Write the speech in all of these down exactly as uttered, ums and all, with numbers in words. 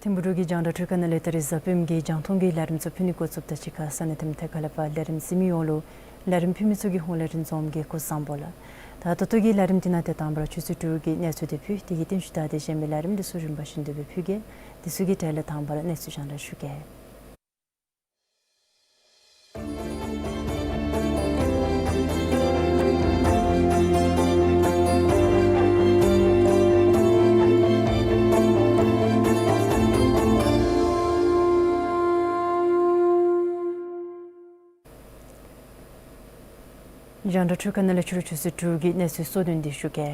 ཐིམ་ཕུག་འབྲུག་གི་རྒྱང་བསྒྲགས་འཕྲུལ་ཁང་ནང་ལས་ད་རིས་གཟའ་སྤེནམ་གྱི་རྒྱང་མཐོང་གི་ལས་རིམ་ཚུ་ཕུལ་ནི་འགོ་བཙུགསཔ་ད་གཅིག་ཁར་ས་གནས་དེ་མིན་ཐད་ཀར་ལས་ཕར་ལས་རིམ་གཟིགས་མི་ཡོངས་ལུ་ལས་རིམ་ཕུལ་མི་ཚུ་གི་ཧོངས་ལས་རིན་འཛོམས་ཀྱིས་སྐུ་གཟུགས་བཟང་པོ་ལགས། ད་ད་ལྟོ་གི་ལས་རིམ་འདི་ནང་ཏེ་དང་པ་ར་ཆུ་ཚོད་དྲུག་གི་གནས་ཚུལ་འདི་ཕུལ། དེ་གི་རྟིང་ཤུལ་ད་ཏེ་གཞན་མི་ལས་རིམ་འདི་ཚུ་རིམ་པ་བཞིན་དུ་སྦེ་ཕུལ་གེ། འདི་ཚུ་གི་གྲས་ལས་དང་པ་ར་གནས་ཚུལ་རྒྱང་བསྒྲགས་ཞུ་གེ། རྒྱང་བསྒྲགས་འཕྲུལ་ཁང་ནང་ལས་ཕྱི་རུ་ཆུ་ཚོད་དྲུག་གི་གནས་ཚུལ་གཙོ་དོན་འདི་ཞུ་གེ།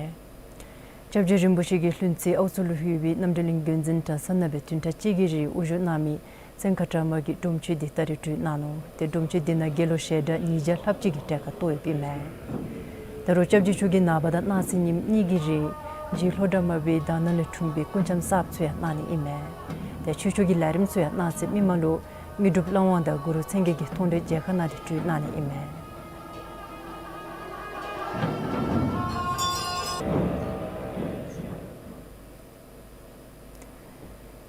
སྐྱབས་རྗེ་རིན་པོ་ཆེ་གིས་ལྷུན་རྩེ་ཨའུ་མཚོ་ལུ་ཡོད་པའི་རྣམ་གྲོལ་གླིང་དགོན་འཛིན་གྲྭ་ཚང་ནང་སྦེ་བདུན་ཕྲག་གཅིག་གི་རིང་དབུ་བཞུགས་གནང་མི་ཙོང་ཁ་གྲ་མ་གི་སྒྲུབ་མཆོད་འདི་ད་རིས་གྲོལ་གནང་ནུག། ཏེ་སྒྲུབ་མཆོད་འདི་ནང་དགེ་སློང་ཞལ་གྲངས་ཉིས་བརྒྱ་ལྷགཔ་ཅིག་གིས་གྲལ་ཁར་གཏོགས་ཡོདཔ་ཨིན་མས། ད་རུང་སྐྱབས་རྗེ་མཆོག་གིས་ནངས་པ་དང་གནངས་ཚེ་ཉིནམ་གཉིས་ཀྱི་རིང་རྗེ་ལྷོ་བྲག་མར་པའི་དག་སྣང་ལས་འཁྲུངས་པའི་སྐུ་འཆམ་གསརཔ་ཚུ་ཡང་གནང་ནི་ཨིན་མས། ཏེ་ཆོས་ཕྱོགས་ཀྱི་ལས་རིམ་ཚུ་ཡང་གནངས་ཚེ་མིག་དམར་ལུ་དངོས་གྲུབ་བླ་དབང་དང་གུ་རུ་མཚན་བརྒྱད་ཀྱི་མཐོང་གྲོལ་མཇལ་ཁ་གནང་སྟེ་གྲོལ་གནང་ནི་ཨིན་མས།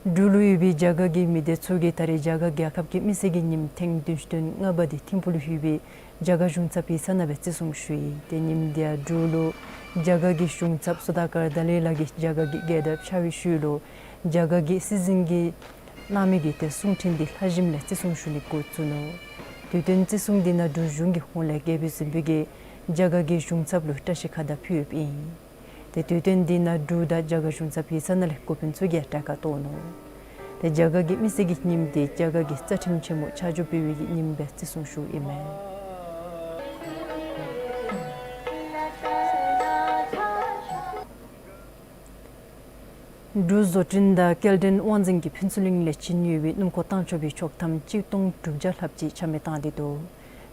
འབྲུག་ལུ་ཡོད་པའི་རྒྱ་གར་གྱི་མི་སྡེ་ཚུ་གིས་ད་རིས་རྒྱ་གར་རྒྱལ་ཁབ་ཀྱི་མི་སེར་གྱི་ཉིནམ་ཐེངས་བདུན་ཅུ་དོན་ལྔ་པ་འདི་ཐིམ་ཕུག་ལུ་ཡོད་པའི་རྒྱ་གར་གཞུང་ཚབ་ཡིག་ཚང་ནང་སྦེ་བརྩི་སྲུང་ཞུ་ཡི། ཏེ་ཉིནམ་འདི་ཡང་འབྲུག་ལུ་རྒྱ་གར་གྱི་གཞུང་ཚབ་སོ་ད་ཀར་དཱ་ལའི་ལ་གིས་རྒྱ་གར་གྱི་རྒྱལ་དར་འཕྱར་བའི་ཤུལ་ལུ་རྒྱ་གར་གྱི་སྲིད་འཛིན་གྱིས་གནང་མི་གི་ཏེ་གསུང་འཕྲིན་འདི་ལྷ་ཞིནམ་ལས་བརྩི་སྲུང་ཞུ་ནི་འགོ་བཙུགས་ནུག། དུས་སྟོན་བརྩི་སྲུང་འདི་ནང་འབྲུག་གཞུང་གི་ཧོངས་ལས་རྒྱལ་པོའི་གཟིམ་དཔོན་གྱིས་རྒྱ་གར་གྱི་གཞུང་ཚབ་ལུ་བཀྲ་ཤིས་ཁ་བརྡ་ཕུལ་ཡོདཔ་ཨིན། ཏེ་དུས་སྟོན་འདི་ནང་འབྲུག་དང་རྒྱ་གར་གཞུང་ཚབ་ཡིག་ཚང་ནང་ལས་འགོ་དཔོན་ཚུ་གིས་གྲལ་ཁར་གཏོགས་ནུག། ཏེ་རྒྱ་གར་གྱི་མི་སེར་གྱི་ཉིནམ་འདི་རྒྱ་གར་གྱི་རྩ་ཁྲིམས་ཆེན་མོ་ཆ་འཇོག་འབད་བའི་ཉིནམ་སྦེ་བརྩི་སྲུང་ཞུཝ་ཨིན་མས། འབྲུག་བཟོ་སྐྲུན་དང་སྐྱེལ་འདྲེན་དབང་འཛིན་གྱིས་ཕུན་ཚོགས་གླིང་ལས་བྱིན་ཡོད་པའི་སྣུམ་འཁོར་བཏང་ཆོག་པའི་ཆོག་ཐམ་གཅིག་སྟོང་དྲུག་བརྒྱ་ལྷགཔ་ཅིག་ཆ་མེད་བཏང་སྟེ་འདུག།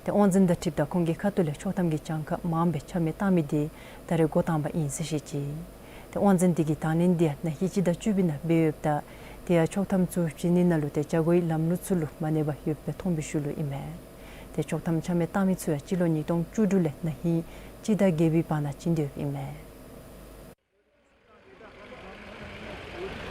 ཏེ་དབང་འཛིན་དང་འཁྲིལཝ་ད་ཁོང་གི་ཁ་ཐུག་ལས་ཆོག་ཐམ་གྱི་གྱངས་ཁ་མངམ་སྦེ་ཆ་མེད་བཏང་མི་འདི་ད་རིས་འགོ་དང་པ་ཨིན་ཟེར་བཤད་ཅི། ཏེ་དབང་འཛིན་འདི་གིས་དང་ལེན་འདི་ཡང་ན་ཧིང་སྤྱི་ཟླ་བཅུ་པའི་ནང་འབད་ཡོདཔ་ད་དེ་ཡང་ཆོག་ཐམ་ཚུ་བྱིན་ནི་ནང་ལུ་ཏེ་བྱ་སྒོའི་ལམ་ལུགས་ཚུ་ལུ་མ་གནས་པ་ཡོདཔ་སྦེ་མཐོང་བའི་ཤུལ་ལུ་ཨིན་མས། ཏེ་ཆོག་ཐམ་ཆ་མེད་བཏང་མི་ཚུ་ཡང་སྤྱི་ལོ་ཉིས་སྟོང་བཅུ་དྲུག་ལས་ན་ཧིང་སྤྱི་ཟླ་བརྒྱད་པའི་བར་ན་བྱིན་ཏེ་ཡོདཔ་ཨིན་མས།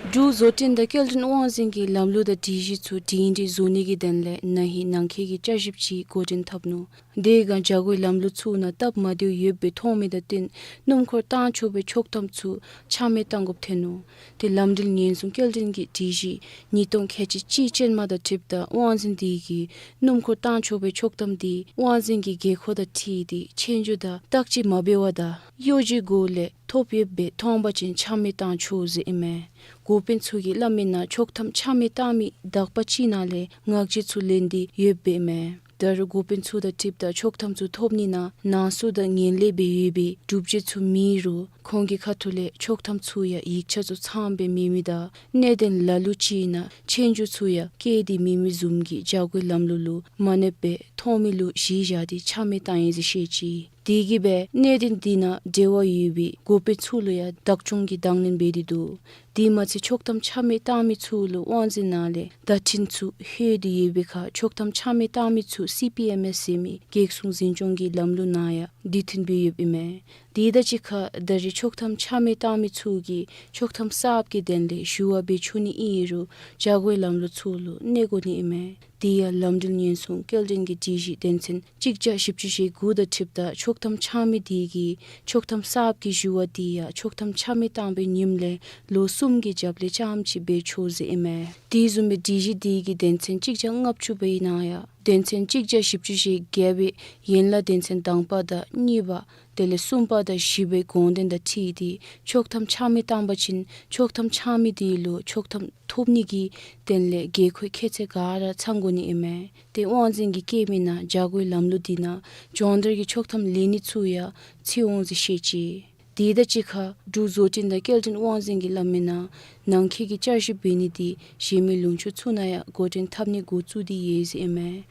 འབྲུག་བཟོ་སྐྲུན་དང་སྐྱེལ་འདྲེན་དབང་འཛིན་གྱིས་ལམ་ལུགས་དང་སྒྲིག་གཞི་ཚུ་སྒྲིང་སྒྲིང་བཟོ་ནི་གི་དོན་ལས་ན་ཧིང་ནང་འཁོད་ཀྱི་བསྐྱར་ཞིབ་ཅིག་འགོ་འདྲེན་འཐབ་ནུག། དེ་སྒང་བྱ་སྒོའི་ལམ་ལུགས་ཚུ་ནང་སྟབས་མ་བདེཝ་ཡོདཔ་སྦེ་མཐོང་མི་དང་བསྟུན་སྣུམ་འཁོར་བཏང་ཆོག་པའི་ཆོག་ཐམ་ཚུ་ཆ་མེད་བཏང་དགོཔ་ཐོན་ནུག། ཏེ་ལམ་འགྲུལ་ཉེན་སྲུང་སྐྱེལ་འདྲེན་གྱི་སྒྲིག་གཞི་ཉིས་སྟོང་ཁལ་གཅིག་གཅིག་ཅན་མ་དང་འཁྲིལཝ་ད་དབང་འཛིན་དེ་གིས་སྣུམ་འཁོར་བཏང་ཆོག་པའི་ཆོག་ཐམ་དེ་དབང་འཛིན་གྱི་དགོས་མཁོ་དང་འཁྲིལ་ཏེ་ཆོས་རྒྱུགས་དང་བརྟག་དཔྱད་མ་འབད་བར་དང་གཡོ་ཇུས་སྒོ་ལས་ཐོབ་ཡོདཔ་སྦེ་མཐོང་པ་ཅིན་ཆ་མེད་བཏང་ཆོག་ཟེར་ཨིན་མས། འགོ་དཔོན་ཚུ་གིས་སླབ་མིའི་ནང་ཆོག་ཐམ་ཆ་མེད་བཏང་མི་དག་པ་ཅིག་ནང་ལས་ངག་བཅད་ཚུ་ལེན་ཏེ་ཡོདཔ་ཨིན་མས། ད་རུང་འགོ་དཔོན་ཚུ་དང་འཁྲིལཝ་ད་ཆོག་ཐམ་ཚུ་ཐོབ་ནི་ནང་ནང་གསུག་དང་ངན་ལྷད་སྦེ་ཡོད་པའི་སྒྲུབ་བྱེད་ཚུ་མེད་རུང་ཁོང་གི་ཁ་ཐུག་ལས་ཆོག་ཐམ་ཚུ་ཡང་ཡིག་ཆ་ཚུ་ཚངམ་སྦེ་མེད་མི་དང་གནད་དོན་ལ་ལུ་ཅིག་ནང་ཆོས་རྒྱུགས་ཚུ་ཡང་བཀལ་ཏེ་མེད་མི་བཟུམ་གྱི་བྱ་སྒོའི་ལམ་ལུགས་ལུ་མ་གནསཔ་སྦེ་མཐོང་མི་ལུ་གཞི་བཞག་སྟེ་ཆ་མེད་བཏང་ཡི་ཟེར་བཤད་ཅི། དེ་གིས་སྦེ་གནད་དོན་འདི་ནང་འབྲེལ་བ་ཡོད་པའི་འགོ་དཔོན་ཚུ་ལུ་ཡང་བདག་སྐྱོང་གི་དང་ལེན་འབད་དེ་འདུག། དེ་མ་ཚད་ཆོག་ཐམ་ཆ་མེད་བཏང་མི་ཚུ་ལུ་དབང་འཛིན་ནང་ལས་བརྡ་འཕྲིན་ཚུ་ལྷོད་དེ་ཡོད་པའི་ཁར་ཆོག་ཐམ་ཆ་མེད་བཏང་མི་ཚུ་སི་པི་ཨེམ་ཨེས་ཟེར་མི་རྒྱལ་སྲུང་འཛིན་སྐྱོང་གི་ལམ་ལུགས་ནང་ཡང་དེ་བཏོན་སྦེ་ཡོདཔ་ཨིན་མས། དེ་དང་གཅིག་ཁར་ད་རེས་ཆོག་ཐམ་ཆ་མེད་བཏང་མི་ཚུ་གིས་ཆོག་ཐམ་གསརཔ་གི་དོན་ལས་ཞུ་བ་འབད་ཆོག་ནི་ཨིན་རུང་བྱ་སྒོའི་ལམ་ལུགས་ཚུ་ལུ་གནོད་དགོ་ནི་ཨིན་མས། དེ་ཡང་ལམ་འགྲུལ་ཉེན་སྲུང་སྐྱེལ་འདྲེན་གྱི་སྒྲིག་གཞི་དོན་ཚན་གཅིག་བརྒྱ་བཞི་བཅུ་ཞེ་དགུ་དང་འཁྲིལཝ་ད་ཆོག་ཐམ་ཆ་མེད་དེ་གིས་ཆོག་ཐམ་གསརཔ་གི་ཞུ་བ་དེ་ཡང་ཆོག་ཐམ་ཆ་མེད་བཏང་བའི་ཉིནམ་ལས་ལོ་གསུམ་གྱི་རྒྱབ་ལས་རྐྱངམ་ཅིག་འབད་ཆོག་ཟེར་ཨིན་མས། དེ་བཟུམ་སྦེ་སྒྲིག་གཞི་དེ་གི་དོན་ཚན་གཅིག་བརྒྱ་ལྔ་བཅུ་པའི་ནང་ཡང་དོན་ཚན་གཅིག་བརྒྱ་བཞི་བཅུ་ཞེ་བརྒྱད་པའི་ཡན་ལག་དོན་ཚན་དང་པ་དང་གཉིས་པ་དེ་ལས་གསུམ་པ་དང་བཞི་པའི་དགོངས་དོན་དང་འཁྲིལ་ཏེ་ཆོག་ཐམ་ཆ་མེད་བཏང་པ་ཅིན་ཆོག་ཐམ་ཆ་མེད་དེ་ལུ་ཆོག་ཐམ་ཐོབ་ནི་གི་དོན་ལས་དགོས་མཁོ་ཁྱད་ཚད་ག་ར་ཚང་དགོ་ནི་ཨིན་མས། ཏེ་དབང་འཛིན་གྱིས་བཀོད་མི་ནང་བྱ་སྒོའི་ལམ་ལུགས་དེ་ནང་སྦྱོང་བརྡར་གྱི་ཆོག་ཐམ་ལེན་ནི་ཚུ་ཡང་ཚུད་འོང་ཟེར་བཤད་ཅི། དེ་དང་གཅིག་ཁར་འབྲུག་བཟོ་སྐྲུན་དང་སྐྱེལ་འདྲེན་དབང་འཛིན་གྱིས་སླབ་མི་ནང་ནང་འཁོད་ཀྱི་བསྐྱར་ཞིབ་འབད་ནི་དེ་གཞན་མི་ལུང་ཕྱོགས་ཚུ་ནང་ཡང་འགོ་འདྲེན་འཐབ་ནི་འགོ་བཙུགས་ཏེ་ཡོད་ཟེར་ཨིན་མས།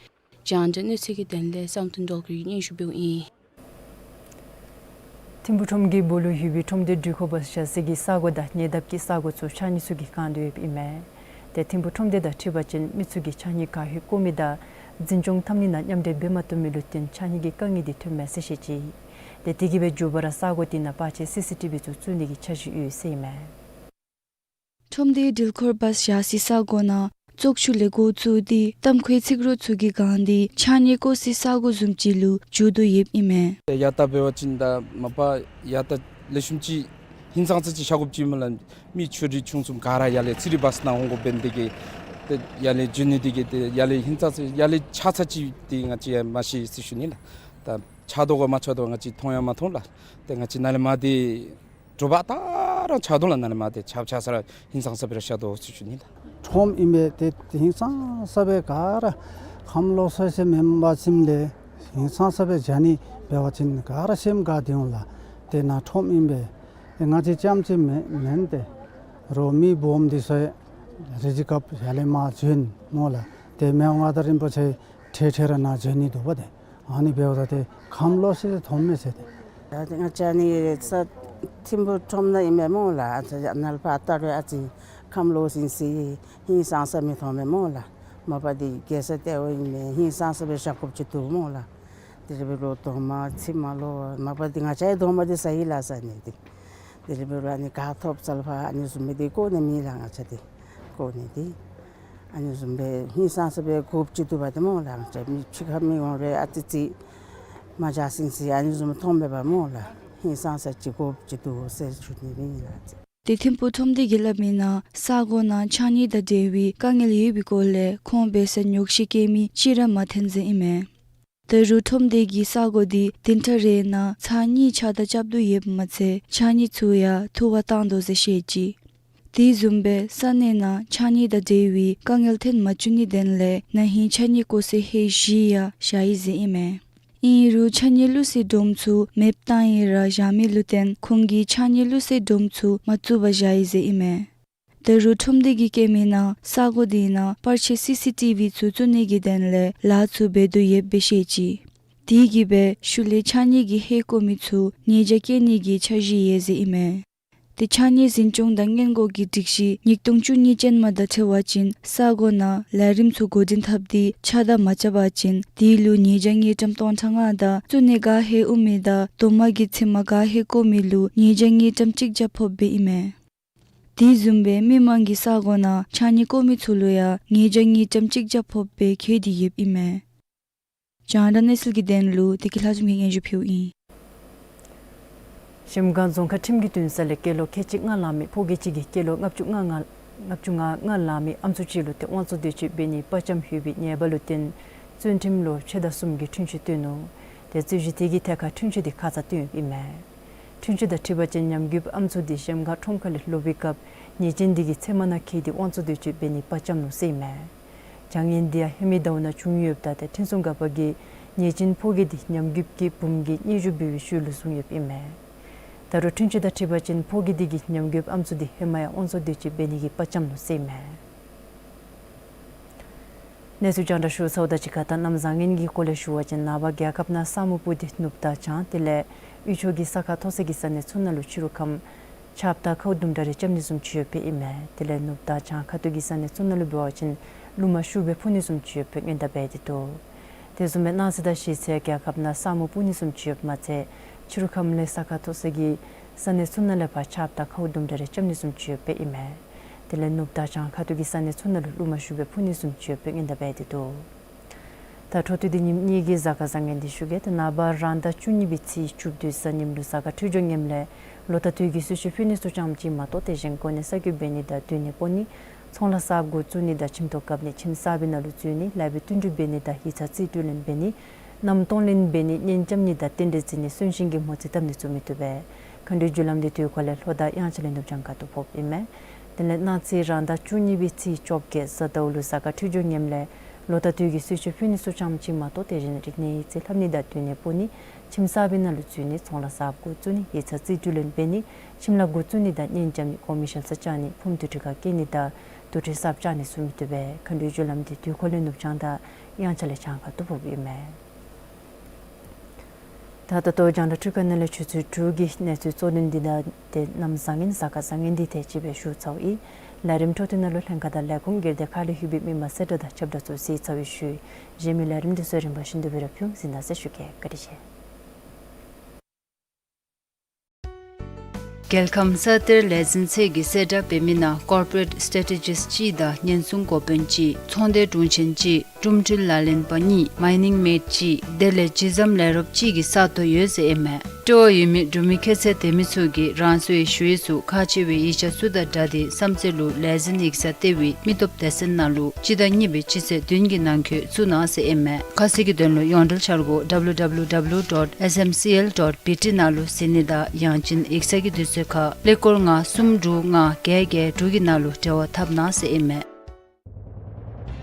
རྒྱང་བསྒྲགས་གནས་ཚུལ་གྱི་དོན་ལས་བསམ་གཏན་སྒྲོལ་དཀར་གྱིས་སྙན་ཞུ་འབདཝ་ཨིན། ཐིམ་ཕུག་ཁྲོམ་གྱི་སྦོ་ལོགས་ཡོད་པའི་ཁྲོམ་སྡེ་འགྲུལ་འཁོར་བཱསི་བཞག་སའི་གི་ས་གོ་དང་ཉེ་འདབས་ཀྱི་ས་གོ་ཚུ་ཕྱགས་སྙིགས་ཚུ་གིས་གང་སྟེ་ཡོདཔ་ཨིན་མས། ཏེ་ཐིམ་ཕུག་ཁྲོམ་སྡེ་དང་འཁྲིལ་བ་ཅིན་མི་ཚུ་གིས་ཕྱགས་སྙིགས་ག་ཧེ་བཀོ་མི་དང་འཛིན་སྐྱོང་འཐབ་ནི་ནང་མཉམ་འབྲེལ་འབད་མ་བཏུབ་མི་ལུ་བརྟེན་ཕྱགས་སྙིགས་ཀྱི་དཀའ་ངལ་འདི་ཐོནམ་མས་ཟེར་བཤད་ཅི། ཏེ་དེ་གིས་སྦེ་མཇུག་བར་ས་གོ་དེ་ནང་བར་ཆད་སི་སི་ཊི་བི་ཚུ་བཙུགས་ནི་གི་འཆར་གཞི་ཡོད་ཟེར་ཨིན་མས། ཁྲོམ་སྡེའི་འགྲུལ་འཁོར་བཱསི་བཞག་སའི་ས་གོ་ནང་བཙོག་ཆུ་ལས་འགོ་བཙུགས་ཏེ་ཏམ་ཁའི་ཚིག་རོ་ཚུ་གིས་གང་སྟེ་ཕྱགས་སྙིགས་བཀོ་སའི་ས་གོ་བཟུམ་ཅིག་ལུ་འགྱུར་དོ་ཡོདཔ་ཨིན་མས། ཡར་ལྟ་འབད་བ་ཅིན་ད་མ་པ་ཡར་ལྟ་ལེགས་ཤོམ་ཅིག་ཧིང་སངས་ས་ཅིག་བཞག་དགོཔ་ཅིག་སྨོ་ལགས། མི་ཆུང་རིགས་ཆུང་ཆུང་ག་ར་ཡར་ལས་ཚིག་རི་བཱསི་ནང་འོང་དགོཔ་འབད་ནི་དེ་གིས་ཏེ་ཡར་ལས་འགྱོ་ནི་དེ་གིས་ཏེ་ཡར་ལས་ཧིང་སངས་ས་ཡར་ལས་ཆགས་ས་ཅིག་ཏེ་ང་བཅས་ཡང་མ་ཤེས་ཟེར་ཞུ་ནི་ལགས། ད་ཆགས་དོ་ག་མ་ཆགས་དོ་ག་ང་བཅས་མཐོང་ཡང་མ་མཐོང་ལགས། ཏེ་ང་བཅས་ནཱ་ལས་མར་ཏེ་དྲོ་པ་ད་རང་ཆགས་དོ་ལགས། ནཱ་ལས་མར་ཏེ་ཆགས་ཆགས་ས་ར་ཧིང་སངས་ས་སྦེ་ར་བཞག་དོ་ཟེར་ཞུ་ནི་ལགས། ཁྲོམ་ཨིན་པས། ཏེ་ཧིང་སངས་ས་སྦེ་ག་ར་ཁམས་ལོག་སོང་ཟེར་མེན་པ་ཅིན་ལས་ཧིང་སངས་ས་སྦེ་བཞག་ནི་འབད་བ་ཅིན་ག་ར་སེམས་དགའ་སྟེ་འོང་ལགས། ཏེ་ནཱ་ཁྲོམ་ཨིན་པས། ཏེ་ང་བཅས་རྐྱངམ་ཅིག་མེན་མེན། ཏེ་རོགས་མི་སྦོམ་འདི་ཚུ་རེ་ཅིག་སྐབས་ཡར་ལས་མར་འགྱོ་ནི་སྨོ་ལགས། ཏེ་མི་དབང་མངའ་བདག་རིན་པོ་ཆེ་འཕྲལ་འཕྲལ་ར་ནཱ་འགྱོ་ནི་འདུག་པ། ཏེ་ཨ་ནི་འབདཝ་ད་ཏེ་ཁམས་ལོག་ཟེར་མཐོངམ་མས་ཟེར། ཏེ་ད་ཏེ་ང་བཅས་ནི་ས་ཐིམ་ཕུག་ཁྲོམ་ནང་ཨིན་མས་སྨོ་ལགས། ཨ་ཙི་ནཱ་ལས་ཕར་ལྟ་རུང་ཨ་ཙི་ཁམས་ལོག་ཟེར་ཧིང་སངས་ས་མི་མཐོང་མས་སྨོ་ལགས། མ་པ་འདི་རྒྱལ་ས་ལྟེ་བ་ཨིན་མས། ཧིང་སངས་ས་སྦེ་བཞག་དགོཔ་ཅིག་འདུག་སྨོ་ལགས། དེ་ལས་འབད་རུང་རྡོག་མ་ཚིག་མ་ལོ་མ་པ་འདི་ང་བཅས་རྡོག་མ་འདི་ཟ་ཡི་ལགས་ཟ་ནི་འདི། དེ་ལས་འབད་རུང་ཨ་ནི་ག་ཐོབ་ཙང་ཕར་ཨ་ནི་བཟུམ་སྦེ་འདི་བཀོ་ནི་མེད་ལགས། ང་བཅས་འདི་བཀོ་ནི་འདི་ཨ་ནི་བཟུམ་སྦེ་ཧིང་སངས་ས་སྦེ་དགོཔ་ཅིག་འདུག་པ་ཏེ་སྨོ་ལགས། ང་བཅས་མི་ཕྱི་ཁ་མི་འོང་རུང་ཨ་ཙི་ཙི་མ་བཞག་ཟེར་ཟེར་ཨ་ནི་བཟུམ་མཐོངམ་མས་པ་སྨོ་ལགས། ཧིང་སངས་ས་ཅིག་དགོཔ་ཅིག་འདུག་ཟེར་ཞུ་ནི་ཨིན་ལགས། ཏེ་ཐིམ་ཕུག་ཁྲོམ་སྡེ་གིས་སླབ་མི་ནང་ས་གོ་ནང་ཕྱགས་སྙིགས་དང་འབྲེལ་བའི་དཀའ་ངལ་ཡོད་པའི་སྐོར་ལས་ཁོང་འབད་སར་ཉོགས་བཤད་བཀོད་མི་གཅིག་ར་མ་ཐོན་ཟེར་ཨིན་མས། ད་རུང་ཁྲོམ་སྡེ་གིས་ས་གོ་འདི་བདུན་ཕྲག་རེ་ནང་ཚར་གཉིས་ཕྱགས་བདར་རྐྱབ་དོ་ཡོདཔ་མ་ཚད་ཕྱགས་སྙིགས་ཚུ་ཡང་འཐུ་བར་བཏང་དོ་ཟེར་བཤད་ཅི། དེ་བཟུམ་སྦེ་ས་གནས་ནང་ཕྱགས་སྙིགས་དང་འབྲེལ་བའི་དཀའ་ངལ་ཐོན་མ་བཅུག་ནིའི་དོན་ལས་ན་ཧིང་ཕྱགས་སྙིགས་བཀོ་སའི་ཧེ་བཞི་ཡང་བཞག་ཡི་ཟེར་ཨིན་མས། ཨིན་རུང་ཕྱགས་སྙིགས་བླུག་སའི་སྒྲོམ་ཚུ་མེདཔ་བཏང་ཡི་ར་བཞག་མི་ལུ་བརྟེན་ཁོང་གིས་ཕྱགས་སྙིགས་བླུག་སའི་སྒྲོམ་ཚུ་མ་བཙུགས་པར་བཞག་ཡི་ཟེར་ཨིན་མས། ད་རུང་ཁྲོམ་སྡེ་གིས་བཀོད་མི་ནང་ས་གོ་དེ་ནང་བར་ཆད་སི་སི་ཊི་བི་ཚུ་བཙུགས་ནི་གི་དོན་ལས་ལཱ་ཚུ་འབད་དོ་ཡོདཔ་སྦེ་བཤད་ཅི། དེ་གིས་སྦེ་ཤུལ་ལས་ཕྱགས་སྙིགས་ཀྱི་ཧེ་བཀོ་མི་ཚུ་ཉེས་བྱ་བཀལ་ནི་གི་འཆར་གཞི་ཡོད་ཟེར་ཨིན་མས། ཏེ་ཕྱགས་སྙིགས་འཛིན་སྐྱོང་དང་སྔོན་འགོག་གི་སྒྲིག་གཞི་ཉིས་སྟོང་བཅུ་གཉིས་ཅན་མ་དང་འཁྲིལ་བ་ཅིན་ས་གོ་ནང་ལས་རིམ་ཚུ་འགོ་འདྲེན་འཐབ་སྟེ་ཕྱགས་བདར་མ་རྐྱབ་པ་ཅིན་དེ་ལུ་ཉེས་བྱ་དངུལ་ཀྲམ་སྟོང་ཕྲག་ལྔ་དང་བཙུགས་ནི་ག་ཧེ་དབུ་མི་དང་རྡོག་མ་གི་ཚིག་མ་ག་ཧེ་བཀོ་མི་ལུ་ཉེས་བྱ་དངུལ་ཀྲམ་གཅིག་བརྒྱ་ཕོགཔ་སྦེ་ཨིན་མས། དེ་བཟུམ་སྦེ་མི་མང་གི་ས་གོ་ནང་ཕྱགས་སྙིགས་བཀོ་མི་ཚུ་ལུ་ཡང་ཉེས་བྱ་དངུལ་ཀྲམ་གཅིག་བརྒྱ་ཕོགཔ་སྦེ་འཁོད་དེ་ཡོདཔ་ཨིན་མས། རྒྱང་བསྒྲགས་གནས་ཚུལ་གྱི་དོན་ལུ་བདེ་སྐྱིད་ལྷ་འཛོམས་ཀྱིས་སྙན་ཞུ་ཕུལཝ་ཨིན། གཞལམ་སྒང་རྫོང་ཁག་ཁྲིམས་ཀྱི་འདུན་ས་ལས་སྐྱེས་ལོ་ཁལ་གཅིག་ལྔ་ལང་མི་ཕོ་སྐྱེས་གཅིག་གིས་སྐྱེས་ལོ་ལྔ་བཅུ་ང་ལྔ་ལང་མི་ཨམ་སྲུ་ཅིག་ལུ་ཏེ་དབང་བཙོང་འདོད་སྤྱོད་འབད་ནིའི་དཔའ་བཅམ་ཡོད་པའི་ཉེས་པ་ལུ་བརྟེན་བཙོན་ཁྲིམས་ལོ་ཕྱེད་དང་གསུམ་གྱི་འཁྲུན་ཆོད་བཏོན་ནུག། ཏེ་རྩོད་གཞི་དེ་གི་ཐད་ཁར་འཁྲུན་ཆོད་དེ་ཁ་ཙ་བཏོན་ཡོདཔ་ཨིན་མས། འཁྲུན་ཆོད་དང་འཁྲིལ་བ་ཅིན་ཉམས་རྒུདཔ་ཨམ་སྲུ་དེ་གཞལམ་སྒང་ཁྲོམ་ཁ་ལས་ལོག་པའི་སྐབས་ཉེས་ཅན་དེ་གི་ཚབ་མ་ནང་འཁོད་དེ་དབང་བཙོང་འདོད་སྤྱོད་འབད་ནིའི་དཔའ་བཅམ་ནུག་ཟེར་ཨིན་མས། བྱ་ངན་འདི་ཡང་ཧེ་མའི་ཟླཝ་ནང་བྱུང་ཡོདཔ་ད་ཏེ་འཕྲིན་སྲུང་འགག་པ་གིས་ཉེས་ཅན་ཕོ་སྐྱེས་དེ་ཉམས་རྒུདཔ་ཀྱི་བུམོ་གི་སྙན་ཞུ་འབད་བའི་ཤུལ་ལུ་བཟུང་ཡོདཔ་ཨིན་མས། ད་རུང་འཁྲུན་ཆོད་དང་འཁྲིལ་བ་ཅིན་ཕོ་སྐྱེས་དེ་གིས་ཉམས་རྒུདཔ་ཨམ་སྲུ་དེ་ཧེ་མ་ཡང་དབང་བཙོང་འདོད་སྤྱོད་འབད་ནི་གི་དཔའ་བཅམ་ནུག་ཟེར་ཨིན་མས། གནས་ཚུལ་རྒྱང་བསྒྲགས་ཞུ་ཚརཝ་དང་གཅིག་ཁར་ད་གནམ་བཟང་ངན་གྱི་སྐོར་ལས་ཞུ་བ་ཅིན་ནངས་པ་རྒྱལ་ཁབ་ནང་ས་སྨུག་སྤུབས་ཏེ་ནུབ་དང་བྱང་དེ་ལས་དབུས་ཕྱོགས་ཀྱི་ས་ཁ་མཐོ་ས་གི་ས་གནས་ཚུ་ནང་ལུ་ཕྱི་རུ་ཁམས་ཆརཔ་དང་ཁཝ་དུམ་གྲ་རེ་རྐྱབ་ནི་བཟུམ་ཅིག་ཡོདཔ་ཨིན་མས། དེ་ལས་ནུབ་དང་བྱང་ཁ་ཐུག་གི་ས་གནས་ཚུ་ནང་ལུ་འབད་བ་ཅིན་རླུང་མ་ཤུགས་སྦེ་འཕུ་ནི་བཟུམ་ཅིག་ཡོདཔ་སྦེ་སྔོན་བརྡ་འབད་དེ་འདུག། དེ་བཟུམ་སྦེ་གནངས་ཚེ་དང་གཞེས་ཚེ་རྒྱལ་ཁབ་ནང་ས་སྨུག་སྤུབ་ནི་བཟུམ་ཅིག་ཡོདཔ་མ་ཚད་ཕྱི་རུ་ཁམས་ལས་ས་ཁ་མཐོ་ས་གི་ས་གནས་ཚུ་ནང་ལས་ཕར་ཆརཔ་དང་ཁཝ་དུམ་གྲ་རེ་རྐྱབ་ནི་བཟུམ་ཅིག་ཡོདཔ་ཨིན་མས། དེ་ལས་ནུབ་དང་བྱང་ཁ་ཐུག་གི་ས་གནས་ཚུ་ནང་ལུ་རླུང་མ་ཤུགས་སྦེ་འཕུ་ནི་བཟུམ་ཅིག་ཡོདཔ་སྦེ་སྔོན་བརྡ་འབད་དེ་འདུག། ད་འཕྲོ་མཐུད་དེ་ཉིནམ་གཉིས་ཀྱི་གཟའ་སྐར་བཟང་ངན་འདི་ཞུ་གེ། ད་ནངས་པ་རང་ཟླ་བཅུ་གཉིས་པའི་ཚེས་བཅུ་བདུན་གཟའ་ཉིམ་ལུ་གཟའ་སྐར་འཕྲོད་སྦྱོར་ངནམ་ལས་ལོ་ཟླ་དུས་ཀྱི་གསོལ་མཆོད་ཕུལ་ནི་ཚུ་ཙམ་ཅིག་མ་གཏོགས་དེ་གཞན་གོ་གནས་གསར་འགྱུར་འབད་ནི་དང་སྡོད་གནས་སྤོ་ནི་ཚོང་ལཱ་གསརཔ་འགོ་བཙུགས་ནི་དང་ཁྱིམ་ཐོག་བཀབ་ནི་ཁྱིམ་གསར་པའི་ནང་ལུ་འཛུལ་ནི་ལཱ་འབད་བསྟུན་གྲོས་འབད་ནི་དང་ཡིག་ཚང་རྩིས་སྤྲོད་ལེན་འབད་ནི་གནམ་གཏོང་ལེན་འབད་ནི་གཉེན་རྐྱབ་ནི་དང་རྟེན་འབྲེལ་བརྩི་ནི་གསོན་གཤིན་གྱི་མོ་རྩིས་བཏབ་ནི་ཚུ་མི་བཏུབ་པས། མཁའ་འགྲོའི་རྒྱུ་ལམ་འདི་དུས་འཁོར་ལས་ལྷོ་དང་དབྱངས་འཆར་ལས་ནུབ་བྱང་ཁ་ཐུག་ཕོགཔ་ཨིན་མས། དེ་ལས་གནངས་ཚེ་རང་ཟླ་བཅུ་གཉིས་པའི་ཚེས་བཅོ་བརྒྱད་གཟའ་ཟླཝ་ལུ་གཟའ་སྐར་འཕྲོད་སྦྱོར་ངནམ་ལས་ལོ་ཟླ་དུས་ཀྱི་གསོལ་མཆོད་ཕུལ་ནི་ཚུ་ཙམ་ཅིག་མ་གཏོགས་དེ་གཞན་རིག་གནས་ཡིག་རྩིས་ལྷབ་ནི་དང་སྡོད་གནས་སྤོ་ནི་ཁྱིམ་གསར་པའི་ནང་ལུ་འཛུལ་ནི་ཚོང་ལཱ་གསརཔ་འགོ་བཙུགས་ནི་ཡིག་ཚང་རྩིས་སྤྲོད་ལེན་འབད་ནི་ཁྱིམ་ལཱ་འགོ་བཙུགས་ནི་དང་གཉེན་རྐྱབ་ནི་གོ་མི་ཤེལ་ས་བཅག་ནི་ཕུངམ་དུར་ཁྲོད་ཁར་བསྐྱལ་ནི་དང་དུར་ཁྲོད་གསརཔ་བཅག་ནི་ཚུ་མི་བཏུབ་པས། མཁའ་འགྲོའི་རྒྱུ་ལམ་འདི་དུས་འཁོར་ལས་ནུབ་བྱང་དང་དབྱངས་འཆར་ལས་བྱང་ཁ་ཐུག་ཕོགཔ་ཨིན་མས། ད་ད་ལྟོ་རྒྱང་བསྒྲགས་འཕྲུལ་ཁང་ནང་ལས་ཆུ་ཚོད་དྲུག་གི་གནས་ཚུལ་གཙོ་དོན་འདི་དང་ཏེ་གནམ་བཟང་ངན་གཟའ་སྐར་བཟང་ངན་འདི་དེ་ཅིག་སྦེ་ཞུ་ཚརཝ་ཨིན། ལས་རིམ་འཕྲོ་མཐུད་ནང་ལུ་ལྷན་ཁག་དང་ལས་ཁུངས་སྒེར་སྡེ་ཁག་ལས་ལྷོད་པའི་མི་མང་གསལ་བསྒྲགས་དང་ཁྱབ་བསྒྲགས་ཚུ་གཟིགས་ཚར་བའི་ཤུལ་གཞན་མི་ལས་རིམ་འདི་ཚུ་རིམ་པ་བཞིན་དུ་སྦེ་ར་ཕུལ་འོང་གཟིགས་གནང་ཟེར་ཞུ་གེ། བཀའ་དྲིན་ཆེ། རྒྱལ་ཁམས་ས་གཏེར་ལས་འཛིན་ཚད་ཀྱི་གསལ་བསྒྲགས་འབད་མི་ནང་ཀོར་པོ་རེཊ་སི་ཊེ་ཊི་ཇིསཊ་གཅིག་དང་ཉེན་སྲུང་འགོ་དཔོན་གཅིག་ཚོང་སྡེ་དྲུང་ཆེན་གཅིག་འབྲུམ་འཕྲུལ་ལག་ལེན་པ་གཉིས་མའི་ནིང་མེཌ་གཅིག་དེ་ལས་ཅི་ཟམ་ལས་རོགསཔ་གཅིག་གི་ས་སྟོང་ཡོད་ཟེར་ཨིན་མས། སྤྲོ་བ་ཡོད་མི་འབྲུག་མི་ཁྱད་ཚད་ལྡན་མི་ཚུ་གིས་རང་སོའི་ཞུ་ཡིག་ཚུ་ཁག་ཆེ་བའི་ཡིག་ཆ་ཚུ་དང་སྦྲགས་ཏེ་བསམ་རྩེ་ལུ་ལས་འཛིན་ཡིག་ཚང་ལྟེ་བའི་མི་སྟོབས་སྡེ་ཚན་ནང་ལུ་སྤྱི་ཟླ་གཉིས་པའི་སྤྱི་ཚེས་བདུན་གྱི་ནང་འཁོད་བཙུགས་གནང་ཟེར་ཨིན་མས། ཁ་གསལ་གྱི་དོན་ལུ་ཡོངས་འབྲེལ་འཆར་སྒོ་W W W dot S M C L dot B T ནང་ལུ་གཟིགས་ནི་དང་ཡང་ཅིན་ཡིག་ཚང་གི་དུས་ཚོད་ཁར་ཀླད་ཀོར་ལྔ་གསུམ་དྲུག་ལྔ་བརྒྱད་བརྒྱད་དྲུག་གི་ནང་ལུ་འབྲེལ་བ་འཐབ་གནང་ཟེར་ཨིན་མས།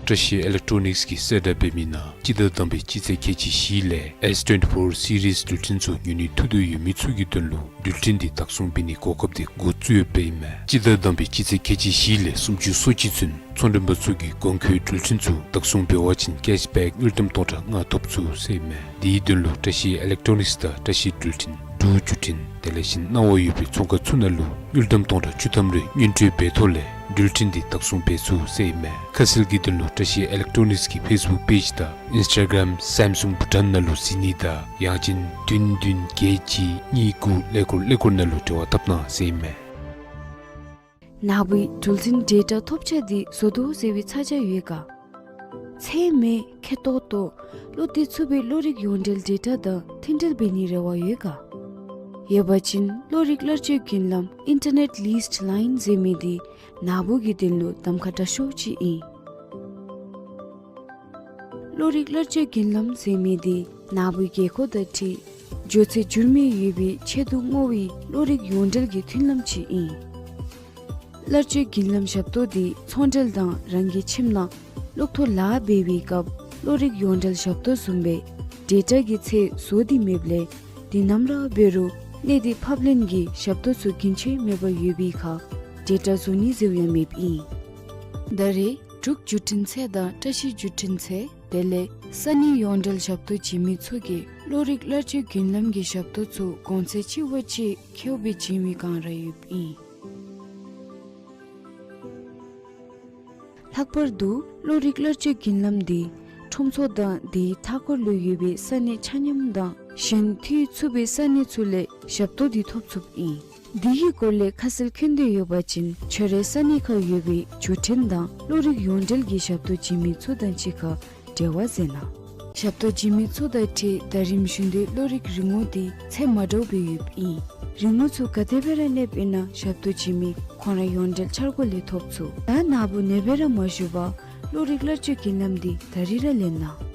བཀྲ་ཤིས་ཨི་ལེག་ཊོ་ནིཀསི་གིས་གསལ་བསྒྲགས་འབད་མི་ནང་སྤྱི་ཟླ་དང་པའི་སྤྱི་ཚེས་ཁལ་གཅིག་བཞི་ལས་S twenty-four series འགྲུལ་འཕྲིན་ཚུ་ཉོ་ནི་ཐུགས་འདོད་ཡོད་མི་ཚུ་གི་དོན་ལུ་འགྲུལ་འཕྲིན་འདི་བདག་བཟུང་འབད་ནིའི་གོ་སྐབས་འདི་འགོ་བཙུགས་ཡོདཔ་ཨིན་མས། སྤྱི་ཟླ་དང་པའི་སྤྱི་ཚེས་ཁལ་གཅིག་བཞི་ལས་སུམ་ཅུ་སོ་གཅིག་ཚུན་ཚོང་མགྲོན་པ་ཚུ་གིས་གོང་འཁོད་འགྲུལ་འཕྲིན་ཚུ་བདག་བཟུང་འབད་བ་ཅིན་ཀེཤ་བེཀ་དངུལ་ཀྲམ་སྟོང་ཕྲག་ལྔ་ཐོབ་ཚུགས་ཟེར་ཨིན་མས། དེའི་དོན་ལུ་བཀྲ་ཤིས་ཨི་ལེག་ཊོ་ནིཀསི་དང་བཀྲ་ཤིས་འགྲུལ་འཕྲིན་འབྲུག་བརྒྱུད་འཕྲིན་དེ་ལས་གཞན་གནང་བ་ཡོད་པའི་ཚོང་ཁང་ཚུ་ནང་ལུ་དངུལ་ཀྲམ་སྟོང་ཕྲག་བཅུ་ཐམ་རེ་སྔོན་སྤྲོད་འབད་ཐོག་ལས་འགྲུལ་འཕྲིན་འདི་བདག་བཟུང་འབད་ཚུགས་ཟེར་ཨིན་མས། ཁ་གསལ་གྱི་དོན་ལུ་བཀྲ་ཤིས་ཨི་ལེག་ཊོ་ནིཀསི་གི་ཕེསི་བུཀ་པེཇ་དང་ཨིནསི་ཊ་གརམ་སེམ་སུང་བྷུ་ཊཱན་ནང་ལུ་གཟིགས་ནི་དང་ཡང་ཅིན་བདུན་བདུན་བརྒྱད་གཅིག་གཉིས་དགུ་ཀླད་ཀོར་ཀླད་ཀོར་ནང་ལུ་འབྲེལ་བ་འཐབ་གནང་ཟེར་ཨིན་མས། ནཱ་བུའི་འགྲུལ་འཕྲིན་ཌེ་ཊ་ཐོབ་ཆ་འདི་བཟོ་དོ་ཟེར་བའི་ཚ་གྱང་ཡོད་ག། ཚད་མེད་ཁེ་ཏོག་ཏོ་བློ་གཏད་ཚུགས་པའི་གློག་རིག་ཡོངས་འབྲེལ་ཌེ་ཊ་དང་མཐུན་འབྲེལ་འབད་ནིའི་རེ་བ་ཡོད་ག། ཡོད་པ་ཅིན་གློག་རིག་གླར་སྤྱོད་མགྱོན་ལམ་ཨིན་ཊར་ནེཊ་ལིསི་ཊི་ལའིན་ཟེར་མི་འདི་ནཱ་བུ་གི་དོན་ལུ་གདམ་ཁ་དྲག་ཤོས་ཅིག་ཨིན། གློག་རིག་གླར་སྤྱོད་མགྱོན་ལམ་ཟེར་མི་འདི་ནཱ་བུའི་རྒྱལ་ཁབ་དང་འཁྲིལ་འགྱོ་ཚད་འགྱུར་མེད་ཡོད་པའི་ཆེད་དུ་བསྔོ་བའི་གློག་རིག་ཡོངས་འབྲེལ་གྱི་མཐུན་ལམ་ཅིག་ཨིན། གླར་སྤྱོད་མགྱོན་ལམ་ཞབས་ཏོག་འདི་ཚོང་འབྲེལ་དང་རང་གི་ཁྱིམ་ནང་གློག་ཐོག་ལཱ་འབད་བའི་སྐབས་གློག་རིག་ཡོངས་འབྲེལ་ཞབས་ཏོག་བཟུམ་སྦེ་ཌེ་ཊ་གི་ཚད་བཟོ་སྟེ་མེདཔ་ལས་དུས་ནམ་ར་འབད་རུང་གནས་སྡུད་ཕབ་ལེན་གྱི་ཞབས་ཏོག་ཚུ་རྒྱུན་ཆད་མེད་པར་ཡོད་པའི་ཁར་ཌེ་ཊ་བཟོ་ནི་ཟེརཝ་ཡང་མེདཔ་ཨིན། ད་རེས་འབྲུག་བརྒྱུད་འཕྲིན་ཚད་དང་བཀྲ་ཤིས་བརྒྱུད་འཕྲིན་ཚད་དེ་ལས་ས་གནས་ཡོངས་འབྲེལ་ཞབས་ཏོག་བྱིན་མི་ཚུ་གིས་གློག་རིག་གླར་སྤྱོད་མགྱོན་ལམ་གྱི་ཞབས་ཏོག་ཚུ་གོང་ཚད་ཆེ་བ་ཅིག་ཁེཝ་སྦེ་བྱིན་མི་གང་ར་ཡོདཔ་ཨིན། ལྷག་པར་དུ་གློག་རིག་གླར་སྤྱོད་མགྱོན་ལམ་འདི་ཁྲོམ་ཚོགས་དང་དེའི་མཐའ་འཁོར་ལུ་ཡོད་པའི་ས་གནས་ཆ་མཉམ་དང་གཞན་འཐུས་ཚུགས་པའི་ས་གནས་ཚུ་ལས་ཞབས་ཏོག་འདི་ཐོབ་ཚུགསཔ་ཨིན། འདི་གི་སྐོར་ལས་ཁ་གསལ་མཁྱེན་འདོད་ཡོད་པ་ཅིན་ཁྱོད་རའི་ས་གནས་ཁར་ཡོད་པའི་བརྒྱུད་འཕྲིན་དང་གློག་རིག་ཡོངས་འབྲེལ་གྱི་ཞབས་ཏོག་བྱིན་མི་ཚུ་དང་གཅིག་ཁར་འབྲེལ་བ་མཛད་གནང་། ཞབས་ཏོག་བྱིན་མི་ཚུ་དང་འཁྲིལ་ཟླ་རིམ་བཞིན་དུ་གློག་རིག་རིན་གོང་འདི་ཚད་མ་འདྲཝ་སྦེ་ཡོདཔ་ཨིན། རིན་གོང་ཚུ་ག་དེ་སྦེ་ར་གནསཔ་ཨིན་ན་ཞབས་ཏོག་བྱིན་མི་ཁོང་ར་ཡོངས་འབྲེལ་འཆར་སྒོ་ལས་ཐོབ་ཚུགས། ད་ནཱ་བུ་ནེ་སྦེ་ར་མ་བཞུགས་པར་གློག་རིག་གླར་སྤྱོད་མགྱོན་ལམ་འདི་ད་རིས་ར་ལེན་གནང་།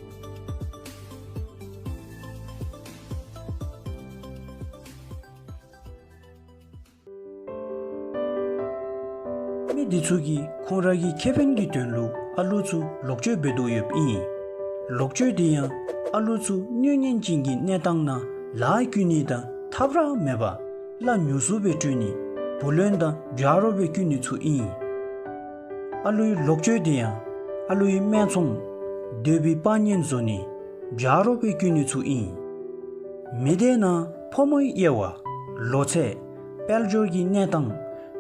མི་འདི་ཚུ་གིས་ཁོང་ར་གི་ཁེ་ཕན་གྱི་དོན་ལུ་ཨ་ལུ་ཚུ་ལོག་སྤྱོད་འབད་དོ་ཡོདཔ་ཨིན། ལོག་སྤྱོད་འདི་ཡང་ཨ་ལུ་ཚུ་གནོད་ཉེན་ཅན་གྱི་གནས་སྟངས་ནང་ལཱ་བཀོལ་ནི་དང་ཐབས་ར་མེད་པར་གླ་ཉུང་སུ་སྦེ་སྤྲོད་ནི་བུ་ལོན་དང་སྦྱར་བ་སྦེ་བཀོལ་ནི་ཚུ་ཨིན། ཨ་ལུའི་ལོག་སྤྱོད་འདི་ཡང་ཨ་ལུའི་སྨད་འཚོང་ འདོད་པའི་དཔའ་ཉེན་བཟོ་ནི་བྱ་རོག་པའི་རྒྱུ་ནོར་ཚུ་ཨིན། མི་སྡེ་ནང་ཕོ་མོའི་དབྱེ་བ་ལོ་ཚད་དཔལ་འབྱོར་གྱི་གནས་སྟངས་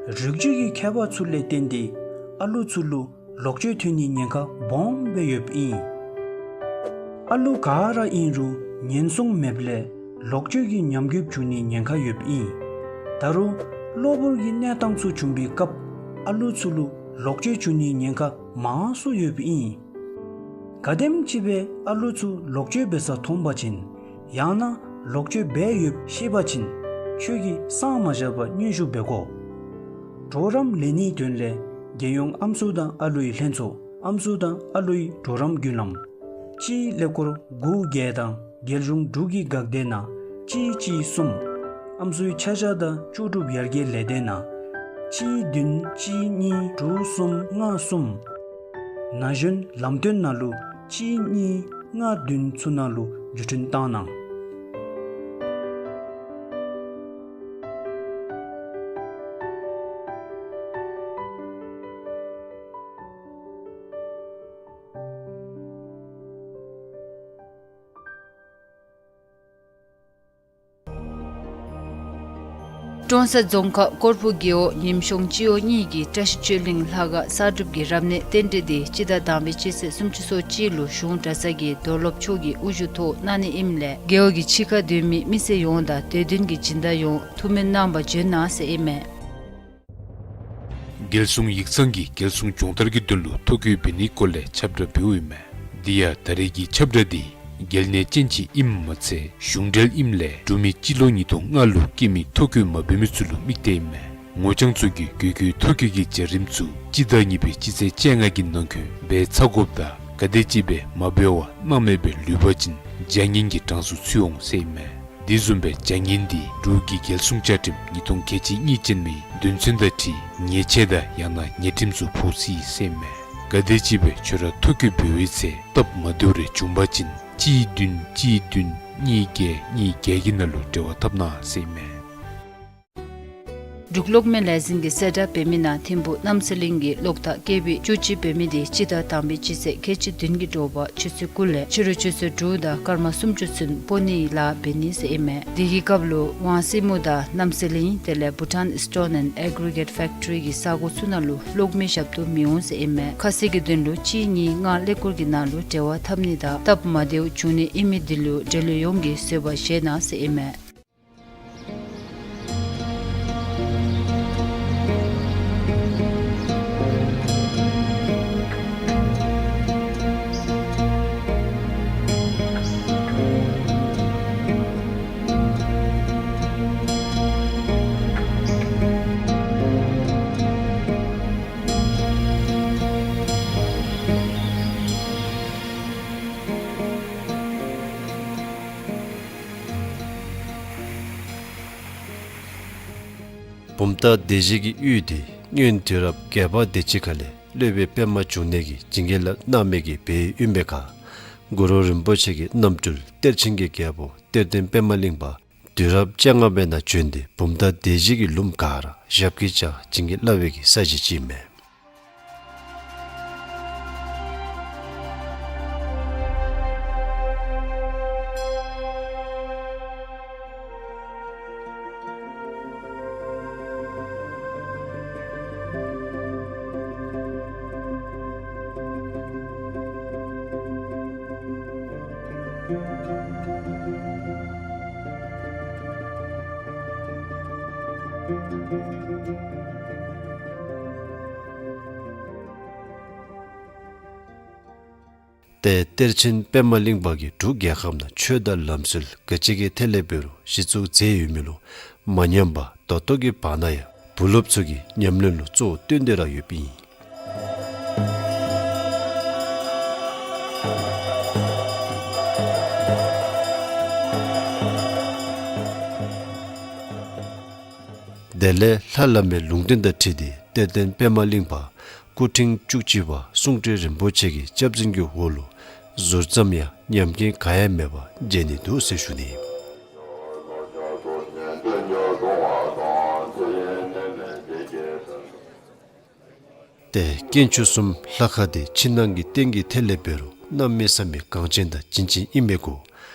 རིགས་རྒྱུད་ཀྱི་ཁྱད་པར་ཚུ་ལས་བརྟེན་ཏེ་ཨ་ལུ་ཚུ་ལུ་ལོག་སྤྱོད་ཐོན་ནིའི་ཉེན་ཁ་སྦོམ་སྦེ་ཡོདཔ་ཨིན། ཨ་ལུ་ག་ར་ཨིན་རུང་ཉེན་སྲུང་མེདཔ་ལས་ལོག་སྤྱོད་ཀྱི་ཉམས་རྒུདཔ་འབྱུང་ནིའི་ཉེན་ཁ་ཡོདཔ་ཨིན། ད་རུང་གློ་བུར་གྱི་གནས་སྟངས་ཚུ་བྱུང་པའི་སྐབས་ཨ་ལུ་ཚུ་ལུ་ལོག་སྤྱོད་འབྱུང་ནིའི་ཉེན་ཁ་མང་སུ་ཡོདཔ་ཨིན། ག་དེམ་ཅིག་སྦེ་ཨ་ལུ་ཚུ་ལོག་སྤྱོད་འབད་ས་མཐོང་པ་ཅིན་ཡང་ན་ལོག་སྤྱོད་འབད་ཡོདཔ་ཤེས་པ་ཅིན་ཁྱོད་ཀྱིས་སངས་མ་བཞག་པར་མཉམ་ཞུགས་འབད་དགོ། གྲོགས་རམ་ལེན་ནིའི་དོན་ལས་རྒྱལ་ཡོངས་ཨམ་སྲུ་དང་ཨ་ལུའི་ལྷན་ཚོགས་ཨམ་སྲུ་དང་ཨ་ལུའི་གྲོགས་རམ་བརྒྱུད་ལམ་གཅིག་ཀླད་ཀོར་དགུ་བརྒྱད་དང་རྒྱལ་གཞུང་དྲུག་གི་འགག་སྡེ་ནང་གཅིག་གཅིག་གསུམ། ཨམ་སྲུའི་ཆ་བཞག་དང་ལྕོགས་གྲུབ་ཡར་རྒྱས་ལས་སྡེ་ནང་གཅིག་བདུན་གཅིག་གཉིས་དྲུག་གསུམ་ལྔ་གསུམ། ན་གཞོན་ལམ་སྟོན་ནང་ལུ་གཅིག་གཉིས་ལྔ་བདུན་ཚུ་ནང་ལུ་བརྒྱུད་འཕྲིན་བཏང་གནང་། ཀྲོང་གསར་རྫོང་ཁག་ཀོར་ཕུ་རྒེད་འོག་ཉིམ་གཤོང་སྤྱི་འོག་གཉིས་ཀྱི་བཀྲ་ཤིས་ཆོས་གླིང་ལྷ་ཁང་གསར་སྒྲུབ་ཀྱི་རབ་གནས་རྟེན་འབྲེལ་འདི་སྤྱི་ཟླ་དང་པའི་སྤྱི་ཚེས་སུམ་ཅུ་སོ་གཅིག་ལུ་གཞུང་གྲྭ་ཚང་གི་རྡོར་སློབ་མཆོག་གི་དབུ་བཞུགས་ཐོག་གནང་ནི་ཨིནམ་ལས་རྒེད་འོག་གི་ཕྱི་ཁར་སྡོད་མི་མི་སེར་ཡོངས་དང་དད་འདུན་གྱི་སྦྱིན་བདག་ཡོངས་ཐུགས་སྨོན་གནང་བར་བྱོན་གནང་ཟེར་ཨིན་མས། རྒྱལ་སྲུང་ཡིག་ཚང་གིས་རྒྱལ་སྲུང་སྦྱོང་བརྡར་གྱི་དོན་ལུ་ཐོ་བཀོད་འབད་ནིའི་སྐོར་ལས་ཁྱབ་བསྒྲགས་འབདཝ་ཨིན་མས། དེ་ཡང་ད་རེས་ཀྱི་ཁྱབ་བསྒྲགས་འདི་རྒྱལ་ནང་ཅན་ཅིག་ཨིནམ་མ་ཚད་གཞུང་འབྲེལ་ཨིནམ་ལས་འབྲུག་མི་སྤྱི་ལོ་ཉིས་སྟོང་ལྔ་ལུ་སྐྱེས་མི་ཐོ་བཀོད་མ་འབད་མི་ཚུ་ལུ་དམིགས་ཏེ་ཨིན་མས། ངོ་རྐྱང་ཚུ་གིས་གུས་གུས་ཐོ་བཀོད་ཀྱི་བྱ་རིམ་ཚུ་སྤྱི་ཟླ་གཉིས་པའི་སྤྱི་ཚེས་བཅོ་ལྔ་གི་ནང་འཁོད་འབད་ཚར་དགོཔ་དང་ག་དེམ་ཅིག་སྦེ་མ་འབད་བར་སྣང་མེད་སྦེ་ལུས་པ་ཅིན་བྱ་ངན་གྱི་གྲངས་སུ་ཚུད་འོང་ཟེར་ཨིན་མས། དེ་བཟུམ་སྦེ་བྱ་ངན་འདི་འབྲུག་གི་རྒྱལ་སྲུང་བཅའ་ཁྲིམས་ཉིས་སྟོང་ཁལ་གཅིག་གཉིས་ཅན་མའི་དོན་ཚན་དང་འཁྲིལ་ཉེས་ཆད་དང་ཡང་ན་ཉེས་ཁྲིམས་ཚུ་ཕོག་སྲིད་ཟེར་ཨིན་མས། ག་དེམ་ཅིག་སྦེ་ཁྱོད་ར་ཐོ་བཀོད་འབད་བའི་ཚེ་སྟབས་མ་བདེཝ་རེ་བྱུང་པ་ཅིན་གཅིག་བདུན་གཅིག་བདུན་གཉིས་བརྒྱད་གཉིས་བརྒྱད་ཀྱི་ནང་ལུ་འབྲེལ་བ་འཐབ་གནང་ཟེར་ཨིན་མས། འབྲུག་གློག་མེ་ལས་འཛིན་གྱིས་གསལ་བསྒྲགས་འབད་མི་ནང་ཐིམ་ཕུག་རྣམ་གསལ་གླིང་གི་གློག་ཐག་ཀེ་བི་བཅུ་གཅིག་འབད་མི་དེ་སྤྱི་ཟླ་དང་པའི་སྤྱི་ཚེས་ཁལ་གཅིག་བདུན་གྱི་དྲོ་པ་ཆུ་ཚོད་དགུ་ལས་ཕྱི་རུ་ཆུ་ཚོད་དྲུག་དང་སྐར་མ་སུམ་ཅུ་ཚུན་སྤོ་ནིའི་ལཱ་འབད་ནི་ཟེར་ཨིན་མས། དེ་གི་སྐབས་ལུ་ཝང་སྲིན་མོ་དང་རྣམ་གསལ་གླིང་དེ་ལས་Bhutan Stone and Aggregate Factory གི་ས་གོ་ཚུ་ནང་ལུ་གློག་མེ་ཞབས་ཏོག་མི་འོང་ཟེར་ཨིན་མས། ཁ་གསལ་གྱི་དོན་ལུ་གཅིག་གཉིས་ལྔ་ཀླད་ཀོར་གྱི་ནང་ལུ་འབྲེལ་བ་འཐབ་ནི་དང་སྟབས་མ་བདེཝ་བྱུང་ནི་ཨིན་མི་དེ་ལུ་འབྲེལ་ཡོད་ཡོངས་ཀྱིས་བཟོད་པ་བཞེས་གནང་ཟེར་ཨིན་མས། བུམ་ཐང་སྡེ་བཞི་གི་ཡུལ་འདི་སྔོན་དུས་རབས་བརྒྱད་པ་དེ་ཅིག་ཁ་ལས་སློབ་དཔོན་པདྨ་འབྱུང་གནས་ཀྱིས་བྱིན་གྱིས་བརླབས་གནང་མི་གི་སྦས་ཡུལ་ཨིན་པའི་ཁར་གུ་རུ་རིན་པོ་ཆེ་གི་རྣམ་སྤྲུལ་གཏེར་ཆེན་གྱི་རྒྱལ་པོ་གཏེར་སྟོན་པདྨ་གླིང་པ་དུས་རབས་བཅོ་ལྔ་པའི་ནང་བྱོན་ཏེ་བུམ་ཐང་སྡེ་བཞི་གི་ལུངམ་ག་ར་ཞབས་ཀྱིས་བཅགས་བྱིན་གྱིས་བརླབས་པའི་གི་ས་གཞི་ཅིག་ཨིན་མས། ཏེ་གཏེར་ཆེན་པདྨ་གླིང་པ་གིས་འབྲུག་རྒྱལ་ཁབ་ནང་ཆོས་དང་ལམ་སྲོལ་ག་ཅི་གི་ཐད་ལས་འབད་རུང་གཞི་བཙུགས་མཛད་ཡོད་མི་ལུ་མ་ཉམས་པར་ད་ལྟོ་གི་བར་ན་ཡང་བུ་སློབ་ཚུ་གི་ཉམས་ལེན་ལུ་གཙོ་བོ་བཏོན་ཏེ་ར་ཡོདཔ་ཨིན། དེ་ལས་ལྷ་བླ་མའི་ལུང་བསྟན་དང་འཁྲིལ་ཏེ་གཏེར་སྟོན་པདྨ་གླིང་པ་སྐུ་ཕྲེང་བཅུ་གཅིག་པ་གསུང་སྤྲུལ་རིན་པོ་ཆེ་གི་སྐྱབས་འཛིན་གྱི་འོག་ལུ་ཟུར་ཙམ་ཡང་ཉམས་རྐྱེན་ག་ཡང་མེད་པར་མཇལ་ནི་འདུག་ཟེར་ཞུ་ནི་ཨིན། ཏེ་དཀོན་མཆོག་གསུམ་ལྷ་ཁང་འདི་ཕྱི་ནང་གི་རྟེན་གྱི་ཐད་ལས་འབད་རུང་ གནམ་མེད་ས་མེད་གངས་ཅན་དང་བྱིན་ཅན་ཨིན་མི་གུ་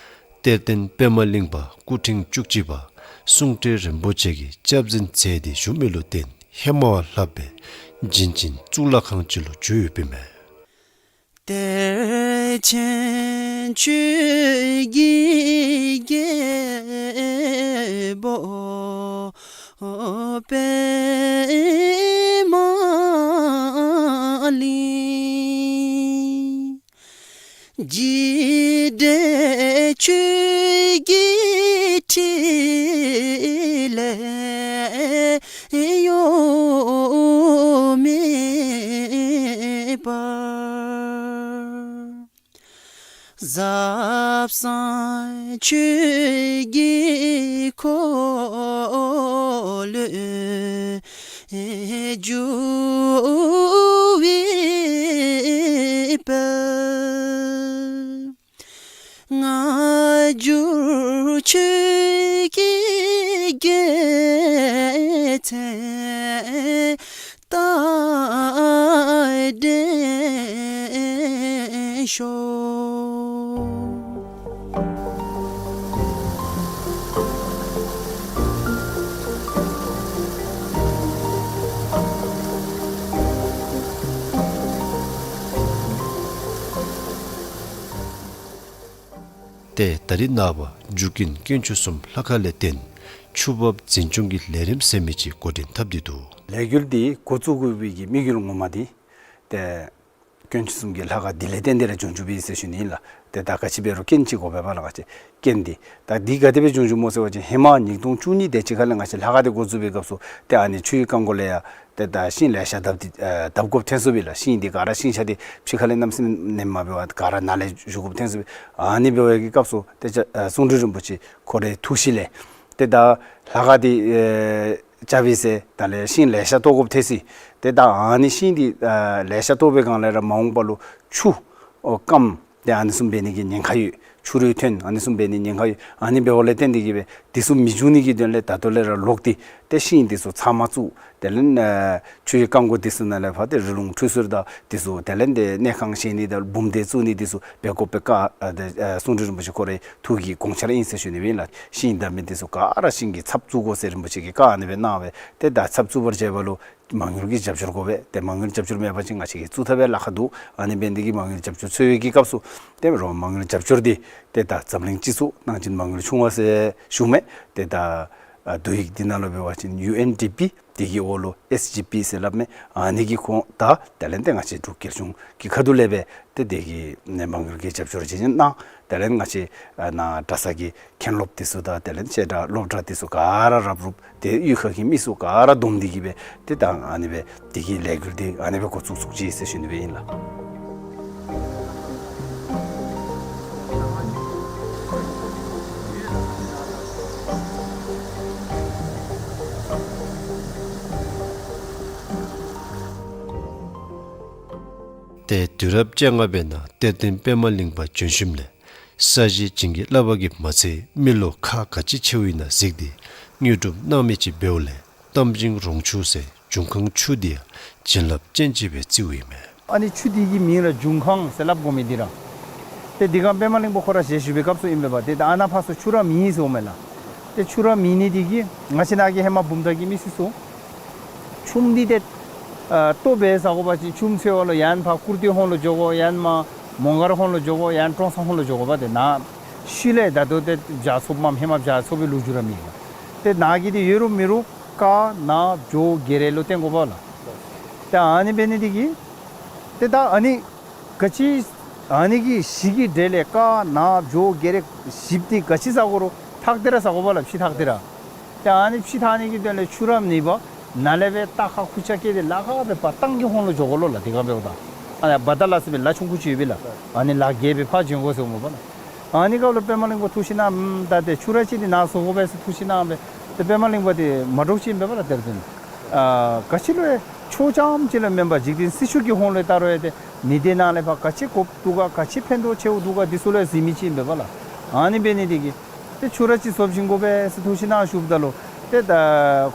གཏེར་སྟོན་པདྨ་གླིང་པ་སྐུ་ཕྲེང་བཅུ་གཅིག་པ་གསུང་སྤྲུལ་རིན་པོ་ཆེ་གིས་སྐྱབས་འཛིན་མཛད་དེ་བཞུགས་མི་ལུ་བརྟེན་ཧེ་མ་བ་ལྷག་པའི་བྱིན་ཅན་གཙུག་ལག་ཁང་ཅིག་ལུ་གྱུར་ཡོདཔ་ཨིན་མས། གཏེར་ཆེན་ཆོས་ཀྱི་རྒྱལ་པོ་པདྨ་གླིང་། འཇིགས་བྲལ་ཆོས་ཀྱི་ཕྲིན་ལས་གཡོ་མེད་པར། ཟབ་གསང་ཆོས་ཀྱི་འཁོར་ལོས་སྒྱུར་བའི་དཔལ། སྔ་འགྱུར་ཆོས་ཀྱི་རྒྱལ་མཚན་རྟག་བརྟན་ཤོག། ཏེ་ད་རིས་ནངས་པ་འཇུག་ཀུན་དཀོན་མཆོག་གསུམ་ལྷ་ཁང་ལས་བརྟེན་ཆུ་འབབ་འཛིན་སྐྱོང་གི་ལས་རིམ་ཟེར་མི་ཅིག་འགོ་འདྲེན་འཐབ་སྟེ་འདུག། ལས་འགུལ་འདི་འགོ་བཙུགས་དགོ་པའི་གི་དམིགས་ཡུལ་ངོ་མ་འདི་ཏེ་དཀོན་མཆོག་གསུམ་གྱི་ལྷ་ཁང་འདི་ལས་བརྟེན་ཏེ་ར་བྱུང་བྱུངམ་ཨིན་ཟེར་ཞུ་ནི་ཨིན་ལགས། ཏེ་ད་ག་ཅི་འབད་རུང་རྐྱེན་ཅིག་དགོ་པས་པ་ལགས། ག་ཅི་རྐྱེན་འདི་ད་འདི་ག་དེ་སྦེ་བྱུང་བྱུངམ་སྨོ་ཟེར་བ་ཅིན་ཧེ་མ་ཉིས་སྟོང་བཅུ་གཉིས་དེ་ཅིག་ཁ་ལས་ང་བཅས་ལྷ་ཁང་འདི་འགོ་བཙུགས་པའི་སྐབས་སུ་ཏེ་ཨ་ནི་ཆུའི་རྐང་མགོ་ལས་ཡང་ཏེ་ད་ཤིང་ལེ་ཤ་བརྡབ་སྟེ་ཨ་བརྡབ་དགོཔ་ཐོན་སོཔ་ཨིན་ལགས། ཤིང་འདི་ག་ར་ཤིང་ཆ་འདི་ཕྱི་ཁ་ལས་གནམ་མེད་ས་མེད་ནེམ་མ་འབད་བར་ག་ར་ནཱ་ལས་བཞུ་དགོཔ་ཐོན་སོཔ་ཨིན། ཨ་ནི་འབད་བའི་གི་སྐབས་སུ་ཏེ་ཨ་གསུང་སྤྲུལ་རིན་པོ་ཆེ་ཁོ་རའི་ཐུགས་གཤིས་ལས་ཏེ་ད་ལྷ་ཁང་འདི་ཨེ་རྐྱབ་ཡི་ཟེར་ད་ལས་ཤིང་ལེ་ཤ་བཏོག་དགོཔ་ཐོན་སོ་ཡི། ཏེ་ད་ཨ་ནི་ཤིང་འདི་ཨ་ལེ་ཤ་བཏོག་པའི་སྒང་ལས་ར་མ་འོངས་པ་ལུ་ཆུ་ཨོ་སྐམ་ཏེ་ཨ་ནི་བཟུམ་འབད་ནི་གི་ཉེན་ཁ་ཡོད། ཆུ་རུད་ཐོན་ཨ་ནི་བཟུམ་འབད་ནི་ཉེན་ཁ་ཡོད། ཨ་ནི་འབདཝ་ལས་བརྟེན་ཏེ་གིས་སྦེ་འདི་ཚུ་མི་འབྱུང་ནི་གི་དོན་ལས་ད་ལྟོ་ལས་ར་ལོག་སྟེ་ཏེ་ཤིང་འདི་ཚུ་ཚང་མ་བཙུགས། དེ་ལས་ཨ་ཆུའི་རྐང་མགོ་འདི་ཚུ་ནང་ལས་ཕར་ཏེ་རི་ལུང་ཁྲུས་གསོལ་དང་འདི་ཚུ་དེ་ལས་ཏེ་གནས་ཁང་བཞེངས་ནི་དང་འབུམ་སྡེ་བཙུགས་ནི་འདི་ཚུ་འབད་དགོ་པའི་བཀའ་ཨ་ཏེ་ཨ་གསུང་སྤྲུལ་རིན་པོ་ཆེ་ཁོ་རའི་ཐུགས་ཀྱི་དགོངས་འཆར་ཨིན་ཟེར་ཞུ་ནི་སྦེ་ཨིན་ལགས། ཤིང་བརྡབ་མི་འདི་ཚུ་ག་ར་ཤིང་གི་ཚབ་བཙུགས་དགོ་ཟེར་རིན་པོ་ཆེ་གིས་བཀའ་ཨ་ནི་སྦེ་གནང་བས། ཏེ་ད་ཚབ་བཙུགས་པར་བྱེད་པ་ལུ་མ་དངུལ་གྱི་རྒྱབ་སྐྱོར་དགོ་པས། ཏེ་མ་དངུལ་རྒྱབ་སྐྱོར་མེད་པ་ཅིན་ང་བཅས་ཀྱིས་བཙུགས་ཐབས་ཡང་ལཱ་ཁག་འདུག། ཨ་ནི་འབད་ནི་དེ་གིས་མ་དངུལ་རྒྱབ་སྐྱོར་འཚོལ་བའི་གི་སྐབས་སུ་ཏེ་རོགས་མ་དངུལ་རྒྱབ་སྐྱོར་འདི་ཏེ་ད་འཛམ་གླིང་སྤྱི་ཚོགས་གནང་སྦྱིན་མ་དངུལ་ཆུང་བ་ཟེར་ཞུ་མས། ཏེ་ད་ཨ་བསྡུ་ཡིག་འདི་ནང་ལུ་འབད་བ་ཅིན་ཡུ་ཨེན་ཌི་པི་དེ་གི་འོག་ལུ་ཨེས་ཇི་པི་ཟེར་སླབ་མས། ཨ་ནི་གི་ཁོངས་དང་དེ་ལས་ཏེ་ང་བཅས་འབྲུག་རྒྱལ་གཞུང་གི་ཁ་ཐུག་ལས་སྦེ་ཏེ་དེ་གི་ནི་མ་དངུལ་གྱི་རྒྱབ་སྐྱོར་ཅིག་གནང་། དེ་ལས་ང་བཅས་ཨ་ནཱ་གྲྭ་ཚང་གི་མཁན་སློབ་འདི་ཚུ་དང་དེ་ལས་བཤད་གྲྭ་སློབ་གྲྭ་འདི་ཚུ་ག་ར་རབ་རུབ་ཏེ་གཡུས་ཁ་གི་མི་ཚུ་ག་ར་བསྡོམས་ཏེ་གིས་སྦེ་ཏེ་ད་ཨ་ནི་སྦེ་དེ་གི་ལས་འགུལ་འདི་ཨ་ནི་སྦེ་འགོ་བཙུགས་བཙུགས་ཅི་ཟེར་ཞུ་ནི་སྦེ་ཨིན་ལགས། ཏེ་དུས་རབས་བཅོ་ལྔ་པའི་ནང་གཏེར་སྟོན་པདྨ་གླིང་པ་བྱོན་ཞིནམ་ལས་ས་གཞི་བྱིན་གྱིས་བརླབས་པ་གིས་མ་ཚད་མི་ལོ་ཁག་ག་ཅི་ཆེཝ་ཨིན་ན་གཟིགས་ཏེ་དངོས་གྲུབ་གནང་མི་ཅིག་འབདཝ་ལས་རྟ་མགྲིན་རོང་ཆུ་ཟེར་འབྱུང་ཁང་ཆུ་འདི་ཡང་བྱིན་རླབས་ཅན་ཅིག་སྦེ་བརྩིཝ་ཨིན་མས། ཨ་ནི་ཆུ་འདི་གི་མིང་ར་འབྱུང་ཁང་ཟེར་སླབ་དགོ་མི་འདི་ར། ཏེ་འདི་སྒང་པདྨ་གླིང་པ་ཁོ་ར་ཞལ་བཞུགས་པའི་སྐབས་སུ་ཨིན་པས་པ། ཏེ་ད་ཨ་ནཱ་ཕར་ཚུར་ཆུ་ར་མེད་ཟེརཝ་མས་ལགས། ཏེ་ཆུ་ར་མེད་ནི་འདི་གིས་ང་བཅས་ནཱ་གི་ཧེ་མ་བུམ་ཐང་གི་མི་སེར་ཚུ་ཆུམ་འདི་ཏེ་ཨ་ལྟོ་འབད་ཟ་དགོ་པ་ཅིན་ཆུམ་འཚོལ་བ་ལུ་ཡང་ཕར་ཀུར་སྟོད་ཧོང་ལུ་འགྱོ་དགོ། ཡང་མར་མོང་སྒར་ཧོང་ལུ་འགྱོ་དགོ། ཡང་ཀྲོང་གསར་ཧོང་ལུ་འགྱོ་དགོ་པ། ཏེ་ནཱ་ཤུལ་ལས་ད་ལྟོ་ཏེ་བྱཱར་ཚུགསཔ་མས། ཧེ་མ་བྱཱར་ཚུགས་པའི་ལོ་རྒྱུས་ར་མེད་ལགས། ཏེ་ནཱ་གི་འདི་ཡོད་རུང་མེད་རུང་ཀ་ན་བྱོ་རྒྱ་རས་ལུ་བཏོན་དགོ་པས་ལགས། ཏེ་ཨ་ནི་འབད་ནི་འདི་གིས་ཏེ་ད་ཨ་ནི་ག་ཅི་ཨ་ནི་གི་གཞི་གི་གྲས་ལས་ཀ་ན་བྱོ་རྒྱ་རས་བཞིཔ་འདི་ག་ཅི་ཟ་དགོ་རུང་ཐག་ཏེ་ར་ཟ་དགོ་པས་ལགས། ཕྱེ་ཐག་ཏེ་ར། ཏེ་ཨ་ནི་ཕྱེ་ཐག་ནི་གི་དོན་ལས་ཆུ་ར་མེད་པར་ནཱ་ལས་སྦེ་རྟ་ཁག་ཁུར་ཆ་བཀལ་ཏེ་ལ་ཁག་སྦེ་ཕར་ཏང་གི་ཧོང་ལུ་འགྱོ་དགོ་ལོ་ལགས། དེ་སྒང་འབདཝ་ད་ཨ་ནི་བ་ཏ་ལ་ཟེར་བའི་ལ་ཆུང་ཀུ་ཅིག་ཡོད་པས་ལགས། ཨ་ནི་ལ་བརྒལ་སྦེ་ཕར་འབྱོན་དགོ་ཟེརཝ་མས་པ་ལགས། ཨ་ནི་སྐབས་ལུ་པདྨ་གླིང་པ་ཐུགས་ཞིབ་གནང་། ཨམ་ད་ཏེ་ཆུ་ར་ཅིག་འདི་ནཱ་བཟོ་དགོ་པས་ཟེར་ཐུགས་ཞིབ་གནང་སྦེ། ཏེ་པདྨ་གླིང་པ་འདི་མ་འདྲོག་ཅིག་ཨིན་པས་པ་ལགས། དེར་བརྟེན་ཨ་ག་ཅི་ལུ་ཡང་ཆོས་རྐྱངམ་ཅིག་ལུ་མེན་པར་འཇིག་རྟེན་སྲིད་ཕྱོགས་ཀྱི་ཧོང་ལུ་ཡང་ད་རུང་ཡང་ཏེ་མི་སྡེ་ནང་ལས་ཕར་ག་ཅི་དགོཔ་འདུག་ག་ག་ཅི་ཕན་ཐོགས་ཆེཝ་འདུག་ག་འདི་ཚུ་ལུ་ཡང་གཟིགས་མི་ཅིག་ཨིན་པས་པ་ལགས། ཨ་ནི་འབད་ནི་འདི་གིས་ཏེ་ཆུ་ར་ཅིག་བཟོ་བྱིན་དགོ་པས་ཟེར་ཐུགས་ཞིབ་གནང་ཞུཝ་ད་ལུ་ཏེ་ད་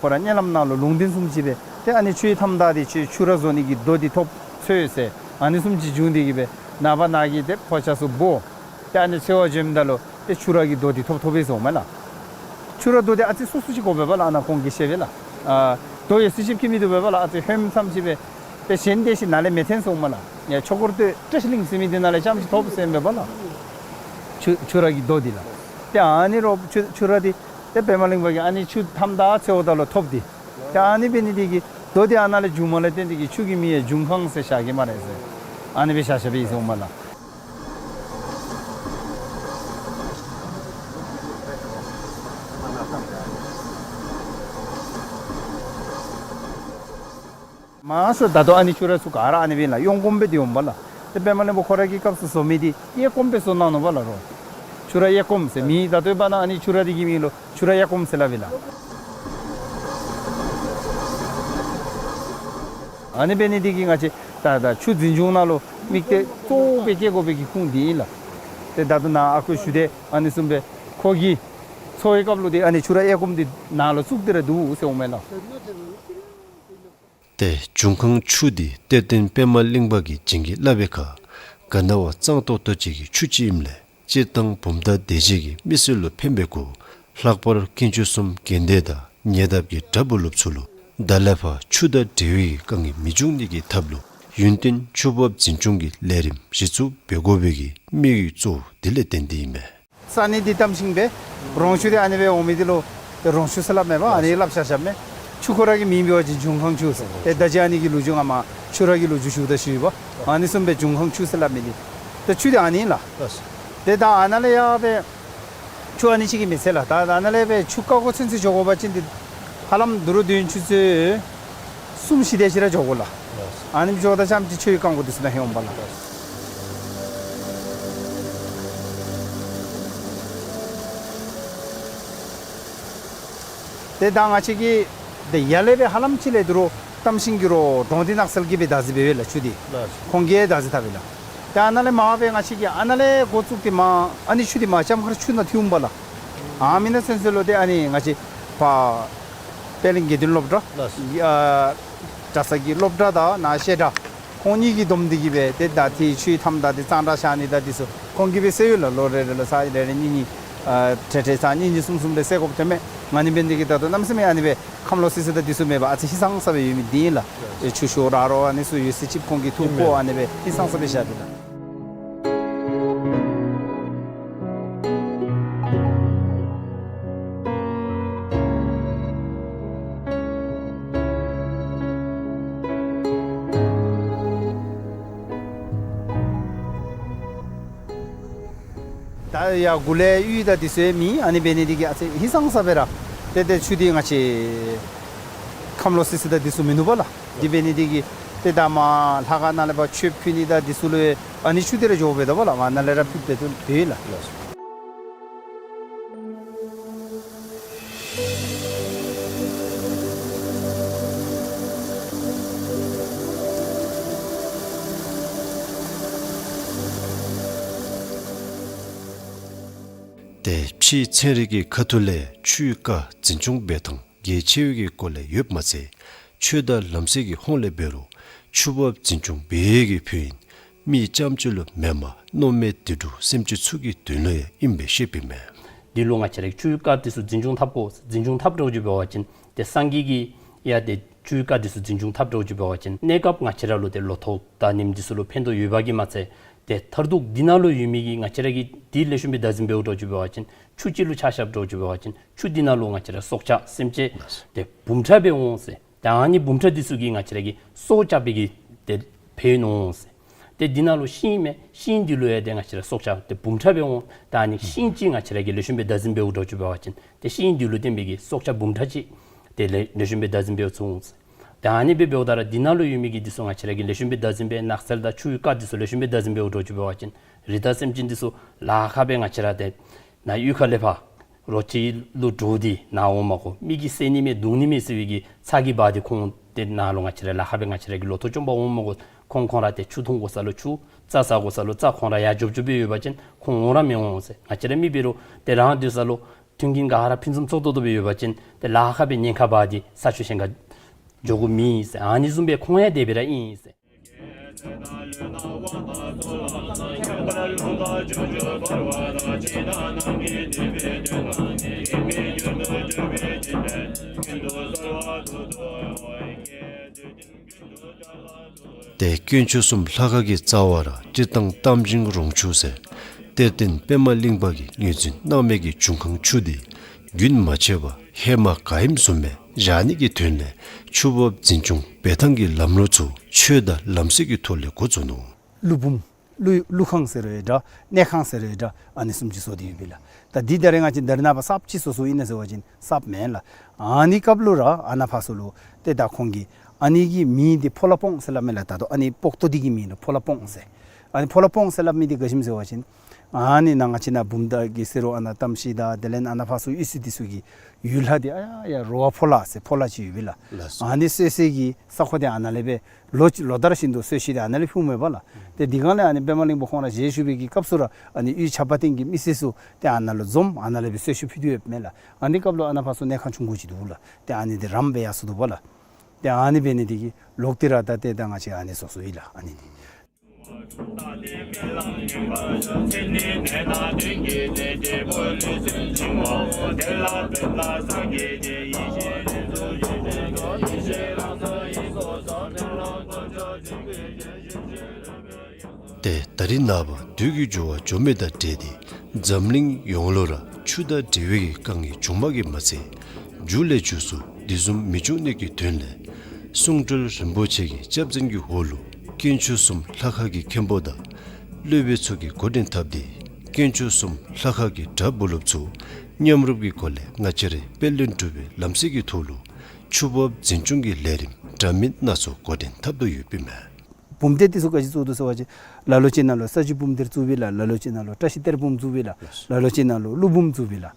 ཁོ་ར་མནལ་ལམ་ནང་ལུ་ལུང་བསྟན་བཟུམ་ཅིག་སྦེ་ཏེ་ཨ་ནི་ཆུའི་མཐའམ་བདའ་སྟེ་ཆུ་ཆུ་ར་བཟོ་ནི་གི་རྡོ་འདི་ཐོབ་འཚོལ་ཟེར་ཨ་ནི་བཟུམ་ཅིག་བྱུང་སྟེ་གིས་སྦེ་ ནངས་པ་ནངས་ཀྱི་ཏེ་ཕོ་ཆ་ཚུ་འབོ། ཏེ་ཨ་ནི་འཚོལ་བར་འགྱོཝ་ད་ལུ་ཏེ་ཆུ་རགས་ཀྱི་རྡོ་འདི་ཐོབ་ཐོབ་པས་ཟེར་འོང་མས་ལགས། ཆུ་རགས་རྡོ་འདི་ཨ་ཙི་སོ་སོ་ཅིག་དགོ་པས་པ་ལགས། ཨ་ནཱ་ཁོང་གིས་བཤད་པས་ལགས། ཨ་རྡོ་ཡོད་ཚད་ཅིག་ཕྱེ་མི་བཏུབ་པས་པ་ལགས། ཨ་ཙི་ཧོནམ་ཙམ་ཅིག་སྦེ་ཏེ་གཞན་དེ་ཅིག་ནཱ་ལས་མི་འཐོན་ཟེར་འོང་མས་ལགས། ཡ་ཆོས་འཁོར་སྟོད་བཀྲ་ཤིས་གླིང་ཟེར་མི་འདི་ནང་ལས་རྐྱངམ་ཅིག་ཐོབ་ཟེར་མས་པ་ལགས། ཆུ་ཆུ་རགས་ཀྱི་རྡོ་འདི་ལགས། ཏེ་ཨ་ནི་རོགས་ཆུ་ཆུ་རགས་འདི་ཏེ་པདྨ་གླིང་པ་གིས་ཨ་ནི་ཆུ་མཐའམ་བདའ་འཚོལཝ་ད་ལུ་ཐོབ་འདི། ཏེ་ཨ་ནི་འབད་ནི་འདི་གིས་རྡོ་འདི་ཨ་ནཱ་ལས་བྱུངམ་ལས་བརྟེན་འདི་གིས་ཆུ་གི་མིང་ཡང་འབྱུང་ཁང་ཟེར་བཞག་གེ་སྨ་རེ་ཟེར། ཨ་ནི་སྦེ་བཞག་བཞགཔ་ཨིན་ཟེར་འོང་མས་ལགས། མང་ཤོས་ད་ལྟོ་ཨ་ནི་ཆུ་རགས་ཚུ་ག་ར་ཨ་ནི་སྦེ་ལགས། གཡོན་སྐོརམ་སྦེ་འདི་འོང་པ་ལགས། ཏེ་པདྨ་གླིང་པ་ཁོ་ར་གི་སྐབས་སུ་བཟོ་མི་འདི་གཡས་སྐོརམ་སྦེ་བཟོ་གནང་ནུག་པ་ལགས་རོགས། ཆུ་རགས་གཡས་སྐོརམ་ཟེར་མི་ད་ལྟོ་འབད་ན་ཨ་ནི་ཆུ་རགས་འདི་གི་མིང་ལུ་ཆུ་རགས་གཡས་སྐོརམ་ཟེར་སླབ་ཨིན་ལགས། ཨ་ནི་འབད་ནི་འདི་གིས་ང་བཅས་ད་ད་ཆུ་འཛིན་སྐྱོང་ནང་ལུ་དམིགས་གཏད་གཙོ་བོ་སྦེ་བསྐྱེད་དགོ་པའི་གི་ཁུངས་འདི་ཨིན་ལགས། ཏེ་ད་ལྟོ་ནཱ་ཨ་ཁུ་ཞུ་དེ་ཨ་ནི་བཟུམ་སྦེ་ཁོ་གིས་འཚོལ་བའི་སྐབས་ལུ་ཏེ་ཨ་ནི་ཆུ་རགས་གཡས་སྐོརམ་འདི་ནཱ་ལུ་བཙུགས་ཏེ་ར་འདུག་ཟེར་འོང་མས་ལགས། ཏེ་འབྱུང་ཁང་ཆུ་འདི་གཏེར་སྟོན་པདྨ་གླིང་པ་གིས་བྱིན་གྱིས་བརླབས་པའི་ཁར་ག་ན་བ་གཙང་ཏོག་ཏོ་ཅིག་གི་ཆུ་ཅིག་ཨིནམ་ལས་སྤྱིར་བཏང་བུམ་ཐང་སྡེ་བཞི་གི་མི་སེར་ལུ་ཕན་པའི་སྐོར་ལྷག་པར་དཀོན་མཆོག་གསུམ་དགོན་སྡེ་དང་ཉེ་འདབས་ཀྱི་གྲྭ་བུ་སློབ་ཚུ་ལུ་ད་ལས་ཕར་ཆུ་དང་འབྲེལ་བའི་དཀའ་ངལ་མི་འབྱུང་ནི་གི་ཐབས་ལུ་ཡུན་བརྟན་ཆུ་འབབ་འཛིན་སྐྱོང་གི་ལས་རིམ་གཞི་བཙུགས་འབད་དགོ་པའི་གི་དམིགས་ཡུལ་གཙོ་བོ་དེ་ལས་བརྟེན་ཏེ་ཨིན་མས། ས་གནས་འདི་གཏམ་ཤིང་སྦེ་རོང་ཆུ་འདི་ཨ་ནི་སྦེ་འོང་མི་འདི་ལུ་ཏེ་རོང་ཆུ་ཟེར་སླབ་མས་པ། ཨ་ནི་སླབ་བཞག་བཞགཔ་མས། ཆུ་ཁོ་ར་གི་མིང་འབད་བ་ཅིན་འབྱུང་ཁང་ཆུ་ཟེར། ཏེ་ད་ཅི་ཨ་ནི་གི་ལོ་རྒྱུས་ང་མ་ཆུ་རགས་ཀྱི་ལོ་རྒྱུས་ཞུཝ་ད་ཞུ་ཡི་པ། ཨ་ནི་བཟུམ་སྦེ་འབྱུང་ཁང་ཆུ་ཟེར་སླབ་མི་འདི་ཏེ་ཆུ་འདི་ཨ་ནི་ལགས། ཏེ་ད་ཨ་ནཱ་ལས་ཡར་སྦེ་ཆུ་ཨ་ནི་ཅིག་གིས་མི་ཚད་ལགས། ད་ཨ་ནཱ་ལས་སྦེ་ཆུ་བཀག་སྒོ་ཚུན་ཚོད་འགྱོ་དགོ་པ་ཅིན་འདི་ཧ་ལམ་དོ་རུང་དུས་ཡུན་ཆུ་ཚོད་གསུམ་བཞི་དེ་ཅིག་ར་འགྱོ་དགོ་ལགས། ཨ་ནི་འགྱོཝ་ད་རྐྱངམ་ཅིག་ཆུ་ཡི་རྐང་མགོ་འདི་ཚུ་ནང་ལྷོད་འོང་པ་ལགས། ཏེ་ད་ང་བཅས་ཀྱིས་ཏེ་ཡར་ལས་སྦེ་ཧ་ལམ་ཅིག་ལས་དོ་རུང་གཏམ་ཤིང་གི་རོགས་གྲོང་སྡེ་ནགས་ཚལ་གྱིས་སྦེ་བདག་འཛིན་འབད་བས་ལགས་ཆུ་འདི། ལགས། ཁོང་གིས་བདག་འཛིན་འཐབ་པས་ལགས། ཏེ་ཨ་ནཱ་ལས་མར་སྦེ་ང་བཅས་ཀྱིས་ཨ་ནཱ་ལས་འགོ་བཙུགས་ཏེ་མར་ཨ་ནི་ཆུ་འདི་མར་ལྕམ་མཁར་ཆུ་ནང་ཐིམ་པས་ལགས། ཨ་མི་ནང་ཚུན་ཚོད་ལུ་ཏེ་ཨ་ནི་ང་བཅས་ཕར་པད་གླིང་དགེ་འདུན་སློབ་གྲྭ། ལགས། ཨ་གྲྭ་ཚང་གི་སློབ་གྲྭ་དང་ནཱ་བཤད་གྲྭ་ཁོང་གཉིས་ཀྱིས་བསྡོམས་ཏེ་གིས་སྦེ་ཏེ་ད་ཏེ་ཆུའི་མཐའམ་བདའ་སྟེ་གཙང་སྦྲ་བཞག་ནི་དང་འདི་ཚུ་ཁོང་གིས་སྦེ་སེལ་ཡོད་ལགས། ལོ་རེ་རེ་ལུ་ཚར་རེ་རེ་གཉིས་གཉིས་ཨ་ཏེ་ཏེ་ཚར་གཉིས་གཉིས་གསུམ་གསུམ་སྦེ་སེལ་དགོཔ་ཐོནམ་མས། ཨ་ནི་འབད་ནི་འདི་གིས་ད་ལྟོ་གནམ་མེད་ས་མེད་ཨ་ནི་སྦེ་ཁམས་ལོག་སི་སི་དང་འདི་ཚུ་མེད་པར་ཨ་ཙི་ཧིང་སངས་ས་སྦེ་ཡོད་མི་འདི་ཨིན་ལགས། ཨེ་ཆུ་ཤོར་ར་རོ་ཨ་ནི་ཚུ་ཡོད་ཟེར་ཅིག་ཁོང་གིས་འཐུ་བཀོ་ཨ་ནི་སྦེ་ཧིང་སངས་ས་སྦེ་བཞག་སྟེ་ལགས། ད་ཡར་གུ་ལས་གཡུས་དང་འདི་ཚུ་ཡང་མེད། ཨ་ནི་འབད་ནི་འདི་གིས་ཨ་ཙི་ཧིང་སངས་ས་སྦེ་ར་ཏེ་ཏེ་ཆུ་འདི་ང་བཅས་ཁམས་ལོག་སི་སི་དང་འདི་ཚུ་མིན་ནུག་པ་ལགས། འདི་འབད་ནི་འདི་གིས་ཏེ་ད་མར་ལྷ་ཁང་ནང་ལས་ཕར་མཆོད་ཕུལ་ནི་དང་འདི་ཚུ་ལུ་ཡང་ཨ་ནི་ཆུ་འདི་ར་འགྱོཝ་འབད་དོ་པ་ལགས། ང་ནཱ་ལས་ར་ཕུལ་འབད་དོ་འབད་ལགས། ཏེ་ཕྱིའི་ཚན་རིག་གི་ཁ་ཐུག་ལས་ཆུའི་རྐ་འཛིན་སྐྱོང་འབད་ཐངས་གལ་ཆེ་བའི་གི་སྐོར་ལས་ཡོདཔ་མ་ཚད་ཆོས་དང་ལམ་སྲོལ་གྱི་ཧོངས་ལས་འབད་རུང་ཆུ་འབབ་འཛིན་སྐྱོང་འབད་བའི་གི་ཕན་ཡོན་མི་རྐྱངམ་ཅིག་ལུ་མེནམ་མནོ་མེད་དུད་འགྲོ་སེམས་ཅན་ཚུ་གི་དོན་ལུ་ཡང་ཨིནམ་སྦེ་བཤདཔ་ཨིན་མས། འདི་ལུ་ང་བཅས་ར་གིས་ཆུའི་རྐ་འདི་ཚུ་འཛིན་སྐྱོང་འཐབ་དགོ། འཛིན་སྐྱོང་འཐབ་འགྱོ་འགྱོ་འབད་བ་ཅིན་ཏེ་སངས་རྒྱས་ཀྱིས་ཡང་ཏེ་ཆུའི་རྐ་འདི་ཚུ་འཛིན་སྐྱོང་འཐབ་འགྱོ་འགྱོ་འབད་བ་ཅིན་གནས་སྐབས་ང་བཅས་ར་ལུ་ཏེ་ལོ་ཐོག་དང་ཉིནམ་འདི་ཚུ་ལུ་ཕན་ཐོགས་ཡོདཔ་གིས་མ་ཚད་ཏེ་མཐར་ཐུག་འདི་ནང་ལུ་ཡོད་མི་གི་ང་བཅས་ར་གིས་འདི་ལེགས་ཤོམ་སྦེ་བདག་འཛིན་འབདཝ་འགྱོ་འགྱོ་འབད་བ་ཅིན་ཆུ་ཅིག་ལུ་ཆ་བཞག་འགྱོ་འགྱོ་འབད་བ་ཅིན་ཆུ་འདི་ནང་ལུ་ང་བཅས་ར་སྲོག་ཆགས་སེམས་ཅན་ཏེ་འབུམ་ཕྲག་སྦེ་འོང་ཟེར། ཏེ་ཨ་ནི་འབུམ་ཕྲག་འདི་ཚུ་གིས་ང་བཅས་ར་གི་སྲོག་སྐྱབས་པའི་གི་ཏེ་ཕན་ཡོན་འོང་ཟེར། ཏེ་འདི་ནང་ལུ་ཤིང་མས། ཤིང་འདི་ལུ་ཡང་ཏེ་ང་བཅས་ར་སྲོག་ཆགས་ཏེ་འབུམ་ཕྲག་སྦེ་འོང་། ད་ཨ་ནི་ཤིང་ཅིག་ང་བཅས་ར་གིས་ལེགས་ཤོམ་སྦེ་བདག་འཛིན་འབདཝ་འགྱོ་འགྱོ་འབད་བ་ཅིན་ཏེ་ཤིང་འདི་ལུ་བརྟེན་པའི་གི་སྲོག་ཆགས་འབུམ་ཕྲག་ཅིག་ཏེ་ལེགས་ལེགས་ཤོམ་སྦེ་བདག་འཛིན་འབད་ཚུགས་འོང་ཟེར། ད་ཨ་ནི་སྦེ་འབདཝ་ད་ར་འདི་ནང་ལུ་ཡོད་མི་གི་འདི་ཚུ་ང་བཅས་ར་གིས་ལེགས་ཤོམ་སྦེ་བདག་འཛིན་འབད་ནགས་ཚལ་དང་ཆུའི་རྐ་འདི་ཚུ་ལེགས་ཤོམ་སྦེ་བདག་འཛིན་འབདཝ་འགྱོ་འགྱོ་འབད་བ་ཅིན་རི་དྭགས་སེམས་ཅན་འདི་ཚུ་ལཱ་ཁག་སྦེ་ང་བཅས་ར་ཏེ་ནཱ་གཡུས་ཁ་ལས་ཕར་རོ་ཁྱི་ལུ་འདྲོག་སྟེ་ནཱ་འོང་མ་དགོ། མི་གིས་བསད་ནི་མས་བརྡུང་ནི་མས་ཟེར་བའི་གི་ཚ་གྱང་འབག་སྟེ་ཁོང་ཏེ་ནཱ་ལུ་ང་བཅས་ར་ལཱ་ཁག་སྦེ་ང་བཅས་ར་གི་ལོ་ཐོག་བཅོམ་པར་འོང་མ་དགོ། ཁོང་ཁོང་ར་ཏེ་ཆུ་འཐུང་དགོ་ས་ལུ་ཆུ་རྩྭ་ཟ་དགོ་ས་ལུ་རྩྭ་ཁོང་ར་ཡར་འགྱོ་འགྱོཝ་སྦེ་ཡོད་པ་ཅིན་ཁོང་འོང་ར་མི་འོང་ཟེར། ང་བཅས་ར་མི་འབད་རུང་ཏེ་རང་སྡོད་ས་ལུ་མཐུན་རྐྱེན་ག་ར་ཕུན་སུམ་ཚོགས་ཏོག་ཏོ་སྦེ་ཡོད་པ་ཅིན་ཏེ་ལཱ་ཁག་སྦེ་ཉེན་ཁ་འབག་སྟེ་ས་ཆུ་གཞན་ཁར་འགྱོ་དགོཔ་མེད་ཟེར། ཨ་ནི་བཟུམ་སྦེ་ཁོང་ཡང་དེ་སྦེ་ར་ཨིན་ཟེར། ཏེ་དཀོན་མཆོག་གསུམ་ལྷ་ཁང་གི་རྩ་བར་སྤྱིར་བཏང་རྟ་མགྲིན་རོང་ཆུ་ཟེར་གཏེར་སྟོན་པདྨ་གླིང་པ་གིས་ངོས་འཛིན་གནང་མི་གི་འབྱུང་ཁུངས་ཆུ་འདི་རྒྱུན་མ་ཆད་པར་ཧེ་མ་ག་ཨིནམ་བཟུམ་སྦེ་བཞག་ནི་གི་དོན་ལས་ཆུ་འབབ་འཛིན་སྐྱོང་འབད་ཐངས་ཀྱི་ལམ་ལུགས་ཚུ་ཆོས་དང་ལམ་སྲོལ་གྱི་ཐོག་ལས་འགོ་བཙུགས་ནུག། ཀླུ་འབུམ། ཀླུ་ཀླུ་ཁང་ཟེར་རུང་འདྲ། གནས་ཁང་ཟེར་རུང་འདྲ། ཨ་ནི་བཟུམ་ཅིག་བཟོ་སྟེ་ཡོདཔ་ཨིན་ལགས། ད་འདི་ད་རེས་ང་བཅས་ད་རེས་ནངས་པ་གསརཔ་ཅིག་བཟོ་བཟོཝ་ཨིན་ན་ཟེར་བ་ཅིན་གསརཔ་མེན་ལགས། ཨ་ནི་སྐབས་ལུ་ར་ཨ་ནཱ་ཕར་ཚུ་ལུ་ཏེ་ད་ཁོང་གིས་ཨ་ནི་གི་མིང་འདི་ཕོ་ལྷ་སྤོང་ཟེར་སླབ་མས་ལགས། ད་ལྟོ་ཨ་ནི་སྤོག་ཏོ་འདི་གི་མིང་ལུ་ཕོ་ལྷ་སྤོང་ཟེར། ཨ་ནི་ཕོ་ལྷ་སྤོང་ཟེར་སླབ་མི་འདི་ག་ཅི་སྨོ་ཟེར་བ་ཅིན་ཨ་ནི་ནཱ་ང་བཅས་ནཱ་བུམ་ཐང་གི་ཟེར་རུང་ཨ་ནཱ་གཏམ་ཤེས་དང་དེ་ལས་ཨ་ནཱ་ཕར་ཚུ་གཡུས་ཚུ་འདི་ཚུ་གི་ཡུལ་ལྷ་འདི་ཨ་ཡ་ཡ་རོ་བ་ཕོ་ལྷ་ཟེར་ཕོ་ལྷ་ཅིག་ཡོདཔ་ཨིན་ལགས། ལགས་སོ། ཨ་ནི་གསོ་སའི་གི་ས་ཁོངས་འདི་ཨ་ནཱ་ལས་སྦེ་ལོ་ལོ་ལྟར་བཞིན་དུ་གསོལ་མཆོད་འདི་ཨ་ནཱ་ལས་ཕུལཝ་མས་པ་ལགས། ཏེ་འདི་སྒང་ལས་ཨ་ནི་པདྨ་གླིང་པ་ཁོང་ར་མཇལ་བཞུགས་པའི་གི་སྐབས་སུ་ར་ཨ་ནི་གཡུས་ཆབ་དཔལ་སྟེང་གི་མི་སེར་ཚུ་ཏེ་ཨ་ནཱ་ལུ་འཛོམས་ཨ་ནཱ་ལས་སྦེ་གསོལ་མཆོད་ཕུལ་ཏེ་ཡོདཔ་མས་ལགས། ཨ་ནི་སྐབས་ལུ་ཨ་ནཱ་ཕར་ཚུ་གནས་ཁང་ཆུང་ཀུ་ཅིག་འདུག་ལགས། ཏེ་ཨ་ནི་འདི་རམ་སྦེ་ཡར་སོང་འདུག་པ་ལགས། ཏེ་ཨ་ནི་འབད་ནི་འདི་གིས་ལོག་སྟེ་ར་ད་ཏེ་ད་ང་བཅས་ཨ་ནི་བཟོ་བཟོཝ་ཨིན་ལགས། ཨ་ནི་འདི། ཏེ་ད་རེས་ནངས་པ་དུས་ཀྱི་འགྱུར་བ་འགྱོ་མི་དང་འབྲེལ་ཏེ་འཛམ་གླིང་ཡོངས་ལུ་ར་ཆུ་དང་འབྲེལ་བའི་གི་དཀའ་ངལ་བྱུངམ་གིས་མ་ཚད་མཇུག་ལས་མཇུག་སུ་དེ་བཟུམ་མི་འབྱུང་ནི་གི་དོན་ལས་གསུང་སྤྲུལ་རིན་པོ་ཆེ་གི་སྐྱབས་འཛིན་གྱི་འོག་ལུ་དཀོན་མཆོག་གསུམ་ལྷ་ཁང་གི་མཁན་པོ་དང་སློབ་དཔོན་ཚུ་གིས་འགོ་འདྲེན་འཐབ་སྟེ་དཀོན་མཆོག་གསུམ་ལྷ་ཁང་གི་གྲྭ་བུ་སློབ་ཚུ་མཉམ་རུབ་ཀྱི་སྒོ་ལས་ང་བཅས་རའི་དཔལ་ལྡན་འབྲུག་པའི་ལམ་སྲོལ་གྱི་ཐོག་ལུ་ཆུ་འབབ་འཛིན་སྐྱོང་གི་ལས་རིམ་འདྲ་མིན་སྣ་ཚོགས་འགོ་འདྲེན་འཐབ་དོ་ཡོདཔ་ཨིན་མས། བུམ་གཏེར་འདི་ཚུ་ག་ཅི་བཙུགས་དོ་ཟེར་བ་ཅིན་ལ་ལུ་ཅིག་ནང་ལུ་ས་བཅུད་བུམ་གཏེར་བཙུགསཔ་ཨིན་ལགས། ལ་ལུ་ཅིག་ནང་ལུ་བཀྲ་ཤིས་གཏེར་བུམ་བཙུགསཔ་ཨིན་ལགས། ལ་ལུ་ཅིག་ནང་ལུ་ཀླུ་འབུམ་བཙུགསཔ་ཨིན་ལགས།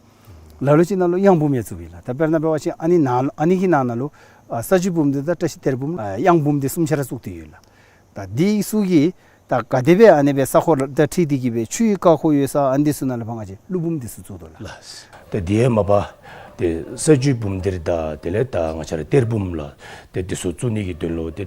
ལ་ལུ་ཅིག་ནང་ལུ་གཡང་འབུམ་ཡང་བཙུགསཔ་ཨིན་ལགས། ད་དཔེར་ན་འབད་བ་ཅིན་ཨ་ནི་ནང་ཨ་ནི་གི་ནང་ན་ལུ་ཨ་ས་བཅུད་བུམ་གཏེར་དང་བཀྲ་ཤིས་གཏེར་བུམ་ཨ་གཡང་འབུམ་འདི་གསུམ་ཆ་ར་བཙུགས་ཏེ་ཡོད་ལགས། ད་འདི་ཚུ་གིས་ད་ག་དེ་སྦེ་ཨ་ནི་སྦེ་ས་ཁོངས་དང་འཁྲིལ་ཏེ་གི་སྦེ་ཆུའི་རྐ་ཁོག་ཡོད་ས་ཨ་ནི་འདི་ཚུ་ནང་ལུ་ཕར་ང་བཅས་ཀླུ་འབུམ་འདི་ཚུ་བཙུགས་དོ་ལགས། ལགས། ཏེ་དེ་ཡང་མ་པ་ཏེ་ས་བཅུད་བུམ་གཏེར་དང་དེ་ལས་ད་ང་བཅས་ར་གཏེར་བུམ་ལགས། ཏེ་འདི་ཚུ་བཙུགས་ནི་གི་དོན་ལུ་ཏེ་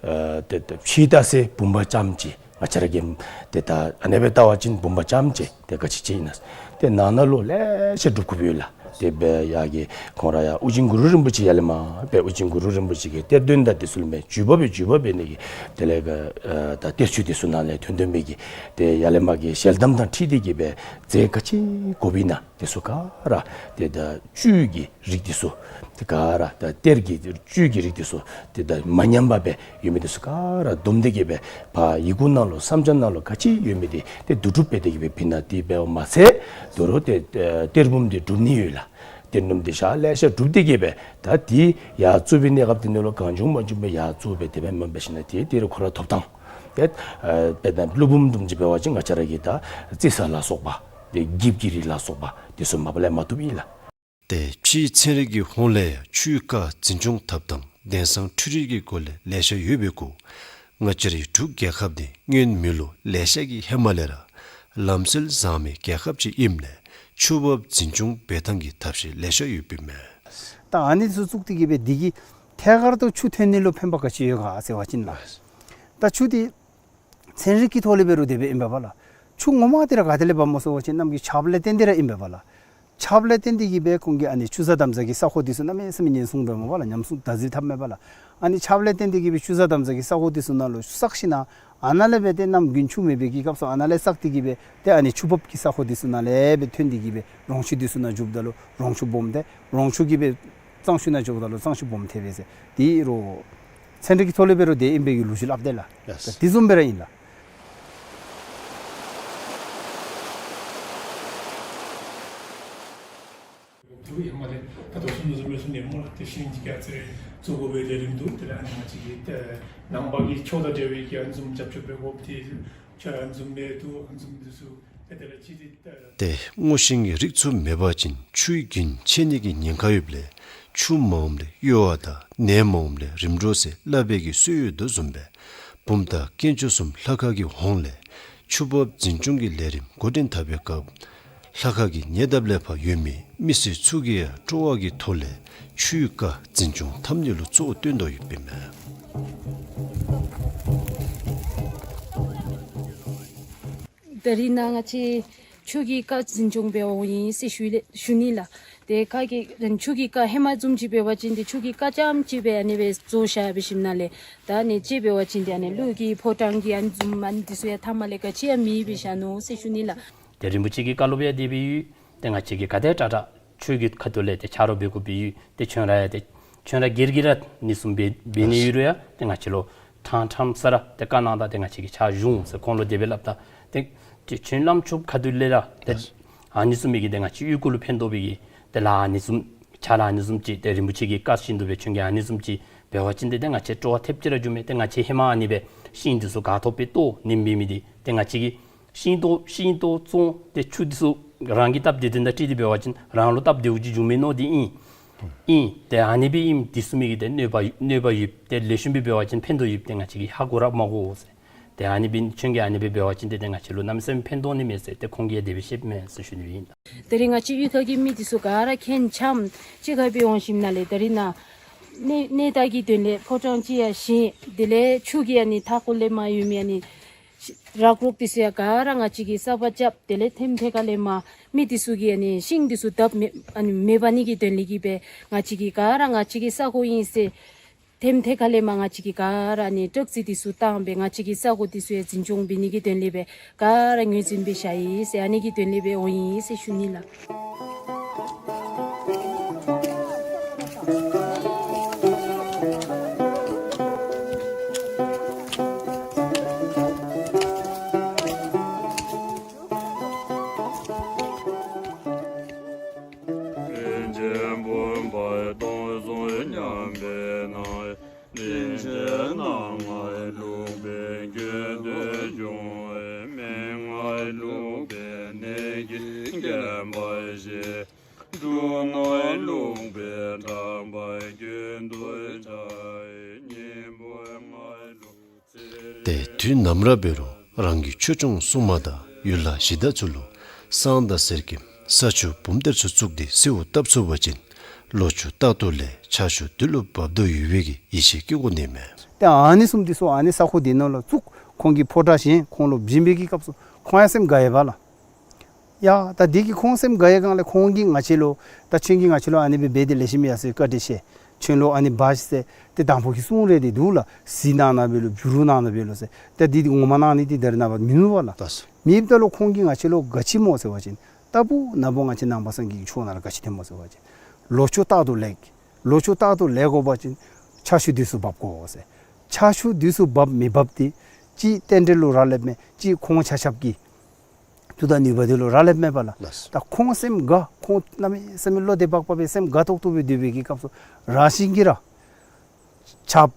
ཨ་ཏེ་ཏེ་ཕྱི་ལྟ་ས་བུམ་པ་རྐྱངམ་ཅིག་ང་བཅས་ར་གིས་ཏེ་ད་ཨ་ནི་སྦེ་བལྟ་བ་ཅིན་བུམ་པ་རྐྱངམ་ཅིག་ཏེ་ག་ཅི་ཅིག་ཨིན་ན། ཏེ་ནང་ན་ལུ་ལེ་ཤ་སྒྲུབ་དགོཔ་ཡོད་ལགས། ཏེ་འབད་ཡར་གི་ཁོང་ར་ཡར་ཨོ་རྒྱན་གུ་རུ་རིན་པོ་ཆེ་ཡར་ལས་མར་འབད་ཨོ་རྒྱན་གུ་རུ་རིན་པོ་ཆེ་གི་གཏེར་སྟོན་དང་དེ་ཚུ་ལུ་མས་བརྒྱུད་པ་སྦེ་བརྒྱུད་པ་འབད་ནི་གི་དེ་ལས་ག་ཨ་ད་གཏེར་ཆོས་དེ་ཚུ་ནང་ལས་ཐོན་ཐོན་མི་གི་ཏེ་ཡར་ལས་མར་གྱི་ཞལ་གདམས་དང་འཁྲིལ་ཏེ་གི་སྦེ་རྫས་ག་ཅི་དགོཔ་ཨིན་ན་དེ་ཚུ་ག་ར་ཏེ་ད་བཅུད་ཀྱི་རིགས་དེ་ཚུ་ཏེ་ག་ར་ད་གཏེར་གྱི་བཅུད་ཀྱི་རིགས་དེ་ཚུ་ཏེ་ད་མ་ཉམས་པ་སྦེ་ཡོད་མི་དེ་ཚུ་ག་ར་བསྡོམས་ཏེ་གི་སྦེ་ཕར་ཡི་གུ་ནང་ལུ་བསམ་འཆར་ནང་ལུ་ག་ཅི་ཡོད་མི་དེ་ཏེ་བསྡུ་སྒྲུབ་འབད་དེ་གི་སྦེ་ཕུལ་ནི་དེ་འབདཝ་མ་ཚད་དོ་རུང་ཏེ་ཨེ་གཏེར་བུམ་དེ་སྒྲུབ་ནི་ཡོད་ལགས། གཏེར་བུམ་དེ་ཞག་ལེ་ཤ་སྒྲུབ་སྟེ་གི་སྦེ་ད་དེ་ཡར་བཙུགས་པའི་གནས་སྐབས་དེ་ནང་ལུ་གང་བྱུང་མང་བྱུང་སྦེ་ཡར་བཙུགས་སྦེ་དེ་སྦེ་མ་འབད་ཞིན་ན་ཏེ་དེ་རུང་ཁོ་ར་ཐོབ་ཐངས་ཏེ་ཨེ་དཔེར་ན་ཀླུ་འབུམ་བཟུམ་ཅིག་འབད་བ་ཅིན་ང་བཅས་ར་གི་ད་རྩི་ས་ལ་སོགས་པ་ཏེ་འགྱིབ་ཀྱི་རིགས་ལ་སོགས་པ་དེ་ཚུ་མ་པ་ལས་མ་ཐོབ་ཨིན་ལགས། ཏེ་ཕྱིའི་ཚན་རིག་གི་ཧོངས་ལས་ཡང་ཆུའི་རྐ་འཛིན་སྐྱོང་འཐབ་ཐངས་དེང་སང་འཕྲུལ་རིག་གི་སྒོ་ལས་ལེ་ཤ་ཡོད་པའི་གུ་ང་བཅས་རའི་འབྲུག་རྒྱལ་ཁབ་འདི་སྔོན་མེ་ལོ་ལེ་ཤ་གི་ཧེ་མ་ལས་ར་ལམ་སྲོལ་བཟང་མི་རྒྱལ་ཁབ་ཅིག་ཨིནམ་ལས་ཆུ་འབབ་འཛིན་སྐྱོང་འབད་ཐངས་ཀྱི་ཐབས་ཤེས་ལེ་ཤ་ཡོདཔ་ཨིན་མས། ད་ཨ་ནི་ཚུ་བཙུགས་ཏེ་གི་སྦེ་འདི་གིས་ཐད་ཀར་དུ་ཆུ་ཐོན་ནི་ལུ་ཕན་པ་ག་ཅི་ཡོད་ག་ཟེར་བ་ཅིན་ལགས། ད་ཆུ་འདི་ཚན་རིག་གི་ཐོག་ལས་འབད་རུང་དེ་སྦེ་ཨིན་པས་པ་ལགས། ཆུ་ངོ་མ་འདི་ར་ག་ཏེ་ལས་འབབ་སྨོ་ཟེར་བ་ཅིན་གནམ་གྱི་ཆརཔ་ལས་བརྟེན་ཏེ་ར་ཨིན་པས་པ་ལགས། ཆརཔ་ལས་བརྟེན་ཏེ་གི་སྦེ་ཁོང་གིས་ཨ་ནི་ཆུ་གཟར་དམ་གཟར་གྱི་ས་ཁོངས་འདི་ཚུ་གནམ་མེད་ས་མེད་ཉེན་སྲུང་འབད་མས་པ་ལགས། ཉམས་སྲུང་བདག་འཛིན་འཐབ་མས་པ་ལགས། ཨ་ནི་ཆརཔ་ལས་བརྟེན་ཏེ་གི་སྦེ་ཆུ་གཟར་དམ་གཟར་གྱི་ས་ཁོངས་འདི་ཚུ་ནང་ལུ་བསགས་ཞིན་ན་ཨ་ནཱ་ལས་སྦེ་ཏེ་གནམ་དགུན་ཆུ་མེད་པའི་གི་སྐབས་སུ་ཨ་ནཱ་ལས་བསགས་ཏེ་གི་སྦེ་ཏེ་ཨ་ནི་ཆུ་འབབ་ཀྱི་ས་ཁོངས་འདི་ཚུ་ནང་ལས་སྦེ་ཐོན་ཏེ་གི་སྦེ་རོང་ཆུ་འདི་ཚུ་ནང་འཇུགཔ་ད་ལུ་རོང་ཆུ་སྦོམ་ཏེ་རོང་ཆུ་གིས་སྦེ་གཙང་ཆུ་ནང་འཇུགཔ་ད་ལུ་གཙང་ཆུ་སྦོམ་ཐལ་བས་ཟེར། དེ་རུང་ཚན་རིག་གི་ཐོག་ལས་འབད་རུང་དེ་ཨིན་པའི་གི་ལོ་རྒྱུས་སླབ་དེས་ལགས། ལགས། དེ་བཟུམ་སྦེ་ར་ཨིན་ལགས། དེ་ཡང་མ་ལས་ད་ལྟོ་གསུངས་དོ་བཟུམ་སྦེ་གསུངས་ནི་སྨོ་ལགས། དེ་བཞིན་གྱི་རྒྱ་ཚེ་གཙོ་བོ་སྦེ་ལས་རིམ་འདུག། དེ་ལས་ཨ་ནི་ང་བཅས་ཀྱི་ནང་པ་གི་ཆོས་དང་འབྲེལ་བའི་གི་ཨ་ནི་བཟུམ་རྒྱབ་སྐྱོར་འབད་དགོཔ་དེ་ཆོས་ཨ་ནི་བཟུམ་མེད་དོ། ཨ་ནི་བཟུམ་འདི་ཚུ་ཏེ་དེ་ལས་ཅི་སྟེ་ཏེ་སྔོ་ཤིང་གི་རིགས་ཚུ་མེད་པ་ཅིན་ཆུའི་རྒྱུན་ཆད་ནི་གི་ཉེན་ཁ་ཡོདཔ་ལས་ཆུ་མ་འོངམ་ལས་གཡོ་བ་དང་ནད་མ་འོངམ་ལས་རིམ་གྲོ་ཟེར་སླབ་པའི་གི་སྲོལ་ཡོད་དོ་བཟུམ་སྦེ་བུམ་ཐང་དཀོན་མཆོག་གསུམ་ལྷ་ཁང་གི་ཧོངས་ལས་ཆུ་འབབ་འཛིན་སྐྱོང་གི་ལས་རིམ་འགོ་འདྲེན་འཐབ་པའི་སྐབས་ལྷ་ཁང་གི་ཉེ་འདབས་ལས་ཕར་ཡོད་མི་མི་སེར་ཚུ་གིས་ཡང་སྤྲོ་བ་གི་ཐོག་ལས་ཆུའི་རྐ་འཛིན་སྐྱོང་འཐབ་ནི་ལུ་གཙོ་བོ་བཏོན་དོ་ཡོདཔ་ཨིན་མས། ད་རིས་ནཱ་ང་བཅས་ཆོས་ཀྱི་བཀའ་འཛིན་སྐྱོང་འབད་འོང་ཡི་ཟེར་ཞུ་ལེ་ཞུ་ནི་ལགས། ཏེ་བཀའ་གི་ཆོས་ཀྱི་བཀའ་ཧེ་མ་བཟུམ་ཅིག་འབད་བ་ཅིན་ཏེ་ཆོས་ཀྱི་བཀའ་རྐྱངམ་ཅིག་སྦེ་ཨ་ནི་སྦེ་བཟོ་བཞག་འབད་ཞིནམ་ལས་ད་ཨ་ནི་ཅིག་འབད་བ་ཅིན་ཏེ་ཨ་ནི་ལུགས་ཀྱི་ཕོ་བྲང་གི་ཨ་ནི་བཟུམ་ཨ་ནི་འདི་ཚུ་ཡང་མཐའ་མ་ལས་ག་ཅི་ཡང་མེདཔ་སྦེ་བཞག་ནུག་ཟེར་ཞུ་ནི་ལགས། ཏེ་རིན་པོ་ཆེ་གི་བཀའ་སློབ་ཡང་དེ་སྦེ་ཡོད། ཏེ་ང་བཅས་ཀྱིས་ག་དེ་དྲག་དྲག་ཆོས་ཀྱི་ཁ་ཐུག་ལས་ཏེ་ཆ་རོགས་འབད་དགོཔ་སྦེ་ཡོད། ཏེ་ཁྱོད་ར་ཡང་ཏེ་ཁྱོད་ར་སྒེར་གྱིས་ར་ཨ་ནི་བཟུམ་འབད་འབད་ནི་ཡོད་རུང་ཡང་ཏེ་ང་བཅས་ལུ་ཕྲང་ཕྲང་ས་ར་ཏེ་བཀའ་གནང་ད། ཏེ་ང་བཅས་ཀྱིས་ཕྱག་ཞུ་འོང་ཟེར་ཁོང་ལུ་དེ་སྦེ་སླབ་ད། ཏེ་ཏེ་ཁྱོད་བླམ་ཆོསཔ་ཁ་ཐུག་ལས་ར་ཏེ་ཨ་ནི་བཟུམ་མའི་གི་ཏེ་ང་བཅས་གཡུས་སྒོ་ལུ་ཕན་ཐོགས་པའི་གི་ཏེ་ལཱ་ཨ་ནི་བཟུམ་ཕྱག་ལཱ་ཨ་ནི་བཟུམ་ཅིག་ཏེ་རིན་པོ་ཆེ་གི་བཀའ་བཞིན་དུ་སྦེ་ཁྱོད་ཀྱིས་ཨ་ནི་བཟུམ་ཅིག་འབད་བ་ཅིན་ཏེ་ཏེ་ང་བཅས་སྤྲོ་བ་ཐེབས་ཅིག་ར་འགྱོཝ་མས། ཏེ་ང་བཅས་ཧེ་མ་ཨ་ནི་སྦེ་ཤིང་འདི་ཚུ་ག་ཐོབ་སྦེ་བཏོག་ནིམ་འབད་མི་འདི་ཏེ་ང་བཅས་ཀྱིས་ཤིང་བཏོག་ཤིང་བཏོག་བཙོང་ཏེ་ཆུ་འདི་ཚུ་རང་གིས་བཏབ་སྟེ་དོན་དག་དྲིས་ཏེ་འབད་བ་ཅིན་རང་ལུ་བཏབ་སྟེ་འོང་ཅི་འགྱོ་མས་མནོ་སྟེ་ཨིན། ཨིན། ཏེ་ཨ་ནི་སྦེ་ཨིནམ་འདི་ཚུ་མི་གི་ཏེ་གནོད་པ་གནོད་པ་ཡོདཔ་ཏེ་ལེགས་ཤོམ་སྦེ་འབད་བ་ཅིན་ཕན་ཐོགས་ཡོདཔ་ཏེ་ང་བཅས་ཀྱིས་ཧ་གོ་ར་མ་གོ་ཟེར། ཏེ་ཨ་ནི་སྦེ་ཁྱོད་ཀྱིས་ཨ་ནི་སྦེ་འབད་བ་ཅིན་ཏེ་ཏེ་ང་བཅས་ལུ་གནམ་མེད་ས་མེད་ཕན་ཐོགས་ནི་མས་ཟེར་ཏེ་ཁོང་གིས་དེ་སྦེ་བཤདཔ་མས་ཟེར་ཞུ་ནི་ཨིན། ད་རིས་ང་བཅས་གཡུས་ཁ་གི་མི་འདི་ཚུ་ག་ར་ཁྱེད་ཆ་མཉམ་གཅིག་ཁར་སྦེ་འོང་ཞིནམ་ལས་ད་རིས་ནཱ་གནས་གནས་བདག་གི་དོན་ལས་ཕོ་བྲང་ཅིག་ཡང་བཞེངས། དེ་ལས་ཆུ་གི་ཨ་ནི་མཐའ་འཁོར་ལས་མར་ཡོད་མི་ཨ་ནི་ར་ཀྲོག་འདི་ཚུ་ཡང་ག་ར་ང་བཅས་ཀྱིས་གསརཔ་རྐྱབ། དེ་ལས་ཐེམ་ཐེ་ཁ་ལས་མར་མི་འདི་ཚུ་གིས་ཨ་ནི་ཤིང་འདི་ཚུ་བཏབ་མེད་ཨ་ནི་མེད་པ་ནི་གི་དོན་ལས་ཀྱི་སྦེ་ང་བཅས་ཀྱིས་ག་ར་ང་བཅས་ཀྱི་ས་གོ་ཨིན་ཟེར་ཐེམ་ཐེ་ཁ་ལས་མར་ང་བཅས་ཀྱིས་ག་ར་ཨ་ནི་ཊག་རྩིས་འདི་ཚུ་བཏང་སྦེ་ང་བཅས་ཀྱི་ས་གོ་འདི་ཚུ་ཡང་འཛིན་སྐྱོང་འབད་ནི་གི་དོན་ལས་སྦེ་ག་ར་ངོས་འཛིན་འབད་བཞག་ཡི་ཟེར་ཨ་ནི་གི་དོན་ལས་སྦེ་འོང་ཡི་ཟེར་ཞུ་ནི་ལགས། ཏེ་དུས་ནམ་ར་འབད་རུང་རང་གི་ཆོས་སྐྱོང་སྲུང་མ་དང་ཡུལ་ལྷ་གཞི་བདག་ཚུ་ལུ་བསང་དང་གསེར་སྐྱེམས་ས་ཆུ་བུམ་གཏེར་ཚུ་བཙུགས་ཏེ་གསོལཝ་བཏབ་ཚུགས་པ་ཅིན་ལོ་ཕྱུགས་རྟག་ཏུ་ལེགས། ཆར་ཆུ་དུས་ལུ་འབབ་དོ་ཡོད་པའི་གི་ཡིད་ཆེས་བསྐྱེད་དགོ་ནི་མས། ཏེ་ཨ་ནི་བཟུམ་འདི་ཚུ་ཨ་ནི་ས་གོ་འདི་ནང་ལུ་བཙུགས། ཁོང་གིས་ཕོ་བྲང་བཞེངས། ཁོང་ལུ་བྱིན་པའི་གི་སྐབས་སུ་ཁོང་ཡང་སེམས་དགའ་ཡི་པ་ལགས། ཡ་ད་འདི་གིས་ཁོང་སེམས་དགའ་ཡི་སྒང་ལས་ཁོང་གིས་ང་བཅས་ལུ་ད་ཁྱོད་ཀྱིས་ང་བཅས་ལུ་ཨ་ནི་སྦེ་འབད་དེ་ལེགས་ཤོམ་ཡ་ཟེར་བཀའ་དྲིན་ཆེ། ཁྱོད་ལུ་ཨ་ནི་འབག་ཤིག་ཟེར་ཏེ་དང་ཕུ་གི་གསུང་རེ་འདི་འདུག་ལགས། གཟིགས་གནང་ན་འབད་ལོ་བྱུ་རུ་གནང་ན་འབད་ལོ་ཟེར། ད་འདི་འདི་ངོ་མ་གནང་ནི་འདི་ད་རེས་ནངས་པ་མིན་འདུག་པ་ལགས། ལགས་སོ། མེདཔ་ད་ལུ་ཁོང་གིས་ང་བཅས་ལུ་ག་ཅི་སྨོ་ཟེར་བ་ཅིན་ལྟ་བུ་ན་བུ་ང་བཅས་ནང་པ་སངས་རྒྱས་ཀྱི་ཆོས་ནང་ལུ་ག་ཅི་ཐོནམ་སྨོ་ཟེར་བ་ཅིན་ལོ་ཕྱུགས་རྟག་ཏུ་ལེགས། ལོ་ཕྱུགས་རྟག་ཏུ་ལེགས་དགོ་པ་ཅིན་ཆར་ཆུ་དུས་སུ་འབབ་དགོ་ཟེར། ཆར་ཆུ་དུས་སུ་འབབ་མི་འབབ་འདི་གཅིག་རྟེན་འབྲེལ་ལུ་རག་ལསཔ་མས། གཅིག་ཁོང་ཆ་ཁྱབ་ཀྱི་མཐུ་དང་ནུས་པ་འདི་ལུ་རག་ལསཔ་མས་པ་ལགས། ལགས། ད་ཁོང་སེམས་དགའ། ཁོང་གནམ་མེད་ས་མེད་བློ་བདེ་བག་ཕེབས་སྦེ་སེམས་དགའ་ཏོག་ཏོ་སྦེ་སྡོད་པའི་གི་སྐབས་སུ་རང་བཞིན་གྱིས་ར་ཆརཔ་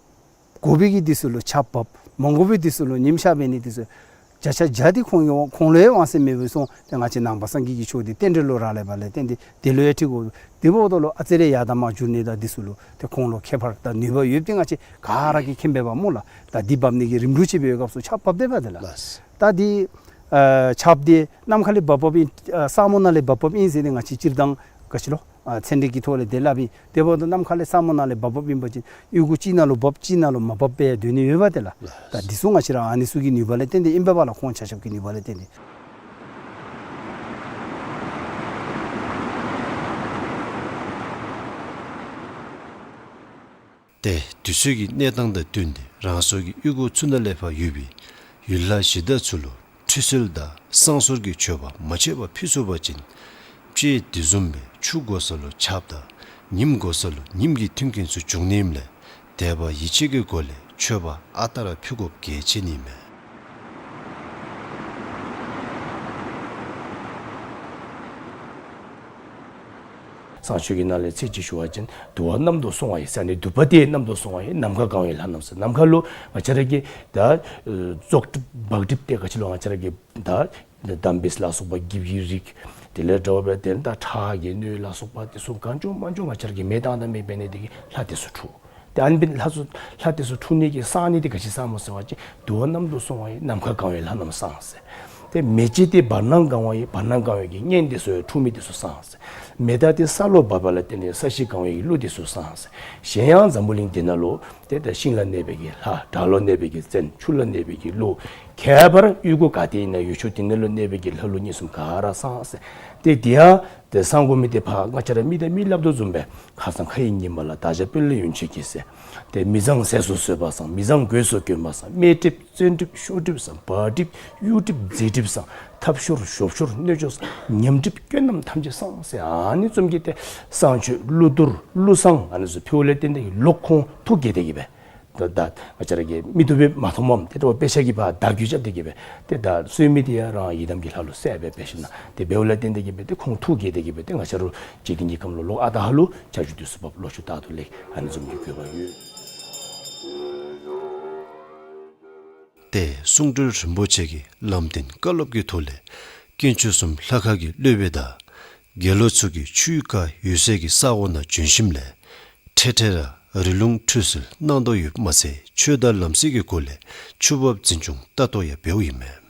དགོ་པའི་གི་དུས་སུ་ལུ་ཆརཔ་འབབ། མ་དགོ་པའི་དུས་སུ་ལུ་ཉིམ་ཤར་འབད་ནི་དེ་ཚུ་བརྒྱ་ཆ་བརྒྱ་འདི་ཁོང་གི་ཁོང་ལུ་ཡང་དབང་ཚད་མེད་པར་སོང་། ཏེ་ང་བཅས་ནང་པ་སངས་རྒྱས་ཀྱི་ཆོས་འདི་རྟེན་འབྲེལ་ལུ་རག་ལས་པ་ལས་བརྟེན་ཏེ་དེ་ལུ་ཡང་འགྲིག་གོ། དེ་འབདཝ་ད་ལུ་ཨ་ཙི་རེ་ཡར་དང་མར་འགྱུར་ནི་དང་དེ་ཚུ་ལུ་ཏེ་ཁོང་ལུ་ཁྱད་པར་དང་ནུས་པ་ཡོདཔ་འདི་ང་བཅས་ག་ར་གིས་མཁྱེན་པས་པ་སྨོ་ལགས། ད་འདི་འབབ་ནི་གི་རིམ་གྲོ་ཅིག་འབད་བའི་སྐབས་སུ་ཆརཔ་འབབ་སྡོད་པ་དེ་ལགས། ལགས། ད་འདི་ཨ་ཆརཔ་འདི་ནམ་མཁའ་ལས་འབབ་འབབ་ཨིན། ཨ་ས་མོ་ནང་ལས་འབབ་འབབ་ཨིན་ཟེར་ཏེ་ང་བཅས་སྤྱིར་བཏང་ག་ཅི་ལོ་ཨ་ཚན་རིག་གི་ཐོག་ལས་དེ་སླབ་ཨིན། དེ་འབདཝ་ད་ནམ་མཁའ་ལས་ས་མོ་ནང་ལས་འབབ་འབབ་ཨིན་པ་ཅིན་གཡུས་སྒོ་གཅིག་ནང་ལུ་འབབ་གཅིག་ནང་ལུ་མ་འབབ་པར་སྡོད་ནི་ཡོད་པ་དེ་ལགས། ད་འདི་ཚུ་ང་བཅས་ར་ཨ་ནི་ཚུ་གི་ནུས་པ་ལས་བརྟེན་ཏེ་ཨིན་པས་པ་ལགས། ཁོང་ཆ་ཁྱབ་ཀྱི་ནུས་པ་ལས་བརྟེན་ཏེ། ཏེ་དུས་ཚོད་ཀྱི་གནས་སྟངས་དང་བསྟུན་ཏེ་རང་སོའི་གི་གཡུས་སྒོ་ཚུ་ནང་ལས་ཕར་ཡོད་པའི་ཡུལ་ལྷ་གཞི་བདག་ཚུ་ལུ་ཁྲུས་གསོལ་དང་བསང་གསོལ་གྱི་མཆོད་པ་མ་ཆད་པར་ཕུལ་ཚུགས་པ་ཅིན་དཔྱེ་དེ་བཟུམ་སྦེ་ཆུ་དགོ་ས་ལུ་ཆརཔ་དང་ཉིམ་དགོ་ས་ལུ་ཉིམ་གྱི་མཐུན་རྐྱེན་ཚུ་འབྱུང་ནི་ཨིནམ་ལས་དད་པ་ཡིད་ཆེས་ཀྱི་སྒོ་ལས་མཆོད་པ་ཨ་རྟག་ར་ཕུལ་དགོཔ་གལ་ཆེ་ནི་མས། བསང་མཆོད་ཀྱི་ནང་ལས་ཚིག་ཅིག་ཞུ་བ་ཅིན་འདུ་བ་གནམ་དུ་སོང་བ་ཡི་ཟེར་ནི་འདུ་བ་དེ་གནམ་དུ་སོང་བ་ཡི། ནམ་མཁའ་གང་བའི་ལྷ་རྣམས་ཟེར། ནམ་མཁའ་ལུ་ང་བཅས་ར་གི་ད་ཨེ་བཙོག་གྲིབ་བག་གྲིབ་དེ་ག་ཅི་ལོ་ང་བཅས་ར་གི་ད་འདམ་སྦེ་ལ་སོགས་པ་འགྱིབ་ཀྱི་རིགས་དེ་ལས་འདྲཝ་སྦེ་དེ་ད་ཁྲག་གི་སྣོད་ལ་སོགས་པ་དེ་ཚུ་གང་བྱུང་མང་བྱུང་ང་བཅས་ར་གི་མེ་བཏང་དང་མེ་འབད་ནི་དེ་གིས་ལྷ་དེ་ཚུ་འཁྲུགས། ཏེ་ཨ་ནི་སྦེ་ལྷ་ཚུ་ལྷ་དེ་ཚུ་འཁྲུགས་ནི་གི་བསང་ནི་དེ་ག་ཅི་བསང་སྨོ་ཟེར་བ་ཅིན་འདུ་བ་གནམ་དུ་སོང་བ་ཡི་ནམ་མཁའ་གང་བའི་ལྷ་རྣམས་བསང་ཟེར། ཏེ་མེ་ལྕེ་དེ་བར་སྣང་གང་བ་ཡི་བར་སྣང་གང་བའི་གི་གཉན་དེ་ཚུ་འཁྲུགས་མི་དེ་ཚུ་བསང་ཟེར། མེ་སྟག་འདི་ས་ལུ་བབས་པ་ལ་བརྟེན་ནས་ས་གཞི་གང་བའི་ཀླུ་འདི་ཚུ་སངས་ཟེར། གཞན་ཡང་འཛམ་བུ་གླིང་འདི་ནང་ལུ་ཏེ་ད་ཤིང་ལ་གནས་པའི་གི་ལྷ། བྲག་ལུ་གནས་པའི་གི་བཙན། ཆུ་ལ་གནས་པའི་གི་ཀླུ། ཁྱད་པར་གཡུས་སྒོ་ག་ཏེ་ཨིན་ན་ཡུལ་ཕྱོགས་འདི་ནང་ལུ་གནས་པའི་གི་ལྷ་ཀླུ་གཉིས་གསུམ་ག་ར་སངས་ཟེར། ཏེ་འདི་ཡང་ཏེ་སངས་དགོ་མི་འདི་ཕར་ང་བཅས་ར་མི་དང་མི་སླབ་དོ་བཟུམ་སྦེ་ཁ་སང་ཁ་ཡི་ཉི་མ་ལ། བདག་ཅག་དཔོན་སློབ་ཡོན་མཆོད་ཀྱིས་ཟེར། ཏེ་མི་བཟང་ཟས་སུ་ཟོས་པ་སངས། མི་བཟང་གོས་སུ་གྱོན་པ་སངས། དམས་གྲིབ་བཙོན་གྲིབ་ཤོར་གྲིབ་སངས། བག་གྲིབ་གཡུག་གྲིབ་འཛེག་གྲིབ་སངས། ཐབས་ཤོར་གཞོབ་ཤོར་གནོད་སྐྱོན་སངས། ཉམས་གྲིབ་སྐྱོན་རྣམས་ཐམས་ཅད་སངས་ཟེར། ཨ་ནི་བཟུམ་གྱི་ཏེ་བསང་མཆོད་ཀླུ་གཏོར་ཀླུ་བསང་ཨ་ནི་ཚུ་ཕུལཝ་ལས་བརྟེན་ཏེ་གི་ལོག་ཁོང་ཐུགས་དགྱེས་ཏེ་གི་སྦེ། ད་ད་ང་བཅས་ར་གི་མིག་ཏོ་སྦེ་མ་མཐོངམ་ཏེ་དཔེ་ཆ་གིས་ཕར་བརྡ་བརྒྱུད་རྐྱབ་སྟེ་གི་སྦེ་ཏེ་ད་གསོལ་མི་འདི་ཡང་རང་ཡི་དམ་གྱི་ལྷ་ལུ་གསལ་སྦེ་འབད་ཞིན་ན་ཏེ་འབདཝ་ལས་བརྟེན་ཏེ་གི་སྦེ་ཏེ་ཁོང་ཐུགས་དགྱེས་ཏེ་གི་སྦེ་ཏེ་ང་བཅས་ར་འཇིག་རྟེན་གྱི་ཁམས་ལུ་ལོག་ཨ་རྟག་ཧ་ལུ་བྱ་རྒྱུད་འདི་ཚུ་འབབ། ལོག་ཤུལ་རྟག་ཏུ་ལེགས། ཨ་ནི་བཟུམ་གྱི་དགོས་པ་ཡོད། ཏེ་གསུང་སྤྲུལ་རིན་པོ་ཆེ་གིས་ལམ་སྟོན་བཀའ་སློབ་ཀྱི་ཐོག་ལས་དཀོན་མཆོག་གསུམ་ལྷ་ཁང་གི་སློབ་དཔོན་དང་དགེ་སློང་ཚུ་གིས་ཆུའི་ཁ་ཡོད་སའི་གི་ས་གོ་ནང་བྱོན་ཞིནམ་ལས་འཕྲལ་འཕྲལ་ར་རི་ལུང་ཁྲུས་གསོལ་གནང་དོ་ཡོདཔ་མ་ཚད་ཆོས་དང་ལམ་སྲོལ་གྱི་སྒོ་ལས་ཆུ་འབབ་འཛིན་སྐྱོང་ལྟ་རྟོག་ཡང་འབདཝ་ཨིན་མས།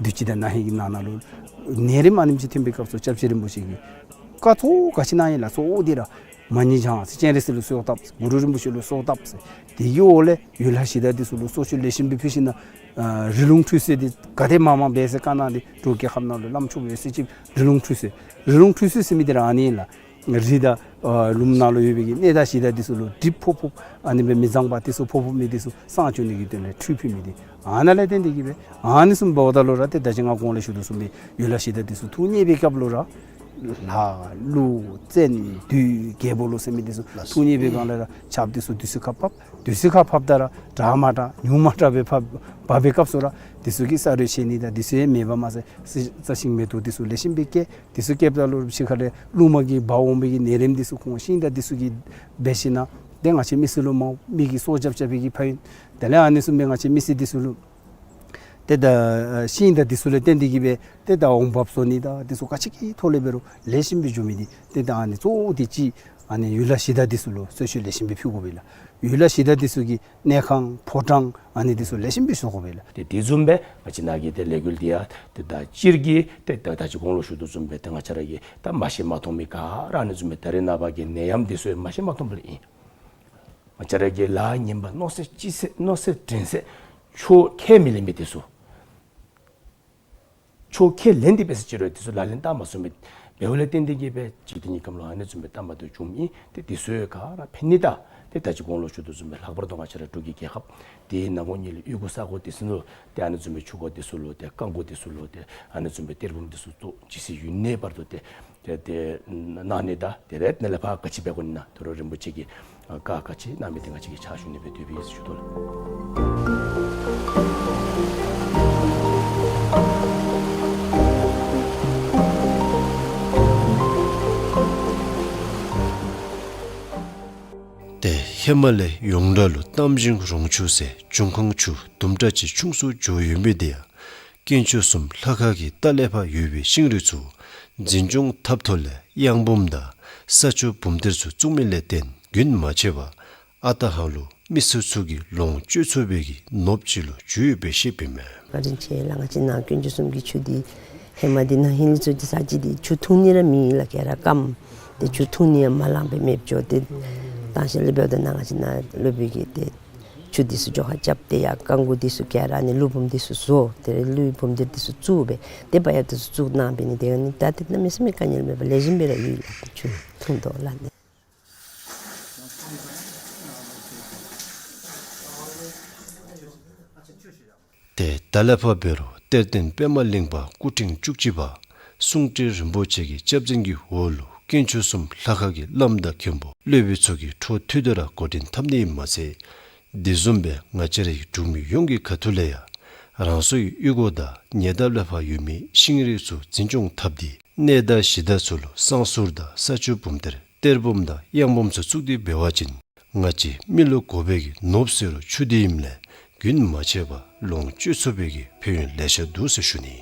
དུས་ཅི་དང་ན་ཧིང་གི་ནང་ན་ལུ་ནད་རིམས་ཨ་ནེམ་ཅིག་ཐོན་པའི་སྐབས་སུ་སྐྱབས་རྗེ་རིན་པོ་ཆེ་གིས་བཀའ་ཐོག་ག་ཅི་གནང་ཡི་ལགས་སོ། འོ་འདི་ར་མ་ཎི་བགྱང་ཟེར། སྤྱན་རས་གཟིགས་ལུ་གསོལཝ་བཏབ་ཟེར། གུ་རུ་རིན་པོ་ཆེ་ལུ་གསོལཝ་བཏབ་ཟེར། དེ་གི་འོག་ལས་ཡུལ་ལྷ་གཞི་བདག་འདི་ཚུ་ལུ་གསོལ་མཆོད་ལེགས་ཤོམ་སྦེ་ཕུལ་ཞིན་ན་ཨ་རི་ལུང་ཁྲུས་གསོལ་འདི་ག་དེ་མང་མང་འབད་ཟེར་བཀའ་གནང་སྟེ་འབྲུག་རྒྱལ་ཁབ་ནང་ལུ་བླམ་ཆོསཔ་ཡོད་ཚད་ཅིག་རི་ལུང་ཁྲུས་གསོལ། རི་ལུང་ཁྲུས་གསོལ་ཟེར་མི་འདི་ར་ཨ་ནི་ཨིན་ལགས། རི་དང་ཨ་ལུངམ་ནང་ལུ་ཡོད་པའི་གི་གནས་བདག་གཞི་བདག་འདི་ཚུ་ལུ་གྲིབ་ཕོག་ཕོགཔ་ཨ་ནི་སྦེ་མི་བཟང་པ་འདི་ཚུ་ཕོག་ཕོག་མི་འདི་ཚུ་བསང་བཅུག་ནི་གི་དོན་ལས་ཁྲུས་ཕུལ་མི་འདི་ཨ་ནཱ་ལས་བརྟེན་ཏེ་གི་སྦེ་ཨ་ནི་བཟུམ་འབདཝ་ད་ལུ་ར་ཏེ་ད་ཅི་ང་གོང་ལས་ཞུ་དོ་བཟུམ་སྦེ་ཡུལ་ལྷ་གཞི་བདག་འདི་ཚུ་ཐུགས་མཉེས་པའི་སྐབས་ལུ་ར་ལྷ་ཀླུ་བཙན་བདུད་རྒྱལ་པོ་ལོ་ཟེར་མི་འདི་ཚུ་ཐུགས་མཉེས་པའི་སྒང་ལས་ར་ཆརཔ་འདི་ཚུ་དུས་སུ་ཁར་བབས། དུས་སུ་ཁར་བབས་ད་ར་དྲག་མ་དྲག་ཉུང་མ་དྲག་སྦེ་བབས། བབས་པའི་སྐབས་སུ་ར་འདི་ཚུ་གིས་ས་རོད་ཆད་ནི་དང་འདི་ཚུ་ཡང་མེདཔ་མ་ཚད་རྩྭ་ཤིང་མེ་ཏོག་འདི་ཚུ་ལེགས་ཤོམ་སྦེ་སྐྱེ། འདི་ཚུ་སྐྱེཝ་ད་ལུ་ཕྱི་ཁ་ལས་རླུང་མ་གིས་འབག་འོང་པའི་གི་ནད་རིམས་འདི་ཚུ་ཁོང་ཤིང་དང་འདི་ཚུ་གིས་འབད་ཞིན་ན་ཏེ་ང་བཅས་མི་སེར་ལུ་མ་མི་གི་སྲོག་སྐྱབས་རྐྱབ་པའི་གི་ཕན་ཡོན། དེ་ལས་ཨ་ནི་བཟུམ་སྦེ་ང་བཅས་མི་སེར་འདི་ཚུ་ལུ་ཏེ་ད་ཤིང་དང་འདི་ཚུ་ལས་བརྟེན་ཏེ་གི་སྦེ་ཏེ་ད་འོང་འབབ་བཟོ་ནི་དང་འདི་ཚུ་ག་ཅི་གི་ཐོག་ལས་འབད་རུང་ལེགས་ཤོམ་སྦེ་འགྱོ་མི་འདི་ཏེ་ད་ཨ་ནི་གཙོ་བོ་འདི་ཅིག་ཨ་ནི་ཡུལ་ལྷ་གཞི་བདག་འདི་ཚུ་ལུ་གསོལ་མཆོད་ལེགས་ཤོམ་སྦེ་ཕུལ་དགོ་པས་ལགས། ཡུལ་ལྷ་གཞི་བདག་འདི་ཚུ་གི་གནས་ཁང་ཕོ་བྲང་ཨ་ནི་འདི་ཚུ་ལེགས་ཤོམ་སྦེ་བཟོ་དགོ་པས་ལགས། ཏེ་དེ་བཟུམ་སྦེ་ང་བཅས་ནཱ་གི་ཏེ་ལས་འགུལ་འདི་ཡང་ཏེ་ད་སྤྱིར་གྱི་ཏེ་ད་ད་ཅི་གོང་ལུ་ཞུ་དོ་བཟུམ་སྦེ་ཏེ་ང་བཅས་ར་གི་ད་མ་ཤེས་མ་མཐོང་མི་ག་ར་ཨ་ནི་བཟུམ་སྦེ་ད་རེས་ནངས་པ་གི་ནད་ཡམས་འདི་ཚུ་མ་ཤེས་མ་མཐོང་པ་ལས་ཨིན། ང་བཅས་ར་གི་ལཱ་ངན་པ་མནོ་ཚད་ཅི་ཚད་མནོ་ཚད་དྲན་ཚད་ཆོས་ཁས་མི་ལེན་པའི་འདི་ཚུ། ཆོས་ཁས་ལེན་ཏེ་འབད་ཟེར་ཅི་རུང་འདི་ཚུ་ལག་ལེན་བསྟར་མ་ཚུགས་མི་འབདཝ་ལས་བརྟེན་ཏེ་གི་སྦེ་འཇིག་རྟེན་གྱི་ཁམས་ལུ་ཨ་ནི་བཟུམ་སྦེ་བསྟར་མ་བཏུབ་བྱུང་མི་ཏེ་འདི་ཚུ་ག་ར་ཕན་ནི་དང་ཏེ་ད་ཅི་གོང་ལུ་ཞུ་དོ་བཟུམ་སྦེ་ལྷག་པར་དུ་ང་བཅས་ར་འབྲུག་གི་རྒྱལ་ཁབ་འདི་ནང་ངོ་ཉིད་ལུ་གཡུས་སྒོ་ས་གོ་འདི་ཚུ་ནང་ལུ་ཏེ་ཨ་ནི་བཟུམ་སྦེ་ཆུ་འགོ་འདི་ཚུ་ལུ་ཏེ་རྐང་འགོ་འདི་ཚུ་ལུ་ཏེ་ཨ་ནི་བཟུམ་སྦེ་གཏེར་བུམ་འདི་ཚུ་བཙུགས་ཇི་སྲིད་ཡུན་གནས་བར་དུ་ཏེ་ཏེ་ཏེ་གནང་ནི་དང་དེ་ལས་ནཱ་ལས་ཕར་ག་ཅི་འབད་དགོ་ནི་ན་དོ་རུང་རིན་པོ་ཆེ་གིས་བཀའ་ག་ཅི་གནང་མི་འདི་ང་བཅས་ཀྱིས་ཕྱག་ཞུ་ནི་སྦེ་འདོད་པའི་ཞུ་དོ་ལགས། ཏེ་ཧེ་མ་ལས་ཡོངས་གྲགས་ལུ་གཏམ་ཞིང་རོང་ཆུ་ཟེར་འབྱུང་ཁུངས་ཆུ་དུམ་གྲ་ཅིག་ཆུང་སུ་འགྱོ་ཡོད་མི་འདི་ཡང་དཀོན་མཆོག་གསུམ་ལྷ་ཁང་གི་ལྟག་ལས་ཕར་ཡོད་པའི་ཤིང་རིགས་ཚུ་འཛིན་སྐྱོང་འཐབ་ཐོག་ལས་གཡང་བུམ་དང་ས་ཆུ་བུམ་གཏེར་ཚུ་བཙུགས་མི་ལས་བརྟེན་རྒྱུན་མ་ཆད་པར་ཨ་རྟག་ཧ་ལུ་མི་སེར་ཚུ་གིས་ལོངས་སྤྱོད་ཚུགས་པའི་གི་ནོར་བུ་ཅིག་ལུ་གྱུར་ཡོད་པའི་ཤེས་པས་མས། བཀའ་དྲིན་ཆེ་ལགས། ང་བཅས་ནཱ་དཀོན་མཆོག་གསུམ་གྱི་ཆུ་འདི་ཧེ་མ་འདི་ན་ཧིང་ལས་ཚུར་འདི་ས་ཅིག་འདི་ཆུ་འཐུང་ནི་ར་མེད་ལགས། ག་ར་སྐམ། ཏེ་ཆུ་འཐུང་ནི་ཡང་མ་ལང་པའི་མེདཔ་འགྱོ། ཏེ་དང་ཤེས་ལས་འབདཝ་ད་ནཱ་ང་བཅས་ནཱ་སློབ་དཔོན་གྱིས་ཏེ་ཆུ་འདི་ཚུ་འགྱོ་ཁ་རྐྱབ་སྟེ་ཡར་རྐང་འགོ་འདི་ཚུ་ག་ར་ནི་ཀླུ་བུམ་འདི་ཚུ་བཟོ། ཏེ་ཀླུའི་བུམ་གཏེར་འདི་ཚུ་བཙུགས་སྦེ་ཏེ་བ་ཡ་འདི་ཚུ་བཙུགས་གནང་པས་ནི། དེ་ནི་ད་ཏེ་གནམ་མེད་ས་མེད་དཀའ་ངལ་མེད་པར་ལེགས་ཤོམ་སྦེ་ར་ཡོད་ལགས། ཏེ་ཆུ་འཐུང་དོ་ལགས་ནི། ཏེ་ད་ལས་ཕར་འབད་རུང་གཏེར་སྟོན་པདྨ་གླིང་པ་སྐུ་ཕྲེང་བཅུ་གཅིག་པ་གསུང་སྤྲུལ་རིན་པོ་ཆེ་གི་སྐྱབས་འཛིན་གྱི་འོག་ལུ་དཀོན་མཆོག་གསུམ་ལྷ་ཁང་གི་བླམ་དང་མཁན་པོ་སློབ་དཔོན་ཚུ་གིས་འཕྲོ་མཐུད་དེ་ར་འགོ་འདྲེན་འཐབ་ནི་ཨིནམ་མ་ཚད་དེ་བཟུམ་སྦེ་ང་བཅས་རའི་འབྲུག་མི་ཡོངས་ཀྱི་ཁ་ཐུག་ལས་ཡང་རང་སོའི་གཡུས་སྒོ་དང་ཉེ་འདབས་ལས་ཕར་ཡོད་མི་ཤིང་རིགས་ཚུ་འཛིན་སྐྱོང་འཐབ་སྟེ་གནས་བདག་གཞི་བདག་ཚུ་ལུ་བསང་གསུར་དང་ས་ཆུ་བུམ་གཏེར་གཏེར་བུམ་དང་གཡང་བུམ་ཚུ་བཙུགས་ཏེ་འབད་བ་ཅིན་ང་བཅས་མི་ལུ་དགོ་པའི་གི་ནོར་བུ་ཟེར་རུང་ཆུ་འདི་ཨིནམ་ལས་ རྒྱུན་མ་ཆད་པར་ལོངས་སྤྱོད་ཚུགས་པའི་གི་ཕན་ཡོན་ལེ་ཤ་འདུག་ཟེར་ཞུ་ནི།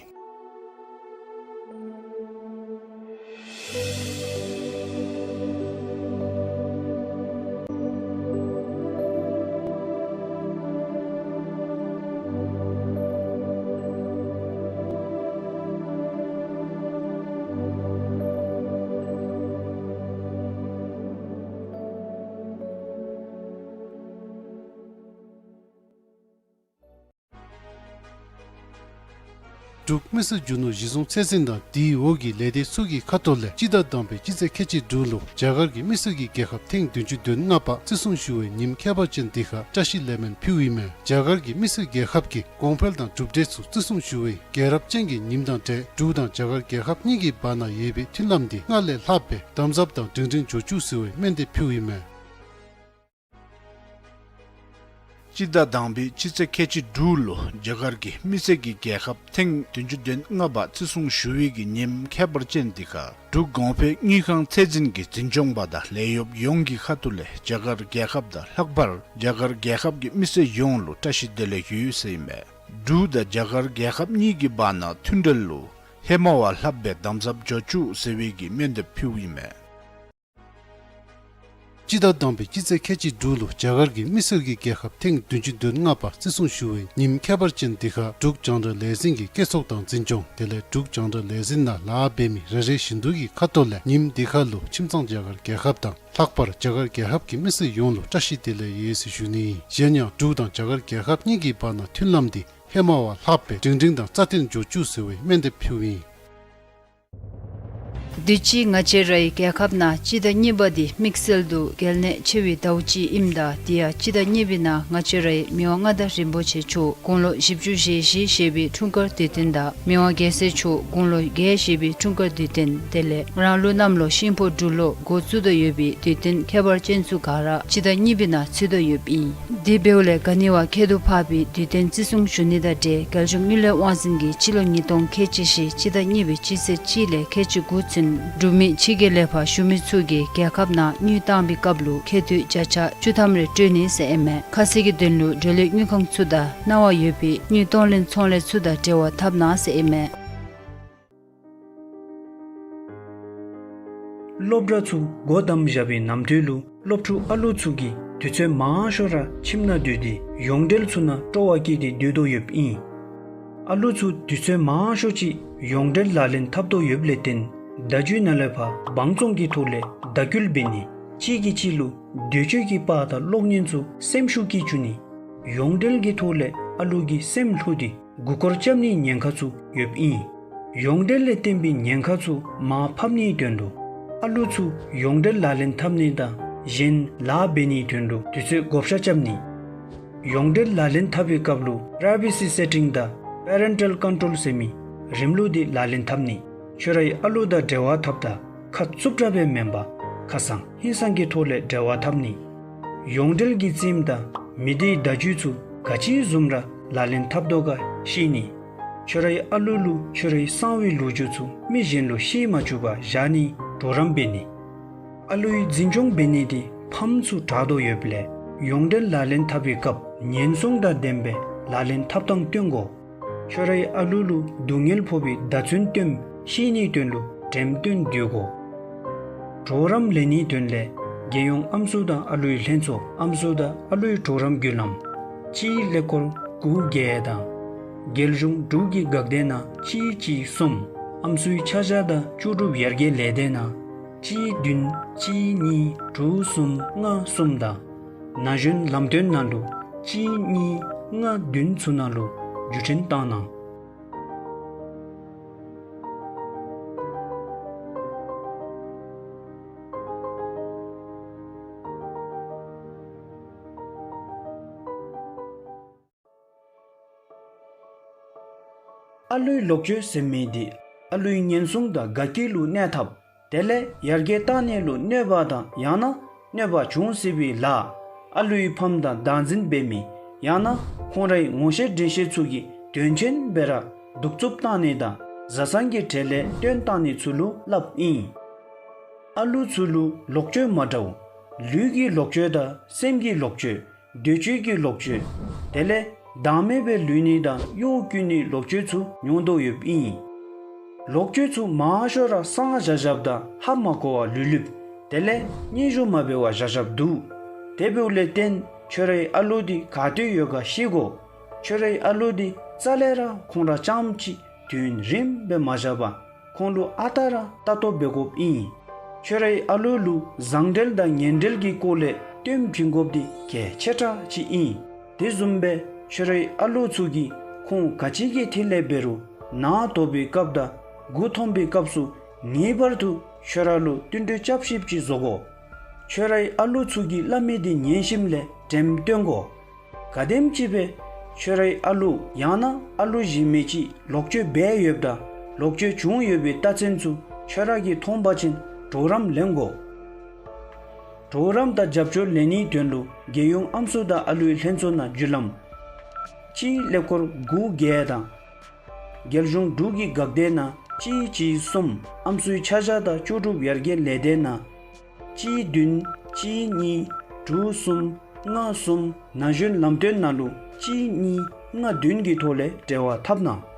འབྲུག་མི་སེར་རྒྱུ་ནོར་གཞི་བཟུང་ཚད་འཛིན་དང་དེའི་འོག་གི་ལས་སྡེ་ཚུ་གི་ཁ་ཐུག་ལས་སྤྱི་ཟླ་དང་པའི་སྤྱི་ཚེས་ཁལ་གཅིག་དྲུག་ལུ་རྒྱ་གར་གྱི་མི་སེར་གྱི་རྒྱལ་ཁབ་ཐེངས་བདུན་ཅུ་དོན་ལྔ་པ་བརྩི་སྲུང་ཞུ་བའི་ཉིནམ་ཁྱད་པར་ཅན་འདི་ཁར་བཀྲ་ཤིས་ལེགས་སྨོན་ཕུལཝ་ཨིན་མས། རྒྱ་གར་གྱི་མི་སེར་རྒྱལ་ཁབ་ཀྱི་གོང་འཕེལ་དང་གྲུབ་འབྲས་ཚུ་བརྩི་སྲུང་ཞུ་བའི་རྒྱལ་རབས་ཅན་གྱི་ཉིནམ་དང་འབྲེལ་འབྲུག་དང་རྒྱ་གར་རྒྱལ་ཁབ་གཉིས་ཀྱི་བར་ན་ཡོད་པའི་མཐུན་ལམ་འདི་སྔར་ལས་ལྷག་པའི་དམ་ཟབ་དང་སྒྲིང་སྒྲིང་འགྱོ་བཅུག་ཟེར་བའི་སྨོན་འདེབས་ཕུལཝ་ཨིན་མས། སྤྱི་ཟླ་དང་པའི་སྤྱི་ཚེས་ཁལ་གཅིག་དྲུག་ལུ་རྒྱ་གར་གྱི་མི་སེར་གྱི་རྒྱལ་ཁབ་ཐེངས་བདུན་ཅུ་དོན་ལྔ་པ་བརྩི་སྲུང་ཞུ་བའི་གི་ཉིནམ་ཁྱད་པར་ཅན་འདི་ཁར་འབྲུག་གོང་འཕེལ་དངུལ་ཁང་ཚད་འཛིན་གྱི་འཛིན་སྐྱོང་པ་དང་ལས་གཡོགཔ་ཡོངས་ཀྱི་ཁ་ཐུག་ལས་རྒྱ་གར་རྒྱལ་ཁབ་དང་ལྷག་པར་རྒྱ་གར་རྒྱལ་ཁབ་ཀྱི་མི་སེར་ཡོངས་ལུ་བཀྲ་ཤིས་བདེ་ལེགས་ཡོད་ཟེར་ཨིན་མས། འབྲུག་དང་རྒྱ་གར་རྒྱལ་ཁབ་གཉིས་ཀྱི་བར་ན་མཐུན་འབྲེལ་ལུ་ཧེ་མ་བ་ལྷག་པའི་དམ་ཟབ་འགྱོ་བཅུག་ཟེར་བའི་གི་སྨོན་འདེབས་ཕུལཝ་ཨིན་མས། སྤྱི་ཟླ་དང་པའི་སྤྱི་ཚེས་ཁལ་གཅིག་དྲུག་ལུ་རྒྱ་གར་གྱི་མི་སེར་གྱི་རྒྱལ་ཁབ་ཐེངས་བདུན་ཅུ་དོན་ལྔ་པ་བརྩི་སྲུང་ཞུ་བའི་ཉིནམ་ཁྱད་པར་ཅན་འདི་ཁར་འབྲུག་རྒྱང་བསྒྲགས་ལས་འཛིན་གྱི་སྐྱེད་ཚོགས་དང་འཛིན་སྐྱོང་དེ་ལས་འབྲུག་རྒྱང་བསྒྲགས་ལས་འཛིན་ནང་ལཱ་འབད་མི་རེ་རེ་བཞིན་དུ་གི་ཁ་ཐུག་ལས་ཉིནམ་འདི་ཁར་ལུ་ཁྱིམ་ཚང་རྒྱ་གར་རྒྱལ་ཁབ་དང་ལྷག་པར་རྒྱ་གར་རྒྱལ་ཁབ་ཀྱི་མི་སེར་ཡོངས་ལུ་བཀྲ་ཤིས་བདེ་ལེགས་ཡོད་ཟེར་ཞུ་ནི། གཞན་ཡང་འབྲུག་དང་རྒྱ་གར་རྒྱལ་ཁབ་གཉིས་ཀྱི་བར་ན་མཐུན་ལམ་འདི་ཧེ་མ་བ་ལྷག་པའི་སྒྲིང་སྒྲིང་དང་རྩ་བརྟན་འགྱོ་བཅུག་ཟེར་བའི་སྨོན་འདེབས་ཕུལཝ་ཨིན། དུས་ཅི་ང་བཅས་རའི་རྒྱལ་ཁབ་ནང་སྤྱི་ཟླ་གཉིས་པ་འདི་དམིགས་བསལ་དུ་གལ་གནད་ཆེ་བའི་ཟླཝ་ཅིག་ཨིནམ་ད་དེ་ཡང་སྤྱི་ཟླ་གཉིས་པའི་ནང་ང་བཅས་རའི་མི་དབང་མངའ་བདག་རིན་པོ་ཆེ་མཆོག་དགུང་ལོ་བཞི་བཅུ་ཞེ་བཞི་བཞེས་པའི་འཁྲུངས་སྐར་དུས་སྟོན་དང་མི་དབང་རྒྱལ་སྲས་མཆོག་དགུང་ལོ་བརྒྱད་བཞེས་པའི་འཁྲུངས་སྐར་དུས་སྟོན་དེ་ལས་ང་རང་ལུ་གནམ་ལོ་ཤིང་ཕོ་འབྲུག་ལོ་འགོ་བཙུགས་དོ་ཡོད་པའི་དུས་སྟོན་ཁྱད་པར་ཅན་ཚུ་ག་ར་སྤྱི་ཟླ་གཉིས་པའི་ནང་ཚུད་དོ་ཡོདཔ་ཨིན། དེ་འབདཝ་ལས་ག་ནི་བ་ཁྱད་དུ་འཕགས་པའི་དུས་སྟོན་བརྩི་སྲུང་ཞུ་ནི་དང་འབྲེལ་རྒྱལ་གཞུང་དངུལ་ལས་དབང་འཛིན་གྱིས་སྤྱི་ལོ་ཉིས་སྟོང་ཁལ་གཅིག་བཞི་སྤྱི་ཟླ་གཉིས་པའི་སྤྱི་ཚེས་གཅིག་ལས་ཁལ་གཅིག་དགུ་ཚུན་འབྲུག་མི་ཕྱི་རྒྱལ་ལས་ཕར་བཞུགས་མི་ཚུ་གིས་རྒྱལ་ཁབ་ནང་དངུལ་བཏང་བའི་སྐབས་ལུ་ཁེ་ཐོག་བརྒྱ་ཆ་བཅུ་ཐམ་རེ་སྤྲོད་ནི་ཟེར་ཨིན་མས། ཁ་གསལ་གྱི་དོན་ལུ་འབྲེལ་ཡོད་དངུལ་ཁང་ཚུ་དང་གནང་བ་ཡོད་པའི་དངུལ་གཏོང་ལེན་ཚོང་ལས་ཚུ་དང་འབྲེལ་བ་འཐབ་གནང་ཟེར་ཨིན་མས། སློབ་གྲྭ་ཚུ་སྒོ་བསྡམས་བཞག་པའི་ནམ་དུས་ལུ་སློབ་ཕྲུག་ཨ་ལུ་ཚུ་གིས་དུས་ཚོད་མང་ཤོས་ར་ཁྱིམ་ནང་སྡོད་དེ་ཡོངས་འབྲེལ་ཚུ་ནང་སྤྲོ་བ་བསྐྱེད་དེ་སྡོད་དོ་ཡོདཔ་ཨིན། ཨ་ལུ་ཚུ་དུས་ཚོད་མང་ཤོས་ཅིག་ཡོངས་འབྲེལ་ལག་ལེན་འཐབ་དོ་ཡོདཔ་ལས་བརྟེན་བརྡ་བརྒྱུད་ནང་ལས་ཕར་དབང་བཙོང་གི་ཐོག་ལས་བརྡ་སྐུལ་འབད་ནི་གཅིག་གིས་གཅིག་ལུ་འདོད་སྤྱོད་ཀྱི་དཔའ་དང་གློག་བརྙན་ཚུ་སེམས་ཤུགས་བསྐྱེད་བཅུག་ནི། ཡོངས་འབྲེལ་གྱི་ཐོག་ལས་ཨ་ལུ་གི་སེམས་བསླུ་སྟེ་མགུ་སྐོར་རྐྱབ་ནིའི་ཉེན་ཁ་ཚུ་ཡོདཔ་ཨིན། ཡོངས་འབྲེལ་ལས་བརྟེན་པའི་ཉེན་ཁ་ཚུ་མར་ཕབ་ནིའི་དོན་ལུ་ཨ་ལུ་ཚུ་ཡོངས་འབྲེལ་ལག་ལེན་འཐབ་ནི་དང་གཞན་ལཱ་འབད་ནིའི་དོན་ལུ་དུས་ཚོད་བགོ་བཤའ་རྐྱབ་ནི། ཡོངས་འབྲེལ་ལག་ལེན་འཐབ་པའི་སྐབས་ལུ་པྲའི་བེ་སི་སེ་ཊིང་དང་པེ་རེན་ཊལ་ཀོན་ཊོལ་ཟེར་མི་རིམ་ལུགས་འདི་ལག་ལེན་འཐབ་ནི། ཁྱོད་རའི་ཨ་ལུ་དང་འབྲེལ་བ་འཐབ་ད་ཁ་རྩུབ་དྲགས་སྦེ་མེན་པར་ཁ་སང་ཧིང་སང་གི་ཐོག་ལས་འབྲེལ་བ་འཐབ་ནི། ཡོངས་འབྲེལ་གྱི་རྩེདམོ་དང་མི་སྡེའི་བརྡ་བརྒྱུད་ཚུ་ག་ཅི་བཟུམ་ར་ལག་ལེན་འཐབ་དོ་ག་ཤེས་ནི། ཁྱོད་རའི་ཨ་ལུ་ལུ་ཁྱོད་རའི་གསང་བའི་ལོ་རྒྱུས་ཚུ་མི་གཞན་ལུ་ཤེས་མ་བཅུག་པར་བཞག་ནིའི་གྲོགས་རམ་འབད་ནི། ཨ་ལུའི་འཛིན་སྐྱོང་འབད་ནི་འདི་ཕམ་ཚུ་དྲག་དོ་ཡོདཔ་ལས་ཡོངས་འབྲེལ་ལག་ལེན་འཐབ་པའི་སྐབས་ཉེན་སྲུང་དང་ལྡན་པའི་ལག་ལེན་འཐབ་ཐངས་སྟོན་དགོ། ཁྱོད་རའི་ཨ་ལུ་ལུ་སྡུག་བསྔལ་ཕོག་པའི་བརྡ་མཚོན་སྟོན་ཤེས་ནིའི་དོན་ལུ་འགྲེམས་སྟོན་འདུལ་དགོ། གྲོགས་རམ་ལེན་ནིའི་དོན་ལས་རྒྱལ་ཡོངས་ཨམ་སྲུ་དང་ཨ་ལུའི་ལྷན་ཚོགས་ཨམ་སྲུ་དང་ཨ་ལུའི་གྲོགས་རམ་བརྒྱུད་ལམ་གཅིག་ཀླད་ཀོར་དགུ་བརྒྱད་དང་རྒྱལ་གཞུང་འབྲུག་གི་འགག་སྡེ་ནང་གཅིག་གཅིག་གསུམ། ཨམ་སྲུའི་ཆ་བཞག་དང་ལྕོགས་གྲུབ་ཡར་རྒྱས་ལས་སྡེ་ནང་གཅིག་བདུན་གཅིག་གཉིས་དྲུག་གསུམ་ལྔ་གསུམ་དང་ན་གཞོན་ལམ་སྟོན་ནང་ལུ་གཅིག་གཉིས་ལྔ་བདུན་ཚུ་ནང་ལུ་བརྒྱུད་འཕྲིན་བཏང་གནང་། ཨ་ལུའི་ལོག་སྤྱོད་ཟེར་མི་འདི་ཨ་ལུའི་ཉེན་སྲུང་དང་དགའ་སྐྱིད་ལུ་གནོད་འཐབ། དེ་ལས་ཡར་རྒྱས་བཏང་ནི་ལུ་གནོད་པ་དང་ཡང་ན་གནོད་པ་འབྱུང་སྲིད་པའི་ལཱ་ཨ་ལུའི་ཕམ་དང་བདག་འཛིན་འབད་མི་ཡང་ན་ཁོང་རའི་ངོ་ཤེས་འདྲིས་ཤེས་ཚུ་གིས་དོན་ཆེན་སྦེ་ར་གདུག་རྩུབ་བཏང་ནི་དང་བཟའ་ཚང་གི་གྲལ་ལས་བཏོན་བཏང་ནི་ཚུ་ལུ་སླབ་ཨིན། ཨ་ལུ་ཚུ་ལུ་ལོག་སྤྱོད་མ་འདྲཝ་ལུས་ཀྱི་ལོག་སྤྱོད་དང་སེམས་ཀྱི་ལོག་སྤྱོད། འདོད་སྤྱོད་ཀྱི་ལོག་སྤྱོད། དེ་ལས་ བདག་མེད་སྦེ་ལུས་ནི་དང་གཡོ་བཀོལ་ནི་ལོག་སྤྱོད་ཚུ་མྱོང་དོ་ཡོདཔ་ཨིན། ལོག་སྤྱོད་ཚུ་མང་ཤོས་ར་གསང་བཞག་བཞགཔ་དང་ཧ་མ་གོ་བར་ལུས་ལུསཔ། དེ་ལས་སྙན་ཞུ་མ་འབད་བར་བཞག་བཞགཔ་འདུག། དེ་འབདཝ་ལས་བརྟེན་ཁྱོད་རའི་ཨ་ལུ་འདི་ག་ཏེ་ཡོད་ག་ཤེས་དགོ། ཁྱོད་རའི་ཨ་ལུ་འདི་རྩ་ལས་ར་ཁོང་ར་རྐྱངམ་གཅིག་དུས་ཡུན་རིངམོ་སྦེ་མ་བཞག་པར་ཁོང་ལུ་ཨ་རྟག་ར་ལྟ་རྟོག་འབད་དགོཔ་ཨིན། ཁྱོད་རའི་ཨ་ལུ་ལུ་བཟང་འབྲེལ་དང་ངན་འབྲེལ་གྱི་སྐོར་ལས་སྟོན་བྱིན་དགོཔ་འདི་གལ་ཆེ་དྲགས་ཅིག་ཨིན། དེ་བཟུམ་སྦེ་ཁྱོད་རའི་ཨ་ལུ་ཚུ་གིས་ཁོང་ག་ཅི་གི་ཐད་ལས་འབད་རུང་ནཱ་དོག་པའི་སྐབས་དང་མགུ་འཐོམ་པའི་སྐབས་སུ་ངེས་པར་དུ་ཁྱོད་ར་ལུ་བསྟུན་གྲོས་རྐྱབ་ཤེསཔ་ཅིག་བཟོ་དགོ། ཁྱོད་རའི་ཨ་ལུ་ཚུ་གིས་སླབ་མི་འདི་ཉན་ཞིནམ་ལས་དྲནམ་སྟོན་དགོ། ག་དེམ་ཅིག་སྦེ་ཁྱོད་རའི་ཨ་ལུ་ཡང་ན་ཨ་ལུ་གཞན་མི་ཅིག་ལོག་སྤྱོད་འབད་ཡོདཔ་དང་ལོག་སྤྱོད་བྱུང་ཡོད་པའི་རྟགས་མཚན་ཚུ་ཁྱོད་ར་གིས་མཐོང་པ་ཅིན་གྲོགས་རམ་ལེན་དགོ། གྲོགས་རམ་དང་རྒྱབ་སྐྱོར་ལེན་ནིའི་དོན་ལུ་རྒྱལ་ཡོངས་ཨམ་སྲུ་དང་ཨ་ལུའི་ལྷན་ཚོགས་ནང་བརྒྱུད་ལམ་གཅིག་ཀླད་ཀོར་དགུ་བརྒྱད་དང་རྒྱལ་གཞུང་འབྲུག་གི་འགག་སྡེ་ནང་གཅིག་གཅིག་གསུམ་ཨམ་སྲུའི་ཆ་བཞག་དང་ལྕོགས་གྲུབ་ཡར་རྒྱས་ལས་སྡེ་ནང་གཅིག་བདུན་གཅིག་གཉིས་དྲུག་གསུམ་ལྔ་གསུམ་ན་གཞོན་ལམ་སྟོན་ནང་ལུ་གཅིག་གཉིས་ལྔ་བདུན་གྱི་ཐོག་ལས་འབྲེལ་བ་འཐབ་གནང་།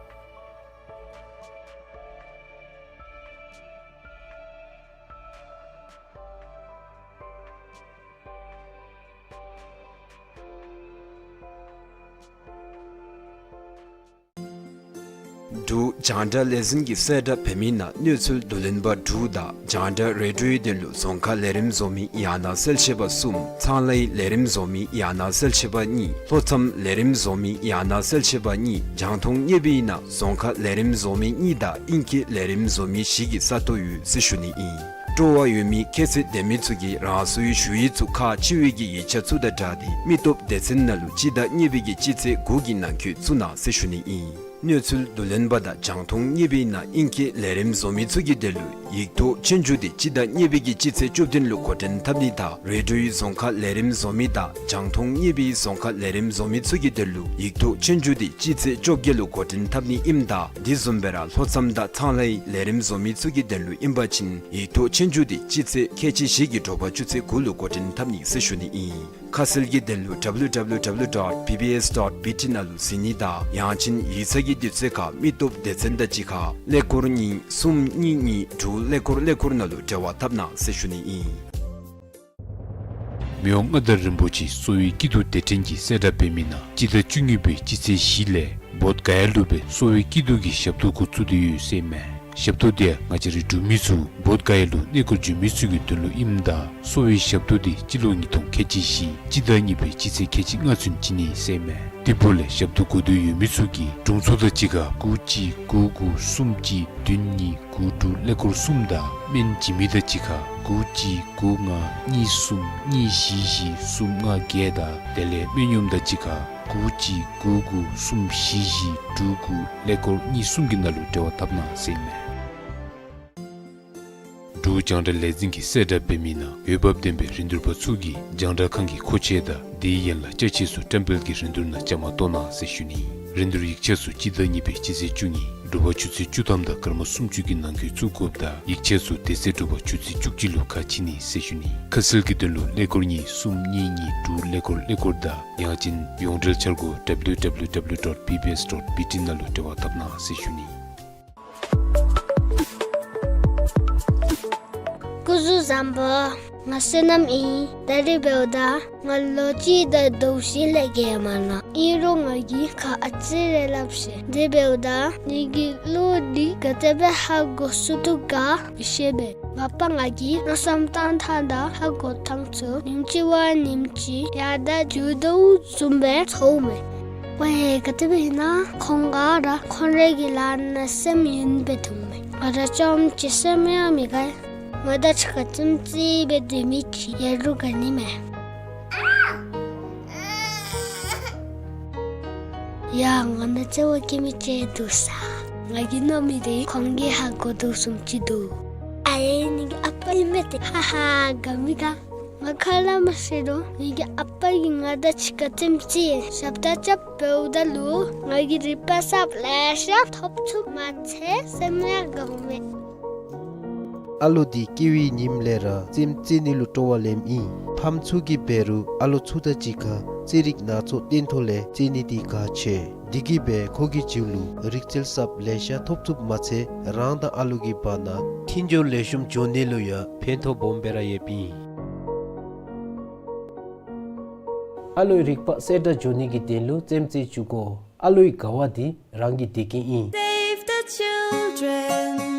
འབྲུག་རྒྱང་བསྒྲགས་ལས་འཛིན་གྱིས་གསལ་བསྒྲགས་འབད་མི་ནང་གནས་ཚུལ་བསྡུ་ལེན་པ་དྲུག་དང་རྒྱང་བསྒྲགས་རེ་ཌིའོའི་དོན་ལུ་རྫོང་ཁ་ལས་རིམ་བཟོ་མི་ཡང་ན་གསལ་བཤད་པ་གསུམ། ཚང་ལྷའི་ལས་རིམ་བཟོ་མི་ཡང་ན་གསལ་བཤད་པ་གཉིས། ལྷོ་མཚམས་ལས་རིམ་བཟོ་མི་ཡང་ན་གསལ་བཤད་པ་གཉིས། རྒྱང་མཐོང་བརྙེས་པའི་ནང་རྫོང་ཁ་ལས་རིམ་བཟོ་མི་གཉིས་དང་དབྱིན་སྐད་ལས་རིམ་བཟོ་མི་བཞི་གི་ས་སྟོང་ཡོད་ཟེར་ཞུ་ནི་ཨིན། སྤྲོ་བ་ཡོད་མི་ཁྱད་ཚད་ལྡན་མི་ཚུ་གིས་རང་སོའི་ཞུ་ཡིག་ཚུ་ཁག་ཆེ་བའི་གི་ཡིག་ཆ་ཚུ་དང་སྦྲགས་ཏེ་མི་སྟོབས་སྡེ་ཚན་ནང་ལུ་སྤྱི་ཟླ་གཉིས་པའི་གི་སྤྱི་ཚེས་དགུ་གི་ནང་འཁོད་བཙུགས་གནང་ཟེར་ཞུ་ནི་ཨིན། གནས་ཚུལ་བསྡུ་ལེན་པ་དང་རྒྱང་མཐོང་བརྙེས་པའི་ནང་དབྱིན་སྐད་ལས་རིམ་བཟོ་མི་ཚུ་གི་དོན་ལུ་ཡིག་ཐོག་ཆོས་རྒྱུགས་འདི་སྤྱི་ཟླ་གཉིས་པའི་གི་སྤྱི་ཚེས་བཅུ་བདུན་ལུ་འགོ་འདྲེན་འཐབ་ནི་དང་རེ་ཌིའོའི་རྫོང་ཁ་ལས་རིམ་བཟོ་མི་དང་རྒྱང་མཐོང་བརྙེས་པའི་རྫོང་ཁ་ལས་རིམ་བཟོ་མི་ཚུ་གི་དོན་ལུ་ཡིག་ཐོག་ཆོས་རྒྱུགས་འདི་སྤྱི་ཚེས་བཅོ་བརྒྱད་ལུ་འགོ་འདྲེན་འཐབ་ནི་ཨིནམ་ད་དེ་བཟུམ་སྦེ་ར་ལྷོ་མཚམས་དང་ཚང་ལྷའི་ལས་རིམ་བཟོ་མི་ཚུ་གི་དོན་ལུ་ཨིན་པ་ཅིན་ཡིག་ཐོག་ཆོས་རྒྱུགས་འདི་སྤྱི་ཚེས་ཁལ་གཅིག་བཞི་གི་དྲོ་པ་ཆུ་ཚོད་དགུ་ལུ་འགོ་འདྲེན་འཐབ་ནི་ཟེར་ཞུ་ནི་ཨིན། ཁ་གསལ་གྱི་དོན་ལུ་W W W dot B B S dot B T ནང་ལུ་གཟིགས་ནི་དང་ཡང་ཅིན་ཡིག་ཚང་གི་དུས་ཚོད་ཁར་མི་སྟོབས་སྡེ་ཚན་དང་གཅིག་ཁར་ཀླད་ཀོར་གཉིས་གསུམ་གཉིས་གཉིས་དྲུག་ཀླད་ཀོར་ཀླད་ཀོར་ནང་ལུ་འབྲེལ་བ་འཐབ་གནང་ཟེར་ཞུ་ནི་ཨིན། མི་དབང་མངའ་བདག་རིན་པོ་ཆེ་གསོ་བའི་སྐྱིད་སྡུག་སྡེ་ཕྲན་གྱིས་གསལ་བསྒྲགས་འབད་མི་ནང་སྤྱི་ཟླ་བཅུ་གཉིས་པའི་སྤྱི་ཚེས་བཞི་ལས་བོདྷ་ག་ཡ་ལུ་སྦེ་གསོ་བའི་སྐྱིད་སྡུག་གི་ཞབས་ཏོག་འགོ་བཙུགས་ཏེ་ཡོད་ཟེར་མས། ཞབས་ཏོག་འདི་ང་བཅས་རའི་འབྲུག་མི་ཚུ་བོདྷ་ག་ཡ་ལུ་གནས་སྐོར་འབྱོན་མི་ཚུ་གི་དོན་ལུ་ཨིནམ་ད་གསོ་བའི་ཞབས་ཏོག་འདི་སྤྱི་ལོ་ཉིས་སྟོང་ཁལ་གཅིག་བཞི་སྤྱི་ཟླ་གཉིས་པའི་སྤྱི་ཚེས་ཁལ་གཅིག་ལྔ་ཚུན་བྱིན་ནི་ཟེར་མས། དེ་འབདཝ་ལས་ཞབས་ཏོག་དགོས་འདོད་ཡོད་མི་ཚུ་གིས་དྲུང་འཚོ་དང་གཅིག་ཁར་དགུ་གཅིག་དགུ་དགུ་གསུམ་གཅིག་བདུན་གཉིས་དགུ་དྲུག་ཀླད་ཀོར་གསུམ་དང་སྨན་བྱིན་མི་དང་གཅིག་ཁར་དགུ་གཅིག་དགུ་ལྔ་གཉིས་གསུམ་གཉིས་བཞི་བཞི་གསུམ་ལྔ་བརྒྱད་དང་དེ་ལས་སྨན་གཡོགམ་དང་གཅིག་ཁར་དགུ་གཅིག་དགུ་དགུ་གསུམ་བཞི་བཞི་དྲུག་དགུ་ཀླད་ཀོར་གཉིས་གསུམ་གྱི་ནང་ལུ་འབྲེལ་བ་འཐབ་གནང་ཟེར་མས། འབྲུག་རྒྱང་བསྒྲགས་ལས་འཛིན་གྱིས་གསལ་བསྒྲགས་འབད་མི་ནང་འོས་འབབ་ལྡན་པའི་རིན་བསྡུར་པ་ཚུ་གིས་རྒྱང་བསྒྲགས་ཁང་གི་མཁོ་ཆས་དང་དེའི་ཡན་ལག་ཅ་ཆས་ཚུ་བཀྲམ་སྤེལ་གྱི་རིན་བསྡུར་ནང་བཅའ་མར་གཏོགས་གནང་ཟེར་ཞུ་ནི། རིན་བསྡུར་ཡིག་ཆ་ཚུ་སྤྱི་ཟླ་གཉིས་པའི་སྤྱི་ཚེས་བཅུ་གཉིས་དྲོ་པ་ཆུ་ཚོད་བཅུ་ཐམ་དང་སྐར་མ་སུམ་ཅུ་གི་ནང་འཁོད་བཙུགས་དགོཔ་དང་ཡིག་ཆ་ཚུ་དེ་ཚེ་དྲོ་པ་ཆུ་ཚོད་བཅུ་གཅིག་ལུ་ཁ་ཕྱེ་ནི་ཟེར་ཞུ་ནི། ཁ་གསལ་གྱི་དོན་ལུ་ཀླད་ཀོར་གཉིས་གསུམ་གཉིས་གཉིས་དྲུག་ཀླད་ཀོར་ཀླད་ཀོར་དང་ཡང་ཅིན་ཡོངས་འབྲེལ་འཆར་སྒོ་W W W dot B B S dot B T ནང་ལུ་འབྲེལ་བ་འཐབ་གནང་ཟེར་ཞུ་ནི། སྐུ་གཟུགས་བཟང་པོ། ང་བསོད་ནམས་ཨིན། ད་རིས་འབདཝ་ད་ང་ལོ་གཅིག་དང་ཟླཝ་བཞི་ལས་བརྒལ་མ་ནུམ། ཨིན་རུང་ང་གིས་ཁ་ཨ་ཙི་རེ་སླབ་ཤེས། དེ་འབདཝ་ད་ངེ་གི་གླུ་འདི་ག་དེ་སྦེ་ཧ་གོ་ཚུགས་དོ་ག་མི་ཤེས་པས། མ་པ་ང་གིས་མནོ་བསམ་བཏང་ཐངས་དང་ཧ་གོ་ཐངས་ཚུ་ཉིནམ་གཅིག་བ་ཉིནམ་གཅིག་ཡར་དང་འགྱོ་དོ་བཟུམ་སྦེ་ཚོརཝ་མས། ཝའེ་ག་དེ་སྦེ་ཨིན་ན་ཁོང་ག་ར་ཁོང་རའི་གི་ལཱ་ནང་སེམས་ཡེངས་སྦེ་འདུག་མས། ང་ར་རྐྱངམ་གཅིག་སེམས་ཡང་མི་དགའ། ང་དང་གཅིག་ཁར་རྩེདམོ་རྩེ་སྦེ་སྡོད་མི་ཅིག་ཡོད་རུང་དགའ་ནི་མས། ཡ་ང་ནང་བརྩེ་བ་བསྐྱེད་མི་ཅིག་འདུག་ས། ང་གིས་མནོ་མི་འདི་ཁོང་གིས་ཧ་གོ་དོ་བཟུམ་ཅིག་འདུག། ཨའེ་ངེ་གི་ཨ་པ་ཨིན་མས་ཏེ། ཧ་ཧ་དགའ་མི་དགའ། ང་ཁ་སླབ་མ་ཤེས་རུང་ངེ་གི་ཨ་པ་གིས་ང་དང་གཅིག་ཁར་རྩེདམོ་རྩེ་ཞབས་ཏོག་རྐྱབ་འབདཝ་ད་ལུ་ང་གིས་རིག་པ་གསརཔ་ལེ་ཤ་ཐོབ་ཚུགས་མ་ཚད་སེམས་ཡང་དགའཝ་མས། ཨ་ལོ་འདི་སྐྱེ་བའི་ཉིནམ་ལས་ར་རྩེདམོ་རྩེ་ནི་ལུ་སྤྲོ་བ་ལེནམ་ཨིན། ཕམ་ཚུ་གིས་འབད་རུང་ཨ་ལོ་ཚུ་དང་གཅིག་ཁར་ རྩེད་རིགས་སྣ་ཚོགས་སྟོན་ཐོག་ལས་རྩེད་ནི་འདི་གལ་ཆེ། འདི་གིས་སྦེ་ཁོ་གི་རྒྱུད་ལུ་རིག་རྩལ་ཟབ་ལེ་ཤ་ཐོབ་ཚུགསཔ་མ་ཚད་རང་དང་ཨ་ལོ་གི་བར་ན་མཐུན་སྦྱོར་ལེགས་ཤོམ་འགྱོ་ནི་ལུ་ཡང་ཕན་ཐོགས་སྦོམ་སྦེ་ར་ཡོདཔ་ཨིན། ཨ་ལོའི་རིག་པ་གསལ་དྲགས་འགྱོ་ནི་གི་དོན་ལུ་རྩེདམོ་རྩེ་བཅུག་དགོ། ཨ་ལོའི་དགའ་བ་འདི་རང་གི་བདེ་སྐྱིད་ཨིན། Save the children.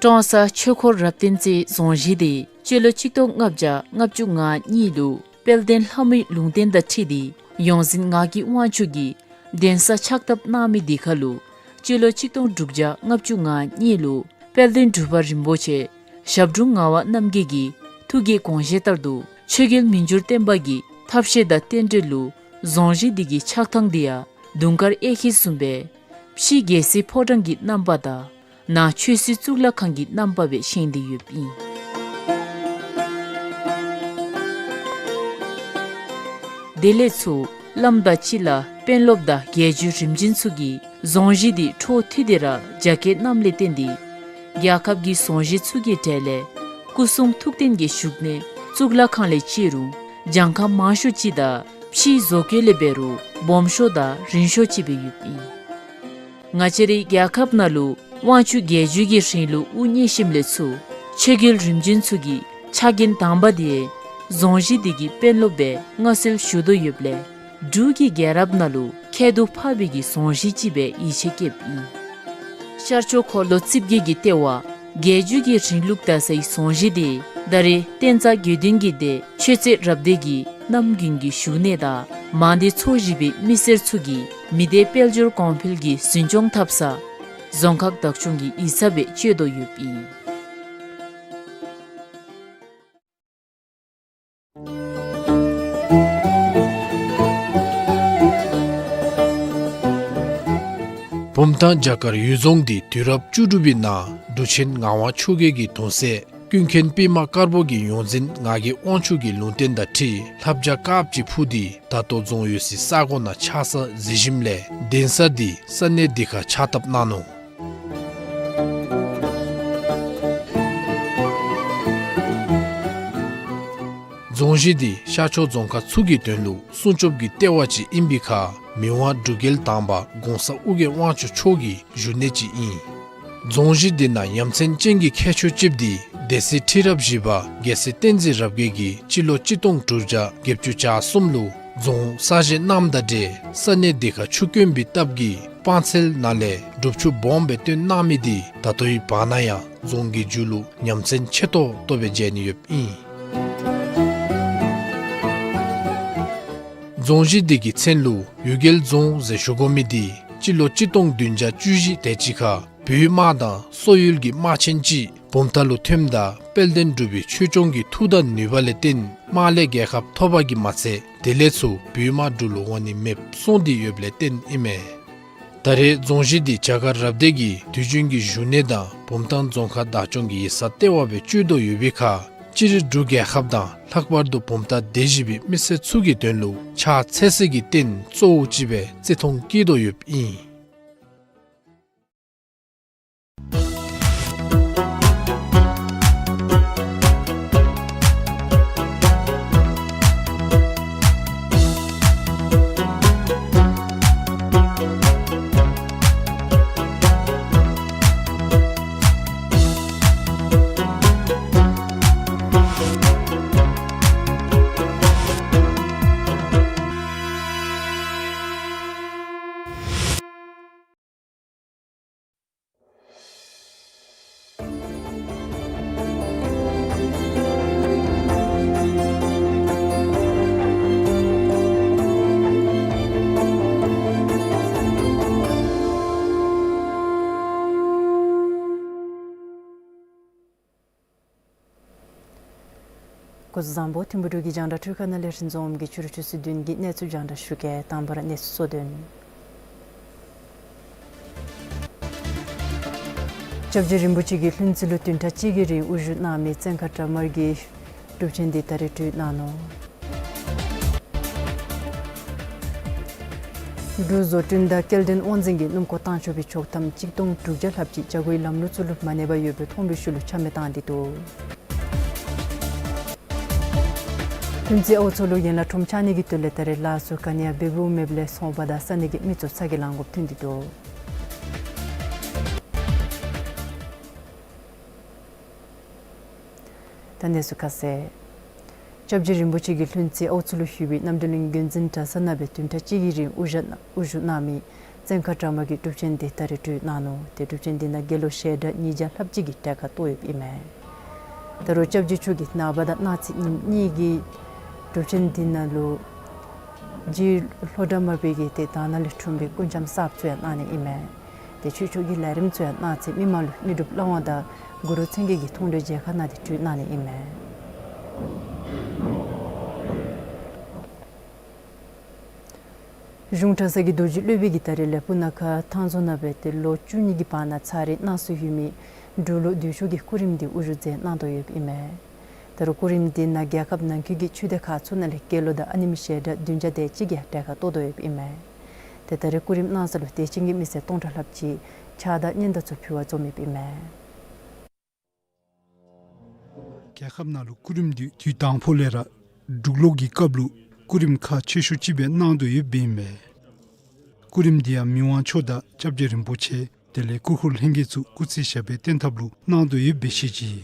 ཀྲོང་གསར་ཆོས་འཁོར་རབ་བརྟན་རྩེ་རྫོང་གཞི་འདི་སྤྱི་ལོ་གཅིག་སྟོང་ལྔ་བརྒྱ་ལྔ་བཅུ་ང་གཉིས་ལུ་དཔལ་ལྡན་ལྷ་མོའི་ལུང་བསྟན་དང་འཁྲིལ་ཏེ་ཡོངས་འཛིན་ངག་གི་དབང་ཕྱུག་གིས་གདན་ས་ཕྱག་བཏབ་གནང་མི་འདི་ཁར་ལུ་སྤྱི་ལོ་གཅིག་སྟོང་དྲུག་བརྒྱ་ལྔ་བཅུ་ང་གཉིས་ལུ་དཔལ་ལྡན་འབྲུག་པ་རིན་པོ་ཆེ་ཞབས་དྲུང་ངག་དབང་རྣམ་རྒྱལ་གྱི་ཐུགས་ཀྱི་དགོངས་བཞེད་ལྟར་དུ་ཆོས་རྒྱལ་མི་འགྱུར་བརྟན་པ་གི་ཐབས་ཤེས་དང་རྟེན་འབྲེལ་ལུ་རྫོང་གཞི་འདི་གི་ཆགས་ཐངས་འདི་ཡང་དུང་དཀར་གཡས་འཁྱིལ་བཟུམ་སྦེ་ཕྱི་རྒྱལ་སྲིད་ཕོ་བྲང་གི་རྣམ་པ་དང་ནང་ཆོས་སྲིད་གཙུག་ལག་ཁང་གི་རྣམ་པ་སྦེ་བཞེངས་ཏེ་ཡོདཔ་ཨིན། དེ་ལས་ཚུར་བླམ་དང་སྤྱི་བླ་དཔོན་སློབ་དང་རྒྱལ་བརྒྱུད་རིམ་བྱོན་ཚུ་གིས་རྫོང་གཞི་འདི་འཕྲོ་མཐུད་དེ་ར་རྒྱ་བསྐྱེད་གནངམ་ལས་བརྟེན་ཏེ་རྒྱལ་ཁབ་ཀྱི་རྫོང་གཞི་ཚུ་གི་གྲས་ལས་སྐུ་གསུང་ཐུགས་རྟེན་གྱི་བཞུགས་གནས་གཙུག་ལག་ཁང་ལས་ཆེ་རུང་གྱངས་ཁ་མང་ཤོས་ཅིག་དང་ཕྱིའི་བཟོ་བཀོད་ལས་འབད་རུང་སྦོམ་ཤོས་དང་རིང་ཤོས་ཅིག་སྦེ་ཡོདཔ་ཨིན། ང་བཅས་རའི་རྒྱལ་ཁབ་ནང་ལུ་དབང་ཕྱུག་རྒྱལ་བརྒྱུད་ཀྱི་རིང་ལུགས་དབུ་བརྙེས་ཞིནམ་ལས་ཚུར་ཆོས་རྒྱལ་རིམ་བྱོན་ཚུ་གི་ཕྱག་འགན་དང་པ་འདི་རྫོང་གཞི་འདི་གི་དཔོན་སློབ་སྦེ་མངའ་གསོལ་ཞུ་དོ་ཡོདཔ་ལས་འབྲུག་གི་རྒྱལ་རབས་ནང་ལུ་ཁྱད་དུ་འཕགས་པའི་གི་རྫོང་གཞི་ཅིག་སྦེ་ཡིད་ཆེས་བསྐྱེདཔ་ཨིན། ཤར་ཕྱོགས་འཁོར་ལོ་རྩིབས་བརྒྱད་ཀྱི་ལྟེ་བ་རྒྱལ་བརྒྱུད་ཀྱི་རིང་ལུགས་དར་སའི་རྫོང་གཞི་འདི་ད་རེས་བསྟན་རྩ་དགེ་འདུན་གྱི་སྡེ་ཆོས་རྩེ་རབ་སྡེ་གི་གནམ་དགུན་གྱི་བཞུགས་གནས་དང་མང་སྡེ་ཚོ་བཞི་པའི་མི་སེར་ཚུ་གིས་མི་སྡེ་དཔལ་འབྱོར་གོང་འཕེལ་གྱི་འཛིན་སྐྱོང་འཐབ་ས་རྫོང་ཁག་བདག་སྐྱོང་གི་ཡིག་ཚང་སྦེ་སྤྱོད་དོ་ཡོདཔ་ཨིན། བུམ་ཐང་བྱ་དཀར་གཡུལ་རྫོང་འདི་དུས་རབས་བཅུ་དྲུག་པའི་ནང་འབྲུག་ཆེན་ངག་དབང་ཆོས་རྒྱལ་གྱི་གདུང་སྲས་ཀུན་མཁྱེན་པདྨ་དཀར་པོ་གིས་ཡོངས་འཛིན་ངག་གི་དབང་ཕྱུག་གི་ལུང་བསྟན་དང་འཁྲིལ་ལྷ་བྱ་དཀརཔོ་ཅིག་འཕུར་ཏེ་ད་ལྟོ་རྫོང་ཡོད་སའི་ས་གོ་ནང་ཆགས་ས་གཟིགས་ཞིནམ་ལས་གདན་ས་འདི་ས་གནས་འདི་ཁར་ཕྱག་བཏབ་གནང་ནུག། རྫོང་གཞི་འདི་ཤར་ཕྱོགས་རྫོང་ཁག་ཚུ་གི་དོན་ལུ་སྲུང་སྐྱོབ་ཀྱི་ལྟེ་བ་ཅིག་ཨིན་པའི་ཁར་མི་དབང་འབྲུག་རྒྱལ་དང་པ་གོང་ས་ཨོ་རྒྱན་དབང་ཕྱུག་མཆོག་གི་བཞུགས་གནས་ཅིག་ཨིན། རྫོང་གཞི་འདི་ནང་ཡ་མཚན་ཅན་གྱི་ཁྱད་ཆོས་ཅིག་འདི་སྡེ་སྲིད་ཁྲི་རབས་བཞི་པ་རྒྱལ་སྲས་བསྟན་འཛིན་རབ་རྒྱས་ཀྱིས་སྤྱི་ལོ་གཅིག་སྟོང་དྲུག་བརྒྱ་བརྒྱད་ཅུ་གྱ་གསུམ་ལུ་རྫོང་གསར་བཞེངས་གནངམ་དང་འབྲེལ་ས་གནས་འདི་ཁར་ཆུ་དཀོན་པའི་སྟབས་ཀྱིས་སྤང་ཚལ་ནང་ལས་སྒྲུབ་ཆུ་སྦོམ་སྦེ་བཏོན་གནང་མི་འདི་ད་ལྟོའི་བར་ན་ཡང་རྫོང་གི་མཇུག་ལུ་ཡ་མཚན་ཆེ་ཏོག་ཏོ་སྦེ་མཇལ་ནི་ཡོདཔ་ཨིན། རྫོང་གཞི་འདི་གི་མཚན་ལུ་གཡུལ་རྒྱལ་རྫོང་ཟེར་ཞུ་དགོ་མི་འདི་སྤྱི་ལོ་གཅིག་སྟོང་བདུན་བརྒྱ་བཅུ་བཞི་དེ་ཅིག་ཁར་བོད་དམག་དང་སོག་ཡུལ་གྱི་དམག་ཆེན་ཅིག་བུམ་ཐང་ལུ་ཐོནམ་ད་དཔལ་ལྡན་འབྲུག་པའི་ཆོས་སྐྱོང་གི་མཐུ་དང་ནུས་པ་ལས་བརྟེན་དམག་ལས་རྒྱལ་ཁ་ཐོབ་པ་གིས་མ་ཚད་དེ་ལས་ཚུར་བོད་དམག་འབྲུག་ལུ་འོང་ནི་མེདཔ་སོང་སྟེ་ཡོདཔ་ལས་བརྟེན་ཨིན་མས། ད་རེས་རྫོང་གཞི་འདི་བྱ་དཀར་རབ་སྡེ་གི་དུས་རྒྱུན་གྱི་བཞུགས་གནས་དང་བུམ་ཐང་རྫོང་ཁག་བདག་སྐྱོང་གི་ཡིག་ཚང་ལྟེ་བ་སྦེ་སྤྱོད་དོ་ཡོད་པའི་ཁར་སྤྱིར་འབྲུག་རྒྱལ་ཁབ་དང་ལྷག་པར་དུ་བུམ་ཐང་སྡེ་བཞི་པའི་མི་སེར་ཚུ་གི་དོན་ལུ་ཕྱག་འཚལ་སའི་རྟེན་གཙོ་བོ་ཅིག་སྦེ་བརྩི་མཐོང་བསྐྱེད་དོ་ཡོདཔ་ཨིན། སྐུ་གཟུགས་བཟང་པོ། ཐིམ་ཕུ་འབྲུག་གི་རྒྱང་བསྒྲགས་འཕྲུལ་ཁང་ནང་ལས་རིན་འཛོམས་ཀྱིས་ཕྱི་རུ་ཆུ་ཚོད་བདུན་གྱི་གནས་ཚུལ་རྒྱང་བསྒྲགས་ཞུ་གེ། དང་པ་ར་གནས་ཚུལ་གཙོ་དོན། སྐྱབས་རྗེ་རིན་པོ་ཆེ་གིས་ལྷུན་རྩེ་ལུ་བདུན་ཕྲག་གཅིག་གི་རིང་དབུ་བཞུགས་གནང་མི་བཙན་མཁར་གྲྭ་དམར་གྱི་སྒྲུབ་ཆེན་འདི་ད་རེས་གྲོལ་གནང་ནུག། འབྲུག་བཟོ་སྐྲུན་དང་སྐྱེལ་འདྲེན་དབང་འཛིན་གྱིས་སྣུམ་འཁོར་བཏང་ཆོག་པའི་ཆོག་ཐམ་གཅིག་སྟོང་དྲུག་བརྒྱ་ལྷགཔ་ཅིག་བྱ་སྒོའི་ལམ་ལུགས་ཚུ་ལུ་མ་གནས་པར་ཡོད་པའི་ཐོན་པའི་ཤུལ་ལུ་ཆ་མེད་བཏང་སྟེ་འདུག། ལྷུན་རྩེ་ཨའུ་མཚོ་ལུ་ཡན་ལག་ཁྲོམ་ཆགས་ནི་གི་དོན་ལས་ད་རེས་ལཱ་ཚུ་ག་ནི་ཡང་འབད་འབདཝ་མེདཔ་ལས་ཚོང་པ་དང་ས་གནས་ཀྱི་མི་ཚུ་ཚ་གྱང་ལང་དགོཔ་ཐོན་ཏེ་འདུག། ད་གནས་ཚུལ་ཁ་གསལ། སྐྱབས་རྗེ་རིན་པོ་ཆེ་གིས་ལྷུན་རྩེ་ཨའུ་མཚོ་ལུ་ཡོད་པའི་རྣམ་གྲོལ་གླིང་དགོན་འཛིན་གྲྭ་ཚང་ནང་སྦེ་བདུན་ཕྲག་གཅིག་གི་རིང་དབུ་བཞུགས་གནང་མི་བཙན་མཁར་གྲགས་པ་གིས་སྒྲུབ་ཆེན་དེ་ད་རེས་གྲོལ་གནང་ནུག། ཏེ་སྒྲུབ་ཆེན་དེ་ནང་དགེ་སློང་ཞལ་གྲངས་ཉིས་བརྒྱ་ལྷགཔ་ཅིག་གིས་གྲལ་ཁར་གཏོགས་ཡོདཔ་ཨིན་མས། ད་རུང་སྐྱབས་རྗེ་མཆོག་གིས་ནངས་པ་དང་གནངས་ཚེ་ཉིནམ་གཉིས་ཀྱི་སྒྲུབ་ཆེན་དེ་ནང་ལུ་རྗེ་ལྷོ་བྲག་དམར་པོའི་གི་ཏེ་དག་སྣང་ལས་འཁྲུངས་པའི་སྐུ་འཆམ་གསརཔ་ཚུ་ཡང་གནང་ནི་ཨིན་མས། ཏེ་ཆོས་ཕྱོགས་ཀྱི་ལས་རིམ་ཚུ་ཡང་གནང་ཚེ་མི་མང་ལུ་དངོས་གྲུབ་བླང་བ་དང་གུ་རུ་མཚན་བརྒྱད་ཀྱི་མཐོང་གྲོལ་མཇལ་ཁ་གནང་སྟེ་གྲོལ་གནང་ནི་ཨིན་མས། གཞུང་གྲྭ་ཚང་གི་རྡོ་རྗེ་སློབ་དཔོན་གྱིས་ད་རེས་ལས་སྤུ་ན་ཁ་ཐང་རྫོང་ནང་སྦེ་ཏེ་ལོ་བཅུ་གཉིས་ཀྱི་བར་ན་ཚར་རེ་གནང་སྲོལ་ཡོད་མི་འབྲུག་ལོ་འདོད་ཆོག་གི་སྐུ་རིམ་དེ་དབུ་བཞུགས་མཛད་གནང་དོ་ཡོདཔ་ཨིན་མས། ད་རུང་སྐུ་རིམ་དེ་ནང་རྒྱལ་ཁབ་ནང་འཁོད་ཀྱི་ཆོས་སྡེ་ཁག་ཚུ་ནང་ལས་དགེ་སློང་དང་ཨ་ནེམོ་ཞལ་གྲངས་བདུན་བརྒྱ་དེ་ཅིག་གིས་གྲལ་ཁར་གཏོགས་དོ་ཡོདཔ་ཨིན་མས། ཏེ་ད་རེས་སྐུ་རིམ་གནང་ས་ལུ་དད་ཅན་གྱི་མི་སེར་སྟོང་ཕྲག་ལྷགཔ་ཅིག་ཕྱག་དང་སྙན་དར་ཚུ་ཕུལ་བར་འཛོམས་ཡོདཔ་ཨིན་མས། རྒྱལ་ཁབ་ནང་ལུ་སྐུ་རིམ་འདི་དུས་དང་པོ་ལས་ར་འབྲུག་ལོ་གི་སྐབས་ལུ་སྐུ་རིམ་ཁག་ཆེ་ཤོས་ཅིག་སྦེ་གནང་དོ་ཡོདཔ་ཨིན་མས། སྐུ་རིམ་འདི་ཡང་མི་དབང་མཆོག་དང་སྐྱབས་རྗེ་རིན་པོ་ཆེ་དེ་ལས་སྐུ་འཁོར་ལྷན་རྒྱས་ཚུ་སྐུ་ཚེ་ཞབས་པད་བརྟན་ཐབས་ལུ་གནང་དོ་ཡོདཔ་སྦེ་བཤད་ཅི།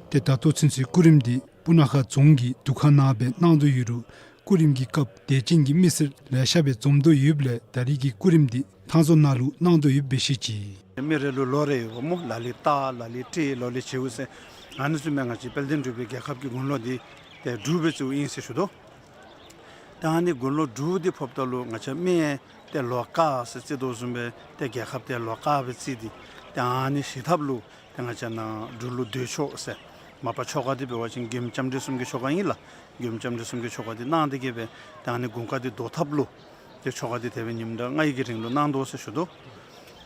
ཏེ་ད་ལྟོ་ཚུན་ཚོད་སྐུ་རིམ་འདི་སྤུ་ན་ཁ་རྫོང་གི་འདུ་ཁང་ནང་སྦེ་གནང་དོ་ཡོད་རུང་སྐུ་རིམ་གྱི་སྐབས་དད་ཅན་གྱི་མི་སེར་ལེ་ཤ་སྦེ་འཛོམས་དོ་ཡོདཔ་ལས་ད་རེས་ཀྱི་སྐུ་རིམ་འདི་ཐང་རྫོང་ནང་ལུ་གནང་དོ་ཡོདཔ་སྦེ་བཤད་ཅི། མི་རེ་ལུ་ལོ་རེ་ཡོདཔ་སྨོ། ལ་ལུ་སྟག་ལ་ལུ་སྤྲེལ་ལོ་ལུ་བྱེའུ་ཟེར། ཨ་ནི་ཚུ་མས། ང་བཅས་དཔལ་ལྡན་འབྲུག་པའི་རྒྱལ་ཁབ་ཀྱི་དགུང་ལོ་འདི་ཏེ་འབྲུག་སྦེ་བརྩིཝ་ཨིན་ཟེར་ཞུ་དོ། ད་ཨ་ནི་དགུང་ལོ་འབྲུག་འདི་ཕོགཔ་ད་ལུ་ང་བཅས་སྨད་ཏེ་ལོ་དཀར་ཟེར་བརྩི་དོ་བཟུམ་སྦེ་ཏེ་རྒྱལ་ཁབ་འདི་ལོ་དཀར་སྦེ་བརྩི་སྟེ་ཏེ་ཨ་ནི་ཞི་ཐབས་ལུ་ཏེ་ང་བཅས་ནཱ་འབྲུག་ལོ་འདོད་ཆོག་ཟེར་མ་པ་ཆོ་ག་འདི་འབད་བ་ཅིན་མགོནམ་ལྕམ་དྲལ་གསུམ་གྱི་ཆོ་ག་ཨིན་ལགས། མགོནམ་ལྕམ་དྲལ་གསུམ་གྱི་ཆོ་ག་འདི་གནང་སྟེ་གི་སྦེ་ཏེ་ཨ་ནི་དགུང་ཁ་འདི་བཟློག་ཐབས་ལུ་ཏེ་ཆོ་ག་འདི་དེ་སྦེ་ཉིནམ་དང་ལྔ་ཡི་གི་རིང་ལུ་གནང་དོ་ཟེར་ཞུ་དོ།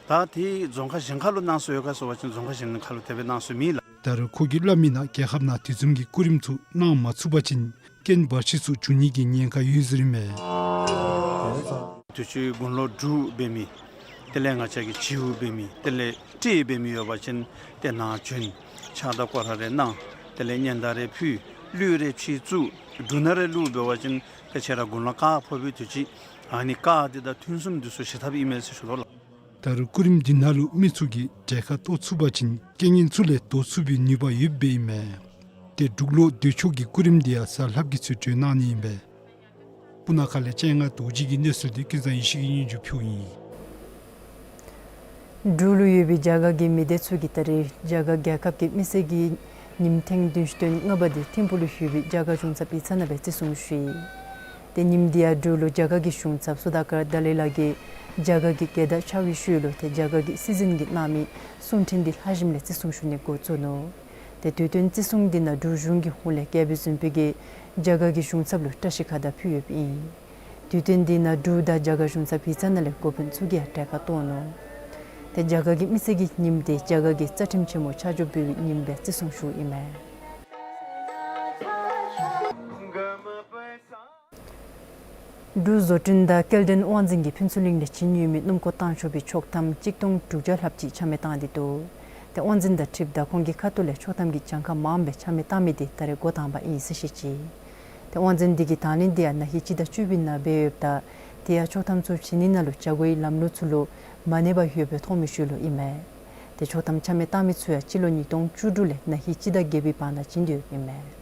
ད་ཏེ་རྫོང་ཁག་གཞན་ཁར་ལུ་གནང་སྲོལ་ཡོད་ག་ཟེར་བ་ཅིན་རྫོང་ཁག་གཞན་ཁར་ལུ་དེ་སྦེ་གནང་སྲོལ་མེད་ལགས། ད་རུང་ཁོ་གིས་སླབ་མི་ནང་རྒྱལ་ཁབ་ནང་དུས་མཚུངས་ཀྱི་སྐུ་རིམ་ཚུ་གནང་མ་ཚུགས་པ་ཅིན་རྐྱེན་བར་ཆད་ཚུ་འབྱུང་ནི་གི་ཉེན་ཁ་ཡོད་ཟེར་ཨིན་མས། དུས་ཅི་དགུང་ལོ་འབྲུག་འབད་མི་དེ་ལས་ང་བཅས་ཀྱི་བྱེའུ་འབད་མི་དེ་ལས་སྤྲེལ་འབད་མི་ཡོད་པ་ཅིན་ཏེ་ནཱ་བྱོན་ཕྱག་དང་སྐོར་ར་རེ་གནང་དེ་ལས་སྙན་དར་རེ་ཕུལ་གླུད་རེ་ཕྱི་བཙུགས་འབྲུ་སྣ་རེ་བླུགས་འབད་བ་ཅིན་ཏེ་ཁྱེད་ར་དགུང་ལོ་དཀར་ཕོག་པའི་དུས་ཅི་ཨ་ནི་དཀར་འདི་དང་ཐུན་གསུམ་འདི་ཚུ་ཞི་ཐབས་ཨིན་མས་ཟེར་ཞུ་དོ་ལགས། ད་རུང་སྐུ་རིམ་འདི་ནང་ལུ་མི་ཚུ་གིས་གྲལ་ཁར་གཏོགས་ཚུགས་པ་ཅིན་རྐྱེན་ངན་ཚུ་ལས་ཟློག་ཚུགས་པའི་ནུས་པ་ཡོདཔ་ཨིན་མས། ཏེ་འབྲུག་ལོ་འདོད་ཆོག་གི་སྐུ་རིམ་འདི་ཡང་གཟའ་ལྷགཔ་གི་ཚེས་གྲོལ་གནང་ནི་ཨིན་པས། སྤུ་ན་ཁ་ལས་སྤྱན་སྔ་རྡོ་རྗེ་གི་གནས་ཚུལ་འདི་ཀུན་བཟང་ཡེ་ཤེས་ཀྱིས་སྙན་ཞུ་ཕུལཝ་ཨིན། འབྲུག་ལུ་ཡོད་པའི་རྒྱ་གར་གྱི་མི་སྡེ་ཚུ་གིས་ད་རེས་རྒྱ་གར་རྒྱལ་ཁབ་ཀྱི་མི་སེར་གྱི་ཉིནམ་ཐེངས་བདུན་ཅུ་དོན་ལྔ་པ་འདི་ཐིམ་ཕུག་ལུ་ཡོད་པའི་རྒྱ་གར་གཞུང་ཚབ་ཡིག་ཚང་ནང་སྦེ་བརྩི་སྲུང་ཞུ་ཡི། ཏེ་ཉིནམ་འདི་ཡང་འབྲུག་ལུ་རྒྱ་གར་གྱི་གཞུང་ཚབ་སུ་དཱ་ཀར་དཱ་ལའི་ལ་གིས་རྒྱ་གར་གྱི་རྒྱལ་དར་འཕྱར་བའི་ཤུལ་ལུ་ཏེ་རྒྱ་གར་གྱི་སྲིད་འཛིན་གྱིས་གནང་མི་གསུང་འཕྲིན་འདི་ལྷག་ཞིནམ་ལས་བརྩི་སྲུང་ཞུ་ནི་འགོ་བཙུགས་ནུག། ཏེ་དུས་སྟོན་བརྩི་སྲུང་འདི་ནང་འབྲུག་གཞུང་གི་ཧོངས་ལས་རྒྱལ་པོའི་གཟིམ་དཔོན་གྱིས་རྒྱ་གར་གྱི་གཞུང་ཚབ་ལུ་བཀྲ་ཤིས་ཁ་བརྡ་ཕུལ་ཡོདཔ་ཨིན། དུས་སྟོན་འདི་ནང་འབྲུག་དང་རྒྱ་གར་གཞུང་ཚབ་ཡིག་ཚང་ནང་ལས་འགོ་དཔོན་ཚུ་གིས་ཡང་གྲལ་ཁར་གཏོགས་ནུག། ཏེ་རྒྱ་གར་གྱི་མི་སེར་གྱི་ཉིནམ་འདི་རྒྱ་གར་གྱི་རྩ་ཁྲིམས་ཆེན་མོ་ཆ་འཇོག་འབད་བའི་ཉིནམ་སྦེ་བརྩི་སྲུང་ཞུཝ་ཨིན་མས། འབྲུག་བཟོ་སྐྲུན་དང་སྐྱེལ་འདྲེན་དབང་འཛིན་གྱིས་ཕུན་ཚོགས་གླིང་ལས་བྱིན་ཡོད་མི་སྣུམ་འཁོར་བཏང་ཆོག་པའི་ཆོག་ཐམ་གཅིག་སྟོང་དྲུག་བརྒྱ་ལྷགཔ་ཅིག་ཆ་མེད་བཏང་སྟེ་འདུག། ཏེ་དབང་འཛིན་དང་འཁྲིལཝ་ད་ཁོང་གི་ཁ་ཐུག་ལས་ཆོག་ཐམ་གྱི་གྱངས་ཁ་མངམ་སྦེ་ཆ་མེད་བཏང་མི་འདི་ད་རེས་འགོ་དང་པ་ཨིན་ཟེར་བཤད་ཅི། ཏེ་དབང་འཛིན་འདི་གིས་དང་ལེན་འདི་ཡང་ན་ཧིང་སྤྱི་ཟླ་བཅུ་པའི་ནང་འབད་ཡོདཔ་ད་དེ་ཡང་ཆོག་ཐམ་ཚུ་བྱིན་ནི་ནང་ལུ་བྱ་སྒོའི་ལམ་ལུགས་ཚུ་ལུ་མ་གནས་པར་ཡོདཔ་སྦེ་མཐོང་མི་ཤུལ་ལུ་ཨིན་མས། ཏེ་ཆོག་ཐམ་ཆ་མེད་བཏང་མི་ཚུ་ཡང་སྤྱི་ལོ་ཉིས་སྟོང་བཅུ་དྲུག་ལས་ན་ཧིང་སྤྱི་ཟླ་བརྒྱད་པའི་བར་ན་བྱིན་ཏེ་ཡོདཔ་ཨིན་མས།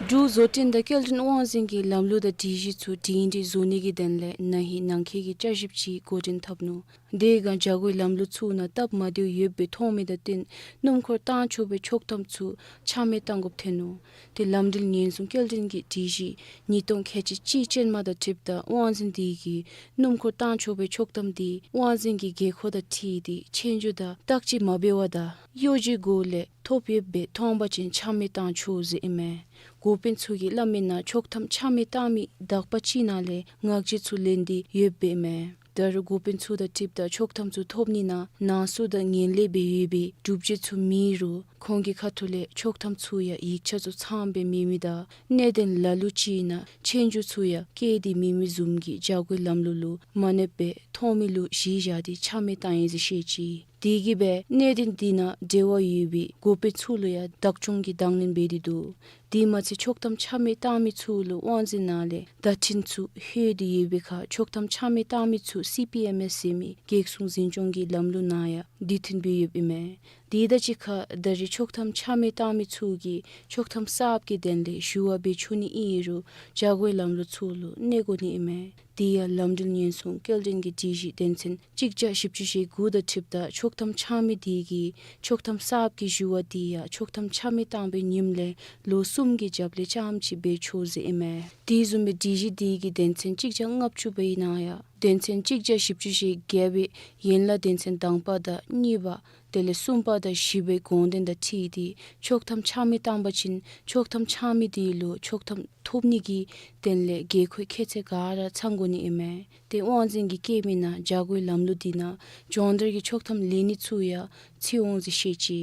འབྲུག་བཟོ་སྐྲུན་དང་སྐྱེལ་འདྲེན་དབང་འཛིན་གྱིས་ལམ་ལུགས་དང་སྒྲིག་གཞི་ཚུ་སྒྲིང་སྒྲི་བཟོ་ནི་གི་དོན་ལས་ན་ཧིང་ནང་འཁོད་ཀྱི་བསྐྱར་ཞིབ་ཅིག་འགོ་འདྲེན་འཐབ་ནུག། དེ་སྒང་བྱ་སྒོའི་ལམ་ལུགས་ཚུ་ནང་སྟབས་མ་བདེཝ་ཡོདཔ་སྦེ་མཐོང་མི་དང་བསྟུན་སྣུམ་འཁོར་བཏང་ཆོག་པའི་ཆོག་ཐམ་ཚུ་ཆ་མེད་བཏང་དགོཔ་ཐོན་ནུག། ཏེ་ལམ་འགྲུལ་ཉེན་སྲུང་སྐྱེལ་འདྲེན་གྱི་སྒྲིག་གཞི་ཉིས་སྟོང་ཁལ་གཅིག་གཅིག་ཅན་མ་དང་འཁྲིལཝ་ད་དབང་འཛིན་དེ་གིས་སྣུམ་འཁོར་བཏང་ཆོག་པའི་ཆོག་ཐམ་དེ་དབང་འཛིན་གྱི་དགོས་མཁོ་དང་འཁྲིལ་ཏེ་ཆོས་རྒྱུགས་དང་བརྟག་དཔྱད་མ་འབད་བར་དང་གཡོ་ཇུས་སྒོ་ལས་ཐོབ་ཡོདཔ་སྦེ་མཐོང་པ་ཅིན་ཆ་མེད་བཏང་ཆོག་ཟེར་ཨིན་མས། འགོ་དཔོན་ཚུ་གིས་སླབ་མི་ནང་ཆོག་ཐམ་ཆ་མེད་བཏང་མི་དག་པ་ཅིག་ནང་ལས་ངག་བརྗོད་ཚུ་ལེན་ཏེ་ཡོདཔ་སྦེ་ཨིན་མས། ད་ ད་རུང་འགོ་དཔོན་ཚུ་དང་འཁྲིལཝ་ད་ཆོག་ཐམ་ཚུ་ཐོབ་ནི་ནང་ནང་གསུག་དང་ངན་ལྷད་འབད་ཡོད་པའི་སྒྲུབ་བྱེད་ཚུ་མེད་རུང་ཁོང་གི་ཁ་ཐུག་ལས་ཆོག་ཐམ་ཚུ་ཡང་ཡིག་ཆ་ཚུ་ཚངམ་སྦེ་མེད་མི་དང་གནད་དོན་ལ་ལུ་ཅིག་ནང་ཆོས་རྒྱུགས་ཚུ་ཡང་བཀལ་ཏེ་མེད་མི་བཟུམ་གྱི་བྱ་སྒོའི་ལམ་ལུགས་ལུ་མ་གནསཔ་སྦེ་མཐོང་མི་ལུ་གཞི་བཞག་སྟེ་ཆ་མེད་བཏང་ཡི་ཟེར་བཤད་ཅི། དེ་གིས་སྦེ་གནད་དོན་འདི་ནང་འབྲེལ་བ་ཡོད་པའི་འགོ་དཔོན་ཚུ་ལུ་ཡང་བདག་སྐྱོང་གིས་དང་ལེན་འབད་དེ་འདུག། དེ་མ་ཚད་ཆོག་ཐམ་ཆ་མེད་བཏང་མི་ཚུ་ལུ་དབང་འཛིན་ནང་ལས་བརྡ་འཕྲིན་ཚུ་ལྷོད་དེ་ཡོད་པའི་ཁར་ཆོག་ཐམ་ཆ་མེད་བཏང་མི་ཚུ་སི་པི་ཨེམ་ཨེསི་ཟེར་མི་རྒྱལ་སྲུང་འཛིན་སྐྱོང་གི་ལམ་ལུགས་ནང་ཡང་དེ་མཐུན་སྦེ་ཡོདཔ་ཨིན་མས། དེ་དང་གཅིག་ཁར་ད་རེས་ཆོག་ཐམ་ཆ་མེད་བཏང་མི་ཚུ་གིས་ཆོག་ཐམ་གསརཔ་གི་དོན་ལས་ཞུ་བ་འབད་ཆོག་ནི་ཨིན་རུང་བྱ་སྒོའི་ལམ་ལུགས་ཚུ་ལུ་གནོད་དགོ་ནི་ཨིན་མས། དེ་ཡང་ལམ་འགྲུལ་ཉེན་སྲུང་སྐྱེལ་འདྲེན་གྱི་སྒྲིག་གཞི་དོན་ཚན་གཅིག་བརྒྱ་བཞི་བཅུ་ཞེ་དགུ་དང་འཁྲིལཝ་ད་ཆོག་ཐམ་འཆང་མི་དེ་གིས་ཆོག་ཐམ་གསརཔ་གི་ཞུ་བ་དེ་ཡང་ཆོག་ཐམ་ཆ་མེད་བཏང་བའི་ཉིནམ་ལས་ལོ་གསུམ་གྱི་རྒྱབ་ལས་རྐྱངམ་ཅིག་འབད་ཆོག་ཟེར་ཨིན་མས། དེ་བཟུམ་སྦེ་སྒྲིག་གཞི་དེ་གི་དོན་ཚན་གཅིག་བརྒྱ་ལྔ་བཅུ་པའི་ནང་ཡང་དོན་ཚན་གཅིག་བརྒྱ་བཞི་བཅུ་ཞེ་བརྒྱད་པའི་ཡན་ལག་དོན་ཚན་དང་པ་དང་གཉིས་པ་དེ་ལས་གསུམ་པ་དང་བཞི་པའི་དགོངས་དོན་དང་འཁྲིལ་ཏེ་ཆོག་ཐམ་ཆ་མེད་བཏང་པ་ཅིན་ཆོག་ཐམ་འཆང་མི་དེ་ལུ་ཆོག་ཐམ་ཐོབ་ནི་གི་དོན་ལས་དགོས་མཁོའི་ཁྱད་ཚད་ག་ར་ཚང་དགོ་ནི་ཨིན་མས། ཏེ་དབང་འཛིན་གྱིས་བཀལ་མི་ནང་བྱ་སྒོའི་ལམ་ལུགས་དེ་ནང་སྦྱོང་བརྡར་གྱི་ཆོག་ཐམ་ལེན་ནི་ཚུ་ཡང་ཚུད་འོང་ཟེར་བཤད་ཅི།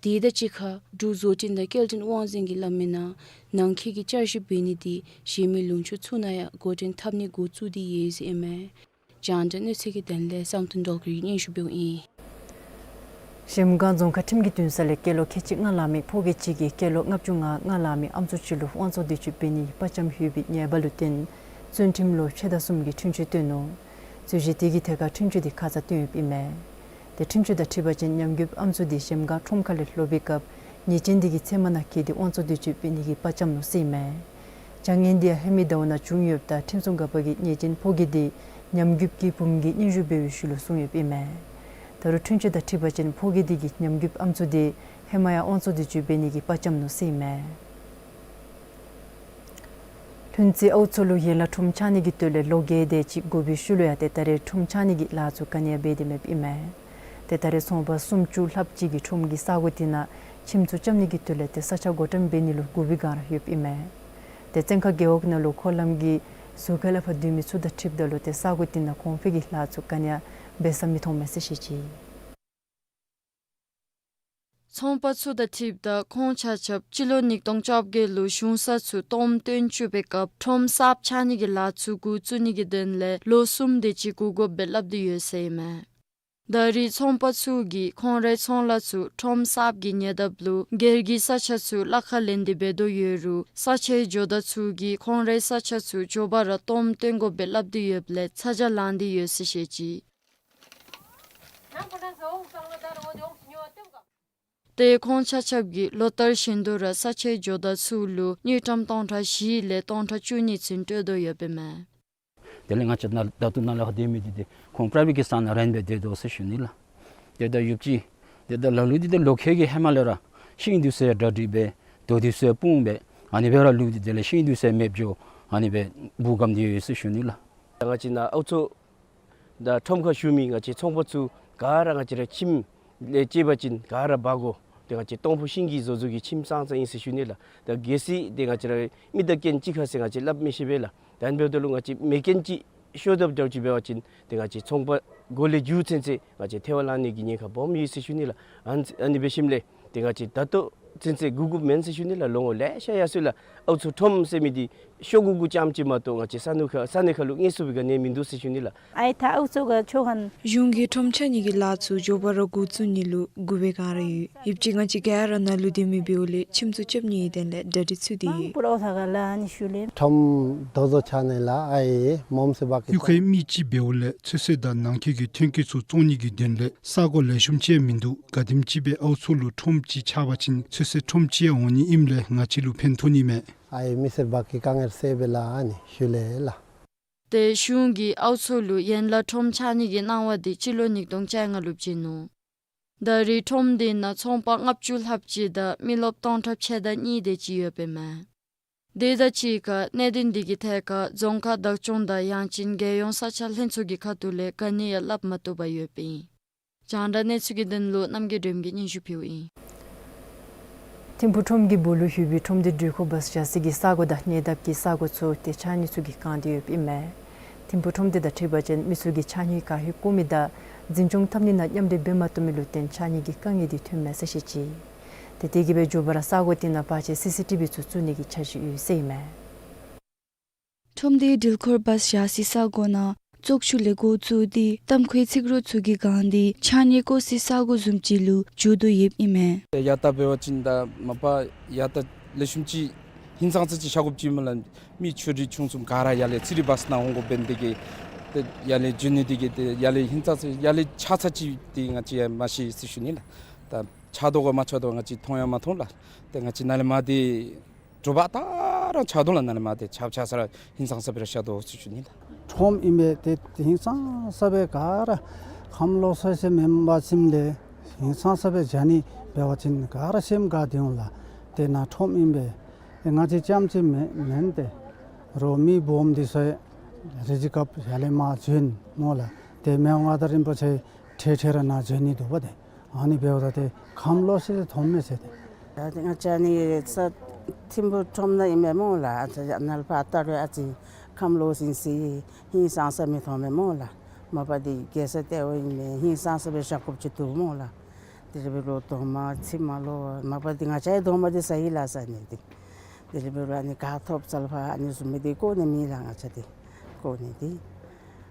དེ་དང་གཅིག་ཁར་འབྲུག་བཟོ་སྐྲུན་དང་སྐྱེལ་འདྲེན་དབང་འཛིན་གྱིས་སླབ་མི་ནང་ནང་འཁོད་ཀྱི་བསྐྱར་ཞིབ་འབད་ནི་དེ་གཞན་མི་ལུང་ཕྱོགས་ཚུ་ནང་ཡང་འགོ་འདྲེན་འཐབ་ནི་འགོ་བཙུགས་ཏེ་ཡོད་ཟེར་ཨིན་མས། རྒྱང་བསྒྲགས་གནས་ཚུལ་གྱི་དོན་ལས་བསམ་གཏན་སྒྲོལ་དཀར་གྱིས་སྙན་ཞུ་འབདཝ་ཨིན། གཞལམ་སྒང་རྫོང་ཁག་ཁྲིམས་ཀྱི་འདུན་ས་ལས་སྐྱེས་ལོ་ཁལ་གཅིག་ལྔ་ལང་མི་ཕོ་སྐྱེས་ཅིག་གིས་སྐྱེས་ལོ་ལྔ་བཅུ་ང་ལྔ་ལང་མི་ཨམ་སྲུ་ཅིག་ལུ་དབང་བཙོང་འདོད་སྤྱོད་འབད་ནིའི་དཔའ་བཅམ་ཡོད་པའི་ཉེས་པ་ལུ་བརྟེན་བཙོན་ཁྲིམས་ལོ་ཕྱེད་དང་གསུམ་གྱི་འཁྲུན་ཆོད་བཏོན་ནུག། རྩོད་གཞི་དེ་གི་ཐད་ཁར་འཁྲུན་ཆོད་དེ་ཁ་ཙ་བཏོན་ཡོདཔ་ཨིན་མས། ཏེ་འཁྲུན་ཆོད་དང་འཁྲིལ་བ་ཅིན་ཉམས་རྒུདཔ་ཨམ་སྲུ་དེ་གཞལམ་སྒང་ཁྲོམ་ཁ་ལས་ལྷོད་པའི་སྐབས་ཉེས་ཅན་དེ་གི་མཚན་མ་ནང་འཁོད་དེ་དབང་བཙོང་འདོད་སྤྱོད་འབད་ནི་གི་དཔའ་བཅམ་ནུག་ཟེར་ཨིན་མས། བྱ་ངན་དེ་ཡང་ཧེ་མའི་ཟླཝ་ནང་བྱུང་ཡོདཔ་ད་ཁྲིམས་སྲུང་འགག་པ་གིས་ཉེས་ཅན་ཕོ་སྐྱེས་དེ་ཉམས་རྒུདཔ་ཀྱི་བུམོ་གི་སྙན་ཞུ་འབད་བའི་ཤུལ་ལུ་བཟུང་ཡོདཔ་ཨིན་མས། ད་རུང་འཁྲུན་ཆོད་དང་འཁྲིལ་བ་ཅིན་ཕོ་སྐྱེས་དེ་གི་ཉམས་རྒུདཔ་ཨམ་སྲུ་དེ་ཧེ་མ་ཡང་དབང་བཙོང་འདོད་སྤྱོད་འབད་ནི་གི་དཔའ་བཅམ་ནུག་ཟེར་ཨིན་མས། ལྷུན་རྩེ་ཨའུ་མཚོ་ལུ་ཡན་ལག་ཁྲོམ་ཆགས་ནི་གི་དོན་ལས་ལོ་བརྒྱད་དེ་ཅིག་འགོར་བའི་ཤུལ་ལུ་ཡང་ཏེ་ད་རེས་ཁྲོམ་ཆགས་ནི་གི་ལཱ་ཚུ་ག་ནི་ཡང་འབད་དེ་མེདཔ་ཨིན་མས། ཏེ་ད་རེས་ཚོང་པ་སུམ་ཅུ་ལྷགཔ་ཅིག་གིས་ཁྲོམ་གྱི་ས་གོ་དེ་ནང་ཁྱིམ་ཚུ་རྐྱབ་ནི་གི་དོན་ལས་ཏེ་ས་ཆ་བགོ་བཀྲམ་འབད་ནི་ལུ་སྒུག་པའི་བསྒང་ར་ཡོདཔ་ཨིན་མས། ཏེ་བཙན་ཁ་རྒེད་འོག་ནང་ལུ་འཁོར་ལམ་གྱི་ཟུར་ཁ་ལས་ཕར་སྡོད་མི་ཚུ་དང་འཁྲིལཝ་ད་ལུ་ཏེ་ས་གོ་དེ་ནང་གོང་འཕེལ་གྱི་ལཱ་ཚུ་ག་ནི་ཡང་འབད་ས་མི་མཐོང་མས་ཟེར་བཤད་ཅི། ཚོང་པ་ཚུ་དང་འཁྲིལཝ་ད་ཁོང་ཆ་ཁྱབ་སྤྱི་ལོ་ཉིས་སྟོང་བཅོ་བརྒྱད་ལུ་གཞུང་ས་ཚུ་སྟོངམ་བཏོན་བཅུག་པའི་སྐབས་ཁྲོམ་གསརཔ་ཆགས་ནི་གི་ལཱ་ཚུ་འགོ་བཙུགས་ནི་གི་དོན་ལས་ལོ་གསུམ་དེ་ཅིག་འགོར་དགོཔ་སྦེ་སླབ་སྟེ་ཡོད་ཟེར་ཨིན་མས། ད་རེས་ཚོང་པ་ཚུ་གིས་ཁོང་རའི་ཚོང་ལཱ་ཚུ་ཁྲོམ་གསརཔ་གི་ཉེ་འདབས་ལུ་སྒེར་གྱི་ས་ཆ་ཚུ་གླ་ཁར་ལེན་ཏེ་འབད་དོ་ཡོད་རུང་ས་ཆའི་ཇོ་བདག་ཚུ་གིས་ཁོང་རའི་ས་ཆ་ཚུ་མགྱོགས་པ་ར་སྟོངམ་བཏོན་དགོཔ་སྦེ་སླབ་སྟེ་ཡོདཔ་ལས་ཚ་གྱང་ལངས་ཏེ་ཡོད་ཟེར་བཤད་ཅི། ཏེ་ཁོང་ཆ་ཁྱབ་ཀྱིས་ལོ་ལྟར་བཞིན་དུ་ར་ས་ཆའི་ཇོ་བདག་ཚུ་ལུ་དངུལ་ཀྲམ་སྟོང་ཕྲག་བཞི་ལས་སྟོང་ཕྲག་བཅུ་གཉིས་ཚུན་སྤྲོད་དོ་ཡོདཔ་ཨིན་མས། དེ་ལས་ང་བཅས་ནཱ་ད་ལྟོ་ནཱ་ལས་ཕར་སྡོད་མི་འདི་ཏེ་ཁོང་པྲའི་བེཊ་ཀྱི་ས་ནང་རེནཊ་འབད་སྡོད་དོ་ཟེར་ཞུ་ནི་ལགས། ཏེ་ད་ཡོདཔ་ཅིག་ཏེ་ད་ལ་ལུ་འདི་ཏེ་ལོ་ཁལ་གྱི་ཧེ་མ་ལས་ར་ཤིང་འདི་ཚུ་ཡང་གྲ་སྒྲིག་འབད་རྡོ་འདི་ཚུ་ཡང་སྤུངས་འབད་ཨ་ནི་སྦེ་ར་ལུ་འདི་དེ་ལས་ཤིང་འདི་ཚུ་ཡང་མེདཔ་འགྱོ་ཨ་ནི་སྦེ་སྦུག་སྒམ་སྟེ་ཡོད་ཟེར་ཞུ་ནི་ལགས། ད་ང་བཅས་ནཱ་ཨའུ་མཚོ་ད་ཁྲོམ་ཁར་བཞུགས་མི་ང་བཅས་ཚོང་པ་ཚུ་ག་ར་ང་བཅས་ར་ཁྱིམ་ལས་སྐྱེས་པ་ཅིན་ག་ར་འབག་དགོ། ཏེ་ང་བཅས་སྟོང་ཕུ་ཤིང་གིས་བཟོ་བཟོཝ་གི་ཁྱིམ་ཙང་ཙང་ཨིན་ཟེར་ཞུ་ནི་ལགས། ད་གལ་སྲིད་ཏེ་ང་བཅས་ར་མི་དང་རྐྱེན་ཅིག་ཁར་ཟེར་ང་བཅས་སླབ་མི་ཤེས་པས་ལགས། ད་ཨ་ནི་འབདཝ་ད་ལུ་ང་བཅས་མེ་རྐྱེན་ཅིག་ཤོར་དཔ་འདྲཝ་ཅིག་འབད་བ་ཅིན་ཏེ་ང་བཅས་ཚོང་པ་མགོ་ལས་མཇུག་ཚུན་ཚོད་ང་བཅས་ཐལ་བ་ལང་ནི་གི་ཉེན་ཁ་སྦོམ་ཡོད་ཟེར་ཞུ་ནི་ལགས། ཨ་ནི་ཨ་ནི་འབད་ཞིནམ་ལས་ཏེ་ང་བཅས་ད་ལྟོ་ཚུན་ཚོད་སྒུག་དགོཔ་མེན་ཟེར་ཞུ་ནི་ལགས། ལོ་ངོ་ལེ་ཤ་ཡར་སོང་ཡི་ལགས། ཨའུ་མཚོ་ཁྲོམ་ཟེར་མི་འདི་ཤོར་དགོ་དགོཔ་ཙམ་ཅིག་མ་གཏོགས་ང་བཅས་ས་གནས་ཁར་ས་གནས་ཁར་ལུ་དངོས་སུ་སྦེ་ག་ནི་ཡང་མིན་འདུག་ཟེར་ཞུ་ནི་ལགས། ཨའི་ད་ཨའུ་མཚོ་ག་ཆོ་ག་གཞུང་གིས་ཁྲོམ་ཆགས་ནི་གི་ལཱ་ཚུ་མགྱོགས་པ་ར་འགོ་བཙུགས་ནི་ལུ་སྒུག་པའི་བསྒང་ར་ཡོད། ཡོདཔ་ཅིག་ང་བཅས་ག་ར་ནཱ་ལུ་སྡོད་མི་འབདཝ་ལས་ཁྱིམ་ཚུ་རྐྱབ་ནི་གི་དོན་ལས་གྲ་སྒྲིག་ཚུད་དེ་ཡོད། མང་པོ་ར་ཨའུ་ཐ་ག་ལགས་ཨ་ནི་ཞུ་ལེ། ཁྲོམ་ད་ལྟོ་ཆགས་ནི་ལགས། ཨའི་མོམ་སེར་འབག་གི་གཡུས་ཁའི་མི་ཅིག་འབདཝ་ལས་ཚོད་བསྲེ་དང་ནང་འཁོད་ཀྱི་ཐོན་སྐྱེད་ཚུ་བཙོང་ནི་གི་དོན་ལས་ས་གོ་ལེགས་ཤོམ་ཅིག་ཡང་མིན་འདུག། ག་དེམ་ཅིག་སྦེ་ཨའུ་མཚོ་ལུ་ཁྲོམ་ཅིག་ཆགས་པ་ཅིན་ཚོད་བསྲེ་ཁྲོམ་ཅིག་ཡང་འོང་ནི་ཨིནམ་ལས་ང་བཅས་ལུ་ཕན་ཐོགས་ནི་མས། ཨའི་མི་སེར་འབག་གི་དཀའ་ངལ་སེལ་བའི་ལཱ་ཨ་ནི་ཞུ་ལེ་ལགས། ཏེ་གཞུང་གིས་ཨའུ་མཚོ་ལུ་ཡན་ལག་ཁྲོམ་ཆགས་ནི་གི་གནང་བ་དེ་སྤྱི་ལོ་ཉིས་སྟོང་བཅོ་ལྔ་ལུ་བྱིན་ནུག། ད་རེས་ཁྲོམ་དེ་ནང་ཚོང་པ་ལྔ་བཅུ་ལྷགཔ་ཅིག་དང་མི་རློབས་སྟོང་ཕྲག་ཕྱེད་དང་གཉིས་དེ་ཅིག་ཡོདཔ་ཨིན་མས། དེ་དང་གཅིག་ཁར་གནད་དོན་དེ་གི་ཐད་ཁར་རྫོང་ཁག་བདག་སྐྱོང་དང་ཡང་ཅིན་རྒྱལ་ཡོངས་ས་ཆ་ལྷན་ཚོགས་ཀྱི་ཁ་ཐུག་ལས་ག་ནི་ཡང་སླབ་མ་བཏུབ་པར་ཡོདཔ་ཨིན། རྒྱང་བསྒྲགས་གནས་ཚུལ་གྱི་དོན་ལུ་རྣམ་རྒྱལ་སྒྲོལམ་གྱིས་སྙན་ཞུ་ཕུལཝ་ཨིན། ཐིམ་ཕུག་ཁྲོམ་གྱི་སྦུག་ལུ་ཡོད་པའི་ཁྲོམ་སྡེ་འགྲུལ་འཁོར་བཱསི་བཞག་ས་གི་ས་གོ་དང་ཉེ་འདབས་ཀྱི་ས་གོ་ཚུ་ཏེ་ཆགས་ནི་ཚུ་གིས་གང་སྟེ་ཡོདཔ་ཨིན་མས། ཐིམ་ཕུག་ཁྲོམ་སྡེ་དང་འཁྲིལ་བ་ཅིན་མི་ཚུ་གིས་ཕྱགས་སྙིགས་ག་ཧེ་བཀོ་མི་དང་འཛིན་སྐྱོང་འཐབ་ནི་ནང་མཉམ་འབྲེལ་འབད་མ་བཏུབ་མི་ལུ་བརྟེན་ཕྱགས་སྙིགས་ཀྱི་དཀའ་ངལ་འདི་ཐོནམ་མས་ཟེར་བཤད་ཅི། ཏེ་དེ་གིས་སྦེ་མགྱོགས་པ་ར་ས་གོ་དེ་ནང་ཕར་ཆེ་སི་སི་ཊི་བི་ཚུ་བཙུགས་ནི་གི་འཆར་གཞི་ཡོད་ཟེར་ཨིན་མས། ཁྲོམ་སྡེའི་འགྲུལ་འཁོར་བཱསི་བཞག་སའི་ས་གོ་ནང་བཙོག་ཆུ་ལས་འགོ་བཙུགས་ཏེ་གཏམ་ཁའི་ཚིག་རོ་ཚུ་གིས་གང་སྟེ་ཕྱགས་སྙིགས་བཀོ་སའི་ས་གོ་བཟུམ་ཅིག་ལུ་འགྱུར་དོ་ཡོདཔ་ཨིན་མས། ཡ་ད་འབད་བ་ཅིན་ད་མ་པ་ཡ་ད་ལེགས་ཤོམ་ཅིག་ཧིང་སངས་ས་ཅིག་ཤར་དགོཔ་ཅིག་སྨོ་ལགས། མི་ཆོས་རིག་ཆུང་གསུམ་ག་ར་ཡར་ལས་སི་ཊི་བཱསི་ནང་འོང་དགོཔ་འབད་ནི་དེ་གིས་ཏེ་ཡར་ལས་འགྱོ་ནི་དེ་གིས་ཏེ་ཡར་ལས་ཧིང་སངས་ས་ཡར་ལས་ཆགས་ས་ཅིག་ཏེ་ང་བཅས་ཡང་མ་ཤེས་ཟེར་ཞུ་ནི་ལགས། ད་ཆགས་དོ་ག་མ་ཆགས་དོ་ག་ང་བཅས་མཐོང་ཡང་མ་མཐོང་ལགས། ཏེ་ང་བཅས་ནཱ་ལས་མར་འདི་དྲོ་པ་ད་ར་ཆགས་དོ་ལགས། ནཱ་ལས་མར་འདི་ཆགས་ཆགས་ས་ར་ཧིང་སངས་ས་སྦེ་ར་ཤར་དོ་ཟེར་ཞུ་ནི་ལགས། ཁྲོམ་ཨིན་པས། ཏེ་ཧིང་སངས་ས་སྦེ་ག་ར་ཁམས་ལོག་ས་ས་མེན་པ་ཅིན་ལས་ཧིང་སངས་ས་སྦེ་བཞག་ནི་འབད་བ་ཅིན་ག་ར་སེམས་དགའ་སྟེ་འོང་ལགས། ཏེ་ནཱ་ཁྲོམ་ཨིན་པས། ཏེ་ང་བཅས་རྐྱངམ་ཅིག་མེན་མེན། ཏེ་རོགས་མི་སྦོམ་འདི་ཚུ་རེ་ཅིག་སྐབས་ཡར་ལས་མར་འགྱོ་ནི་སྨོ་ལགས། ཏེ་མི་དབང་མངའ་བདག་རིན་པོ་ཆེ་འཕྲལ་འཕྲལ་ར་ནཱ་འགྱོ་ནི་འདུག་པ། ཏེ་ཨ་ནི་འབདཝ་ད་ཏེ་ཁམས་ལོག་ས་ས་མཐོངམ་མས་ཟེར། ཏེ་ད་ཏེ་ང་བཅས་ནི་ས་ཐིམ་ཕུག་ཁྲོམ་ནང་ཨིན་མས་སྨོ་ལགས། ཨ་ཙི་ནཱ་ལས་ཕར་ལྟ་རུང་ཨ་ཙི་ཁམས་ལོག་ཟིན་སི་ཧིང་སངས་ས་མི་མཐོང་མས་སྨོ་ལགས། མ་པ་འདི་རྒྱལ་ས་ལྟེ་བ་ཨིན་མས། ཧིང་སངས་ས་སྦེ་བཞག་དགོཔ་ཅིག་འདུག་སྨོ་ལགས། དེ་ལས་འབད་རུང་རྡོག་མ་ཚིག་མ་ལོ་མ་པ་འདི་ང་བཅས་རྡོག་མ་འདི་ཟ་ཡི་ལགས་ཟ་ནི་འདི། དེ་ལས་འབད་རུང་ཨ་ནི་ག་ཐོབ་ས་ལས་ཕར་ཨ་ནི་བཟུམ་མའི་འདི་བཀོ་ནི་མེད་ལགས། ང་བཅས་འདི་བཀོ་ནི་འདི་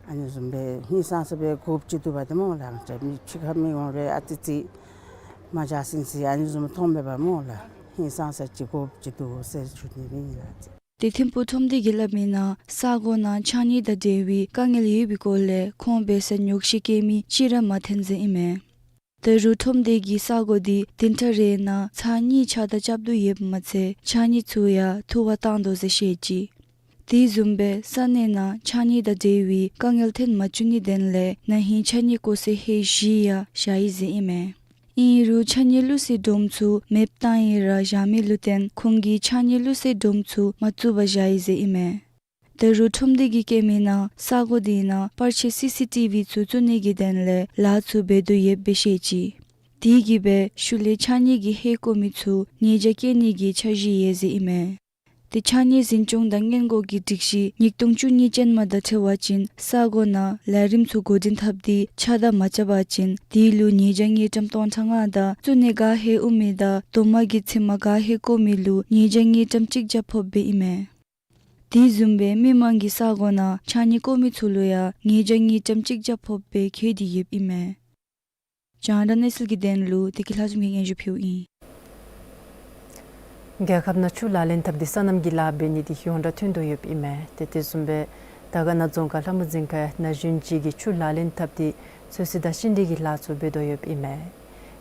ཨ་ནི་བཟུམ་སྦེ་ཧིང་སངས་ས་སྦེ་དགོཔ་ཅིག་འདུག་པ་ཏེ་སྨོ་ལགས། ང་བཅས་མི་ཕྱི་ཁ་མི་འོང་རུང་ཨ་ཙི་ཙི་མ་བཞག་ཟིན་སི་ཨ་ནི་བཟུམ་མཐོངམ་མས་པ་སྨོ་ལགས། ཧིང་སངས་ས་ཅིག་དགོཔ་ཅིག་འདུག་ཟེར་ཞུ་ནི་ཨིན་ལགས། ཏེ་ཐིམ་ཕུག་ཁྲོམ་སྡེ་གིས་སླབ་མིའི་ནང་ས་གོ་ནང་ཕྱགས་སྙིགས་དང་འབྲེལ་བའི་དཀའ་ངལ་ཡོད་པའི་སྐོར་ལས་ཁོང་འབད་སར་ཉོགས་བཤད་བཀོད་མི་གཅིག་ར་མ་ཐོན་ཟེར་ཨིན་མས། ད་རུང་ཁྲོམ་སྡེ་གིས་ས་གོ་འདི་བདུན་ཕྲག་རེ་ནང་ཚར་གཉིས་ཕྱགས་བདར་རྐྱབ་དོ་ཡོདཔ་མ་ཚད་ཕྱགས་སྙིགས་ཚུ་ཡང་འཐུ་བར་བཏང་དོ་ཟེར་བཤད་ཅི། དེ་བཟུམ་སྦེ་ས་གནས་ནང་ཕྱགས་སྙིགས་དང་འབྲེལ་བའི་དཀའ་ངལ་ཐོན་མ་བཅུག་ནིའི་དོན་ལས་ན་ཧིང་ཕྱགས་སྙིགས་བཀོ་སའི་ཧེ་བཞི་ཡང་བཞག་ཡི་ཟེར་ཨིན་མས། ཨིན་རུང་ཕྱགས་སྙིགས་བླུག་སའི་སྒྲོམ་ཚུ་མེདཔ་བཏང་ཡི་ར་བཞག་མི་ལུ་བརྟེན་ཁོང་གིས་ཕྱགས་སྙིགས་བླུག་སའི་སྒྲོམ་ཚུ་མ་བཙུགས་པར་བཞག་ཡི་ཟེར་ཨིན་མས། ད་རུང་ཁྲོམ་སྡེ་གིས་བཀོད་མིའི་ནང་ས་གོ་དེའི་ནང་ཕར་ཆེ་སི་སི་ཊི་བི་ཚུ་བཙུགས་ནི་གི་དོན་ལས་ལཱ་ཚུ་འབད་དོ་ཡོདཔ་སྦེ་བཤད་ཅི། དེ་གིས་སྦེ་ཤུལ་ལས་ཕྱགས་སྙིགས་ཀྱི་ཧེ་བཀོ་མི་ཚུ་ཉེས་བྱ་བཀལ་ནི་གི་འཆར་གཞི་ཡོད་ཟེར་ཨིན་མས། ཏེ་ཕྱགས་སྙིགས་འཛིན་སྐྱོང་དང་སྔོན་འགོག་གི་སྒྲིག་གཞི་ཉིས་སྟོང་བཅུ་གཉིས་ཅན་མ་དང་འཁྲིལ་བ་ཅིན་ས་གོ་ནང་ལས་རིམ་ཚུ་འགོ་འདྲེན་འཐབ་སྟེ་ཕྱགས་བདར་མ་རྐྱབ་པ་ཅིན་དེ་ལུ་ཉེས་བྱ་དངུལ་ཀྲམ་སྟོང་ཕྲག་ལྔ་དང་བཙུགས་ནི་ག་ཧེ་དབུ་མི་དང་རྡོག་མ་གི་ཚིག་མ་ག་ཧེ་བཀོ་མི་ལུ་ཉེས་བྱ་དངུལ་ཀྲམ་གཅིག་བརྒྱ་ཕོགཔ་སྦེ་ཨིན་མས། དེ་བཟུམ་སྦེ་མི་མང་གིས་ས་གོ་ནང་ཕྱགས་སྙིགས་བཀོ་མི་ཚུ་ལུ་ཡང་ཉེས་བྱ་དངུལ་ཀྲམ་གཅིག་བརྒྱ་ཕོགཔ་སྦེ་འཁོད་དེ་ཡོདཔ་ཨིན་མས། རྒྱང་བསྒྲགས་གནས་ཚུལ་གྱི་དོན་ལུ་བདེ་སྐྱིད་ལྷ་འཛོམས་ཀྱིས་སྙན་ཞུ་ཕུལཝ་ཨིན། རྒྱལ་ཁབ་ནང་ཆུ་ལག་ལེན་འཐབ་སྟེ་སོ་ནམ་གྱི་ལཱ་འབད་ནི་འདི་ཡོངས་གྲགས་ཐོན་དོ་ཡོདཔ་ཨིན་མས། ཏེ་དེ་བཟུམ་སྦེ་དར་དཀར་ན་རྫོང་ཁག་ལྷ་མོ་རྫོང་ཁག་ན་གཞོན་ཅིག་གིས་ཆུ་ལག་ལེན་འཐབ་སྟེ་ཚོད་བསྲེ་དང་ཤིང་འབྲས་ཀྱི་ལཱ་ཚུ་འབད་དོ་ཡོདཔ་ཨིན་མས།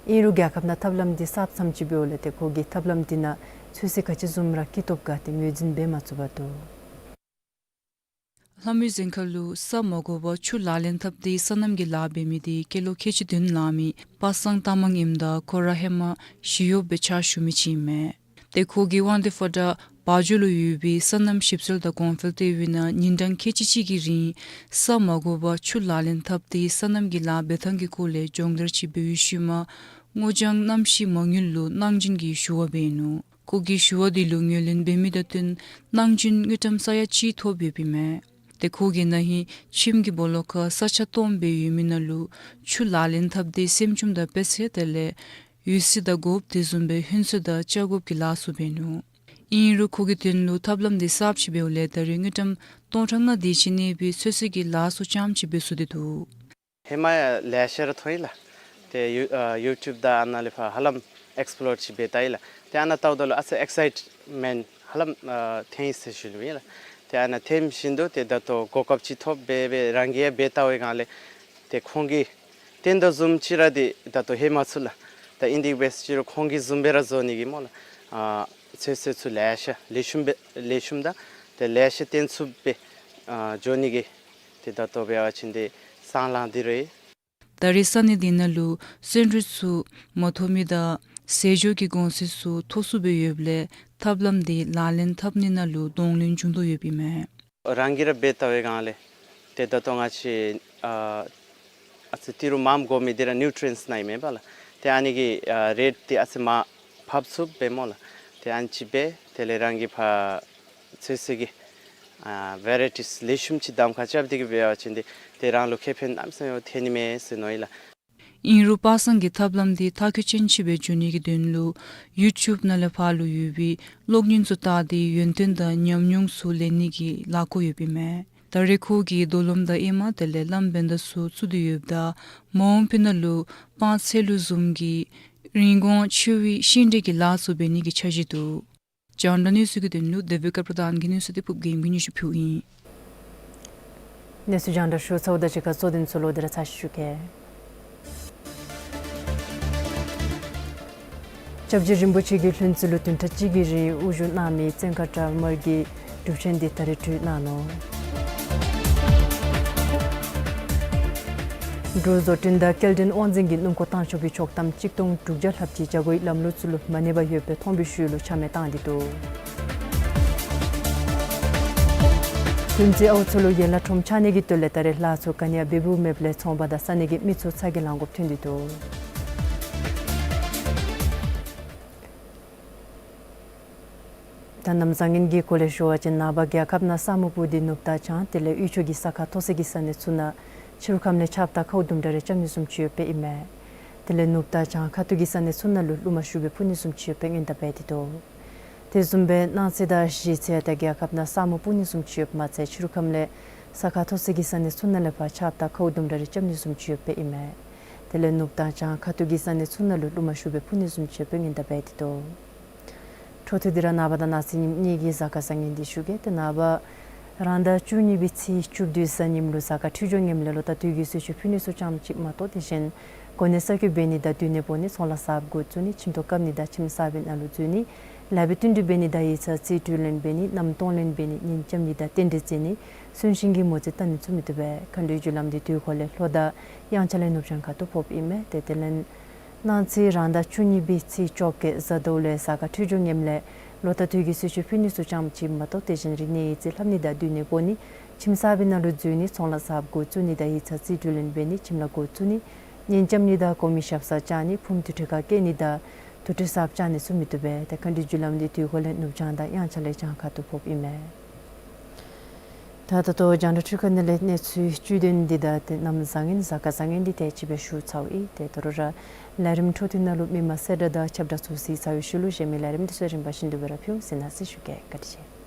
ཨིན་རུང་རྒྱལ་ཁབ་ནང་ཐབས་ལམ་འདི་གསརཔ་ཙམ་ཅིག་འབདཝ་ལས་ཏེ་ཁོ་གིས་ཐབས་ལམ་འདི་ནང་ཚོད་བསྲེ་ག་ཅི་བཟུམ་ར་བཀལ་ཐོབ་ག་ཏེ་ངོས་འཛིན་འབད་མ་ཚུགས་པར་འདུག། ལྷ་མོ་རྫོང་ཁག་ལུ་ས་མ་དགོ་པར་ཆུ་ལག་ལེན་འཐབ་སྟེ་སོ་ནམ་གྱི་ལཱ་འབད་མི་འདི་སྐྱེས་ལོ་ཁལ་གཅིག་བདུན་ལང་མི་པ་སངས་རྟ་མང་ཨིནམ་ད་ཁོ་ར་ཧེ་མ་ཞི་གཡོགཔ་སྦེ་ཕྱག་ཞུ་མི་ཅིག་ཨིན་མས། ཏེ་ཁོ་གིས་དབང་འདུས་ཕོ་བྲང་བ་འཇོ་ལུ་ཡོད་པའི་སོ་ནམ་ཞིབ་འཚོལ་དང་གོང་འཕེལ་ལྟེ་བའི་ནང་ཉིན་གྲངས་ཁལ་གཅིག་གཅིག་གི་རིང་ས་མ་དགོ་པར་ཆུ་ལག་ལེན་འཐབ་སྟེ་སོ་ནམ་གྱི་ལཱ་འབད་ཐངས་ཀྱི་སྐོར་ལས་སྦྱོང་བརྡར་ཅིག་འབད་བའི་ཤུལ་མ་སྔོ་ལྗང་གནམ་གཤིས་མ་དངུལ་ལུ་གནང་སྦྱིན་གྱི་ཞུ་བ་འབད་ནུག། ཁོ་གིས་ཞུ་བ་འདི་ལུ་ངོས་ལེན་འབད་མི་དང་བསྟུན་གནང་སྦྱིན་དངུལ་ཀྲམ་ས་ཡ་གཅིག་ཐོབ་ཡོདཔ་ཨིན་མས། ཏེ་ཁོ་གིས་ན་ཧིང་ཁྱིམ་གྱི་སྦོ་ལོགས་ཁར་ས་ཆ་སྟོངམ་སྦེ་ཡོད་མི་ནང་ལུ་ཆུ་ལག་ལེན་འཐབ་སྟེ་སྲནམ་ཅུང་དང་དཔེ་ཚད་དེ་ལས་འོད་ཟེར་དང་སྒོགཔ་དེ་བཟུམ་སྦེ་ཧོན་སོ་དང་ལྕགས་སྒོགཔ་གི་ལཱ་ཚུ་འབད་ནུག། ཨིན་རུང་ཁོ་གི་དོན་ལུ་ཐབས་ལམ་འདི་གསརཔ་ཅིག་འབདཝ་ལས་ད་རེས་དངུལ་ཀྲམ་སྟོང་ཕྲག་ལྔ་དེ་ཅིག་གནས་པའི་ཚོད་བསྲེ་གི་ལཱ་ཚུ་རྐྱངམ་ཅིག་འབད་ཚུགས་ཏེ་འདུག། ཧེ་མ་ཡང་ལེ་ཤ་ར་མཐོང་ཡི་ལགས། ཏེ་ཡུ་ཨ་ཡུ་ཊུབ་དང་ཨ་ནཱ་ལས་ཕར་ཧ་ལམ་ཨེགསི་པོ་ལོར་ཅིག་འབད་བལྟ་ཡི་ལགས། ཏེ་ཨ་ནཱ་བལྟཝ་ད་ལུ་ཨ་ཙི་ཨེག་སའིཊ་མེནཊ་ཧ་ལམ་ཨ་ཐོན་ཡི་ཟེར་ཞུ་ནི་ཨིན་ལགས། ཏེ་ཨ་ནཱ་ཐོན་བཞིན་དུ་ཏེ་ད་ལྟོ་གོ་སྐབས་ཅིག་ཐོབ་སྦེ་སྦེ་རང་གིས་ཡང་འབད་བལྟ་བའི་སྒང་ལས་ཏེ་ཁོང་གིས་སྟོན་དོ་བཟུམ་ཅིག་ར་འདི་ད་ལྟོ་ལྷོད་མ་ཚུགས་ལགས། ད་ཨིན་དེ་སྦེ་ཅིག་རུང་ཁོང་གིས་བཟུམ་སྦེ་ར་བཟོ་ནི་གི་སྨོ་ལགས། ཨ་ཚོད་བསྲེ་ཚུ་ལེ་ཤ་ལེགས་ཤོམ་སྦེ་ལེགས་ཤོམ་དང་ཏེ་ལེ་ཤ་སྟོན་ཚུགསཔ་སྦེ་ཨ་འགྱོ་ནི་གི་ཏེ་ད་ལྟོ་འབད་བ་ཅིན་ཏེ་སྲང་ལང་སྟེ་ར་ཡོད། ད་རེས་ས་གནས་འདི་ནང་ལུ་སོན་འབྲུ་ཚུ་མ་ཐོབ་མི་དང་ཟས་འཇོ་གི་གོང་ཚད་ཚུ་མཐོ་སུ་སྦེ་ཡོདཔ་ལས་ཐབས་ལམ་འདི་ལག་ལེན་འཐབ་ནི་ནང་ལུ་གདོང་ལེན་འབྱུང་དོ་ཡོདཔ་ཨིན་མས། རང་གིས་ར་འབད་བལྟ་བའི་སྒང་ལས་ཏེ་ད་ལྟོ་ང་བཅས་ཨ་ཨ་ཙི་ཏི་རུ་མངམ་དགོ་མི་འདི་ར་ནིའུ་ཊི་རི་ཡེནཊསི་ནང་ཨིན་མས་པ་ལགས། ཏེ་ཨ་ནི་གི་ཨ་རེཊ་འདི་ཨ་ཙི་མར་ཕབ་ཚུགསཔ་སྦེ་སྨོ་ལགས། ཏེ་ཨ་ནི་ཅིག་སྦེ་དེ་ལས་རང་གིས་ཕར་ཚོད་བསྲེ་གི་ ཨ་ཝེ་རའི་ཊིས་ལེགས་ཤོམ་ཅིག་གདམ་ཁ་རྐྱབ་སྟེ་གི་འབད་བ་ཅིན་ཏེ་དེ་རང་ལུ་ཁེ་ཕན་གནམ་མེད་ས་མེད་ཐོན་ནི་མས་ཟེར་མནོ་ཡི་ལགས། ཨིན་རུང་པ་སངས་ཀྱི་ཐབས་ལམ་འདི་མཐར་འཁྱོལ་ཅན་ཅིག་སྦེ་འགྱོ་ནི་གི་དོན་ལུ་ཡུ་ཊུབ་ནང་ལས་ཕར་ལུ་ཡོད་པའི་གློག་བརྙན་ཚུ་བལྟ་སྟེ་ཡོན་ཏན་དང་ཉམས་མྱོང་ཚུ་ལེན་ནི་གི་ལས་འགུལ་ཡོདཔ་ཨིན་མས། ད་རེས་ཁོ་གིས་རྡོ་ལུང་དང་ཨེ་མ་དེ་ལས་བླམ་བན་དྷ་ཚུ་བཙུགས་ཏེ་ཡོདཔ་ད་མ་འོངས་པའི་ནང་ལུ་སྤང་ཚལ་ལུ་བཟུམ་གྱི་རིན་གོང་ཆེ་བའི་ཤིང་འབྲས་ཀྱི་ལཱ་ཚུ་འབད་ནི་གི་འཆར་གཞི་འདུག། རྒྱང་བསྒྲགས་གནས་ཚུལ་གྱི་དོན་ལུ་དེ་བི་ཀ་པྲ་དྷཱན་གྱི་གནས་ཚུལ་འདི་ཕུབ་རྒྱལམ་གྱིས་སྙན་ཞུ་ཕུལཝ་ཨིན། གནས་ཚུལ་རྒྱང་བསྒྲགས་ཞུ་ཚརཝ་དང་གཅིག་ཁར་གཙོ་དོན་ཚུ་ལོག་སྟེ་ར་ཚར་ཅིག་ཞུ་གེ། སྐྱབས་རྗེ་རིན་པོ་ཆེ་གིས་ལྷུན་རྩེ་ལུ་བདུན་ཕྲག་གཅིག་གི་རིང་དབུ་བཞུགས་གནང་མི་བཙན་མཁར་བྲག་དམར་གྱི་སྒྲུབ་ཆེན་འདི་ད་རིས་གྲོལ་གནང་ནུག། འབྲུག་བཟོ་སྐྲུན་དང་སྐྱེལ་འདྲེན་དབང་འཛིན་གྱིས་སྣུམ་འཁོར་བཏང་ཆོག་པའི་ཆོག་ཐམ་གཅིག་སྟོང་དྲུག་བརྒྱ་ལྷགཔ་ཅིག་བྱ་སྒོའི་ལམ་ལུགས་ཚུ་ལུ་མ་གནས་པར་ཡོདཔ་སྦེ་མཐོང་བའི་ཤུལ་ལུ་ཆ་མེད་བཏང་སྟེ་འདུག། ལྷུན་རྩེ་ཨའུ་མཚོ་ལུ་ཡན་ལག་ཁྲོམ་ཆགས་ནི་གི་དོན་ལས་ད་རེས་ལཱ་ཚུ་ག་ནི་ཡང་འབད་འབདཝ་མེདཔ་ལས་ཚོང་པ་དང་ས་གནས་ཀྱི་མི་ཚུ་ཚ་གྱང་ལང་དགོཔ་ཐོན་ཏེ་འདུག། ད་གནམ་བཟང་ངན་གྱི་སྐོར་ལས་ཞུ་བ་ཅིན་ནངས་པ་རྒྱལ་ཁབ་ནང་ས་སྨུག་སྤུབས་ཏེ་ནུབ་དང་བྱང་དེ་ལས་དབུས་ཕྱོགས་ཀྱི་ས་ཁ་མཐོ་ས་གི་ས་གནས་ཚུ་ནང་ཕྱི་རུ་ཁམས་ལས་ཆརཔ་དང་ཁཝ་དུམ་གྲ་རེ་རྐྱབ་ནི་བཟུམ་ཅིག་ཡོདཔ་ཨིན་མས། དེ་ལས་ནུབ་དང་བྱང་ཁ་ཐུག་གི་ས་གནས་ཚུ་ནང་ལུ་རླུངམ་ཤུགས་སྦེ་འཕུ་ནི་བཟུམ་ཅིག་ཡོདཔ་སྔོན་བརྡ་འབད་དེ་འདུག། དེ་བཟུམ་སྦེ་གནངས་ཚེ་དང་གཞེས་ཚེ་ཡང་ད་རྒྱལ་ཁབ་ནང་ས་སྨུག་སྤུབས་ནི་བཟུམ་ཅིག་ཡོདཔ་མ་ཚད་ཕྱི་རུ་ཁམས་ལས་ས་ཁ་མཐོ་ས་གི་ས་གནས་ཚུ་ནང་ལས་ཕར་ཆརཔ་དང་ཁཝ་དུམ་གྲ་རེ་རྐྱབ་ནི་བཟུམ་ཅིག་ཡོདཔ་ཨིན་མས། དེ་ལས་ནུབ་དང་བྱང་ཁ་ཐུག་གི་ས་གནས་ཚུ་ནང་ལུ་རླུངམ་ཤུགས་སྦེ་འཕུ་ནི་བཟུམ་ཅིག་ཡོདཔ་སྔོན་བརྡ་འབད་དེ་འདུག། འཕྲོ་མཐུད་དེ་ར་ནངས་པ་དང་གནངས་ཚེ་ཉིནམ་གཉིས་ཀྱི་གཟའ་སྐར་བཟང་ངན་འདི་ཞུ་གེ། ཏེ་ནངས་པ་རང་ཟླ་བཅུ་གཉིས་པའི་ཚེས་བཅུ་བདུན་གཟའ་ཉིམ་ལུ་གཟའ་སྐར་འཕྲོད་སྦྱོར་ངནམ་ལས་ལོ་རྟགས་དུས་ཀྱི་གསོལ་མཆོད་ཕུལ་ནི་ཚུ་རྐྱངམ་ཅིག་མ་གཏོགས་དེ་བཞིན་གོ་གནས་གསར་བསྐོ་འབད་ནི་དང་སྡོད་གནས་སྤོ་ནི་ཚོང་ལཱ་གསརཔ་འགོ་བཙུགས་ནི་ཁྱིམ་ཐོག་བཀབ་ནི་དང་ཁྱིམ་གསར་པའི་ནང་ལུ་འཛུལ་ནི་ལཱ་འབད་བསྟུན་གྲོས་འབད་ནི་དང་ཡིག་ཚང་རྩིས་སྤྲོད་ལེན་འབད་ནི་གནམ་གཏོང་ལེན་འབད་ནི་ཉིན་རྐྱབ་ནི་དང་རྟེན་འབྲེལ་བརྩི་ནི་གསོན་གཤིན་གྱི་མོ་རྩིས་བལྟ་ནི་ཚུ་མི་བཏུབ་པས། མཁའ་འགྲོའི་རྒྱུ་ལམ་འདི་དུས་འཁོར་ལས་ལྷོ་དང་དབྱངས་འཆར་ལས་ནུབ་བྱང་ཁ་ཐུག་ཕོགཔ་ཨིན་མས། ཏེ་དེ་ལས་གནངས་ཚེ་རང་ཟླ་བཅུ་གཉིས་པའི་ཚེས་བཅོ་བརྒྱད་གཟའ་ཟླཝ་ལས་གཟའ་སྐར་འཕྲོད་སྦྱོར་ངནམ་ལས་ལོ་རྟགས་དུས་ཀྱི་གསོལ་མཆོད་ཕུལ་ནི་ཚུ་རྐྱངམ་ཅིག་མ་གཏོགས་དེ་བཞིན་རིག་གནས་ཡིག་རྩིས་ལྷབ་ནི་དང་སྡོད་གནས་སྤོ་ནི་ཁྱིམ་གསར་པའི་ནང་ལུ་འཛུལ་ནི་ཚོང་ལཱ་གསརཔ་འགོ་བཙུགས་ནི་དང་ཡིག་ཚང་རྩིས་སྤྲོད་ལེན་འབད་ནི་ཁྱིམ་ལཱ་འགོ་བཙུགས་ནི་གཉེན་རྐྱབ་ནི་དང་གོང་མའི་ཞབས་སར་བཅར་ནི་ཕུངམ་དུར་ཁྲོད་ཁར་བསྐྱལ་ནི་དང་དུར་ཁྲོད་གསརཔ་བཅག་ནི་ཚུ་མི་བཏུབ་པས། ཏེ་མཁའ་འགྲོའི་རྒྱུ་ལམ་འདི་དུས་འཁོར་ལས་ནུབ་བྱང་དང་དབྱངས་འཆར་ལས་བྱང་ཁ་ཐུག་ཕོགཔ་ཨིན་མས། ད་ད་ལྟོ་རྒྱང་བསྒྲགས་འཕྲུལ་ཁང་ནང་ལས་གནས་ཚུལ་བཅུད་དོན་འདི་དང་ཏེ་གནམ་བཟང་ངན་གཟའ་སྐར་བཟང་ངན་འདི་དེ་ཅིག་སྦེ་ཞུ་ཚརཝ་ཨིན། ཏེ་ད་རུང་ར་ལས་རིམ་འཕྲོ་མཐུད་ནང་ལུ་མི་མང་གསལ་བསྒྲགས་དང་ཁྱབ་བསྒྲགས་ཚུ་གཟིགས་ཚར་བའི་ཤུལ་ལུ་གཞན་མི་ལས་རིམ་འདི་ཚུ་རིམ་པ་བཞིན་དུ་སྦེ་ར་ཕུལ་ཟེར་གནང་ཞུ་གེ། བཀའ་དྲིན་ཆེ།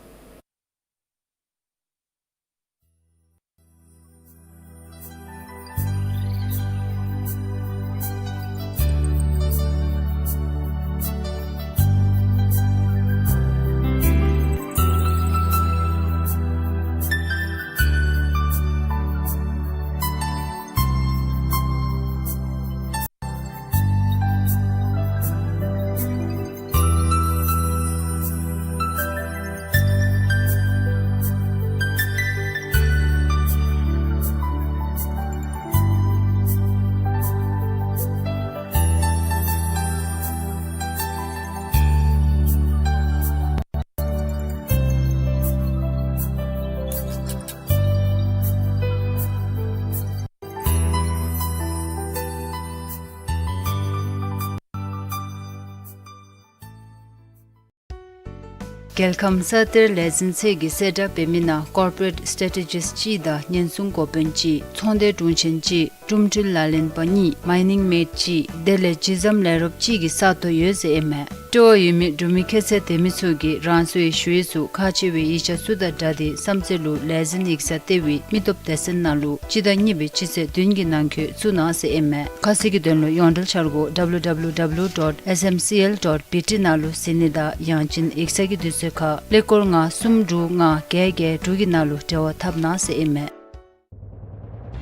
རྒྱལ་ཁམས་ས་གཏེར་ལས་འཛིན་ཚད་ཀྱི་གསལ་བསྒྲགས་འབད་མི་ནང་ཀོར་པོ་རེཊ་སི་ཊེ་ཊི་ཇིསཊ་གཅིག་དང་ཉེན་སྲུང་འགོ་དཔོན་གཅིག་ཚོང་སྡེ་དྲུང་ཆེན་གཅིག་གྲུབ་འཕྲུལ་ལག་ལེན་པ་གཉིས་མའི་ནིང་མེཌ་གཅིག་དེ་ལས་ཇི་ཟམ་ལས་རོགསཔ་གཅིག་གི་ས་སྟོང་ཡོད་ཟེར་ཨིན་མས། སྤྲོ་བ་ཡོད་མི་འབྲུག་མི་ཁྱད་ཚད་ལྡན་མི་ཚུ་གིས་རང་སོའི་ཞུ་ཡིག་ཚུ་ཁག་ཆེ་བའི་ཡིག་ཆ་ཚུ་དང་སྦྲགས་ཏེ་བསམ་རྩེ་ལུ་ལས་འཛིན་ཡིག་ཚང་ལྟེ་བའི་མི་སྟོབས་སྡེ་ཚན་ནང་ལུ་སྤྱི་ཟླ་གཉིས་པའི་སྤྱི་ཚེས་བདུན་གྱི་ནང་འཁོད་བཙུགས་གནང་ཟེར་ཨིན་མས། ཁ་གསལ་གྱི་དོན་ལུ་ཡོངས་འབྲེལ་འཆར་སྒོ་ཌབ་ལུ་ཌབ་ལུ་ཌབ་ལུ་ཌོཊ་ཨེསི་ཨེམ་སི་ཨེལ་ཌོཊ་བི་ཊི་ནང་ལུ་གཟིགས་ནི་དང་ཡང་ཅིན་ཡིག་ཚང་གི་དུས་ཚོད་ཁར་ཀླད་ཀོར་ལྔ་གསུམ་དྲུག་ལྔ་བརྒྱད་བརྒྱད་དྲུག་གི་ནང་ལུ་འབྲེལ་བ་འཐབ་གནང་ཟེར་ཨིན་མས།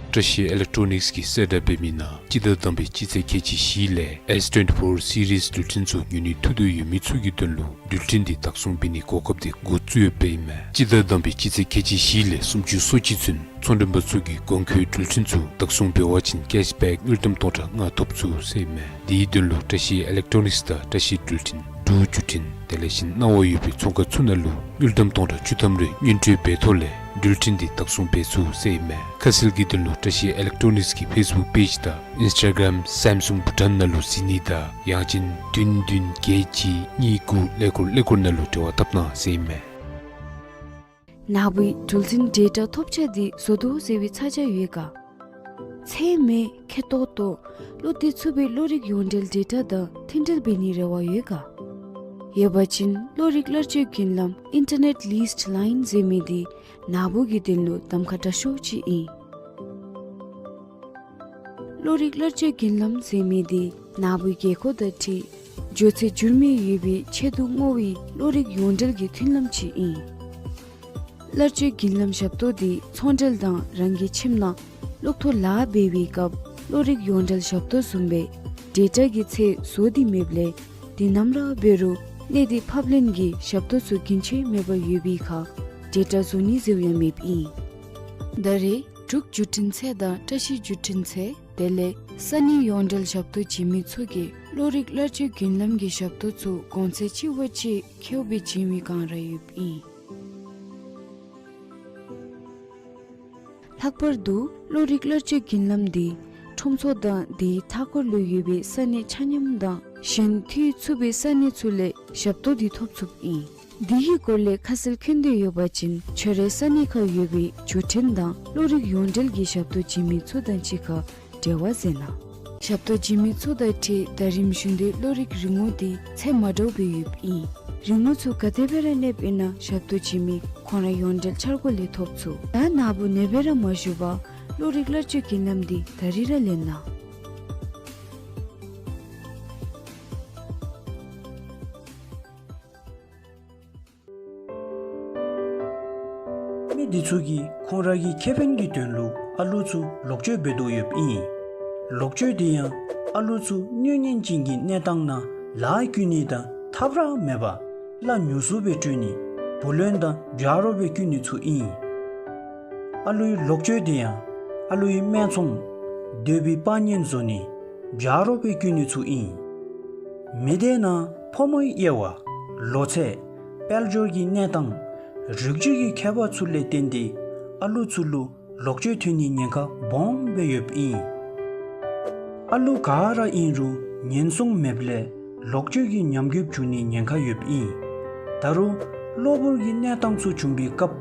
བཀྲ་ཤིས་ཨི་ལེག་ཊོ་ནིགསི་གིས་གསལ་བསྒྲགས་འབད་མི་ནང་སྤྱི་ཟླ་དང་པའི་སྤྱི་ཚེས་ཁལ་གཅིག་བཞི་ལས་ཨེསི་ཊུ་ཝེན་ཊི་ཕོར་སི་རིསི་འགྲུལ་འཕྲིན་ཚུ་ཉོ་ནི་ཐུགས་འདོད་ཡོད་མི་ཚུ་གི་དོན་ལུ་འགྲུལ་འཕྲིན་འདི་བདག་བཟུང་འབད་ནིའི་གོ་སྐབས་འདི་འགོ་བཙུགས་ཡོདཔ་ཨིན་མས། སྤྱི་ཟླ་དང་པའི་སྤྱི་ཚེས་ཁལ་གཅིག་བཞི་ལས་སུམ་ཅུ་སོ་གཅིག་ཚུན་ཚོང་མགྲོན་པ་ཚུ་གིས་གོང་འཁོད་འགྲུལ་འཕྲིན་ཚུ་བདག་བཟུང་འབད་བ་ཅིན་ཀེཤ་བེཀ་དངུལ་ཀྲམ་སྟོང་ཕྲག་ལྔ་ཐོབ་ཚུགས་ཟེར་ཨིན་མས། དེའི་དོན་ལུ་བཀྲ་ཤིས་ཨི་ལེག་ཊོ་ནིགསི་དང་བཀྲ་ཤིས་འགྲུལ་འཕྲིན་འབྲུག་བརྒྱུད་འཕྲིན་དེ་ལས་གཞན་གནང་བ་ཡོད་པའི་ཚོང་ཁང་ཚུ་ནང་ལུ་དངུལ་ཀྲམ་སྟོང་ཕྲག་བཅུ་ཐམ་རེ་སྔོན་སྤྲོད་འབད་ཐོག་ལས་འགྲུལ་འཕྲིན་འདི་བདག་བཟུང་འབད་ཚུགས་ཟེར་ཨིན་མས། ཁ་གསལ་གྱི་དོན་ལུ་བཀྲ་ཤིས་ཨི་ལེག་ཊོ་ནིགསི་གི་ཕེསི་བུཀ་པེཇ་དང་ཨིནསི་ཊ་གརམ་སེམ་སུང་བྷུ་ཊཱན་ནང་ལུ་གཟིགས་ནི་དང་ཡང་ཅིན་བདུན་བདུན་བརྒྱད་གཅིག་གཉིས་དགུ་ཀླད་ཀོར་ཀླད་ཀོར་ནང་ལུ་འབྲེལ་བ་འཐབ་གནང་ཟེར་ཨིན་མས། ནཱ་བུའི་གྲུ་གཟིངས་ཌེ་ཊ་ཐོབ་ཆ་འདི་བཟོ་དོ་ཟེར་བའི་ཚ་གྱང་ཡོད་ག། ཚད་མེད་ཁེ་ཏོག་ཏོ་བློ་གཏད་ཚུགས་པའི་བློ་རིག་ཡོངས་འབྲེལ་ཌེ་ཊ་དང་མཐུན་འབྲེལ་འབད་ནིའི་རེ་བ་ཡོད་ག། ཡོད་པ་ཅིན་བློ་རིག་གླར་སྤྱོད་བརྒྱུད་ལམ་ཨིན་ཊར་ནེཊ་ལིསཊ་ལའིན་ཟེར་མི་འདི་ནཱ་བུ་གི་དོན་ལུ་གདམ་ཁ་དྲག་ཤོས་ཅིག་ཨིན། བློ་རིག་གླར་སྤྱོད་བརྒྱུད་ལམ་ཟེར་མི་འདི་ནཱ་བུའི་དགོས་མཁོ་དང་འཁྲིལ་འགྱོ་ཚད་འགྱུར་མེད་ཡོད་པའི་ཆེད་དུ་བསྔོ་བའི་བློ་རིག་ཡོངས་འབྲེལ་གྱི་མཐུན་ལམ་ཅིག་ཨིན། གླར་སྤྱོད་བརྒྱུད་ལམ་ཞབས་ཏོག་འདི་ཚོང་འབྲེལ་དང་རང་གི་ཁྱིམ་ནང་གློག་ཐོག་ལཱ་འབད་བའི་སྐབས་བློ་རིག་ཡོངས་འབྲེལ་ཞབས་ཏོག་བཟུམ་སྦེ་ཌེ་ཊ་གི་ཚད་བཟོ་སྟེ་མེདཔ་ལས་དེ་ནམ་ར་འབད་རུང་གནས་སྡུད་ཕབ་ལེན་གྱི་ཞབས་ཏོག་ཚུ་རྒྱུན་ཆད་མེད་པར་ཡོད་པའི་ཁར་ཌེ་ཊ་བཟོ་ནི་ཟེརཝ་ཡང་མེདཔ་ཨིན། ད་རེས་འབྲུག་བརྒྱུད་འཕྲིན་ཚད་དང་བཀྲ་ཤིས་བརྒྱུད་འཕྲིན་ཚད་དེ་ལས་ས་གནས་ཡོངས་འབྲེལ་ཞབས་ཏོག་བྱིན་མི་ཚུ་གིས་བློ་རིག་གླར་སྤྱོད་བརྒྱུད་ལམ་གྱི་ཞབས་ཏོག་ཚུ་གོང་ཚད་ཆེ་བ་ཅིག་ཁེཝ་སྦེ་བྱིན་པའི་བསྒང་ར་ཡོདཔ་ཨིན། ལྷག་པར་དུ་བློ་རིག་གླར་སྤྱོད་བརྒྱུད་ལམ་འདི་ཁྲོམ་ཚོགས་དང་དེའི་མཐའ་འཁོར་ལུ་ཡོད་པའི་ས་གནས་ཆ་མཉམ་དང་གཞན་མཐུད་ཚུགས་པའི་ས་གནས་ཚུ་ལས་ཞབས་ཏོག་འདི་ཐོབ་ཚུགསཔ་ཨིན། འདི་གི་སྐོར་ལས་ཁ་གསལ་མཁྱེན་འདོད་ཡོད་པ་ཅིན་ཁྱོད་རའི་ས་གནས་ཁར་ཡོད་པའི་བརྒྱུད་འཕྲིན་དང་བློ་རིག་ཡོངས་འབྲེལ་གྱི་ཞབས་ཏོག་བྱིན་མི་ཚུ་དང་གཅིག་ཁར་འབྲེལ་བ་མཛད་གནང་། ཞབས་ཏོག་བྱིན་མི་ཚུ་དང་འཁྲིལ་ད་རིས་བཞིན་དུ་བློ་རིག་རིན་གོང་འདི་ཚད་མ་འདྲཝ་སྦེ་ཡོདཔ་ཨིན། རིན་གོང་ཚུ་ག་དེ་སྦེ་ར་གནསཔ་ཨིན་ན་ཞབས་ཏོག་བྱིན་མི་ཁོང་ར་ཡོངས་འབྲེལ་འཆར་སྒོ་ལས་ཐོབ་ཚུགས། ད་ནཱ་བུ་ནེ་སྦེ་ར་མ་བཞུགས་པར་བློ་རིག་གླར་སྤྱོད་བརྒྱུད་ལམ་འདི་ད་རིས་ར་ལེན་གནང་། མི་འདི་ཚུ་གིས་ཁོང་ར་གི་ཁེ་ཕན་གྱི་དོན་ལུ་ཨ་ལུ་ཚུ་ལོག་སྤྱོད་འབད་དོ་ཡོདཔ་ཨིན། ལོག་སྤྱོད་འདི་ཡང་ཨ་ལུ་ཚུ་གནོད་ཉེན་ཅན་གྱི་གནས་སྟངས་ནང་ལཱ་བཀོལ་ནི་དང་ཐབས་ར་མེད་པར་གླ་ཉུང་སུ་སྦེ་སྤྲོད་ནི་བུ་ལོན་དང་བྱ་རོག་སྦེ་བཀོལ་ནི་ཚུ་ཨིན། ཨ་ལུའི་ལོག་སྤྱོད་འདི་ཡང་ཨ་ལུའི་སྨད་འཚོང་སྡོད་པའི་དཔང་ཉེན་བཟོ་ནི་བྱ་རོག་སྦེ་བཀོལ་ནི་ཚུ་ཨིན། མི་སྡེ་ནང་ཕོ་མོའི་དབྱེ་བ་ལོ་ཚད་དཔལ་འབྱོར་གྱི་གནས་སྟངས་རིགས་རྒྱུད་ཀྱི་ཁྱད་པར་ཚུ་ལས་བརྟེན་ཏེ་ཨ་ལུ་ཚུ་ལུ་ལོག་སྤྱོད་ཐོན་ནིའི་ཉེན་ཁ་སྦོམ་སྦེ་ཡོདཔ་ཨིན། ཨ་ལུ་ག་ར་ཨིན་རུང་ཉེན་སྲུང་མེདཔ་ལས་ལོག་སྤྱོད་ཀྱི་ཉམས་རྒུདཔ་འབྱུང་ནིའི་ཉེན་ཁ་ཡོདཔ་ཨིན། ད་རུང་གློ་བུར་གྱི་གནས་སྟངས་ཚུ་བྱུང་བའི་སྐབས་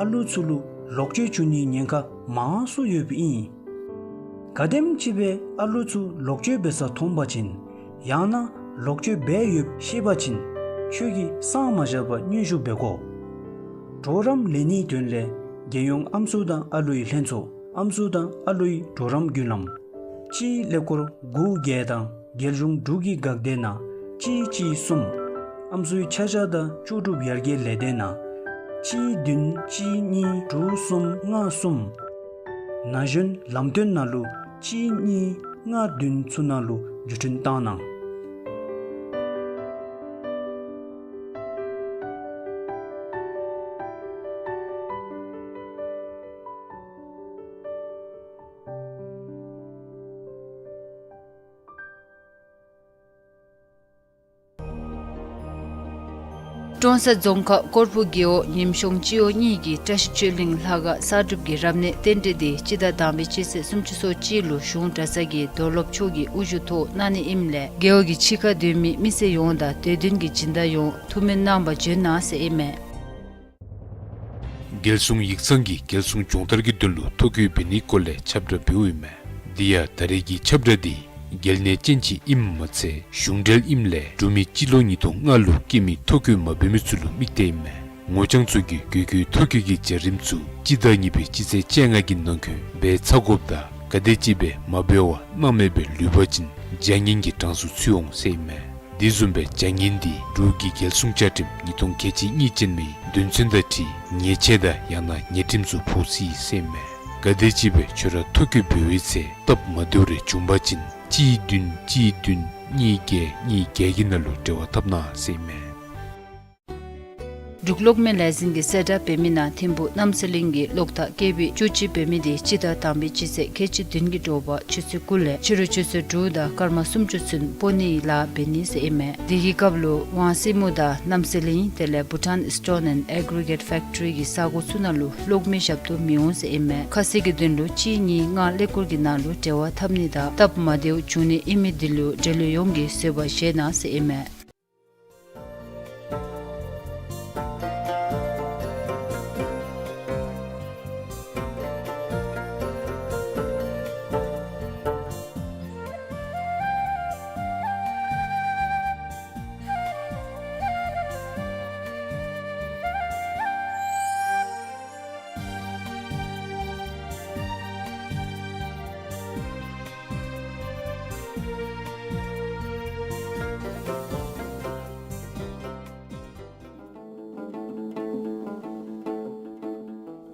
ཨ་ལུ་ཚུ་ལུ་ལོག་སྤྱོད་འབྱུང་ནིའི་ཉེན་ཁ་མང་སུ་ཡོདཔ་ཨིན། ག་དེམ་ཅིག་སྦེ་ཨ་ལུ་ཚུ་ལོག་སྤྱོད་འབད་ས་མཐོང་པ་ཅིན་ཡང་ན་ལོག་སྤྱོད་འབད་ཡོདཔ་ཤེས་པ་ཅིན་ཁྱོད་ཀྱིས་སངས་མ་རྒྱས་པར་མཉམ་ཞུགས་འབད་དགོ། གྲོགས་རམ་ལེན་ནིའི་དོན་ལས་རྒྱལ་ཡོངས་ཨམ་སྲུ་དང་ཨ་ལུའི་ལྷན་ཚོགས་ཨམ་སྲུ་དང་ཨ་ལུའི་གྲོགས་རམ་བརྒྱུད་ལམ་གཅིག་ཀླད་ཀོར་དགུ་བརྒྱད་དང་རྒྱལ་གཞུང་འབྲུག་གི་འགག་སྡེ་ནང་གཅིག་གཅིག་གསུམ། ཨམ་སྲུའི་ཆ་བཞག་དང་ལྕོགས་གྲུབ་ཡར་རྒྱས་ལས་སྡེ་ནང་གཅིག་བདུན་གཅིག་གཉིས་དྲུག་གསུམ་ལྔ་གསུམ། ན་གཞོན་ལམ་སྟོན་ནང་ལུ་གཅིག་གཉིས་ལྔ་བདུན་ཚུ་ནང་ལུ་བརྒྱུད་འཕྲིན་བཏང་གནང་། ཀྲོང་གསར་རྫོང་ཁག་སྐོར་སྦུག་རྒེད་འོག་ཉིམ་གཤོང་སྤྱི་འོག་གཉིས་ཀྱི་བཀྲ་ཤིས་ཆོས་གླིང་ལྷ་ཁང་གསར་སྒྲུབ་ཀྱི་རབ་གནས་རྟེན་འབྲེལ་འདི་སྤྱི་ཟླ་དང་པའི་སྤྱི་ཚེས་སུམ་ཅུ་སོ་གཅིག་ལུ་གཞུང་གྲྭ་ཚང་གི་རྡོར་སློབ་མཆོག་གིས་དབུ་བཞུགས་ཐོག་གནང་ནི་ཨིནམ་ལས་རྒེད་འོག་གི་ཕྱི་ཁར་སྡོད་མི་མི་སེར་ཡོངས་དང་དད་འདུན་གྱི་སྦྱིན་བདག་ཡོངས་ཐུགས་སྨོན་གནང་བར་བྱོན་གནང་ཟེར་ཨིན་མས། རྒྱལ་སྲུང་ཡིག་ཚང་གིས་རྒྱལ་སྲུང་སྦྱོང་བརྡར་གྱི་དོན་ལུ་ཐོ་བཀོད་འབད་ནིའི་སྐོར་ལས་ཁྱབ་བསྒྲགས་འབདཝ་ཨིན་མས། དེ་ཡང་ད་རེས་ཀྱི་ཁྱབ་བསྒྲགས་འདི་རྒྱལ་ནང་ཅན་ཅིག་ཨིནམ་མ་ཚད་གཞུང་འབྲེལ་ཨིནམ་ལས་འབྲུག་མི་སྤྱི་ལོ་ཉིས་སྟོང་ལྔ་ལུ་སྐྱེས་མི་ཐོ་བཀོད་མ་འབད་མི་ཚུ་ལུ་དམིགས་ཏེ་ཨིན་མས། ངོ་རྐྱང་ཚུ་གིས་དགོས་མཁོའི་ཐོ་བཀོད་ཀྱི་བྱ་རིམ་ཚུ་སྤྱི་ཟླ་གཉིས་པའི་སྤྱི་ཚེས་བཅོ་ལྔ་གི་ནང་འཁོད་འབད་ཚར་དགོཔ་དང་ག་དེམ་ཅིག་སྦེ་མ་འབད་བར་སྣང་མེད་སྦེ་ལུས་པ་ཅིན་བྱ་ངན་གྱི་གྲངས་སུ་ཚུད་འོང་ཟེར་ཨིན་མས། དེ་བཟུམ་སྦེ་བྱ་ངན་འདི་འབྲུག་གི་རྒྱལ་སྲུང་བཅའ་ཁྲིམས་ཉིས་སྟོང་ཁལ་གཅིག་གཉིས་ཅན་མའི་དོན་ཚན་དང་འཁྲིལ་ཉེས་ཆད་དང་ཡང་ན་ཉེས་ཁྲིམས་ཚུ་ཕོག་སྲིད་ཟེར་ཨིན་མས། ག་དེམ་ཅིག་སྦེ་ཁྱོད་ར་ཐོ་བཀོད་འབད་བའི་ཚེ་སྟབས་མ་བདེཝ་རེ་བྱུང་པ་ཅིན་གཅིག་བདུན་གཅིག་བདུན་གཉིས་བརྒྱད་གཉིས་བརྒྱད་ཀྱི་ནང་ལུ་འབྲེལ་བ་འཐབ་གནང་ཟེར་ཨིན་མས། འབྲུག་གློག་མེ་ལས་འཛིན་གྱིས་གསལ་བསྒྲགས་འབད་མི་ནང་ཐིམ་ཕུག་རྣམ་གསལ་གླིང་གི་གློག་ཐག་ཀེ་བི་བཅུ་གཅིག་འབད་མི་འདི་སྤྱི་ཟླ་དང་པའི་སྤྱི་ཚེས་ཁལ་གཅིག་བདུན་གྱི་དྲོ་པ་ཆུ་ཚོད་དགུ་ལས་ཕྱི་རུ་ཆུ་ཚོད་དྲུག་དང་སྐར་མ་སུམ་ཅུ་ཚུན་སྤོ་ནིའི་ལཱ་འབད་ནི་ཟེར་ཨིན་མས། དེ་གི་སྐབས་ལུ་ཝང་སི་མུ་དང་རྣམ་གསལ་གླིང་དེ་ལས་Bhutan Stone and Aggregate Factory གི་ས་གོ་ཚུ་ནང་ལུ་གློག་མེ་ཞབས་ཏོག་མི་འོང་ཟེར་ཨིན་མས། ཁ་གསལ་གྱི་དོན་ལུ་གཅིག་གཉིས་ལྔ་ཀླད་ཀོར་གྱི་ནང་ལུ་འབྲེལ་བ་འཐབ་ནི་དང་སྟབས་མ་བདེཝ་བྱུང་ནི་ཨིན་མི་འདི་ལུ་འབྲེལ་ཡོད་ཡོངས་ཀྱིས་བཟོད་པ་བཞེས་གནང་ཟེར་ཨིན་མས།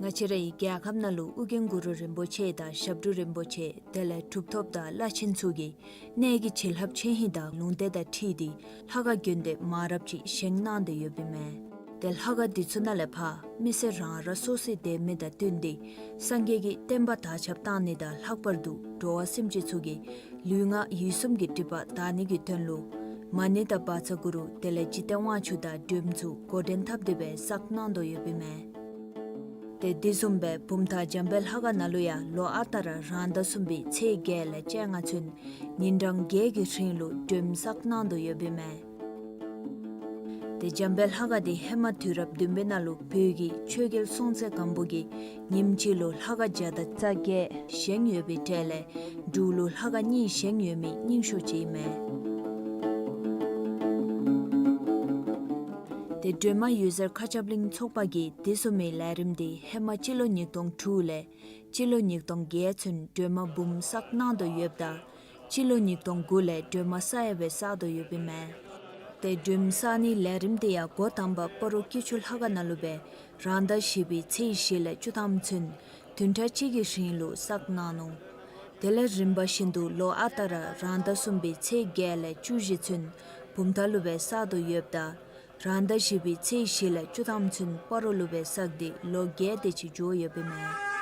ང་བཅས་རའི་རྒྱལ་ཁབ་ནང་ལུ་ཨོ་རྒྱན་གུ་རུ་རིན་པོ་ཆེ་དང་ཞབས་དྲུང་རིན་པོ་ཆེ་དེ་ལས་གྲུབ་ཐོབ་དང་བླ་ཆེན་ཚུ་གིས་གནས་ཀྱི་བྱིན་རླབས་ཆེ་ཧིང་དང་ལུང་བསྟན་དང་འཁྲིལ་ཏེ་ལྷ་ཁང་དགོན་སྡེ་མང་རབས་ཅིག་བཞེངས་གནང་སྟེ་ཡོདཔ་ཨིན་མས། ཏེ་ལྷ་ཁང་འདི་ཚུ་ནང་ལས་ཕར་མི་སེར་རང་རང་སོ་སོའི་དད་མོས་དང་བསྟུན་ཏེ་སངས་རྒྱས་ཀྱི་བསྟན་པ་དར་ཁྱབ་གཏང་ནི་དང་ལྷག་པར་དུ་འགྲོ་བ་སེམས་ཅན་ཚུ་གི་ལུས་ངག་ཡིད་གསུམ་གྱི་སྒྲིབ་པ་དག་ནི་གི་དོན་ལུ་མ་ཎི་དང་བཛྲ་གུ་རུ་དེ་ལས་འཇིག་རྟེན་དབང་ཕྱུག་དང་སྒྲོལ་མ་ཚུ་འགོ་འདྲེན་འཐབ་སྟེ་སྦེ་བསགས་གནང་དོ་ཡོདཔ་ཨིན་མས། ཏེ་དེ་བཟུམ་སྦེ་བུམ་ཐང་འཇམ་དཔལ་ལྷ་ཁང་ནང་ལུ་ཡང་ལོ་ཨ་རྟག་ར་རང་ཟླ་གསུམ་པའི་ཚེས་བརྒྱད་ལས་བཅོ་ལྔ་ཚུན་ཉིན་གྲངས་བརྒྱད་ཀྱི་རིང་ལུ་སྒྲོལ་མ་བསགས་གནང་དོ་ཡོདཔ་ཨིན་མས། ཏེ་འཇམ་དཔལ་ལྷ་ཁང་འདི་ཧེ་མ་དུས་རབས་བདུན་པའི་ནང་ལུ་བོད་ཀྱི་ཆོས་རྒྱལ་སྲོང་བཙན་སྒམ་པོ་གིས་ཉིནམ་གཅིག་ལུ་ལྷ་ཁང་བརྒྱ་དང་རྩ་བརྒྱད་བཞེངས་ཡོད་པའི་གྲས་ལས་འབྲུག་ལུ་ལྷ་ཁང་གཉིས་བཞེངས་ཡོད་མི་རྙིང་ཤོས་ཅིག་ཨིན་མས། ཏེ་སྒྲོལ་མ་འོད་ཟེར་མཁའ་ཁྱབ་གླིང་ཚོགས་པ་གིས་དེ་བཟུམ་མའི་ལས་རིམ་འདི་ཧེ་མ་སྤྱི་ལོ་ཉིས་སྟོང་དྲུག་ལས་སྤྱི་ལོ་ཉིས་སྟོང་བརྒྱད་ཚུན་སྒྲོལ་མ་འབུམ་བསགས་གནང་དོ་ཡོདཔ་ད་སྤྱི་ལོ་ཉིས་སྟོང་དགུ་ལས་སྒྲོལ་མ་གསར་ཡང་སྦེ་བསགས་དོ་ཡོདཔ་ཨིན་མས། ཏེ་སྒྲོལ་མ་བསགས་ནིའི་ལས་རིམ་དེ་ཡང་འགོ་དང་པ་སྤ་རོ་སྐྱིད་ཆུ་ལྷ་ཁང་ནང་ལུ་སྦེ་རང་ཟླ་བཞི་པའི་ཚེས་བཞི་ལས་བཅུ་ཐམ་ཚུན་བདུན་ཕྲག་གཅིག་གི་རིང་ལུ་བསགས་གནང་ནུག། དེ་ལས་རིམ་པ་བཞིན་དུ་ལོ་ཨ་རྟག་ར་རང་ཟླ་གསུམ་པའི་ཚེས་བརྒྱད་ལས་བཅུ་བཞི་ཚུན་བུམ་ཐང་ལུ་སྦེ་བསགས་དོ་ཡོདཔ་ད་རང་ཟླ་བཞི་པའི་ཚེས་བཞི་ལས་བཅུ་ཐམ་ཚུན་སྤ་རོ་ལུ་སྦེ་བསགས་ཏེ་ལོ་བརྒྱད་དེ་ཅིག་འགྱོ་ཡོདཔ་ཨིན་མས།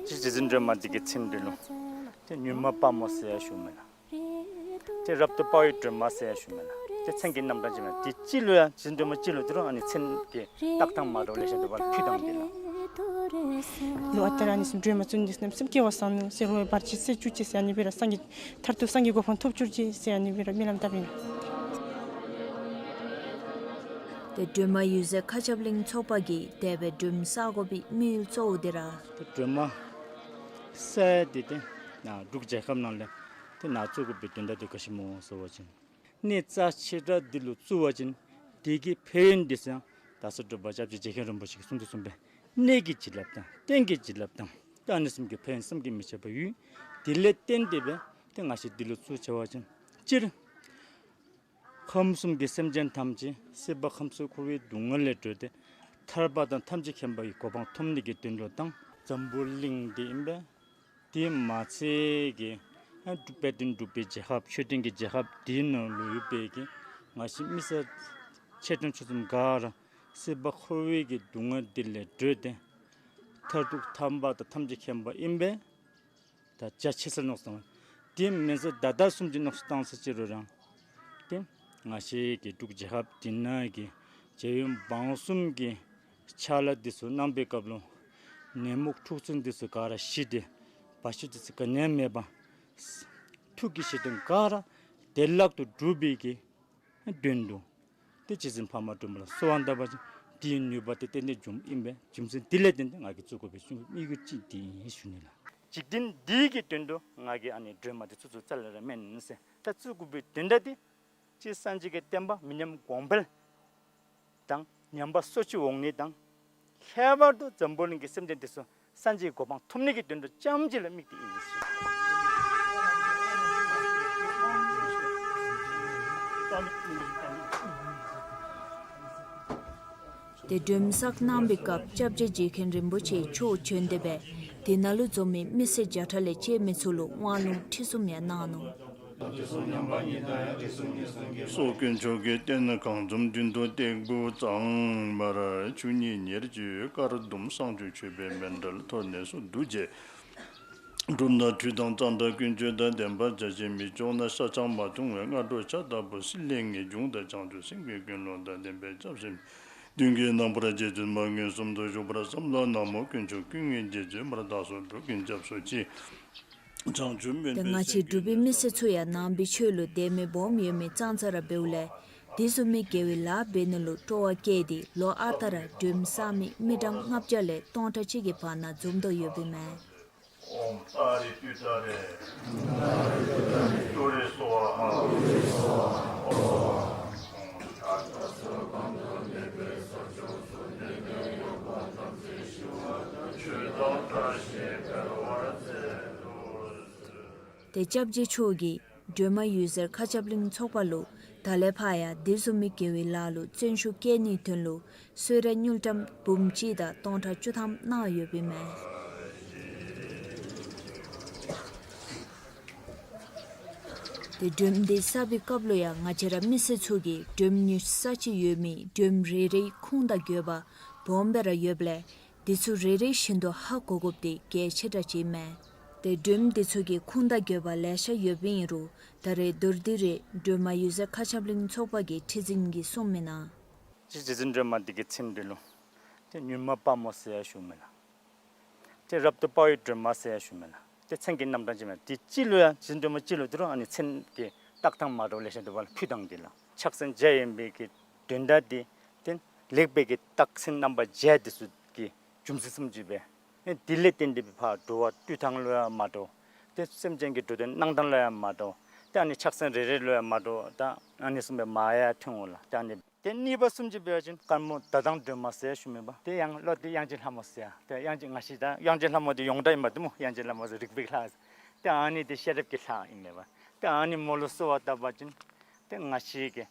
ཅིག་རྗེ་བཙུན་སྒྲོལ་མ་འདི་གི་མཚན་འདི་ལུ་ཏེ་མྱུར་མ་དཔའ་མོ་ཟེར་ཡང་ཞུཝ་མེན་ན། ཏེ་རབ་ཏུ་དཔའ་བའི་སྒྲོལ་མ་ཟེར་ཡང་ཞུཝ་མེན་ན། ཏེ་མཚན་གྱི་རྣམ་གྲངས་ཅིག་མེན་ན། ཏེ་སྤྱི་ལོ་ཡང་རྗེ་བཙུན་སྒྲོལ་མ་སྤྱི་ལོ་འདི་རུང་ཨ་ནི་མཚན་གྱི་བཏགས་ཐངས་མ་འདྲཝ་ལེ་ཤ་འདུག་པ་ལགས། ཕུད་ཐངས་འདི་ལགས། ལོ་ཨ་རྟག་ར་ཨ་ནི་བཟུམ་སྒྲོལ་མ་བཙུན་འདི་བཟུམ་སེམས་བསྐྱེད་པ་བཟང་ནུག་ཟེར་རུང་བར་ཆད་སེལ་བཅུག་ཅིག་ཟེར་ཨ་ནི་སྦེ་ར་སངས་རྒྱས་མཐར་ཐུག་སངས་རྒྱས་གོ་འཕང་ཐོབ་བཅུག་ཅིག་ཟེར་ཨ་ནི་སྦེ་ར་སྨོན་ལམ་བཏབ་ཨིན། ཏེ་སྒྲོལ་མ་འོད་ཟེར་མཁའ་ཁྱབ་གླིང་ཚོགས་པ་གིས་དེ་སྦེ་སྒྲོལ་མ་བསགས་དགོ་པའི་དམིགས་ཡུལ་གཙོ་བོ་འདི་ར་ཏེ་སྒྲོལ་མ་གསར་འདི་ཏེ་ནཱ་འབྲུག་རྒྱལ་ཁབ་ནང་ལས་ཏེ་ནཱ་བཙུགས་དགོ་པའི་དོན་དག་འདི་ག་ཅི་སྨོ་ཟེར་བ་ཅིན་གནས་རྩ་ཆེ་དྲགས་འདི་ལུ་བཙུགས་པ་ཅིན་དེ་གི་ཕན་ཡོན་འདི་ཚུ་ཡང་ད་ལྟོ་འབྲུག་པ་སྐྱབས་རྗེ་རྗེ་མཁན་རིན་པོ་ཆེ་གིས་གསུངས་དོ་བཟུམ་སྦེ་གནས་ཀྱི་བྱིན་རླབས་དང་རྟེན་གྱི་བྱིན་རླབས་དང་ཏེ་ཨ་ནི་གསུམ་གྱི་ཕན་ཡོན་བསམ་གྱིས་མི་ཁྱབ་པ་ཡོད། དེ་ལས་བརྟེན་ཏེ་སྦེ་ཏེ་ང་བཅས་འདི་ལུ་བཙུགས་བྱ་བ་ཅིན་སྤྱིར་ཁམས་གསུམ་གྱི་སེམས་ཅན་ཐམས་ཅད་སྲིད་པ་ཁམས་གསུམ་འཁོར་བའི་སྡུག་བསྔལ་ལས་གྲོལ་ཏེ་ཐར་པ་དང་ཐམས་ཅད་མཁྱེན་པ་ཡི་གོ་འཕང་ཐོབ་ནི་གི་དོན་ལུ་དང་འཛམ་བུ་གླིང་འདི་ཨིན་པས། དེ་མ་ཚད་ཀྱི་ཨ་འབྲུག་དཔལ་ལྡན་འབྲུག་པའི་རྒྱལ་ཁབ་ཆོས་ལྡན་གྱི་རྒྱལ་ཁབ་འདི་ནང་ལུ་ཡོད་པའི་གི་ང་བཅས་མི་སེར་ཆེ་ཆུང་ཆུང་གསུམ་ག་ར་སྲིད་པ་འཁོར་བའི་གི་སྡུག་བསྔལ་འདི་ལས་གྲོལ་ཏེ་མཐར་ཐུག་ཐར་པ་དང་ཐམས་ཅད་མཁྱེན་པ་ཨིན་པས། ད་རྒྱ་ཆེ་སར་མནོ་བསམ་བཏང་། དེ་མེན་ཟེར་ད་ལྟ་བཟུམ་ཅིག་མནོ་བསམ་བཏང་ས་ཅིག་རུང་ར་ཏེ་ང་བཅས་ཀྱི་འབྲུག་རྒྱལ་ཁབ་འདི་ནང་གི་རྒྱལ་ཡོངས་འབངས་གསུམ་གྱི་ཕྱག་ལཱ་འདི་ཚུ་གནང་བའི་སྐབས་ལུ་ནད་མུག་འཁྲུག་རྩོད་འདི་ཚུ་ག་ར་ཞི་སྟེ་བར་ཆད་འདི་ཚུ་ག་ནི་ཡང་མེད་པར་ཐུགས་ཀྱི་བཞེད་དོན་ག་ར་བདེ་བླག་ཏུ་འགྲུབ་པའི་གི་དོན་ལུ་ཏེ་རྗེ་བཙུན་འཕགས་མ་སྒྲོལ་མ་ལ་གསོལ་བ་བཏབ་པ་ཅིན་དེའི་ནུས་པ་དེ་ཏན་ཏན་འབྱུངམ་ཨིན་པས། རྒྱུ་མཚན་དེ་ལས་བརྟེན་ཏེ་ང་གིས་བཙུགས་དགོ་པའི་བཙུགས་དམིགས་ཡུལ་ཅིག་འདི་ཨིན་ཞུ་ནི་ལགས། འཇིག་རྟེན་འདི་གི་དོན་དུ་ང་གིས་ཨ་ནི་སྒྲོལ་མ་འདི་བཙུགས་བཙུགས་རྩ་ལས་ར་མེན་ཟེར། ད་བཙུགས་དགོ་པའི་དོན་དག་འདི་སྤྱིར་སངས་རྒྱས་ཀྱི་བསྟན་པ་མི་ཉམས་གོང་འཕེལ་དང་ཉམས་པ་སོར་ཆུད་འོང་ནི་དང་ཁྱད་པར་དུ་འཛམ་བུ་གླིང་གི་སེམས་ཅན་འདི་ཚུ་སངས་རྒྱས་གོ་འཕང་ཐོབ་ནི་གི་དོན་དུ་ཙམ་ཅིག་ལུ་དམིགས་ཏེ་ཨིན་ཟེར། ཏེ་སྒྲོལ་མ་བསགས་གནང་བའི་སྐབས་སྐྱབས་རྗེ་རྗེ་མཁན་རིན་པོ་ཆེ་མཆོག་བྱོན་ཏེ་སྦེ་དེ་ནང་ལུ་འཛོམས་མི་མི་སེར་བརྒྱ་ཕྲག་ལས་བཅད་མི་ཚུ་ལུ་དབང་ལུང་ཁྲིད་གསུམ་ཡང་གནང་ནུག། སོགས་དཀོན་མཆོག་གི་རྟེན་གང་འཛོམས་མདུན་དུ་སྟེགས་བུ་གཙང་མར་ཆུ་གཉིས་ཉེར་གཅིག་དཀར་ཟླུམ་བསང་མཆོད་མཆོད་པའི་མཎྜལ་ཐོག་ནས་སུ་འདུ་བྱས། སྒྲུབ་ན་ཁྲུས་དང་གཙང་སྦྲ་ཀུན་སྤྱོད་དང་ལྡན་པར་བྱ་ཞིང་མི་ལྕོགས་ན་ཤ་ཆང་མ་འཐུང་བའི་སྔ་དྲོ་ཇ་ལྟ་བུ་སྲིད་ལས་ངེས་འབྱུང་དང་བྱང་ཆུབ་སེམས་ཀྱི་ཀུན་སློང་དང་ལྡན་པའི་སྐྱབས་སེམས་མདུན་གྱི་ནམ་མཁར་རྗེ་བཙུན་མ་མངོན་སུམ་དུ་བཞུགས་པར་བསམ་ལ་ན་མོ། དཀོན་མཆོག་ཀུན་དངོས་རྗེ་བཙུན་མར་བདག་སོགས་འགྲོ་ཀུན་སྐྱབས་སུ་མཆི། བྱང་ཆུབ་སྨོན་པའི་སེམས་ཀྱིས། ཏེ་ང་བཅས་འབྲུག་པའི་མི་སེར་ཚུ་ཡང་ནང་པའི་ཆོས་ལུ་དད་མོས་སྦོམ་ཡོད་མི་ཙང་ཙ་ར་འབདཝ་ལས་དེ་བཟུམ་མའི་དགེ་བའི་ལཱ་འབད་ནི་ལུ་སྤྲོ་བ་བསྐྱེད་དེ་ལོ་ཨ་རྟག་ར་སྒྲོལ་མ་བསགས་མི་མི་གྲངས་ལྔ་བརྒྱ་ལས་སྟོང་ཕྲག་གཅིག་གི་བར་ན་འཛོམས་དོ་ཡོདཔ་ཨིན་མས། ཨོཾ་ཏཱ་རེ་ཏུཏྟཱ་རེ། ཏུ་རེ་སྭཱ་ཧཱ། ཨོཾ་ཨ་ཏི་ས་ག་ན་དྷཱུ་ཏེ་བེ་ས་ཇོ། ཏེ་སྐྱབས་རྗེ་མཆོག་གིས་སྒྲོལ་མ་འོད་ཟེར་མཁའ་ཁྱབ་གླིང་ཚོགས་པ་ལུ་ད་ལས་ཕར་ཡང་དེ་བཟུམ་མའི་དགེ་བའི་ལཱ་ལུ་བརྩོན་ཤུགས་བསྐྱེད་ནིའི་དོན་ལུ་གསོལ་རས་དངུལ་ཀྲམ་འབུམ་གཅིག་དང་སྟོང་ཕྲག་བཅུ་ཐམ་གནང་ཡོདཔ་ཨིན་མས། ཏེ་སྒྲོལ་མ་འདི་བསགས་པའི་སྐབས་ལུ་ཡང་ང་བཅས་ར་མི་སེར་ཚུ་གིས་སྒྲོལ་མ་ཉུང་ས་ཅིག་ཡོད་མི་སྒྲོལ་མ་རེ་རེའི་ཁུངས་དང་དགོས་པ་སྦོམ་སྦེ་ར་ཡོདཔ་ལས་དེ་ཚུ་རེ་རེ་བཞིན་དུ་ཧ་གོ་དགོཔ་འདི་གལ་ཆེ་དྲགས་ཅིག་ཨིན་མས། ཏེ་སྒྲོལ་མ་འདི་ཚུ་གི་ཁུངས་དང་དགོས་པ་ལེ་ཤ་ཡོདཔ་ཨིན་རུང་ད་རེས་མདོར་བསྡུས་རེ་སྒྲོལ་མ་འོད་ཟེར་མཁའ་ཁྱབ་གླིང་ཚོགས་པ་གི་ཁྲི་འཛིན་གྱིས་གསུངས་མི་ནང་། ཏེ་རྗེ་བཙུན་སྒྲོལ་མ་འདི་གི་མཚན་འདི་ལུ་ཏེ་མྱུར་མ་དཔའ་མོ་ཟེར་ཡང་ཞུཝ་མས་ལགས། ཏེ་རབ་ཏུ་དཔའ་བའི་སྒྲོལ་མ་ཟེར་ཡང་ཞུཝ་མས་ལགས། ཏེ་མཚན་གྱི་རྣམ་གྲངས་ཅིག་མས། ཏེ་སྤྱི་ལུ་ཡང་རྗེ་བཙུན་སྒྲོལ་མ་སྤྱི་ལུ་དེ་རུང་ཨ་ནི་མཚན་གྱི་བཏགས་ཐངས་མ་འདྲཝ་ལེ་ཤ་འདུག་པ་ལགས། ཕུད་ཐངས་འདི་ལགས། ཕྱག་མཚན་བརྒྱད་ཡིན་པའི་གི་དོན་དག་འདི་ཏེ་ལེགས་པའི་གི་རྟགས་མཚན་རྣམ་པ་བརྒྱད་འདི་ཚུ་གི་འབྱུང་ཚུལ་བཟུམ་ཅིག་སྦེ་ཨེ་འདི་ལས་བརྟེན་ཏེ་སྦེ་ཕར་འགྲོ་བ་བཏུལ་ཐངས་ལུ་ཡང་མ་འདྲཝ། ཏེ་སེམས་ཅན་གྱི་འགྲོ་དོན་གནང་ཐངས་ལུ་ཡང་མ་འདྲཝ། ཏེ་ཨ་ནི་ཕྱག་མཚན་རེ་རེ་ལུ་ཡང་མ་འདྲཝ་ད་ཨ་ནི་བཟུམ་སྦེ་མ་ཡང་ཐོན་འོང་ལགས། ཏེ་ཨ་ནི་ཏེ་གཉིས་པ་བཟུམ་ཅིག་འབད་བ་ཅིན་དཀར་མོ་ཟླ་དང་སྒྲོལ་མ་ཟེར་ཞུཝ་མས་པ། ཏེ་ཡང་ལོག་སྟེ་དབྱངས་ཅན་ལྷ་མོ་ཟེར་ཡང་ཏེ་དབྱངས་ཅན་ང་བཅས་ད་དབྱངས་ཅན་ལྷ་མོ་འདི་ཡོངས་གྲགས་ཨིན་པ་འདི་སྨོ། དབྱངས་ཅན་ལྷ་མོ་ཟེར་རིག་པའི་ལྷ། ཏེ་ཨ་ནི་འདི་ཤེས་རབ་ཀྱི་ལྷ་ཨིན་མས་པ། ཏེ་ཨ་ནི་མོ་ལུ་གསོལ་བ་བཏབ་པ་ཅིན་ཏེ་ང་བཅས་ཀྱི་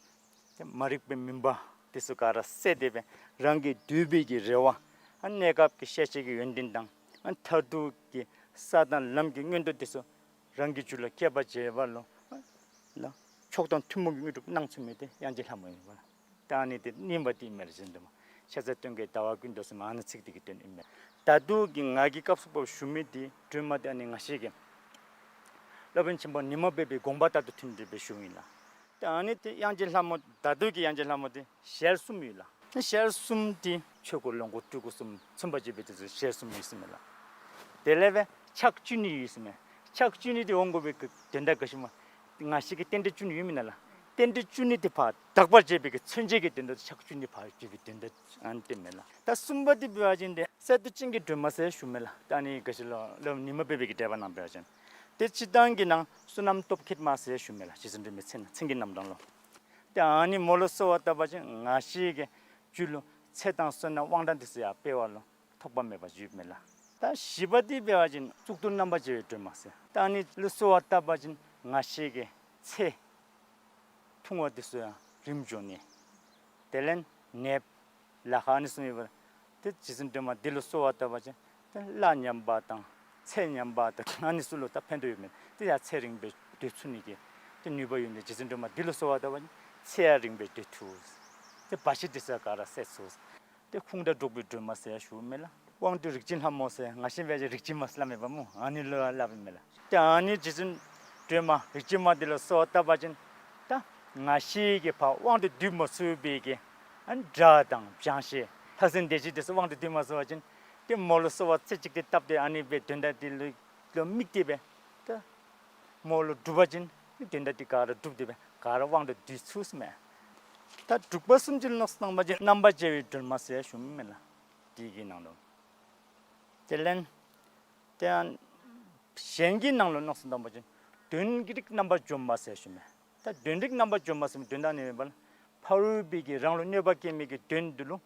ཏེ་མ་རིག་པའི་མུན་པ་འདི་ཚུ་ག་ར་བསལ་ཏེ་སྦེ་རང་གི་འདོད་པའི་གི་རེ་བ་ཨ་གནས་སྐབས་ཀྱི་ཤེས་བྱའི་གི་ཡོན་ཏན་དང་ཨ་མཐར་ཐུག་གི་ས་དང་ལམ་གྱི་མངོན་མཐོ་འདི་ཚུ་རང་གི་རྒྱུད་ལུ་སྐྱེ་བར་བྱེད་པ་ལུ་ལགས་མཆོག་དང་ཐུན་མོང་གི་དངོས་གྲུབ་གནང་ཚུགས་མི་འདི་དབྱངས་ཅན་ལྷ་མོ་ཨིན་པ་ལགས། ད་ཨ་ནི་འདི་གཉིས་པ་འདི་ཨིན་མས་ལགས། རྗེ་བཙུན་སྒྲོལ་མ་ཤ་ཟ་སྟོན་ཀའི་ཟླ་བ་ཀུན་འདུས་ཟེར་མི་ཨ་ནི་ཚིག་འདི་གི་དོན་ཨིན་མས། ད་ལྟོ་གི་ང་གིས་སྐབས་སུ་བབ་ཞུ་མི་འདི་སྒྲོལ་མ་འདི་ཨ་ནི་ང་བཅས་ཀྱི་སློབ་དཔོན་ཆེན་པོ་ཉི་མ་པའི་པའི་དགོངས་པ་ལྟར་དུ་མཐུན་ཏེ་སྦེ་ཞུཝ་ཨིན་ལགས། ད་ཨ་ནི་འདི་དབྱངས་ཅན་ལྷ་མོ་ད་ལྟོ་གི་དབྱངས་ཅན་ལྷ་མོ་འདི་ཞལ་གསུམ་ཡོད་ལགས། ཞལ་གསུམ་འདི་ཆོས་སྐུ་ལོངས་སྐུ་སྤྲུལ་སྐུ་གསུམ་མཚོན་པར་བྱེད་པའི་དེ་ཚུ་ཞལ་གསུམ་ཡོད་ཟེར་མས་ལགས། དེ་ལས་སྦེ་ཕྱག་བཅུ་གཉིས་ཡོད་ཟེར་མས། ཕྱག་བཅུ་གཉིས་འདི་འོང་དགོ་པའི་གི་དོན་དག་ག་ཅི་སྨོ། ང་བཅས་ཀྱི་རྟེན་འབྲེལ་བཅུ་གཉིས་ཡོད་མེན་ན་ལགས། རྟེན་འབྲེལ་བཅུ་གཉིས་འདི་ཕར་དག་པར་བྱེད་པའི་གི་མཚོན་བྱེད་ཀྱི་དོན་དག་ཕྱག་བཅུ་གཉིས་ཕར་བརྗོད་པའི་དོན་དག་ཨ་ནི་སྟོནམ་མས་ལགས། ད་གསུམ་པ་འདི་འབད་བ་ཅིན་ཏེ་གསེར་དུ་སྤྱན་གྱི་སྒྲོལ་མ་ཟེར་ཞུཝ་མས་ལགས། ད་ཨ་ནི་ག་ཅི་ལོ་སློབ་དཔོན་ཉི་མ་པའི་པའི་གི་འགྲེལ་པ་ནང་འབད་བ་ཅིན་ཏེ་སྤྱིར་བཏང་གི་ནང་བསོད་ནམས་སྟོབས་མཁས་མ་ཟེར་ཞུཝ་མས་ལགས། རྗེ་བཙུན་སྒྲོལ་མའི་མཚན་མཚན་གྱི་རྣམ་གྲངས་ལུ། ཏེ་ཨ་ནི་མོ་ལུ་གསོལ་བ་བཏབ་པ་ཅིན་ང་བཅས་ཀྱི་རྒྱུད་ལུ་ཚེ་དང་བསོད་ནམས་དབང་ཐང་འདི་ཚུ་ཡང་སྤེལ་བ་ལུ་ཐོགས་པ་མེད་པ་ཅིག་ཡོདཔ་མས་ལགས། ད་བཞི་པ་འདི་འབད་བ་ཅིན་གཙུག་ཏོར་རྣམ་པར་རྒྱལ་བའི་སྒྲོལ་མ་ཟེར། ད་ཨ་ནི་ལུ་གསོལ་བ་བཏབ་པ་ཅིན་ང་བཅས་ཀྱི་ཚེ་ཐུང་བ་འདི་ཚུ་ཡང་རིངམོ་འགྱོ་ནི། དེ་ལས་ནདཔ་ལ་ཁག་ཨ་ནི་ཚུ་ཡོདཔ་ལས་ཏེ་རྗེ་བཙུན་སྒྲོལ་མ་འདི་ལུ་གསོལ་བ་བཏབ་པ་ཅིན་ཏེ་གླ་ཉམས་པ་དང་ཚེ་ཉམས་པ་དང་ཨ་ནི་ཚུ་ལུ་ད་ཕན་ཐོགས་ཡོདཔ་མས། ཏེ་ཡང་ཚེ་རིངམོ་སྦེ་སྡོད་ཚུགས་ནི་གི་ཏེ་ནུས་པ་ཡོད་ནི་རྗེ་བཙུན་སྒྲོལ་མ་འདི་ལུ་གསོལ་བ་བཏབ་པ་ཅིན་ཚེ་ཡང་རིངམོ་སྦེ་སྡོད་ཚུགས། ཏེ་བར་ཆད་འདི་ཚུ་ག་ར་སེལ་ཚུགས། ཏེ་ཁུངས་དག་འགྲོ་བའི་སྒྲོལ་མ་ཟེར་ཡང་ཞུཝ་མས་ལགས། དབང་སྡུད་རིགས་ཅན་ལྷ་མོ་ཟེར་ང་བཅས་འབད་བ་ཅིན་རིགས་ཅན་མ་ཟེར་སླབ་མས་པ་སྨོ། ཨ་ནི་ལུ་ཡང་སླབ་ཨིན་མས་ལགས། ཏེ་ཨ་ནི་རྗེ་བཙུན་སྒྲོལ་མ་རིགས་ཅན་མ་འདི་ལུ་གསོལ་བ་བཏབ་པ་ཅིན་ད་ང་བཅས་ཀྱིས་ཕར་དབང་དུ་སྡུད་མ་ཚུགས་པའི་གི་ཨ་ནི་དགྲ་དང་བྱང་ཤེས་ལྷ་སྲིན་སྡེ་བརྒྱད་འདི་ཚུ་དབང་དུ་སྡུད་མ་ཚུགས་པ་ཅིན་ཏེ་མོ་ལུ་གསོལ་བ་རྩེ་གཅིག་ཏུ་བཏབ་སྟེ་ཨ་ནི་སྦེ་དོན་དག་འདི་ལུ་ལུ་དམིགས་ཏེ་སྦེ་ད་མོ་ལུ་སྒྲུབ་པ་ཅིན་དོན་དག་འདི་ག་ར་འགྲུབ་སྟེ་སྦེ་ག་ར་དབང་དུ་སྡུད་ཚུགས་ཟེར་མས། ད་དྲུག་པ་གསུམ་ཅིག་ལུ་མནོ་བསམ་བཏང་པ་ཅིན་རྣམ་པར་རྒྱལ་བའི་སྒྲོལ་མ་ཟེར་ཞུཝ་མས་ལགས། འདི་གི་ནང་དུ་དེ་ལས་ཏེ་གཞན་གྱི་ནང་ལུ་མནོ་བསམ་བཏང་པ་ཅིན་དོན་གྱི་རིགས་རྣམ་པར་འཇོམས་པ་ཟེར་ཞུཝ་མས། ད་དོན་རིགས་རྣམ་པར་འཇོམས་པ་ཟེར་མི་དོན་དག་ནི་མེན་པར་ཕ་རོལ་པོའི་གི་རང་ལུ་གནོད་པ་བཀལ་མི་གི་དོན་འདི་ལུ་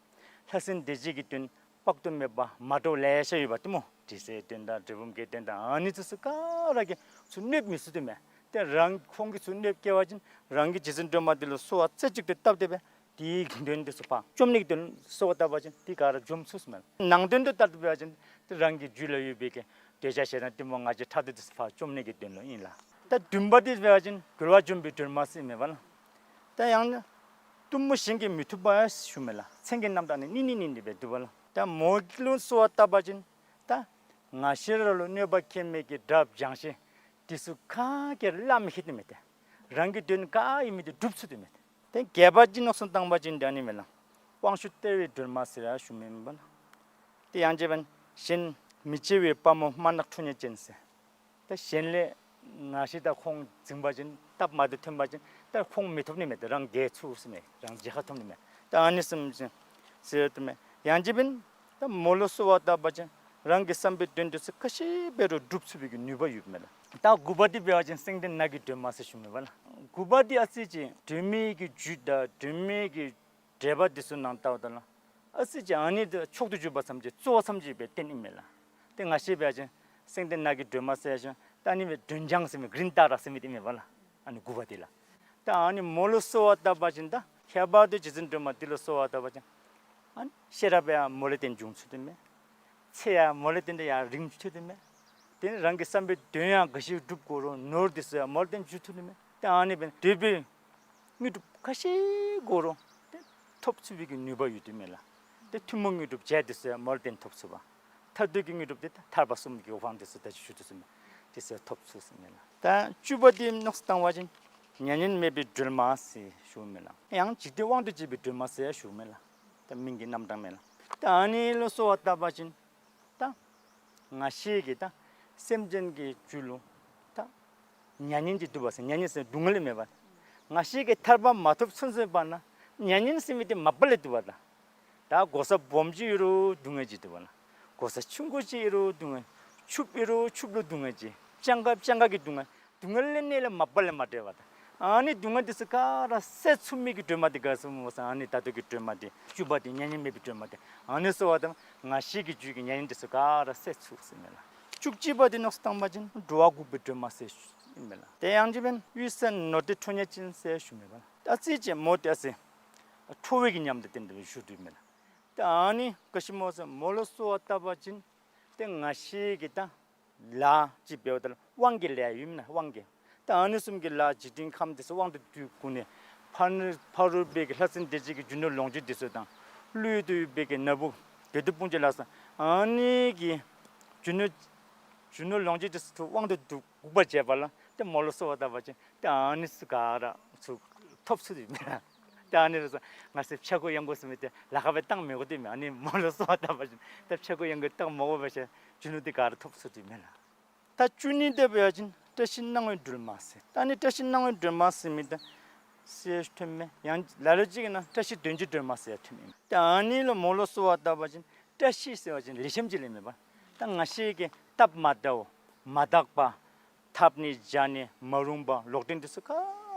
ལྷ་སྲིན་སྡེ་བརྒྱད་ཀྱི་དོན་དཔག་ཏུ་མེད་པ་མ་འདྲཝ་ལེ་ཤ་ཡོད་པ་ཏེ་སྨོ། དྲི་ཟའི་དོན་དང་འབྲས་སྤུངས་ཀྱི་དོན་དང་ཨ་ནི་ཚུ་ག་ར་གིས་ཚུར་གནོད་མི་ཚུགས་ཏེ་མས། ཏེ་རང་ཁོང་གིས་ཚུར་གནོད་བཀལ་བ་ཅིན་རང་གིས་རྗེ་བཙུན་སྒྲོལ་མ་འདི་ལུ་གསོལ་བ་རྩེ་གཅིག་ཏུ་བཏབ་སྟེ་སྦེ་དེའི་དོན་འདི་ཚུ་ཕར་འཇོམས་ནི་གི་དོན་གསོལ་བ་བཏབ་པ་ཅིན་དེ་ག་ར་འཇོམས་ཚུགས་ཟེར་མས། ནང་དོན་དུ་བལྟ་སྟེ་འབད་བ་ཅིན་ཏེ་རང་གི་རྒྱུད་ལུ་ཡོད་པའི་གི་འདོད་ཆགས་ཞེ་སྡང་གཏི་མུག་ང་རྒྱལ་ཕྲག་དོག་འདི་ཚུ་ཕར་འཇོམས་ནི་གི་དོན་ལུ་ཨིན་ལགས། ད་བདུན་པ་འདི་འབད་བ་ཅིན་རྒོལ་བ་འཇོམས་པའི་སྒྲོལ་མ་ཟེར་མས་པ་ལགས། ད་ཡང་ན་གཏུམ་མོ་གཞན་གྱིས་མི་ཐུབ་པ་ཞུཝ་མས་ལགས། མཚན་གྱི་རྣམ་གྲངས་ནི་གཉིས་གཉིས་གཉིས་འདི་སྦེ་འདུག་པ་ལགས། ད་མོ་ལུ་གསོལ་བ་བཏབ་པ་ཅིན་ད་ང་བཅས་ར་ལུ་གནོད་པ་བཀལ་མི་གི་དགྲ་བྱང་ཤེས་འདི་ཚུ་ག་གིས་ར་བརླག་མི་ཁེ་ཏེ་མས་ཏེ། རང་གི་དོན་ག་ཨིན་མི་འདི་འགྲུབ་ཚུགས་ཏེ་མས་ཏེ། ཏེ་བརྒྱད་པ་ཅིག་མནོ་བསམ་བཏང་པ་ཅིན་ད་ཨ་ནི་མས་ལགས། དབང་ཕྱུག་སྟེར་བའི་སྒྲོལ་མ་ཟེར་ཡང་ཞུཝ་མས་པ་ལགས། ཏེ་ཡང་ཅིན་འབདན་གཞན་མི་བརྗེ་བའི་དཔའ་མོ་དམར་ནག་ཁྲོ་གཉེར་ཅན་ཟེར། ད་གཞན་ལས་ང་བཅས་ད་ཁོང་འཛིང་པ་ཅིན་སྟབས་མ་བདེཝ་ཐོན་པ་ཅིན་ད་ཁོང་མི་ཐོབ་ནི་མས་ཏེ། རང་རྒྱལ་ཚུགས་ཟེར་མས། རང་རྒྱལ་ཁ་ཐོབ་ནི་མས། ད་ཨ་ནི་བཟུམ་ཅིག་ཟེར་དོ་མས། ཡང་ཅིན་འབདན་ད་མོ་ལུ་གསོལ་བ་བཏབ་པ་ཅིན་རང་གི་བསམ་པའི་དོན་འདི་ཚུ་ག་ཅི་འབད་རུང་འགྲུབ་ཚུགས་པའི་གི་ནུས་པ་ཡོདཔ་མས་ལགས། ད་དགུ་པ་འདི་འབད་བ་ཅིན་སེང་ལྡེང་ནགས་ཀྱི་སྒྲོལ་མ་ཟེར་ཞུཝ་མས་པ་ལགས། དགུ་པ་འདི་ཨ་ཙི་ཅིག་སྒྲོལ་མའི་གི་རྒྱུད་དང་སྒྲོལ་མའི་གི་འགྲེལ་པ་འདི་ཚུ་ནང་ལྟཝ་ད་ལུ་ཨ་ཙི་ཅིག་ཨ་ནི་འདི་མཆོག་ཏུ་གྱུར་པ་ཙམ་ཅིག་གཙོ་བོ་ཙམ་ཅིག་སྦེ་བསྟན་ཨིན་མས་ལགས། ཏེ་ང་ཤེས་འབད་བ་ཅིན་སེང་ལྡེང་ནགས་ཀྱི་སྒྲོལ་མ་ཟེར་ཞུ། ད་ཨ་ནི་སྦེ་སྒྲོལ་ལྗང་ཟེར་མི་གི་རིང་བསྟར་ཟེར་མི་འདི་མེན་པ་ལགས། ཨ་ནི་དགུ་པ་འདི་ལགས། ད་ཨ་ནི་མོ་ལུ་གསོལ་བ་བཏབ་པ་ཅིན་ད་ཁྱད་པར་དུ་རྗེ་བཙུན་སྒྲོལ་མ་འདི་ལུ་གསོལ་བ་བཏབ་པ་ཅིན་ཨ་ནི་ཤེས་རབ་ཡང་མོ་ལས་བརྟེན་འབྱུང་ཚུགས་དོ་མས། ཚེ་ཡང་མོ་ལས་བརྟེན་ཏེ་ཡང་རིང་ཚུགས་དོ་མས། དེ་ནི་རང་གི་བསམ་པའི་དོན་ཡང་ག་ཅི་འགྲུབ་དགོ་རུང་ནོར་འདི་ཚུ་ཡང་མོ་ལས་བརྟེན་འབྱུང་ཚུགས་དོ་མས། ད་ཨ་ནི་འབད་ནི་འདོད་པའི་དངོས་གྲུབ་ག་ཅི་དགོ་རུང་ཏེ་ཐོབ་ཚུགས་པའི་གི་ནུས་པ་ཡོད་དོ་མས་ལགས། ཏེ་ཐུན་མོང་དངོས་གྲུབ་བྱད་འདི་ཚུ་ཡང་མོ་ལས་བརྟེན་ཐོབ་ཚུགས་པས། མཐར་ཐུག་གི་དངོས་གྲུབ་འདི་ད་ཐར་པ་གསུམ་གྱི་དབང་འདི་ཚུ་ད་ཅི་ཞུ་དོ་ཟེར་མས། འདི་ཚུ་ཐོབ་ཚུགས་ཟེར་མས་ལགས། ད་བཅུ་པ་འདི་མནོ་བསམ་བཏང་བ་ཅིན་མྱ་ངན་མེད་པའི་སྒྲོལ་མ་ཟེར་ཞུཝ་མས་ལགས། ཡང་འཇིག་རྟེན་དབང་དུ་བྱེད་པའི་སྒྲོལ་མ་ཟེར་ཞུཝ་མས་ལགས། ད་མིང་གི་རྣམ་གྲངས་མས་ལགས། ད་ཨ་ནི་ལུ་གསོལ་བ་བཏབ་པ་ཅིན་ད་ང་ཤེས་ཀྱིས་ད་སེམས་ཅན་གྱི་རྒྱུད་ལུ་ད་མྱ་ངན་ཅིག་འདུག་པ་ཟེར། མྱ་ངན་ཟེར་སྡུག་བསྔལ་མེན་པ། ང་ཤེས་ཀྱིས་ཐར་པ་མ་ཐོབ་ཚུན་ཚོད་བར་ན་མྱ་ངན་ཟེར་མི་འདི་མ་པ་ལས་འདུག་པ་ལགས། ད་གོ་ས་སྦོམ་ཅིག་ཡོད་རུང་སྡུག་བསྔལ་ཅིག་འདུག་པ་ལགས། གོ་ས་ཆུང་ཀུ་ཅིག་ཡོད་རུང་སྡུག་བསྔལ། ཕྱུགཔོ་ཡོད་རུང་ཕྱུགཔོ་ལུ་སྡུག་བསྔལ་ཅིག། སྤྱང་ཀ་སྤྱང་ཀ་གི་སྡུག་བསྔལ། སྡུག་བསྔལ་ལས་གནས་ལས་མ་པ་ལས་མ་བྲལ་བ་དང་། ཨ་ནི་སྡུག་བསྔལ་འདི་ཚུ་ག་ར་བསལ་ཚུགས་མི་གི་སྒྲོལ་མ་འདི་ག་ཟེར་སྨོ་ཟེར། ཨ་ནི་ད་ལྟོ་གི་སྒྲོལ་མ་འདི་བཅུ་པ་འདི་མྱ་ངན་མེད་པའི་སྒྲོལ་མ་འདི། ཨ་ནི་གསོལ་བ་བཏབ་ང་ཤེས་ཀྱི་རྒྱུད་ཀྱི་མྱ་ངན་འདི་ཚུ་ག་ར་བསལ་ཚུགས་ཟེར་མས་ལགས། བཅུ་གཅིག་པ་འདི་མནོ་བསམ་བཏང་བ་ཅིན་འགྲོ་བ་འགུགས་པའི་སྒྲོལ་མ་ཟེར་ཞུཝ་མས་ལགས། དེ་ཡང་ཅིན་འབད་བ་ཅིན་འོད་གསལ་ནོར་བདེ་ཁྲོ་གཉེར་ཅན་ཟེར་ཞུཝ་མས་ལགས། ད་ཅི་ཅིག་མོ་ཏེ་ཨ་ཙི་ཁྲོ་བོའི་གི་ཉམས་དང་ལྡན་ཏེ་བཞུགས་དོ་མས་ལགས། ད་ཨ་ནི་ག་ཅི་སྨོ་ཟེར་མོ་ལུ་གསོལ་བ་བཏབ་པ་ཅིན་ཏེ་ང་ཤེས་ཀྱིས་ད་ལཱ་ཅིག་འབདཝ་ད་ལུ་དབང་གི་ལཱ་ཡོད་མེན་ན། དབང་གི། ད་ཨ་ནི་བཟུམ་གྱི་ལཱ་འཇིག་རྟེན་ཁམས་འདི་ཚུ་དབང་དུ་བསྡུ་བསྒོར་ནི། ཕ་ནི་ཕ་རོལ་པོའི་གི་ལྷ་སྲིན་སྡེ་བརྒྱད་ཀྱི་རྒྱུ་ནོར་ལོངས་སྤྱོད་འདི་ཚུ་དང་། ཀླུ་ཡུལ་དུ་ཡོད་པའི་གི་ན་བུ་བདུད་དཔུང་བཅས་ལ་སོགས་ཨ་ནི་གི་རྒྱུ་ནོར་རྒྱུ་ནོར་ལོངས་སྤྱོད་འདི་ཚུ་དབང་དུ་བསྡུ་བསྒོར་བར་བྱེད་པ་ལ་ཏེ་མོ་ལུ་གསོལ་བ་བཏབ་པ་ཅིན་ཏེ་ཨ་ནི་ཚུ་ག་ར་ཚུ་ཐོབ་ཚུགས་དོ་མས། ཏེ་ཨ་ནི་ལུ་ང་བཅས་ཕྱྭ་འགུགས་གཡང་འགུགས་ཟེར་མི་འདི་ལཱ་ཁག་སྦེ་བཏང་མི་དགོ་དོ་མས། ཨ་ནི་མོ་ལུ་གསོལ་བ་བཏབ་པ་ཅིན་ཏེ་ཕྱྭ་འགུགས་གཡང་འགུགས་བཏང་མི་དགོ་པས་ཟེར། རྒྱུ་ནོར་འདི་ག་ར་ཐོབ་ཚུགས་དོ་མས་ལགས། ད་བཅུ་གཉིས་འདི་འབད་བ་ཅིན་བཀྲ་ཤིས་སྣང་བའི་སྒྲོལ་མ་ཟེར། ད་ཨ་ནི་བཀྲ་ཤིས་སྣང་བའི་སྒྲོལ་མ་ཟེར་མི་འདི་ཟེར་ཐོནམ་མས། ཡང་ལ་ལུ་ཅིག་གིས་ན་བཀྲ་ཤིས་དོན་གྱི་སྒྲོལ་མ་ཟེར་ཐོནམ་མས། ད་ཨ་ནི་ལུ་མོ་ལུ་གསོལ་བ་བཏབ་པ་ཅིན་བཀྲ་ཤིས་ཟེར་བ་ཅིན་ལེགས་ཤོམ་ཅིག་ལས་མེན་པ། ད་ང་ཤེས་ཀྱིས་སྟབས་མ་བདེཝ་མ་དག་པ་འཐབ་ནི་བྱ་ནི་མ་རུངས་པ་ལོག་འདྲེན་འདི་ཚུ་ག་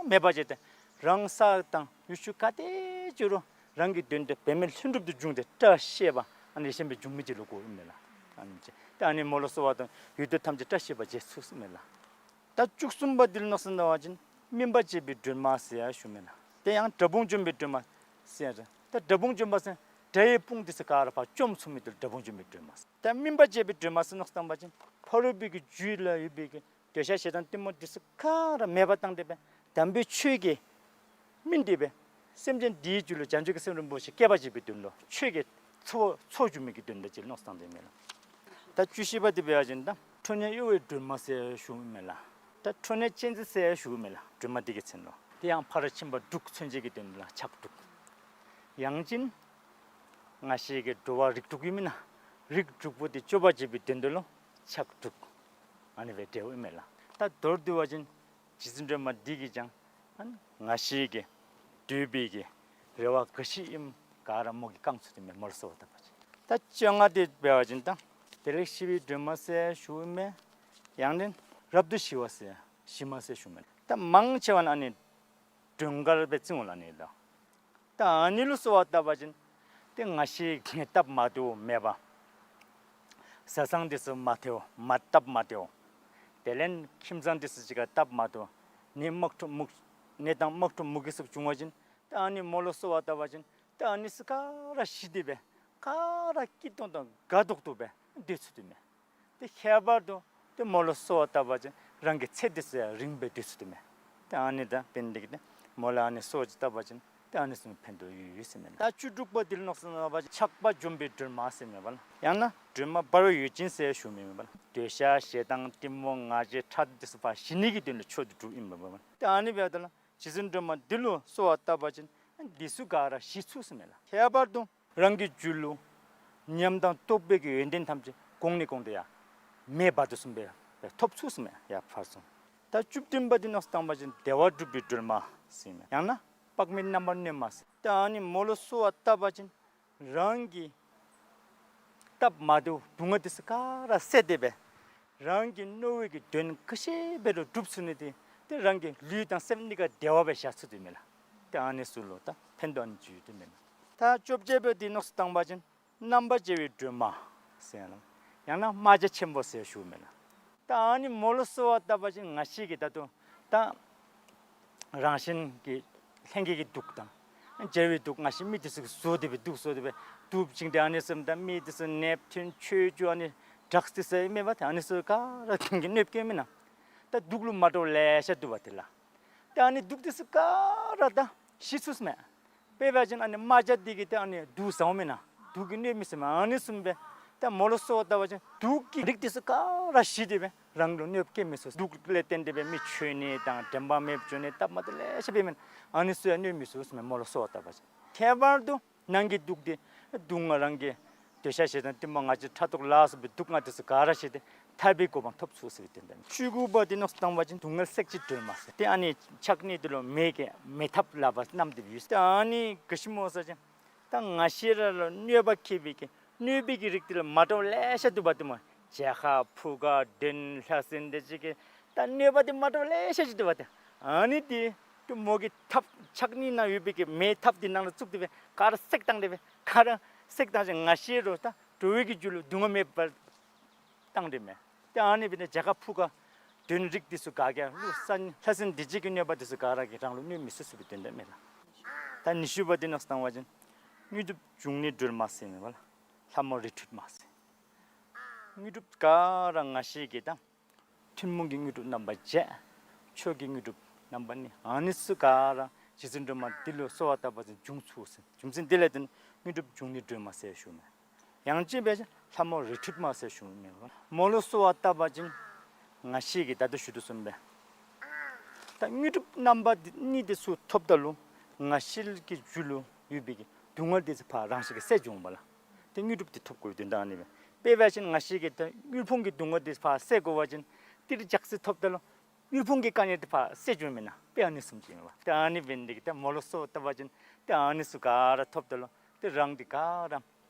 མེད་པ་བྱས་ཏེ་རང་ས་དང་ཡུལ་ཤུལ་ག་ཏེ་འགྱོ་རུང་རང་གི་དོན་དེ་འབད་མེད་ལྷུན་གྲུབ་ཏུ་འབྱུང་སྟེ་བཀྲ་ཤིས་པ་ཨ་ནི་ལེགས་ཤོམ་སྦེ་འབྱུང་མི་ཅིག་ལུ་གོཝ་ཨིན་མས་ལགས། ཨ་ནི་ཅིག་ད་ཨ་ནི་མོ་ལུ་གསོལ་བ་བཏབ་ཡུལ་དུས་ཐམས་ཅད་བཀྲ་ཤིས་པ་བྱེད་ཚུགས་ཟེར་མས་ལགས། ད་བཅུ་གསུམ་པ་འདི་ལུ་མནོ་བསམ་བཏང་བ་ཅིན་སྨིན་པ་འབྱེད་པའི་སྒྲོལ་མ་ཟེར་ཡང་ཞུཝ་མས་ལགས། དེ་ཡང་དགྲ་དཔུང་འཇོམས་པའི་སྒྲོལ་མ་ཟེར་ཡང་ཟེར། ད་དགྲ་དཔུང་འཇོམས་པ་ཟེར་དགྲ་ཡི་དཔུང་འདི་ཚུ་ག་ར་ཕར་བཅོམ་ཚུགས་མི་འདི་ལུ་དགྲ་དཔུང་འཇོམས་པའི་སྒྲོལ་མ་ཟེར། ད་སྨིན་པ་འབྱེད་པའི་སྒྲོལ་མ་ཟེར་མནོ་བསམ་བཏང་བ་ཅིན་ཕ་རོལ་པོའི་གི་རྒྱུད་ལུ་ཡོད་པའི་གི་འདོད་ཆགས་ཞེ་སྡང་གཏི་མུག་འདི་ཚུ་ག་ར་མེད་པ་བཏང་སྟེ་སྦེ་དམ་པའི་ཆོས་ཀྱི་སྨིན་ཏེ་སྦེ་སེམས་ཅན་འདིའི་རྒྱུད་ལུ་བྱང་ཆུབ་ཀྱི་སེམས་རིན་པོ་ཆེ་སྐྱེ་བར་བྱེད་པའི་དོན་ལུ་ཆོས་ཀྱི་ཚོགས་ཚོགས་སྒྱུར་མི་གི་དོན་ལུ་ཅིག་མནོ་བསམ་བཏང་སྟེ་མས་ལགས། ད་བཅུ་བཞི་པ་འདི་འབད་བ་ཅིན་ད་ཁྲོ་གཉེར་གཡོ་བའི་སྒྲོལ་མ་ཟེར་ཞུཝ་མས་ལགས། ད་ཁྲོ་གཉེར་ཅན་ཟེར་ཞུཝ་མས་ལགས། སྒྲོལ་མ་འདི་གི་མཚན་ལུ། དེ་ཡང་ཕ་རོལ་ཕྱིན་པ་དྲུག་མཚོན་བྱེད་ཀྱི་དོན་ལུ་ཕྱག་དྲུག། ཡང་ཅིན་ང་ཤེས་ཀྱིས་འགྲོ་བ་རིགས་དྲུག་ཡོད་མེན་ན། རིགས་དྲུག་པོ་འདི་སྐྱོབ་པར་བྱེད་པའི་དོན་དུ་ལུ་ཕྱག་དྲུག། ཨ་ནི་སྦེ་འབྲེལཝ་ཨིན་མས་ལགས། ད་མདོར་བསྡུ་བ་ཅིན་རྗེ་བཙུན་སྒྲོལ་མ་འདི་གིས་ཀྱང་ཨ་ནི་ང་ཤེས་ཀྱི་འདོད་པའི་གི་རེ་བ་ག་ཅི་ཨིནམ་ག་ར་མོ་གིས་བསྐང་ཚུགས་དོ་མས། མོ་ལུ་གསོལ་བ་བཏབ་པ་ཅིན། ད་བཅོ་ལྔ་འདི་འབད་བ་ཅིན་ད་བདེ་ལེགས་ཞི་བའི་སྒྲོལ་མ་ཟེར་ཞུཝ་མས། ཡང་ན་རབ་ཏུ་ཞི་བ་ཟེར་ཞི་མ་ཟེར་ཞུཝ་མས། ད་མང་ཆེ་བ་ནི་ཨ་ནི་སྒྲོལ་དཀར་སྦེ་བརྩིཝ་ལགས་ཨ་ནི་ལུ། ད་ཨ་ནི་ལུ་གསོལ་བ་བཏབ་པ་ཅིན་ཏེ་ང་ཤེས་ཀྱི་སྟབས་མ་བདེཝ་མེད་པ། བཟའ་ཚང་འདི་ཚུ་མ་བདེཝ་མ་སྟབས་མ་བདེཝ། དེ་ལས་ཁྱིམ་ཚང་འདི་ཚུ་གཅིག་ཁར་སྟབས་མ་བདེཝ། གནས་དམག་འཁྲུག་མུ་གནས་སྟངས་དམག་འཁྲུག་མུ་གེ་ཚུ་བྱུང་བ་ཅིན་ད་ཨ་ནི་མོ་ལུ་གསོལ་བ་བཏབ་པ་ཅིན་ད་ཨ་ནི་ཚུ་ག་ར་ཞི་སྟེ་སྦེ་ག་ར་སྐྱིད་ཏོང་ཏོ་དགའ་ཏོག་ཏོ་སྦེ་སྡོད་ཚུགས་དོ་མས། ཏེ་ཁྱད་པར་དུ་ཏེ་མོ་ལུ་གསོལ་བ་བཏབ་པ་ཅིན་རང་གི་ཚེ་འདི་ཚུ་ཡང་རིངམོ་སྦེ་སྡོད་ཚུགས་དོ་མས། ཏེ་ཨ་ནི་དང་འབད་ནི་འདི་གིས་ཏེ་མོ་ལུ་ཨ་ནི་གསོལ་བ་ཅིག་བཏབ་པ་ཅིན་ཏེ་ཨ་ནི་ཚུ་ཕན་ཐོགས་ཡོད་ཡོད་ཟེར་མས་ལགས། ད་བཅུ་དྲུག་པ་འདི་ལུ་མནོ་བསམ་བཏང་བ་ཅིན་ཆགས་པ་འཇོམས་པའི་སྒྲོལ་མ་ཟེར་མས་པ་ལགས། ཡང་ན་སྒྲོལ་མ་འབར་བའི་འོད་ཅན་ཟེར་ཞུཝ་མས་པ་ལགས། འདོད་ཆགས་ཞེ་སྡང་གཏི་མུག་ང་རྒྱལ་ཕྲག་དོག་འདི་ཚུ་ཕར་ཞི་ནི་གི་དོན་ལུ་མཆོག་ཏུ་གྲུབ་ཨིན་པས་པ་ལགས། ཏེ་ཨ་ནི་འབདཝ་ད་ལུ་རྗེ་བཙུན་སྒྲོལ་མ་འདི་ལུ་གསོལ་བ་བཏབ་པ་ཅིན་འདི་ཚུ་ག་ར་ཞི་ཚུགས་ཟེར་མས་ལགས། ཁྱད་པར་དུ་རང་གི་རྒྱུད་ལུ་ཉམས་དང་རྟོགས་པའི་གི་ཡོན་ཏན་ཐམས་ཅད་གོང་ནས་གོང་དུ་ཡར་མེ་འབར་དོ་བཟུམ་སྦེ་ཐོབ་ཚུགས་ཟེར་མས། ཡར་ཕར་སོང་། ད་བཅུ་བདུན་པ་འདི་མནོ་བསམ་བཏང་བ་ཅིན་བདེ་བ་སྒྲུབ་པའི་སྒྲོལ་མ་ཟེར་མས། ཡང་ན་དཔག་མེད་རྣམ་པར་གནོན་མ་ཟེར། ད་ཨ་ནི་མོ་ལུ་གསོལ་བ་བཏབ་པ་ཅིན་རང་གི་སྟབས་མ་བདེཝ་སྡུག་བསྔལ་འདི་ཚུ་ག་ར་བསལ་ཏེ་སྦེ་རང་གི་མནོ་བའི་གི་དོན་ག་ཅི་འབད་རུང་འགྲུབ་ཚུགས་ནི་འདི་ཏེ་རང་གི་ལུས་དང་སེམས་གཉིས་ཀ་བདེ་བ་སྦེ་བཞག་ཚུགས་དོ་མས་ལགས། ཏེ་ཨ་ནི་ཚུ་ལུ་ད་ཕན་ཐོགས་ཨ་ནི་ཅིག་ཡོད་དོ་མས་ལགས། ད་བཅོ་བརྒྱད་པ་འདི་མནོ་བསམ་བཏང་བ་ཅིན་རྣམ་པར་རྒྱལ་བའི་སྒྲོལ་མ་ཟེར་ལགས། ཡང་ན་རྨ་བྱ་ཆེན་པོ་ཟེར་ཞུཝ་མས་ལགས། ད་ཨ་ནི་མོ་ལུ་གསོལ་བ་བཏབ་པ་ཅིན་ང་བཅས་ཀྱིས་ད་ལྟོ་ད་རང་བཞིན་གྱི་ལྷན་སྐྱེས་ཀྱི་དུག་དང་བྱེ་བའི་དུག་ང་བཅས་མི་འདི་ཚུ་གིས་བཟོ་སྟེ་སྦེ་དུག་བཟོ་སྟེ་སྦེ་དུག་བྱིན་ཏེ་ཨ་ནི་བཟུམ་ད་མི་འདི་ཚུ་ནདཔ་ཐོན་ཆོས་རྒྱུ་ཨ་ནི་ཌྲགསི་འདི་ཚུ་ཨིན་མས་པ། ད་ཨ་ནི་ཚུ་ག་ར་གིས་གནོདཔ་བཀལཝ་མེན་ན། ད་དུག་ལུ་མ་འདྲཝ་ལེ་ཤ་འདུག་པ་དེ་ལགས། ད་ཨ་ནི་དུག་འདི་ཚུ་ག་ར་ད་ཞི་ཚུགས་མས། དཔེ་འབད་བ་ཅིན་ཨ་ནི་རྨ་བྱ་འདི་གིས་ཏེ་ཨ་ནི་དུག་ཟཝ་མེན་ན། དུག་གིས་གནོདཔ་མི་ཚུགས་མས། ཨ་ནི་བཟུམ་སྦེ་ད་མོ་ལུ་གསོལ་བ་བཏབ་པ་ཅིན་དུག་གི་རིགས་འདི་ཚུ་ག་ར་ཞི་སྟེ་སྦེ་རང་ལུ་གནོདཔ་བཀལ་མི་ཚུགས། དུག་ལས་བརྟེན་ཏེ་སྦེ་མི་འཆོལ་ནི་དང་དྲན་པ་མེདཔ་འགྱོ་ནི་སྟབས་མ་བདེཝ་ལེ་ཤ་འབད་མི་ཨ་ནི་ཚུ་ཡང་གནོད་མི་ཚུགས་ཟེར་མས་མོ་ལུ་གསོལ་བ་བཏབ་པ་ཅིན། ཁྱད་པར་དུ་ནང་གི་དུག་འདི་སྡུག་བསྔལ་རང་གི་འདོད་ཆགས་ཞེ་སྡང་གཏི་མུག་ང་རྒྱལ་ཕྲག་དོག་ལ་སོགས་པའི་སྡུག་བསྔལ་འདི་ཚུ་ག་ར་ཞི་སྟེ་ཐར་པའི་གོ་འཕང་ཐོབ་ཚུགས་ཟེར་བའི་དོན་དག་ཨིན། བཅུ་དགུ་པ་འདི་མནོ་བསམ་བཏང་བ་ཅིན་སྡུག་བསྔལ་བསྲེགས་བྱེད་སྒྲོལ་མ་ཟེར། ཏེ་ཨ་ནི་ཕྱག་གཉིས་འདི་ལུ་མེ་གི་མེ་ཐབ་ལག་པར་བསྣམས་ཏེ་ཡོད། ཏེ་ཨ་ནི་ག་ཅི་སྨོ་ཟེར་བ་ཅིན་ད་ང་བཅས་ར་ལུ་གནོད་པ་བཀལ་བའི་གི་གནོད་པའི་གི་རིགས་འདི་ལུ་མ་འདྲཝ་ལེ་ཤ་འདུག་པ་ཏེ་སྨོ། བྱ་ཁ་ཕུ་ཁ་གདོན་ལྷ་སྲིན་འདི་ཅིག་གི་ད་གནོད་པ་འདི་མ་འདྲཝ་ལེ་ཤ་ཅིག་འདུག་པ་ཏེ། ཨ་ནི་འདི་ཏེ་མོ་གི་ཐབ་ཕྱག་གཉིས་ནང་ཡོད་པའི་གི་མེ་ཐབ་འདི་ནང་ལུ་བཙུགས་ཏེ་སྦེ་ག་ར་བསྲེགས་བཏང་སྟེ་སྦེ་ག་ར་བསྲེགས་བཏང་ཞིནམ་ང་བཅས་ར་ད་འགྲོ་བའི་གི་རྒྱུད་ལུ་སྡུག་བསྔལ་མེདཔ་བཏང་སྟེ་མས། ཏེ་ཨ་ནི་འབད་ནི་བྱ་ཁ་ཕུ་ཁ་གདོན་རིགས་འདི་ཚུ་ག་གིས་ལུ་ས་ལྷ་སྲིན་སྡིག་བྱེད་ཀྱི་གནོད་པ་འདི་ཚུ་ག་ར་གིས་རང་ལུ་གནོད་མི་ཚུགས་ཟེར་བའི་དོན་དག་ཨིན་མས་ལགས། ད་ཉི་ཤུ་པ་འདི་མནོ་བསམ་བཏང་བ་ཅིན་དངོས་གྲུབ་འབྱུང་གནས་སྒྲོལ་མ་ཟེར་མས་པ་ལགས། ལྷ་མོ་རི་ཁྲོད་མ་ཟེར། དངོས་གྲུབ་ག་ར་ང་བཅས་ཀྱིས་ད་ཐུན་མོང་གི་དངོས་གྲུབ་རྣམ་པ་བརྒྱད། ཆོས་ཀྱི་དངོས་གྲུབ་རྣམ་པ་གཉིས། ཨ་ནི་ཚུ་ག་ར་རྗེ་བཙུན་སྒྲོལ་མ་འདི་ལུ་གསོལ་བ་བཏབ་པ་ཅིན་འབྱུང་ཚུགས་ཟེར། རྒྱུ་མཚན་འདི་ལས་བརྟེན་དངོས་གྲུབ་འབྱུང་གནས་སྒྲོལ་མ་ཟེར་ཞུཝ་མས། ཡང་ཅིན་འབད་བ་ཅིན་ལྷ་མོ་རི་ཁྲོད་མ་ཟེར་ཞུཝ་མས། མོ་ལུ་གསོལ་བ་བཏབ་པ་ཅིན་ང་བཅས་ཀྱིས་ད་ལྟོ་ཞུ་དོ་བཟུམ་སྦེ་ད་དངོས་གྲུབ་རྣམ་པ་འདི་གཉིས་འདི་ཚུ་ཐོབ་ད་ལུ་ང་བཅས་ཀྱི་རྒྱུད་ལུ་ཡོད་པའི་གི་སྡུག་བསྔལ་འདི་ཚུ་ཕར་རང་བཞིན་གྱིས་སེལ་འགྱོཝ་མས་པ་ལགས། ཏེ་དངོས་གྲུབ་འདི་ཐོབ་དགོ་པའི་དོན་དག་ཨ་ནི་སྦེ། དཔེ་འབད་བ་ཅིན་ང་བཅས་ཀྱིས་ད་དངུལ་ཕུང་གི་སྡུག་བསྔལ་འདི་ཕར་སེལ་དགོ་པ་ཅིན་ཏི་རུ་ལྕགས་སྲེག་ཐོབ་ད་ལུ་དངུལ་ཕུང་གི་དཀའ་ངལ་འདི་ཕར་སེལ་འགྱོཝ་མེན་ན། དཔེ་ཨ་ནི་བཟུམ་ཅིག་ཨིན་པས། ཏེ་ཨ་ནི་འབད་ནི་འདི་གིས་ཏེ་མོ་ལུ་གསོལ་བ་བཏབ་པ་ཅིན་ཏེ་ཨ་ནི་ཚུ་ག་ར་ཐོབ་ད་ལུ་ཏེ་རང་འདི་ག་ར་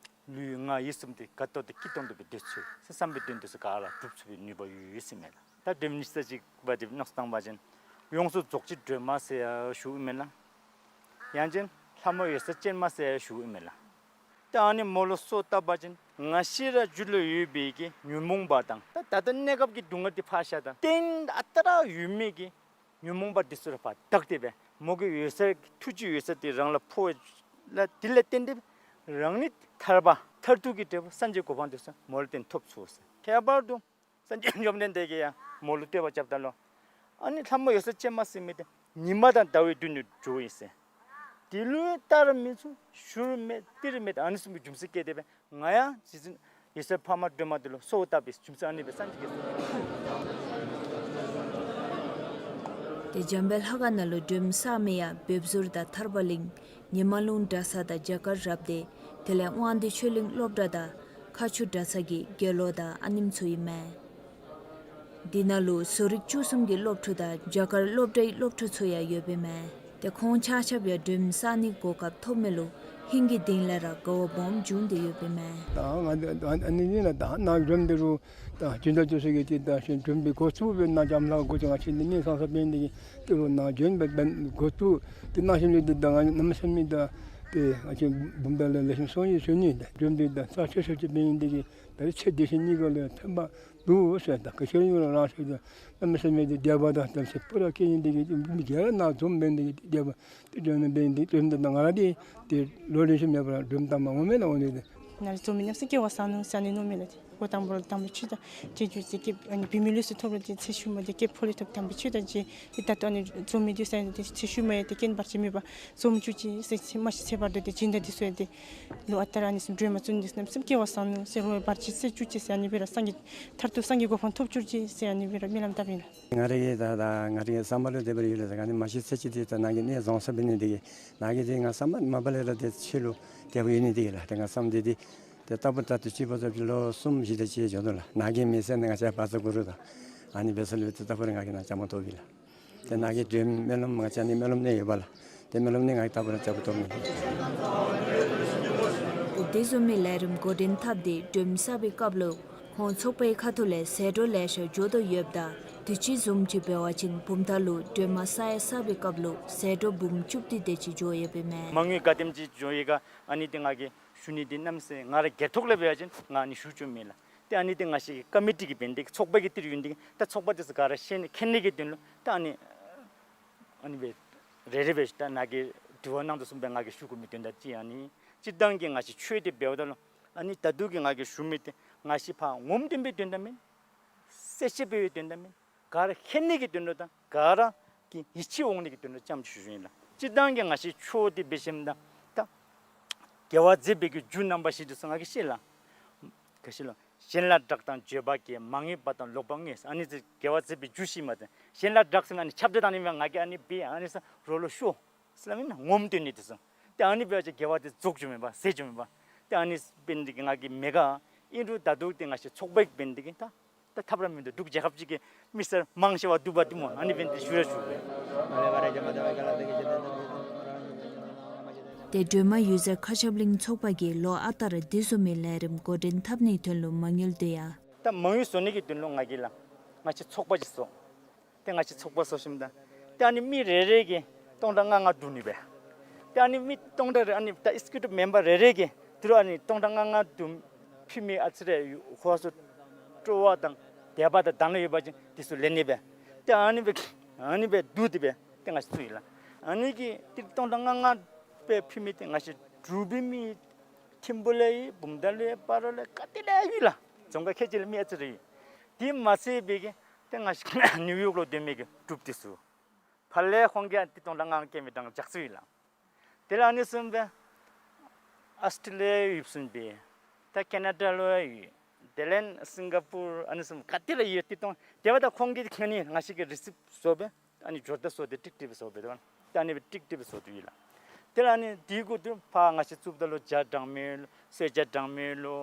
ལུས་ངག་ཡིད་གསུམ་འདི་དགའ་ཏོག་ཏོ་སྐྱིད་ཏོང་ཏོ་སྦེ་སྡོད་ཚུགས་ཟེར་བསམ་པའི་དོན་འདི་ཚུ་ག་ར་འགྲུབ་ཚུགས་པའི་ནུས་པ་ཡོད་ཡོད་ཟེར་མས་ལགས། ད་སྒྲོལ་མ་ཉི་ཤུ་རྩ་གཅིག་པ་འདི་མནོ་བསམ་བཏང་བ་ཅིན་ཡོངས་སུ་རྫོགས་བྱེད་སྒྲོལ་མ་ཟེར་ཡང་ཞུཝ་ཨིན་མས་ལགས། ཡང་ཅིན་ལྷ་མོ་འོད་གསལ་ཅན་མ་ཟེར་ཡང་ཞུཝ་ཨིན་མས་ལགས། ད་ཨ་ནི་མོ་ལུ་གསོལ་བཏབ་པ་ཅིན་ང་བཅས་ར་རྒྱུད་ལུ་ཡོད་པའི་གི་ཉོན་མོངས་པ་དང་ད་ད་ལྟོ་གནས་སྐབས་ཀྱི་སྡུག་བསྔལ་འདི་ཕར་བཞག་ད་གཏན་ཨ་རྟག་ར་ཡོད་མི་གི་ཉོན་མོངས་པ་འདི་ཚུ་ར་ཕར་དག་སྟེ་སྦེ་མོ་གི་འོད་གསལ་ཐུགས་རྗེའི་འོད་གསལ་འདི་རང་ལུ་ཕོག་ལགས། དེ་ལས་བརྟེན་ཏེ་རང་ནི་ཐར་པ་མཐར་ཐུག་གི་འབྲས་བུ་སངས་རྒྱས་གོ་འཕང་འདི་ཚུ་མོ་ལུ་བརྟེན་ཐོབ་ཚུགས་ཟེར། ཁྱད་པར་དུ་སངས་རྒྱས་བཅོམ་ལྡན་འདས་ཀྱིས་ཡང་མོ་ལུ་བསྟོད་པ་རྐྱབ་ད་ལུ་ཨ་ནི་ལྷ་མོ་འོད་གསལ་ཅན་མ་ཟེར་མི་འདི་ཉི་མ་དང་ཟླ་བའི་མདུན་དུ་འགྱོཝ་ཨིན་ཟེར། དེ་ལུ་ཡང་བལྟར་མི་ཚུགས། ཞུར་མེད་ཏིར་མེད། ཨ་ནི་བཟུམ་གྱི་རྒྱུ་མཚན་བཀལ་ཏེ་སྦེ་ང་ཡང་རྗེ་བཙུན་འོད་གསལ་འཕགས་མ་སྒྲོལ་མ་འདི་ལུ་གསོལ་བ་བཏབ་པའི་རྒྱུ་མཚན་ཨ་ནི་སྦེ་སངས་རྒྱས་ཀྱིས། ཏེ་འཇམ་དཔལ་ལྷ་ཁང་ནང་ལུ་སྒྲོལ་མ་གསར་མའི་ཡང་འབེབས་ཟུར་དང་ཐར་པ་གླིང་ཉི་མ་ལུང་གྲྭ་ཚང་དང་རྒྱ་གར་རབ་སྡེ་དེ་ལས་དབང་འདུས་ཆོས་གླིང་སློབ་གྲྭ་དང་མཁར་ཆུ་གྲྭ་ཚང་གི་དགེ་སློང་དང་ཨ་ནེམ་ཚུ་ཨིན་མས། འདི་ནང་ལུ་བཟོ་རིག་བཅུ་གསུམ་གྱི་སློབ་ཕྲུག་དང་རྒྱ་གར་སློབ་གྲྭའི་སློབ་ཕྲུག་ཚུ་ཡང་ཡོདཔ་ཨིན་མས། ཏེ་ཁོང་ཆ་ཁྱབ་ཡང་སྒྲོལ་མ་གསར་ནིའི་གོ་སྐབས་ཐོབ་མི་ལུ་ཧིང་གི་གཏིང་ལས་ར་དགའ་བ་སྦོམ་བྱུང་སྟེ་ཡོདཔ་ཨིན་མས། ད་ང་ཨ་ནི་ཨ་ནི་ཨ་ནི་ཨ་ནི་ད་ནཱ་སྒྲོལ་མ་འདི་རུང་ད་ཅི་འདྲ་ཅི་ཟེར་གི་ཏེ་ད་ཤིང་སྒྲོལ་མའི་གོ་ཚུགས་སྦེ་ནཱ་འཇམ་ལྷ་གོ་ཅི་ང་ཤེས་ནི་ངེ་སང་ས་འབད་ནི་འདི་གིས་ཏི་རུ་ནཱ་སྒྲོལ་མའི་འབད་གོ་ཚུགས་ཏེ་ནཱ་ཤེས་ནི་འདི་ད་ང་གནམ་མེད་ས་མེད་ད་ཏེ་ང་བཅས་བུམ་ཐང་ལས་ལེགས་ཤོམ་སོང་ཡི་ཟེར་ནི་ད་སྒྲོལ་མ་འདི་ད་ས་ཆེ་ཤོས་ཅིག་འབད་ནི་འདི་གིས་ད་ཚེ་འདི་ཕྱི་གཉིས་ཀ་ལུ་ཕན་པ་འདུག་ཟེར། ད་ག་ཅི་ཡོད་རུང་རང་ཚོད་ད་གནམ་མེད་ས་མེད་ཀྱི་དད་པ་དང་དམ་ཚིག་སྤུ་ར་བསྐྱེད་ནི་འདི་གིས་མི་སྒེར་ནཱ་འཛོམས་འབད་ནི་འདི་གིས་དད་པ་ཏེ་སྒྲོལ་མ་འབད་ནི་འདི་སྒྲོལ་མ་འདི་ད་ང་ར་འདི་ཏེ་ལོ་རེ་བཞིན་མེད་པར་སྒྲོལ་མ་བཏང་མ་འོང་མེན་ན་འོང་ནི་འདི། ནཱ་ར་འཛོམས་མི་ཉམས་སུ་སྐྱེ་བ་བཟང་ནུག་ཟེར་ཨ་ནི་མནོཝ་མས་ལགས། ཏེ་འགོ་དང་པོ་ར་དམ་པའི་ཆོས་དང་འབྲེལ་གྱུར་ཏེ་སྐྱེ་ཨ་ནི་བུད་མེད་ལུས་སུ་ཐོབ་རུང་ཏེ་ཚེ་ཤུལ་མ་ཏེ་སྐྱེ་འཕོ་ལུས་ཐོབ་དམ་པའི་ཆོས་དང་འབྲེལ། ཏེ་ད་ལྟོ་ཨ་ནི་འཛོམས་མི་འདི་ཟེར་ཏེ་ཚེ་ཤུལ་མ་ཡང་ཏེ་རྐྱེན་བར་ཆད་མེད་པར་འཛོམས་བཅུག་ཅིག་ཟེར་ཚེ་མ་ཤི་ཚེ་བར་དོ་ཏེ་སྦྱིན་བདག་འདི་ཚུ་ཡང་ཏེ་ལུ་ཨ་རྟག་ར་ཨ་ནི་བཟུམ་སྒྲོལ་མ་བརྩོན་འགྲུས་རྣམ་གསུམ་སྐྱེ་བ་བཟང་ནུག་ཟེར་རོགས་བར་ཆད་སེལ་བཅུག་ཅིག་ཟེར་ཨ་ནི་སྦེ་ར་སངས་རྒྱས་མཐར་ཐུག་སངས་རྒྱས་གོ་འཕང་ཐོབ་བཅུག་ཅིག་ཟེར་ཨ་ནི་སྦེ་ར་སྨོན་ལམ་བཏབ་ཨིན་ལགས། ང་རའི་ད་ད་ང་རའི་བསམ་པ་ལུ་དེ་སྦེ་ར་ཡོད་ལགས། ད་ང་ནི་མ་ཤི་ཚེ་གཅིག་འདི་ད་ནཱ་གིས་གནས་རྫོགས་ས་འབད་ནི་འདི་གིས་ནཱ་གིས་ཏེ་ང་བསམ་པ་མ་པ་ལས་ར་ཏེ་ཆོས་ལུ་དད་པ་ཡོད་ནི་འདི་གིས་ལགས། ཏེ་ང་བསམ་འདི་འདི་ཏེ་ལྟ་བུ་ད་ལྟོ་ཅིག་འབད་ས་ཅིག་ལོ་གསུམ་བཞི་དེ་ཅིག་འགྱོ་དོ་ལགས། ནཱ་གིས་མི་གསལ་ནི་ང་བཅས་བཛྲ་གུ་རུ་དང་ཨ་ནི་འབད་ས་ལུ་ཏེ་ལྟ་བུ་ར་ང་གིས་ནཱ་བཅའ་མར་གཏོགས་པས་ལགས། ཏེ་ནཱ་གིས་སྒྲོལ་མ་སྨོན་ལམ་ང་བཅས་ནི་སྨོན་ལམ་གནང་ཡོད་པ་ལགས། ཏེ་སྨོན་ལམ་ནི་ང་གིས་ལྟ་བུ་ར་བཅའ་བ་གཏོགས་མི། ཏེ་དེ་བཟུམ་མའི་ལས་རིམ་འགོ་འདྲེན་འཐབ་སྟེ་སྒྲོལ་མ་གསར་པའི་སྐབས་ལུ་ཁོང་ཚོགས་པའི་ཁ་ཐུག་ལས་ཟད་འགྲོ་ལེ་ཤ་འགྱོ་དོ་ཡོདཔ་ད་དུས་ཅི་བཟུམ་ཅིག་འབད་བ་ཅིན་བུམ་ཐང་ལུ་སྒྲོལ་མ་གསར་ཡང་གསར་པའི་སྐབས་ལུ་ཟད་འགྲོ་འབུམ་བཅུ་བདུན་དེ་ཅིག་འགྱོ་ཡོདཔ་ཨིན་མས། མ་དངུལ་ག་དེམ་ཅིག་འགྱོ་ཡི་ག་ཨ་ནི་འདི་ང་གིས་ཞུ་ནི་འདི་གནམ་མེད་ས་མེད་ང་ར་སྒེར་ཐོག་ལས་འབད་བ་ཅིན་ང་ཨ་ནི་ཞུ་བཅུག་མེད་ལགས། ཏེ་ཨ་ནི་འདི་ང་བཅས་ཀྱི་ཀོ་མི་ཊི་གི་འབད་ནི་འདི་གིས་ཚོགས་པ་གི་ཏི་རུ་ཨིན་འདི་གིས་ད་ཚོགས་པ་འདི་ཚུ་ག་ར་ཤེས་ནི་མཁྱེན་ནི་གི་དོན་ལུ་ད་ཨ་ནི་ཨ་ནི་སྦེ་རེ་རེ་སྦེ་ད་ནཱ་གིས་དྲི་བ་གནང་དོ་བཟུམ་སྦེ་ང་གིས་ཞུ་དགོ་མི་དོན་དག་ཅིག་ཨ་ནི་སྤྱིར་བཏང་གི་ང་བཅས་ཆོས་འདི་འབདཝ་ད་ལུ་ཨ་ནི་ད་ལྟོ་གི་ང་གིས་ཞུ་མི་འདི་ང་བཅས་ཕར་ངོམ་སྟོན་པའི་དོན་དག་མེན། གསལ་བཤད་འབད་བའི་དོན་དག་མེན། ག་ར་མཁྱེན་ནི་གི་དོན་ལུ་དང་ག་ར་གི་ཡིད་ཆེས་འོང་ནི་གི་དོན་ལུ་ཙམ་ཅིག་ཞུ་ཞུཝ་ཨིན་ལགས། སྤྱིར་བཏང་གི་ང་བཅས་ཆོས་འདི་འབད་ཞིནམ་ད་ད་དགེ་བ་མཛད་པའི་གི་རྒྱུ་རྣམ་པ་བཞི་འདི་ཚུ་ང་གིས་ཤེས་ལགས། ག་ཅི་ལོ། གཞན་ལ་བསྒྲགས་དང་བརྗོད་པ་སྐྱེ། མ་ངེས་པ་དང་ལོག་པར་ངེས། ཨ་ནི་ཚུ་དགེ་བ་མཛད་པའི་རྒྱུ་བཞི་མས་ཏེ། གཞན་ལ་བསྒྲགས་ཟེར་ན་ཨ་ནི་ཁྱབ་བརྡལ་བཏང་ནི་མས། ང་གིས་ཨ་ནི་འབད་ཨ་ནི་ཟེར་རོགས་ལུ་ཤོད་ཟེར་སླབ་མེན་ན། ངོམ་སྟོན་ནི་འདི་ཚུ། ཏེ་ཨ་ནི་འབད་བ་ཅིན་དགེ་བ་འདི་རྫོགས་འགྱོཝ་མས་པ། ཟད་འགྱོཝ་མས་པ། ཏེ་ཨ་ནི་འབད་ནི་འདི་གིས་ང་གིས་མེད་ག། ཨིན་རུང་ད་ལྟོ་འདི་ང་བཅས་ཚོགས་པ་གི་འབད་ནི་འདི་གིས་ད་ད་ཐབས་ར་མིན་འདུག། འབྲུག་རྒྱལ་ཁབ་ཅིག་གི་མི་སེར་མང་ཆེ་བ་འདུག་པ་འདི་སྨོ། ཨ་ནི་འབད་ནི་འདི་ཞུ་ར་ཞུ་དགོ། ཏེ་སྒྲོལ་མ་འོད་ཟེར་མཁའ་ཁྱབ་གླིང་ཚོགས་པ་གིས་ལོ་ཨ་རྟག་ར་འདི་བཟུམ་མའི་ལས་རིམ་འགོ་འདྲེན་འཐབ་ནིའི་དོན་ལུ་མ་དངུལ་བསྡུ་ཡང་། ད་མ་དངུལ་བཟོ་ནི་གི་དོན་ལུ་ང་གིས་ལགས་ང་བཅས་ཚོགས་པ་ཅིག་བཟོ། ཏེ་ང་བཅས་ཚོགས་པ་བཟོ་ཞིནམ་ད་ཏེ་ཨ་ནི་མི་རེ་རེ་གིས་སྟོང་ཕྲག་ལྔ་ལྔ་བསྡུ་ནི་སྦེ། ཏེ་ཨ་ནི་མི་སྟོང་ཕྲག་རེ་ཨ་ནི་ད་ཨེག་སི་ཀིའུ་ཊིབ་མེམ་བར་རེ་རེ་གིས་ཏི་རུ་ཨ་ནི་སྟོང་ཕྲག་ལྔ་ལྔ་བསྡུ་ཕུལ་མི་ཨ་ཙི་རེ་ཡོད། ཁོ་ཚུ་སྤྲོ་བ་དང་དད་པ་དང་དག་སྣང་ཡོད་པ་ཅིན་འདི་ཚུ་ལེན་ནི་སྦེ། ཏེ་ཨ་ནི་སྦེ་ཨ་ནི་སྦེ་བསྡུ་སྟེ་སྦེ་ཏེ་ང་བཅས་ཚུ་ཡོད་ལགས། ཨ་ནི་གི་ཏི་རུ་སྟོང་ཕྲག་ལྔ་ལྔ་སྦེ་ཕུལ་མི་འདི་ང་བཅས་འབྲུག་པའི་མི་ཐིམ་ཕུ་ལས་ཡོད། བུམ་ཐང་ལས་ཡོད། སྤ་རོ་ལས་ག་ཏེ་ལས་ཡོད་ལགས། རྫོང་ཁག་ཁལ་གཅིག་ལས་མི་ཨ་ཙི་རེ་ཡོད། དེ་མ་ཚད་པའི་གི་ཏེ་ང་བཅས་ནིའུ་ཡོག་ལུ་སྡོད་མི་གི་འབྲུགཔ་འདི་ཚུ་ཕར་ལས་ཁོང་གིས་ཏི་རུ་སྟོང་ཕྲག་ལྔ་ལྔ་བསྐྱལ་མི་དང་ལྗགས་རྩིས་ཡོད་ལགས། དེ་ལས་ཨ་ནི་བཟུམ་སྦེ་ཨཱོས་ཊྲེ་ལི་ཡ་ཡོདཔ་བཟུམ་སྦེ་ད་ཀེ་ན་ཌ་ལུ་ཡང་ཡོད། དེ་ལས་སིང་ག་པུར་ཨ་ནི་བཟུམ་ག་ཏེ་ལས་ཡོད། ཏི་རུ་སྟོང་དེ་འབདཝ་ད་ཁོང་གིས་ཨ་ནི་ང་བཅས་ཀྱི་རི་སིབཊ་བཟོ་སྦེ་ཨ་ནི་འབྱོར་ད་བཟོ་སྟེ་ཀྲིག་ཀྲི་སྦེ་བཟོ་སྦེ་ད་ཨ་ནི་སྦེ་ཀྲིག་ཀྲི་སྦེ་བཟོ་སྟེ་ཡོད་ལགས། དེ་ལས་ཨ་ནི་དེ་གུ་ཏི་རུ་ཕར་ང་བཅས་བཙུགསཔ་ད་ལུ་བྱ་འབྲང་མི་ལུ་གསོལ་ཇ་འབྲང་མི་ལུ་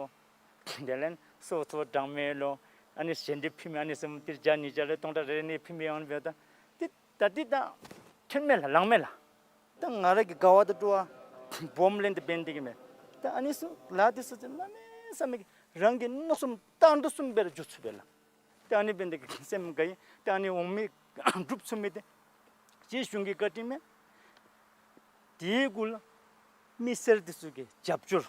དེ་ལས་སོ་སོ་འབྲང་མི་ལུ་ཨ་ནི་ཞལ་འདེབས་ཕུལ་མི་ཨ་ནི་བཟུམ་ཏི་རུ་བརྒྱ་ཉིས་བརྒྱ་ལས་སྟོང་ཕྲག་རེ་རེ་ནི་ཕུལ་མི་ཡོད་པས། ད་ཏི་ད་ཏི་ད་ཐོན་མས་ལགས། ལང་མས་ལགས། ད་ང་ར་གི་དགའ་བ་དང་སྤྲོ་བ་སྦོམ་ལེན་ཏེ་འབད་ནི་འདི་གིས་མས། ད་ཨ་ནི་ཚུ་ལཱ་འདི་ཚུ་གནམ་མེད་ས་མེད་ཀྱི་རང་གི་མནོ་བསམ་བཏང་དོ་བཟུམ་སྦེ་ར་འགྱོ་ཚུགས་པས་ལགས། ད་ཨ་ནི་འབད་ནི་འདི་གིས་སེམས་དགའ་ཡི། ད་ཨ་ནི་འོང་མི་འབྲུགཔ་ཚུད་མི་འདི་རྗེ་གཞུང་གི་བཀའ་དྲིན་མས། དེ་གུ་ལུ་མི་སེར་འདི་ཚུ་གི་རྒྱབ་སྐྱོར།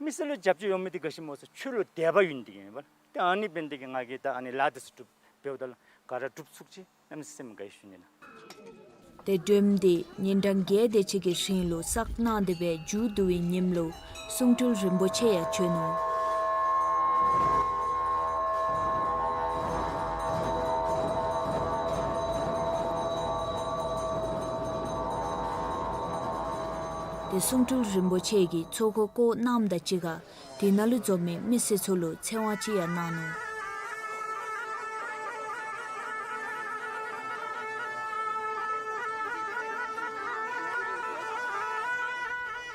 མི་སེར་ལུ་རྒྱབ་སྐྱོར་ཡོད་མི་འདི་ག་ཅི་སྨོ་ཟེར་ཆོས་ལུ་དད་པ་ཡོད་ནི་འདི་གིས་མས་པ། ད་ཨ་ནི་འབད་ནི་འདི་གིས་ང་གིས་ད་ཨ་ནི་ལཱ་འདི་ཚུ་འབདཝ་ད་ལུ་ག་ར་འགྲུབ་ཚུགས་ཅི། གནམ་མེད་ས་མེད་དགའ་ཡི་ཞུ་ནི་ལགས། ཏེ་སྒྲོལ་མ་འདི་ཉིན་གྲངས་བརྒྱད་དེ་ཅིག་གི་རིང་ལུ་བསགས་གནང་སྟེ་སྦེ་མཇུག་བསྡུ་བའི་ཉིནམ་ལུ་གསུང་སྤྲུལ་རིན་པོ་ཆེ་ཡང་བྱོན་ནུག། ཏེ་གསུང་སྤྲུལ་རིན་པོ་ཆེ་གིས་ཚོགས་འཁོར་བསྐོར་གནངམ་དང་གཅིག་ཁར་དེ་ནང་ལུ་འཛོམས་མི་མི་སེར་ཚུ་ལུ་ཚེ་དབང་ཅིག་ཡང་གནང་ནུག།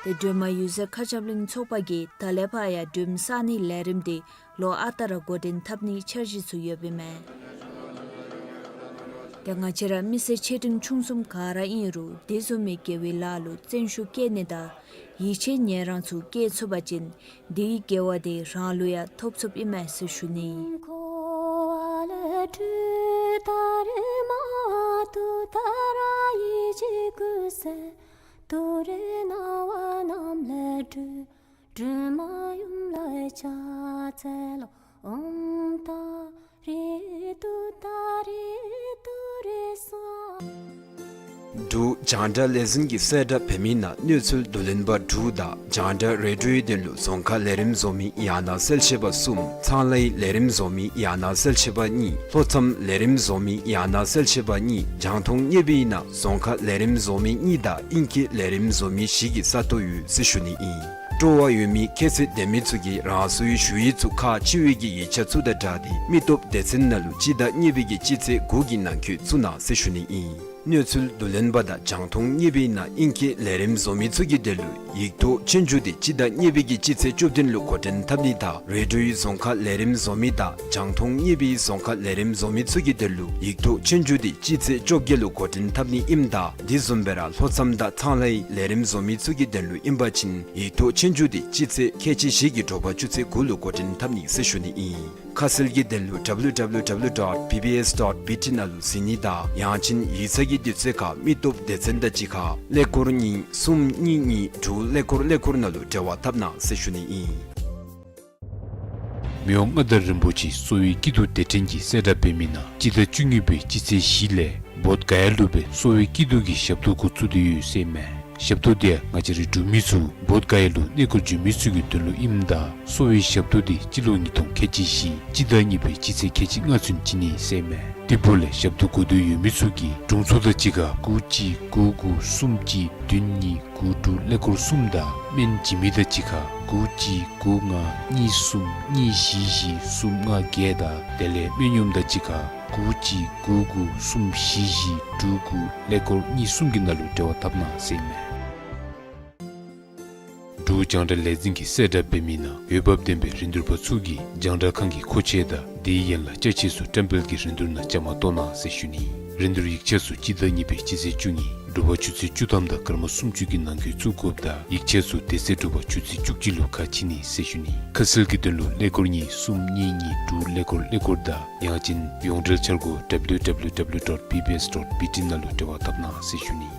ཏེ་སྒྲོལ་མ་འོད་ཟེར་མཁའ་ཁྱབ་གླིང་ཚོགས་པ་གིས་ད་ལས་ཕར་ཡང་སྒྲོལ་མ་བསགས་ནིའི་ལས་རིམ་འདི་ལོ་ཨ་རྟག་ར་འགོ་འདྲེན་འཐབ་ནིའི་འཆར་གཞི་ཚུ་ཡོདཔ་ཨིན་མས། ཏེ་ང་བཅས་ར་མི་སེར་ཆེ་འབྲིང་ཆུང་གསུམ་ག་ར་ཨིན་རུང་དེ་བཟུམ་མའི་དགེ་བའི་ལཱ་ལུ་བརྩོན་ཤུགས་བསྐྱེད་ནི་དང་ཡིད་ཆེས་ཉེ་རང་ཚུ་བསྐྱེད་ཚུགས་པ་ཅིན་དེའི་དགེ་བ་དེ་རང་ལུ་ཡང་ཐོབ་ཚུགསཔ་ཨིན་མས་ཟེར་ཞུ་ནི། འབྲུག་རྒྱང་བསྒྲགས་ལས་འཛིན་གྱི་གསལ་བསྒྲགས་འབད་མི་ནང་གནས་ཚུལ་བསྡུ་ལེན་པ་དྲུག་དང་རྒྱང་བསྒྲགས་རེ་ཌིའོའི་དོན་ལུ་རྫོང་ཁ་ལས་རིམ་བཟོ་མི་ཡང་ན་གསལ་བཤད་པ་གསུམ། ཚང་ལྷའི་ལས་རིམ་བཟོ་མི་ཡང་ན་གསལ་བཤད་པ་གཉིས། ལྷོ་མཚམས་ལས་རིམ་བཟོ་མི་ཡང་ན་གསལ་བཤད་པ་གཉིས། རྒྱང་མཐོང་བརྙེས་པའི་ནང་རྫོང་ཁ་ལས་རིམ་བཟོ་མི་གཉིས་དང་དབྱིན་སྐད་ལས་རིམ་བཟོ་མི་བཞི་གི་ས་སྟོང་ཡོད་ཟེར་ཞུ་ནི་ཨིན། སྤྲོ་བ་ཡོད་མི་ཁྱད་ཚད་ལྡན་མི་ཚུ་གིས་རང་སོའི་ཞུ་ཡིག་ཚུ་ཁག་ཆེ་བའི་གི་ཡིག་ཆ་ཚུ་དང་སྦྲགས་ཏེ་མི་སྟོབས་སྡེ་ཚན་ནང་ལུ་སྤྱི་ཟླ་གཉིས་པའི་གི་སྤྱི་ཚེས་དགུ་གི་ནང་འཁོད་བཙུགས་གནང་ཟེར་ཞུ་ནི་ཨིན། གནས་ཚུལ་བསྡུ་ལེན་པ་དང་རྒྱང་མཐོང་བརྙེས་པའི་ནང་དབྱིན་སྐད་ལས་རིམ་བཟོ་མི་ཚུ་གི་དོན་ལུ་ཡིག་ཐོག་ཆོས་རྒྱུགས་དེ་སྤྱི་ཟླ་གཉིས་པའི་གི་སྤྱི་ཚེས་བཅུ་བདུན་ལུ་འགོ་འདྲེན་འཐབ་ནི་དང་རེ་ཌིའོའི་རྫོང་ཁ་ལས་རིམ་བཟོ་མི་དང་རྒྱང་མཐོང་བརྙེས་པའི་རྫོང་ཁ་ལས་རིམ་བཟོ་མི་ཚུ་གི་དོན་ལུ་ཡིག་ཐོག་ཆོས་རྒྱུགས་དེ་སྤྱི་ཚེས་བཅོ་བརྒྱད་ལུ་འགོ་འདྲེན་འཐབ་ནི་ཨིནམ་ད་དེ་བཟུམ་སྦེ་ར་ལྷོ་མཚམས་དང་ཚང་ལྷའི་ལས་རིམ་བཟོ་མི་ཚུ་གི་དོན་ལུ་ཨིན་པ་ཅིན་ཡིག་ཐོག་ཆོས་རྒྱུགས་དེ་སྤྱི་ཚེས་ཁལ་གཅིག་བཞི་གི་དྲོ་པ་ཆུ་ཚོད་དགུ་ལུ་འགོ་འདྲེན་འཐབ་ནི་ཟེར་ཞུ་ནི་ཨིན། ཁ་གསལ་གྱི་དོན་ལུ་ཌབ་ལུ་ཌབ་ལུ་ཌབ་ལུ་ཌོཊ་བི་བི་ཨེསི་ཌོཊ་བི་ཊི་ནང་ལུ་གཟིགས་ནི་དང་ཡང་ཅིན་ཡིག་ཚང་གི་དུས་ཚོད་ཁར་མི་སྟོབས་སྡེ་ཚན་དང་གཅིག་ཁར་ཀླད་ཀོར་གཉིས་གསུམ་གཉིས་གཉིས་དྲུག་ཀླད་ཀོར་ཀླད་ཀོར་ནང་ལུ་འབྲེལ་བ་འཐབ་གནང་ཟེར་ཞུ་ནི་ཨིན། མི་དབང་མངའ་བདག་རིན་པོ་ཆེ་གསོ་བའི་སྐྱིད་སྡུག་སྡེ་ཕྲན་གྱིས་གསལ་བསྒྲགས་འབད་མི་ནང་སྤྱི་ཟླ་བཅུ་གཉིས་པའི་སྤྱི་ཚེས་བཞི་ལས་བོདྷ་ག་ཡ་ལུ་སྦེ་གསོ་བའི་སྐྱིད་སྡུག་གི་ཞབས་ཏོག་འགོ་བཙུགས་ཏེ་ཡོད་ཟེར་མས། ཞབས་ཏོག་འདི་ཡང་ང་བཅས་རའི་འབྲུག་མི་ཚུ་བོདྷ་ག་ཡ་ལུ་གནས་སྐོར་འབྱོན་མི་ཚུ་གི་དོན་ལུ་ཨིནམ་ད་གསོ་བའི་ཞབས་ཏོག་འདི་སྤྱི་ལོ་ཉིས་སྟོང་ཁལ་གཅིག་བཞི་སྤྱི་ཟླ་གཉིས་པའི་སྤྱི་ཚེས་ཁལ་གཅིག་ལྔ་ཚུན་བྱིན་ནི་ཟེར་མས། དེ་འབདཝ་ལས་ཞབས་ཏོག་དགོས་འདོད་ཡོད་མི་ཚུ་གིས་དྲུང་འཚོ་དང་གཅིག་ཁར་དགུ་གཅིག་དགུ་དགུ་གསུམ་གཅིག་བདུན་གཉིས་དགུ་དྲུག་ཀླད་ཀོར་གསུམ་དང་སྨན་བྱིན་མི་དང་གཅིག་ཁར་དགུ་གཅིག་དགུ་ལྔ་གཉིས་གསུམ་གཉིས་བཞི་བཞི་གསུམ་ལྔ་བརྒྱད་དང་དེ་ལས་སྨན་གཡོགམོ་དང་གཅིག་ཁར་དགུ་གཅིག་དགུ་དགུ་གསུམ་བཞི་བཞི་དྲུག་དགུ་ཀླད་ཀོར་གཉིས་གསུམ་གྱི་ནང་ལུ་འབྲེལ་བ་འཐབ་གནང་ཟེར་མས། འབྲུག་རྒྱང་བསྒྲགས་ལས་འཛིན་གྱིས་གསལ་བསྒྲགས་འབད་མི་ནང་འོས་འབབ་ལྡན་པའི་རིན་བསྡུར་པ་ཚུ་གིས་རྒྱང་བསྒྲགས་ཁང་གི་མཁོ་ཆས་དང་དེའི་ཡན་ལག་ཅ་ཆས་ཚུ་བཀྲམ་སྤེལ་གྱི་རིན་བསྡུར་ནང་བཅའ་མར་གཏོགས་གནང་ཟེར་ཞུ་ནི། རིན་བསྡུར་ཡིག་ཆ་ཚུ་སྤྱི་ཟླ་གཉིས་པའི་སྤྱི་ཚེས་བཅུ་གཉིས་དྲོ་པ་ཆུ་ཚོད་བཅུ་ཐམ་དང་སྐར་མ་སུམ་ཅུ་གི་ནང་འཁོད་བཙུགས་དགོཔ་དང་ཡིག་ཆ་ཚུ་དེ་ཚེ་དྲོ་པ་ཆུ་ཚོད་བཅུ་གཅིག་ལུ་ཁ་ཕྱེ་ནི་ཟེར་ཞུ་ནི། ཁ་གསལ་གྱི་དོན་ལུ་ཀླད་ཀོར་གཉིས་གསུམ་གཉིས་གཉིས་དྲུག་ཀླད་ཀོར་ཀླད་ཀོར་དང་ཡང་ཅིན་ཡོངས་འབྲེལ་འཆར་སྒོ་W W W dot B B S dot B T ནང་ལུ་འབྲེལ་བ་འཐབ་གནང་ཟེར་ཞུ་ནི།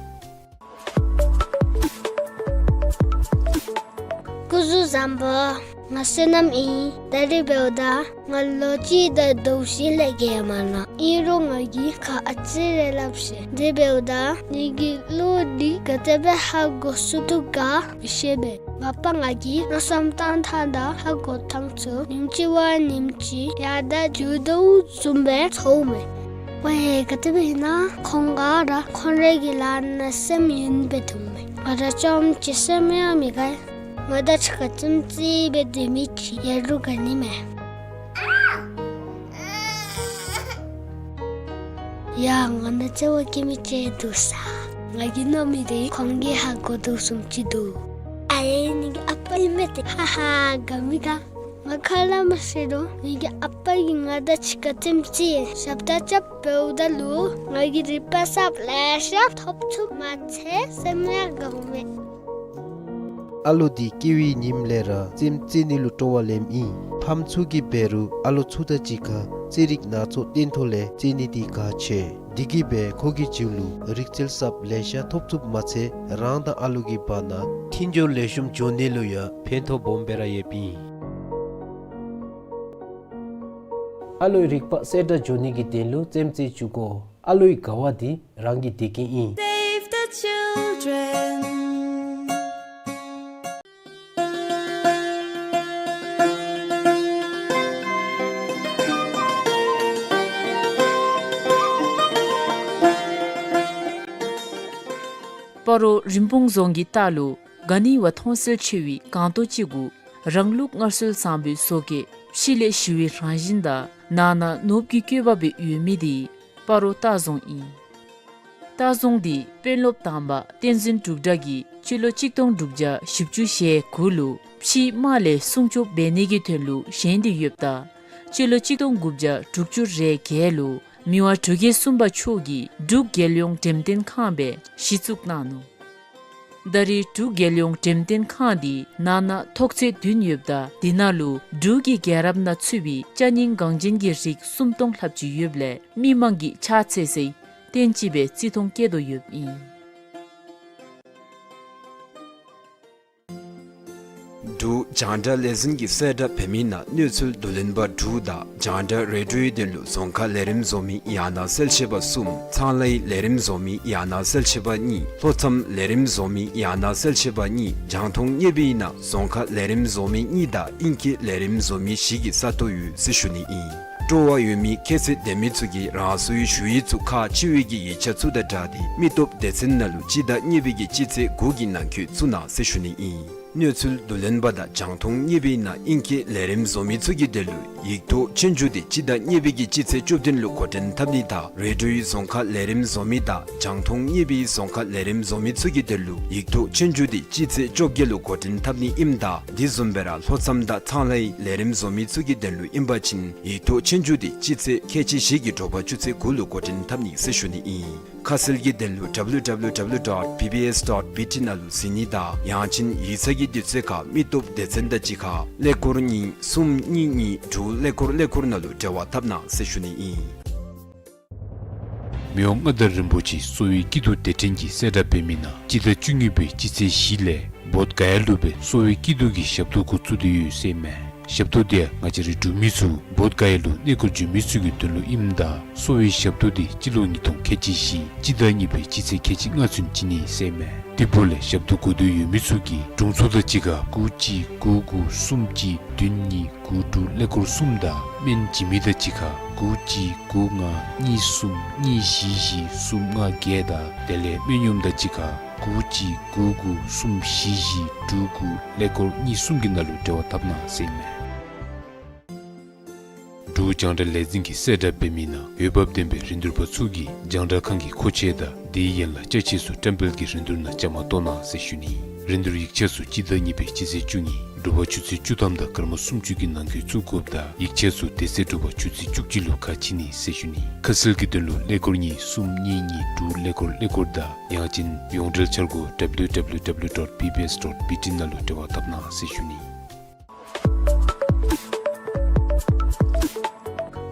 སྐུ་གཟུགས་བཟང་པོ། ང་བསོད་ནམས་ཨིན། ད་རིས་འབདཝ་ད་ང་ལོ་གཅིག་དང་ཟླཝ་བཞི་ལས་བརྒལ་མ་ནུམ། ཨིན་རུང་ང་གིས་ཁ་ཨ་ཙི་རེ་སླབ་ཤེས། དེ་འབདཝ་ད་ངེ་གི་བློ་འདི་ག་དེ་སྦེ་ཧ་གོ་ཚུགས་དོ་ག་མི་ཤེས་པས། མ་པ་ང་གིས་མནོ་བསམ་བཏང་ཐངས་དང་ཧ་གོ་ཐངས་ཚུ་ཉིནམ་གཅིག་བ་ཉིནམ་གཅིག་ཡར་དང་རྒྱུག་དོ་བཟུམ་སྦེ་ཚོརཝ་མས། ཝའེ་ག་དེ་སྦེ་ཨིན་ན་ཁོང་ག་ར་ཁོང་རའི་གི་ལཱ་ནང་སེམས་ཡེངས་སྦེ་འདུག་མས། ང་ར་ཅམ་ཅིག་སེམས་ཡང་མི་དགའ། ང་དང་གཅིག་ཁར་ཙིམ་ཙིག་སྦེ་སྡོད་མི་ཅིག་ཡོད་རུང་དགའ་ནི་མས། ཡ་ང་ནང་བརྩེ་བ་བསྐྱེད་མི་ཅིག་འདུག་ས། ང་གིས་མནོ་མི་འདི་ཁོང་གིས་ཧ་གོ་དོ་བཟུམ་ཅིག་འདུག། ཨའེ་ངེ་གི་ཨ་པ་ཨིན་མས་ཏེ། ཧ་ཧ་དགའ་མི་དགའ། ང་ག་ར་མ་ཤེས་རུང་ངེ་གི་ཨ་པ་གིས་ང་དང་གཅིག་ཁར་ཙིམ་ཙིག་ཞབས་ཏོག་རྐྱབ་འབདཝ་ད་ལུ་ང་གིས་རིག་པ་གསརཔ་ལེ་ཤ་ཐོབ་ཚུགསཔ་མ་ཚད་སེམས་ཡང་དགའཝ་མས། ཨ་ལོ་འདི་སྐྱེ་བའི་ཉིནམ་ལས་ར་རྩེདམོ་རྩེ་ནི་ལུ་སྤྲོ་བ་ལེནམ་ཨིན། ཕམ་ཚུ་གིས་འབད་རུང་ཨ་ལོ་ཚུ་དང་གཅིག་ཁར་རྩེད་རིགས་སྣ་ཚོགས་སྟོན་ཐོག་ལས་རྩེ་ནི་འདི་གལ་ཆེ། འདི་གིས་སྦེ་ཁོ་གི་རྒྱུད་ལུ་རིག་རྩལ་གསརཔ་ལེ་ཤ་ཐོབ་ཚུགསཔ་མ་ཚད་རང་དང་ཨ་ལོ་གི་བར་ན་མཐུན་སྦྱོར་ལེགས་ཤོམ་འགྱོ་ནི་ལུ་ཡང་ཕན་ཐོགས་སྦོམ་སྦེ་ར་ཡོདཔ་ཨིན། ཨ་ལོའི་རིག་པ་གསལ་དྲགས་འགྱོ་ནི་གི་དོན་ལུ་རྩེདམོ་རྩེ་བཅུག་དགོ། ཨ་ལོའི་དགའ་བ་འདི་རང་གི་བདེ་སྐྱིད་ཨིན། Save the children. སྤ་རོ་རིན་སྤུངས་རྫོང་གི་ལྟག་ལུ་ག་ནི་བ་མཐོང་གསལ་ཆེ་བའི་སྒང་ཏོ་ཅིག་གུ་རང་ལུགས་སྔར་སྲོལ་བཟང་པོའི་བཟོ་བཀོད་ཕྱི་ལས་ཞི་བའི་རང་བཞིན་དང་ནང་ན་ནོར་བུ་གི་བཀོད་པ་སྦེ་ཡོད་མི་འདི་སྤ་རོ་ལྟ་རྫོང་ཨིན། ལྟ་རྫོང་འདི་དཔོན་སློབ་དང་པ་བསྟན་འཛིན་འབྲུག་གྲགས་ཀྱིས་སྤྱི་ལོ་གཅིག་སྟོང་དྲུག་བརྒྱ་བཞི་བཅུ་ཞེ་དགུ་ལུ་ཕྱིའི་དམག་ལས་སྲུང་སྐྱོབ་འབད་ནི་གི་དོན་ལུ་བཞེངས་ཏེ་ཡོདཔ་ད་སྤྱི་ལོ་གཅིག་སྟོང་དགུ་བརྒྱ་དྲུག་ཅུ་རེ་བརྒྱད་ལུ་མི་དབང་འབྲུག་རྒྱལ་གསུམ་པ་མཆོག་གིས་འབྲུག་རྒྱལ་ཡོངས་འགྲེམས་སྟོན་ཁང་སྦེ་གཞི་བཙུགས་གནང་ནུག། ད་རེས་འབྲུག་རྒྱལ་ཡོངས་འགྲེམས་སྟོན་ཁང་འདི་ནང་ན་ཐོག་ཚད་བདུན་ཡོདཔ་ད་དེ་ནང་ལུ་འབྲུག་གི་རྒྱལ་རབས་ནང་ཚུད་པའི་ཅ་རྙིང་འགངས་ཅན་གྱི་རིགས་སུམ་སྟོང་ལྷགཔ་ཅིག་ཡོདཔ་ལས་མི་མང་གིས་ཕྱག་འཚལ་སའི་རྟེན་ཅིག་སྦེ་བརྩི་མཐོང་བསྐྱེད་དོ་ཡོདཔ་ཨིན། འབྲུག་རྒྱང་བསྒྲགས་ལས་འཛིན་གྱིས་གསལ་བསྒྲགས་འབད་མི་ནང་གནས་ཚུལ་བསྡུ་ལེན་པ་དྲུག་དང་རྒྱང་བསྒྲགས་རེ་ཌིའོའི་དོན་ལུ་རྫོང་ཁ་ལས་རིམ་བཟོ་མི་ཡང་ན་གསལ་བཤད་པ་གསུམ། ཚོང་ལཱའི་ལས་རིམ་བཟོ་མི་ཡང་ན་གསལ་བཤད་པ་གཉིས། ལྷོ་མཚམས་ལས་རིམ་བཟོ་མི་ཡང་ན་གསལ་བཤད་པ་གཉིས། རྒྱང་མཐོང་བརྙེས་པའི་ནང་རྫོང་ཁ་ལས་རིམ་བཟོ་མི་གཉིས་དང་ཨིང་སྐད་ལས་རིམ་བཟོ་མི་བཞི་གི་ས་སྟོང་ཡོད་ཟེར་ཞུ་ནི་ཨིན། སྤྲོ་བ་ཡོད་མི་ཁྱད་ཚད་ལྡན་མི་ཚུ་གིས་རང་སོའི་ཞུ་ཡིག་ཚུ་ཁག་ཆེ་བའི་གི་ཡིག་ཆ་ཚུ་དང་སྦྲགས་ཏེ་མི་སྟོབས་སྡེ་ཚན་ནང་ལུ་སྤྱི་ཟླ་གཉིས་པའི་གི་སྤྱི་ཚེས་དགུ་གི་ནང་འཁོད་བཙུགས་གནང་ཟེར་ཞུ་ནི་ཨིན། གནས་ཚུལ་བསྡུ་ལེན་པ་དང་རྒྱང་མཐོང་བརྙེས་པའི་ནང་ཨིང་སྐད་ལས་རིམ་བཟོ་མི་ཚུ་གི་དོན་ལུ་ཡིག་ཐོག་ཆོས་རྒྱུགས་འདི་སྤྱི་ཟླ་གཉིས་པའི་གི་སྤྱི་ཚེས་བཅུ་བདུན་ལུ་འགོ་འདྲེན་འཐབ་ནི་དང་རེ་ཌིའོའི་རྫོང་ཁ་ལས་རིམ་བཟོ་མི་དང་རྒྱང་མཐོང་བརྙེས་པའི་རྫོང་ཁ་ལས་རིམ་བཟོ་མི་ཚུ་གི་དོན་ལུ་ཡིག་ཐོག་ཆོས་རྒྱུགས་འདི་སྤྱི་ཚེས་བཅོ་བརྒྱད་ལུ་འགོ་འདྲེན་འཐབ་ནི་ཨིནམ་ད་དེ་བཟུམ་སྦེ་ར་ལྷོ་མཚམས་དང་ཚོང་ལཱའི་ལས་རིམ་བཟོ་མི་ཚུ་གི་དོན་ལུ་ཨིན་པ་ཅིན་ཡིག་ཐོག་ཆོས་རྒྱུགས་འདི་སྤྱི་ཚེས་ཁལ་གཅིག་བཞི་གི་དྲོ་པ་ཆུ་ཚོད་དགུ་ལུ་འགོ་འདྲེན་འཐབ་ནི་ཟེར་ཞུ་ནི་ཨིན། ཁ་གསལ་གྱི་དོན་ལུ་W W W dot B B S dot B T ནང་ལུ་གཟིགས་ནི་དང་ཡང་ཅིན་ཡིག་ཚང་གི་དུས་ཚོད་ཁར་མི་སྟོབས་སྡེ་ཚན་དང་གཅིག་ཁར་ཀླད་ཀོར་གཉིས་གསུམ་གཉིས་གཉིས་དྲུག་ཀླད་ཀོར་ཀླད་ཀོར་ནང་ལུ་འབྲེལ་བ་འཐབ་གནང་ཟེར་ཞུ་ནི་ཨིན། མི་དབང་མངའ་བདག་རིན་པོ་ཆེ་གསོ་བའི་སྐྱིད་སྡུག་སྡེ་ཕྲན་གྱིས་གསལ་བསྒྲགས་འབད་མི་ནང་སྤྱི་ཟླ་བཅུ་གཉིས་པའི་སྤྱི་ཚེས་བཞི་ལས་བོདྷ་ག་ཡ་ལུ་སྦེ་གསོ་བའི་སྐྱིད་སྡུག་གི་ཞབས་ཏོག་འགོ་བཙུགས་ཏེ་ཡོད་ཟེར་མས། ཞབས་ཏོག་འདི་ང་བཅས་རའི་འབྲུག་མི་ཚུ་བོདྷ་ག་ཡ་ལུ་གནས་སྐོར་འགྱོ་མི་ཚུ་གི་དོན་ལུ་ཨིནམ་ད་གསོ་བའི་ཞབས་ཏོག་འདི་སྤྱི་ལོ་ཉིས་སྟོང་ཁལ་གཅིག་བཞི་སྤྱི་ཟླ་གཉིས་པའི་སྤྱི་ཚེས་ཁལ་གཅིག་ལྔ་ཚུན་བྱིན་ནི་ཟེར་མས། དེ་འབདཝ་ལས་ཞབས་ཏོག་དགོ་འདོད་ཡོད་མི་ཚུ་གིས་དྲུང་འཚོ་དང་གཅིག་ཁར་དགུ་གཅིག་དགུ་དགུ་གསུམ་གཅིག་བདུན་གཉིས་དགུ་དྲུག་ཀླད་ཀོར་གསུམ་དང་སྨན་བྱིན་མི་དང་གཅིག་ཁར་དགུ་གཅིག་དགུ་ལྔ་གཉིས་གསུམ་གཉིས་བཞི་བཞི་གསུམ་ལྔ་བརྒྱད་དང་དེ་ལས་སྨན་གཡོགམ་དང་གཅིག་ཁར་དགུ་གཅིག་དགུ་དགུ་གསུམ་བཞི་བཞི་དྲུག་དགུ་ཀླད་ཀོར་གཉིས་གསུམ་གྱི་ནང་ལུ་འབྲེལ་བ་འཐབ་གནང་ཟེར་ཨིན་མས། འབྲུག་རྒྱང་བསྒྲགས་ལས་འཛིན་གྱིས་གསལ་བསྒྲགས་འབད་མི་ནང་འོས་འབབ་ལྡན་པའི་རིན་བསྡུར་པ་ཚུ་གིས་རྒྱང་བསྒྲགས་ཁང་གི་མཁོ་ཆས་དང་དེའི་ཡན་ལག་ཅ་ཆས་ཚུ་བཀྲམ་སྤེལ་གྱི་རིན་བསྡུར་ནང་བཅའ་མར་གཏོགས་གནང་ཟེར་ཞུ་ནི། རིན་བསྡུར་ཡིག་ཆ་ཚུ་སྤྱི་ཟླ་གཉིས་པའི་སྤྱི་ཚེས་བཅུ་གཉིས་དྲོ་པ་ཆུ་ཚོད་བཅུ་ཐམ་དང་སྐར་མ་སུམ་ཅུ་གི་ནང་འཁོད་བཙུགས་དགོཔ་དང་ཡིག་ཆ་ཚུ་དེ་ཚེ་དྲོ་པ་ཆུ་ཚོད་བཅུ་གཅིག་ལུ་ཁ་ཕྱེ་ནི་ཟེར་ཞུ་ནི། ཁ་གསལ་གྱི་དོན་ལུ་ཀླད་ཀོར་གཉིས་གསུམ་གཉིས་གཉིས་དྲུག་ཀླད་ཀོར་ཀླད་ཀོར་དང་ཡང་ཅིན་ཡོངས་འབྲེལ་འཆར་སྒོ་W W W dot B B S dot B T ནང་ལུ་འབྲེལ་བ་འཐབ་གནང་ཟེར་ཞུ་ནི།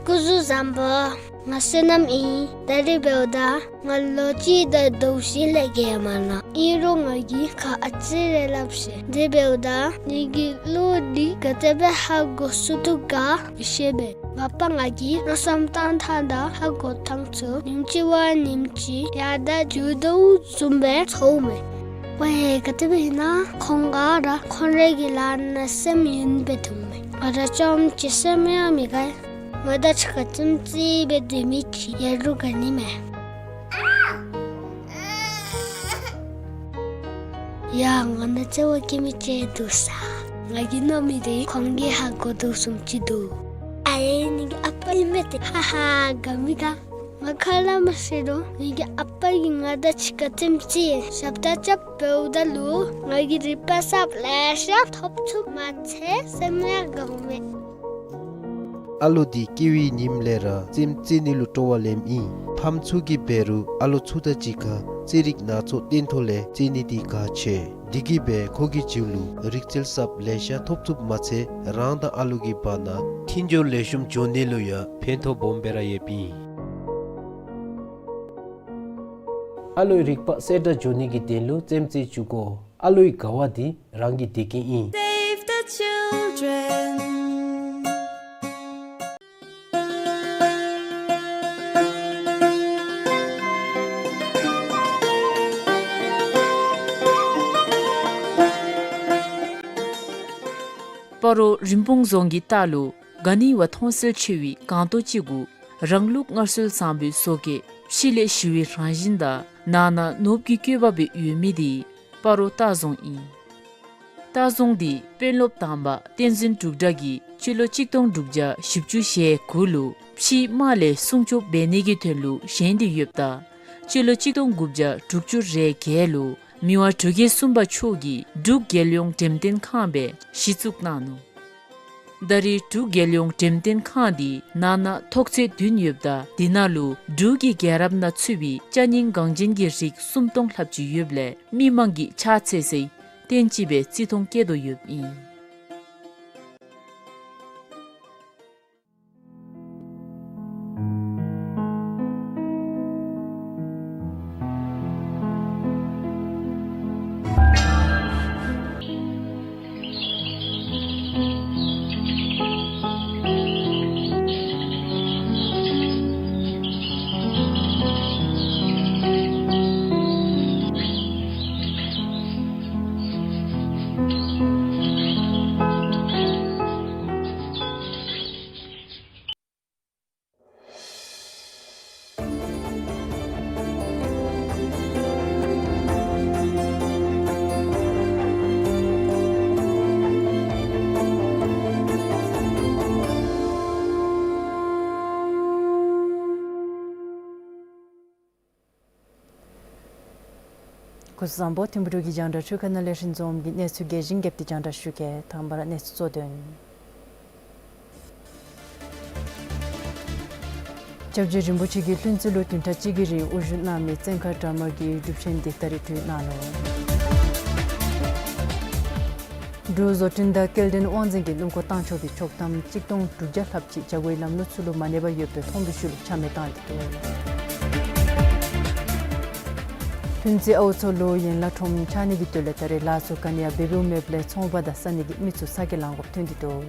སྐུ་གཟུགས་བཟང་པོ། ང་བསོད་ནམས་ཨིན། ད་རིས་འབདཝ་ད་ང་ལོ་གཅིག་དང་ཟླཝ་བཞི་ལས་བརྒལ་མ་ནུམ། ཨིན་རུང་ང་གིས་ཁ་ཨ་ཙི་རེ་སླབ་ཤེས། དེ་འབདཝ་ད་ངེ་གི་བློ་འདི་ག་དེ་སྦེ་ཧ་གོ་ཚུགས་དོ་ག་མི་ཤེས་པས། ང་པ་ང་གིས་མནོ་བསམ་བཏང་ཐངས་དང་ཧ་གོ་ཐངས་ཚུ་ཉིནམ་གཅིག་བ་ཉིནམ་གཅིག་ཡར་དང་རྒྱུག་དོ་བཟུམ་སྦེ་ཚོརཝ་མས། ཝའེ་ག་དེ་སྦེ་ཨིན་ན་ཁོང་ག་ར་ཁོང་རའི་གི་ལཱ་ནང་སེམས་ཡེངས་སྦེ་འདུག་མས། ང་ར་ཅོགམ་ཅིག་སེམས་ཡང་མི་དགའ། ང་དང་གཅིག་ཁར་ཙིམ་ཙི་སྦེ་སྡོད་མི་ཅིག་ཡོད་རུང་དགའ་ནི་མས། ཡ་ང་ནང་བརྩེ་བ་བསྐྱེད་མི་ཅིག་འདུག་ས། ང་གིས་མནོ་མི་འདི་ཁོང་གིས་ཧ་གོ་དོ་བཟུམ་ཅིག་འདུག། ཨ་ཡེ་ངེ་གི་ཨ་པ་ཨིན་མས་ཏེ། ཧ་ཧ་དགའ་མི་དགའ། ང་ཁ་སླབ་མ་ཤེས་རུང་ངེ་གི་ཨ་པ་གིས་ང་དང་གཅིག་ཁར་ཙིམ་ཙི་ཞབས་ཏོག་རྐྱབ་འབདཝ་ད་ལུ་ང་གིས་རིག་པ་གསརཔ་ལེ་ཤ་ཐོབ་ཚུགསཔ་མ་ཚད་སེམས་ཡང་དགའཝ་མས། ཨ་ལོ་འདི་སྐྱེ་བའི་ཉིནམ་ལས་ར་རྩེདམོ་རྩེ་ནི་ལུ་སྤྲོ་བ་ལེནམ་ཨིན། ཕམ་ཚུ་གིས་འབད་རུང་ཨ་ལོ་ཚུ་དང་གཅིག་ཁར་རྩེད་རིགས་སྣ་ཚོགས་སྟོན་ཐོག་ལས་རྩེད་ནི་འདི་གལ་ཆེ། འདི་གིས་འབད་ཁོ་གི་རྒྱུད་ལུ་རིག་རྩལ་གསརཔ་ལེ་ཤ་ཐོབ་ཚུགསཔ་མ་ཚད་རང་དང་ཨ་ལོ་གི་བར་ན་མཐུན་སྦྱོར་ལེགས་ཤོམ་འགྱོ་ནི་ལུ་ཡང་ཕན་ཐོགས་སྦོམ་སྦེ་ར་ཡོདཔ་ཨིན། ཨ་ལོའི་རིག་པ་གསལ་དྲགས་འགྱོ་ནི་གི་དོན་ལུ་རྩེདམོ་རྩེ་བཅུག་དགོ། ཨ་ལོའི་དགའ་བ་འདི་རང་གི་བདེ་སྐྱིད་ཨིན། Save the children. སྤ་རོ་རིན་སྤུངས་རྫོང་གི་ལྟག་ལུ་ག་ནི་བ་མཐོང་གསལ་ཆེ་བའི་སྒང་ཏོག་ཅིག་གུ་རང་ལུགས་སྔར་སྲོལ་བཟང་པོའི་བཟོ་བཀོད་ཕྱི་ལས་ཞི་བའི་རང་བཞིན་དང་ནང་ན་ནོར་བུ་གི་བཀོད་པ་སྦེ་ཡོད་མི་འདི་སྤ་རོ་ལྟ་རྫོང་ཨིན། ལྟ་རྫོང་འདི་དཔོན་སློབ་དང་པ་བསྟན་འཛིན་འབྲུག་གྲགས་ཀྱིས་སྤྱི་ལོ་གཅིག་སྟོང་དྲུག་བརྒྱ་བཞི་བཅུ་ཞེ་དགུ་ལུ་ཕྱིའི་དམག་ལས་སྲུང་སྐྱོབ་འབད་ནི་གི་དོན་ལུ་བཞེངས་ཏེ་ཡོདཔ་ད་སྤྱི་ལོ་གཅིག་སྟོང་དགུ་བརྒྱ་དྲུག་ཅུ་རེ་བརྒྱད་ལུ་མི་དབང་འབྲུག་རྒྱལ་གསུམ་པ་མཆོག་གིས་འབྲུག་རྒྱལ་ཡོངས་འགྲེམས་སྟོན་ཁང་སྦེ་གཞི་བཙུགས་གནང་ནུག། ད་རེས་འབྲུག་རྒྱལ་ཡོངས་འགྲེམས་སྟོན་ཁང་འདི་ནང་ན་ཐོག་ཚད་བདུན་ཡོདཔ་ད་དེ་ནང་ལུ་འབྲུག་གི་རྒྱལ་རབས་ནང་ཚུད་པའི་ཅ་རྙིང་འགངས་ཅན་གྱི་རིགས་སུམ་སྟོང་ལྷགཔ་ཅིག་ཡོདཔ་ལས་མི་མང་གིས་ཕྱག་འཚལ་སའི་རྟེན་ཅིག་སྦེ་བརྩི་མཐོང་བསྐྱེད་དོ་ཡོདཔ་ཨིན། སྐུ་གཟུགས་བཟང་པོ། ཐིམ་ཕུ་འབྲུག་གི་རྒྱང་བསྒྲགས་འཕྲུལ་ཁང་ནང་ལས་རིན་འཛོམས་ཀྱིས་གནས་ཚུལ་རྒྱས་ཤིང་རྒྱས་པ་ཅིག་རྒྱང་བསྒྲགས་ཞུ་གེ། དང་པ་ར་གནས་ཚུལ་གཙོ་དོན། སྐྱབས་རྗེ་རིན་པོ་ཆེ་གིས་ལྷུན་རྩེ་ལུ་བདུན་ཕྲག་གཅིག་གི་རིང་དབུ་བཞུགས་གནང་མི་བཙན་མཁར་གྲྭ་དམག་གི་སྒྲུབ་ཆེན་འདི་ད་རིས་གྲོལ་གནང་ནུག། འབྲུག་བཟོ་སྐྲུན་དང་སྐྱེལ་འདྲེན་དབང་འཛིན་གྱིས་སྣུམ་འཁོར་བཏང་ཆོག་པའི་ཆོག་ཐམ་གཅིག་སྟོང་དྲུག་བརྒྱ་ལྷགཔ་ཅིག་བྱ་སྒོའི་ལམ་ལུགས་ཚུ་ལུ་མ་གནས་པར་ཡོད་པའི་མཐོང་བའི་ཤུལ་ལུ་ཆ་མེད་བཏང་སྟེ་འདུག། ལྷུན་རྩེ་ཨའུ་མཚོ་ལུ་ཡན་ལག་ཁྲོམ་ཆགས་ནི་གི་དོན་ལས་ད་རེས་ལཱ་ཚུ་ག་ནི་ཡང་འབད་འབདཝ་མེདཔ་ལས་ཚོང་པ་དང་ས་གནས་ཀྱི་མི་ཚུ་ས་སྐྱ་ལང་དགོཔ་ཐོན་ཏེ་འདུག།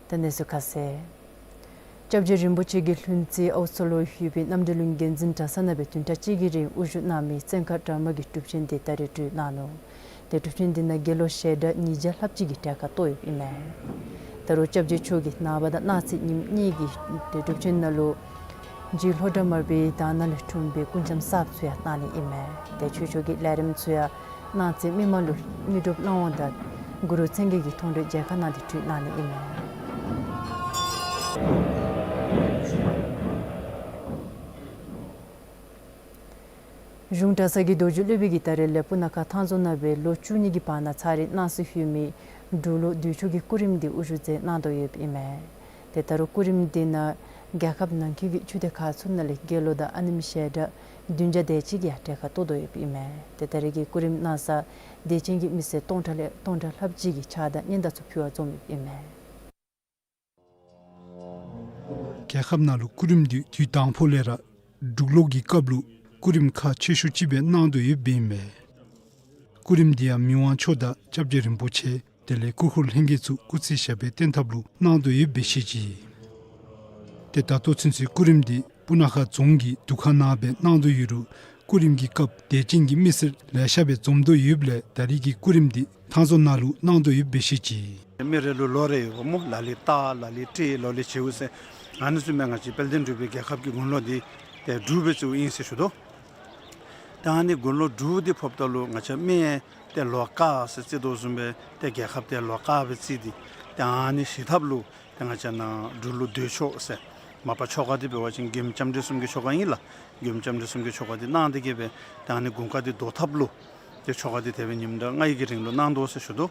ད་གནས་ཚུལ་ཁ་གསལ། སྐྱབས་རྗེ་རིན་པོ་ཆེ་གིས་ལྷུན་རྩེ་ཨའུ་མཚོ་ལུ་ཡོད་པའི་རྣམ་གྲོལ་གླིང་འགན་འཛིན་གྲྭ་ཚང་ནང་སྦེ་བདུན་ཕྲག་གཅིག་གི་རིང་དབུ་བཞུགས་གནང་མི་བཙན་མཁར་དྲ་མ་གི་གྲུབ་ཆེན་དེ་ད་རེས་གྲོལ་གནང་ནུག། ཏེ་གྲུབ་ཆེན་དེ་ནང་དགེ་སློང་ཞལ་གྲངས་ཉིས་བརྒྱ་ལྷགཔ་ཅིག་གིས་གྲལ་ཁར་གཏོགས་ཡོདཔ་ཨིན་མས། ད་རུང་སྐྱབས་རྗེ་མཆོག་གིས་ནངས་པ་དང་གནངས་ཚེ་ཉིནམ་གཉིས་ཀྱི་ཏེ་གྲུབ་ཆེན་ནང་ལུ་རྗེ་ལྷོ་བྲག་མར་པའི་དར་ནག་ལས་འཁྲུངས་པའི་སྐུ་འཆམ་གསརཔ་ཚུ་ཡང་གནང་ནི་ཨིན་མས། ཏེ་ཆོས་ཕྱོགས་ཀྱི་ལས་རིམ་ཚུ་ཡང་གནངས་ཚེ་མི་མང་ལུ་དངོས་གྲུབ་གནང་བ་དང་གུ་རུ་མཚན་བརྒྱད་ཀྱི་མཐོང་གྲོལ་མཇལ་ཁ་གནང་སྟེ་གྲོལ་གནང་ནི་ཨིན་མས། གཞུང་གྲྭ་ཚང་གི་རྡོ་རྗེ་སློབ་དཔོན་གྱིས་ད་རེས་ལས་སྤུ་ན་ཁ་ཐང་རྫོང་ནང་སྦེ་ལོ་བཅུ་གཉིས་ཀྱི་བར་ན་ཚར་རེ་གནང་སྲོལ་ཡོད་མི་འབྲུག་ལོ་འདོད་མཆོག་གི་སྐུ་རིམ་དེ་དབུ་བཞུགས་མཛད་གནང་དོ་ཡོདཔ་ཨིན་མས། ཏེ་ད་རུང་སྐུ་རིམ་དེ་ནང་རྒྱལ་ཁབ་ནང་འཁོད་ཀྱི་ཆོས་སྡེ་ཁག་ཚུ་ནང་ལས་དགེ་སློང་དང་ཨ་ནེམོ་ཞལ་གྲངས་བདུན་བརྒྱ་དེ་ཅིག་ཡང་གྲལ་ཁར་གཏོགས་དོ་ཡོདཔ་ཨིན་མས། ཏེ་ད་རེས་ཀྱི་སྐུ་རིམ་གནང་ས་དད་ཅན་གྱི་མི་སེར་སྟོང་ཕྲག་ལས་སྟོང་ཕྲག་ལྷགཔ་ཅིག་གིས་ཕྱག་དང་སྙན་དར་ཚུ་ཕུལ་བར་འཛོམས་ཡོདཔ་ཨིན་མས། རྒྱལ་ཁབ་ནང་ལུ་སྐུ་རིམ་དེ་དུས་དང་པོ་ལས་ར་འབྲུག་ལོ་གི་སྐབས་ལུ་སྐུ་རིམ་ཁག་ཆེ་ཤོས་ཅིག་སྦེ་གནང་དོ་ཡོདཔ་ཨིན་མས། སྐུ་རིམ་དེ་ཡང་མི་དབང་མཆོག་དང་སྐྱབས་རྗེ་རིན་པོ་ཆེ་དེ་ལས་སྐུ་འཁོར་ལྷན་རྒྱས་ཚུ་སྐུ་ཚེ་ཞབས་པད་བརྟན་ཐབས་ལུ་གནང་དོ་ཡོདཔ་སྦེ་བཤད་ཅི། ཏེ་ད་ལྟོ་ཚུན་ཚོད་སྐུ་རིམ་དེ་སྤུ་ན་ཁ་རྫོང་གི་འདུ་ཁང་ནང་སྦེ་གནང་དོ་ཡོད་རུང་སྐུ་རིམ་གྱི་སྐབས་དད་ཅན་གྱི་མི་སེར་ལེ་ཤ་སྦེ་འཛོམས་དོ་ཡོདཔ་ལས་ད་རེས་ཀྱི་སྐུ་རིམ་དེ་ཐང་རྫོང་ནང་ལུ་གནང་དོ་ཡོདཔ་སྦེ་བཤད་ཅི། མི་རེ་ལུ་ལོ་རེ་ཡོདཔ་སྨོ། ལ་ལུ་སྟག་ལ་ལུ་སྤྲེལ་ལོ་ལུ་བྱིའུ་ཟེར། ཨ་ནི་ཚུ་མས། ང་བཅས་དཔལ་ལྡན་འབྲུག་པའི་རྒྱལ་ཁབ་ཀྱི་དགུང་ལོ་འདི་ཏེ་འབྲུག་སྦེ་བརྩིཝ་ཨིན་ཟེར་ཞུ་དོ། ཏེ་ཨ་ནི་དགུང་ལོ་འབྲུག་འདི་ཕོགཔ་ད་ལུ་ང་བཅས་སྨན་ཏེ་ལོ་དཀར་ཟེར་བརྩི་དོ་བཟུམ་སྦེ་ཏེ་རྒྱལ་ཁབ་ཏེ་ལོ་དཀར་སྦེ་བརྩི་སྟེ་ཏེ་ཨ་ནི་ཞི་ཐབས་ལུ་ཏེ་ང་བཅས་ནཱ་འབྲུག་ལོ་འདོད་མཆོག་ཟེར་མ་པ་ཆོ་ག་འདི་འབད་བ་ཅིན་མགོནམ་ལྕམ་དྲལ་གསུམ་གྱི་ཆོ་ག་ཨིན་ལགས། མགོནམ་ལྕམ་དྲལ་གསུམ་གྱི་ཆོ་ག་འདི་གནང་སྟེ་གི་སྦེ་ཏེ་ཨ་ནི་དགུང་ཁ་འདི་བཟློག་ཐབས་ལུ་ཏེ་ཆོ་ག་འདི་དེ་སྦེ་ཉིནམ་དང་ལྔ་ཡི་གི་རིང་ལུ་གནང་དོ་ཟེར་ཞུ་དོ།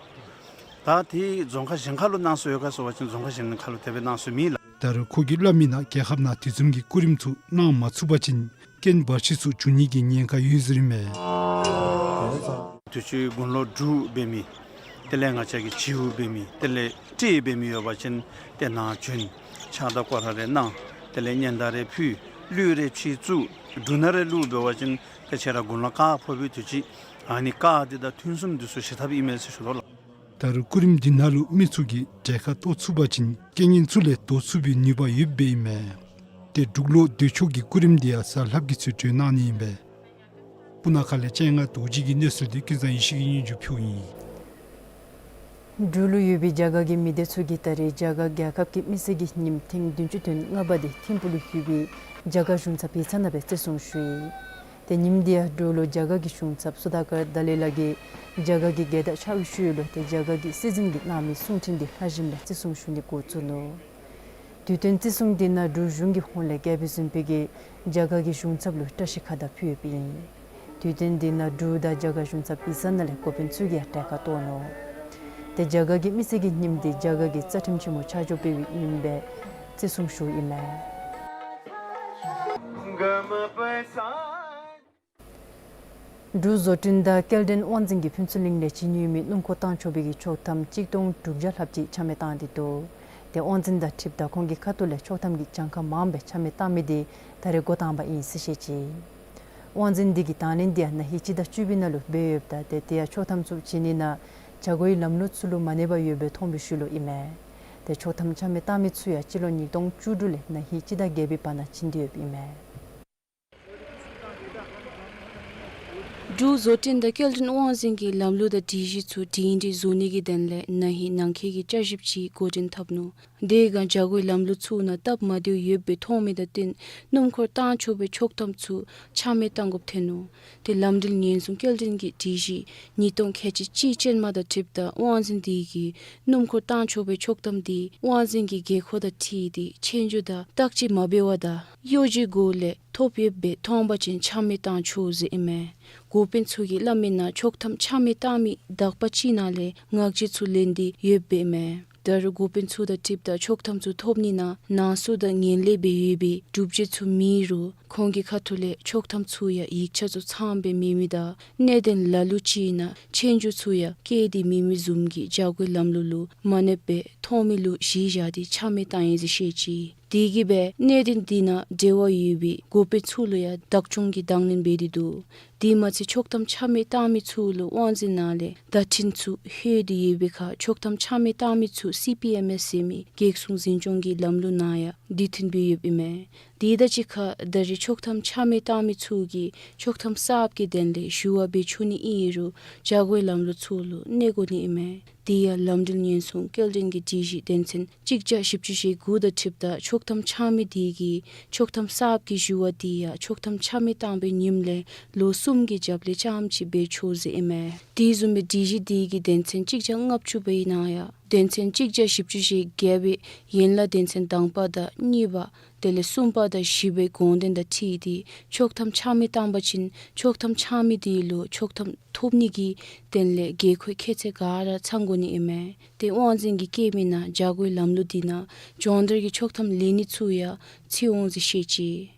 ད་དེ་རྫོང་ཁག་གཞན་ཁར་ལུ་གནང་སྲོལ་ཡོད་ག་ཟེར་བ་ཅིན་རྫོང་ཁག་གཞན་ཁར་ལུ་དེ་སྦེ་གནང་སྲོལ་མེད་ལགས། ད་རུང་ཁོ་གིས་སླབ་མི་ནང་རྒྱལ་ཁབ་ནང་དུས་མཚུངས་ཀྱི་སྐུ་རིམ་ཚུ་གནང་མ་ཚུགས་པ་ཅིན་རྐྱེན་བར་ཆད་ཚུ་འབྱུང་ནི་གི་ཉེན་ཁ་ཡོད་ཟེར་ཨིན་མས། དུས་ཅི་དགུང་ལོ་འབྲུག་འབད་མི་དེ་ལས་ང་བཅས་ཀྱི་བྱིའུ་འབད་མི་དེ་ལས་སྤྲེལ་འབད་མི་ཡོད་པ་ཅིན་ཏེ་ནཱ་བྱོན་ཕྱག་དང་སྐོར་ར་རེ་གནང་། དེ་ལས་སྙན་དར་རེ་ཕུལ། གླུད་རེ་ཕྱི་བཙུགས། འབྲུ་སྣ་རེ་བླུགས་འབད་བ་ཅིན་ཏེ་ཁྱེད་ར་དགུང་ལོ་དཀར་ཕོག་པའི་དུས་ཅི་ཨ་ནི་དཀར་འདི་དང་ཐུན་གསུམ་འདི་ཚུ་ཞི་ཐབས་ཨིན་མས་ཟེར་ཞུ་དོ་ལགས། ད་རུང་སྐུ་རིམ་འདི་ནང་ལུ་མི་ཚུ་གིས་གྲལ་ཁར་གཏོགས་ཚུགས་པ་ཅིན་རྐྱེན་ངན་ཚུ་ལས་བཟློག་ཚུགས་པའི་ནུས་པ་ཡོདཔ་ཨིན་མས། ཏེ་འབྲུག་ལོ་འདོད་མཆོག་གི་སྐུ་རིམ་འདི་ཡང་གཟའ་ལྷགཔ་གི་ཚེས་གྲོལ་གནང་ནི་ཨིན་པས། སྤུ་ན་ཁ་ལས་སྤྱན་སྔ་རྡོ་རྗེ་གི་གནས་ཚུལ་འདི་ཀུན་བཟང་ཡེ་ཤེས་ཀྱིས་སྙན་ཞུ་ཕུལཝ་ཨིན། འབྲུག་ལུ་ཡོད་པའི་རྒྱ་གར་གྱི་མི་སྡེ་ཚུ་གིས་ད་རེས་རྒྱ་གར་རྒྱལ་ཁབ་ཀྱི་མི་སེར་གྱི་ཉིནམ་ཐེངས་བདུན་ཅུ་དོན་ལྔ་པ་འདི་ཐིམ་ཕུག་ལུ་ཡོད་པའི་རྒྱ་གར་གཞུང་ཚབ་པི་ཚ་ནང་སྦེ་བརྩི་སྲུང་ཞུ་ཡི། ཏེ་ཉིནམ་འདི་ཡང་འབྲུག་ལུ་རྒྱ་གར་གྱི་གཞུང་ཚབ་སུ་དཱ་ཀར་ཏཱ་ལའི་ལགས་ཀྱིས་རྒྱ་གར་གྱི་རྒྱལ་དར་འཕྱརཝ་ཤུལ་ལུ་ཏེ་རྒྱ་གར་གྱི་སྲིད་འཛིན་གྱིས་གནང་མི་གསུང་འཕྲིན་འདི་ལྷག་བཞིན་སྦེ་བརྩི་སྲུང་ཞུ་ནི་འགོ་བཙུགས་ནུག། དུས་སྟོན་བརྩི་སྲུང་འདི་ནང་འབྲུག་གཞུང་གི་ཧོངས་ལས་རྒྱལ་པོའི་གཟིམ་དཔོན་གྱིས་རྒྱ་གར་གྱི་གཞུང་ཚབ་ལུ་བཀྲ་ཤིས་ཁ་དར་ཕུལ་ཡོདཔ་ཨིན། དུས་སྟོན་འདི་ནང་འབྲུག་དང་རྒྱ་གར་གཞུང་ཚབ་པི་ཚ་ནང་ལས་འགོ་དཔོན་ཚུ་གིས་ཡང་གྲལ་ཁར་གཏོགས་ནུག། ཏེ་རྒྱ་གར་གྱི་མི་སེར་གྱི་ཉིནམ་འདི་རྒྱ་གར་གྱི་རྩ་ཁྲིམས་ཆེན་མོ་ཆ་འཇོག་འབད་བའི་ཉིནམ་སྦེ་བརྩི་སྲུང་ཞུཝ་ཨིན་མས། འབྲུག་བཟོ་སྐྲུན་དང་སྐྱེལ་འདྲེན་དབང་འཛིན་གྱིས་ཕུན་ཚོགས་གླིང་ལས་བྱིན་ནི་ཡོད་མི་སྣུམ་འཁོར་བཏང་ཆོག་པའི་གི་ཆོག་ཐམ་གཅིག་སྟོང་དྲུག་བརྒྱ་ལྷགཔ་ཅིག་ཆ་མེད་བཏང་སྟེ་འདུག། ཏེ་དབང་འཛིན་དང་འཁྲིལཝ་ད་ཁོང་གི་ཁ་ཐུག་ལས་ཆོག་ཐམ་གྱི་གྱངས་ཁ་མངམ་སྦེ་ཆ་མེད་བཏང་མི་འདི་ད་རེས་འགོ་དང་པ་ཨིན་ཟེར་བཤད་ཅི། དབང་འཛིན་འདི་གིས་དང་ལེན་འདི་ཡང་ན་ཧིང་སྤྱི་ཟླ་བཅུ་པའི་ནང་ལུ་འབད་ཡོདཔ་ད་ཏེ་དེ་ཡང་ཆོག་ཐམ་ཚུ་བྱིན་ནི་ནང་བྱ་སྒོའི་ལམ་ལུགས་ཚུ་ལུ་མ་གནས་པར་ཡོདཔ་སྦེ་མཐོང་བའི་ཤུལ་ལུ་ཨིན་མས། ཏེ་ཆོག་ཐམ་ཆ་མེད་བཏང་མི་ཚུ་ཡང་སྤྱི་ལོ་ཉིས་སྟོང་བཅུ་དྲུག་ལས་ན་ཧིང་སྤྱི་ཟླ་བརྒྱད་པའི་བར་ན་བྱིན་ཏེ་ཡོདཔ་ཨིན་མས། འབྲུག་བཟོ་སྐྲུན་དང་སྐྱེལ་འདྲེན་དབང་འཛིན་གྱིས་ལམ་ལུགས་དང་སྒྲིག་གཞི་ཚུ་སྒྲིང་སྒྲི་བཟོ་ནི་གི་དོན་ལས་ན་ཧིང་ནང་འཁོད་ཀྱི་བསྐྱར་ཞིབ་ཅིག་འགོ་འདྲེན་འཐབ་ནུག། དེ་སྒང་བྱ་སྒོའི་ལམ་ལུགས་ཚུ་ནང་སྟབས་མ་བདེཝ་ཡོདཔ་སྦེ་མཐོང་མི་དང་བསྟུན་སྣུམ་འཁོར་བཏང་ཆོག་པའི་ཆོག་ཐམ་ཚུ་ཆ་མེད་བཏང་དགོཔ་ཐོན་ནུག། ཏེ་ལམ་འགྲུལ་ཉེན་སྲུང་སྐྱེལ་འདྲེན་གྱི་སྒྲིག་གཞི་ཉིས་སྟོང་ཁལ་གཅིག་གཅིག་ཅན་མ་དང་འཁྲིལཝ་ད་དབང་འཛིན་འདི་གིས་སྣུམ་འཁོར་བཏང་ཆོག་པའི་ཆོག་ཐམ་འདི་དབང་འཛིན་གྱི་དགོས་མཁོ་དང་འཁྲིལ་ཏེ་ཆོས་རྒྱུགས་དང་བརྟག་དཔྱད་མ་འབད་བར་དང་གཡོ་ཇུས་སྒོ་ལས་ཐོབ་ཡོདཔ་སྦེ་མཐོང་པ་ཅིན་ཆ་མེད་བཏང་ཆོག་ཟེར་ཨིན་མས། འགོ་དཔོན་ཚུ་གིས་སླབ་མི་ནང་ཆོག་ཐམ་ཆ་མེད་བཏང་མི་དག་པ་ཅིག་ནང་ལས་ངག་རྗེས་ཚུ་ལེན་ཏེ་ཡོདཔ་སྦེ་ཨིན་མས། ད་རུང་འགོ་དཔོན་ཚུ་དང་འཁྲིལཝ་ད་ཆོག་ཐམ་ཚུ་ཐོབ་ནི་ནང་ནང་གསུག་དང་ངན་ལྷད་སྦེ་ཡོད་པའི་སྒྲུབ་བྱེད་ཚུ་མེད་རུང་ ཁོང་གི་ཁ་ཐུག་ལས་ཆོག་ཐམ་ཚུ་ཡང་ཡིག་ཆ་ཚུ་ཚངམ་སྦེ་མེད་མི་དང་གནད་དོན་ལ་ལུ་ཅིག་ནང་ཆོས་རྒྱུགས་ཚུ་ཡང་བཀལ་ཏེ་མེད་མི་བཟུམ་གྱི་བྱ་སྒོའི་ལམ་ལུགས་ལུ་མ་གནས་པར་ཐོབ་མི་ལུ་གཞི་བཞག་སྟེ་ཆ་མེད་བཏང་ཡི་ཟེར་བཤད་ཅི། དེ་གིས་སྦེ་གནད་དོན་འདི་ནང་འབྲེལ་བ་ཡོད་པའི་འགོ་དཔོན་ཚུ་ལུ་ཡང་བདག་སྐྱོང་གི་དང་ལེན་འབད་དེ་འདུག། དེ་མ་ཚད་ཆོག་ཐམ་ཆ་མེད་བཏང་མི་ཚུ་ལུ་དབང་འཛིན་ནང་ལས་བརྡ་འཕྲིན་ཚུ་ལྷོད་དེ་ཡོད་པའི་ཁར་ཆོག་ཐམ་ཆ་མེད་བཏང་མི་ཚུ་སི་པི་ཨེམ་ཨེས་ཟེར་མི་རྒྱལ་སྲུང་འཛིན་སྐྱོང་གི་ལམ་ལུགས་ནང་ཡང་བསྡུ་འཐུ་འབད་ཡོདཔ་ཨིན་མས། དེ་དང་གཅིག་ཁར་ད་རེས་ཆོག་ཐམ་ཆ་མེད་བཏང་མི་ཚུ་གིས་ཆོག་ཐམ་གསརཔ་གི་དོན་ལས་ཞུ་བ་འབད་ཆོག་ནི་ཨིན་རུང་བྱ་སྒོའི་ལམ་ལུགས་ཚུ་ལུ་གནོད་དགོ་ནི་ཨིན་མས། དེ་ཡང་ལམ་འགྲུལ་ཉེན་སྲུང་སྐྱེལ་འདྲེན་གྱི་སྒྲིག་གཞི་དོན་ཚན་གཅིག་བརྒྱ་བཞི་བཅུ་ཞེ་དགུ་དང་འཁྲིལཝ་ད་ཆོག་ཐམ་ཆ་མེད་དེ་གིས་ཆོག་ཐམ་གསརཔ་གི་ཞུ་བ་དེ་ཡང་ཆོག་ཐམ་ཆ་མེད་བཏང་བའི་ཉིནམ་ལས་ལོ་གསུམ་གྱི་རྒྱབ་ལས་རྐྱངམ་ཅིག་འབད་ཆོག་ཟེར་ཨིན་མས། དེ་བཟུམ་སྦེ་སྒྲིག་གཞི་དེ་གི་དོན་ཚན་གཅིག་བརྒྱ་ལྔ་བཅུ་པའི་ནང་ཡང་དོན་ཚན་གཅིག་བརྒྱ་བཞི་བཅུ་ཞེ་བརྒྱད་པའི་ཡན་ལག་དོན་ཚན་དང་པ་དང་གཉིས་པ་དེ་ལས་གསུམ་པ་དང་བཞི་པའི་དགོངས་དོན་དང་འཁྲིལ་ཏེ་ཆོག་ཐམ་ཆ་མེད་བཏང་པ་ཅིན་ཆོག་ཐམ་ཆ་མེད་དེ་ལུ་ཆོག་ཐམ་ཐོབ་ནི་གི་དོན་ལས་དགོས་མཁོ་ཁྱད་ཚད་ག་ར་ཚང་དགོ་ནི་ཨིན་མས། ཏེ་དབང་འཛིན་གྱིས་བཀལ་མི་ནང་བྱ་སྒོའི་ལམ་ལུགས་དེ་ནང་སྦྱོང་བརྡར་གྱི་ཆོག་ཐམ་ལེན་ནི་ཚུ་ཡང་ཚུད་འོང་ཟེར་བཤད་ཅི།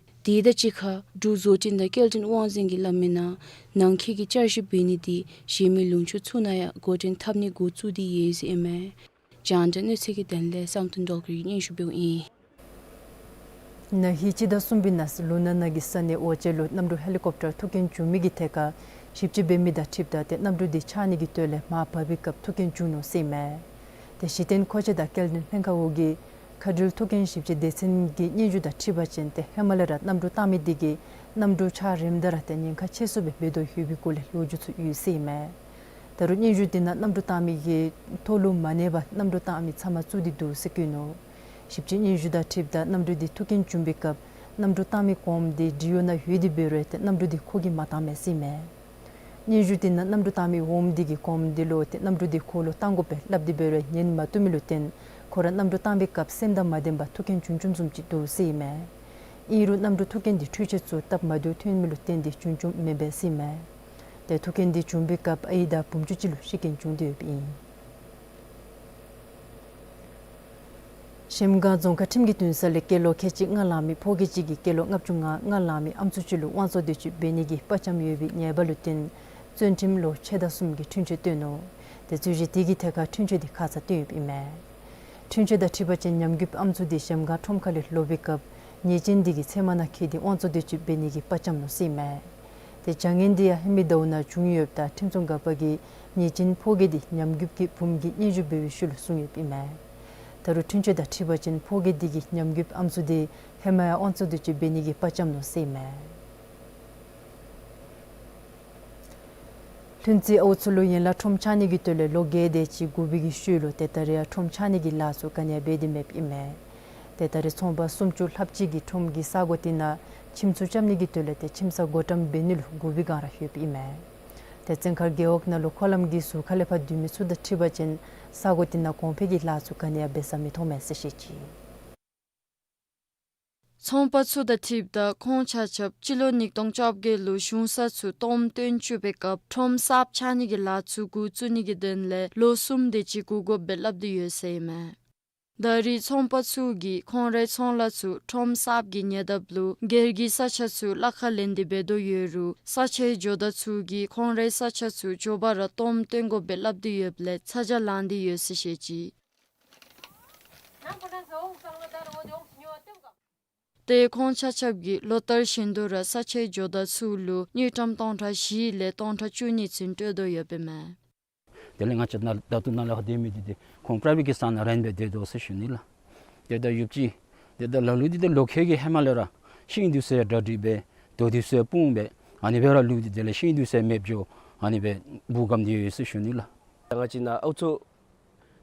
དེ་དང་གཅིག་ཁར་འབྲུག་བཟོ་སྐྲུན་དང་སྐྱེལ་འདྲེན་དབང་འཛིན་གྱིས་སླབ་མི་ནང་ནང་འཁོད་ཀྱི་བསྐྱར་ཞིབ་འབད་ནི་དེ་གཞན་མི་ལུང་ཕྱོགས་ཚུ་ནང་ཡང་འགོ་འདྲེན་འཐབ་ནི་འགོ་བཙུགས་ཏེ་ཡོད་ཟེར་ཨིན་མས། རྒྱང་བསྒྲགས་གནས་ཚུལ་གྱི་དོན་ལས་བསམ་གཏན་སྒྲོལ་གྱིས་སྙན་ཞུ་འབདཝ་ཨིན། ན་ཧིང་སྤྱི་ཟླ་གསུམ་པའི་ནང་ལུང་ནག་ན་གི་ས་གནས་ཝ་ཅན་ལུ་གནམ་གྲུ་ཧེ་ལི་ཀོབ་ཊར་ཐུག་རྐྱེན་བྱུང་མི་གི་ཐད་ཁར་ཞིབ་དཔྱད་འབད་མི་དང་འཁྲིལཝ་ད་ཏེ་གནམ་གྲུ་དེ་ཆག་ནི་གི་དོན་ལས་མར་བབས་པའི་སྐབས་ཐུག་རྐྱེན་བྱུང་ནུག་ཟེར་ཨིན་མས། ཏེ་གཞི་རྟེན་མཁོ་ཆས་དང་སྐྱེལ་འདྲེན་ལྷན་ཁག་འོག་གི་མཁའ་འགྲུལ་ཐུག་རྐྱེན་ཞིབ་དཔྱད་སྡེ་ཚན་གྱི་སྙན་ཞུ་དང་འཁྲིལ་བ་ཅིན་ཏེ་ཧེ་མ་ལས་ར་གནམ་གྲུ་བཏང་མི་དེ་གིས་གནམ་གྲུ་ཆག་རནམ་ད་ར་ཏེ་ཉེན་ཁ་ཆེ་སུ་སྦེ་འབད་དོ་ཡོད་པའི་སྐོར་ལས་ལོ་རྒྱུས་ཚུ་ཡོད་ཟེར་ཨིན་མས། ད་རུང་སྙན་ཞུ་དེ་ནང་གནམ་གྲུ་བཏང་མི་གི་ཐོག་ལུ་མ་གནས་པར་གནམ་གྲུ་བཏང་མི་ཚང་མ་བཙུགས་ཏེ་འདུག་ཟེར་བཀོད་ནུག། ཞིབ་དཔྱད་སྙན་ཞུ་དང་འཁྲིལཝ་ད་གནམ་གྲུ་དེ་ཐུག་རྐྱེན་བྱུང་བའི་སྐབས་གནམ་གྲུ་བཏང་མི་གོངམ་དེ་འབྲི་གཡོག་ནང་ཡོད་དེ་འབད་རུང་ཏེ་གནམ་གྲུ་དེ་ཁོ་གིས་མ་བཏང་མས་ཟེར་ཨིན་མས། སྙན་ཞུ་དེ་ནང་གནམ་གྲུ་བཏང་མི་འོགམ་དེ་གིས་གོངམ་དེ་ལུ་ཏེ་གནམ་གྲུ་དེ་ཁོ་ལུ་བཏང་དགོ་པས་སླབ་སྟེ་འབད་རུང་ཉན་མ་བཏུབ་མི་ལུ་བརྟེན་ཁོ་ར་གནམ་གྲུ་བཏང་པའི་སྐབས་སེམས་དང་མ་ལྡན་པར་ཐུག་རྐྱེན་བྱུང་བྱུངམ་བཟུམ་ཅིག་འདུག་ཟེར་ཨིན་མས། ཨིན་རུང་གནམ་གྲུ་ཐུག་རྐྱེན་དེ་འཕྲུལ་ཆས་ཚུ་སྟབས་མ་བདེཝ་ཐོན་མི་ལུ་བརྟེན་ཏེ་བྱུང་བྱུངམ་མེན་པས་ཟེར་ཨིན་མས། ཏེ་ཐུག་རྐྱེན་དེ་བྱུང་པའི་སྐབས་ཨའི་དང་བུམོ་ཅུང་ཅིག་ལུ་ཤི་རྐྱེན་བྱུང་སྟེ་ཡོདཔ་ཨིན། གཞལམ་སྒང་རྫོང་ཁག་ཁྲིམས་ཀྱི་འདུན་ས་ལས་སྐྱེས་ལོ་ཁལ་གཅིག་ལྔ་ལང་མི་ཕོ་སྐྱེས་གཅིག་གིས་སྐྱེས་ལོ་ལྔ་བཅུ་ལྔ་ལང་མི་ཨམ་སྲུ་ཅིག་ལུ་དབང་བཙོང་འདོད་སྤྱོད་འབད་ནི་གི་དཔའ་བཅམ་ཡོད་པའི་ཉེས་པ་ལུ་བརྟེན་བཙོན་ཁྲིམས་ལོ་ཕྱེད་དང་གསུམ་གྱི་འཁྲུན་ཆོད་བཏོན་ནུག། ཏེ་རྩོད་གཞི་དེ་གི་ཐད་ཁར་འཁྲུན་ཆོད་དེ་ཁ་ཙ་བཏོན་ཡོདཔ་ཨིན་མས། འཁྲུན་ཆོད་དང་འཁྲིལ་བ་ཅིན་ཉམས་རྒུདཔ་ཨམ་སྲུ་དེ་གཞལམ་སྒང་ཁྲོམ་ཁ་ལས་ལོག་པའི་སྐབས་ཉེས་ཅན་དེ་གི་ཚལ་མ་ནང་འཁྱིད་དེ་དབང་བཙོང་འདོད་སྤྱོད་འབད་ནི་གི་དཔའ་བཅམ་ནུག་ཟེར་ཨིན་མས། ཏེ་བྱ་ངན་དེ་ཡང་ཧེ་མའི་ཟླཝ་ནང་བྱུང་ཡོདཔ་ད་ཁྲིམས་སྲུང་འགག་པ་གིས་ཉེས་ཅན་ཕོ་སྐྱེས་དེ་ཉམས་རྒུདཔ་གི་བུམོ་གི་སྙན་ཞུ་འབད་བའི་ཤུལ་ལུ་བཟུང་ཡོདཔ་ཨིན་མས། ད་རུང་འཁྲུན་ཆོད་དང་འཁྲིལ་བ་ཅིན་ཕོ་སྐྱེས་དེ་གིས་ཉམས་རྒུདཔ་ཨམ་སྲུ་དེ་ཧེ་མ་ཡང་དབང་བཙོང་འདོད་སྤྱོད་འབད་ནི་གི་དཔའ་བཅམ་ནུག་ཟེར་ཨིན་མས། ལྷུན་རྩེ་ཨའུ་མཚོ་ལུ་ཡན་ལག་ཁྲོམ་ཆགས་ནི་གི་དོན་ལས་ལོ་བརྒྱད་དེ་ཅིག་འགོར་བའི་གི་ཤུལ་ལུ་ཏེ་ད་རེས་ཡང་ཁྲོམ་ཆགས་ནི་གི་ལཱ་ཚུ་ག་ནི་ཡང་འབད་དེ་མེདཔ་ཨིན་མས། ཏེ་ད་རེས་ཚོང་པ་སུམ་ཅུ་ལྷགཔ་ཅིག་གིས་ཁྲོམ་གྱི་ས་གོ་དེ་ནང་ཁྱིམ་ཚུ་རྐྱབ་ནི་གི་དོན་ལས་ཏེ་ཁྱིམ་ས་སྒོ་འགྲམ་འབད་ནི་ལུ་འགོར་བའི་སྒང་ར་ཡོདཔ་ཨིན་མས། ཏེ་བཙན་མཁར་རྒེད་འོག་ནང་ལུ་འཁོར་ལམ་གྱི་ཟུར་ཁ་ལས་ཕར་སྡོད་མི་ཚུ་དང་འཁྲིལ་བ་ཅིན་ས་གོ་དེ་ནང་གོང་འཕེལ་གྱི་ལཱ་ཚུ་ག་ནི་ཡང་འབད་ས་མི་མཐོང་མས་ཟེར་བཤད་ཅི། ཚོང་པ་ཚུ་དང་འཁྲིལཝ་ད་ཁོང་ཆ་ཁྱབ་སྤྱི་ལོ་ཉིས་སྟོང་བཅོ་བརྒྱད་ལུ་གཞུང་ས་ཚུ་སྟོངམ་བཏོན་བཅུག་པའི་སྐབས་ཁྲོམ་གསརཔ་ཆགས་ནི་གི་ལཱ་ཚུ་འགོ་བཙུགས་ནི་གི་དོན་ལས་ལོ་གསུམ་དེ་ཅིག་འགོར་དགོཔ་སྦེ་སླབ་སྟེ་ཡོད་ཟེར་ཨིན་མས། ད་རེས་ཚོང་པ་ཚུ་གིས་ཁོང་རའི་ཚོང་ལཱ་ཚུ་ཁྲོམ་གསརཔ་གི་ཉེ་འདབས་ལུ་སྒེར་གྱི་ས་ཆ་ཚུ་གླ་ཁར་ལེན་ཏེ་འབད་དོ་ཡོད་རུང་ས་ཆའི་ཇོ་བདག་ཚུ་གིས་ཁོང་རའི་ས་ཆ་ཚུ་མགྱོགས་པ་ར་སྟོངམ་བཏོན་དགོཔ་སྦེ་སླབ་སྟེ་ཡོདཔ་ལས་ཚ་གྱང་ལང་སྟེ་ཡོད་ཟེར་བཤད་ཅི། ཏེ་ཁོང་ཆ་ཁྱབ་ཀྱིས་ལོ་ལྟར་བཞིན་དུ་ར་ས་ཆའི་ཇོ་བདག་ཚུ་ལུ་དངུལ་ཀྲམ་སྟོང་ཕྲག་བཞི་ལས་སྟོང་ཕྲག་བཅུ་གཉིས་ཚུན་སྤྲོད་དོ་ཡོདཔ་ཨིན་མས། དེ་ལས་ང་བཅས་ནཱ་ད་ལྟོ་ནཱ་ལས་ཕར་སྡོད་མི་འདི་ཏེ་ཁོང་པ་རའི་བེཊ་ཀྱི་ས་ནང་རེནཊ་འབད་སྡོད་དོ་ཟེར་ཞུ་ནི་ལགས། ཏེ་ད་ཡུདཔ་ཅིག་ཏེ་ད་ལ་ལུ་འདི་ད་ལོ་ཁལ་གྱིས་ཧེ་མ་ལས་ར་ཤིང་འདི་ཚུ་ཡང་གྲ་སྒྲིག་འབད་རྡོ་འདི་ཚུ་ཡང་སྤུངས་འབད་ཨ་ནི་སྦེ་ར་ལུ་འདི་དེ་ལས་ཤིང་འདི་ཚུ་ཡང་མེདཔ་འགྱོ་ཨ་ནི་སྦེ་འབུ་སྐམ་སྟེ་ཡོད་ཟེར་ཞུ་ནི་ལགས། ད་ང་བཅས་ནཱ་ཨའུ་མཚོ་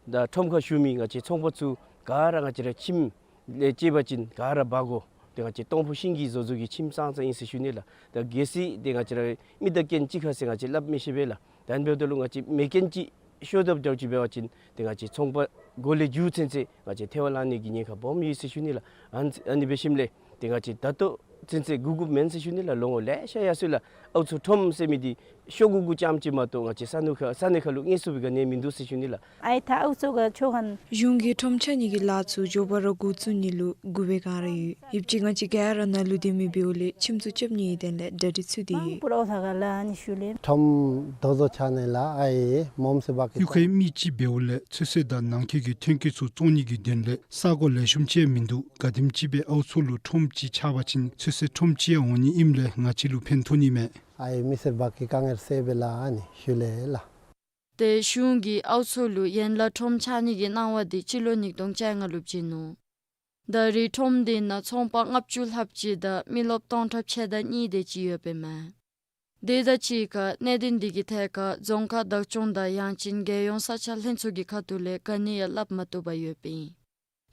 ད་ཁྲོམ་ཁར་བཞུགས་མི་ང་བཅས་ཚོང་པ་ཚུ་ག་ར་ང་བཅས་ར་ཁྱིམ་ལས་བཅད་པ་ཅིན་ག་ར་འབག་དགོ། ཏེ་ང་བཅས་སྟོང་ཕུ་ཤིང་གིས་བཟོ་བཟོ་གི་ཁྱིམ་ཙང་ཙང་ཨིན་ཟེར་ཞུ་ནི་ལགས། ད་གལ་སྲིད་ཏེ་ང་བཅས་ར་མི་དང་རྐྱེན་གཅིག་ཁར་ཟེར་ང་བཅས་སླབ་མི་ཤེས་པས་ལགས། ད་ཨ་ནི་འབདཝ་ད་ལུ་ང་བཅས་མེ་རྐྱེན་ཅིག་ཤོར་དཔ་འདྲཝ་ཅིག་འབད་བ་ཅིན་ཏེ་ང་བཅས་ཚོང་པ་མགོ་ལས་མཇུག་ཚུན་ཚོད་ང་བཅས་ཐལ་བར་བརླག་ནི་གི་ཉེན་ཁ་སྦོམ་ཡོད་ཟེར་ཞུ་ནི་ལགས། ཨ་ནི་ཨ་ནི་འབད་ཞིནམ་ལས་ཏེ་ང་བཅས་ད་ལྟོ་ ཚུན་ཚོད་སྒུག་དགོཔ་མེན་ཟེར་ཞུ་ནི་ལགས། ལོ་ངོ་ལེ་ཤ་ཡར་སོང་ཡི་ལགས། ཨའུ་མཚོ་ཁྲོམ་ཟེར་མི་འདི་ཤོག་གུ་གུ་ཙམ་ཅིག་མ་གཏོགས་ང་བཅས་ས་གནས་ཁ་ས་གནས་ཁ་ལུ་དངོས་སུ་སྦེ་ག་ནི་ཡང་མིན་འདུག་ཟེར་ཞུ་ནི་ལགས། ཨའི་ད་ཨའུ་མཚོ་ག་ཆོ་ཁན། གཞུང་གིས་ཁྲོམ་ཆགས་ནི་གི་ལཱ་ཚུ་མགྱོགས་པ་ར་འགོ་བཙུགས་ནི་ལུ་སྒུག་པའི་བསྒང་ར་ཡོད། ཡུདཔ་ཅིག་ང་བཅས་ག་ར་ནཱ་ལུ་སྡོད་མི་འབདཝ་ལས་ཁྱིམ་ཚུ་རྐྱབ་ནི་ཨིན། དེ་ལས་གྲ་སྒྲིག་ཚུ་དེ་ཡོད། པུ་ར་ཨོ་ཐ་ག་ལ་ཨ་ནི་ཞུ་ལེ། ཁྲོམ་ད་ལྟོ་ཆགས་ནི་ལགས། ཨའི་མོམ་སི་བ་ཀི་གཡུས་ཁའི་མི་ཅིག་འབདཝ་ལས་ཚོད་བསྲེ་དང་ནང་འཁོད་ཀྱི་ཐོན་སྐྱེད་ཚུ་བཙོང་ནི་གི་དོན་ལས་ས་གོ་ལེགས་ཤོམ་ཅིག་མིན་འདུག། ག་དེམ་ཅིག་སྦེ་ཨའུ་མཚོ་ལུ་ཁྲོམ་ཅིག་ཆགས་པ་ཅིན་ཚོད་བསྲེ་ཁྲོམ་ཅིག་ཡང་འོང་ནི་ཨིནམ་ལས་ང་བཅས་ལུ་ཕན་ཐོགས་ནི་མས། ཨའི་མི་སེར་བ་ཀི་དཀའ་ངལ་སེལ་བའི་ལཱ་ཨ་ནི་ཞུ་ལེ་ལགས། ཏེ་གཞུང་གིས་ཨའུ་མཚོ་ལུ་ཡན་ལག་ཁྲོམ་ཆགས་ནི་གི་གནང་བ་འདི་སྤྱི་ལོ་ཉིས་སྟོང་བཅོ་ལྔ་ལུ་བྱིན་ནུག། ད་རེས་ཁྲོམ་འདི་ནང་ཚོང་པ་ལྔ་བཅུ་ལྷགཔ་ཅིག་དང་མི་རློབས་སྟོང་ཕྲག་ཕྱེད་དང་གཉིས་དེ་ཅིག་ཡོདཔ་ཨིན་མས། དེ་དང་གཅིག་ཁར་གནད་དོན་འདི་གི་ཐད་ཁར་རྫོང་ཁག་བདག་སྐྱོང་དང་ཡང་ཅིན་རྒྱལ་ཡོངས་ས་ཆ་ལྷན་ཚོགས་ཀྱི་ཁ་ཐུག་ལས་ག་ནི་ཡང་སླབ་མ་བཏུབ་པར་ཡོདཔ་ཨིན།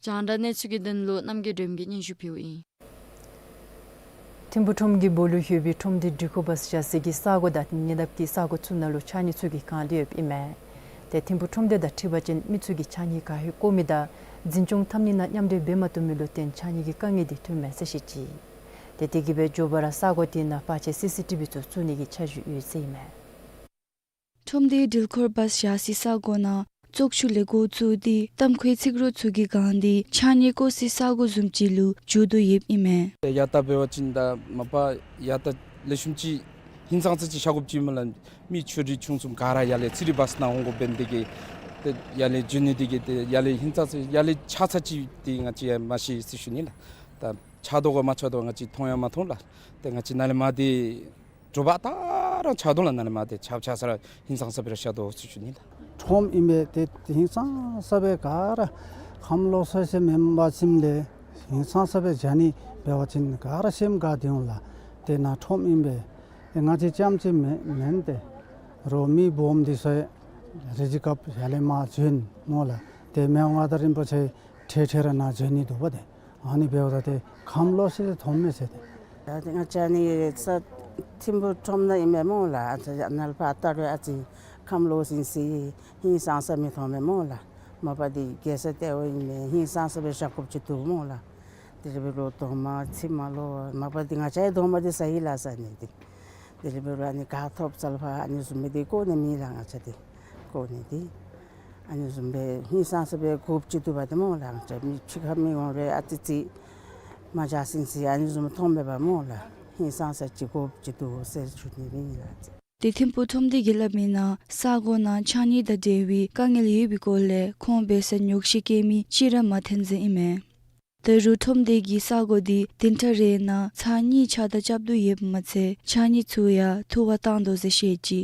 རྒྱང་བསྒྲགས་གནས་ཚུལ་གྱི་དོན་ལུ་རྣམ་རྒྱལ་སྒྲོལམ་གིས་སྙན་ཞུ་ཕུལཝ་ཨིན། ཐིམ་ཕུག་ཁྲོམ་གྱི་སྦོ་ལོགས་ཡོད་པའི་ཁྲོམ་སྡེ་སྒྲིག་ཁོངས་སྦེ་བཞག་སའི་གི་ས་གོ་དང་ཉེ་འདབས་ཀྱི་ས་གོ་ཚུ་ནང་ལུ་ཆགས་ནི་ཚུ་གི་གང་ལེགས་ཡོདཔ་ཨིན་མས། ཏེ་ཐིམ་ཕུག་ཁྲོམ་སྡེ་དང་འཁྲིལ་བ་ཅིན་མི་ཚུ་གིས་ཆགས་ནི་ག་ཧེ་བཀོ་མི་དང་འཛིན་སྐྱོང་འཐབ་ནི་ནང་མཉམ་འབྲེལ་འབད་མ་བཏུབ་མི་ལུ་བརྟེན་ཆགས་ནི་གི་དཀའ་ངལ་འདི་ཐོནམ་མས་ཟེར་བཤད་ཅི། ཏེ་དེ་གིས་སྦེ་མགྱོགས་པ་ར་ས་གོ་དེ་ནང་པར་ཆས་སི་སི་ཊི་བི་ཚུ་བཙུགས་ནི་གི་འཆར་གཞི་ཡོད་ཟེར་ཨིན་མས། ཁྲོམ་སྡེའི་སྒྲིག་ཁོངས་སྦེ་བཞག་སའི་ས་གོ་ནང་བཙོག་ཆུ་ལས་འགོ་བཙུགས་ཏེ་ཏམ་ཁའི་ཚིག་རོ་ཚུ་གི་སྒང་འདི་ཆགས་ནི་བཀོ་སའི་ས་གོ་བཟུམ་ཅིག་ལུ་འགྱུར་དོ་ཡོདཔ་ཨིན་མས། ཏེ་ཡར་ལྟ་འབད་བ་ཅིན་ད་མ་པ་ཡར་ལྟ་ལེགས་ཤོམ་ཅིག་ཧིང་སངས་ས་ཅིག་ཤར་དགོཔ་ཅིག་སྨོ་ལགས། མི་ཆོས་རིག་ཆུང་གསུམ་ག་ར་ཡར་ལས་ཚི་རི་བཱསི་ནང་འོང་དགོཔ་འབད་ནི་དེ་གིས་ཏེ་ཡར་ལས་འགྱོ་ནི་དེ་གིས་ཏེ་ཡར་ལས་ཧིང་སངས་ས་ཡར་ལས་ཆགས་ས་ཅིག་འདི་ང་བཅས་ཡང་མ་ཤེས་ཟེར་ཞུ་ནི་ལགས། ད་ཆགས་དོ་ག་མ་ཆགས་དོ་ག་ང་བཅས་མཐོང་ཡང་མ་མཐོང་ལགས། ཏེ་ང་བཅས་ནཱ་ལས་མར་འདི་དྲོ་པ་ད་ར་ཆགས་དོ་ལགས། ནཱ་ལས་མར་ཏེ་ཆགས་ཆགས་ས་ར་ཧིང་སངས་ས་སྦེ་ར་ཤར་དོ་ཟེར་ཞུ་ནི་ལགས། ཁྲོམ་ཨིན་པས། ཏེ་ཧིང་སངས་ས་སྦེ་ག་ར་ཁམས་ལོག་ས་ཤེས་མེན་པ་ཅིན་ལས་ཧིང་སངས་ས་སྦེ་བཞག་ནི་འབད་བ་ཅིན་ག་ར་སེམས་དགའ་སྟེ་འོང་ལགས། ཏེ་ནཱ་ཁྲོམ་ཨིན་པས། ཏེ་ང་བཅས་རྐྱངམ་ཅིག་མེན་མེན་ཏེ་རོགས་མི་སྦོམ་འདི་ཚུ་རེ་ཅིག་སྐབས་ཡར་ལས་མར་བྱོན་སྨོ་ལགས། ཏེ་མི་དབང་མངའ་བདག་རིན་པོ་ཆེ་འཕྲལ་འཕྲལ་ར་ནཱ་བྱོན་ནི་འདུག་པ་ཏེ། ཨ་ནི་འབདཝ་ད་ཏེ་ཁམས་ལོག་ཤེས་ཏེ་མཐོངམ་མས་ཟེར་ཏེ། ད་ཏེ་ང་བཅས་ནི་ས་ཐིམ་ཕུག་ཁྲོམ་ནང་ཨིན་མས་སྨོ་ལགས། ཨ་ཙི་ནཱ་ལས་ཕར་ལྟ་རུང་ཨ་ཙི་ཁམས་ལོག་ཟིན་སི་ཧིང་སངས་ས་མི་མཐོང་མས་སྨོ་ལགས། མ་པ་འདི་རྒྱལ་ས་ལྟེ་བ་ཨིན་མས། ཧིང་སངས་ས་སྦེ་བཞག་དགོཔ་ཅིག་འདུག་སྨོ་ལགས། དེ་འབད་རུང་གདོང་མ་ཚིགས་མ་ལོག་མ་པ་འདི་ང་བཅས་གདོང་མ་འདི་ཟ་ཡི་ལགས་ཟ་ནི་འདི། དེ་འབད་རུང་ཨ་ནི་ག་ཐོབ་ཙང་ཕར་ཨ་ནི་བཟུམ་སྦེ་འདི་བཀོ་ནི་མེད་ལགས། ང་བཅས་འདི་བཀོ་ནི་འདི་ཨ་ནི་བཟུམ་སྦེ་ཧིང་སངས་ས་སྦེ་དགོཔ་ཅིག་འདུག་པ་ཏེ་སྨོ་ལགས། ང་བཅས་མི་ཕྱི་ཁ་མི་འོང་རུང་ཨ་ཙི་ཙི་མ་བཞག་ཟིན་སི་ཨ་ནི་བཟུམ་མཐོངམ་མས་པ་སྨོ་ལགས། ཧིང་སངས་ས་ཅིག་དགོཔ་ཅིག་འདུག་ཟེར་ཞུ་ནི་ཨིན་ལགས། ཏེ་ཐིམ་ཕུག་ཁྲོམ་སྡེ་གིས་སླབ་མིའི་ནང་ས་གོ་ནང་ཆགས་ནི་དང་འབྲེལ་བའི་དཀའ་ངལ་ཡོད་པའི་སྐོར་ལས་ཁོང་འབད་སར་ཉོགས་བཤད་བཀོད་མི་གཅིག་ར་མ་ཐོན་ཟེར་ཨིན་མས། ད་རུང་ཁྲོམ་སྡེ་གིས་ས་གོ་འདི་བདུན་ཕྲག་རེ་ནང་ཚར་གཉིས་ཕྱགས་བདའ་རྐྱབ་དོ་ཡོདཔ་མ་ཚད་ཆགས་ནི་ཚུ་ཡང་འཐུ་བར་བཏང་དོ་ཟེར་བཤད་ཅི།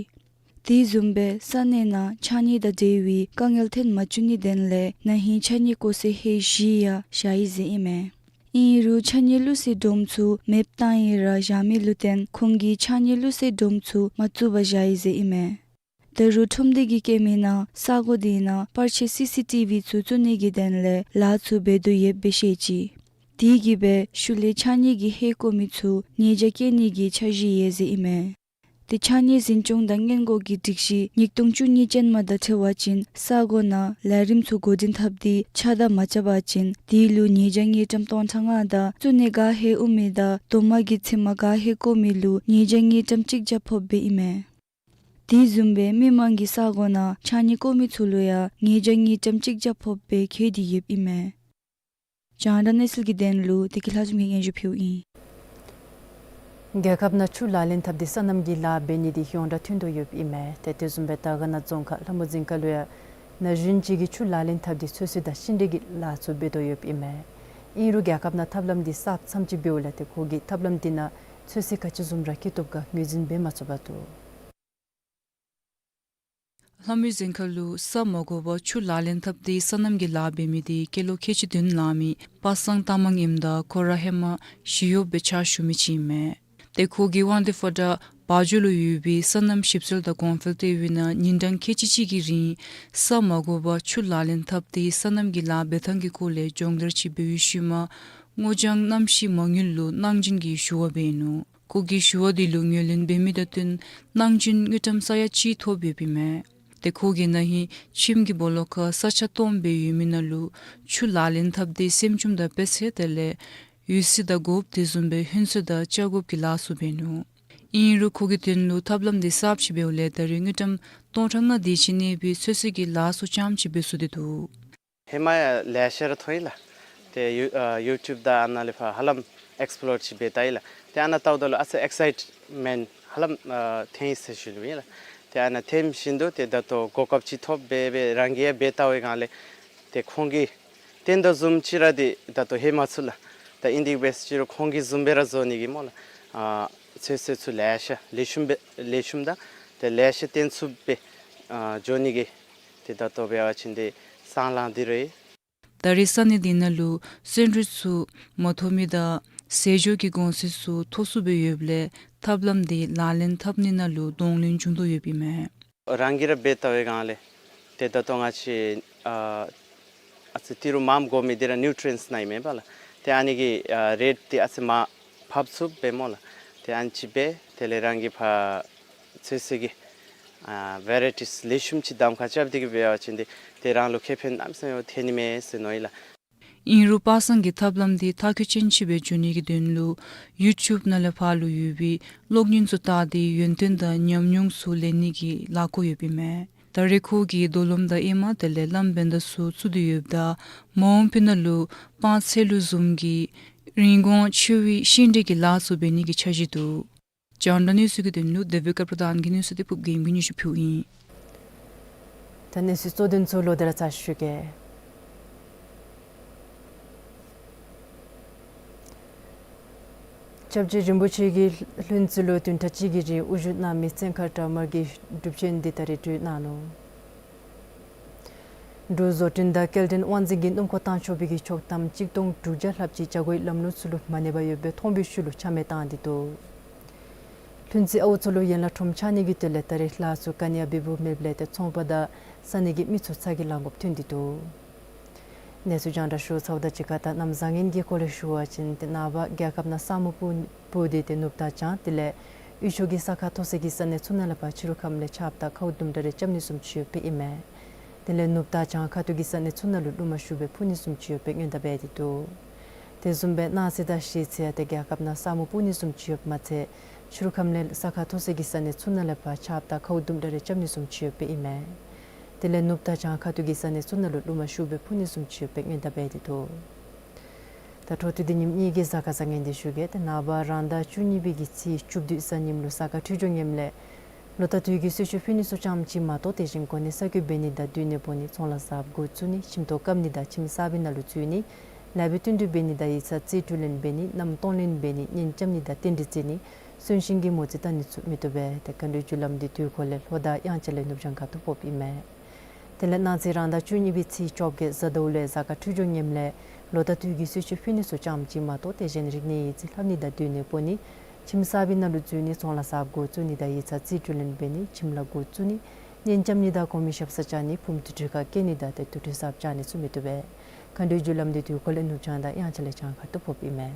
དེ་བཟུམ་སྦེ་ས་གནས་ནང་ཆགས་ནི་དང་འབྲེལ་བའི་དཀའ་ངལ་ཐོན་མ་བཅུག་ནིའི་དོན་ལས་ན་ཧིང་ཆགས་ནི་བཀོ་སའི་ཧེ་བཞི་ཡང་བཞག་ཡི་ཟེར་ཨིན་མས། ཨིན་རུང་ཆགས་ནི་བླུག་སའི་སྒྲོམ་ཚུ་མེདཔ་བཏང་ཡི་ར་བཞག་མི་ལུ་བརྟེན་ཁོང་གིས་ཆགས་ནི་བླུག་སའི་སྒྲོམ་ཚུ་མ་བཙུགས་པར་བཞག་ཡི་ཟེར་ཨིན་མས། ད་རུང་ཁྲོམ་སྡེ་གིས་བཀོད་མིའི་ནང་ས་གོ་དེའི་ནང་པར་ཆས་སི་སི་ཊི་བི་ཚུ་བཙུགས་ནི་གི་དོན་ལས་ལཱ་ཚུ་འབད་དོ་ཡོདཔ་སྦེ་བཤད་ཅི། དེ་གིས་སྦེ་ཤུལ་ལས་ཆགས་ནི་གི་ཧེ་བཀོ་མི་ཚུ་ཉེས་བྱ་བཀལ་ནི་གི་འཆར་གཞི་ཡོད་ཟེར་ཨིན་མས། ཏེ་ཆགས་ནི་འཛིན་སྐྱོང་དང་སྔོན་འགོག་གི་སྒྲིག་གཞི་ཉིས་སྟོང་བཅུ་གཉིས་ཅན་མ་དང་འཁྲིལ་བ་ཅིན་ས་གོ་ནང་ལས་རིམ་ཚུ་འགོ་འདྲེན་འཐབ་སྟེ་ཕྱགས་བདའ་མ་རྐྱབ་པ་ཅིན་དེ་ལུ་ཉེས་བྱ་དངུལ་ཀྲམ་སྟོང་ཕྲག་ལྔ་དང་བཙུགས་ནི་ག་ཧེ་དབུ་མི་དང་རྡོག་མ་གི་ཚིགས་མ་ག་ཧེ་བཀོ་མི་ལུ་ཉེས་བྱ་དངུལ་ཀྲམ་གཅིག་བརྒྱ་ཕོགཔ་སྦེ་ཨིན་མས། དེ་བཟུམ་སྦེ་མི་མང་གིས་ས་གོ་ནང་ཆགས་ནི་བཀོ་མི་ཚུ་ལུ་ཡང་ཉེས་བྱ་དངུལ་ཀྲམ་གཅིག་བརྒྱ་ཕོགཔ་སྦེ་འཁོད་དེ་ཡོདཔ་ཨིན་མས། རྒྱང་བསྒྲགས་གནས་ཚུལ་གྱི་དོན་ལུ་བདེ་སྐྱིད་ལྷ་འཛོམས་ཀྱིས་སྙན་ཞུ་ཕུལཝ་ཨིན། རྒྱལ་ཁབ་ནང་ཆུ་ལག་ལེན་འཐབ་སྟེ་སོ་ནམ་གྱི་ལཱ་འབད་ནི་འདི་ཡོངས་གྲགས་ཐོན་དོ་ཡོདཔ་ཨིན་མས། ཏེ་དེ་བཟུམ་སྦེ་དར་དཀར་ན་རྫོང་ཁག་ལྷ་མོ་རྫིང་ཁ་ལུ་ཡང་ན་གཞོན་ཅིག་གིས་ཆུ་ལག་ལེན་འཐབ་སྟེ་ཚོད་བསྲེ་དང་ཤིང་འབྲས་ཀྱི་ལཱ་ཚུ་འབད་དོ་ཡོདཔ་ཨིན་མས། ཨིན་རུང་རྒྱལ་ཁབ་ནང་ཐབས་ལམ་འདི་གསརཔ་ཙམ་ཅིག་འབདཝ་ལས་ཏེ་ཁོ་གིས་ཐབས་ལམ་འདི་ནང་ཚོད་བསྲེ་ག་ཅི་བཟུམ་ར་བཀལ་བཏུབ་ག་ངོས་འཛིན་འབད་མ་ཚུགས་པར་འདུག། ལྷ་མོ་རྫིང་ཁ་ལུ་ས་མ་དགོ་པར་ཆུ་ལག་ལེན་འཐབ་སྟེ་སོ་ནམ་གྱི་ལཱ་འབད་མི་འདི་སྐྱེས་ལོ་ཁལ་གཅིག་བདུན་ལང་མི་པ་སངས་རྟ་མང་ཨིནམ་ད་ཁོ་ར་ཧེ་མ་ཞི་གཡོགཔ་སྦེ་ཕྱག་ཞུ་མི་ཅིག་ཨིན་མས། ཏེ་ཁོ་གིས་དབང་འདུས་ཕོ་བྲང་བ་འཇོ་ལུ་ཡོད་པའི་སོ་ནམ་ཞིབ་འཚོལ་དང་གོང་འཕེལ་ལྟེ་བའི་ནང་ཉིན་གྲངས་ཁལ་གཅིག་གཅིག་གི་རིང་ས་མ་དགོ་པར་ཆུ་ལག་ལེན་འཐབ་སྟེ་སོ་ནམ་གྱི་ལཱ་འབད་ཐངས་ཀྱི་སྐོར་ལས་སྦྱོང་བརྡར་ཅིག་འབད་བའི་ཤུལ་མ་སྔོ་ལྗང་གནམ་གཤིས་མ་དངུལ་ལུ་གནང་སྦྱིན་གྱི་ཞུ་བ་འབད་ནུག། ཁོ་གིས་ཞུ་བ་འདི་ལུ་ངོས་ལེན་འབད་མི་དང་བསྟུན་གནང་སྦྱིན་དངུལ་ཀྲམ་ས་ཡ་གཅིག་ཐོབ་ཡོདཔ་ཨིན་མས། ཏེ་ཁོ་གིས་ན་ཧིང་ཁྱིམ་གྱི་སྦོ་ལོགས་ཁར་ས་ཆ་སྟོངམ་སྦེ་ཡོད་མི་ནང་ལུ་ཆུ་ལག་ལེན་འཐབ་སྟེ་སེམས་ཅུམ་དང་དཔེ་ཚད་དེ་ལས་ ཡོད་ཟེར་ད་དགོཔ་དེ་བཟུམ་སྦེ་ཧོན་ཚོད་དང་ལྕགས་དགོཔ་གི་ལཱ་ཚུ་འབད་ནུག། ཨིན་རུང་ཁོ་གི་དོན་ལུ་ཐབས་ལམ་དེ་གསརཔ་ཅིག་འབདཝ་ལས་ད་རེས་དངུལ་ཀྲམ་སྟོང་ཕྲག་ལྔ་དེ་ཅིག་གནས་པའི་ཚོད་བསྲེ་གི་ལཱ་ཚུ་རྐྱངམ་ཅིག་འབད་ཚུགས་ཏེ་འདུག། ཧེ་མ་ཡང་ལེ་ཤ་ར་མཐོང་ཡི་ལགས། ཏེ་ཡུ་ཨ་ཡུ་ཊུབ་དང་ཨ་ནཱ་ལས་ཕར་ཧ་ལམ་ཨེགསི་པོ་ལོར་ཅིག་འབད་བལྟ་ཡི་ལགས། ཏེ་ཨ་ནཱ་བལྟཝ་ད་ལུ་ཨ་ཙི་ཨེགསའིཊ་མེནཊ་ཧ་ལམ་ཨ་ཐོན་ཡི་ཟེར་ཞུ་ནི་ཨིན་ལགས། ཏེ་ཨ་ནཱ་ཐོན་ཞིནམ་ད་ཏེ་ད་ལྟོ་གོ་སྐབས་ཅིག་ཐོབ་སྦེ་སྦེ་རང་གིས་ཡང་འབད་བལྟ་བའི་སྒང་ལས་ཏེ་ཁོང་གིས་སྟོན་དོ་བཟུམ་ཅིག་ར་འདི་ད་ལྟོ་ལྷོད་མ་ཚུགས་ལགས། ད་ཨིན་དེ་འབད་ཅི་རུང་ཁོང་གིས་བཟུམ་སྦེ་ར་བཟོ་ནི་གི་སྨོ་ལགས། ཨ་ཚོད་བསྲེ་ཚུ་ལེ་ཤ་ལེགས་ཤོམ་སྦེ་ལེགས་ཤོམ་དང་ཏེ་ལེ་ཤ་སྟོན་ཚུགསཔ་སྦེ་ཨ་འགྱོ་ནི་གི་ཏེ་ད་ལྟོ་འབད་བ་ཅིན་ཏེ་སྲང་ལང་སྟེ་ར་ཡོད། ད་རེས་ས་གནས་འདི་ནང་ལུ་བརྩོན་འགྲུས་ཚུ་མ་ཐོབ་མི་དང་ཟས་འཇོ་གི་གོང་ཚད་ཚུ་མཐོ་སུ་སྦེ་ཡོདཔ་ལས་ཐབས་ལམ་འདི་ལག་ལེན་འཐབ་ནི་ནང་ལུ་གདོང་ལེན་འབྱུང་དོ་ཡོདཔ་ཨིན་མས། རང་གིས་ར་འབད་བལྟ་བའི་སྒང་ལས་ཏེ་ད་ལྟོ་ང་བཅས་ཨ་ཨ་ཙི་ཏི་རུ་མངམ་དགོ་མི་འདི་ར་ནིའུ་ཊི་རི་ཡེནཊསི་ནང་ཨིན་མས་པ་ལགས། ཏེ་ཨ་ནི་གི་ཨ་རེཊ་འདི་ཨ་ཙི་མར་ཕབ་ཚུགསཔ་སྦེ་སྨོ་ལགས། ཏེ་ཨ་ནི་ཅིག་སྦེ་དེ་ལས་རང་གིས་ཕར་ཚོད་བསྲེ་གི་ཨ་ཝེ་རའི་ཊིས་ལེགས་ཤོམ་ཅིག་གདམ་ཁ་རྐྱབ་སྟེ་གི་འབད་བ་ཅིན་ཏེ་ཏེ་རང་ལུ་ཁེ་ཕན་གནམ་མེད་ས་མེད་ཐོན་ནི་མས་ཟེར་མནོ་ཡི་ལགས། ཨིན་རུང་པ་སངས་ཀྱིས་ཐབས་ལམ་འདི་མཐར་འཁྱོལ་ཅན་ཅིག་སྦེ་འགྱོ་ནི་གི་དོན་ལུ་ཡུ་ཊུབ་ནང་ལས་ཕར་ལུ་ཡོད་པའི་གློག་བརྙན་ཚུ་བལྟ་སྟེ་ཡོན་ཏན་དང་ཉམས་མྱོང་ཚུ་ལེན་ནི་གི་ལཱ་འགོ་ཡོདཔ་ཨིན་མས། ད་རེས་ཁོ་གིས་རྡོ་ལུང་དང་ཨེ་མ་དེ་ལས་བླམ་བན་ད་ཚུ་བཙུགས་ཏེ་ཡོདཔ་ད་མ་འོངས་པའི་ནང་ལུ་སྤང་ཚལ་ལུ་བཟུམ་གྱི་རིན་གོང་ཆེ་བའི་ཤིང་འབྲས་ཀྱི་ལཱ་ཚུ་འབད་ནི་གི་འཆར་གཞི་འདུག། རྒྱང་བསྒྲགས་གནས་ཚུལ་གྱི་དོན་ལུ་དེ་བོད་སྐད་པར་དང་གི་གནས་ཚུལ་དེ་ཕུབ་རྒྱལམོ་གིས་སྙན་ཞུ་ཕུལཝ་ཨིན། ད་གནས་ཚུལ་གཙོ་དོན་ཚུ་ལོག་སྟེ་ར་ཚར་ཞུ་གེ། སྐྱབས་རྗེ་རིན་པོ་ཆེ་གིས་ལྷུན་རྩེ་ལུ་བདུན་ཕྲག་གཅིག་གི་རིང་དབུ་བཞུགས་གནང་མི་བཙན་མཁར་བྲག་དམར་གྱི་སྒྲུབ་ཆེན་འདི་ད་རེས་གྲོལ་གནང་ནུག། འབྲུག་བཟོ་སྐྲུན་དང་སྐྱེལ་འདྲེན་དབང་འཛིན་གྱིས་སྣུམ་འཁོར་བཏང་ཆོག་པའི་གི་ཆོག་ཐམ་གཅིག་སྟོང་དྲུག་བརྒྱ་ལྷགཔ་ཅིག་བྱ་སྒོའི་ལམ་ལུགས་ཚུ་ལུ་མ་གནས་པར་ཡོདཔ་སྦེ་མཐོང་བའི་ཤུལ་ལུ་ཆ་མེད་བཏང་སྟེ་འདུག། ལྷུན་རྩེ་ཨའུ་མཚོ་ལུ་ཡན་ལག་ཁྲོམ་ཆགས་ནི་གི་དོན་ལས་ད་རེས་ལཱ་ཚུ་ག་ནི་ཡང་འབད་འབདཝ་མེདཔ་ལས་ཏེ་ཚོང་པ་དང་ས་གནས་ཀྱི་མི་ཚུ་ཚ་གྱང་ལང་དགོཔ་ཐོན་ཏེ་འདུག། གནས་ཚུལ་རྒྱང་བསྒྲགས་ཞུ་ཚརཝ་དང་གཅིག་ཁར་ད་གནམ་བཟང་ངན་གྱི་སྐོར་ལས་ཞུ་བ་ཅིན་ཏེ་ནངས་པ་རྒྱལ་ཁབ་ནང་ས་སྨུག་སྤུབས་སྤུབས་ཏེ་ཏེ་ནུབ་དང་བྱང་དེ་ལས་དབུས་ཕྱོགས་ཀྱི་ས་ཁ་མཐོ་ས་གི་ས་གནས་ཚུ་ནང་ལས་ཕར་ཕྱི་རུ་ཁམས་ལས་ཆརཔ་དང་ཁཝ་ལྡུམ་དྲགས་རེ་རྐྱབ་ནི་བཟུམ་ཅིག་ཡོདཔ་ཨིན་མས། དེ་ལས་ནུབ་དང་བྱང་ཁ་ཐུག་གི་ས་གནས་ཚུ་ནང་ལུ་རླུང་མ་ཤུགས་སྦེ་འཕུ་ནི་བཟུམ་ཅིག་ཡོདཔ་སྦེ་སྔོན་བརྡ་འབད་དེ་འདུག། དེ་བཟུམ་སྦེ་གནངས་ཚེ་དང་གཞེས་ཚེ་ཡང་ཏེ་རྒྱལ་ཁབ་ནང་ས་སྨུག་སྤུབས་ནི་བཟུམ་ཅིག་ཡོདཔ་མ་ཚད་ཕྱི་རུ་ཁམས་ལས་ས་ཁ་མཐོ་ས་གི་ས་གནས་ཚུ་ནང་ལས་ཕར་ཆརཔ་དང་ཁཝ་ལྡུམ་དྲགས་རེ་རྐྱབ་ནི་བཟུམ་ཅིག་ཡོདཔ་ཨིན་མས། དེ་ལས་ནུབ་དང་བྱང་ཁ་ཐུག་གི་ས་གནས་ཚུ་ནང་ལུ་རླུང་མ་ཤུགས་སྦེ་འཕུ་ནི་བཟུམ་ཅིག་ཡོདཔ་སྦེ་སྔོན་བརྡ་འབད་དེ་འདུག། ད་འཕྲོ་མཐུད་དེ་ཉིནམ་གཉིས་ཀྱི་གཟའ་སྐར་བཟང་ངན་འདི་ཞུ་གེ། ཏེ་ནངས་པ་རང་ཟླ་བཅུ་གཉིས་པའི་གི་ཚེས་བཅུ་བདུན་གཟའ་ཉིམ་ལུ་གཟའ་སྐར་འཕྲོད་སྦྱོར་ངནམ་ལས་ལོ་ཟླ་དུས་ཀྱི་གསོལ་མཆོད་ཕུལ་ནི་ཚུ་ཙམ་ཅིག་མ་གཏོགས་དེ་བཞིན་གོ་གནས་གསར་བསྐོ་འབད་ནི་དང་སྡོད་གནས་སྤོ་ནི་ཚོང་ལཱ་གཟབ་འགོ་བཙུགས་ནི་ཁྱིམ་ཐོག་བཀབ་ནི་དང་ཁྱིམ་གསར་པའི་ནང་ལུ་འཛུལ་ནི་ལེགས་པའི་བསྟུན་གྲོས་འབད་ནི་དང་ཡིག་ཚང་རྩིས་སྤྲོད་ལེན་འབད་ནི་མནའམ་གཏོང་ལེན་འབད་ནི་གཉེན་རྐྱབ་ནི་དང་རྟེན་འབྲེལ་བརྩི་ནི་གསོན་གཤིན་གྱི་མོ་རྩིས་བལྟ་ནི་ཚུ་མི་བཏུབ་པས། ཏེ་མཁའ་འགྲོའི་རྒྱུ་ལམ་འདི་དུས་འཁོར་ལས་ལྷོ་དང་དབྱངས་འཆར་ལས་ནུབ་བྱང་ཁ་ཐུག་ཕོགཔ་ཨིན་མས། དེ་ལས་གནངས་ཚེ་རང་ཟླ་བཅུ་གཉིས་པའི་ཚེས་བཅོ་བརྒྱད་གཟའ་ཟླཝ་ལུ་གཟའ་སྐར་འཕྲོད་སྦྱོར་ངནམ་ལས་ལོ་ཟླ་དུས་ཀྱི་གསོལ་མཆོད་ཕུལ་ནི་ཚུ་ཙམ་ཅིག་མ་གཏོགས་དེ་བཞིན་རིག་གནས་ཡིག་རྩིས་ལྷབ་ནི་དང་སྡོད་གནས་སྤོ་ནི་ཁྱིམ་གསར་པའི་ནང་ལུ་འཛུལ་ནི་ཚོང་ལཱ་གཟབ་འགོ་བཙུགས་ནི་དང་ཡིག་ཚང་རྩིས་སྤྲོད་ལེན་འབད་ནི་ཁྱིམ་ལཱ་འགོ་བཙུགས་ནི་གཉེན་རྐྱབ་ནི་དང་གོང་མའི་ཞབས་སར་བཅར་ནི་ཕུངམ་དུར་ཁྲོད་ཁར་བསྐྱལ་ནི་དང་ཏེ་དུར་ཁྲོད་གསརཔ་བཅག་ནི་ཚུ་མི་བཏུབ་པས། མཁའ་འགྲོའི་རྒྱུ་ལམ་འདི་དུས་འཁོར་ལས་ནུབ་བྱང་དང་དབྱངས་འཆར་ལས་བྱང་ཁ་ཐུག་ཕོགཔ་ཨིན་མས།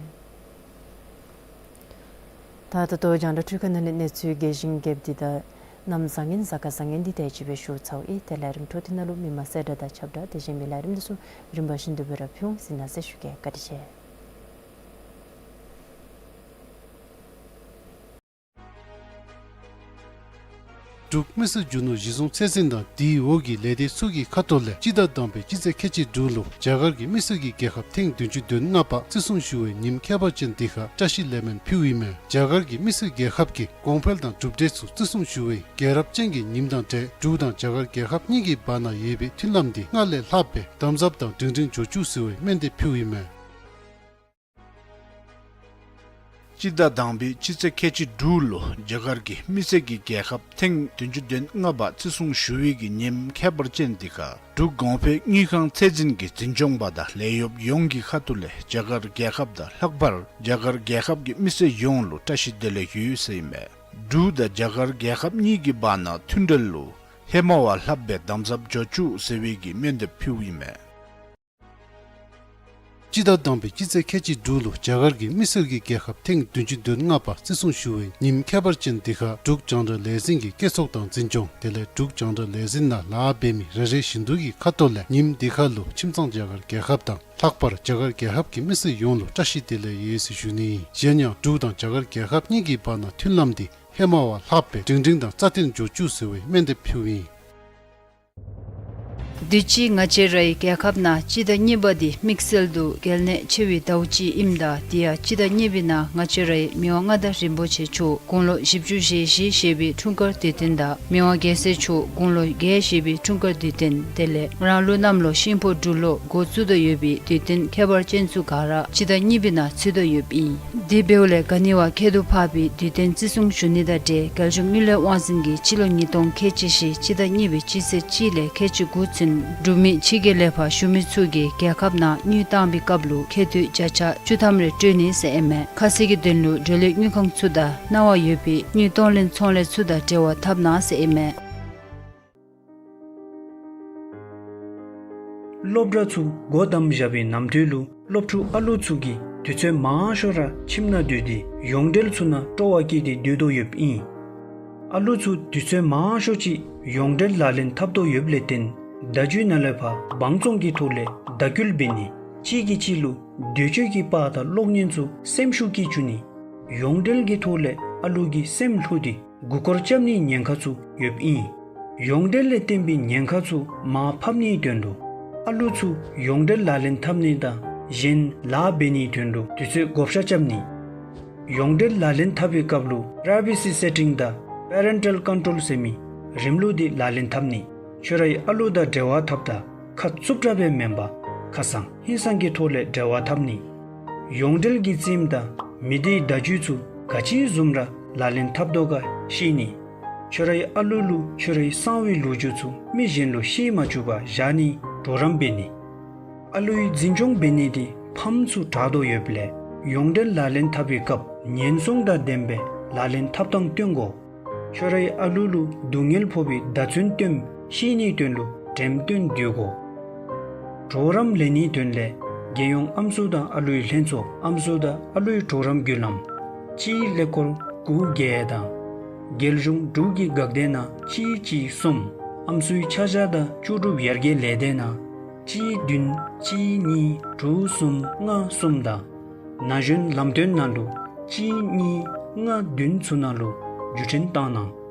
ད་ད་ལྟོ་རྒྱང་བསྒྲགས་འཕྲུལ་ཁང་ནང་ལས་གནས་ཚུལ་རྒྱས་ཤིང་རྒྱསཔ་འདི་དང་གནམ་བཟང་ངན་གཟའ་སྐར་བཟང་ངན་འདི་དེ་ཅིག་སྦེ་ཞུ་ཚརཝ་ཨིན། དེ་ལས་རིམ་འཕྲོ་འདི་ནང་ལུ་མི་མང་གསལ་བསྒྲགས་དང་ཁྱབ་བསྒྲགས་དེ་བཞིན་མི་ལས་རིམ་འདི་ཚུ་རིམ་པ་བཞིན་དུ་སྦེ་ར་ཕུལ་འོང་ཟེར་གནང་ཟེར་ཞུ་གེ། བཀའ་དྲིན་ཆེ། འབྲུག་མི་སེར་རྒྱུ་ནོར་གཞི་བཟུང་ཚད་འཛིན་དང་དེའི་འོག་གི་ལས་སྡེ་ཚུ་གི་ཁ་ཐུག་ལས་སྤྱི་ཟླ་དང་པའི་སྤྱི་ཚེས་ཁལ་གཅིག་དྲུག་ལུ་རྒྱ་གར་གྱི་མི་སེར་གྱི་རྒྱལ་ཁབ་ཐེངས་བདུན་ཅུ་དོན་ལྔ་པ་བརྩི་སྲུང་ཞུ་བའི་ཉིནམ་ཁྱད་པར་ཅན་འདི་ཁར་བཀྲ་ཤིས་ལེགས་སྨོན་ཕུལཝ་ཨིན་མས། རྒྱ་གར་གྱི་མི་སེར་རྒྱལ་ཁབ་ཀྱི་གོང་འཕེལ་དང་གྲུབ་འབྲས་ཚུ་བརྩི་སྲུང་ཞུ་བའི་རྒྱལ་རབས་ཅན་གྱི་ཉིནམ་དང་འབྲེལ་འབྲུག་དང་རྒྱ་གར་རྒྱལ་ཁབ་གཉིས་ཀྱི་བར་ན་ཡོད་པའི་མཐུན་ལམ་འདི་སྔར་ལས་ལྷགཔ་སྦེ་དམ་ཟབ་དང་སྒྲིང་སྒྲིང་འགྱོ་བཅུག་ཟེར་བའི་སྨོན་འདེབས་ཕུལཝ་ཨིན་མས། སྤྱི་ཟླ་དང་པའི་སྤྱི་ཚེས་ཁལ་གཅིག་དྲུག་ལུ་རྒྱ་གར་གྱི་མི་སེར་གྱི་རྒྱལ་ཁབ་ཐེངས་བདུན་ཅུ་དོན་ལྔ་པ་བརྩི་སྲུང་ཞུ་བའི་གི་ཉིནམ་ཁྱད་པར་ཅན་འདི་ཁར་འབྲུག་གོང་འཕེལ་དངུལ་ཁང་ཚད་འཛིན་གྱི་འཛིན་སྐྱོང་པ་དང་ལས་གཡོགཔ་ཡོངས་ཀྱི་ཁ་ཐུག་ལས་རྒྱ་གར་རྒྱལ་ཁབ་དང་ལྷག་པར་རྒྱ་གར་རྒྱལ་ཁབ་ཀྱི་མི་སེར་ཡོངས་ལུ་བཀྲ་ཤིས་བདེ་ལེགས་ཡོད་ཟེར་ཨིན་མས། འབྲུག་དང་རྒྱ་གར་རྒྱལ་ཁབ་གཉིས་ཀྱི་བར་ན་མཐུན་འབྲེལ་ལུ་ཧེ་མ་བ་ལྷགཔ་སྦེ་དམ་ཟབ་འགྱོ་བཅུག་ཟེར་བའི་གི་སྨོན་འདེབས་ཕུལཝ་ཨིན་མས། སྤྱི་ཟླ་དང་པའི་སྤྱི་ཚེས་ཁལ་གཅིག་དྲུག་ལུ་རྒྱ་གར་གྱིས་མི་སེར་གྱི་རྒྱལ་ཁབ་ཐེངས་བདུན་ཅུ་དོན་ལྔ་པ་བརྩི་སྲུང་ཞུ་བའི་ཉིནམ་ཁྱད་པར་ཅན་འདི་ཁར་འབྲུག་རྒྱང་བསྒྲགས་ལས་འཛིན་གྱིས་སྐྱེ་ཚོགས་དང་འཛིན་སྐྱོང་དེ་ལས་འབྲུག་རྒྱང་བསྒྲགས་ལས་འཛིན་ནང་ལཱ་འབད་མི་རེ་རེ་བཞིན་དུ་གི་ཁ་ཐུག་ལས་ཉིནམ་འདི་ཁར་ལུ་ཁྱིམ་ཚང་རྒྱ་གར་རྒྱལ་ཁབ་དང་ལྷག་པར་རྒྱ་གར་རྒྱལ་ཁབ་ཀྱི་མི་སེར་ཡོངས་ལུ་བཀྲ་ཤིས་བདེ་ལེགས་ཡོད་ཟེར་ཞུ་ནི། གཞན་ཡང་འབྲུག་དང་རྒྱ་གར་རྒྱལ་ཁབ་གཉིས་ཀྱི་བར་ན་མཐུན་ལམ་འདི་ཧེ་མ་བ་ལྷག་སྦེ་སྒྲིང་སྒྲིང་དང་རྩ་བརྟན་འགྱོ་བཅུག་ཟེར་བའི་སྨོན་འདེབས་ཕུལཝ་ཨིན། དུས་ཅི་ང་བཅས་རའི་རྒྱལ་ཁབ་ནང་སྤྱི་ཟླ་གཉིས་པ་འདི་དམིགས་བསལ་དུ་གལ་གནད་ཆེ་བའི་ཟླཝ་ཅིག་ཨིནམ་ད་དེ་ཡང་སྤྱི་ཟླ་གཉིས་པའི་ནང་ང་བཅས་རའི་མི་དབང་མངའ་བདག་རིན་པོ་ཆེ་མཆོག་དགུང་ལོ་བཞི་བཅུ་ཞེ་བཞི་བཞེས་པའི་འཁྲུངས་སྐར་དུས་སྟོན་དང་མི་དབང་རྒྱལ་སྲས་མཆོག་དགུང་ལོ་བརྒྱད་བཞེས་པའི་འཁྲུངས་སྐར་དུས་སྟོན་དེ་ལས་ང་ར་ལུ་གནམ་ལོ་ཤིང་ཕོ་འབྲུག་ལོ་འགོ་བཙུགས་དོ་ཡོད་པའི་དུས་སྟོན་ཁྱད་པར་ཅན་ཚུ་ག་ར་སྤྱི་ཟླ་གཉིས་པའི་ནང་ཚུད་དོ་ཡོདཔ་ཨིན། དེ་འབདཝ་ལས་ག་ནི་བ་ཁྱད་དུ་འཕགས་པའི་དུས་སྟོན་བརྩི་སྲུང་ཞུ་ནི་དང་འབྲེལ་རྒྱལ་གཞུང་དངུལ་ལས་དབང་འཛིན་གྱིས་སྤྱི་ལོ་ཉིས་སྟོང་ཁལ་གཅིག་བཞི་སྤྱི་ཟླ་གཉིས་པའི་སྤྱི་ཚེས་གཅིག་ལས་ཁལ་གཅིག་དགུ་ཚུན་འབྲུག་མི་ཕྱི་རྒྱལ་ལས་ཕར་བཞུགས་མི་ཚུ་གིས་རྒྱལ་ཁབ་ནང་དངུལ་བཏང་བའི་སྐབས་ལུ་ཁེ་ཐོག་བརྒྱ་ཆ་བཅུ་ཐམ་རེ་སྤྲོད་ནི་ཟེར་ཨིན་མས། ཁ་གསལ་གྱི་དོན་ལུ་འབྲེལ་ཡོད་དངུལ་ཁང་ཚུ་དང་གནང་བ་ཡོད་པའི་དངུལ་གཏོང་ལེན་ཚོང་ལས་ཚུ་དང་འབྲེལ་བ་འཐབ་གནང་ཟེར་ཨིན་མས། སློབ་གྲྭ་ཚུ་སྒོ་བསྡམས་བཞག་པའི་ནམ་དུས་ལུ་སློབ་ཕྲུག་ཨ་ལུ་ཚུ་གིས་དུས་ཚོད་མང་ཤོས་ར་ཁྱིམ་ནང་སྡོད་དེ་ཡོངས་འབྲེལ་ཚུ་ནང་སྤྲོ་བ་བསྐྱེད་དེ་སྡོད་དོ་ཡོདཔ་ཨིན། ཨ་ལུ་ཚུ་དུས་ཚོད་མང་ཤོས་ཅིག་ཡོངས་འབྲེལ་ལག་ལེན་འཐབ་དོ་ཡོདཔ་ལས་བརྟེན་བརྡ་བརྒྱུད་ནང་ལས་ཕར་དབང་བཙོང་གི་ཐོག་ལས་བརྡ་སྐུལ་འབད་ནི་གཅིག་གིས་གཅིག་ལུ་བདེ་སྤྱོད་ཀྱི་པར་དང་གློག་བརྙན་ཚུ་སེམས་ཤུགས་ཀྱིས་བཅུག་ནི་ཡོངས་འབྲེལ་གྱི་ཐོག་ལས་ཨ་ལུ་གི་སེམས་བསླུ་སྟེ་མགུ་སྐོར་རྐྱབ་ནིའི་ཉེན་ཁ་ཚུ་ཡོདཔ་ཨིན། ཡོངས་འབྲེལ་ལས་བརྟེན་པའི་ཉེན་ཁ་ཚུ་མར་ཕབ་ནིའི་དོན་ལུ་ཨ་ལུ་ཚུ་ཡོངས་འབྲེལ་ལག་ལེན་འཐབ་ནི་དང་གཞན་ལཱ་འབད་ནིའི་དོན་ལུ་དུས་ཚོད་བགོ་བཤའ་རྐྱབ་ནི། ཡོངས་འབྲེལ་ལག་ལེན་འཐབ་པའི་སྐབས་ལུ་པྲའི་ཝེ་སི་སེ་ཊིང་དང་པེ་རེན་ཊལ་ཀོན་ཊོལ་ཟེར་མི་རིམ་ལུགས་འདི་ལག་ལེན་འཐབ་ནི། ཁྱོད་རའི་ཨ་ལུ་དང་འབྲེལ་བ་འཐབ་ད་ཁ་རྩུབ་དྲགས་སྦེ་མེན་པར་ཁ་སང་ཧིང་སང་གི་ཐོག་ལས་འབྲེལ་བ་འཐབ་ནི། ཡོངས་འབྲེལ་གྱི་རྩིསམ་དང་མི་སྡེའི་བརྡ་བརྒྱུད་ཚུ་ག་ཅི་བཟུམ་ར་ལག་ལེན་འཐབ་དོ་ག་ཤེས་ནི། ཁྱོད་རའི་ཨ་ལུ་ལུ་ཁྱོད་རའི་གསང་བའི་ལོ་རྒྱུས་ཚུ་མི་གཞན་ལུ་ཤེས་མ་བཅུག་པར་བཞག་ནིའི་གྲོགས་རམ་འབད་ནི། ཨ་ལུའི་འཛིན་སྐྱོང་འབད་ནི་འདི་ཕམ་ཚུ་དྲག་དོ་ཡོདཔ་ལས་ཡོངས་འབྲེལ་ལག་ལེན་འཐབ་པའི་སྐབས་ཉེན་སྲུང་དང་ལྡནམ་སྦེ་ལག་ལེན་འཐབ་ཐངས་སྟོན་དགོ། ཁྱོད་རའི་ཨ་ལུ་ལུ་སྡུག་བསྔལ་ཕོག་པའི་བརྡ་མཚོན་སྟོནམ་ཤེས་ནིའི་དོན་ལུ་འགྲེམས་སྟོན་བསྡུ་དགོ། གྲོགས་རམ་ལེན་ནིའི་དོན་ལས་རྒྱལ་ཡོངས་ཨམ་སྲུ་དང་ཨ་ལུའི་ལྷན་ཚོགས་ཨམ་སྲུ་དང་ཨ་ལུའི་གྲོགས་རམ་བརྒྱུད་ལམ་གཅིག་ཀླད་ཀོར་དགུ་བརྒྱད་དང་རྒྱལ་གཞུང་འབྲུག་གི་འགག་སྡེ་ནང་གཅིག་གཅིག་གསུམ་ཨམ་སྲུའི་ཆ་བཞག་དང་ལྕོགས་གྲུབ་ཡར་རྒྱས་ལས་སྡེ་ནང་གཅིག་བདུན་གཅིག་གཉིས་དྲུག་གསུམ་ལྔ་གསུམ་དང་ན་གཞོན་ལམ་སྟོན་ནང་ལུ་གཅིག་གཉིས་ལྔ་བདུན་ཚུ་ནང་ལུ་བརྒྱུད་འཕྲིན་བཏང་གནང་།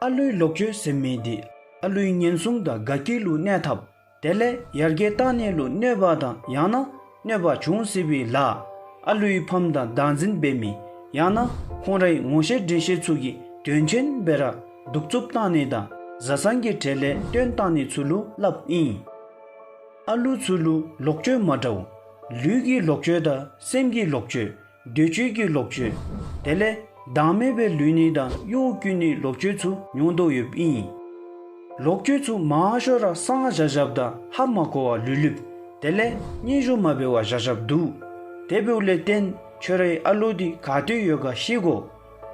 ཨ་ལུའི་ལོག་སྤྱོད་ཟེར་མི་འདི་ཨ་ལུའི་ཉེན་སྲུང་དང་དགའ་སྐྱིད་ལུ་གནོད་འཐབ། དེ་ལས་ཡར་རྒྱས་བཏང་ནི་ལུ་གནོད་པ་དང་ཡང་ན་གནོད་པ་འབྱུང་སྲིད་པའི་ལཱ། ཨ་ལུའི་ཕམ་དང་བདག་འཛིན་འབད་མི་ཡང་ན་ཁོང་རའི་ངོ་ཤེས་འདྲིས་ཤེས་ཚུ་གིས་དོན་ཆེན་སྦེ་ར་གདུག་རྩུབ་བཏང་ནི་དང་བཟའ་ཚང་གི་གྲལ་ལས་བཏོན་བཏང་ནི་ཚུ་ལུ་སླབ་ཨིན། ཨ་ལུ་ཚུ་ལུ་ལོག་སྤྱོད་མ་འདྲཝ་ལུས་ཀྱི་ལོག་སྤྱོད་དང་སེམས་ཀྱི་ལོག་སྤྱོད། བདེ་སྤྱོད་ཀྱི་ལོག་སྤྱོད། དེ་ལས་བདག་མེད་སྦེ་ལུས་ནི་དང་གཡོ་བཀོལ་ནི་ལོག་སྤྱོད་ཚུ་མྱོང་དོ་ཡོདཔ་ཨིན། ལོག་སྤྱོད་ཚུ་མང་ཤོས་ར་སངས་བཞག་བཞགཔ་དང་ཧ་མ་གོ་བར་ལུས་ལུསཔ། དེ་ལས་སྙན་ཞུ་མ་འབད་བར་བཞག་བཞགཔ་འདུག། དེ་འབདཝ་ལས་བརྟེན་ཁྱོད་རའི་ཨ་ལུ་འདི་ག་ཏེ་ཡོད་ག་ཤེས་དགོ།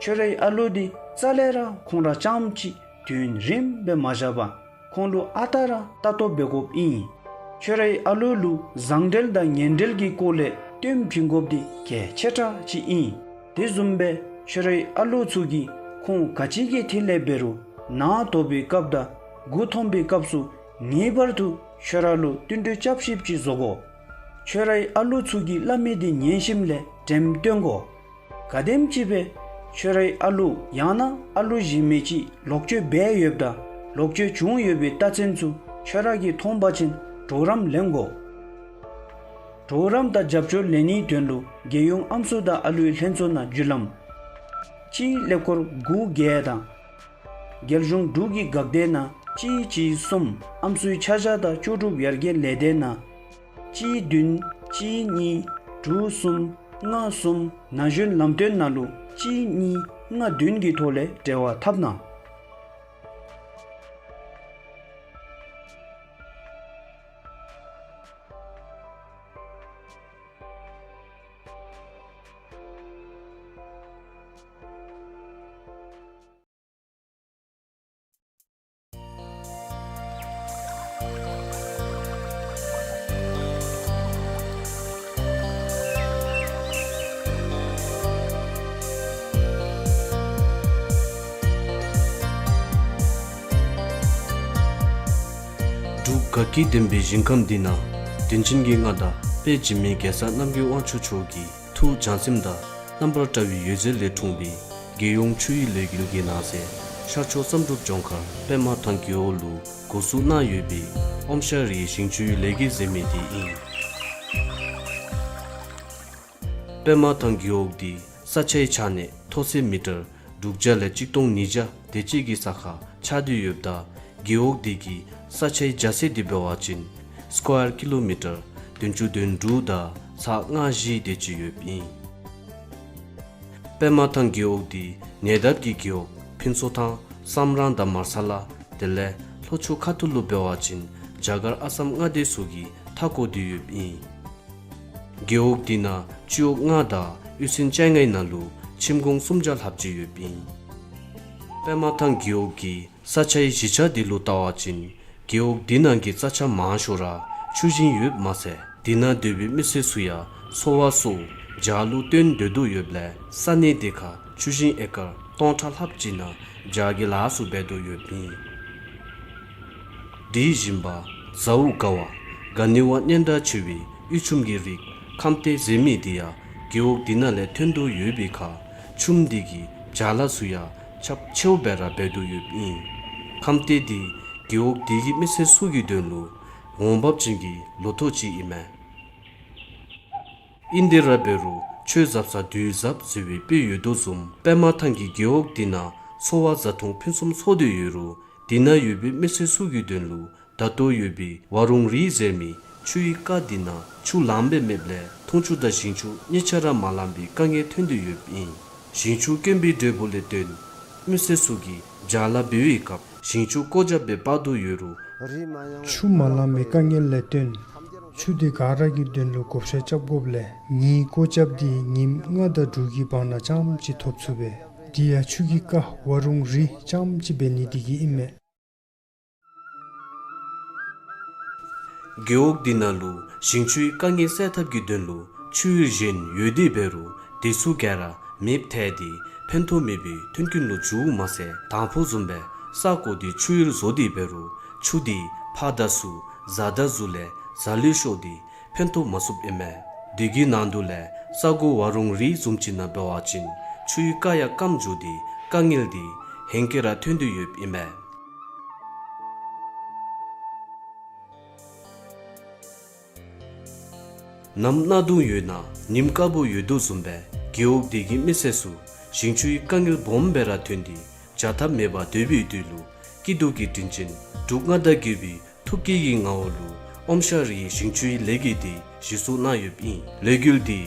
ཁྱོད་རའི་ཨ་ལུ་འདི་རྩ་ལས་ར་ཁོང་ར་རྐྱངམ་གཅིག་དུས་ཡུན་རིངམོ་སྦེ་མ་བཞག་པར་ཁོང་ལུ་ཨ་རྟག་ར་ལྟ་རྟོག་འབད་དགོཔ་ཨིན། ཁྱོད་རའི་ཨ་ལུ་ལུ་བཟང་འབྲེལ་དང་ངན་འབྲེལ་གྱི་སྐོར་ལས་སྟོན་བྱིན་དགོཔ་འདི་གལ་ཆེ་དྲགས་ཅིག་ཨིན། དེ་བཟུམ་སྦེ་ཁྱོད་རའི་ཨ་ལུ་ཚུ་གིས་ཁོང་ག་ཅི་གི་ཐད་ལས་འབད་རུང་ནཱ་དོག་པའི་སྐབས་དང་མགུ་འཐོམ་པའི་སྐབས་སུ་ངེས་པར་དུ་ཁྱོད་ར་ལུ་བསྟུན་གྲོས་རྐྱབ་ཤེསཔ་ཅིག་བཟོ་དགོ། ཁྱོད་རའི་ཨ་ལུ་ཚུ་གིས་སླབ་མི་འདི་ཉན་ཞིནམ་ལས་འགྲེམས་སྟོན་དགོ། ག་དེམ་ཅིག་སྦེ་ཁྱོད་རའི་ཨ་ལུ་ཡང་ན་ཨ་ལུ་གཞན་མི་ཅིག་ལོག་སྤྱོད་འབད་ཡོདཔ་དང་ལོག་སྤྱོད་བྱུང་ཡོད་པའི་རྟགས་མཚན་ཚུ་ཁྱོད་ར་གིས་མཐོང་པ་ཅིན་གྲོགས་རམ་ལེན་དགོ། གྲོགས་རམ་དང་རྒྱབ་སྐྱོར་ལེན་ནིའི་དོན་ལུ་རྒྱལ་ཡོངས་ཨམ་སྲུ་དང་ཨ་ལུའི་ལྷན་ཚོགས་ནང་བརྒྱུད་ལམ་གཅིག་ཀླད་ཀོར་དགུ་བརྒྱད་དང་རྒྱལ་གཞུང་འབྲུག་གི་འགག་སྡེ་ནང་གཅིག་གཅིག་གསུམ་ཨམ་སྲུའི་ཆ་བཞག་དང་ལྕོགས་གྲུབ་ཡར་རྒྱས་ལས་སྡེ་ནང་གཅིག་བདུན་གཅིག་གཉིས་དྲུག་གསུམ་ལྔ་གསུམ་ན་གཞོན་ལམ་སྟོན་ནང་ལུ་གཅིག་གཉིས་ལྔ་བདུན་གྱི་ཐོག་ལས་འབྲེལ་བ་འཐབ་གནང་། དགའ་སྐྱིད་ལྡན་པའི་ཞིང་ཁམས་འདི་ན་དྲིན་ཅན་གྱི་མངའ་བདག་དཔལ་འཇིགས་མེད་རྒྱལ་ཚབ་རྣམ་རྒྱལ་དབང་ཕྱུག་མཆོག་གི་ཐུགས་བྱམས་སེམས་དང་རྣམ་པར་བཀྲ་བའི་འོད་ཟེར་ལས་འཁྲུངས་པའི་རྒྱལ་ཡོངས་ཆུ་ཡུར་ལས་འགུལ་གྱི་ནང་གསེས་ཤར་ཕྱོགས་བསམ་གྲུབ་ལྗོངས་མཁར་པདྨ་ཐང་རྒེད་འོག་ལུ་འགོ་བཙུགས་གནང་ཡོད་པའི་ཨོམ་ཤ་རིའི་ཞིང་ཆུའི་ལས་འགུལ་ཟེར་མི་འདི་ཨིན། པདྨ་ཐང་རྒེད་འོག་འདི་ས་ཆའི་ཆ་གནས་མཐོ་ཚད་མི་ཊར་དྲུག་བརྒྱ་ལས་གཅིག་སྟོང་ཉིས་བརྒྱ་དེ་ཅིག་གི་ས་ཁར་ཆགས་ཏེ་ཡོདཔ་ད་རྒེད་འོག་འདི་གི་ས་ཆའི་རྒྱ་ཚད་འདི་འབད་བ་ཅིན་སི་ཀོ་ཡར་ཀི་ལོ་མི་ཊར་བདུན་ཅུ་དོན་དྲུག་དང་ཚག་ལྔ་བཞི་དེ་ཅིག་ཡོདཔ་ཨིན། པདྨ་ཐང་རྒེད་འོག་འདི་ཉེ་འདབས་ཀྱི་རྒེད་འོག་ཕུན་ཚོགས་ཐང་བསམ་རང་དང་མར་ས་ལ་དེ་ལས་ལྷོ་ཕྱོགས་ཁ་ཐུག་ལུ་འབད་བ་ཅིན་རྒྱ་གར་ཨ་སམ་མངའ་སྡེ་ཚུ་གིས་མཐའ་བསྐོར་ཏེ་ཡོདཔ་ཨིན། རྒེད་འོག་འདི་ནང་སྤྱི་འོག་ལྔ་དང་གཡུས་ཚན་བཅོ་ལྔའི་ནང་ལུ་ཁྱིམ་གུང་སུམ་བརྒྱ་ལྷགཔ་ཅིག་ཡོདཔ་ཨིན། པདྨ་ཐང་རྒེད་འོག་གི་ས་ཆའི་གཞི་ཆགས་འདི་ལུ་བལྟ་བ་ཅིན་རྒེད་འོག་འདི་ནང་གི་རྩྭ་ཆ་མང་ཤོས་ར་ཆུ་ཞིང་ཡོདཔ་མ་ཚད་འདི་ནང་སྡོད་པའི་མི་སེར་ཚུ་ཡང་འཚོ་བ་སོགས་བྱག་ལུ་བརྟེན་སྡོད་དོ་ཡོདཔ་ལས་ས་གནས་འདི་ཁར་ཆུ་ཞིང་ཨེ་ཀར་སྟོང་ཕྲག་ལྷགཔ་ཅིག་ནང་བྱག་གི་ལཱ་ཚུ་འབད་དོ་ཡོདཔ་ཨིན། དེ་བཞིན་པ་ཟའུ་དགའ་བ་ག་ནི་བ་སྙན་གྲགས་ཆེ་བའི་གཡུ་ཆུམ་གྱི་རིགས་ཁམས་ཏེ་ཟེར་མི་འདི་ཡང་རྒེད་འོག་འདི་ནང་ལས་ཐོན་དོ་ཡོད་པའི་ཁར་ཆུམ་འདི་གིས་བྱག་ལཱ་ཚུ་ཡང་ཁྱབ་ཆེཝ་སྦེ་ར་འབད་དོ་ཡོདཔ་ཨིན། ཁམས་ཏེ་འདི་རྒེད་འོག་འདི་གི་མི་སེར་ཚུ་གི་དོན་ལུ་འོང་འབབ་ཅན་གྱི་ལོ་ཐོག་ཅིག་ཨིན་མས། ཨིན་དེ་ར་འབད་རུང་ཆོས་ཟབ་ས་དུས་ཟབ་ཟེར་བའི་དཔེ་ཡོད་དོ་བཟུམ་པདྨ་ཐང་གི་རྒེད་འོག་འདི་ནང་འཚོ་བ་བཟའ་འཐུང་ཕུན་སུམ་ཚོགས་ཏེ་ཡོད་རུང་འདི་ནང་ཡོད་པའི་མི་སེར་ཚུ་གི་དོན་ལུ་ད་ལྟོ་ཡོད་པའི་ཝ་རུང་རི་ཟེར་མི་ཆུའི་རྐ་འདི་ནང་ཆུ་ལངམ་སྦེ་མེདཔ་ལས་འཐུང་ཆུ་དང་ཞིང་ཆུ་གཉིས་ཆ་ར་མ་ལང་པའི་དཀའ་ངལ་ཐོན་ཏེ་ཡོདཔ་ཨིན། ཞིང་ཆུ་དཀོན་པའི་འབྲས་བུ་ལས་བརྟེན་མི་སེར་ཚུ་གིས་བྱག་ལཱ་འབད་བའི་སྐབས་ཞིང་ཆུ་བཀོ་རྒྱབ་སྦེ་སྤར་དོ་ཡོད་རུང་ཆུ་མ་ལང་པའི་དཀའ་ངལ་ལས་བརྟེན་ཆུ་འདི་ག་ར་གི་དོན་ལུ་བགོ་བཤའ་རྐྱབ་དགོཔ་ལས་ངེའི་བཀོ་རྒྱབ་འདི་ཉིནམ་ལྔ་དང་དྲུག་གི་བར་ན་རྐྱངམ་ཅིག་ཐོབ་ཚུགས་པས། དེ་ཡང་ཆུ་གི་རྐ་ཝ་རུང་རི་རྐྱངམ་ཅིག་འབད་ནི་དེ་གིས་ཨིན་མས། རྒེད་འོག་འདི་ནང་ལུ་ཞིང་ཆུའི་དཀའ་ངལ་སེལ་ཐབས་ཀྱི་དོན་ལུ་ཆུ་ཡུར་གཞན་ཡོད་དེ་འབད་རུང་དེ་ཚུ་ག་ར་མེདཔ་ཐལ་ཏེ་ཕན་ཐོགས་མེད་པའི་མཐུན་རྐྱེན་ལུ་འགྱུརཝ་མ་ཚད་དང་ཕུ་བཟུམ་སྦེ་ས་བརྐོ་སྟེ་ཆུ་ཡུར་བཟོ་སྟེ་འབད་རུང་ཆུ་འདི་ཕར་དང་ཚུར་བཟའ་དང་གཟུགས་ལས་བཟའ་ལུས་ཤོར་ཏེ་ཕན་ཐོགས་མ་ཚུགསཔ་ཨིན་མས། དེ་གི་ནང་དུ་ལས་ས་གོ་ཝ་རུང་རི་བཟུམ་ཅིག་ནང་འབད་བ་ཅིན་ཆུའི་རྐ་ཡང་སྐམ་འགྱོ་སྟེ་དཀའ་ངལ་འདི་ཧེང་སྐལ་ར་ཐོན་ཏེ་ཡོདཔ་ཨིན་མས། ནམ་གནག་དུང་ཡོད་ན་ཉིམ་དཀརཔོ་ཡོད་དོ་བཟུམ་སྦེ་རྒེད་འོག་འདི་གི་མི་སེར་ཚུ་ཞིང་ཆུའི་དཀའ་ངལ་སྦོམ་སྦེ་ར་ཐོན་ཏེ་བྱ་ཐབས་མེད་པར་སྡོད་པའི་དུས་ལུ་སྐྱིད་སྡུག་གི་དྲིན་ཅན་འབྲུག་མངའ་བདག་རྒྱལ་པོའི་ཐུགས་བསྐྱེད་ཀྱི་ངོ་བོ་ལུ་ཨོམ་ཤ་རིའི་ཞིང་ཆུའི་ལས་འགུལ་འདི་གཞི་བཙུགས་གནང་ཡོདཔ་ཨིན། ལས་འགུལ་འདི་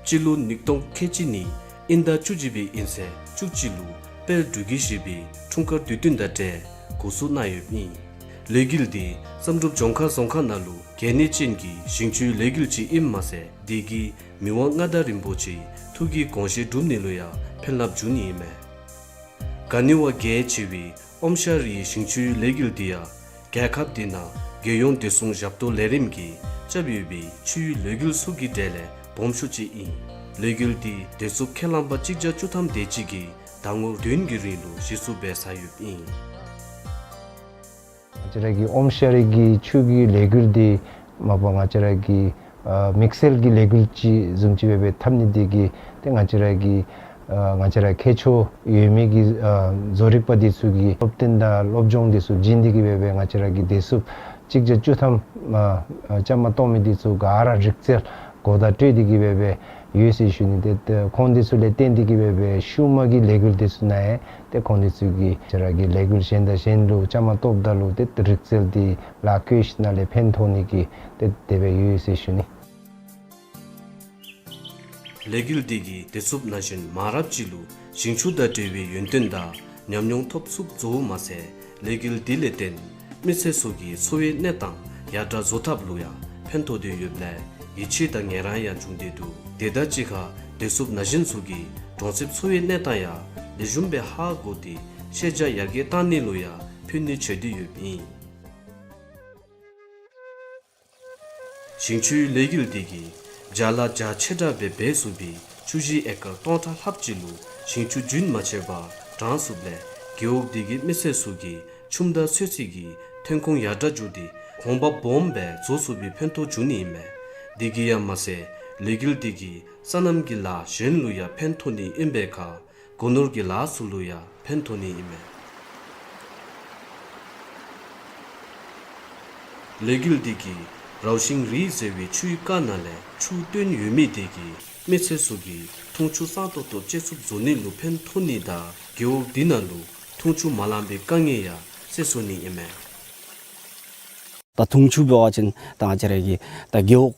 སྤྱི་ལོ་ཉིས་སྟོང་ཁལ་གཅིག་གཉིས་དབྱིན་ཟླ་བཅུ་གཅིག་པའི་དབྱིན་ཚེས་བཅུ་གཅིག་ལུ་དཔལ་འབྲུག་རྒྱལ་བཞི་པའི་འཁྲུངས་སྐར་དུས་སྟོན་དང་འབྲེལ་འགོ་བཙུགས་གནང་ཡོདཔ་ཨིན། ལས་འགུལ་འདི་བསམ་གྲུབ་ལྗོངས་མཁར་རྫོང་ཁག་ནང་ལུ་གལ་གནད་ཅན་གྱི་ཞིང་ཆུའི་ལས་འགུལ་ཅིག་ཨིནམ་མ་ཚད་དེ་གིས་མི་དབང་མངའ་བདག་རིན་པོ་ཆེའི་ཐུགས་ཀྱི་དགོངས་བཞེད་སྒྲུབ་ནི་ལུ་ཡང་ཕན་རླབས་འབྱུང་ནི་ཨིན་མས། ག་ནི་བ་གལ་ཆེ་བའི་ཨོམ་ཤ་རིའི་ཞིང་ཆུའི་ལས་འགུལ་འདི་ཡང་རྒྱལ་ཁབ་འདི་ནང་རྒྱལ་ཡོངས་བདེ་སྲུང་ཞབས་ཏོག་ལས་རིམ་གྱིས་རྐྱབ་ཡོད་པའི་ཆུའི་ལས་འགུལ་ཚུ་གི་གྲས་ལས་སྦོམ་ཤོས་ཅིག་ཨིན། ལས་འགུལ་འདི་བདེ་སྲུངཔ་ཁས་བླངས་པ་གཅིག་བརྒྱ་བཅུ་ཐམ་དེ་ཅིག་གིས་ཟླ་ངོ་བདུན་གྱི་རིང་ལུ་གཞི་བཙུགས་འབད་ཚར་ཡོདཔ་ཨིན། ང་བཅས་ར་གི་ཨོམ་ཤ་རི་གི་ཆུ་གི་ལས་འགུལ་འདི་མ་པ་ང་བཅས་ར་གི་ཨ་དམིགས་བསལ་གྱི་ལས་འགུལ་ཅིག་བཟུམ་ཅིག་སྦེ་འབད་འཐབ་ནི་དེ་གིས་ཏེ་ང་བཅས་ར་གི་ཨ་ང་བཅས་ར་ཁྱད་ཆོས་ཡོད་མི་གི་ཨ་བཟོ་རིག་པ་འདི་ཚུ་གི་སློབ་སྟོན་དང་སློབ་སྦྱོང་འདི་ཚུ་བྱིན་ཏེ་གིས་སྦེ་ང་བཅས་ར་གི་བདེ་སྲུངཔ་གཅིག་བརྒྱ་བཅུ་ཐམ་ཨ་ཨ་བཅའ་མར་གཏོགས་མི་འདི་ཚུ་ག་ར་རིག་རྩལ་གོ་བརྡ་སྤྲོད་དེ་གིས་སྦེ་ཡོད་ཟེར་ཞུ་ནི། ཏེ་ཏེ་ཁོང་འདི་ཚུ་ལས་བརྟེན་ཏེ་གིས་སྦེ་ཤུལ་མ་གི་ལས་འགུལ་འདི་ཚུ་ནང་ཡང་ཏེ་ཁོང་འདི་ཚུ་གིས་ང་བཅས་ར་གི་ལས་འགུལ་གཞན་དང་གཞན་ལུ་བཅའ་མར་གཏོགསཔ་ད་ལུ་ཏེ་རིག་རྩལ་འདི་ལཱ་བཀོལ་ཞིནམ་ལས་ཕན་ཐོགས་ནི་གི་ཏེ་དེ་སྦེ་ཡོད་ཟེར་ཞུ་ནི། ལས་འགུལ་འདི་གིས་བདེ་སྲུངཔ་ན་གཞོན་མང་རབས་ཅིག་ལུ་ཞིང་ཆུ་དང་འབྲེལ་བའི་ཡོན་ཏན་དང་ཉམས་མྱོང་ཐོབ་ཚུགསཔ་བཟོཝ་མ་ཚད་ལས་འགུལ་འདི་ལས་བརྟེན་མི་སེར་ཚུ་གི་འཚོ་བའི་གནས་སྟངས་ཡར་དྲག་བཟོ་ཐབས་ལུ་ཡང་ཕན་ཐོགས་ཏེ་ཡོདཔ་ལས་ཡིད་ཆེས་དང་ངལ་རངས་ཡང་བྱུང་སྟེ་འདུག། དེ་དང་གཅིག་ཁར་བདེ་སྲུངཔ་ན་གཞོན་ཚུ་གིས་གྲོང་གསེབ་འཚོ་བའི་གནས་སྟངས་ཡང་ལེགས་ཤོམ་སྦེ་ཧ་གོ་སྟེ་ཤེས་བྱ་ཡར་རྒྱས་གཏང་ནི་ལུ་ཡང་ཕན་ནུས་ཆེ་སྟེ་ཡོདཔ་ཨིན། ཞིང་ཆུའི་ལས་འགུལ་འདི་གིས་བྱག་ལཱ་རྒྱ་ཆེ་དྲགས་སྦེ་འབད་ཚུགས་པའི་ཆུ་ཞིང་ཨེ་ཀར་སྟོང་ཕྲག་ལྷགཔ་ཅིག་ལུ་ཞིང་ཆུ་རྒྱུན་མ་ཆད་པར་དྲང་ཚུགསཔ་ལས་རྒེད་འོག་འདི་གི་མི་སེར་ཚུ་གི་ཁྱིམ་དང་ཚོད་བསྲེ་གི་ཐོན་ཁུངས་ཡར་དྲག་འགྱོ་སྟེ་ གོང་འཕེལ་སྦོམ་སྦེ་བཟོ་ཚུགས་པའི་ཕན་ཐོགས་འབྱུང་ནི་ཨིན་མས། དེ་གིས་ཡང་མ་ཚད་ལས་འགུལ་དེ་གིས་སོ་ནམ་གྱི་ལཱ་གཞན་ལུ་ཡང་ཕན་ཐོགས་ནི་ཨིན་པའི་ཁར་སྒོ་ནོར་གྱི་ལཱ་ཚུ་ལུ་ཡང་ཕན་ཐོགས་ནི་ཨིན་མས། ལས་འགུལ་དེ་གིས་རའུ་ཤིང་རི་ཟེར་བའི་ཆུའི་རྐ་ནང་ལས་ཆུ་བཏོན་ཡོད་མི་དེ་གིས་མི་སེར་ཚུ་གིས་འཐུང་ཆུ་གཙང་ཏོག་ཏོ་སྤྱོད་ཚུགསཔ་བཟོ་ནི་ལུ་ཕན་ཐོགས་ནི་དང་རྒེད་འོག་དེ་ནང་ལུ་འཐུང་ཆུ་མ་ལང་པའི་དཀའ་ངལ་ཡང་སེལ་ཚུགས་ནི་ཨིན་མས། ད་འཐུང་ཆུ་འབད་བ་ཅིན་ད་ང་བཅས་ར་གི་ད་རྒེད་འོག་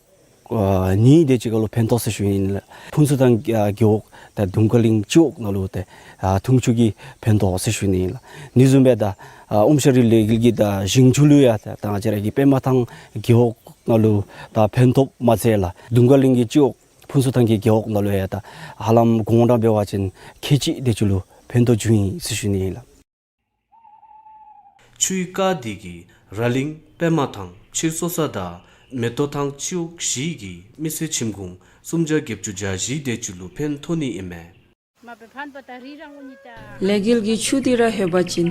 ཨ་གཉིས་དེ་ཅིག་ཁར་ལུ་ཕན་ཐོགས་ཟེར་ཞུ་ནི་ཨིན་ལགས། ཕུན་ཚོགས་ཐང་གི་ཨ་རྒེད་འོག་དང་དུང་དཀར་གླིང་སྤྱི་འོག་ནང་ལུ་ཏེ་ཨ་འཐུང་ཆུ་གི་ཕན་ཐོགས་ཟེར་ཞུ་ནི་ཨིན་ལགས། ཨ་ནི་བཟུམ་སྦེ་ད་ཨ་ཨོམ་ཤ་རི་ལས་འགུལ་གྱིས་ད་ཞིང་ཆུ་ལུ་ཡང་ད་ད་ང་བཅས་ར་གི་པདྨ་ཐང་རྒེད་འོག་ནང་ལུ་ད་ཕན་ཐོགས་མ་ཚད་ལགས། དུང་དཀར་གླིང་གི་སྤྱི་འོག་ཕུན་ཚོགས་ཐང་གི་རྒེད་འོག་ནང་ལུ་ཡང་ད་ཧ་ལམ་དགོངས་དག་འབད་བ་ཅིན་ཁལ་གཅིག་དེ་ཅིག་ལུ་ཕན་ཐོགས་འབྱུང་ཡི་ཟེར་ཞུ་ནི་ཨིན་ལགས། ཆུའི་རྐ་དེ་གིས་ར་གླིང་པདྨ་ཐང་ཕྱིར་སོ་ས་དང་མེ་ཏོག་ཐང་སྤྱི་འོག་བཞི་གི་མི་སེར་ཁྱིམ་གུང་སུམ་བརྒྱ་བརྒྱད་ཅུ་གྱ་བཞི་དེ་ཅིག་ལུ་ཕན་ཐོགས་ནི་ཨིན་མས། ལས་འགུལ་གྱིས་ཆུ་དེ་ར་ལྷོད་པ་ཅིན་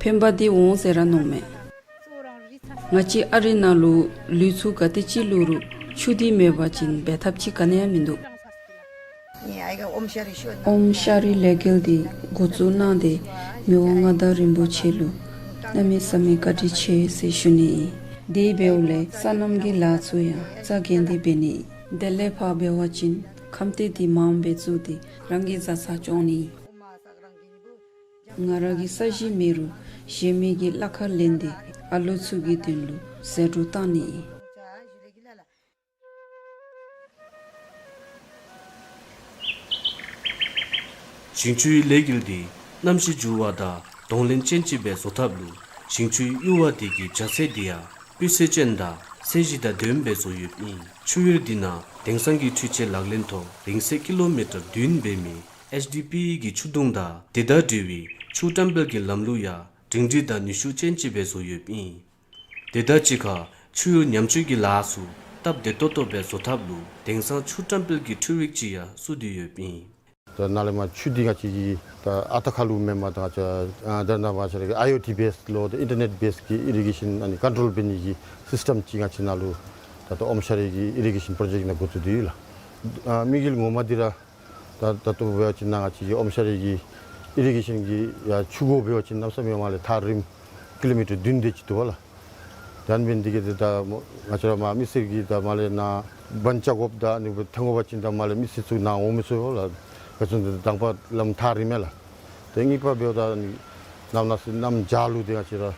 ཕན་པ་དེ་འོང་ཟེར་ར་མནོཝ་མས། ང་བཅས་ཨ་རི་ནང་ལུ་ལུས་ཚུ་ག་དེ་ཅིག་བླུག་རུང་ཆུ་དེ་མེད་པ་ཅིན་འབད་ཐབས་ཅིག་ག་ནི་ཡང་མིན་འདུག། ཨོམ་ཤ་རི་ལས་འགུལ་འདི་འགོ་བཙུགས་གནང་སྟེ་མི་དབང་མངའ་བདག་རིན་པོ་ཆེ་ལུ་གནམ་མེད་ས་མེད་བཀའ་དྲིན་ཆེ་ཟེར་ཞུ་ནི་ཨིན། དེ་འབདཝ་ལས་སོ་ནམ་གྱི་ལཱ་ཚུ་ཡང་རྩ་འགེངས་ཏེ་འབད་ནི་ཨིན། དེ་ལས་ཕར་འབད་བ་ཅིན་ཁམས་ཏེ་འདི་མངམ་སྦེ་བཙུགས་ཏེ་རང་གི་བཟའ་ཚང་སྐྱོང་ནི་ཨིན། ང་ར་གི་ས་གཞི་མེད་རུང་གཞན་མི་གི་གླ་ཁར་ལེན་ཏེ་ཨ་ལོ་ཚུ་གི་དོན་ལུ་ཟད་འགྲོ་བཏང་ནི་ཨིན། ཞིང་ཆུའི་ལས་འགུལ་འདི་གནམ་གཤིས་འགྱུར་བ་དང་གདོང་ལེན་ཅན་ཅིག་སྦེ་བཟོ་ཐབས་ལུ་ཞིང་ཆུའི་གཡུར་བ་དེ་གི་རྒྱ་ཚད་དེ་ཡང་སྤུས་ཚད་ཅན་དང་ཚད་གཞི་དང་ལྡནམ་སྦེ་བཟོ་ཡོདཔ་ཨིན། ཆུ་གཡུར་འདི་ནང་དེང་སང་གི་འཕྲུལ་ཆས་ལག་ལེན་ཐོག་རིང་ཚད་ཀི་ལོ་མི་ཊར་བདུན་འབད་མི་ཨེཆ་ཌི་པི་ཨི་གི་ཆུ་དུང་དང་དེ་དང་འབྲེལ་བའི་ཆུ་བཀྲམ་སྤེལ་གྱི་ལམ་ལུགས་ཡང་སྒྲིང་སྒྲི་དང་ནུས་ཤུགས་ཅན་ཅིག་སྦེ་བཟོ་ཡོདཔ་ཨིན། དེ་དང་གཅིག་ཁར་ཆུ་གཡུར་ཉམས་བཅོས་ཀྱི་ལཱ་ཚུ་སྟབས་བདེ་ཏོག་ཏོ་སྦེ་བཟོ་ཐབས་ལུ་དེང་སང་ཆུ་བཀྲམ་སྤེལ་གྱི་འཕྲུལ་རིགས་ཅིག་ཡང་བཙུགས་ཏེ་ཡོདཔ་ཨིན། ད་ནཱ་ལས་མར་ཆུ་འདི་ང་བཅས་ཀྱིས་ད་ཨ་རྟག་ཁ་ལུ་མེན་པར་ད་ང་བཅས་ཨ་ད་ནཱ་ང་བཅས་ར་གི་ཨའི་ཨོ་ཊི་བེསི་ལོ་ད་ཨིན་ཊར་ནེཊ་བེསི་གི་ཨི་རི་གེ་ཤཱན་ཨ་ནི་ཀོན་ཊོལ་འབད་ནི་གི་སིསི་ཊེམ་ཅིག་ང་བཅས་ནཱ་ལུ་ད་ལྟོ་ཨོམ་ཤ་རི་གི་ཨི་རི་གེ་ཤཱན་པྲོ་ཇེཀཊ་ནང་འགོ་བཙུགས་ཏེ་ཡོད་ལགས། ཨ་དམིགས་ཡུལ་ངོ་མ་འདི་ར་ད་ད་ལྟོ་འབད་བ་ཅིན་ནཱ་ང་བཅས་ཀྱི་ཨོམ་ཤ་རི་གི་ཨི་རི་གེ་ཤཱན་གྱི་ཡ་ཆུ་འགོ་འབད་བ་ཅིན་གནམ་མེད་ས་མེད་མར་ལས་ཐག་རིངམོ་ཀི་ལོ་མི་ཊར་བདུན་དེ་ཅིག་འདུག་པ་ལགས། ད་ཨ་ནི་འབད་ནི་འདི་གིས་ད་ང་བཅས་ར་མར་མི་སེར་གྱིས་ད་མར་ལས་ནཱ་བཱན་རྐྱབ་དགོཔ་ད་ཨ་ནི་འཐོན་དགོ་པ་ཅིན་ད་མར་ལས་མི་སེར་ཚུ་ནཱ་འོང་མི་ཚུགས་པ་ལགས། ག་ཅི་འདི་དང་པ་ལམ་ཐག་རིངམ་མས་ལགས། ཏེ་གཉིས་པ་འབདཝ་ད་ཨ་ནི་གནམ་ནང་གནམ་བྱཱར་ལུ་ཏེ་ང་བཅས་ར་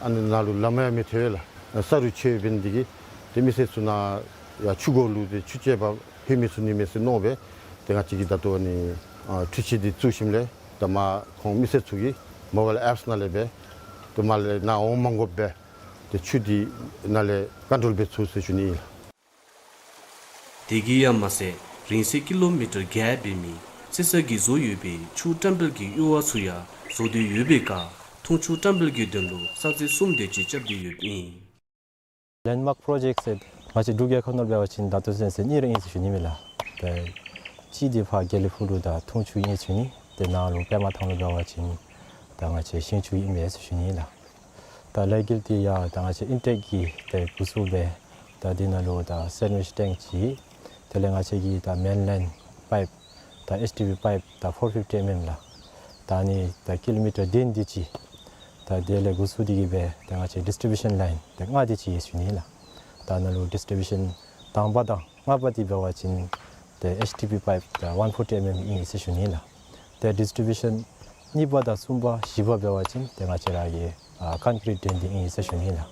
ཨ་ནི་ནཱ་ལུ་ལམ་ཡང་མི་ཐོབ་པས་ལགས། ས་རུད་ཆད་འབད་ནི་འདི་གིས་ཏེ་མི་སེར་ཚུ་ནཱ་ཡར་ཆུ་འགོ་ལུ་ཏེ་ཆུ་རྐྱབ་པར་ལྷོད་མི་ཚུགས་ནི་མས་ཟེར་མནོ་སྦེ་ཏེ་ང་བཅས་ཀྱིས་ད་ལྟོ་ཨ་ནི་ཨ་འཕྲུལ་ཆས་འདི་བཙུགས་ཞིནམ་ལས་ད་མར་ཁོང་མི་སེར་ཚུ་གིས་མོ་བཱའིལ་ཨེཔསི་ནང་ལས་སྦེ་ཏེ་མར་ལས་ནཱ་འོང་མ་དགོཔ་སྦེ་ཏེ་ཆུ་འདི་ནཱ་ལས་ཀོན་ཊོལ་འབད་ཚུགས་ཟེར་ཞུ་ནི་ཨིན་ལགས། དེ་གིས་ཡང་མ་ཚད་རིང་ཚད་ཀི་ལོ་མི་ཊར་བརྒྱད་འབད་མི་རྩི་ས་གིས་བཟོ་ཡོད་པའི་ཆུ་བཀྲམ་སྤེལ་གྱི་གཡུར་བ་ཚུ་ཡང་བཟོ་སྡོད་ཡོད་པའི་ཁར་འཐུང་ཆུ་བཀྲམ་སྤེལ་གྱི་དོན་ལུ་ས་རྩིག་གསུམ་དེ་ཅིག་རྐྱབ་སྟེ་ཡོདཔ་ཨིན། ལེནཌ་མཱརཀ་པྲོ་ཇེཀཊ་ཟེར་ང་བཅས་འབྲུག་རྒྱལ་ཁབ་ནང་འབད་བ་ཅིན་ད་ལྟོ་ཚུན་ཚོད་གཉིས་ར་ཨིན་ཟེར་ཞུ་ནི་མས་ལགས། ཏེ་གཅིག་འདི་ཕར་དགེ་ལེགས་ཕུག་ལུ་ད་འཐུང་ཆུ་ཨིན་ཟེར་ཞུ་ནི། ཏེ་ནཱ་ལུ་པདྨ་ཐང་ལུ་འབད་བ་ཅིན་ད་ང་བཅས་ཤིང་ཆུ་ཨིན་མས་ཟེར་ཞུ་ནི་ལགས། ད་ལས་འགུལ་འདི་ཡང་ད་ང་བཅས་ཨིན་ཊེཀ་གིས་ཏེ་འགོ་བཙུགས་སྦེ་ད་འདི་ནང་ལུ་ད་སེན་ཝིཆ་ཊེངཀ་ཅིག་དེ་ལས་ང་བཅས་ཀྱི་ད་མེན་ལེན་པའིཔ་ད་ཨེཆ་ཌི་པི་པའིཔ་ད་ཕོར་ཕིཕ་ཊི་ཨེམ་ཨེམ་ལགས། ད་ཨ་ནི་ད་ཀི་ལོ་མི་ཊར་བདུན་དེ་ཅིག་ད་དེ་ལས་འགོ་བཙུགས་ཏེ་གིས་སྦེ་ད་ང་བཅས་ཌིསི་ཊི་བིའུ་ཤཱན་ལའིན་ད་ལྔ་དེ་ཅིག་ཡོད་ཟེར་ཞུ་ནི་ལགས། ད་ནཱ་ལུ་ཌིསི་ཊི་བིའུ་ཤཱན་དང་པ་དང་ལྔ་པ་འདི་འབད་བ་ཅིན་ཏེ་ཨེཆ་ཌི་པི་པའིཔ་ད་ཝན་ཕོར་ཊི་ཨེམ་ཨེམ་ཨིན་ཟེར་ཞུ་ནི་ལགས། ཏེ་ཌིསི་ཊི་བིའུ་ཤཱན་གཉིས་པ་དང་གསུམ་པ་བཞི་པ་འབད་བ་ཅིན་ཏེ་ང་བཅས་ར་གི་ཨ་ཀོན་ཀི་རིཊ་ཌེན་འདི་ཨིན་ཟེར་ཞུ་ནི་ལགས།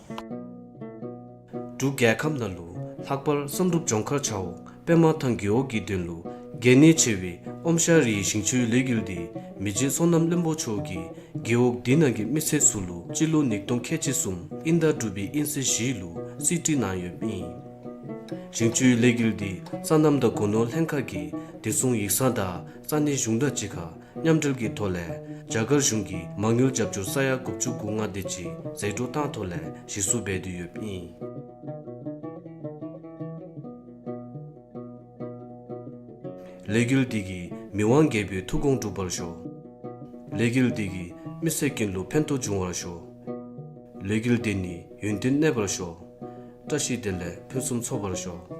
འབྲུག་རྒྱལ་ཁབ་ནང་ལུ་ལྷག་པར་བསམ་གྲུབ་ལྗོངས་མཁར་ཆ་འོག་པདྨ་ཐང་རྒེད་འོག་གི་དོན་ལུ་གལ་གནད་ཆེ་བའི་ཨོམ་ཤ་རིའི་ཞིང་ཆུའི་ལས་འགུལ་འདི་མི་རྗེ་བསོད་ནམས་བློན་པོ་མཆོག་གིས་རྒེད་འོག་འདི་ནང་གི་མི་སེར་ཚུ་ལུ་སྤྱི་ལོ་ཉིས་སྟོང་ཁལ་གཅིག་གསུམ་དབྱིན་ཟླ་དྲུག་པའི་དབྱིན་ཚེས་བཞི་ལུ་གསེར་བྲིས་གནང་ཡོདཔ་ཨིན། ཞིང་ཆུའི་ལས་འགུལ་འདི་སོ་ནམ་དང་སྒོ་ནོར་ལྷན་ཁག་གིས་བདེ་སྲུང་ཡིག་ཚང་དང་ས་གནས་གཞུང་དང་གཅིག་ཁར་མཉམ་འབྲེལ་གྱི་ཐོག་ལས་རྒྱ་གར་གཞུང་གི་མ་དངུལ་རྒྱབ་སྐྱོར་ས་ཡ་དགུ་བཅུ་གོ་ལྔ་དེ་ཅིག་ཟད་འགྲོ་བཏང་ཐོག་ལས་གཞི་བཙུགས་འབད་དེ་ཡོདཔ་ཨིན། ལས་འགུལ་འདི་གིས་མི་དབང་རྒྱལ་པོའི་ཐུགས་དགོངས་འགྲུབ་པར་ཤོག། ལས་འགུལ་འདི་གིས་མི་སེར་ཀུན་ལུ་ཕན་ཐོགས་འབྱུང་བར་ཤོག། ལས་འགུལ་འདི་ནི་ཡུན་བརྟན་གནས་པར་ཤོག། བཀྲ་ཤིས་བདེ་ལེགས་ཕུན་སུམ་ཚོགས་པར་ཤོག།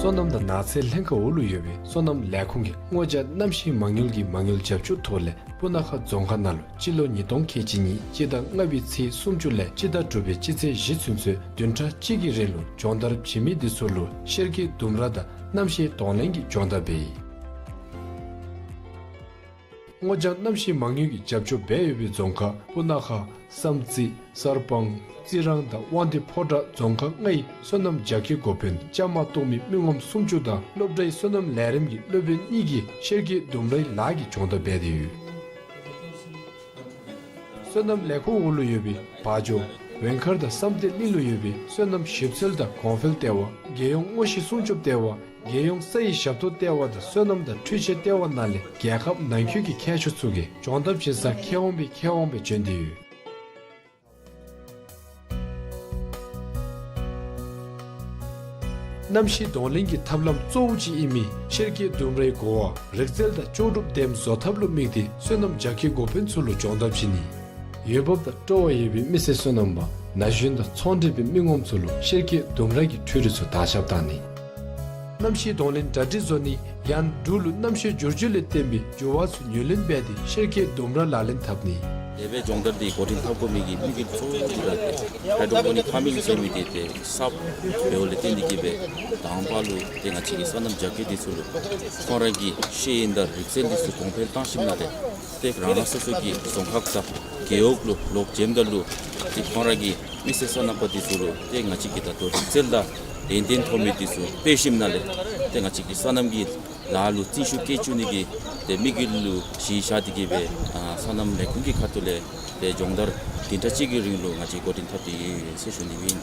སོ་ནམ་དང་ནགས་ཚལ་ལྷན་ཁག་འོག་ལུ་ཡོད་པའི་སོ་ནམ་ལས་ཁུངས་ཀྱིས་སྔོ་ལྗང་གནམ་གཤིས་མ་དངུལ་གྱི་མ་དངུལ་རྒྱབ་སྐྱོར་ཐོག་ལས་སྤུ་ན་ཁ་རྫོང་ཁག་ནང་ལུ་སྤྱི་ལོ་ཉིས་སྟོང་ཁལ་གཅིག་གཉིས་སྤྱི་ཟླ་ལྔ་པའི་ཚེས་སུམ་ཅུ་ལས་སྤྱི་ཟླ་དྲུག་པའི་སྤྱི་ཚེས་བཞི་ཚུན་ཚོད་བདུན་ཕྲག་གཅིག་གི་རིང་ལུ་སྦྱོང་བརྡར་བྱིན་མི་འདི་ཚུ་ལུ་ཤེལ་གྱི་ལྡུམ་ར་དང་གནམ་གཤིས་གདོང་ལེན་གྱི་སྦྱོང་བརྡར་འབད་ཡི། སྔོ་ལྗང་གནམ་གཤིས་མ་དངུལ་གྱི་རྒྱབ་སྐྱོར་འབད་ཡོད་པའི་རྫོང་ཁག་སྤུ་ན་ཁ་བསམ་རྩེ་གསར་སྤང་རྩི་རང་དང་དབང་འདུས་ཕོ་བྲང་རྫོང་ཁག་ལྔའི་སོ་ནམ་རྒྱ་སྐྱེད་འགོ་དཔོན་བཅའ་མར་གཏོགས་མི་མི་ངོམ་སུམ་ཅུ་དང་སློབ་གྲྭའི་སོ་ནམ་ལས་རིམ་གྱི་སློབ་དཔོན་གཉིས་ཀྱིས་ཤེལ་གྱི་ལྡུམ་རའི་ལཱ་གི་སྦྱོང་བརྡར་འབད་དེ་ཡོད། སོ་ནམ་ལས་ཁུངས་འོག་ལུ་ཡོད་པའི་བ་ཇོ་ཝེང་མཁར་དང་བསམ་གཏན་གླིང་ལུ་ཡོད་པའི་སོ་ནམ་ཞིབ་འཚོལ་དང་གོང་འཕེལ་ལྟེ་བ་རྒྱལ་ཡོངས་སྔོ་ཤིང་སྲུང་སྐྱོབ་ལྟེ་བ་རྒྱལ་ཡོངས་ས་ཡི་ཞབས་ཏོག་ལྟེ་བ་དང་སོ་ནམ་དང་འཕྲུལ་ཆས་ལྟེ་བ་ནང་ལས་རྒྱལ་ཁབ་ནང་ཁུལ་གྱི་མཁས་མཆོག་ཚུ་གིས་སྦྱོང་བརྡར་བྱིན་ས་མཁས་དབང་པའི་མཁས་དབང་སྦེ་བྱོན་ཏེ་ཡོད། གནམ་གཤིས་གདོང་ལེན་གྱི་ཐབས་ལམ་གཙོ་བོ་ཅིག་ཨིན་མི་ཤེལ་གྱི་ལྡུམ་རའི་གོ་བ་རིག་རྩལ་དང་ལྕོགས་གྲུབ་ལྡན་བཟོ་ཐབས་ལུ་དམིགས་ཏེ་སོ་ནམ་རྒྱ་སྐྱེད་འགོ་དཔོན་ཚུ་ལུ་སྦྱོང་བརྡར་བྱིན་ནི། འོས་འབབ་དང་སྤྲོ་བ་ཡོད་པའི་མི་སེར་སོ་ནམ་པ་ན་གཞོན་དང་ཚོང་འབྲེལ་པའི་མི་ངོམ་ཚུ་ལུ་ཤེལ་གྱི་ལྡུམ་ར་གི་འཕྲུལ་རིག་ཚུ་དར་ཁྱབ་བཏང་ནི། གནམ་གཤིས་གདོང་ལེན་གྲ་སྒྲིག་བཟོ་ནི་ཡང་འབྲུག་ལུ་གནམ་གཤིས་འགྱུར་བཅོས་ལས་བརྟེན་པའི་འགྱུར་བ་ཚུ་ཉུང་ལེན་འབད་དེ་ཤེལ་གྱི་ལྡུམ་ར་ལག་ལེན་འཐབ་ནི། དེ་སྦེ་སྦྱོང་བརྡར་འདི་འགོ་འདྲེན་འཐབ་དགོ་མི་གི་དམིགས་ཡུལ་གཙོ་བོ་འདི་ར་ཏེ་ཧའི་ཌོ་པོ་ནིག་ཕར་མིང་ཟེར་མི་འདི་ཏེ་སབ་འབདཝ་ལས་བརྟེན་ཏེ་གིས་སྦེ་དང་པ་ལུ་ཏེ་ང་བཅས་ཀྱི་སོ་ནམ་རྒྱ་སྐྱེད་འདི་ཚུ་ལུ་ཁོང་ར་གི་ཤེས་ཡོན་དང་རིག་རྩལ་འདི་ཚུ་གོང་འཕེལ་བཏང་ཞིནམ་ལས་ཏེ་རང་རང་སོ་སོ་གི་རྫོང་ཁག་དང་རྒེད་འོག་ལུ་ལོག་འབྱོནམ་ད་ལུ་ཏེ་ཁོང་ར་གི་མི་སེར་སོ་ནམ་པ་འདི་ཚུ་ལུ་ཏེ་ང་བཅས་ཀྱིས་ད་ལྟོ་རིག་རྩལ་དང་ཏན་ཏན་ཐོབ་མི་འདི་ཚུ་སྤེལ་ཞིནམ་ལས་ཏེ་ང་བཅས་ཀྱི་སོ་ནམ་གྱི་ལཱ་ལུ་བརྩོན་ཤུགས་བསྐྱེད་བཅུག་ནི་གི་ཏེ་དམིགས་ཡུལ་ལུ་གཞི་བཞག་སྟེ་གིས་སྦེ་ཨ་སོ་ནམ་ལས་ཁུངས་ཀྱི་ཁ་ཐུག་ལས་ཏེ་སྦྱོང་བརྡར་བདུན་ཕྲག་གཅིག་གི་རིང་ལུ་ང་བཅས་འགོ་འདྲེན་འཐབ་སྟེ་ཡོད་ཟེར་ཞུ་ནི་ཨིན།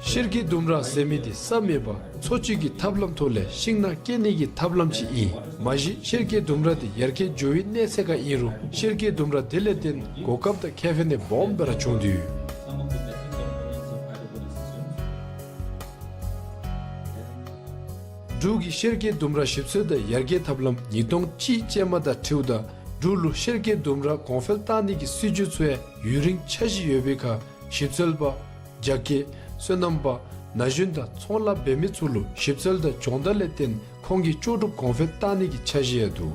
ཤེལ་གྱི་ལྡུམ་ར་ཟེར་མི་འདི་ས་མེད་པར་འཚོ་བཅུད་ཀྱི་ཐབས་ལམ་ཐོག་ལས་ཤིང་ནགས་སྐྱེ་ནི་གི་ཐབས་ལམ་ཅིག་ཨིན། མ་གཞི་ཤེལ་གྱི་ལྡུམ་ར་འདི་ཡར་རྒྱས་འགྱོ་བའི་གནས་ཚད་ཁར་ཨིན་རུང་ཤེལ་གྱི་ལྡུམ་ར་འདི་ལས་བརྟེན་གོ་སྐབས་དང་ཁེ་ཕན་ནི་སྦོམ་སྦེ་ར་བྱུང་སྟེ་ཡོད། འབྲུག་གི་ཤེལ་གྱི་ལྡུམ་ར་ཞིབ་འཚོལ་དང་ཡར་རྒྱས་ཐབས་ལམ་ཉིས་སྟོང་གཅིག་ཅན་མ་དང་འཁྲིལཝ་ད་འབྲུག་ལུ་ཤེལ་གྱི་ལྡུམ་ར་གོང་འཕེལ་བཏང་ནི་གི་སྲིད་བྱུས་ཚུ་ཡང་ཡུན་རིང་འཆར་གཞི་ཡོད་པའི་ཁར་ཞིབ་འཚོལ་པ་རྒྱ་སྐྱེད་སོ་ནམ་པ་ན་གཞོན་དང་ཚོང་ལཱ་འབད་མི་ཚུ་ལུ་ཞིབ་འཚོལ་དང་སྦྱོང་བརྡར་ལས་བརྟེན་ཁོང་གི་ལྕོགས་གྲུབ་གོང་འཕེལ་བཏང་ནི་གི་འཆར་གཞི་ཡང་འདུག།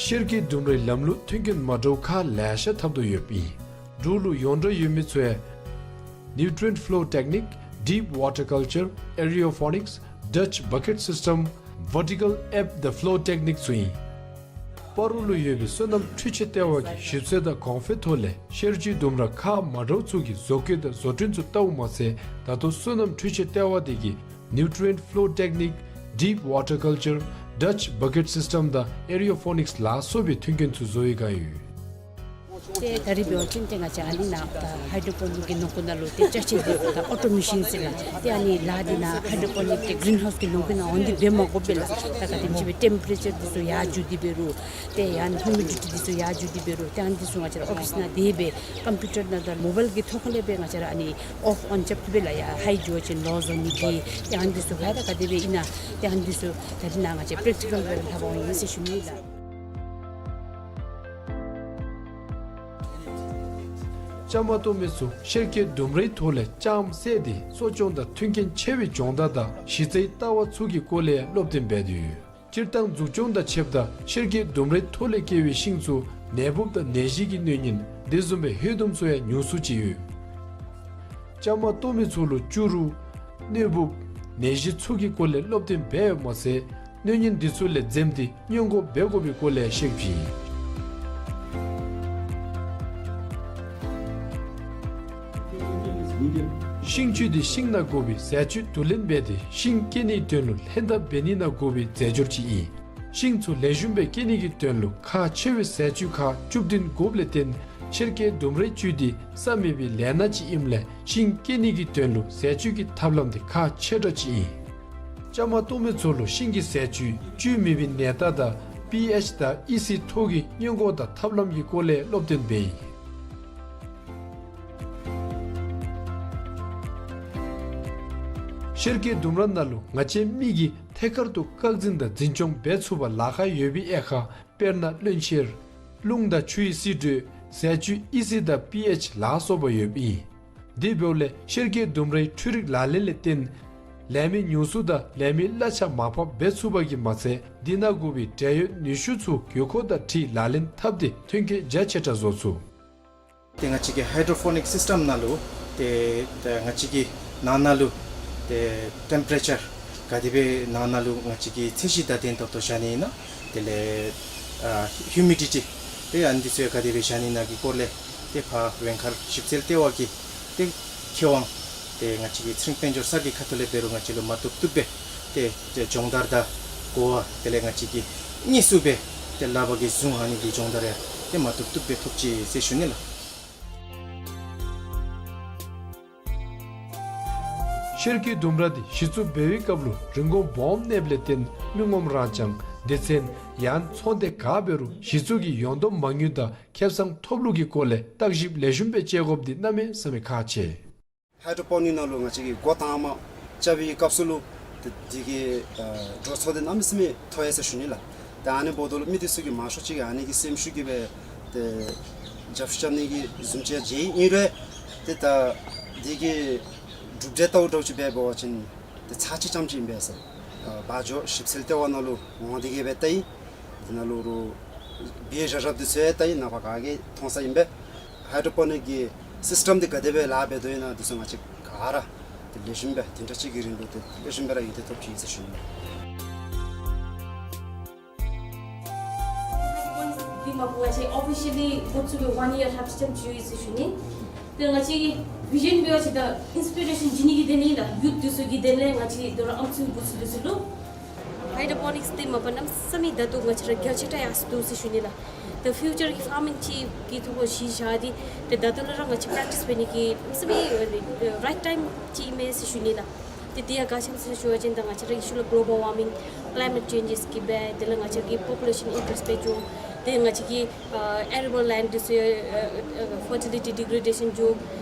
ཤེལ་གྱི་ལྡུམ་རའི་ལམ་ལུགས་མཐུན་རྐྱེན་མ་འདྲཝ་ཁག་ལེ་ཤ་འཐབ་དོ་ཡོདཔ་ཨིན། འབྲུག་ལུ་ཡོངས་གྲགས་ཡོད་མི་ཚུ་ཡང་Nutrient Flow Technique, Deep Water Culture, Aeroponics, Dutch Bucket System, Vertical Ebb the Flow Technique ཚུ་ཨིན། སྤ་རོ་ལུ་ཡོད་པའི་སོ་ནམ་འཕྲུལ་ཆས་ལྟེ་བ་གིས་ཞིབ་འཚོལ་དང་གོང་འཕེལ་ཐོག་ལས་ཤེལ་གྱི་ལྡུམ་ར་ཁག་མ་འདྲཝ་ཚུ་གི་བཟོ་བཀོད་དང་བཟོ་སྐྲུན་ཚུ་བལྟཝ་མ་ཚད་ད་ལྟོ་སོ་ནམ་འཕྲུལ་ཆས་ལྟེ་བ་འདི་གིས་Nutrient Flow Technique, Deep Water Culture, Dutch Bucket System དང་Aeroponics ལ་སོགས་པའི་མཐུན་རྐྱེན་ཚུ་བཟོ་བའི་བསྒང་ཡོད། ཏེ་ད་རིས་འབད་བ་ཅིན་ཏེ་ང་བཅས་ཨ་ནི་ནང་ད་ཧའི་ཌོ་པོ་ནིག་གི་ནང་ཁུལ་ནང་ལུ་ཏེ་ཅ་ཆས་འདི་ད་ཨོ་ཊོ་མེ་ཤཱན་ཟེར་ལགས། ཏེ་ཨ་ནི་ལཱ་འདི་ནང་ཧའི་ཌོ་པོ་ནིག་ཏེ་གི་རིན་ཧའུསི་གི་ནང་ཁུལ་ནང་འོང་སྟེ་འབད་མ་དགོ་པས་ལགས། ད་ག་དེམ་ཅིག་སྦེ་ཊེམ་པ་རེ་ཅར་འདི་ཚུ་ཡར་འགྱོ་སྟེ་འབད་རུང་ཏེ་ཡང་ཧིའུ་མི་ཌི་ཊི་འདི་ཚུ་ཡར་འགྱོ་སྟེ་འབད་རུང་ཏེ་ཨ་ནི་འདི་ཚུ་ང་བཅས་ར་ཨོ་ཕིསི་ནང་དེ་སྦེ་ཀམ་པིའུ་ཊར་ནང་དང་མོ་བཱའིལ་གྱི་ཐོག་ཁ་ལས་སྦེ་ང་བཅས་ར་ཨ་ནི་ཨོཕ་ཨོན་རྐྱབ་སྟེ་སྦེ་ལགས། ཡར་ཧའི་འགྱོ་བ་ཅིན་ལོ་བཟོ་ནི་གི་ཏེ་ཨ་ནི་འདི་ཚུ་ག་ད་ག་དེ་སྦེ་ཨིན་ན་ཏེ་ཨ་ནི་འདི་ཚུ་ད་རིས་ནཱ་ང་བཅས་པེ་རེག་ཊི་ཀལ་སྦེ་ལྷབ་པར་འོང་ཡི་ཟེར་ཞུ་ནི་ལགས། བཅའ་མར་གཏོགས་མི་ཚུ་ཤེལ་གྱི་ལྡུམ་རའི་ཐོག་ལས་ལྕངམ་བསལ་ཏེ་གསོ་སྐྱོང་དང་མཐུན་རྐྱེན་ཆེ་བའི་སྦྱོང་བརྡར་དང་གཞི་རྩའི་ལྟ་བ་ཚུ་གི་སྐོར་ལས་སློབ་སྟོན་འབད་དེ་ཡོད། སྤྱིར་བཏང་འཛུགས་སྐྱོང་དང་ཕྱདཔ་ད་ཤེལ་གྱི་ལྡུམ་རའི་ཐོག་ལས་སྐྱེ་བའི་ཤིང་ཚུ་ནད་འབུཔ་དང་ནད་གཞི་གི་གནོད་ཉེན་དེ་བཟུམ་སྦེ་ཧོད་དུམ་ཚུ་ཡང་ཉུང་སུ་ཅིག་ཡོད། བཅའ་མར་གཏོགས་མི་ཚུ་ལུ་སྐྱུ་རུ་གནོད་འབུཔ་ ནད་གཞི་ཚུ་གི་སྐོར་ལས་སློབ་སྟོན་འབད་ཡོདཔ་མ་ཚད་གནོད་ཉེན་འདི་ཚུ་ལས་འཛེམ་སྟེ་སྔོན་འགོག་འབད་དགོ་པའི་སྐོར་ལས་བཤད་ཅི། ཤིང་བཅུད་འདི་ཤིང་ནང་དགོ་པའི་ཟས་བཅུད་བསྡུ་ལེན་འབད་དེ་ཤིང་སྐྱེ་ནིའི་དོན་ལུ་ལྷན་ཐབས་འབད་ནི་ནང་དགོ་པའི་རྫས་སྦྱོར་ཅིག་ཨིན། ཤིང་ཚུ་ལེགས་ཤོམ་སྦེ་སྐྱེ་ནི་གི་དོན་ལུ་ཁག་ཆེ་བའི་ཟས་བཅུད་ཁག་བཅུ་བདུན་དགོཔ་ལས་བརྟེན་ཤེལ་ཀའི་ལྡུམ་རའི་བཅུད་འདི་ས་མེད་པའི་ལས་སྣ་ཅིག་ཨིནམ་ལས་ཤིང་སྐྱེ་ནི་གི་དོན་ལུ་ཟས་བཅུད་ཀྱི་ཐབས་ལམ་འདི་ཁག་ཆེ་དྲགས་ཅིག་ཨིན། བཅའ་མར་གཏོགས་མི་ཚུ་ལུ་ཤིང་གི་ཟས་བཅུད་བཅུད་མེད་པའི་ནད་རྟགས་དང་པི་ཨེཆ་དང་ཨི་སི་མཐོ་གི་སྔོན་འགོག་དང་ཐབས་ལམ་གྱི་སྐོར་ལས་སློབ་སྟོན་འབད་ཡི། ཤེལ་ཀའི་ལྡུམ་ར་ནང་ལུ་ང་བཅས་མི་གིས་ཐད་ཀར་དུ་བཀག་འཛིན་དང་འཛིན་སྐྱོང་འབད་ཚུགས་པར་ལཱ་ཁག་ཡོད་པའི་དབྱེ་ཁག་དཔེར་ན་བློན་ཆེར་རླུང་དང་ཆུ་ཡི་བསིལ་དྲོད་ཟས་བཅུད་ཨི་སི་དང་པི་ཨེཆ་ལ་སོགས་པ་ཡོདཔ་ཨིན། དེ་འབདཝ་ལས་ཤེལ་ཀའི་ལྡུམ་རའི་འཕྲུལ་རིག་ལག་ལེན་ལས་བརྟེན་ལས་མི་ཉུང་སུ་དང་ལས་མི་གླ་ཆ་མར་ཕབ་འབད་ཚུགས་པ་གིས་མ་ཚད་འདི་ནང་དགོ་པའི་འབྲེལ་ཡོད་ནུས་ཤུགས་ཚུ་དགོས་མཁོ་དང་འཁྲིལ་ལག་ལེན་འཐབ་སྟེ་ཐོན་སྐྱེད་རྒྱ་ཆེ་དྲགས་བཟོ་ཚུགས། ཏེ་ང་བཅས་ཀྱི་ཧའི་ཌྲོ་པོ་ནིཀ་སིསི་ཊམ་ནང་ལུ་ཏེ་ཏེ་ང་བཅས་ཀྱི་ནང་ན་ལུ་ཏེ་ཊེམ་པེ་རེ་ཅར་ག་དེ་སྦེ་ནང་ན་ལུ་ང་བཅས་ཀྱི་ཚད་གཞི་དང་ལྡན་ཏོག་ཏོ་བཞག་ནི་ཨིན་ན། དེ་ལས་ཨ་ཧིའུ་མི་ཌི་ཊི་ཏེ་ཨ་ནི་འདི་ཚུ་ཡང་ག་དེ་སྦེ་བཞག་ནི་ཨིན་ན་གི་སྐོར་ལས་ཏེ་ཕར་ཝེང་མཁར་ཞིབ་འཚོལ་ལྟེ་བ་གི་ཏེ་མཁས་དབང་ཏེ་ང་བཅས་ཀྱི་ཚེ་རིང་དཔལ་འབྱོར་སར་གྱི་ཁ་ཐུག་ལས་འབད་རུང་ང་བཅས་ལུ་མ་བཏུབ་བཏུབ་སྦེ་ཏེ་ཏེ་སྦྱོང་བརྡར་དང་གོ་བ་དེ་ལས་ང་བཅས་ཀྱིས་དངོས་སུ་སྦེ་ཏེ་ལག་པ་གིས་བཟུང་ཨ་ནི་གི་སྦྱོང་བརྡར་ཡང་ཏེ་མ་བཏུབ་བཏུབ་སྦེ་ཐོབ་ཅི་ཟེར་ཞུ་ནི་ལགས། ཤེལ་ཀའི་ལྡུམ་ར་འདི་གཞི་བཙུགས་འབད་བའི་སྐབས་ལུ་རིན་གོང་སྦོམ་གནསཔ་ལས་བརྟེན་མི་ངོམ་རང་རྐྱང་སྡེ་ཚན་ཡང་ཚོང་སྡེ་ག་འབད་རུང་གཞི་བཙུགས་ཀྱི་ཡོངས་བསྡོམས་མ་དངུལ་དང་ཁེ་བཟང་ཐོབ་ལུགས་ཀྱི་སྐོར་ལས་བརྟག་ཞིབ་ལེགས་ཤོམ་སྦེ་དཔྱད་དགོཔ་འདི་གནམ་མེད་ས་མེད་ཁག་ཆེ། ཧའི་ཌྲོ་པོ་ནིཀ་ནང་ལུ་ང་བཅས་ཀྱིས་འགོ་དང་པ་རྐྱབ་པའི་སྐབས་སུ་ལུ་ཏེ་འདི་གི་ཨ་འགྲོ་སོང་འདི་གནམ་མེད་ས་མེད་མཐོ་ཡི་ཟེར་ཞུ་ནི་ལགས། ཏེ་ཨ་ནི་འབདཝ་ད་ལུ་མི་འདི་ཚུ་གིས་མང་ཤོས་ཅིག་གིས་ཨ་ནི་གི་སེམས་ཤུགས་ཀྱིས་སྦེ་ཏེ་རྒྱབ་སྐྱོར་རྐྱབ་ནི་གི་བཟུམ་ཅིག་མཇལ་ཡི། ཨིན་རུང་ཏེ་ད་འདི་གི་གྲུབ་འབྲས་ལྟཝ་འདྲཝ་ཅིག་འབད་བ་ཅིན་ཏེ་ཚར་གཅིག་རྐྱངམ་ཅིག་ཨིན་པས་ཟེར། ཨ་བ་འཇོ་ཞིབ་འཚོལ་ལྟེ་བ་ནང་ལུ་འོང་སྟེ་གིས་སྦེ་བལྟ་ཡི། དེ་ནང་ལུ་རུང་བེའི་རི་རབ་འདི་ཚུ་ཡང་བལྟ་ཡི། ནངས་པ་ག་གིས་མཐོང་ས་ཨིན་པས། ཧའི་ཌྲོ་པོ་ནིཀ་གི་སིསི་ཊམ་འདི་ག་དེ་སྦེ་ལཱ་འབད་དོ་ཨིན་ན་འདི་ཚུ་ང་བཅས་ག་ར་ཏེ་ལེགས་ཤོམ་སྦེ་བདུན་ཕྲག་གཅིག་གི་རིང་ལུ་ཏེ་ལེགས་ཤོམ་སྦེ་ར་ཡིད་ཆེས་ཐོབ་ཅི་ཟེར་ཞུ་ནི། འདི་མ་པ་ང་བཅས་ཨོ་ཕི་ཤལ་ལི་འགོ་བཙུགས་པའི་ཝན་ཡར་ལྷགཔ་ཅིག་ཙམ་ཅིག་ཡོད་ཟེར་ཞུ་ནི། ཏེ་ང་བཅས་ཀྱི་བི་ཞཱན་འབད་བ་ཅིན་ད་ཨིན་སི་པི་རེ་ཤཱན་བྱིན་ནི་གི་དོན་ལས་ཡུཐ་འདི་ཚུ་གི་དོན་ལས་ང་བཅས་དོ་རུང་ཨམ་སྲུ་བུ་ཚུ་འདི་ཚུ་ལུ་ཧའི་ཌྲོ་པོ་ནིཀསི་འདི་མ་པ་གནམ་མེད་ས་མེད་ད་ལྟོ་ང་བཅས་ར་རྒྱ་ཆེ་དྲགས་ཡར་སོང་འདུག་ཟེར་ཞུ་ནི་ལགས། ད་ཕིའུ་ཅར་གྱི་ཕར་མིང་ཅིག་གི་ཐོག་ལུ་གཞི་བཞག་སྟེ་ཏེ་ད་ལྟོ་ལས་ར་ང་བཅས་པེ་རེག་ཊིསི་འབད་ནི་གི་གནམ་མེད་ས་མེད་རའིཊ་ཊའིམ་ཅིག་ཨིན་མས་ཟེར་ཞུ་ནི་ལགས། ཏེ་དེ་ཡང་ག་ཅི་སྨོ་ཟེར་ཞུ་བ་ཅིན་ད་ང་བཅས་ར་གི་ཤུལ་ལུ་གི་ལོ་བཱལ་ཝར་མིང་ཀི་ལའི་མེཊ་ཅེནཇིསི་གིས་འབད་དེ་ལས་ང་བཅས་ར་གི་པོ་པུ་ལེ་ཤཱན་ཨིན་ཀྲིསི་འབད་འགྱོ། ཏེ་ང་བཅས་ཀྱི་ཨ་ཨེ་རེ་བཱལ་ལེནཌ་འདི་ཚུ་ཡང་ཨ་ཨ་ཕར་ཊི་ལི་ཊི་ཌི་གྲེ་ཌེ་ཤཱན་འགྱོ།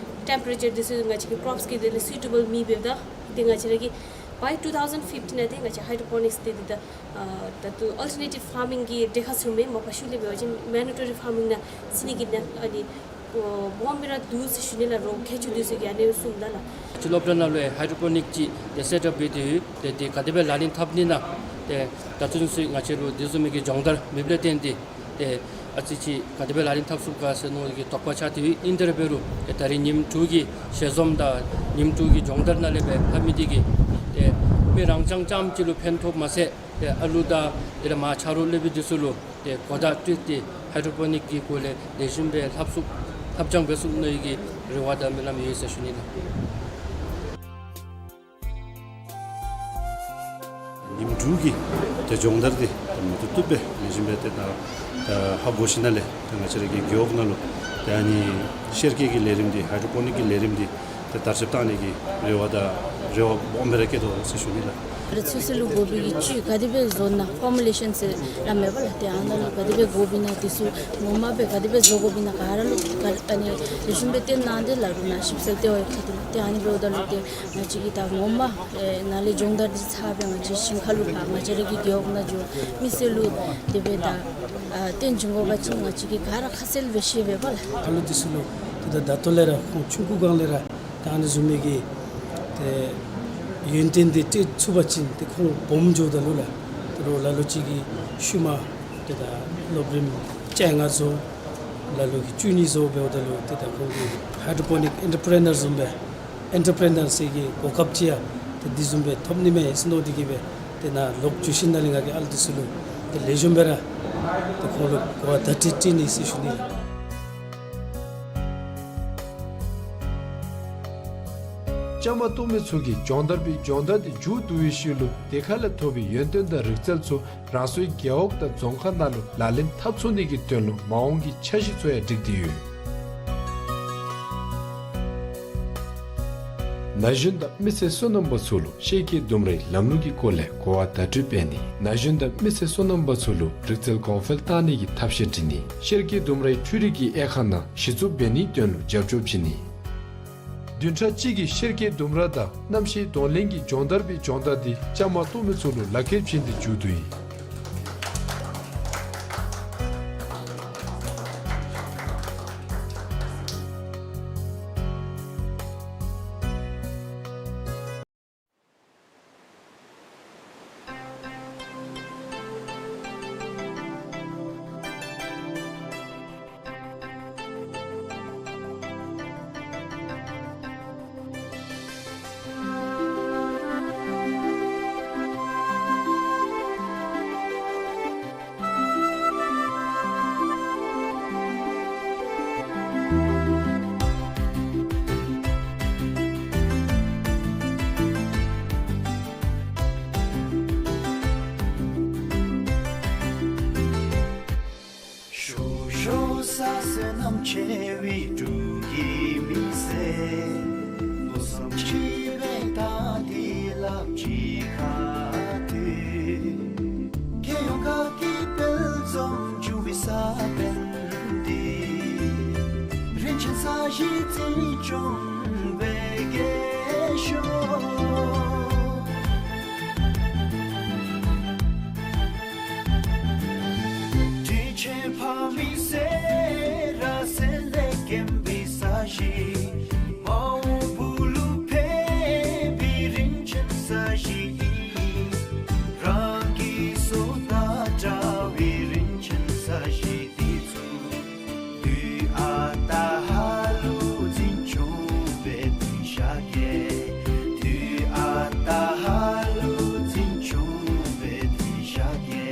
ཊེམ་པེ་རེ་ཅར་འདི་ཚུ་ང་བཅས་ཀྱི་ཀྲོཔསི་གི་དོན་ལས་སུའི་ཊེ་བཱལ་མེད་འབདཝ་ད་ཏེ་ང་བཅས་ར་གིས་བའི་ཊུ་ཐའུ་ཟེན་ཕིཕ་ཊིན་ནང་ཏེ་ང་བཅས་ཧའི་ཌྲོ་པོ་ནིཀསི་འདི་ཏེ་ད་ཨ་ད་ལྟོ་ཨལ་ཊར་ནེ་ཊིབ་ཕར་མིང་གི་གྲལ་ཁར་སོང་སྦེ་མ་པ་ཤུལ་ལས་འབད་བ་ཅིན་མེན་ཌེ་ཊོ་རི་ཕར་མིང་ནང་བརྩི་ནི་གི་ནང་ཨ་ནི་ཨོ་སྦོམ་སྦེ་ར་འདུག་ཟེར་ཞུ་ནི་ལགས། རོགས་མཁས་མཆོག་འདི་ཚུ་གིས་ཨ་ནི་གསུངམ་ད་ལགས། ང་བཅས་སློབ་གྲྭ་ནང་ལུ་ཡང་ཧའི་ཌྲོ་པོ་ནིཀ་ཅིག་ཏེ་སེཊ་ཨཔ་འབད་དེ་ཡོད། ཏེ་དེ་ག་དེ་སྦེ་ལག་ལེན་འཐབ་ནི་ཨིན་ན་ཏེ་ད་ལྟོ་ཚུན་ཚོད་ང་བཅས་ལུ་དེ་བཟུམ་མའི་གི་སྦྱོང་བརྡར་མེདཔ་ལས་བརྟེན་ཏེ་ཏེ་ཨ་ཙི་ཅིག་ག་དེ་སྦེ་ལག་ལེན་འཐབ་ཚུགས་ག་ཟེར་མནོ་བའི་གི་དོགས་པ་ཆགས་ཏེ་ཡོད། ཨིན་དེ་ར་འབད་རུང་ཏེ་ད་རིས་ཉིནམ་དྲུག་གི་ཞལ་འཛོམས་དང་ཉིནམ་དྲུག་གི་སྦྱོང་བརྡར་ནང་ལས་སྦེ་ལྷབ་མི་འདི་གིས་ཏེ་མི་རང་རྐྱངམ་རྐྱངམ་ཅིག་ལུ་ཕན་ཐོགསཔ་མ་ཚད་ཏེ་ཨ་ལུ་དང་དེ་ལས་མར་ཆ་རོགས་སློབ་དཔོན་འདི་ཚུ་ལུ་ཏེ་གོ་བརྡ་སྤྲོད་དེ་ཧའི་ཌྲོ་པོ་ནིཀ་གི་སྐོར་ལས་ལེགས་ཤོམ་སྦེ་ལྷབ་ཚུགས་ལྷབ་སྦྱང་འབད་ཚུགས་མནོ་བའི་གི་རེ་བ་དང་སྨོན་ལམ་ཡོད་ཟེར་ཞུ་ནི་ལགས། ཉིནམ་དྲུག་གི་ཏེ་སྦྱོང་བརྡར་འདི་ཏེ་མ་བཏུབ་བཏུབ་སྦེ་ལེགས་ཤོམ་སྦེ་ཏེ་ད་ད་ཧ་གོ་ཞིནམ་ལས་ཏེ་ང་བཅས་ར་གི་རྒེད་འོག་ནང་ལུ་ཏེ་ཨ་ནི་ཤེལ་ཀའི་གི་ལས་རིམ་འདི་ཧའི་ཌྲོ་པོ་ནིཀ་གི་ལས་རིམ་འདི་ཏེ་དར་ཁྱབ་བཏང་ནི་གི་རེ་བ་དང་རེ་བ་སྦོམ་སྦེ་ར་བསྐྱེད་དོ་ཟེར་ཞུ་ནི་ལགས། ད་ཚོད་བསྲེ་ལུ་དགོ་པའི་གི་བཅུད་ག་དེ་སྦེ་བཟོ་ནི་ཨིན་ན་ཕོར་མུ་ལེ་ཤཱན་ཟེར་ར་མེད་པ་ལགས། ཏེ་ཨ་ནཱ་ལུ་ག་དེ་སྦེ་དགོཔ་ཨིན་ན་དེ་ཚུ་ངོ་མ་སྦེ་ག་དེ་སྦེ་བཟོ་དགོཔ་ཨིན་ན་ག་ར་ལུ་ག་ཨ་ནི་ལེགས་ཤོམ་སྦེ་སྟོན་གནང་སྟེ་ལགས་རུང་ནཱ་ཞིབ་འཚོལ་ལྟེ་བའི་ཁ་ཐུག་ལུ། ཏེ་ཨ་ནི་འབདཝ་ད་ལུ་ཏེ་ང་བཅས་ཀྱིས་ད་ངོ་མ་ཨེ་ནཱ་ལས་སྦྱོང་བརྡར་འདི་ཚར་སྦེ་ང་བཅས་ཞིང་ཁ་ལུ་ཕར་ང་བཅས་ར་གི་རྒེད་འོག་ནང་འགྱོ་མི་སེར་ལུ་དེ་སྦེ་ད་ཨ་སྟོན་བྱིན་དགོ་པ་ཅིན་ང་བཅས་ཀྱིས་ག་ར་ཁ་གསལ་སྦེ་ཤེས་པས་པ་ལགས། ད་ལུ་འདི་ཚུ་ལུ་ཏེ་ད་ད་ལྟོ་ལས་ར་ཁོང་ཆུང་ཀུ་སྒང་ལས་ར་ད་ཨ་ནི་བཟུམ་མའི་གི་ཏེ་ཡོན་ཏན་འདི་སྤྲོད་ཚུགས་པ་ཅིན་ཏེ་ཁོང་སྦོམ་འགྱོཝ་ད་ལུ་ལགས། ད་རུང་ལ་ལུ་ཅིག་གིས་ཤུལ་མ་ཏེ་ད་སློབ་རིམ་བཅོ་ལྔ་བཟོ་ལ་ལུ་གིས་བཅུ་གཉིས་བཟོ་འབདཝ་ད་ལུ་ཏེ་ད་ཁོང་གིས་ཧའི་ཌྲོ་པོ་ནིཀ་ཨེན་ཊར་པི་རི་ནར་བཟུམ་སྦེ་ཨེན་ཊར་པི་རི་ནར་ཟེར་གྱི་གོ་སྐབས་ཅིག་ཡང་ ཏེ་འདི་བཟུམ་སྦེ་ཐོབ་ནི་མས་ཟེར་མནོ་སྟེ་གིས་སྦེ་ཏེ་ནཱ་ལོག་འགྱོ་ཞིནམ་ལས་ང་གིས་ཨ་ལུ་འདི་ཚུ་ལུ་ཏེ་ལེགས་ཤོམ་སྦེ་ར་ཏེ་ཁོང་ལུ་གོ་བ་བརྡ་སྤྲོད་སྤྲོད་ནི་ཟེར་ཞུ་ནི། བཅའ་མར་གཏོགས་མི་ཚུ་གིས་སྦྱོང་བརྡར་པའི་སྦྱོང་བརྡར་འདི་མཇུག་བསྡུ་བའི་ཤུལ་ལུ་དེ་ཁ་ལས་ཐོབ་པའི་ཡོན་ཏན་དང་རིག་རྩལ་ཚུ་རང་སོའི་རྒེད་འོག་དང་རྫོང་ཁག་ནང་ལུ་ལག་ལེན་འཐབ་ཚུགས་ནི་གི་དོན་ལུ་མ་འོངས་ཀྱི་འཆར་གཞི་ཚུ་ཡང་སྒྲིག་སྟེ་ཡོད། ན་གཞོན་དང་མི་ཚེ་སོ་ནམ་པ་ཚུ་ལུ་ཤེལ་གྱི་ལྡུམ་རའི་ལམ་ལུགས་ཀྱི་སྐོར་ལས་གོ་བ་བརྡ་སྤྲོད་འབད་ནི། ན་གཞོན་དང་མི་ཚེ་སོ་ནམ་པ་ཚུ་ལུ་རིག་རྩལ་གོང་འཕེལ་གཏང་ནི་གི་ཐབས་ཤེས་སྒྲིག་ནི། ཤེལ་གྱི་ལྡུམ་རའི་འཕྲུལ་རིག་གི་དབྱེ་ཁག་ནང་གཞི་བཙུགས་འབད་ནིའི་དོན་ལུ་རྒྱབ་སྐྱོར་བྱིན་ནི། བདུན་ཕྲག་གཅིག་གི་ཤེལ་གྱི་ལྡུམ་ར་དང་གནམ་གཤིས་གདོང་ལེན་གྱི་སྦྱོང་བརྡར་པའི་སྦྱོང་བརྡར་འདི་བཅའ་མར་གཏོགས་མི་ཚུ་ལུ་ལག་ཁྱེར་བྱིན་ཏེ་མཇུག་བསྡུ་ཡི། ཤོག་ཤོག་ས་སེར་གནམ་ཆེ་བའི་འབྲུག་གི་མི་སེར། ལོ་གསུམ་ཅིག་སྦེ་ད་འདི་ལགཔ་གཅིག་ཁར་འདུས། རྒྱལ་ཡོངས་དགའ་སྐྱིད་དཔལ་འཛོམས་འབྱུང་བའི་ས་བོན་འདི། རིན་ཆེན་ས་གཞི་འཛིན་སྐྱོང་འབད་གེ་ཤོག། དྲིན་ཆེན་ཕ་མའི་སེར་བ་སེར་ལས་སྐྱེས་པའི་ས་གཞི། མ་འོངས་བུ་ལུ་ཕན་པའི་རིན་ཆེན་ས་གཞི་ཨིན། རང་གི་སྲོག་དང་འདྲ་བའི་རིན་ཆེན་ས་གཞི་འདི་ཚུ། དུས་ཨ་རྟག་ཧ་ལུགས་འཛིན་སྐྱོང་འབད་དེ་བཞག་གེ། དུས་ཨ་རྟག་ཧ་ལུགས་འཛིན་སྐྱོང་འབད་དེ་བཞག་གེ།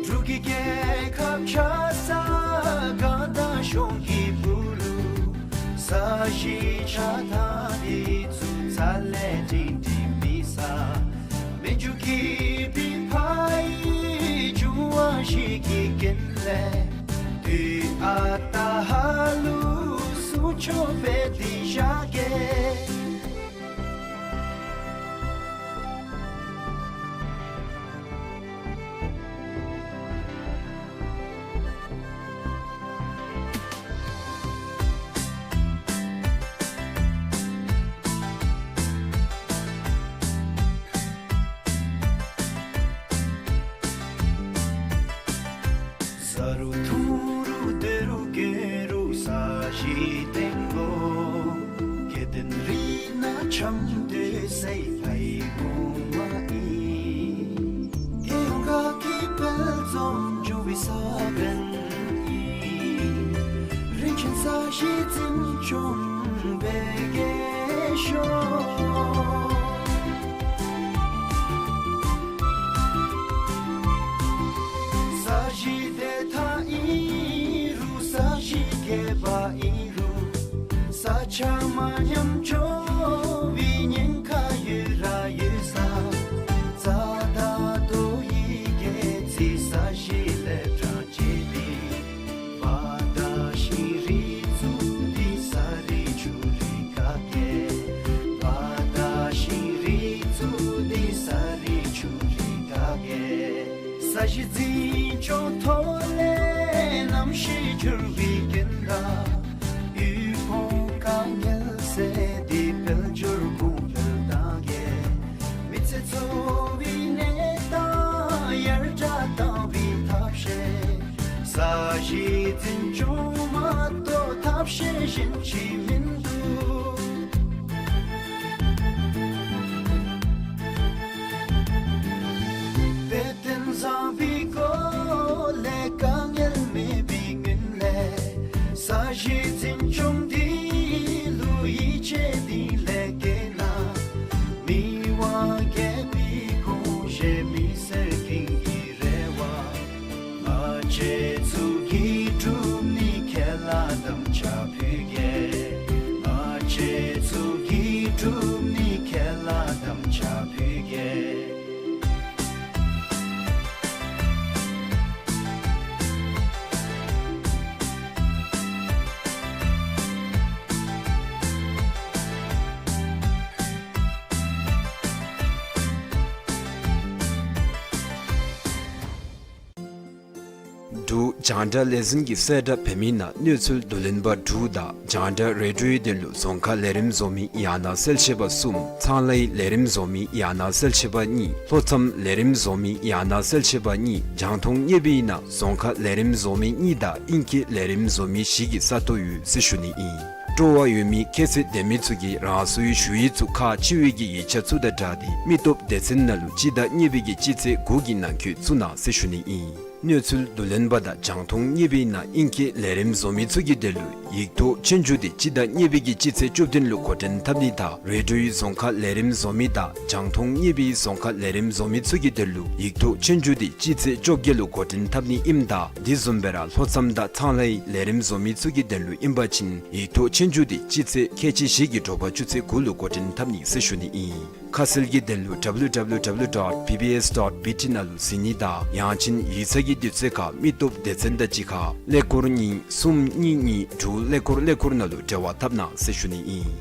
འབྲུག་གི་རྒྱལ་ཁབ་ཆགས་ས་གང་དང་གཞུང་གི་བུ་ལུ། ས་གཞི་ཆགས་ཐངས་འདི་ཚུ་རྩ་ལས་སྒྲིང་སྒྲིང་མེད་ས། མི་རྒྱུད་ཀྱི་པི་ཕ་ཡི་འབྱུང་བ་བཞི་གི་རྐྱེན་ལས། དུས་ཨ་རྟག་ཧ་ལུགས་སྲུང་སྐྱོབ་འབད་དེ་བཞག་གེ། བཟའ་རུང་འཐུང་རུང་སྡོད་རུང་གྱོན་རུང་ས་གཞི་སྟེང་ལུ། སྐྱེ་ལྡན་རིགས་སྣ་འཁྱམས་སྡོད་སའི་ཕ་ཡི་གོང་མ་ཨིན། རྒྱལ་ཡོངས་དགའ་སྐྱིད་དཔལ་འཛོམས་འབྱུང་བའི་ས་བོན་ཨིན། རིན་ཆེན་ས་གཞི་འཛིན་སྐྱོང་འབད་གེ་ཤོག། ས་གཞི་བདེ་ཐང་ཨིན་རུང་ས་གཞི་རྒས་པ་ཨིན་རུང་། ས་ཆ་མ་ཉམས་འགྱོ་བའི་ཉེན་ཁ་ཡོད་ར་ཡོད་ས། རྩ་དང་རྡོ་ཡི་སྒལ་ཚིགས་ས་གཞི་ལས་དྲག་ཅེས་ཏེ། བ་དང་ཤིང་རིགས་ཚུ་འདི་ས་རིགས་ཆུ་རིགས་ག་གེ། བ་དང་ཤིང་རིགས་ཚུ་འདི་ས་རིགས་ཆུ་རིགས་ག་གེ། ས་གཞི་འཛིན་སྐྱོང་ཐོག་ལས་གནམ་གཤིས་འགྱུར་བའི་རྐྱེན་དང་། དབུལ་ཕོངས་དཀའ་ངལ་སེལ་ཏེ་དཔལ་འབྱོར་གོང་འཕེལ་གཏང་གེ། མི་ཚེ་འཚོ་བའི་གནས་སྟངས་ཡར་དྲག་གཏང་བའི་ཐབས་ཤེས། ས་གཞི་འཛིན་སྐྱོང་མ་གཏོགས་ཐབས་ཤེས་གཞན་ཅིག་མིན་འདུག། དཔེ་སྟོན་བཟང་པོའི་སྒོ་ལས་དཀའ་ངལ་མེད་པའི་སྔོན་ལས། ས་གཞི་འཛིན་སྐྱོང་འདི་ལུ་ཡིད་ཆེས་གཏིང་ལས་བསྐྱེད་གནང་། མི་དབང་ འབྲུག་རྒྱང་བསྒྲགས་ལས་འཛིན་གྱིས་གསལ་བསྒྲགས་འབད་མི་ནང་གནས་ཚུལ་བསྡུ་ལེན་པ་དྲུག་དང་རྒྱང་བསྒྲགས་རེ་ཌིའོའི་དོན་ལུ་རྫོང་ཁ་ལས་རིམ་བཟོ་མི་ཡང་ན་གསལ་བཤད་པ་གསུམ། ཚང་ལྷའི་ལས་རིམ་བཟོ་མི་ཡང་ན་གསལ་བཤད་པ་གཉིས། ལྷོ་མཚམས་ལས་རིམ་བཟོ་མི་ཡང་ན་གསལ་བཤད་པ་གཉིས། རྒྱང་མཐོང་བརྙེས་པའི་ནང་རྫོང་ཁ་ལས་རིམ་བཟོ་མི་གཉིས་དང་ཨིང་སྐད་ལས་རིམ་བཟོ་མི་བཞི་གི་ས་སྟོང་ཡོད་ཟེར་ཞུ་ནི་ཨིན། སྤྲོ་བ་ཡོད་མི་ཁྱད་ཚད་ལྡན་མི་ཚུ་གིས་རང་སོའི་ཞུ་ཡིག་ཚུ་ཁག་ཆེ་བའི་གི་ཡིག་ཆ་ཚུ་དང་སྦྲགས་ཏེ་མི་སྟོབས་སྡེ་ཚན་ནང་ལུ་སྤྱི་ཟླ་གཉིས་པའི་གི་སྤྱི་ཚེས་དགུ་གི་ནང་འཁོད་བཙུགས་གནང་ཟེར་ཞུ་ནི་ཨིན། གནས་ཚུལ་བསྡུ་ལེན་པ་དང་རྒྱང་མཐོང་བརྙེས་པའི་ནང་ཨིང་སྐད་ལས་རིམ་བཟོ་མི་ཚུ་གི་དོན་ལུ་ཡིག་ཐོག་ཆོས་རྒྱུགས་དེ་སྤྱི་ཟླ་གཉིས་པའི་གི་སྤྱི་ཚེས་བཅུ་བདུན་ལུ་འགོ་འདྲེན་འཐབ་ནི་དང་རེ་ཌིའོའི་རྫོང་ཁ་ལས་རིམ་བཟོ་མི་དང་རྒྱང་མཐོང་བརྙེས་པའི་རྫོང་ཁ་ལས་རིམ་བཟོ་མི་ཚུ་གི་དོན་ལུ་ཡིག་ཐོག་ཆོས་རྒྱུགས་དེ་སྤྱི་ཚེས་བཅོ་བརྒྱད་ལུ་འགོ་འདྲེན་འཐབ་ནི་ཨིནམ་ད་དེ་བཟུམ་སྦེ་ར་ལྷོ་མཚམས་དང་ཚང་ལྷའི་ལས་རིམ་བཟོ་མི་ཚུ་གི་དོན་ལུ་ཨིན་པ་ཅིན་ཡིག་ཐོག་ཆོས་རྒྱུགས་དེ་སྤྱི་ཚེས་ཁལ་གཅིག་བཞི་གི་དྲོ་པ་ཆུ་ཚོད་དགུ་ལུ་འགོ་འདྲེན་འཐབ་ནི་ཟེར་ཞུ་ནི་ཨིན། ཁ་གསལ་གྱི་དོན་ལུ་W W W dot B B S dot B T ནང་ལུ་གཟིགས་ནི་དང་ཡང་ཅིན་ཡིག་ཚང་གི་དུས་ཚོད་ཁར་མི་སྟོབས་སྡེ་ཚན་དང་གཅིག་ཁར་ཀླད་ཀོར་གཉིས་གསུམ་གཉིས་གཉིས་དྲུག་ཀླད་ཀོར་ཀླད་ཀོར་ནང་ལུ་འབྲེལ་བ་འཐབ་གནང་ཟེར་ཞུ་ནི་ཨིན།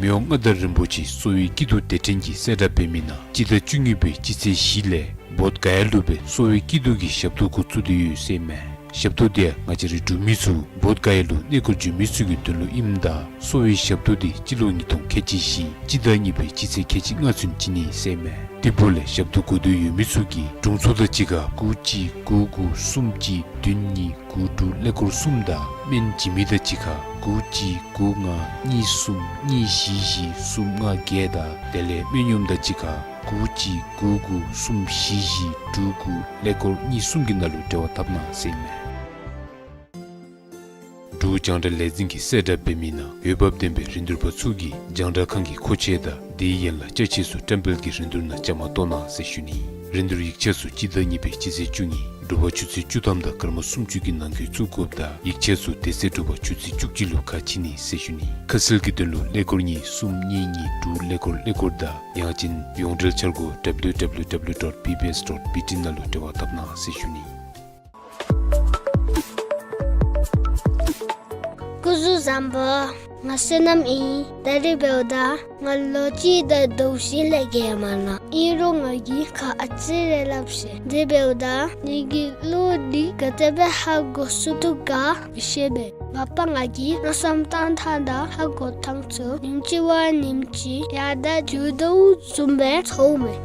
མི་དབང་མངའ་བདག་རིན་པོ་ཆེ་གསོ་བའི་སྐྱིད་སྡུག་སྡེ་ཕྲན་གྱིས་གསལ་བསྒྲགས་འབད་མི་ནང་སྤྱི་ཟླ་བཅུ་གཉིས་པའི་སྤྱི་ཚེས་བཞི་ལས་བོདྷ་ག་ཡ་ལུ་སྦེ་གསོ་བའི་སྐྱིད་སྡུག་གི་ཞབས་ཏོག་འགོ་བཙུགས་ཏེ་ཡོད་ཟེར་མས། ཞབས་ཏོག་དེ་ཡང་ང་བཅས་རའི་འབྲུག་མི་ཚུ་བོདྷ་ག་ཡ་ལུ་གནས་སྐོར་འབྱོན་མི་ཚུ་གི་དོན་ལུ་ཨིནམ་ད་གསོ་བའི་ཞབས་ཏོག་དེ་སྤྱི་ལོ་ཉིས་སྟོང་ཁལ་གཅིག་བཞི་སྤྱི་ཟླ་གཉིས་པའི་སྤྱི་ཚེས་ཁལ་གཅིག་ལྔ་ཚུན་བྱིན་ནི་ཟེར་མས། དེ་འབདཝ་ལས་ཞབས་ཏོག་དགོས་འདོད་ཡོད་མི་ཚུ་གིས་དྲུང་འཚོ་དང་གཅིག་ཁར་དགུ་གཅིག་དགུ་དགུ་གསུམ་གཅིག་བདུན་གཉིས་དགུ་དྲུག་ཀླད་ཀོར་གསུམ་དང་སྨན་བྱིན་མི་དང་གཅིག་ཁར་དགུ་གཅིག་དགུ་ལྔ་གཉིས་གསུམ་གཉིས་བཞི་བཞི་གསུམ་ལྔ་བརྒྱད་དང་དེ་ལས་སྨན་གཡོགམ་དང་གཅིག་ཁར་དགུ་གཅིག་དགུ་དགུ་གསུམ་བཞི་བཞི་དྲུག་དགུ་ཀླད་ཀོར་གཉིས་གསུམ་གྱི་ནང་ལུ་འབྲེལ་བ་འཐབ་གནང་ཟེར་མས། འབྲུག་རྒྱང་བསྒྲགས་ལས་འཛིན་གྱིས་གསལ་བསྒྲགས་འབད་མི་ནང་འོས་འབབ་ལྡན་པའི་རིན་བསྡུར་པ་ཚུ་གིས་རྒྱང་བསྒྲགས་ཁང་གི་མཁོ་ཆས་དང་དེའི་ཡན་ལག་ཅ་ཆས་ཚུ་བཀྲམ་སྤེལ་གྱི་རིན་བསྡུར་ནང་བཅའ་མར་གཏོགས་གནང་ཟེར་ཞུ་ནི། རིན་བསྡུར་ཡིག་ཆ་ཚུ་སྤྱི་ཟླ་གཉིས་པའི་སྤྱི་ཚེས་བཅུ་གཉིས་དྲོ་པ་ཆུ་ཚོད་བཅུ་ཐམ་དང་སྐར་མ་སུམ་ཅུ་གི་ནང་འཁོད་བཙུགས་དགོཔ་དང་ཡིག་ཆ་ཚུ་དེ་ཚེ་དྲོ་པ་ཆུ་ཚོད་བཅུ་གཅིག་ལུ་ཁ་ཕྱེ་ནི་ཟེར་ཞུ་ནི། ཁ་གསལ་གྱི་དོན་ལུ་ཀླད་ཀོར་གཉིས་གསུམ་གཉིས་གཉིས་དྲུག་ཀླད་ཀོར་ཀླད་ཀོར་དང་ཡང་ཅིན་ཡོངས་འབྲེལ་འཆར་སྒོ་W W W dot B B S dot B T ནང་ལུ་འབྲེལ་བ་འཐབ་གནང་ཟེར་ཞུ་ནི། སྐུ་གཟུགས་བཟང་པོ། ང་བསོད་ནམས་ཨིན། ད་རིས་འབདཝ་ད་ང་ལོ་གཅིག་དང་ཟླཝ་བཞི་ལས་བརྒལ་མ་ནུག། ཨིན་རུང་ང་གིས་ཁ་ཨ་ཙི་རེ་སླབ་ཤེས། དེ་འབདཝ་ད་ངེ་གི་བློ་འདི་ག་དེ་སྦེ་ཧ་གོ་ཚུགས་དོ་ག་མི་ཤེས་པས། མ་པ་ང་གིས་མནོ་བསམ་བཏང་ཐངས་དང་ཧ་གོ་ཐངས་ཚུ་ཉིནམ་གཅིག་བ་ཉིནམ་གཅིག་ཡར་དང་འགྱུར་དོ་བཟུམ་སྦེ་ཚོརཝ་མས།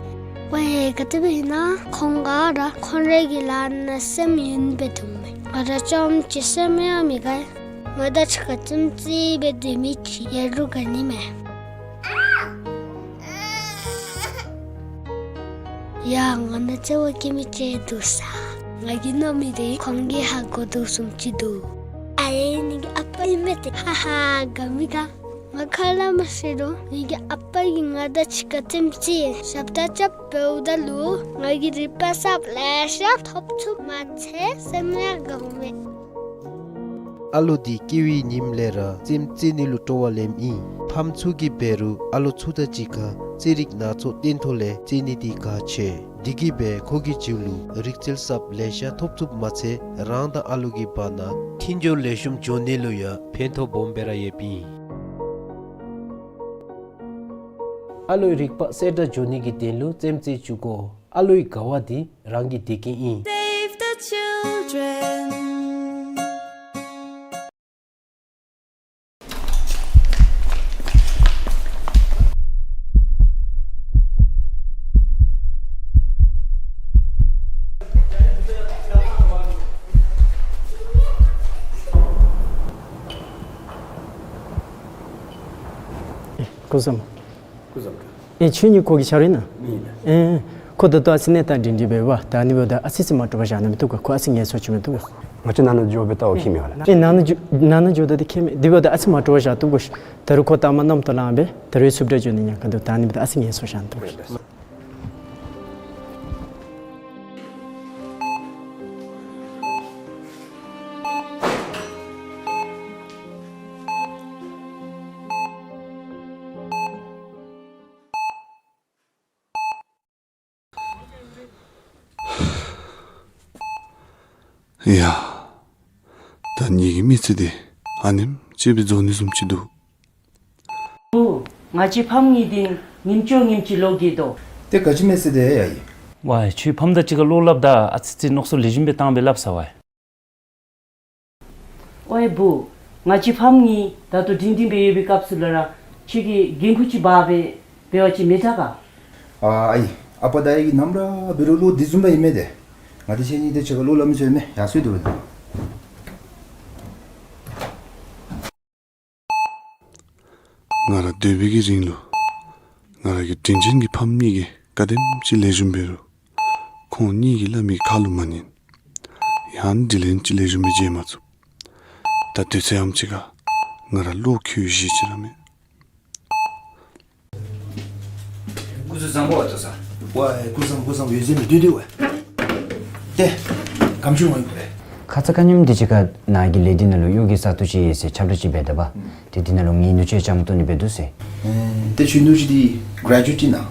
ཝའེ་ག་དེ་སྦེ་ཨིན་ན་ཁོང་ག་ར་ཁོང་རའི་གི་ལཱ་ནང་སེམས་ཡེངས་སྦེ་འདུག་མས། ང་ར་རྐྱངམ་གཅིག་སེམས་ཡང་མི་དགའ། ང་དང་གཅིག་ཁར་རྩེདམོ་རྩེ་སྦེ་སྡོད་མི་ཅིག་ཡོད་རུང་དགའ་ནི་མས། ཡ་ང་ནང་རྩེདམོ་རྐྱབ་མི་ཅིག་འདུག་ས། ང་གིས་མནོ་མི་དེ་ཁོང་གིས་ཧ་གོ་དོ་བཟུམ་ཅིག་འདུག། ཨ་ལས་ངེ་གི་ཨ་པ་ཨིན་མས་ཏེ། ཧ་ཧ་དགའ་མི་དགའ། ང་ཁ་སླབ་མ་ཤེས་རུང་ངེ་གི་ཨ་པ་གིས་ང་དང་གཅིག་ཁར་རྩེདམོ་རྩེ་ཞབས་ཏོག་རྐྱབ་འབདཝ་ད་ལུ་ང་གིས་རིག་པ་གསརཔ་ལེ་ཤ་ཐོབ་ཚུགསཔ་མ་ཚད་སེམས་ཡང་དགའཝ་མས། ཨ་ལོ་འདི་སྐྱེ་བའི་ཉིནམ་ལས་ར་རྩེདམོ་རྩེ་ནི་ལུ་སྤྲོ་བ་ལེནམ་ཨིན། ཕམ་ཚུ་གིས་འབད་རུང་ཨ་ལོ་ཚུ་དང་གཅིག་ཁར་རྩེད་རིགས་སྣ་ཚོགས་སྟོན་ཐོག་ལས་རྩེ་ནི་འདི་གལ་ཆེ། འདི་གིས་འབད་ཁོ་གི་རྒྱུད་ལུ་རིག་རྩལ་གསརཔ་ལེ་ཤ་ཐོབ་ཚུགསཔ་མ་ཚད་རང་དང་ཨ་ལོ་གི་བར་ན་མཐུན་སྦྱོར་ལེགས་ཤོམ་འགྱོ་ནི་ལུ་ཡང་ཕན་ཐོགས་སྦོམ་སྦེ་ར་ཡོདཔ་ཨིན། ཨ་ལོའི་རིག་པ་གསལ་དྲགས་འགྱོ་ནི་གི་དོན་ལུ་རྩེདམོ་རྩེ་བཅུག་དགོ། ཨ་ལོའི་དགའ་བ་འདི་རང་གི་བདེ་སྐྱིད་ཨིན། Save the children. སྐུ་གཟུགས། སྐུ་གཟུགས། ཨེ་ཁྱོད་གཉིས་ཁོ་གི་ཆ་རོགས་ཨིན་ན། ཨིན་ལགས། ཨེ་ཁོ་ད་ལྟོ་ཨ་ཙི་གནས་སྟངས་སྒྲིང་སྒྲིང་སྦེ་ཡོད་པས། ད་ཨ་ནི་འབདཝ་ད་ཨ་ཙི་ཙི་མ་སྤྲོ་བ་བཞག་ན་མི་བཏུབ་ག། ཁོ་ཨ་ཙི་ངལ་གསོ་བྱིན་མི་བཏུབ་ག། ང་བཅས་ནང་ན་འགྱོ་སྦེ་ལྟ་བ་ཁྱད་མེད་པས་ལགས། ཨེ་ནང་ན་འགྱོ་ནང་ན་འགྱོཝ་ད་འདི་ཁྱད་མེད། འདི་འབདཝ་ད་ཨ་ཙི་མ་སྤྲོ་བ་བཞག་བཏུབ་ག། ད་རུང་ཁོ་ལྟ་མ་རྣམ་རྟོག་ལངམ་སྦེ་ད་རུང་ཚུབ་དྲགས་འགྱོ་ནི་ཉེན་ཁ་འདུག། ད་ཨ་ནི་འབདཝ་ད་ཨ་ཙི་ངལ་གསོ་བཞག་ན་བཏུབ་ག། ཡ། ད་ངེ་གི་མི་ཚེ་འདི་ཨ་ནེམ་ཅིག་སྦེ་རྫོགས་ནི་བཟུམ་ཅིག་འདུག། ཨོ། ང་བཅས་ཕམ་གཉིས་འདི་ཉིནམ་ཅིག་ཉིནམ་ཅིག་ལོག་གི་དོ། ཏེ་ག་ཅི་མེད་ཟེར་དེ་ཡ་ཡི། ཝའེ་ཁྱོད་ཕམ་དང་གཅིག་ཁར་བློ་སླབ་ད་ཨ་ཙི་ཙི་མནོ་བསམ་ལེགས་ཤོམ་སྦེ་བཏང་སྦེ་སླབ་ས་ཝའེ། ཝའེ་བུ། ང་བཅས་ཕམ་གཉིས་ད་ལྟོ་སྒྲིང་སྒྲིང་སྦེ་ཡོད་པའི་སྐབས་སུ་ལུ་ར་ཁྱོད་ཀྱིས་འགན་ཁུར་ཅིག་འབག་སྦེ་འབད་བ་ཅིན་མི་དྲག་ག། ཨ་ཨའི་ཨ་པ་དང་ཨའི་གིས་ནམ་ར་འབད་རུང་བློ་འདི་བཟུམ་སྦེ་ཨིན་མས་ཏེ། ང་འདི་ཁྱེད་གཉིས་དེ་ཅིག་ཁར་བློ་སླབ་མི་ཚུགས་མས། ཡར་སོང་སྡོད་པ་ད། ང་ར་སྡོད་པའི་གི་རིང་ལུ་ང་ར་གི་དྲིན་ཅན་གྱི་ཕམ་གཉིས་ཀྱིས་ག་དེམ་ཅིག་ལེགས་ཤོམ་འབད་རུང་ཁོང་གཉིས་ཀྱིས་སླབ་མི་གི་ཁ་ལུ་མ་ཉན། ཡང་དྲིན་ལན་ཅིག་ལེགས་ཤོམ་སྦེ་འཇལ་མ་ཚུགས། ད་དུས་ཚོད་ཨམ་ཅིག་ཁར་ང་ར་བློ་འགྱོད་ཤེས་ཅིག་ར་མེད། སྐུ་གཟུགས་བཟང་པོ་ཨ་ཏོ་ས། ཝའེ་སྐུ་གཟུགས་བཟང་པོ་སྐུ་གཟུགས་བཟང་པོ། ཡོད་ཟེར་མི་འདུག་དེ་ཝའེ། ཏེ་གམ་ཆུང་ངོ་ཡིན་པ་རེད། ཁ་ཙ་ཁ་ཉིནམ་དེ་ཅིག་ཁར་ནཱ་གི་ལས་སྡེ་ནང་ལུ་གཡོག་གི་ས་ཐོག་ཅིག་ཡོད་ཟེར་ཁྱབ་བསྒྲགས་ཅིག་འབད་ད་པ། ཨུམ། ཏེ་དེ་ནང་ལུ་ངེའི་ནུ་གཅུང་ཡང་བཅའ་མར་གཏོགས་ནི་འབད་འདུག་ཟེར། ཨེ་ཏེ་ཁྱོད་ནུ་གཅུང་འདི་གྲེ་ཇུ་ཨེཊ་ཨིན་ན།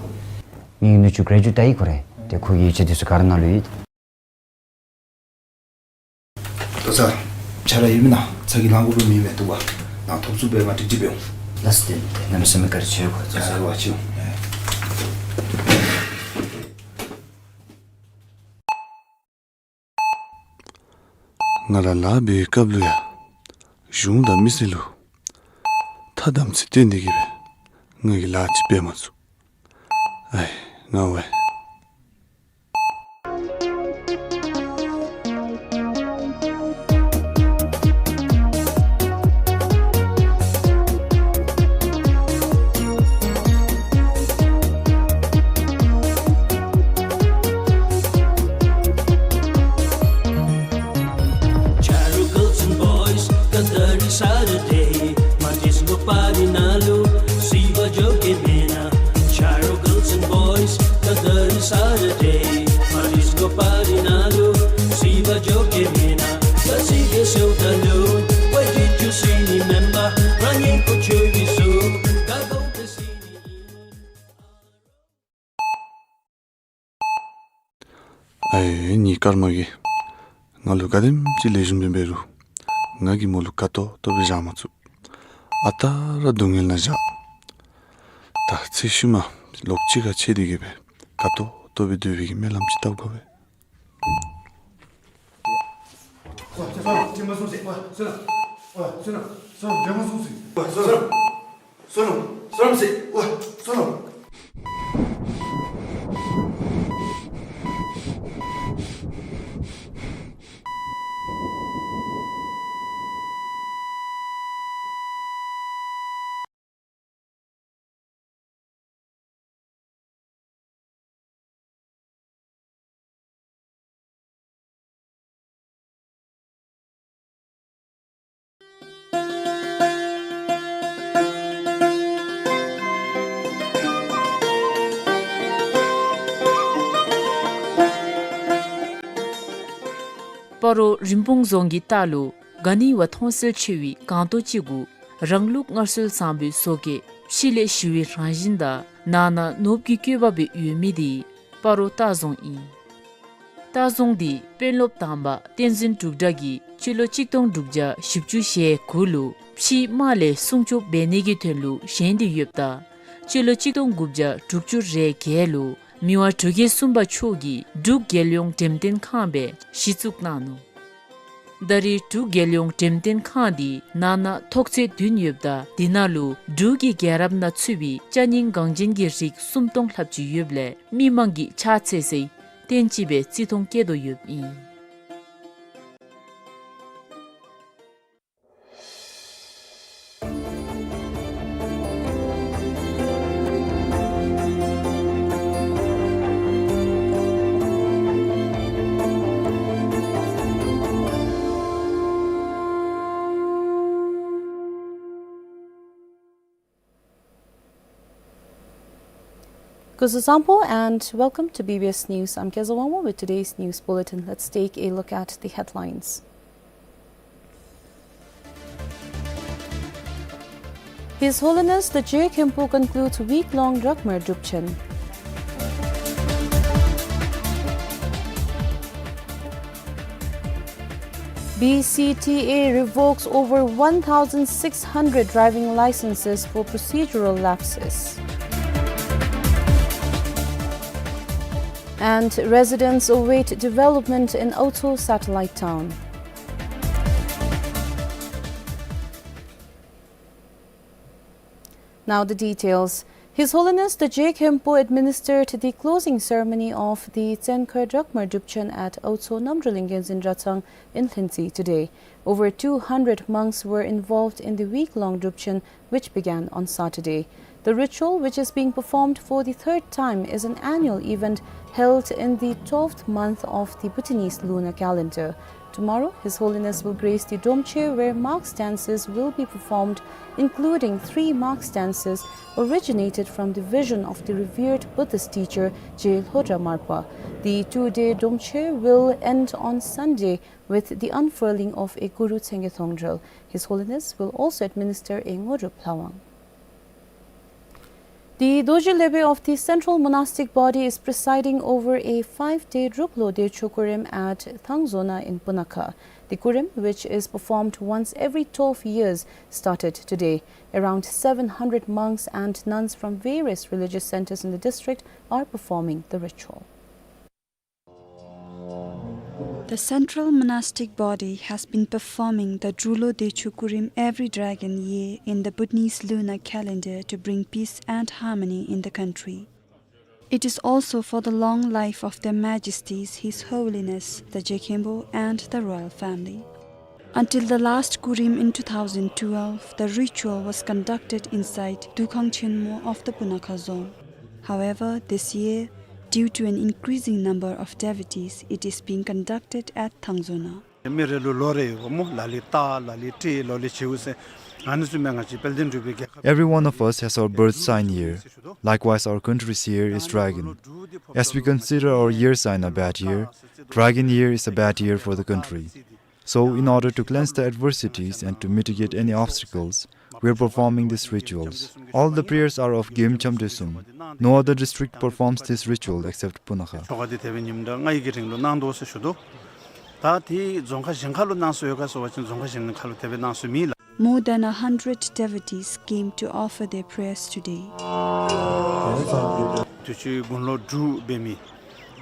ངེའི་ནུ་གཅུང་གྲེ་ཇུ་ཨེཊ་ད་ཡི་གོ་རེ། ཏེ་ཁོ་གི་ཡིག་ཆ་དེ་ཚུ་ག་ར་ནཱ་ལུ་ཡོད། ཏོ་ས། ཆ་ར་ཡོད་མེན་ན། ཚ་གྱང་ལང་དགོ་པའི་མི་མེད་འདུག་པ། ནཱ་ཐོབ་ཚུགས་པའི་ང་ཀྲིག་ཀྲི་འབད་འོང་། ལགས་སོ། ཏེ་ཏེ་གནམ་མེད་ས་མེད་བཀའ་དྲིན་ཆེ་གོ། ཏོ་ས། ཨ་ཝ་ཅིག་འོང་། ང་ར་ལཱ་འབད་བའི་སྐབས་ལུ་ཡང་གཞུང་དང་མི་སེར་ལུ་ཐ་དམ་ཚིག་བསྟེན་ཏེ་གི་སྦེ་ང་གིས་ལཱ་ཅིག་འབད་མ་ཚུགས། ཨའི་ང་ཝའེ། Charo girls and boys, Kadari Saturday, Matis go party na lu, Siva joke mena. Charo girls and boys, Kadari Saturday, Matis go party na lu, Siva joke mena. Kasi ke seu talu, why did you see me member? Running for Chubi so, Gago the city. ཨའི་ངེའི་ཀརྨ་གིས་ང་ལུ་ག་དེམ་ཅིག་ལེགས་ཤོམ་སྦེ་འབད་རུང་ང་གིས་མོ་ལུ་དགའ་ཏོག་ཏོ་སྦེ་བཞག་མ་ཚུགས། ཨ་རྟག་ར་སྡུག་བསྔལ་ནང་བཞག། ད་ཚེ་ཤུལ་མ་ལོག་གཅིག་ཁར་ཕྱད་དེ་གི་སྦེ་དགའ་ཏོག་ཏོ་སྦེ་སྡོད་པའི་གི་སྨོན་ལམ་ཅིག་བཏབ་དགོ་པས། ཨོ་བསོད་ནམས་དྲན་མ་སོང་ཟེར། ཨོ་བསོད་ནམས། ཨོ་བསོད་ནམས། བསོད་ནམས་དྲན་མ་སོང་ཟེར། ཨོ་བསོད་ནམས། བསོད་ནམས། བསོད་ནམས་ཟེར། ཨོ་བསོད་ནམས། སྤ་རོ་རིན་སྤུངས་རྫོང་གི་ལྟག་ལུ་ག་ནི་བ་མཐོང་གསལ་ཆེ་བའི་སྒང་ཏོག་ཅིག་གུ་རང་ལུགས་སྔར་སྲོལ་བཟང་པོའི་བཟོ་བཀོད་ཕྱི་ལས་ཞི་བའི་རང་བཞིན་དང་ནང་ན་ནོར་བུ་གི་བཀོད་པ་སྦེ་ཡོད་མི་དེ་སྤ་རོ་ལྟ་རྫོང་ཨིན། ལྟ་རྫོང་འདི་དཔོན་སློབ་དང་པ་བསྟན་འཛིན་འབྲུག་སྒྲ་གིས་སྤྱི་ལོ་གཅིག་སྟོང་དྲུག་བརྒྱ་བཞི་བཅུ་ཞེ་དགུ་ལུ་ཕྱིའི་དམག་ལས་སྲུང་སྐྱོབ་འབད་ནི་གི་དོན་ལུ་བཞེངས་ཏེ་ཡོདཔ་ད་སྤྱི་ལོ་གཅིག་སྟོང་དགུ་བརྒྱ་དྲུག་ཅུ་རེ་བརྒྱད་ལུ་མི་དབང་འབྲུག་རྒྱལ་གསུམ་པ་མཆོག་གིས་འབྲུག་རྒྱལ་ཡོངས་འགྲེམས་སྟོན་ཁང་སྦེ་གཞི་བཙུགས་གནང་ནུག། ད་རེས་འབྲུག་རྒྱལ་ཡོངས་འགྲེམས་སྟོན་ཁང་འདི་ནང་ན་ཐོག་ཚད་བདུན་ཡོདཔ་ད་དེ་ནང་ལུ་འབྲུག་གི་རྒྱལ་རབས་ནང་ཚུད་པའི་ཅ་རྙིང་འགངས་ཅན་གྱི་རིགས་སུམ་སྟོང་ལྷགཔ་ཅིག་ཡོདཔ་ལས་མི་མང་གིས་ཕྱག་འཚལ་སའི་རྟེན་ཅིག་སྦེ་བརྩི་མཐོང་བསྐྱེད་དོ་ཡོདཔ་ཨིན། སྐུ་གཟུགས་བཟང་པོ and welcome to B B S News. I'm Kezha Wangmo with today's news bulletin. Let's take a look at the headlines. His Holiness the Je Khenpo concludes week-long Rakmar Drupchen. B C T A revokes over one thousand six hundred driving licenses for procedural lapses. And residents await development in Aotso satellite town. Now the details. His Holiness the Je Khenpo administered the closing ceremony of the Tsenkhar Drakmar Drupchen at Aotso Namdroleng Genzin Dratshang in Lhuentse today. Over two hundred monks were involved in the week-long Drupchen, which began on Saturday. The ritual, which is being performed for the third time, is an annual event held in the twelfth month of the Bhutanese lunar calendar. Tomorrow, His Holiness will grace the Dromche, where mask dances will be performed, including three mask dances originated from the vision of the revered Buddhist teacher Je Lhodra Marpa. The two-day Dromche will end on Sunday with the unfurling of a Guru Tsenge Thongdrel. His Holiness will also administer a Ngorub Lhawang. The Dorji Lebe of the Central Monastic Body is presiding over a five-day Druplo Decho Kurim at Thangzona in Punakha. The Kurim, which is performed once every twelve years, started today. Around seven hundred monks and nuns from various religious centers in the district are performing the ritual. The Central Monastic Body has been performing the Drulo Dechu Kurim every Dragon year in the Bhutanese lunar calendar to bring peace and harmony in the country. It is also for the long life of Their Majesties, His Holiness the Je Khenpo and the royal family. Until the last Kurim in two thousand twelve, the ritual was conducted inside Dukhang Chenmo of the Punakha zone. However, this year, due to an increasing number of devotees, it is being conducted at Thangzona. མི་རེ་ལུ་ལོ་རེ་ཡོད་པ་སྨོ། ལ་ལུ་སྟག་ལ་ལུ་སྤྲེལ་ལ་ལུ་བྱིའུ་ཟེར། ཨ་ནི་ཚུ་མེན། ང་བཅས་དཔལ་ལྡན་འབྲུག་པའི་རྒྱལ་ཁབ། Every one of us has our birth sign year. Likewise, our country's year is dragon. As we consider our year sign a bad year, dragon year is a bad year for the country. So, in order to cleanse the adversities and to mitigate any obstacles, we are performing these rituals. All the prayers are of Gemcham Dresum. No other district performs this ritual except Punakha. ཆོ་ག་འདི་དེ་སྦེ་ཉིནམ་གྲངས་ལྔའི་རིང་ལུ་གནང་དོ་ཟེར་ཞུ་དོ། ད་དེ་རྫོང་ཁག་གཞན་ཁ་ལུ་གནང་སྲོལ་ཡོད་ག་ཟེར་བ་ཅིན་རྫོང་ཁག་གཞན་ཁ་ལུ་དེ་སྦེ་གནང་སྲོལ་མེད་ལགས། More than a hundred devotees came to offer their prayers today. དུས་ཅི་དགུང་ལོ་དྲུག་འབད་མི་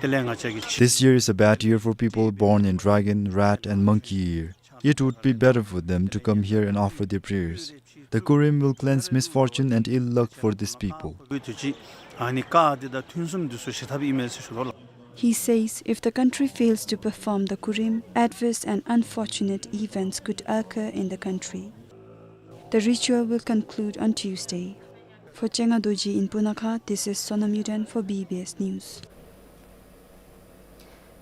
དེ་ལས་ང་བཅས་ཀྱི་ཕྱི། This year is a bad year for people born in dragon, rat, and monkey year. It would be better for them to come here and offer their prayers. The Kurim will cleanse misfortune and ill luck for these people. དུས་ཅི་ཨ་ནི་བཀའ་འདི་དང་ཐུན་གསུམ་འདི་ཚུ་ཞི་ཐབས་ཨིན་མས་ཟེར་ཞུ་དོ་ལགས། He says if the country fails to perform the Kurim, adverse and unfortunate events could occur in the country. The ritual will conclude on Tuesday. For Chenga Dorji in Punakha, this is Sonam Yuden for B B S News.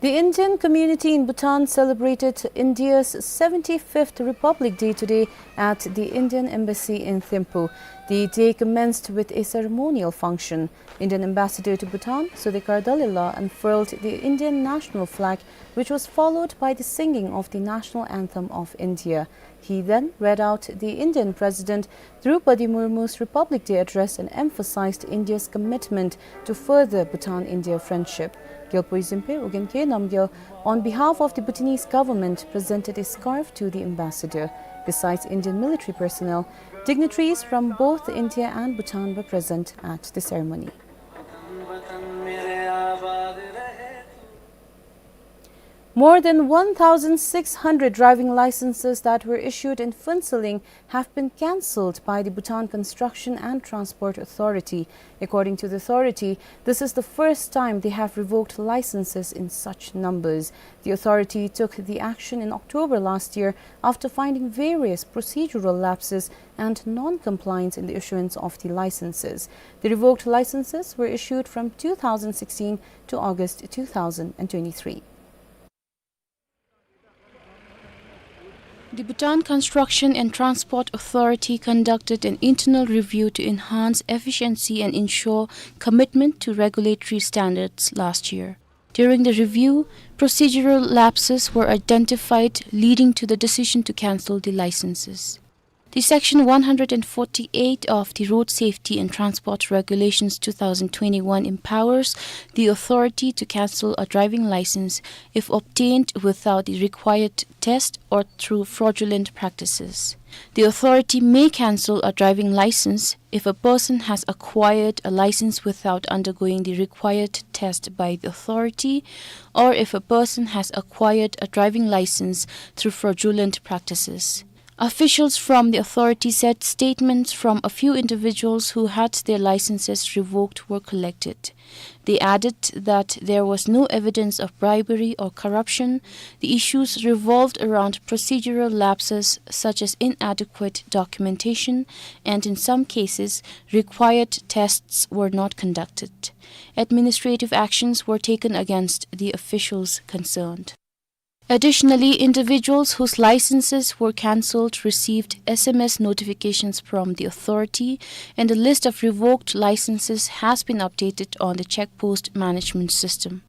The Indian community in Bhutan celebrated India's seventy-fifth Republic Day today at the Indian Embassy in Thimphu. The day commenced with a ceremonial function. Indian Ambassador to Bhutan, Sudhakar Dalila, unfurled the Indian national flag, which was followed by the singing of the national anthem of India. He then read out the Indian President Droupadi Murmu's Republic Day address and emphasized India's commitment to further Bhutan-India friendship. Gyalpo Izimpe, Ugyen K Namgyal, on behalf of the Bhutanese government, presented a scarf to the ambassador. Besides Indian military personnel, dignitaries from both India and Bhutan were present at the ceremony. More than one thousand six hundred driving licenses that were issued in Phuentsholing have been cancelled by the Bhutan Construction and Transport Authority. According to the authority, this is the first time they have revoked licenses in such numbers. The authority took the action in October last year after finding various procedural lapses and non-compliance in the issuance of the licenses. The revoked licenses were issued from two thousand sixteen to August two thousand twenty-three. The Bhutan Construction and Transport Authority conducted an internal review to enhance efficiency and ensure commitment to regulatory standards last year. During the review, procedural lapses were identified, leading to the decision to cancel the licenses. The Section one hundred forty-eight of the Road Safety and Transport Regulations two thousand twenty-one empowers the authority to cancel a driving license if obtained without the required test or through fraudulent practices. The authority may cancel a driving license if a person has acquired a license without undergoing the required test by the authority, or if a person has acquired a driving license through fraudulent practices. Officials from the authority said statements from a few individuals who had their licenses revoked were collected. They added that there was no evidence of bribery or corruption. The issues revolved around procedural lapses such as inadequate documentation, and in some cases, required tests were not conducted. Administrative actions were taken against the officials concerned. Additionally, individuals whose licenses were cancelled received S M S notifications from the authority, and the list of revoked licenses has been updated on the check post management system.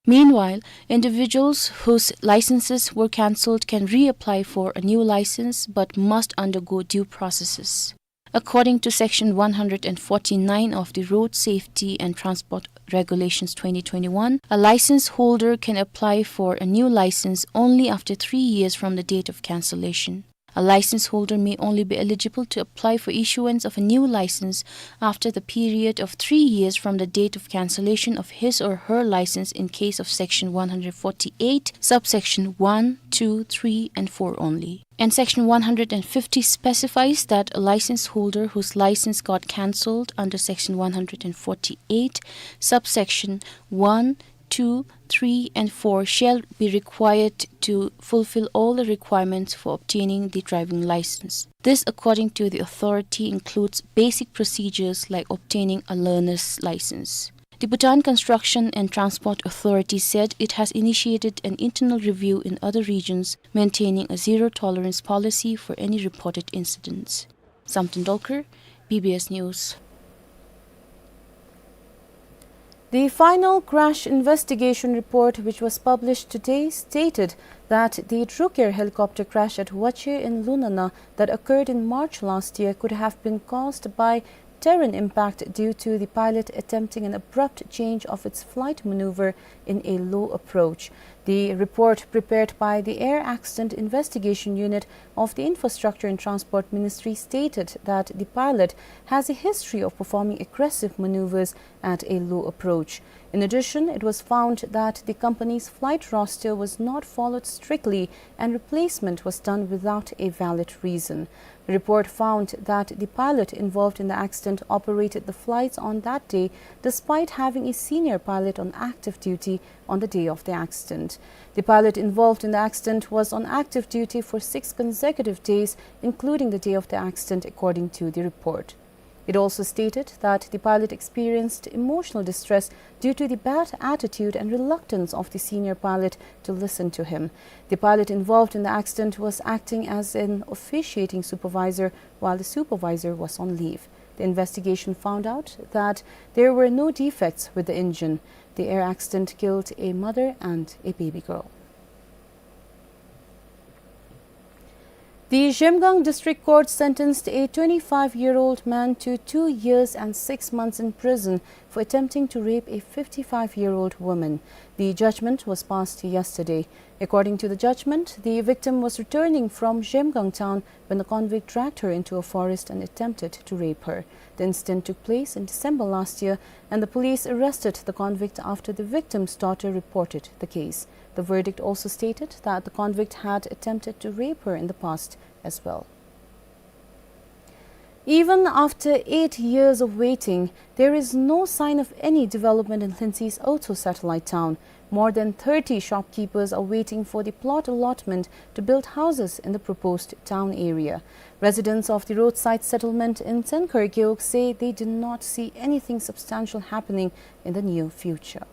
Meanwhile, individuals whose licenses were cancelled can reapply for a new license but must undergo due processes. According to Section one hundred forty-nine of the Road Safety and Transport Regulations twenty twenty-one, a license holder can apply for a new license only after three years from the date of cancellation. A license holder may only be eligible to apply for issuance of a new license after the period of three years from the date of cancellation of his or her license in case of Section one hundred forty-eight, subsection one, two, three, and four only. And Section one hundred fifty specifies that a license holder whose license got cancelled under Section one hundred forty-eight, subsection one, two, three, and four shall be required to fulfill all the requirements for obtaining the driving license. This, according to the authority, includes basic procedures like obtaining a learner's license. The Bhutan Construction and Transport Authority said it has initiated an internal review in other regions, maintaining a zero tolerance policy for any reported incidents. Samten Dolkar, B B S News. The final crash investigation report, which was published today, stated that the Drukair helicopter crash at Wache in Lunana that occurred in March last year could have been caused by terrain impact due to the pilot attempting an abrupt change of its flight maneuver in a low approach. The report, prepared by the Air Accident Investigation Unit of the Infrastructure and Transport Ministry, stated that the pilot has a history of performing aggressive maneuvers at a low approach. In addition, it was found that the company's flight roster was not followed strictly and replacement was done without a valid reason. The report found that the pilot involved in the accident operated the flights on that day despite having a senior pilot on active duty on the day of the accident. The pilot involved in the accident was on active duty for six consecutive days, including the day of the accident, according to the report. It also stated that the pilot experienced emotional distress due to the bad attitude and reluctance of the senior pilot to listen to him. The pilot involved in the accident was acting as an officiating supervisor while the supervisor was on leave. The investigation found out that there were no defects with the engine. The air accident killed a mother and a baby girl. The Zhemgang District Court sentenced a twenty-five-year-old man to two years and six months in prison for attempting to rape a fifty-five-year-old woman. The judgment was passed yesterday. According to the judgment, the victim was returning from Zhemgang town when the convict dragged her into a forest and attempted to rape her. The incident took place in December last year, and the police arrested the convict after the victim's daughter reported the case. The verdict also stated that the convict had attempted to rape her in the past as well. Even after eight years of waiting, there is no sign of any development in Khlin Sit's Oto satellite town. More than thirty shopkeepers are waiting for the plot allotment to build houses in the proposed town area. Residents of the roadside settlement in Tsenkhar Gewog say they do not see anything substantial happening in the near future.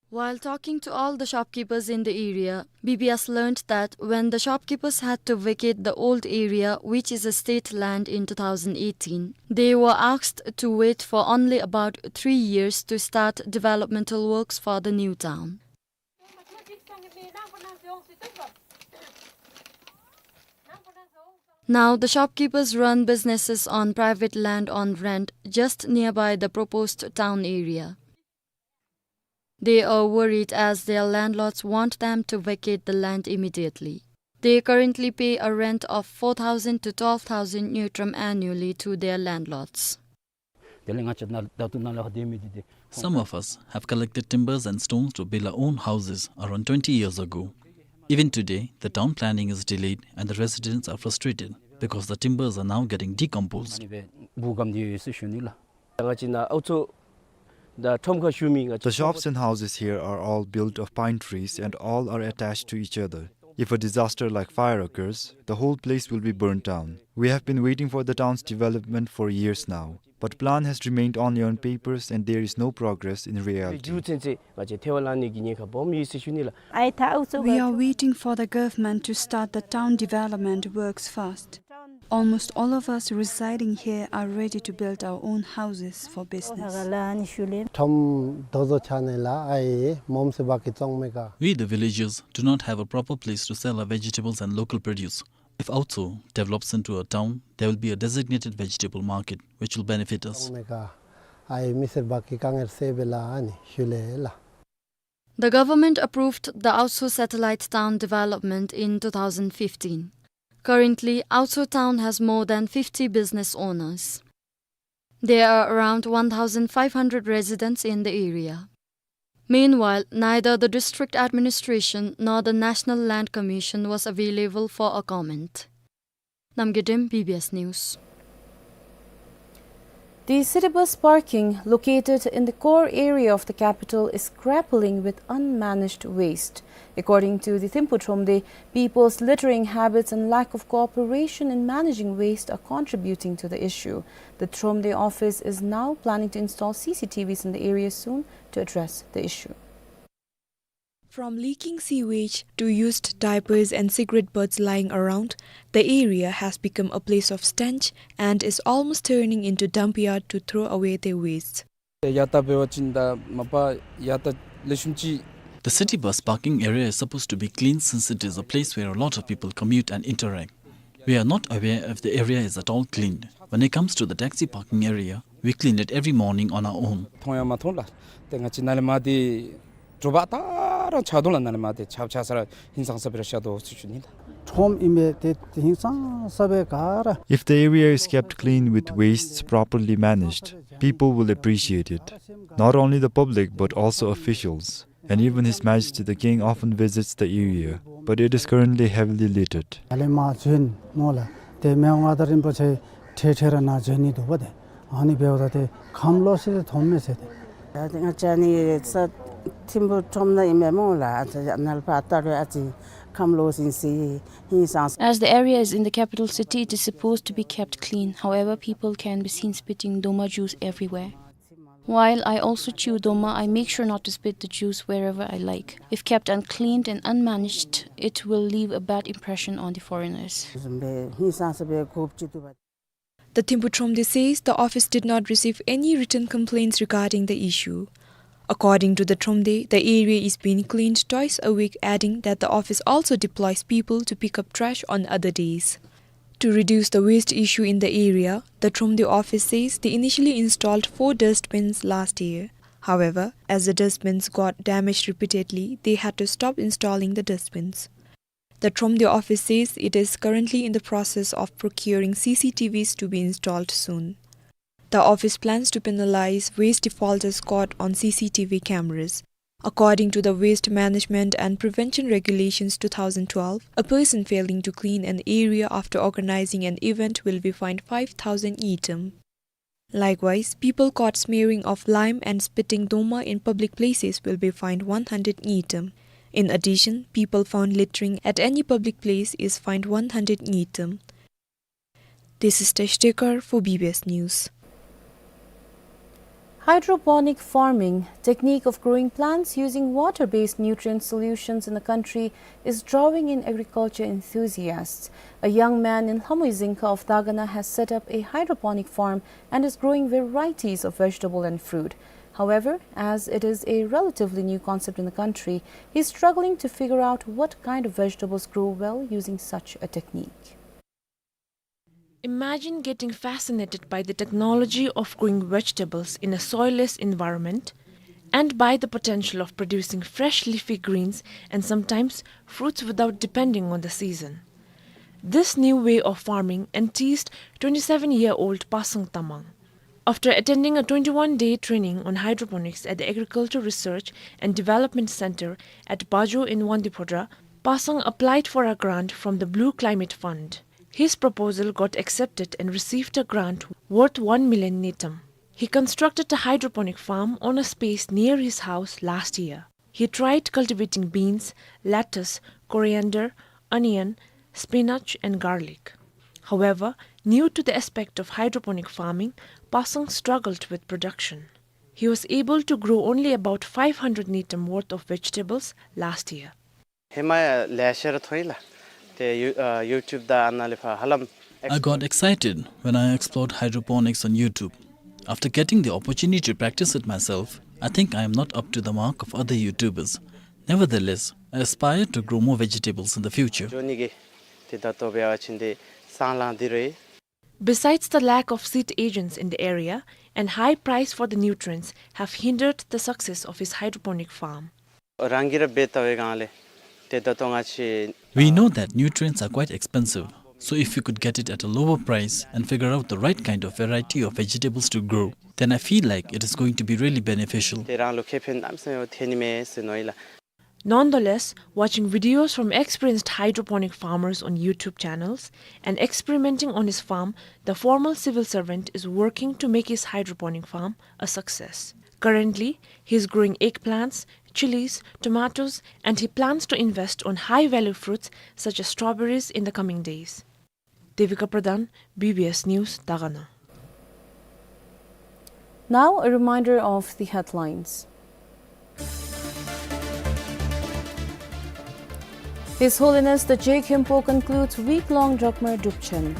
While talking to all the shopkeepers in the area, B B S learned that when the shopkeepers had to vacate the old area, which is a state land, in two thousand eighteen, they were asked to wait for only about three years to start developmental works for the new town. Now, the shopkeepers run businesses on private land on rent just nearby the proposed town area. They are worried as their landlords want them to vacate the land immediately. They currently pay a rent of four thousand to twelve thousand ngultrum annually to their landlords. དེ་ལས་ང་བཅས་ནཱ་ད་ལྟོ་ནཱ་ལས་ཕར་སྡོད་མི་འདི་དེ། Some of us have collected timbers and stones to build our own houses around twenty years ago. Even today, the town planning is delayed and the residents are frustrated because the timbers are now getting decomposed. ཨ་ནི་སྦེ་འབུ་སྒམ་འདི་ཡོད་ཟེར་ཞུ་ནི་ལགས། ང་བཅས་ནཱ་ཨའུ་མཚོ་དང་ཁྲོམ་ཁར་བཞུགས་མི་ང་བཅས། The shops and houses here are all built of pine trees and all are attached to each other. If a disaster like fire occurs, the whole place will be burned down. We have been waiting for the town's development for years now, but plan has remained only on papers and there is no progress in reality. རྒྱུ་མཚན་ཚེ་ང་བཅས་ཐལ་བ་བསླང་ནི་གི་ཉེན་ཁ་སྦོམ་ཡོད་ཟེར་ཞུ་ནི་ལགས། We are waiting for the government to start the town development works fast. Almost all of us residing here are ready to build our own houses for business. ཁྲོམ་དོ་བཟོ་ཆ་ནི་ལགས། ཨའི་མོམ་སེར་བ་ཀི་བཙོང་མེ་ག། We, the villagers, do not have a proper place to sell our vegetables and local produce. If Aotso develops into a town, there will be a designated vegetable market, which will benefit us. བཙོང་མེ་ག། ཨའི་མི་སེར་བ་ཀི་དཀའ་ངལ་སེལ་བའི་ལཱ་ཨ་ནི་ཞུ་ལེ་ལགས། The government approved the Aotso satellite town development in two thousand fifteen. Currently, Aotso town has more than fifty business owners. There are around one thousand five hundred residents in the area. Meanwhile, neither the district administration nor the National Land Commission was available for a comment. Namgay Dem, B B S News. The city bus parking located in the core area of the capital is grappling with unmanaged waste. According to the Thimphu Thromde, people's littering habits and lack of cooperation in managing waste are contributing to the issue. The Thromde office is now planning to install C C T Vs in the area soon to address the issue. From leaking sewage to used diapers and cigarette butts lying around, the area has become a place of stench and is almost turning into dump yard to throw away their waste. ཡ་ད་འབད་བ་ཅིན་ད་མ་པ་ཡ་ད་ལེགས་ཤོམ་ཅིག The city bus parking area is supposed to be clean since it is a place where a lot of people commute and interact. We are not aware if the area is at all cleaned. When it comes to the taxi parking area, we clean it every morning on our own. མཐོང་ཡང་མ་མཐོང་ལགས། ཏེ་ང་བཅས་ནཱ་ལས་མར་འདི་དྲོ་པ་ད་རང་ཆག་དོ་ལགས། ནཱ་ལས་མར་འདི་ཆག་ཆག་ས་ར་ཧིང་སངས་ས་སྦེ་ར་ཤར་དོ་ཟེར་ཞུ་ནི་ལགས། ཁྲོམ་ཨིན་མས། ཏེ་ཧིང་སངས་ས་སྦེ་ག་ར། If the area is kept clean with wastes properly managed, people will appreciate it. Not only the public but also officials. And even His Majesty the King often visits the area, but it is currently heavily littered. ད་ལས་མར་འཛུལ་སྨོ་ལགས། ཏེ་མི་དབང་མངའ་བདག་རིན་པོ་ཆེ་འཕྲལ་འཕྲལ་ར་ནཱ་འཛུལ་ནི་འདུག་པ། ཏེ་ཨ་ནི་འབདཝ་ད་ཏེ་ཁམས་ལོག་སི་ཏེ་མཐོངམ་མས་ཟེར་ཏེ། ད་ཏེ་ང་བཅས་ནི་ས་ཐིམ་ཕུ་ཁྲོམ་ནང་ཨིན་མས་སྨོ་ལགས། ཨ་ཙི་ནཱ་ལས་ཕར་བལྟ་རུང་ཨ་ཙི་ཁམས་ལོག་ཟིན་སི་ཧིང་སངས། As the area is in the capital city, it is supposed to be kept clean. However, people can be seen spitting doma juice everywhere. While I also chew doma, I make sure not to spit the juice wherever I like. If kept uncleaned and unmanaged, it will leave a bad impression on the foreigners. The Thimphu Thromde says the office did not receive any written complaints regarding the issue. According to the Thromde, the area is being cleaned twice a week, adding that the office also deploys people to pick up trash on other days. To reduce the waste issue in the area, the Thromde office says they initially installed four dustbins last year. However, as the dustbins got damaged repeatedly, they had to stop installing the dustbins. The Thromde office says it is currently in the process of procuring C C T Vs to be installed soon. The office plans to penalize waste defaulters caught on C C T V cameras. According to the Waste Management and Prevention Regulations two thousand twelve, a person failing to clean an area after organizing an event will be fined five thousand ngultrum. Likewise, people caught smearing of lime and spitting doma in public places will be fined one hundred ngultrum. In addition, people found littering at any public place is fined one hundred ngultrum. This is Tesh Tekar for B B S News. Hydroponic farming, technique of growing plants using water-based nutrient solutions in the country, is drawing in agriculture enthusiasts. A young man in Lhamui Dzingkha of Dagana has set up a hydroponic farm and is growing varieties of vegetable and fruit. However, as it is a relatively new concept in the country, he's struggling to figure out what kind of vegetables grow well using such a technique. Imagine getting fascinated by the technology of growing vegetables in a soilless environment and by the potential of producing fresh leafy greens and sometimes fruits without depending on the season. This new way of farming enthused twenty-seven-year-old Pasang Tamang. After attending a twenty-one-day training on hydroponics at the Agriculture Research and Development Center at Bajo in Wangdue Phodrang, Pasang applied for a grant from the Blue Climate Fund. His proposal got accepted and received a grant worth one million ngultrum. He constructed a hydroponic farm on a space near his house last year. He tried cultivating beans, lettuce, coriander, onion, spinach, and garlic. However, new to the aspect of hydroponic farming, Pasang struggled with production. He was able to grow only about five hundred ngultrum worth of vegetables last year. ཧེ་མ་ལེ་ཤ་ར་མཐོང་ཡི་ལགས། ཏེ་ཡུ་ཨ་ཡུ་ཊུབ་དང་ཨ་ནཱ་ལས་ཕར་ཧ་ལམ། I got excited when I explored hydroponics on YouTube. After getting the opportunity to practice it myself, I think I am not up to the mark of other YouTubers. Nevertheless, I aspire to grow more vegetables in the future. འགྱོ་ནི་གི་ཏེ་ད་ལྟོ་འབད་བ་ཅིན་ཏེ་སྲང་ལང་འདི་རེ། Besides the lack of seed agents in the area and high price for the nutrients have hindered the success of his hydroponic farm. རང་གིས་ར་འབད་བལྟ་བའི་སྒང་ལས་ཏེ་ད་ལྟོ་ང་བཅས། We know that nutrients are quite expensive, so if we could get it at a lower price and figure out the right kind of variety of vegetables to grow, then I feel like it is going to be really beneficial. ཏེ་རང་ལུ་ཁེ་ཕན་གནམ་མེད་ས་མེད་ཐོན་ནི་མས་ཟེར་མནོ་ཡི་ལགས། Nonetheless, watching videos from experienced hydroponic farmers on YouTube channels and experimenting on his farm, the former civil servant is working to make his hydroponic farm a success. Currently, he is growing eggplants, chilies, tomatoes, and he plans to invest on high-value fruits such as strawberries in the coming days. Devika Pradhan, B B S News, Dagana. Now, a reminder of the headlines. His Holiness the Je Khenpo concludes week-long Drokmar Drupchen.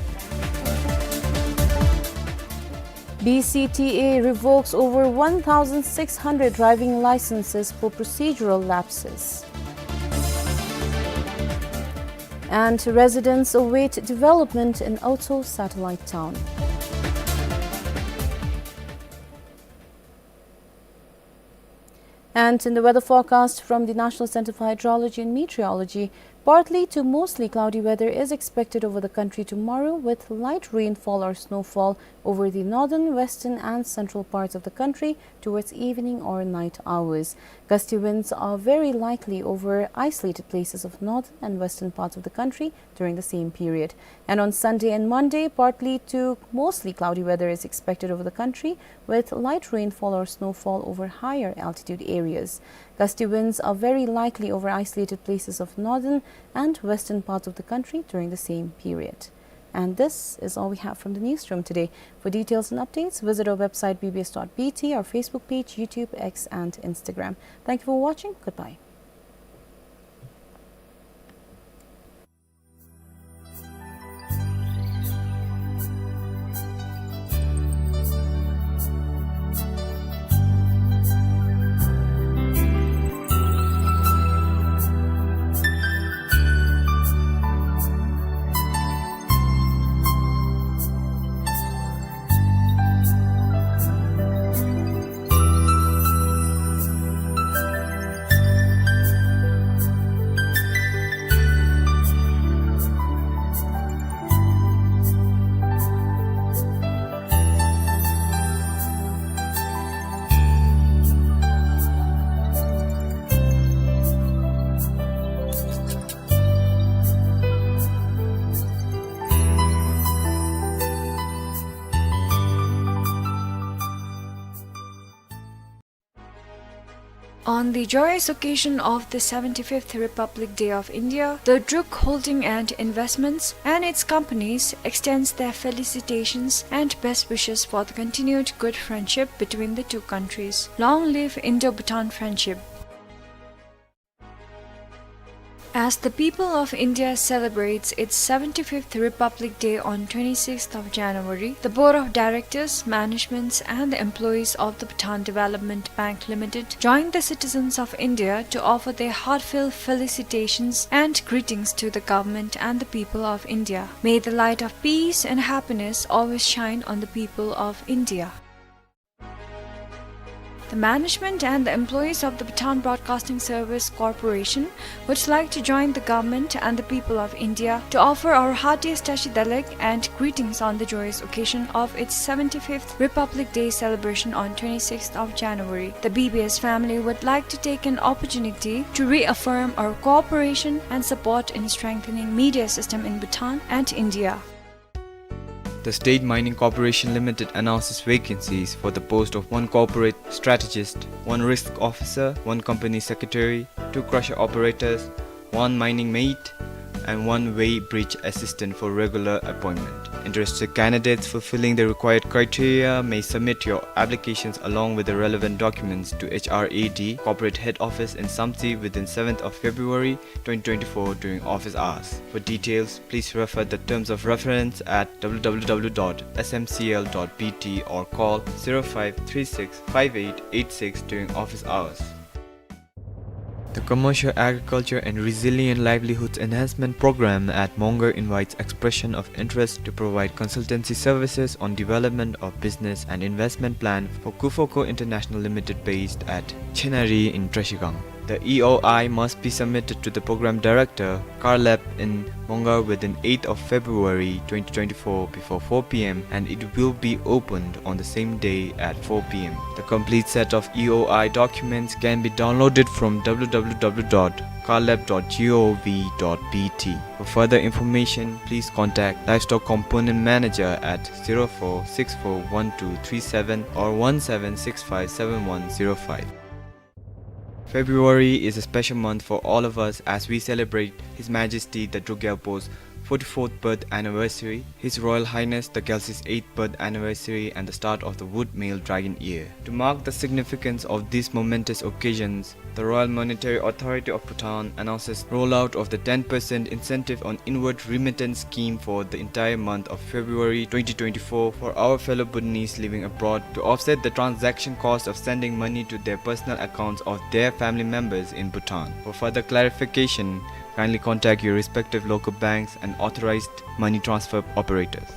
B C T A revokes over one thousand six hundred driving licenses for procedural lapses. And residents await development in Aotearoa Satellite Town. And in the weather forecast from the National Centre for Hydrology and Meteorology, partly to mostly cloudy weather is expected over the country tomorrow, with light rainfall or snowfall over the northern, western and central parts of the country towards evening or night hours. Gusty winds are very likely over isolated places of northern and western parts of the country during the same period. And on Sunday and Monday, partly to mostly cloudy weather is expected over the country, with light rainfall or snowfall over higher altitude areas. Gusty winds are very likely over isolated places of northern and western parts of the country during the same period. And this is all we have from the newsroom today. For details and updates, visit our website B B S dot B T, our Facebook page, YouTube, X and Instagram. Thank you for watching. Goodbye. On the joyous occasion of the seventy-fifth Republic Day of India, the Druk Holding and Investments and its companies extends their felicitations and best wishes for the continued good friendship between the two countries. Long live Indo-Bhutan friendship. As the people of India celebrates its seventy-fifth Republic Day on twenty-sixth of January, the Board of Directors, managements, and the employees of the Bhutan Development Bank Limited join the citizens of India to offer their heartfelt felicitations and greetings to the government and the people of India. May the light of peace and happiness always shine on the people of India. The management and the employees of the Bhutan Broadcasting Service Corporation would like to join the government and the people of India to offer our heartiest Tashi Delek and greetings on the joyous occasion of its seventy-fifth Republic Day celebration on twenty-sixth of January. The B B S family would like to take an opportunity to reaffirm our cooperation and support in strengthening media system in Bhutan and India. The State Mining Corporation Limited announces vacancies for the post of one corporate strategist, one risk officer, one company secretary, two crusher operators, one mining mate, and one weighbridge assistant for regular appointment. Interested candidates fulfilling the required criteria may submit your applications along with the relevant documents to H R A D, Corporate Head Office in Samtse within seventh of February twenty twenty-four during office hours. For details, please refer the terms of reference at W W W dot S M C L dot B T or call zero five three six five eight eight six during office hours. The Commercial Agriculture and Resilient Livelihoods Enhancement Program at Mongar invites expression of interest to provide consultancy services on development of business and investment plan for Kufoco International Limited based at Chenari in Trashigang. The E O I must be submitted to the program director, Carlab in Mongar within eighth of February twenty twenty-four before four P M, and it will be opened on the same day at four P M. The complete set of E O I documents can be downloaded from W W W dot carlab dot gov dot B T. For further information, please contact Livestock Component Manager at zero four six four one two three seven or one seven six five seven one zero five. February is a special month for all of us as we celebrate His Majesty the Druk Gyalpo's forty-fourth birth anniversary, His Royal Highness the Gyaltsw's eighth birth anniversary, and the start of the Wood Male Dragon Year. To mark the significance of these momentous occasions, the Royal Monetary Authority of Bhutan announces rollout of the ten percent incentive on inward remittance scheme for the entire month of February twenty twenty-four for our fellow Bhutanese living abroad to offset the transaction cost of sending money to their personal accounts of their family members in Bhutan. For further clarification, kindly contact your respective local banks and authorized money transfer operators.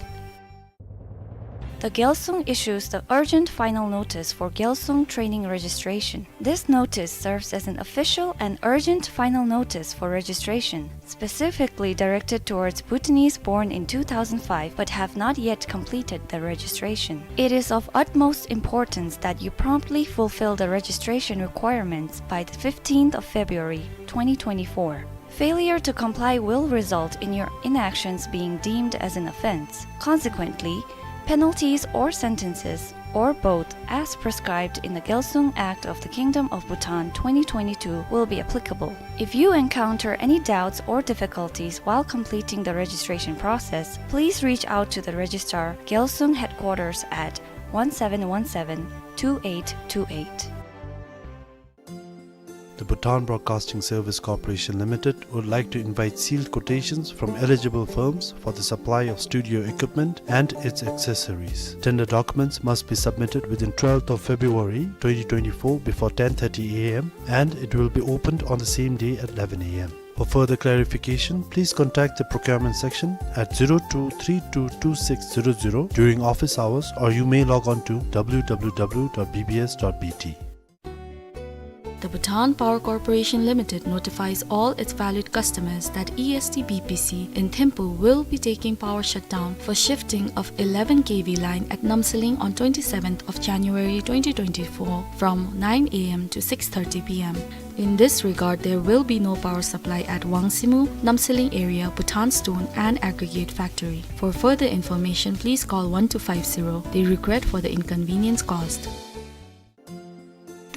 The Gyalsung issues the urgent final notice for Gyalsung training registration. This notice serves as an official and urgent final notice for registration, specifically directed towards Bhutanese born in two thousand five but have not yet completed the registration. It is of utmost importance that you promptly fulfill the registration requirements by the fifteenth of February twenty twenty-four. Failure to comply will result in your inactions being deemed as an offense. Consequently, penalties or sentences, or both, as prescribed in the Gyalsung Act of the Kingdom of Bhutan twenty twenty-two will be applicable. If you encounter any doubts or difficulties while completing the registration process, please reach out to the Registrar, Gyalsung Headquarters at one seven one seven, two eight two eight. The Bhutan Broadcasting Service Corporation Limited would like to invite sealed quotations from eligible firms for the supply of studio equipment and its accessories. Tender documents must be submitted within twelfth of February twenty twenty-four before ten thirty A M, and it will be opened on the same day at eleven A M. For further clarification, please contact the procurement section at zero two three two two six zero zero during office hours, or you may log on to W W W dot B B S dot B T. The Bhutan Power Corporation Limited notifies all its valued customers that E S T B P C in Thimphu will be taking power shutdown for shifting of eleven K V line at Namsaling on twenty-seventh of January twenty twenty-four from nine A M to six thirty P M. In this regard, there will be no power supply at Wangsimu, Namsaling area, Bhutan Stone and Aggregate Factory. For further information, please call one two five zero. They regret for the inconvenience caused.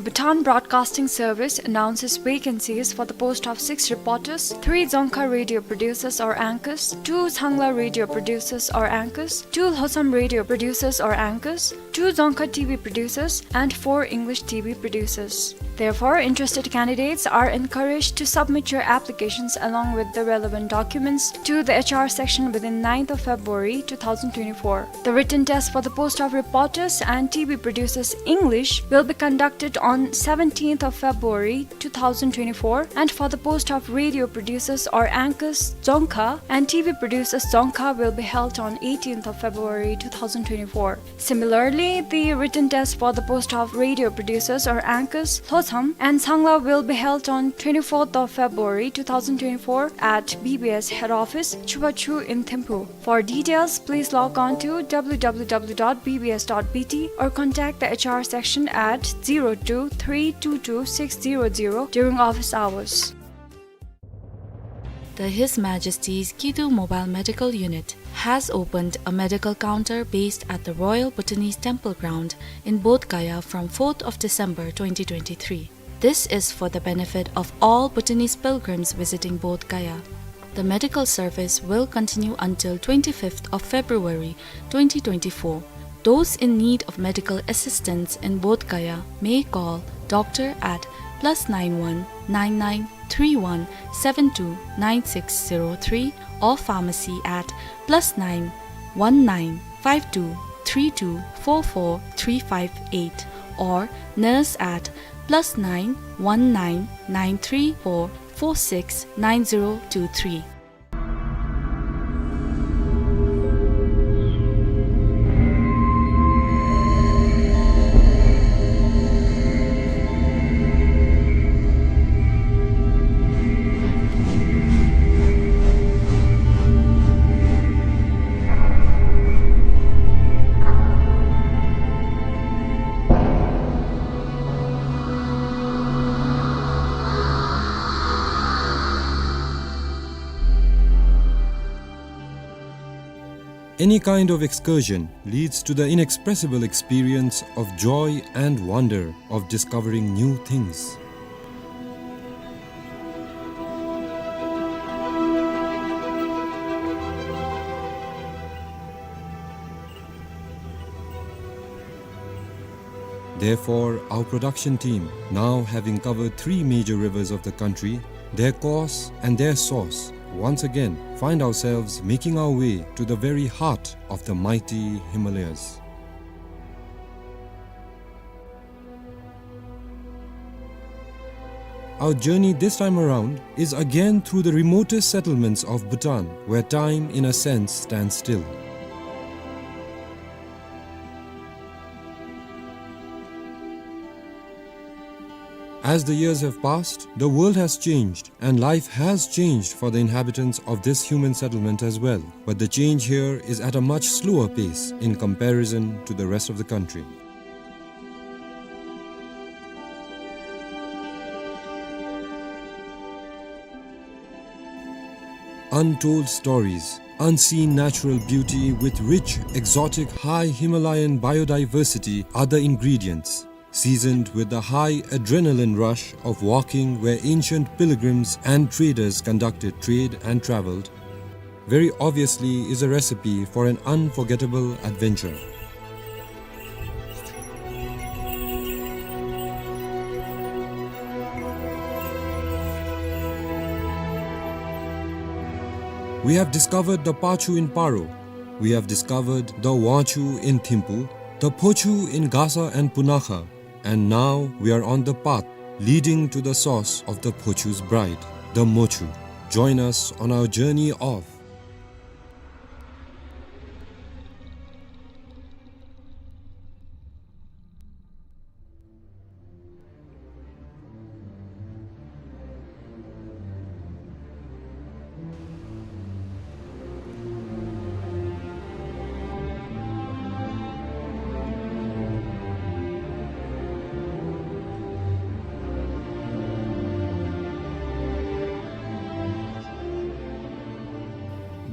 Bhutan Broadcasting Service announces vacancies for the post of six reporters, three Dzongkha radio producers or anchors, two Changla radio producers or anchors, two Lhotsam radio producers or anchors, two Dzongkha T V producers, and four English T V producers. Therefore, interested candidates are encouraged to submit your applications along with the relevant documents to the H R section within ninth of February two thousand twenty-four. The written test for the post of reporters and T V producers English will be conducted on seventeenth of February two thousand twenty-four, and for the post of radio producers or anchors Dzongkha and T V producers Dzongkha will be held on eighteenth of February two thousand twenty-four. Similarly, the written test for the post of radio producers or anchors Lhotsam and Changla will be held on twenty-fourth of February two thousand twenty-four at B B S head office, Chubachu in Thimphu. For details, please log on to W W W dot B B S dot B T or contact the H R section at zero two three two two six zero zero during office hours. The His Majesty's Kidu Mobile Medical Unit has opened a medical counter based at the Royal Bhutanese Temple Ground in Bodh Gaya from fourth of December twenty twenty-three. This is for the benefit of all Bhutanese pilgrims visiting Bodh Gaya. The medical service will continue until twenty-fifth of February twenty twenty-four. Those in need of medical assistance in Bodh Gaya may call doctor at plus nine one nine nine three one seven two nine six zero three or pharmacy at plus nine one nine five two three two four four three five eight or nurse at plus nine one nine nine three four four six nine zero two three. Any kind of excursion leads to the inexpressible experience of joy and wonder of discovering new things. Therefore, our production team, now having covered three major rivers of the country, their course and their source, once again find ourselves making our way to the very heart of the mighty Himalayas. Our journey this time around is again through the remotest settlements of Bhutan, where time, in a sense, stands still. As the years have passed, the world has changed, and life has changed for the inhabitants of this human settlement as well. But the change here is at a much slower pace in comparison to the rest of the country. Untold stories, unseen natural beauty with rich, exotic, high Himalayan biodiversity are the ingredients, seasoned with the high adrenaline rush of walking where ancient pilgrims and traders conducted trade and traveled, very obviously is a recipe for an unforgettable adventure. We have discovered the Pachu in Paro. We have discovered the Wangchu in Thimphu, the Phochu in Gasa and Punakha, and now we are on the path leading to the source of the Phochu's bride, the Mochu. Join us on our journey of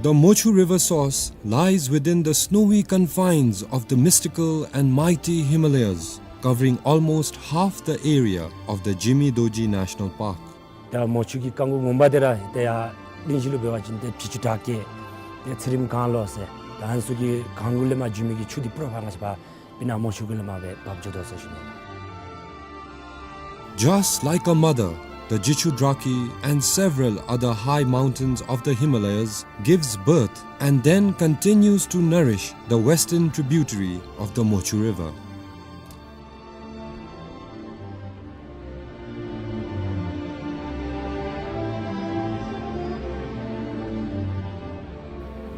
The Mochu River source lies within the snowy confines of the mystical and mighty Himalayas. covering almost half the area of the Jigme Dorji National Park. ད་མོ་ཆུ་གི་རྐང་མགོ་ངོ་མ་འདི་ར་ཏེ་ཡར་གླིང་བཞི་ལུ་འབད་བ་ཅིན་ཏེ་བྱི་ཅུང་བྲག་སྐྱ་ཏེ་ཚེ་རིང་སྒང་ལུ་ཟེར། ད་ཨ་ནི་ཚུ་གི་སྒང་གུ་ལས་མར་འགྱོ་མི་གི་ཆུ་འདི་པུ་ར་ཕར་ང་བཅས་ཕར་སྤུ་ན་མོ་ཆུ་གུ་ལས་མར་སྦེ་འབབ་འགྱོ་དོ་ཟེར་ཞུ་ནི། Just like a mother, the Jichhu Draki and several other high mountains of the Himalayas gives birth and then continues to nourish the western tributary of the Mochu River.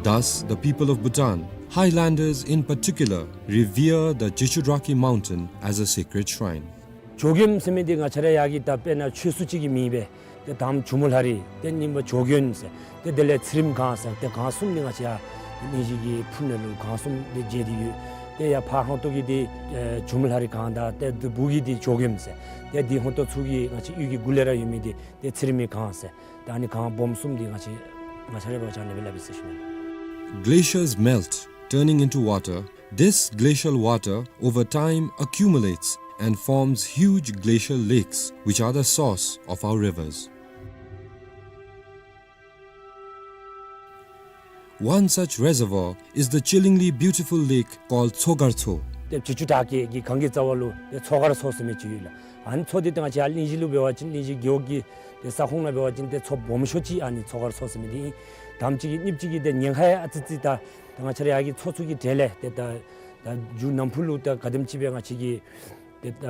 Thus, the people of Bhutan, highlanders in particular, revere the Jichhu Draki mountain as a sacred shrine. ཇོ་མགོན་ཟེར་མི་འདི་ང་བཅས་ར་ཡར་གྱི་ད་དཔེར་ན་ཆོས་སྲུང་ཅིག་གི་མིང་སྦེ་ཏེ་དང་པ་ཇོ་མོ་ལྷ་རི་ཏེ་གཉིས་པ་ཇོ་མགོན་ཟེར་ཏེ་དེ་ལས་ཚེ་རིང་སྒང་ཟེར་ཏེ་སྒང་གསུམ་འདི་ང་བཅས་ཡར་གླིང་བཞི་གི་ཕུ་ནང་ལུ་སྒང་གསུམ་འདི་མཇལ་ཏེ་ཡོད། ཏེ་ཡར་ཕར་ཧོང་ཏོ་གི་འདི་ཨེ་ཇོ་མོ་ལྷ་རི་སྒང་དང་ཏེ་འདི་སྦུག་གི་འདི་ཇོ་མགོན་ཟེར་ཏེ་འདི་ཧོང་ཏོ་ཚུ་གི་ང་བཅས་གཡུས་ཀྱི་གུ་ལས་ར་ཡོད་མི་འདི་ཏེ་ཚེ་རིང་མའི་སྒང་ཟེར་ཏེ་ཨ་ནི་སྒང་སྦོམ་གསུམ་འདི་ང་བཅས་ང་བཅས་ར་འབད་བ་ཅིན་ཨ་ནི་སྦེ་སླབ་ཨིན་ཟེར་ཞུ་ནི། Glaciers melt, turning into water. This glacial water over time accumulates and forms huge glacial lakes, which are the source of our rivers. One such reservoir is the chillingly beautiful lake called Tsogartso. ཏེ་བྱི་ཅུང་བྲག་སྐྱ་གི་སྒང་གི་རྩ་བ་ལུ་ཏེ་མཚོ་སྒར་མཚོ་ཟེར་མི་ཅིག་ཡོད་ལགས། ཨ་ནི་མཚོ་འདི་ཏེ་ང་བཅས་ཡར་གླིང་བཞི་ལུ་འབད་བ་ཅིན་གླིང་བཞི་རྒེད་འོག་གི་ཏེ་ས་ཁོངས་ནང་འབད་བ་ཅིན་ཏེ་མཚོ་སྦོམ་ཤོས་ཅིག་ཨ་ནི་མཚོ་སྒར་མཚོ་ཟེར་མི་འདི་ཨིན། དང་པ་ཅིག་གི་གཉིས་པ་ཅིག་གི་ཏེ་ཉེན་ཁ་ཡང་ཨ་ཙི་ཙི་ད་ད་ང་བཅས་ར་ཡར་གྱི་མཚོ་ཚུ་གི་གྲས་ལས་ཏེ་ད་ད་མཇུག་ནམ་ཕུགས་ལུ་ད་ག་དེམ་ཅིག་སྦེ་ང་བཅས་ཀྱི་ཏེ་ད་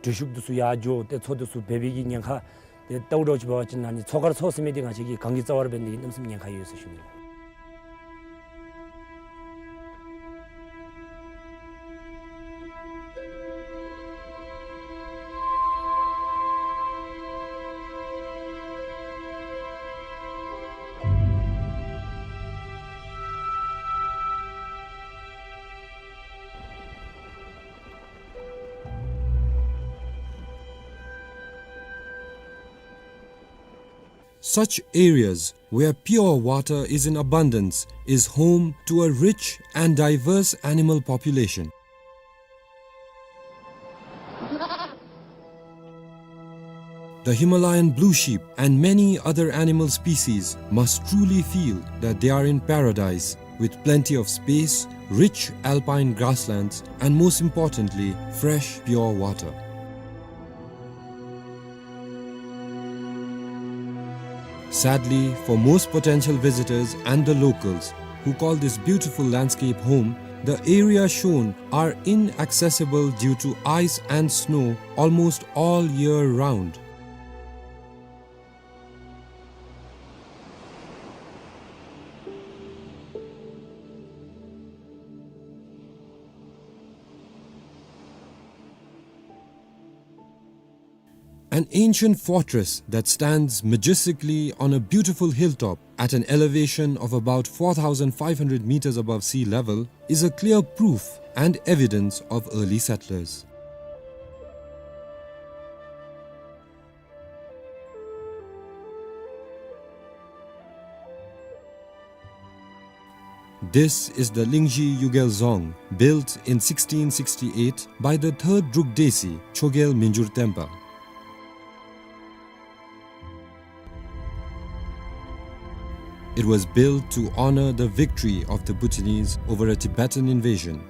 འགྲུལ་བཞུད་འདི་ཚུ་ཡར་འགྱོ་ཏེ་མཚོ་འདི་ཚུ་འབད་བའི་གི་ཉེན་ཁ་ཏེ་ལྟཝ་ད་ཅིག་འབད་བ་ཅིན་ཨ་ནི་མཚོ་སྒར་མཚོ་ཟེར་མི་འདི་ང་བཅས་ཀྱི་སྒང་གི་རྩ་བར་འབད་ནི་གནམ་མེད་ས་མེད་ཉེན་ཁ་ཡོད་ཟེར་ཞུ་ནི། Such areas where pure water is in abundance is home to a rich and diverse animal population. The Himalayan blue sheep and many other animal species must truly feel that they are in paradise, with plenty of space, rich alpine grasslands, and most importantly, fresh, pure water. Sadly, for most potential visitors and the locals who call this beautiful landscape home, the area shown are inaccessible due to ice and snow almost all year round. An ancient fortress that stands majestically on a beautiful hilltop at an elevation of about four thousand five hundred meters above sea level is a clear proof and evidence of early settlers. This is the Lingzhi Yugel Dzong, built in sixteen sixty-eight by the third Druk Desi, Chogyal Mingyur Tenpa. It was built to honor the victory of the Bhutanese over a Tibetan invasion.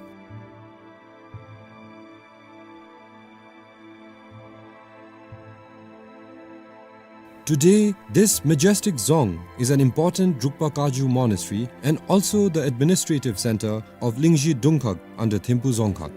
Today, this majestic dzong is an important Drukpa Kagyu monastery and also the administrative center of Lingzhi Dungkhag under Thimphu Dzongkhag.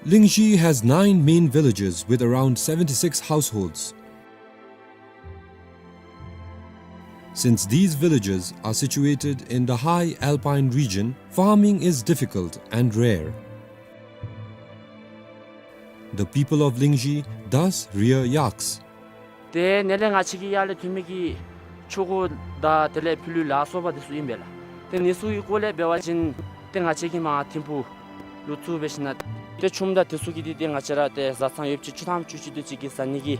Lingzhi has nine main villages with around seventy-six households. Since these villages are situated in the high alpine region, farming is difficult and rare. The people of Lingzhi thus rear yaks. ཏེ་ནཱ་ལས་ང་བཅས་ཀྱི་ཡར་ལས་ཐོན་མི་གི་ཆོ་ག་དང་དེ་ལས་ཕྱི་ལུས་ལ་སོགས་པ་འདི་ཚུ་ཨིན་པས་ལགས། ཏེ་འདི་ཚུ་གི་སྐོར་ལས་འབད་བ་ཅིན་ ཏེ་ང་བཅས་ཀྱིས་མར་ཐིམ་ཕུག་ལུ་བཙུགས་སྦེ་ཞིནམ་ཏེ་ཆུམ་དང་དེ་ཚུ་གི་འདི་ཏེ་ང་བཅས་ར་ཏེ་བཟའ་ཚང་ཡོདཔ་ཅིག་བཅུ་ཐམ་བཅུ་གཅིག་དེ་ཅིག་གི་བཟའ་ནི་གི་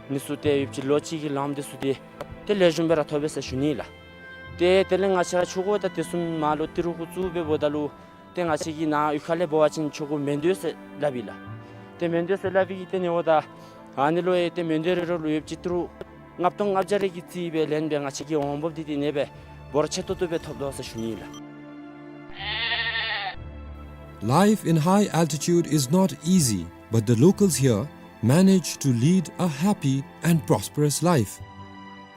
མི་ཚུ་ཏེ་ཡོདཔ་ཅིག་ལོ་གཅིག་གི་ལམ་དེ་ཚུ་ཏེ་ཏེ་ལེགས་ཤོམ་སྦེ་ར་ཐོབ་པས་ཟེར་ཞུ་ནི་ལགས། ཏེ་དེ་ལས་ང་བཅས་ར་ཆུ་འགོ་དང་དེ་ཚུ་མར་ལུ་ཏི་རུ་གུ་བཙུགས་སྦེ་འབདཝ་ད་ལུ་ཏེ་ང་བཅས་ཀྱི་ནཱ་གཡུས་ཁ་ལས་འབད་བ་ཅིན་ཆུ་འགོ་མེན་དོ་ཟེར་སླབ་ཨིན་ལགས། ཏེ་མེན་དོ་ཟེར་སླབ་པའི་གི་ཏེ་ནི་འོ་ད་ཨ་ནི་ལུ་ཡང་ཏེ་མེན་དོ་རེ་རེ་ལུ་ཡོདཔ་ཅིག་ཏི་རུ་ལྔ་སྟོང་ལྔ་བརྒྱ་རེ་གི་རྩིས་སྦེ་ལེན་སྦེ་ང་བཅས་ཀྱི་འོང་འབབ་འདི་ཏེ་ཨ་ནེ་སྦེ་འབོར་ཆེ་ཏོག་ཏོ་སྦེ་ཐོབ་དོ་ཟེར་ཞུ་ནི་ཨིན་ལགས། Life in high altitude is not easy, but the locals here manage to lead a happy and prosperous life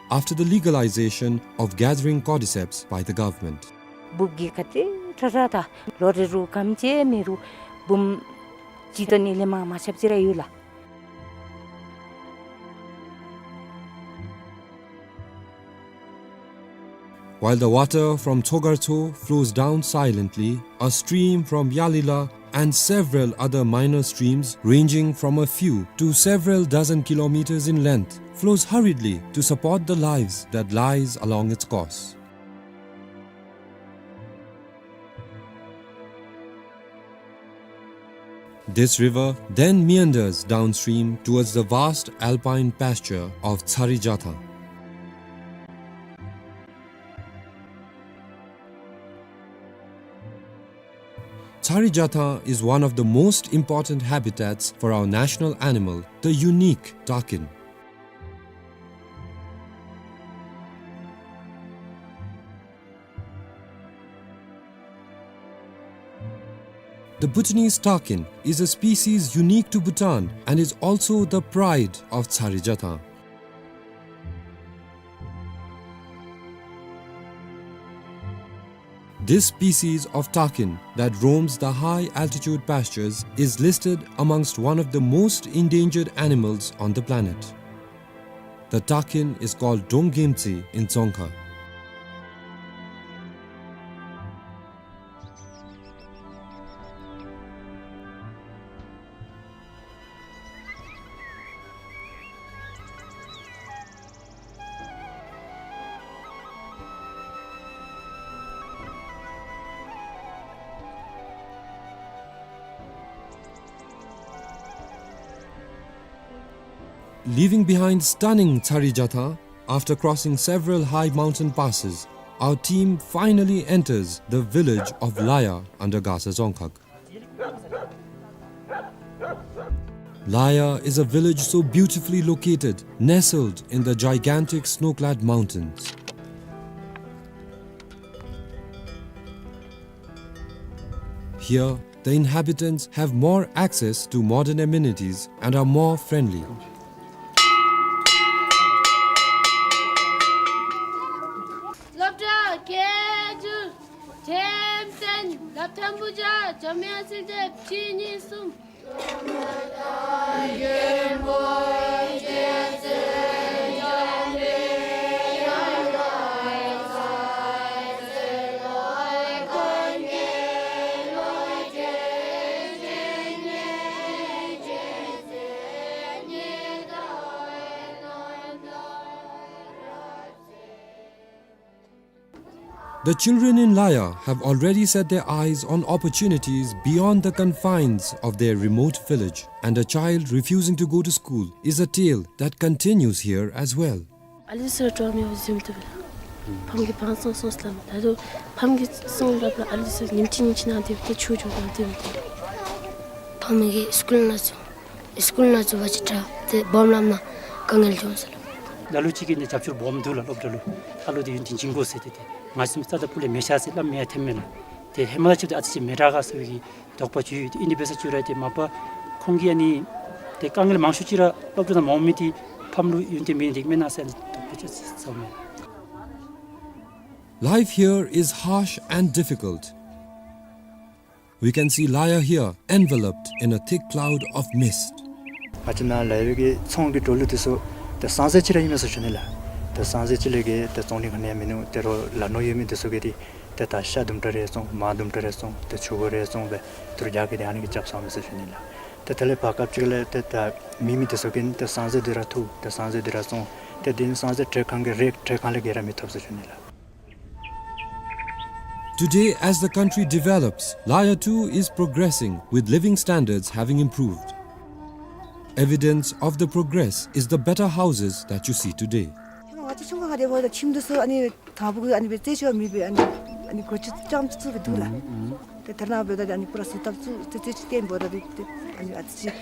after the legalization of gathering cordyceps by the government. འབུཔ་གིས་ག་དེ་དྲག་དྲག་ད་ལོ་རེ་རུ་གམ་ཅིག་མེད་རུང་འབུམ་གཅིག་དང་ཨ་ནི་ལས་མར་མ་ཆགཔ་ཅིག་ར་ཡོད་ལགས། While the water from Tsogartso flows down silently, a stream from Yalila and several other minor streams ranging from a few to several dozen kilometers in length flows hurriedly to support the lives that lies along its course. This river then meanders downstream towards the vast alpine pasture of Tsarijatha. Tsarijatha is one of the most important habitats for our national animal, the unique takin. The Bhutanese takin is a species unique to Bhutan and is also the pride of Tsarijatha. This species of takin that roams the high altitude pastures is listed amongst one of the most endangered animals on the planet. The takin is called Donggemtsi in Dzongkha. Leaving behind stunning Tsarijatha, after crossing several high mountain passes, our team finally enters the village of Laya under Gasa Dzongkhag. Laya is a village so beautifully located, nestled in the gigantic snow-clad mountains. Here, the inhabitants have more access to modern amenities and are more friendly. སློབ་གྲྭ་སྐད་སྒྱུར། ཐེམ་སྟོན། སློབ་ཐོན་བུ་བྱ། འཇམ་དབྱངས་ཚིག་སྡེབ་གཅིག་གཉིས་གསུམ། The children in Laya have already set their eyes on opportunities beyond the confines of their remote village, and a child refusing to go to school is a tale that continues here as well. ཨ་ལུ་ཚུ་གྲོངས་མི་བཟུམ་དུ་ཕམ་གྱིས་བང་སོང་སོང་སླབ། ད་རུང་ཕམ་གྱིས་སོང་སླབ་ལ་ཨ་ལུ་ཚུ་ཉིནམ་གཅིག་ཉིནམ་གཅིག་ནང་དེ་སྦེ་ཏེ་ཆུ་འགྱོ་དགོཔ་དེ་སྦེ་ཏེ། ཕམ་གྱིས་སི་ཀུལ་ནང་ཚུད། སི་ཀུལ་ནང་ཚུད་པ་ཅིན་ད་ཏེ་སྦོམ་ལམ་ནང་དཀའ་ངལ་འབྱུང་ཟེར་སླབ། ལ་ལུ་ཅིག་གིས་ནི་རྒྱབ་སྐྱོར་སྦོམ་འདུག་ལགས། སློབ་གྲྭ་ལུ་ཨ་ལུ་འདི་ཡུན་བརྟན་བྱིན་དགོ་ཟེར་ཏེ། ཏེ་ང་བཅས་རྩ་དང་སྤུ་ལས་མི་བཞག་ཟེར་སླབ་མི་ཡང་ཐོནམ་མས་ལགས། ཏེ་ཧེ་མ་དང་ཕྱད་དེ་ཨ་ཙི་ཅིག་མི་དྲག་ག་ཟེར་བའི་གི་དོགས་པ་ཅིག་ཡོད། ཏེ་ཨིན་དེ་འབད་ས་ཅིག་ར་ཏེ་མ་པ་ཁོང་གིས་ཨ་ནི་ཏེ་དཀའ་ངལ་མང་ཤོས་ཅིག་ར་སློབ་གྲྭ་ནང་མ་འོང་མི་འདི་ཕམ་ལུ་ཡུན་བརྟན་མེད་ནི་འདི་མེན་ན་ཟེར་ཨ་ནི་དོགས་པ་ཅིག་ཟཝ་མས། Life here is harsh and difficult. We can see Laya here enveloped in a thick cloud of mist. ང་བཅས་ནཱ་ལ་ཡོད་པའི་གི་ཚོང་གི་འགྲོ་ལུགས་འདི་ཚུ་ཏེ་སང་ཟེར་ཅིག་ར་ཨིན་མས་ཟེར་ཞུ་ནི་ལགས། ཏེ་སང་ཟེར་ཅིག་ལས་བརྒལ་ཏེ་བཙོང་ནི་ག་ནི་ཡང་མིན་ནུག། ཏེ་རོགས་ལ་ནོར་ཡོད་མི་འདི་ཚུ་གིས་འདི་ཏེ་ད་ཤ་དུམ་གྲ་རེ་བཙོང་། མར་དུམ་གྲ་རེ་བཙོང་། ཏེ་ཆུ་འགོ་རེ་བཙོང་སྦེ་ཏི་རུ་བརྒྱ་གི་དེ་ཨ་ནི་གིས་རྐྱབ་ཚརཝ་མས་ཟེར་ཞུ་ནི་ལགས། ཏེ་དེ་ལས་བར་སྐབས་ཅིག་ལས་ཏེ་ད་མེད་མི་འདི་ཚུ་གིས་ཏེ་སང་ཟེར་འདི་ར་འཐུ། ཏེ་སང་ཟེར་འདི་ར་བཙོང་། ཏེ་འདི་ནི་སང་ཟེར་བྲེག་ཁང་གི་རེག་བྲེག་ཁང་ལས་བརྒལ་ར་མི་ཐོབ་ཟེར་ཞུ་ནི་ལགས། Today, as the country develops, Laya too is progressing, with living standards having improved. Evidence of the progress is the better houses that you see today. ང་ཚོ་ཆུང་ཀུ་ཁ་དེ་འབདཝ་ད་ཁྱིམ་དེ་ཚུ་ཨ་ནི་དང་པོ་གི་ཨ་ནི་སྦེ་རྩེག་ཅིག་མེད་པའི་ཨ་ནི་ཨ་ནི་སྒོ་ཅིག་རྐྱངམ་ཅིག་སྦེ་འདུག་ལགས། ཨུམ་ཨུམ། ཏེ་ད་རེས་ནངས་པ་འབདཝ་ད་ཨ་ནི་པུ་ར་བཟོ་ལྟཔ་ཚུ་རྩེག་ཅིག་བཏོན་འབདཝ་ད་ཨ་ནི་ཨ་ཙི་ཅིག་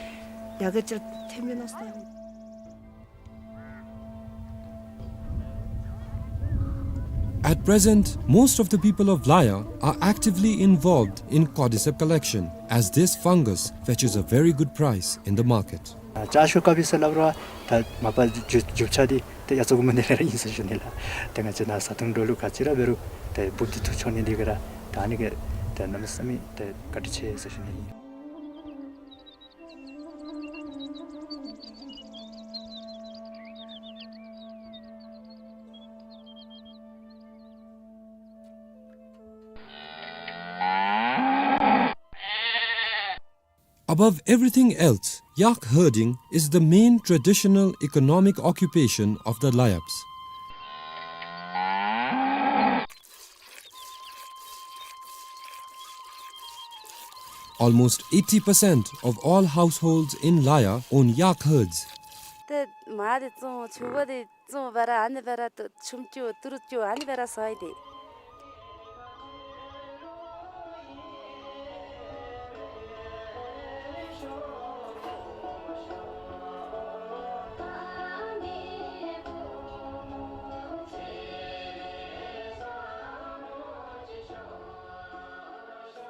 ཡར་རྒྱས་ཅིག་ཐོནམ་མས་མནོ་སོང་། At present, most of the people of Laya are actively involved in cordyceps collection, as this fungus fetches a very good price in the market. ཨ་ཅ་ཤོ་ཀ་པི་ཟེར་སླབ་རུང་ད་མ་པ་རྒྱུ་རྒྱུ་ཆ་འདི་ཏེ་ཡ་ཚོ་གུ་མ་ནི་ར་ཨིན་ཟེར་ཞུ་ནི་ལགས། ཏེ་ང་བཅས་ནཱ་བཟའ་འཐུང་འགྲོ་ལུགས་ག་ཅི་ར་འབད་རུང་ཏེ་འབུཔ་འདི་འཐུ་འགྱོ་ནི་འདི་གིས་ར་ད་ཨ་ནི་གིས་ཏེ་གནམ་མེད་ས་མེད་ཏེ་བཀའ་དྲིན་ཆེ་ཟེར་ཞུ་ནི་ཨིན། Above everything else, yak herding is the main traditional economic occupation of the Layaps. Almost eighty percent of all households in Laya own yak herds. ཏེ་མར་འདི་བཙོང་ཕྱུ་པ་འདི་བཙོང་འབད་ར་ཨ་ནི་འབད་ར་ཏེ་ཆུམ་རྐྱབ་ཏི་རུ་རྐྱབ་ཨ་ནི་འབད་ར་ཟ་ཡི་ཏེ།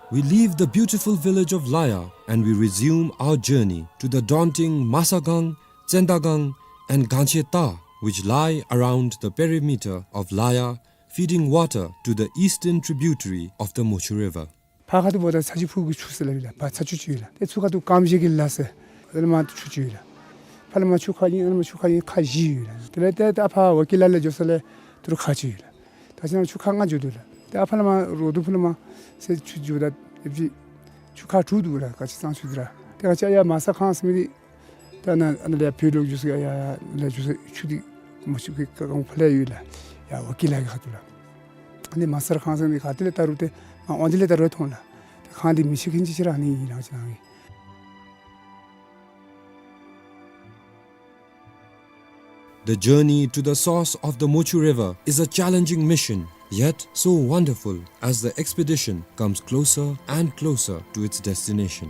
We leave the beautiful village of Laya and we resume our journey to the daunting Masagang, Tsendagang, and Gancheta, which lie around the perimeter of Laya, feeding water to the eastern tributary of the Mochu River. ཕར་ཁ་ཐུག་འབདཝ་ད་ཚ་ཆུ་ཕུག་གི་ཆུ་ཟེར་སླབ་ཨིན་ལགས། ཕར་ཚ་ཆུ་ཅིག་ཡོད་ལགས། ཏེ་ཚུར་ཁ་ཐུག་ཀམ་ཤེ་གི་ལ་ཟེར་ཨ་ནི་མར་ཆུ་ཅིག་ཡོད་ལགས། ཕར་ལས་མར་ཆུ་ཁ་ཨིན། ཨ་ནི་མར་ཆུ་ཁ་ཨིན། ཁ་བཞི་ཡོད་ལགས། དེ་ལས་ཏེ་ད་ཕར་ཝ་ཀི་ལ་ལས་འགྱོ་ས་ལས་ཏི་རུ་ཁ་ཅིག་ཡོད་ལགས། ད་ཅི་ན་ཆུ་ཁ་ལྔ་འགྱོ་དོ་ལགས། ཏེ་ཨ་ཕར་ལས་མར་རོ་དུ་ཕུ་ལས་མར་ཟེར་ཆུ་འགྱོཝ་ད་ཨེ་ཕྱི་ཆུ་ཁ་དྲུག་འདུག་ལགས། ག་ཅི་གཙང་ཆུ་འདི་ར། ཏེ་ང་བཅས་ཡར་མ་ས་ཁང་ཟེར་མི་འདི་ད་ནཱ་ཨ་ནཱ་ལས་བོད་ལུ་འགྱོ་ས་ཡར་ཡར་ལས་འགྱོ་ས་ཆུ་འདི་མ་ཆུ་གི་ཀ་གང་ཕར་ལས་ཡོད་ལགས། ཡར་ཝ་ཀི་ལ་གི་ཁ་ཐུག་ལགས། ཨ་ནི་མ་ས་ཁང་ཟེར་མི་ག་ཏེ་ལས་ད་རུང་ཏེ་ང་ཨོ་ནི་ལས་ད་རུང་མཐོང་ལགས། ཏེ་ཁང་འདི་མི་ཤེས་མཁན་ཅིག་ཅིག་ར་ཨ་ནི་ཨིན་ལགས་ཅི་ན་ཨིན། The journey to the source of the Mochu River is a challenging mission, yet so wonderful as the expedition comes closer and closer to its destination.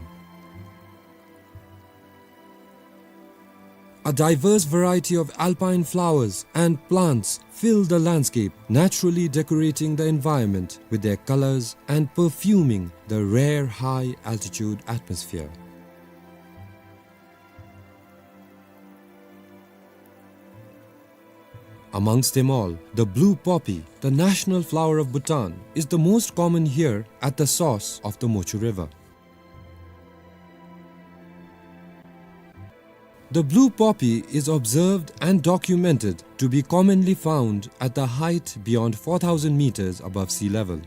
A diverse variety of alpine flowers and plants fill the landscape, naturally decorating the environment with their colors and perfuming the rare high-altitude atmosphere. Amongst them all, the blue poppy, the national flower of Bhutan, is the most common here at the source of the Mochu River. The blue poppy is observed and documented to be commonly found at the height beyond four thousand meters above sea level.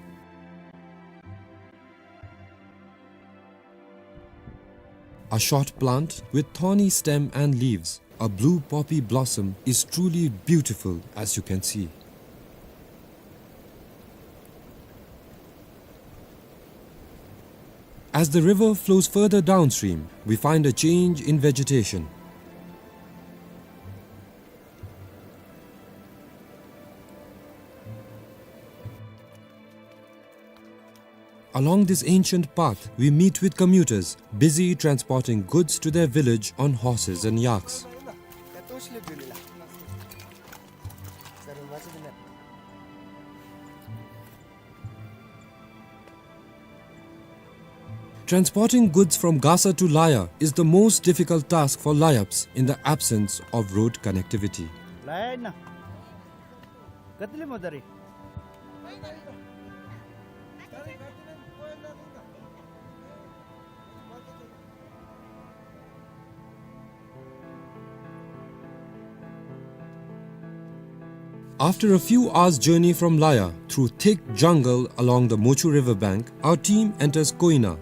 A short plant with thorny stem and leaves, a blue poppy blossom is truly beautiful, as you can see. As the river flows further downstream, we find a change in vegetation. Along this ancient path, we meet with commuters busy transporting goods to their village on horses and yaks. Transporting goods from Gasa to Laya is the most difficult task for Layaps in the absence of road connectivity. After a few hours' journey from Laya, through thick jungle along the Mochu river bank, our team enters Koina.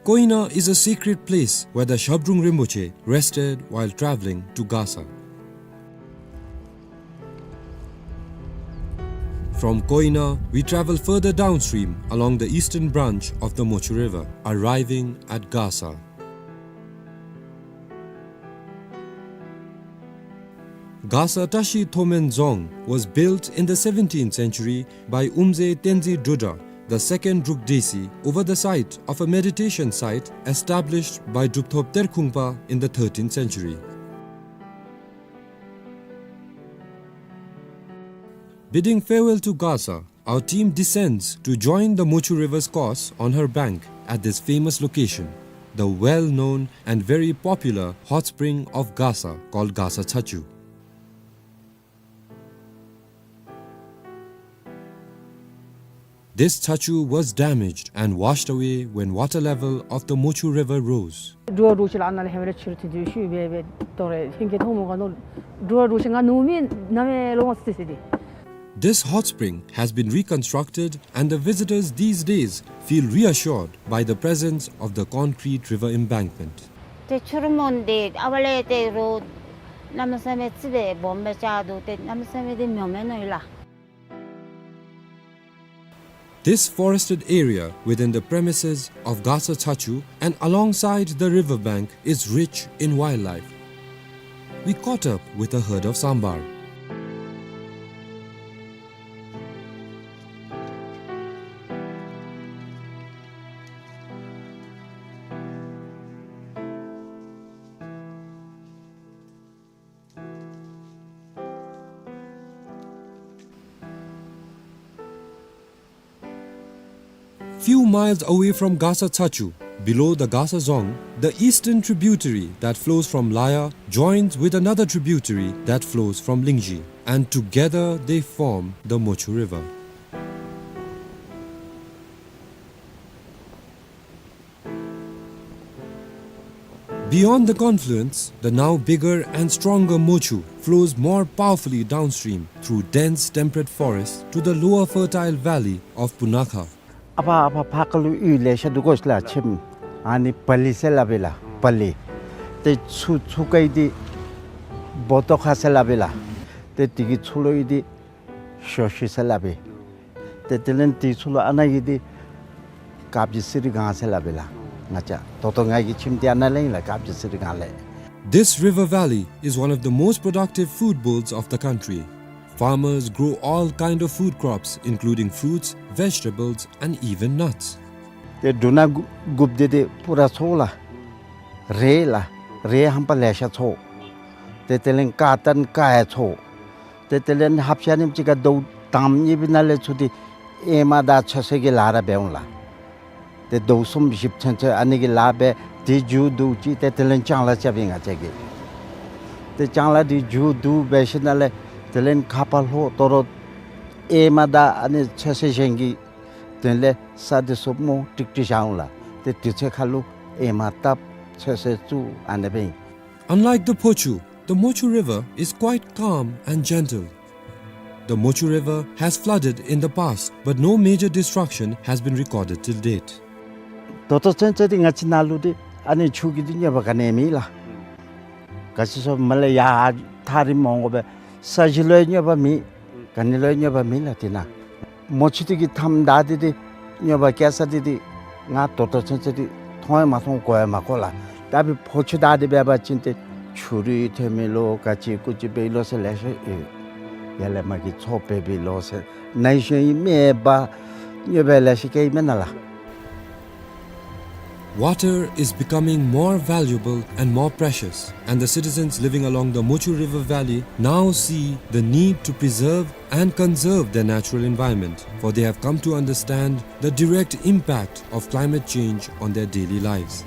Koina is a sacred place where the Shabdrung Rinpoche rested while traveling to Gasa. From Koina, we travel further downstream along the eastern branch of the Mochu River, arriving at Gasa. Gasa Tashi Thomen Dzong was built in the seventeenth century by Umze Tenzin Drudra, the second Druk Desi, over the site of a meditation site established by Drupthop Terkhungpa in the thirteenth century. Bidding farewell to Gasa, our team descends to join the Mochu River's course on her bank at this famous location, the well-known and very popular hot spring of Gasa called Gasa Chachu. This chachu was damaged and washed away when water level of the Mochu River rose. འགྲོ་བ་འགྲོ་ཆེ་ལ་ཨ་ན་ལས་ཧེ་མ་ལས་ཆུར་ཐུག་དུས་ཤུ་བེ་བེ་དོ་རེ་ཧིང་གི་ཐོག་མོ་ག་ནོ་འགྲོ་བ་འགྲོ་ཆེ་ང་ནུ་མི་ན་མེ་ལོ་སི་སི་དི། This hot spring has been reconstructed and the visitors these days feel reassured by the presence of the concrete river embankment. ཏེ་ཆུ་རུ་མོན་དེ་ཨ་བ་ལེ་ཏེ་རོ་ན་མ་ས་མེ་ཙི་བེ་བོམ་བེ་ཅ་དུ་ཏེ་ན་མ་ས་མེ་དེ་མྱོ་མེ་ནོ་ཡི་ལ། This forested area within the premises of Gasa Chachu and alongside the river bank is rich in wildlife. We caught up with a herd of sambar. Few miles away from Gasa Chachu, below the Gasa Dzong, the eastern tributary that flows from Laya joins with another tributary that flows from Lingzhi, and together they form the Mochu River. Beyond the confluence, the now bigger and stronger Mochu flows more powerfully downstream through dense temperate forest to the lower fertile valley of Punakha. ཨ་ཕ་ཨ་ཕ་ཕ་ཀ་ལུ་ཡུལ་ལེ་ཤ་འདུག་གོ་ཤ་ལ་ཆེམ་ཨ་ནི་པ་ལི་ཟེར་སླབ་ཨིན་ལགས། པ་ལི། ཏེ་ཚུ་ཚུ་ཀ་ཡི་འདི་བོ་ཏོ་ཁ་ཟེར་སླབ་ཨིན་ལགས། ཏེ་དེ་གི་ཚུ་ལོ་ཡི་འདི་ཤོ་ཤི་ཟེར་སླབ་ཨིན། ཏེ་དེ་ལས་དེ་ཚུ་ལུ་ཨ་ནཱ་གི་འདི་ཀབ་ཇི་སི་རི་སྒང་ཟེར་སླབ་ཨིན་ལགས། ང་བཅས་ད་ལྟོ་ང་གི་ཁྱིམ་འདི་ཨ་ནཱ་ལས་ཨིན་ལགས། ཀབ་ཇི་སི་རི་སྒང་ལས། This river valley is one of the most productive food bowls of the country. Farmers grow all kind of food crops, including fruits, vegetables, and even nuts. ཏེ་འབྲུ་སྣ་དགུ་དགུཔ་འདི་ཏེ་པུ་ར་འཚོ་ལགས། རེད་ལགས། རེད་ཧམ་པ་ལེ་ཤ་འཚོ། ཏེ་དེ་ལས་ཀ་ཏན་ཀ་ཡ་འཚོ། ཏེ་དེ་ལས་ཧབ་ཤ་ནིམ་ཅིག་ག་དོ་དང་ཉིབ་ན་ལས་ཚུ་འདི་ཨེ་མ་དང་ཚོད་བསྲེ་གི་ལཱ་ར་འབད་འོང་ལགས། ཏེ་དོ་གསུམ་བཞི་ཚུན་ཚོད་ཨ་ནི་གི་ལཱ་འབད་དེ་མཇུག་བསྡུ་ཅི་ཏེ་དེ་ལས་ལྕང་ལཱ་རྐྱབ་ཨིན་ང་བཅས་ཀྱིས། ཏེ་ལྕང་ལཱ་འདི་མཇུག་བསྡུ་འབད་ཞིནམ་ལས་དེ་ལས་ཁ་ཕར་ལྷོ་དོ་རུང་ཨེ་མ་དང་ཨ་ནི་ཚོད་བསྲེ་གཞན་གྱི་དོན་ལས་ས་འདི་ཚུ་མོ་ཀྲིག་ཀྲི་བཞག་འོང་ལགས། ཏེ་དུས་ཚོད་ཁ་ལུ་ཨེ་མ་བཏབ་ཚོད་བསྲེ་བཙུགས་ཨ་ནི་སྦེ་ཨིན། Unlike the Phochu, the Mochu River is quite calm and gentle. The Mochu River has flooded in the past, but no major destruction has been recorded till date. ད་ལྟོ་ཚུན་ཚོད་འདི་ང་བཅས་ནཱ་ལུ་འདི་ཨ་ནི་ཆུ་གི་འདི་གནོད་པ་ག་ནི་མེད་ལགས། ག་ཅི་སོ་མ་ལས་ཡར་ཐག་རིངམོ་འོང་དགོ་པས། ས་གཞི་ལུ་ཡང་གནོད་པ་མེད། ག་ནི་ལུ་ཡང་གནོད་པ་མེད་ལགས་འདི་ནང་། མོ་ཆུ་འདི་གིས་མཐའམ་བདའ་སྟེ་འདི་གནོད་པ་བཀལ་ས་འདི་འདི་ང་ད་ལྟོ་ཚུན་ཚོད་འདི་མཐོང་ཡང་མ་མཐོང་གོ་ཡང་མ་གོ་ལགས། ད་འབད་ཕོ་ཆུ་བདའ་སྟེ་འབད་བ་ཅིན་ཏེ་ཆུ་རུད་ཐོན་མི་ལོ་ག་ཅི་ཀུ་ཅི་འབད་ལོ་ཟེར་ལེ་ཤ་ཡོད། ཡར་ལས་མར་གྱི་མཚོ་འབད་བའི་ལོ་ཟེར་ནཱ་ཤོ་ཡི་མེ་འབར་གནོད་པ་ལེ་ཤ་བཀལ་ཡི་མེན་ན་ལགས། Water is becoming more valuable and more precious, and the citizens living along the Mochu River Valley now see the need to preserve and conserve their natural environment, for they have come to understand the direct impact of climate change on their daily lives.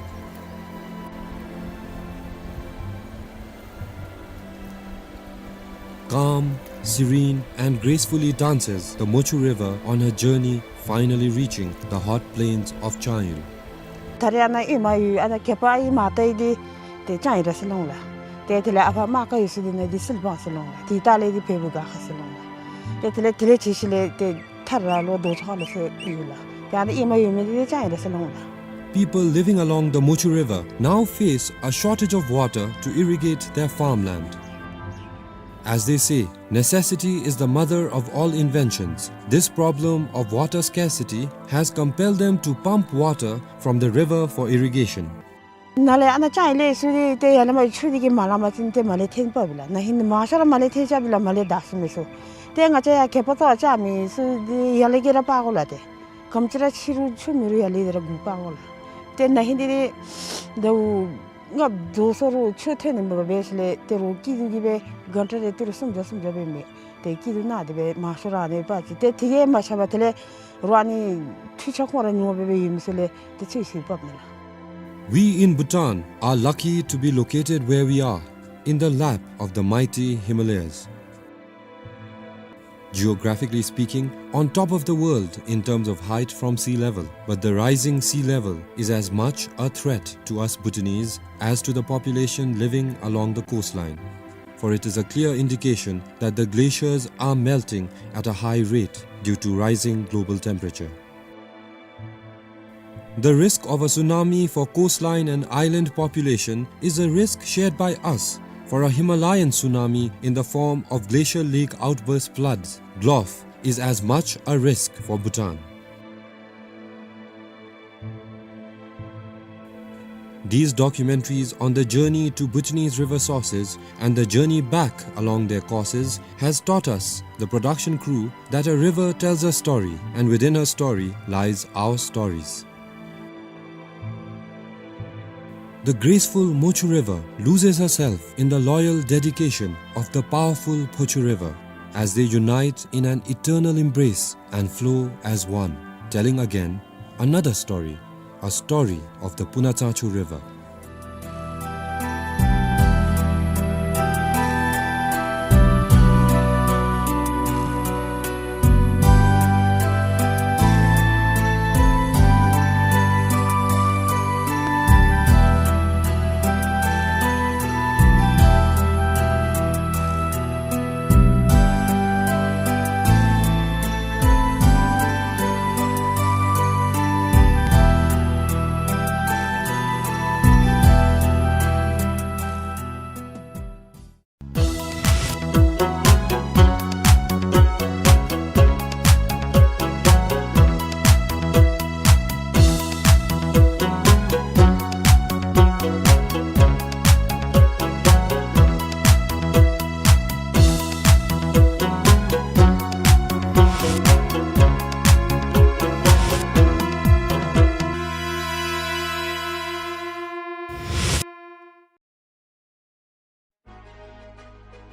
Calm, serene, and gracefully dances the Mochu River on her journey, finally reaching the hot plains of Changyo. ད་རེས་ཨ་ནཱ་ཨེ་མ་ཡོད་ཨ་ནཱ་གད་པ་ཨེ་མ་བཏང་ཡི་འདི་ཏེ་ལྕང་ཡི་ར་ཟེར་ལོང་ལགས། ཏེ་དེ་ལས་ཨ་ཕ་རྨ་ཁ་ཡོད་ས་འདི་ནང་འདི་སིལ་སྦང་ཟེར་ལོང་ལགས། ཏེ་ད་ལས་འདི་བལ་པོ་དགའ་ཁ་ཟེར་ལོང་ལགས། ཏེ་དེ་ལས་དེ་ལས་ཅིག་ཤུལ་ལས་ཏེ་ཐར་ར་ལོ་རྡོ་ཚོགས་ལ་ཟེར་ཡོད་ལགས། ཏེ་ཨ་ནཱ་ཨེ་མ་ཡོད་མི་འདི་ཏེ་ལྕང་ཡི་ར་ཟེར་ལོང་ལགས། People living along the Mochu River now face a shortage of water to irrigate their farmland. As they say, necessity is the mother of all inventions. This problem of water scarcity has compelled them to pump water from the river for irrigation. ནཱ་ལས་ཨ་ནཱ་ཅང་ལས་སུ་དེ་ཏེ་ཡར་ལས་མར་ཆུ་དེ་གིས་མ་ལང་པ་ཅིན་ཏེ་མར་ལས་འཐེན་པ་བི་ལ་ན་ཧིང་མང་ཤོས་ར་མར་ལས་འཐེན་ཅ་བི་ལ་མར་ལས་དྭངས་སུ་མི་སོང་། ཏེ་ང་བཅས་ཡར་གད་པ་བཏོག་ཅ་མི་སུ་དེ་ཡར་ལས་གི་ར་པ་གོ་ལ་ཏེ། གམ་ཅི་ར་ཕྱི་རུ་ཆུ་མེད་རུང་ཡར་ལས་དེ་ར་གུ་པ་གོ་ལ། ཏེ་ན་ཧིང་དེ་དེ་ཟླཝ་ལྔ་བདོ་སོང་རུང་ཆུ་ཐོན་ནི་མེད་པ་སྦེ་ཞིནམ་ལས་ཏེ་རོགས་སྐྱིད་སྡུག་གི་སྦེ་གང་ཏེ་རེ་ཏི་རུ་སུམ་བརྒྱ་སུམ་བརྒྱ་སྦེ་མི་ཏེ་སྐྱིད་སྡུག་ནང་དེ་སྦེ་མང་ཤོས་ར་ཨ་ནི་པ་ཅིན་ཏེ་དེ་གིས་མ་ཆགས་པར་དེ་ལས་རོགས་ཨ་ནི་འཕྲུལ་ཆས་ཁོང་ར་ཉོ་སྦེ་སྦེ་ཡོད་མི་སོང་ལས་ཏེ་ཚུ་ཤེས་པ་མེད་ལགས། We in Bhutan are lucky to be located where we are, in the lap of the mighty Himalayas. Geographically speaking, on top of the world in terms of height from sea level, but the rising sea level is as much a threat to us Bhutanese as to the population living along the coastline. For it is a clear indication that the glaciers are melting at a high rate due to rising global temperature. The risk of a tsunami for coastline and island population is a risk shared by us, for a Himalayan tsunami in the form of glacial lake outburst floods, GLOF, is as much a risk for Bhutan. These documentaries on the journey to Bhutanese river sources and the journey back along their courses has taught us, the production crew, that a river tells a story, and within her story lies our stories. The graceful Mochu River loses herself in the loyal dedication of the powerful Phochu River as they unite in an eternal embrace and flow as one, telling again another story, a story of the Punatsangchu River.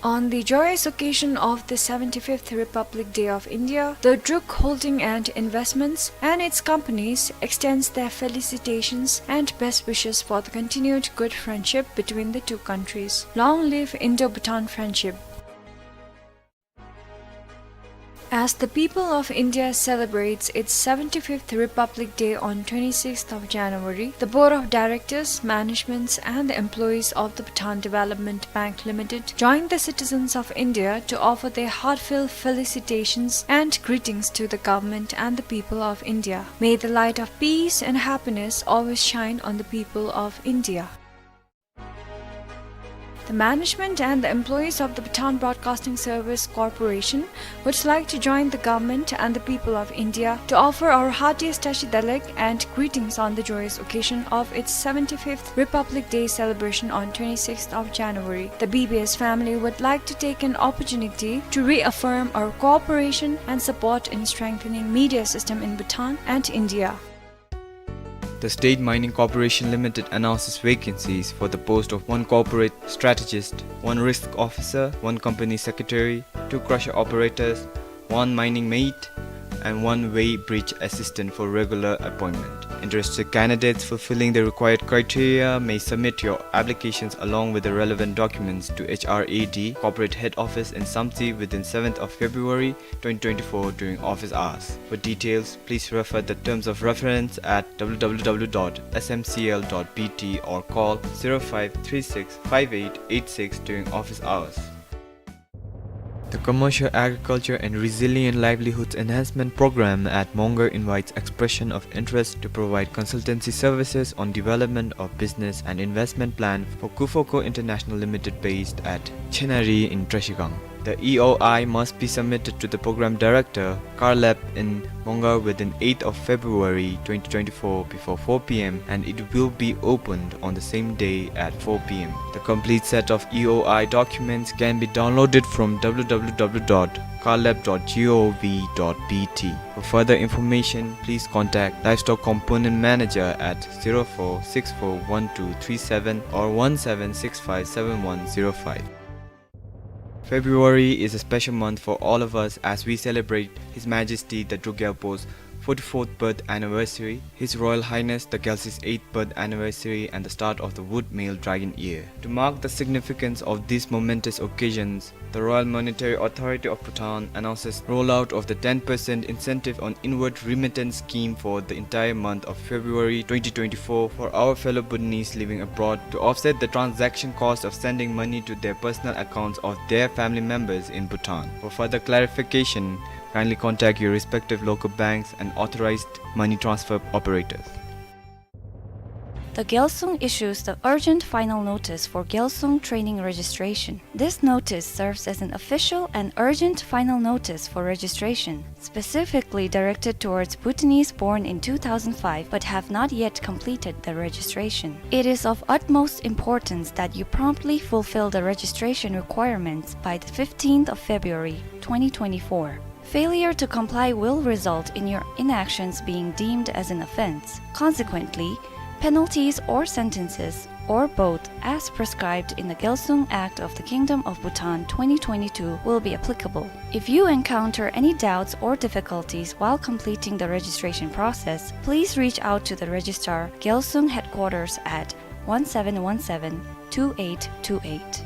On the joyous occasion of the seventy-fifth Republic Day of India, the Druk Holding and Investments and its companies extends their felicitations and best wishes for the continued good friendship between the two countries. Long live Indo-Bhutan friendship. As the people of India celebrates its seventy-fifth Republic Day on twenty-sixth of January, the Board of Directors, managements, and the employees of the Bhutan Development Bank Limited join the citizens of India to offer their heartfelt felicitations and greetings to the government and the people of India. May the light of peace and happiness always shine on the people of India. The management and the employees of the Bhutan Broadcasting Service Corporation would like to join the government and the people of India to offer our heartiest Tashi Delek and greetings on the joyous occasion of its seventy-fifth Republic Day celebration on twenty-sixth of January. The B B S family would like to take an opportunity to reaffirm our cooperation and support in strengthening media system in Bhutan and India. The State Mining Corporation Limited announces vacancies for the post of one corporate strategist, one risk officer, one company secretary, two crusher operators, one mining mate, and one weighbridge assistant for regular appointment. Interested candidates fulfilling the required criteria may submit your applications along with the relevant documents to H R A D, Corporate Head Office in Samtse within seventh of February twenty twenty-four during office hours. For details, please refer the terms of reference at W W W dot S M C L dot B T or call zero five three six five eight eight six during office hours. The Commercial Agriculture and Resilient Livelihoods Enhancement Program at Mongar invites expression of interest to provide consultancy services on development of business and investment plan for Kufoco International Limited, based at Chenari in Trashigang. The E O I must be submitted to the program director, Carlab, in Mongar within eighth of February twenty twenty-four before four p m, and it will be opened on the same day at four p m. The complete set of E O I documents can be downloaded from w w w dot carlab dot gov dot b t. For further information, please contact Livestock Component Manager at zero four six four one two three seven or one seven six five seven one zero five. February is a special month for all of us as we celebrate His Majesty the Druk Gyalpo's forty-fourth birth anniversary, His Royal Highness the Gyaltsw's eighth birth anniversary, and the start of the Wood Male Dragon Year. To mark the significance of these momentous occasions, the Royal Monetary Authority of Bhutan announces rollout of the ten percent incentive on inward remittance scheme for the entire month of February twenty twenty-four for our fellow Bhutanese living abroad to offset the transaction cost of sending money to their personal accounts of their family members in Bhutan. For further clarification, kindly contact your respective local banks and authorized money transfer operators. The Gyalsung issues the urgent final notice for Gyalsung training registration. This notice serves as an official and urgent final notice for registration, specifically directed towards Bhutanese born in two thousand five but have not yet completed the registration. It is of utmost importance that you promptly fulfill the registration requirements by the fifteenth of February twenty twenty-four. Failure to comply will result in your inactions being deemed as an offense. Consequently, penalties or sentences, or both, as prescribed in the Gyalsung Act of the Kingdom of Bhutan twenty twenty-two will be applicable. If you encounter any doubts or difficulties while completing the registration process, please reach out to the Registrar, Gyalsung Headquarters at one seven one seven two eight two eight.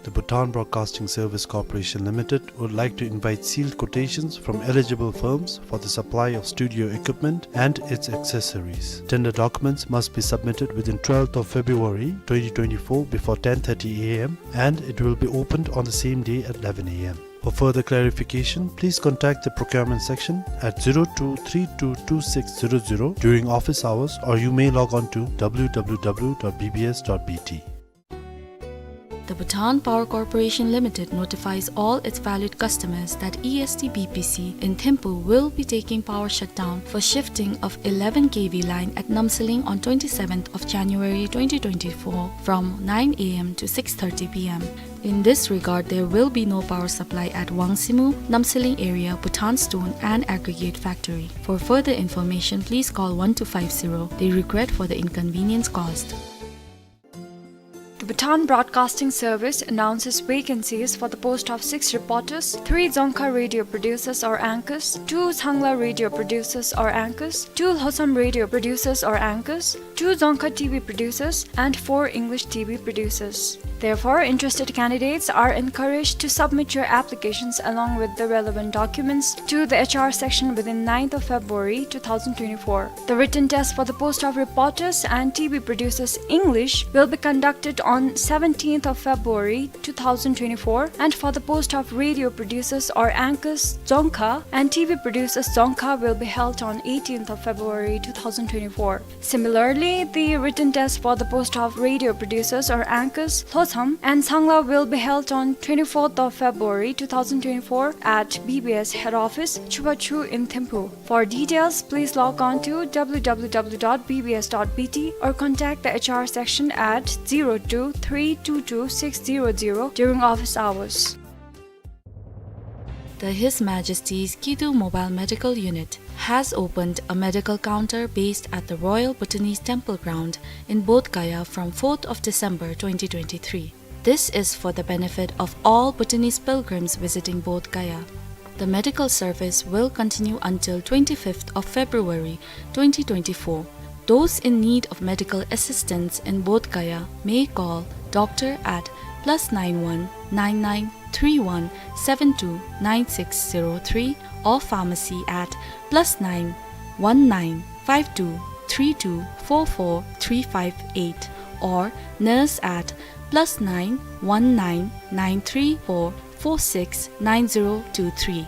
The Bhutan Broadcasting Service Corporation Limited would like to invite sealed quotations from eligible firms for the supply of studio equipment and its accessories. Tender documents must be submitted within twelfth of February twenty twenty-four before ten thirty a m, and it will be opened on the same day at eleven a m. For further clarification, please contact the procurement section at zero two three two two six zero zero during office hours, or you may log on to w w w dot b b s dot b t. The Bhutan Power Corporation Limited notifies all its valued customers that E S T B P C in Thimphu will be taking power shutdown for shifting of eleven K V line at Namsaling on twenty-seventh of January twenty twenty-four from nine a m to six thirty p m. In this regard, there will be no power supply at Wangsimu, Namsaling area, Bhutan Stone and Aggregate Factory. For further information, please call one two five zero. They regret for the inconvenience caused. The Bhutan Broadcasting Service announces vacancies for the post of six reporters, three Dzongkha radio producers or anchors, two Changla radio producers or anchors, two Lhotsam radio producers or anchors, two Dzongkha T V producers, and four English T V producers. Therefore, interested candidates are encouraged to submit your applications along with the relevant documents to the H R section within ninth of February two thousand twenty-four. The written test for the post of reporters and T V producers English will be conducted on seventeenth of February two thousand twenty-four, and for the post of radio producers or anchors Dzongkha and T V producers Dzongkha will be held on eighteenth of February two thousand twenty-four. Similarly, the written test for the post of radio producers or anchors Lhotsam and Changla will be held on twenty-fourth of February two thousand twenty-four at B B S head office, Chubachu in Thimphu. For details, please log on to w w w dot b b s dot b t or contact the H R section at zero two three two two six zero zero during office hours. The His Majesty's Kidu Mobile Medical Unit has opened a medical counter based at the Royal Bhutanese Temple Ground in Bodh Gaya from fourth of December twenty twenty-three. This is for the benefit of all Bhutanese pilgrims visiting Bodh Gaya. The medical service will continue until twenty-fifth of February twenty twenty-four. Those in need of medical assistance in Bodh Gaya may call doctor at plus nine one nine nine three one seven two nine six zero three or pharmacy at plus nine one nine five two three two four four three five eight or nurse at plus nine one nine nine three four four six nine zero two three.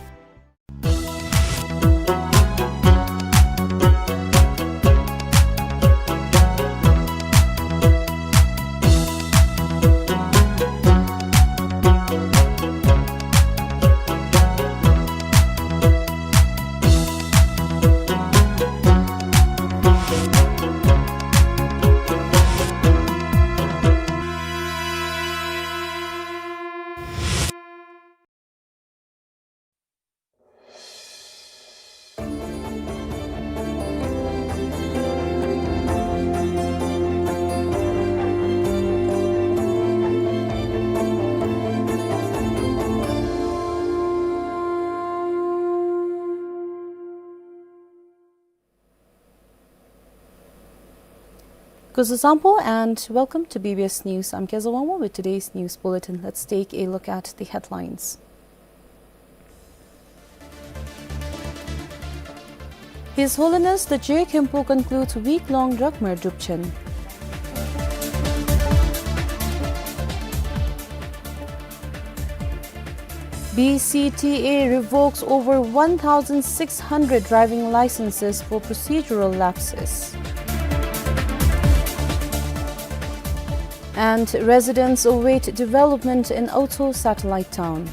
Kuzuzangpo and welcome to B B S News. I'm Keza Wangmo with today's news bulletin. Let's take a look at the headlines. His Holiness the Je Khenpo concludes week-long Drugmar Drupchen. B C T A revokes over one thousand six hundred driving licenses for procedural lapses. And residents await development in Aotso satellite town.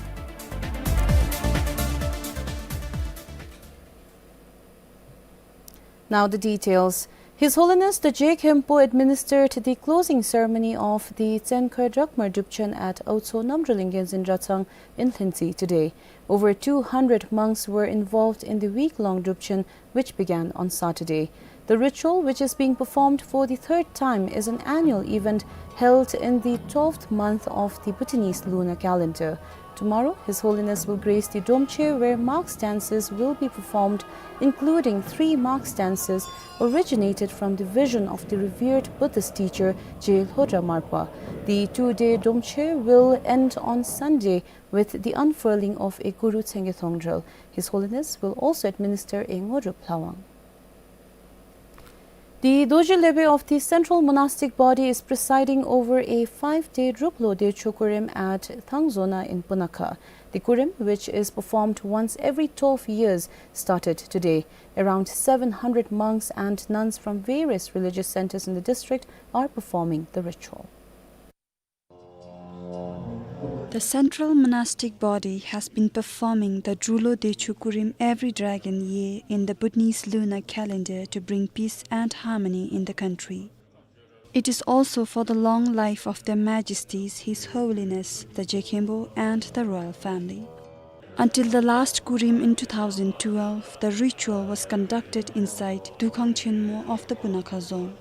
Now the details. His Holiness the Je Khenpo administered the closing ceremony of the Tsenkhar Drugmar Drupchen at Aotso Namdrolin Genzin Dratshang in Lhuentse today. Over two hundred monks were involved in the week-long Drupchen, which began on Saturday. The ritual, which is being performed for the third time, is an annual event held in the twelfth month of the Bhutanese lunar calendar. Tomorrow, His Holiness will grace the Dromche, where mask dances will be performed, including three mask dances originated from the vision of the revered Buddhist teacher Je Lhodra Marpa. The two-day Dromche will end on Sunday with the unfurling of a Guru Tsenge Thongdral. His Holiness will also administer a Ngorub Lhawang. The Dorji Lebe of the Central Monastic Body is presiding over a five-day Druplo Decho Kurim at Thangzona in Punakha. The Kurim, which is performed once every twelve years, started today. Around seven hundred monks and nuns from various religious centers in the district are performing the ritual. The Central Monastic Body has been performing the Druplo Decho Kurim every Dragon year in the Bhutanese lunar calendar to bring peace and harmony in the country. It is also for the long life of Their Majesties, His Holiness the Je Khenpo and the royal family. Until the last Kurim in two thousand twelve, the ritual was conducted inside Dukhang Chenmo of the Punakha zone.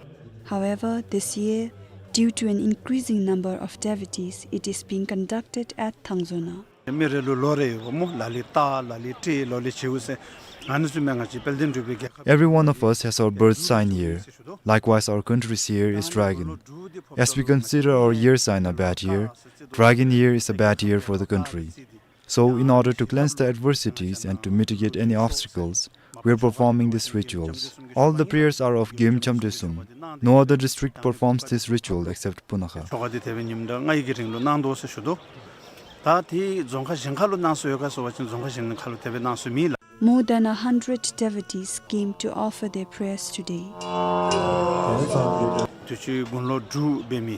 However, this year, due to an increasing number of devotees, it is being conducted at Thangzona. མི་རེ་ལུ་ལོ་རེ་ཡོད་པ་སྨོ། ལ་ལུ་སྟག་ལ་ལུ་སྤྲེལ་ལ་ལུ་བྱེའུ་ཟེར། ཨ་ནི་ཚུ་མེན། ང་བཅས་དཔལ་ལྡན་འབྲུག་པའི་རྒྱལ་ཁབ། Every one of us has our birth sign here. Likewise, our country's year is dragon. As we consider our year sign a bad year, dragon year is a bad year for the country. So, in order to cleanse the adversities and to mitigate any obstacles, we are performing these rituals. All the prayers are of Gyumcham Dresum. No other district performs this ritual except Punakha. ཆོ་ག་འདི་དེ་སྦེ་ཉིནམ་གྲངས་ལྔ་ཡི་གི་རིང་ལུ་གནང་དོ་ཟེར་ཞུ་དོ། ད་དེ་རྫོང་ཁག་གཞན་ཁ་ལུ་གནང་སྲོལ་ཡོད་ག་ཟེར་བ་ཅིན་རྫོང་ཁག་གཞན་ཁ་ལུ་དེ་སྦེ་གནང་སྲོལ་མེད་ལགས། More than a hundred devotees came to offer their prayers today. དུས་ཅི་དགུང་ལོ་དྲུག་འབད་མི་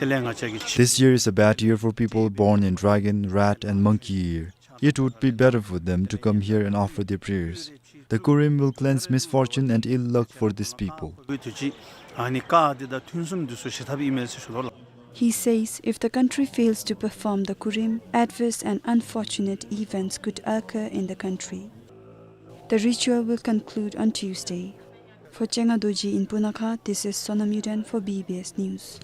དེ་ལས་ང་བཅས་ཀྱི་ཕྱི། This year is a bad year for people born in dragon, rat, and monkey year. It would be better for them to come here and offer their prayers. The Kurim will cleanse misfortune and ill luck for these people. དུས་ཅི་ཨ་ནི་བཀའ་འདི་དང་ཐུན་གསུམ་འདི་ཚུ་བཞེས་ཐབས་ཨིན་མས་ཟེར་ཞུ་དོ་ལགས། He says if the country fails to perform the Kurim, adverse and unfortunate events could occur in the country. The ritual will conclude on Tuesday. For Chenga Dorji in Punakha, this is Sonam Yuden for B B S News.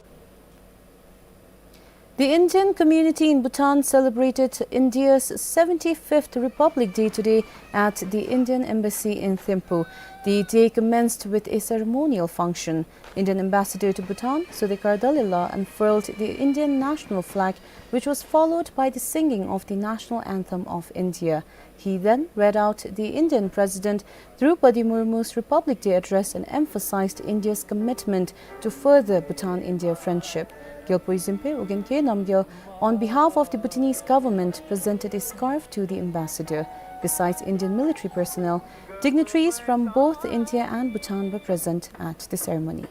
The Indian community in Bhutan celebrated India's seventy-fifth Republic Day today at the Indian Embassy in Thimphu. The day commenced with a ceremonial function. Indian Ambassador to Bhutan, Sudhakar Dalila, unfurled the Indian national flag, which was followed by the singing of the national anthem of India. He then read out the Indian President Droupadi Murmu's Republic Day address and emphasized India's commitment to further Bhutan-India friendship. Gyalpo Yuzimpe Ugyen K. Namgyal, on behalf of the Bhutanese government, presented a scarf to the ambassador. Besides Indian military personnel, dignitaries from both India and Bhutan were present at the ceremony.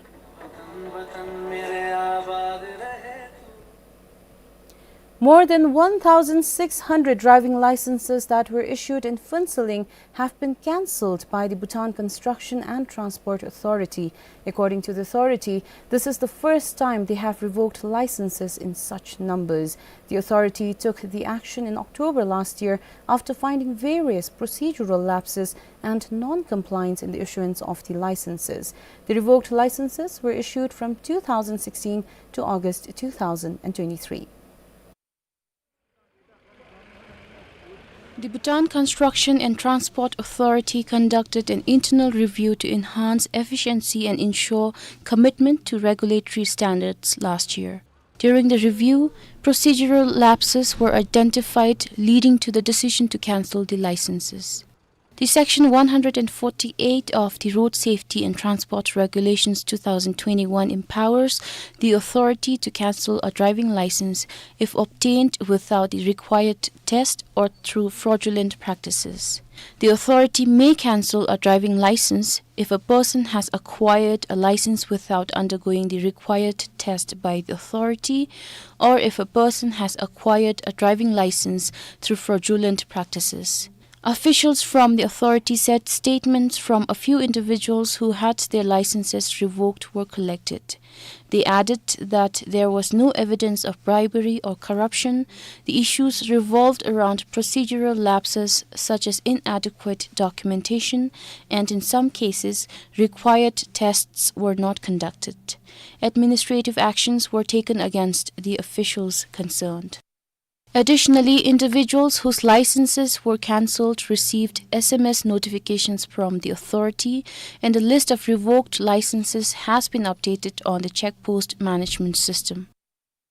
More than one thousand six hundred driving licenses that were issued in Phuentsholing have been cancelled by the Bhutan Construction and Transport Authority. According to the authority, this is the first time they have revoked licenses in such numbers. The authority took the action in October last year after finding various procedural lapses and non-compliance in the issuance of the licenses. The revoked licenses were issued from two thousand sixteen to August two thousand twenty-three. The Bhutan Construction and Transport Authority conducted an internal review to enhance efficiency and ensure commitment to regulatory standards last year. During the review, procedural lapses were identified, leading to the decision to cancel the licenses. The Section one hundred forty-eight of the Road Safety and Transport Regulations two thousand twenty-one empowers the authority to cancel a driving license if obtained without the required test or through fraudulent practices. The authority may cancel a driving license if a person has acquired a license without undergoing the required test by the authority, or if a person has acquired a driving license through fraudulent practices. Officials from the authority said statements from a few individuals who had their licenses revoked were collected. They added that there was no evidence of bribery or corruption. The issues revolved around procedural lapses such as inadequate documentation, and in some cases, required tests were not conducted. Administrative actions were taken against the officials concerned. Additionally, individuals whose licenses were cancelled received S M S notifications from the authority, and the list of revoked licenses has been updated on the checkpost management system.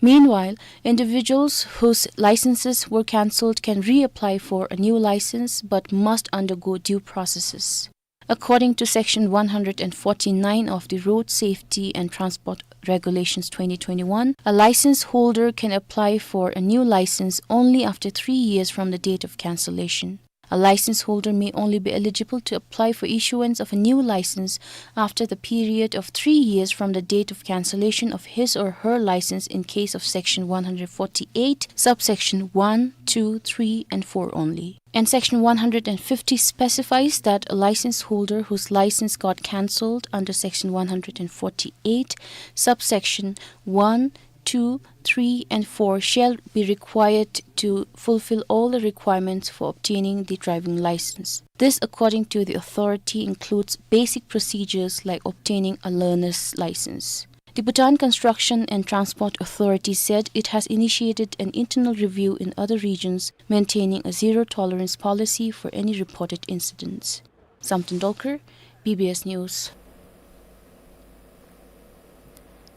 Meanwhile, individuals whose licenses were cancelled can reapply for a new license but must undergo due processes. According to Section one hundred forty-nine of the Road Safety and Transport Regulations twenty twenty-one, a license holder can apply for a new license only after three years from the date of cancellation. A license holder may only be eligible to apply for issuance of a new license after the period of three years from the date of cancellation of his or her license in case of Section one hundred forty-eight, subsection one, two, three, and four only. And Section one hundred fifty specifies that a license holder whose license got cancelled under Section one hundred forty-eight, subsection one, two, three, and four shall be required to fulfill all the requirements for obtaining the driving license. This, according to the authority, includes basic procedures like obtaining a learner's license. The Bhutan Construction and Transport Authority said it has initiated an internal review in other regions, maintaining a zero tolerance policy for any reported incidents. Samten Dolkar, B B S News.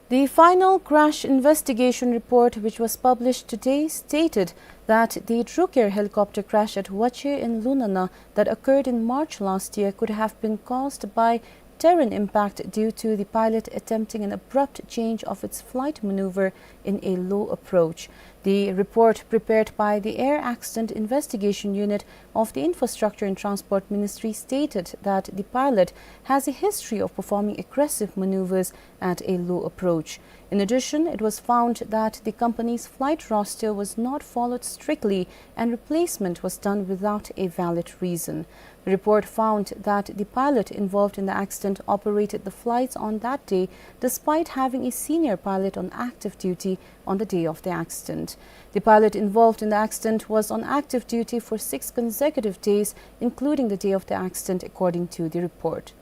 The final crash investigation report, which was published today, stated that the Drukair helicopter crash at Wache in Lunana that occurred in March last year could have been caused by terrain impact due to the pilot attempting an abrupt change of its flight maneuver in a low approach. The report, prepared by the Air Accident Investigation Unit of the Infrastructure and Transport Ministry, stated that the pilot has a history of performing aggressive maneuvers at a low approach. In addition, it was found that the company's flight roster was not followed strictly and replacement was done without a valid reason. The report found that the pilot involved in the accident operated the flights on that day despite having a senior pilot on active duty on the day of the accident. The pilot involved in the accident was on active duty for six consecutive days, including the day of the accident, according to the report.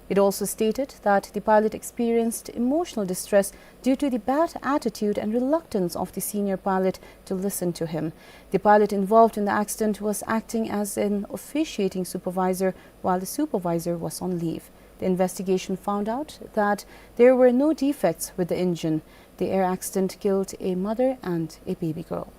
It also stated that the pilot experienced emotional distress due to the bad attitude and reluctance of the senior pilot to listen to him. The pilot involved in the accident was acting as an officiating supervisor while the supervisor was on leave. The investigation found out that there were no defects with the engine. The air accident killed a mother and a baby girl.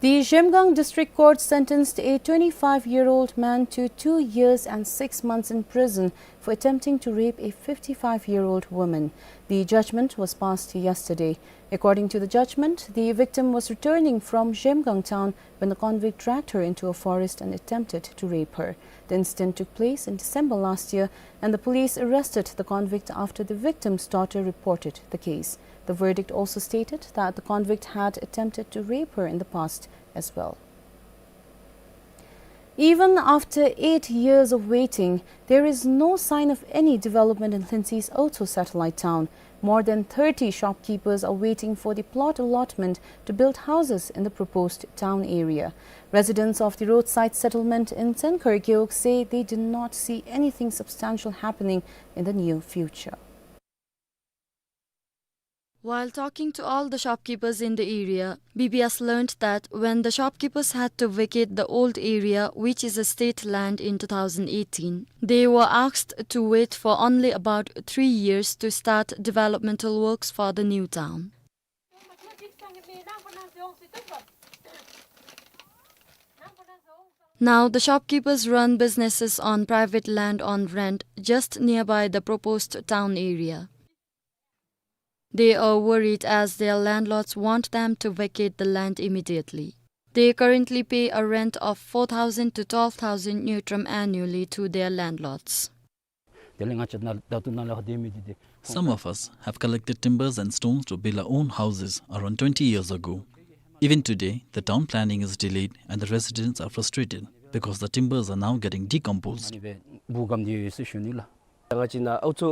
The Zhemgang District Court sentenced a twenty-five-year-old man to two years and six months in prison for attempting to rape a fifty-five-year-old woman. The judgment was passed yesterday. According to the judgment, the victim was returning from Zhemgang town when the convict dragged her into a forest and attempted to rape her. The incident took place in December last year, and the police arrested the convict after the victim's daughter reported the case. The verdict also stated that the convict had attempted to rape her in the past as well. Even after eight years of waiting, there is no sign of any development in Lhinse's Aotso satellite town. More than thirty shopkeepers are waiting for the plot allotment to build houses in the proposed town area. Residents of the roadside settlement in Tsenkhar Gewog say they do not see anything substantial happening in the near future. While talking to all the shopkeepers in the area, B B S learned that when the shopkeepers had to vacate the old area, which is a state land, in two thousand eighteen, they were asked to wait for only about three years to start developmental works for the new town. Now the shopkeepers run businesses on private land on rent just nearby the proposed town area. They are worried as their landlords want them to vacate the land immediately. They currently pay a rent of four thousand to twelve thousand ngultrum annually to their landlords. དེ་ལས་ང་བཅས་ནཱ་ད་ལྟོ་ནཱ་ལས་ཕར་སྡོད་མི་འདི་དེ། Some of us have collected timbers and stones to build our own houses around twenty years ago. Even today, the town planning is delayed and the residents are frustrated because the timbers are now getting decomposed. ཨ་ནི་སྦེ་འབུ་སྒམ་འདི་ཡོད་ཟེར་ཞུ་ནི་ལགས། ང་བཅས་ནཱ་ཨའུ་ཚོ་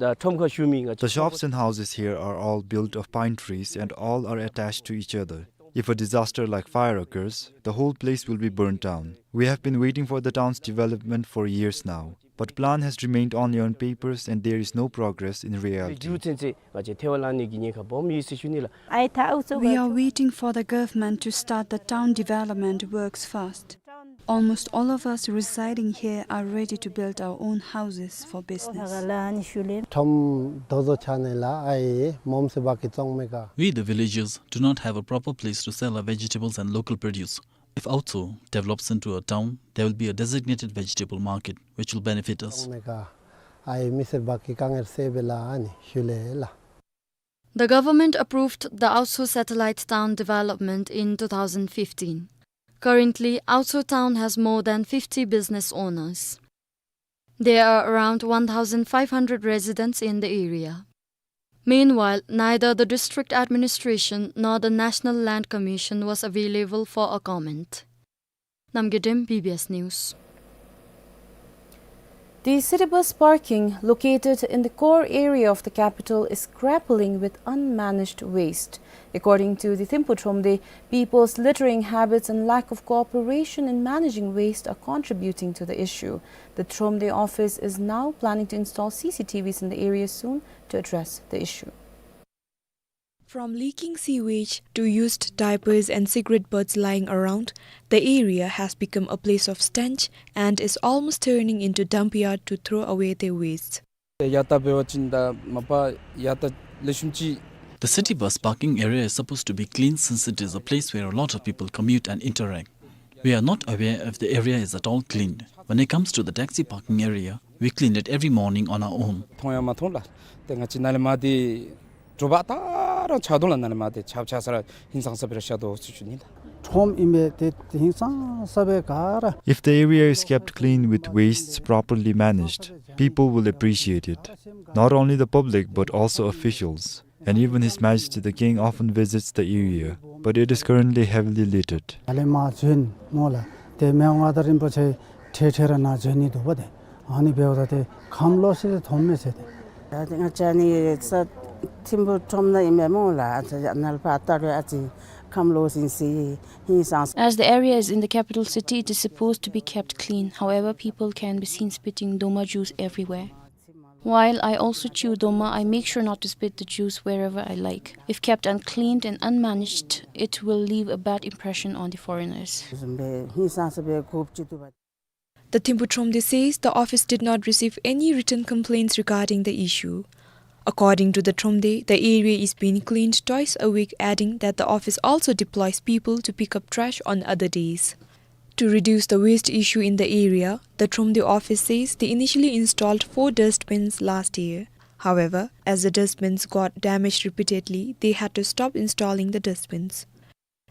དང་ཁྲོམ་ཁ་བཞུགས་མི་ང་བཅས། The shops and houses here are all built of pine trees and all are attached to each other. If a disaster like fire occurs, the whole place will be burned down. We have been waiting for the town's development for years now, but plan has remained only on papers and there is no progress in reality. རྒྱུ་མཚན་ཚེ་ང་བཅས་ཐལ་བ་བསླང་ནི་གི་ཉེན་ཁ་སྦོམ་ཡོད་ཟེར་ཞུ་ནི་ལགས། We are waiting for the government to start the town development works fast. Almost all of us residing here are ready to build our own houses for business. ཁྲོམ་དོ་བཟོ་ཆ་ནི་ལགས། ཨའི་མོམ་སེ་བ་ཀི་བཙོང་མེད་ག། We, the villagers, do not have a proper place to sell our vegetables and local produce. If Aotso develops into a town, there will be a designated vegetable market, which will benefit us. བཙོང་མེད་ག། ཨའི་མི་སེར་བ་ཀི་དཀའ་ངལ་སེལ་བས་ལགས། ཨ་ནི་ཞུ་ལེ་ལགས། The government approved the Aotso satellite town development in two thousand fifteen. Currently, Aotso town has more than fifty business owners. There are around one thousand five hundred residents in the area. Meanwhile, neither the district administration nor the National Land Commission was available for a comment. Namgay Dem, B B S News. The city bus parking located in the core area of the capital is grappling with unmanaged waste. According to the Thimphu Thromde, people's littering habits and lack of cooperation in managing waste are contributing to the issue. The Thromde office is now planning to install C C T Vs in the area soon to address the issue. From leaking sewage to used diapers and cigarette butts lying around, the area has become a place of stench and is almost turning into dump yard to throw away their waste. ཡར་ལྟ་འབད་བ་ཅིན་ད་མ་པ་ཡར་ལྟ་ལེགས་ཤོམ་ཅིག། The city bus parking area is supposed to be clean since it is a place where a lot of people commute and interact. We are not aware if the area is at all cleaned. When it comes to the taxi parking area, we clean it every morning on our own. མཐོང་ཡང་མ་མཐོང་ལགས། ཏེ་ང་བཅས་ནཱ་ལས་མར་འདི་དྲོ་པ་ད་རང་ཆག་དོ་ལགས། ནཱ་ལས་མར་འདི་ཆག་ཆག་ས་ར་ཧིང་སངས་ས་སྦེ་ར་ཤར་དོ་ཟེར་ཞུ་ནི་ལགས། ཁྲོམ་ཨིན་པས། ཏེ་ཧིང་སངས་ས་སྦེ་ག་ར། If the area is kept clean with wastes properly managed, people will appreciate it. Not only the public but also officials. And even His Majesty the King often visits the area, but it is currently heavily littered. ད་ལས་མར་འཛུལ་སྨོ་ལགས། ཏེ་མི་དབང་མངའ་བདག་རིན་པོ་ཆེ་འཕྲལ་འཕྲལ་ར་ནཱ་འཛུལ་ནི་འདུག་པ་ཏེ། ཨ་ནི་འབདཝ་ད་ཏེ་ཁམས་ལོག་ཅི་སྟེ་མཐོངམ་མས་ཟེར་ཏེ། ད་ཏེ་ང་བཅས་ནི་ས་ཐིམ་ཕུ་ཁྲོམ་ནང་ཨིན་མས་སྨོ་ལགས། ཨ་ཙི་ནཱ་ལས་ཕར་ལྟ་རུང་ཨ་ཙི་ཁམས་ལོག་ཟིན་སི་ཧིང་སངས། As the area is in the capital city, it is supposed to be kept clean. However, people can be seen spitting doma juice everywhere. While I also chew doma, I make sure not to spit the juice wherever I like. If kept uncleaned and unmanaged, it will leave a bad impression on the foreigners. The Thimphu Thromde says the office did not receive any written complaints regarding the issue. According to the Thromde, the area is being cleaned twice a week, adding that the office also deploys people to pick up trash on other days. To reduce the waste issue in the area, the Thromde office says they initially installed four dustbins last year. However, as the dustbins got damaged repeatedly, they had to stop installing the dustbins.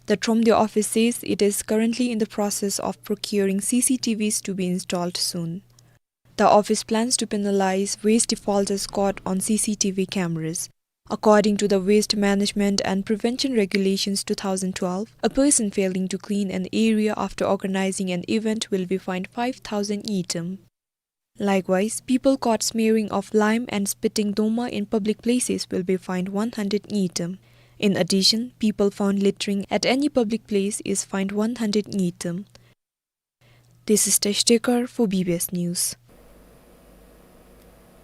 The Thromde office says it is currently in the process of procuring C C T Vs to be installed soon. The office plans to penalize waste defaulters caught on C C T V cameras. According to the Waste Management and Prevention Regulations two thousand twelve, a person failing to clean an area after organizing an event will be fined five thousand ngultrum. Likewise, people caught smearing of lime and spitting doma in public places will be fined one hundred ngultrum. In addition, people found littering at any public place is fined one hundred ngultrum. This is Tesh Tekar for B B S News.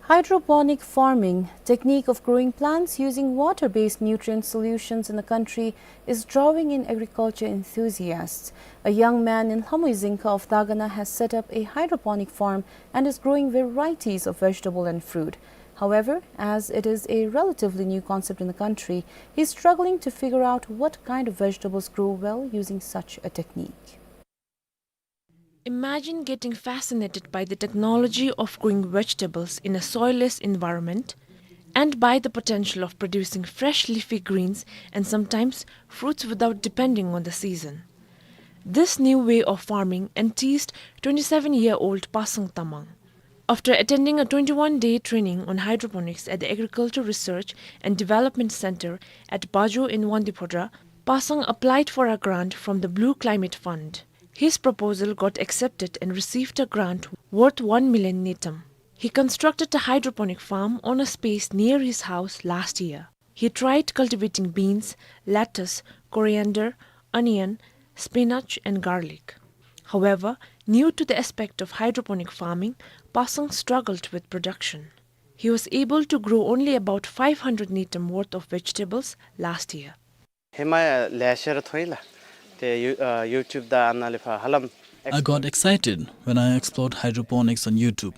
Hydroponic farming, technique of growing plants using water-based nutrient solutions in the country, is drawing in agriculture enthusiasts. A young man in Lhamui Zingka of Dagana has set up a hydroponic farm and is growing varieties of vegetable and fruit. However, as it is a relatively new concept in the country, he's struggling to figure out what kind of vegetables grow well using such a technique. Imagine getting fascinated by the technology of growing vegetables in a soilless environment and by the potential of producing fresh leafy greens and sometimes fruits without depending on the season. This new way of farming enticed twenty-seven-year-old Pasang Tamang. After attending a twenty-one-day training on hydroponics at the Agriculture Research and Development Center at Bajo in Wangdue Phodrang, Pasang applied for a grant from the Blue Climate Fund. His proposal got accepted and received a grant worth one million ngultrum. He constructed a hydroponic farm on a space near his house last year. He tried cultivating beans, lettuce, coriander, onion, spinach, and garlic. However, new to the aspect of hydroponic farming, Pasang struggled with production. He was able to grow only about five hundred ngultrum worth of vegetables last year. ཧེ་མ་ཡང་ལེ་ཤ་ར་མཐོང་ཡི་ལགས། ཏེ་ཡུ་ཨ་ཡུ་ཊུབ་དང་ཨ་ནཱ་ལས་ཕར་ཧ་ལམ། I got excited when I explored hydroponics on YouTube.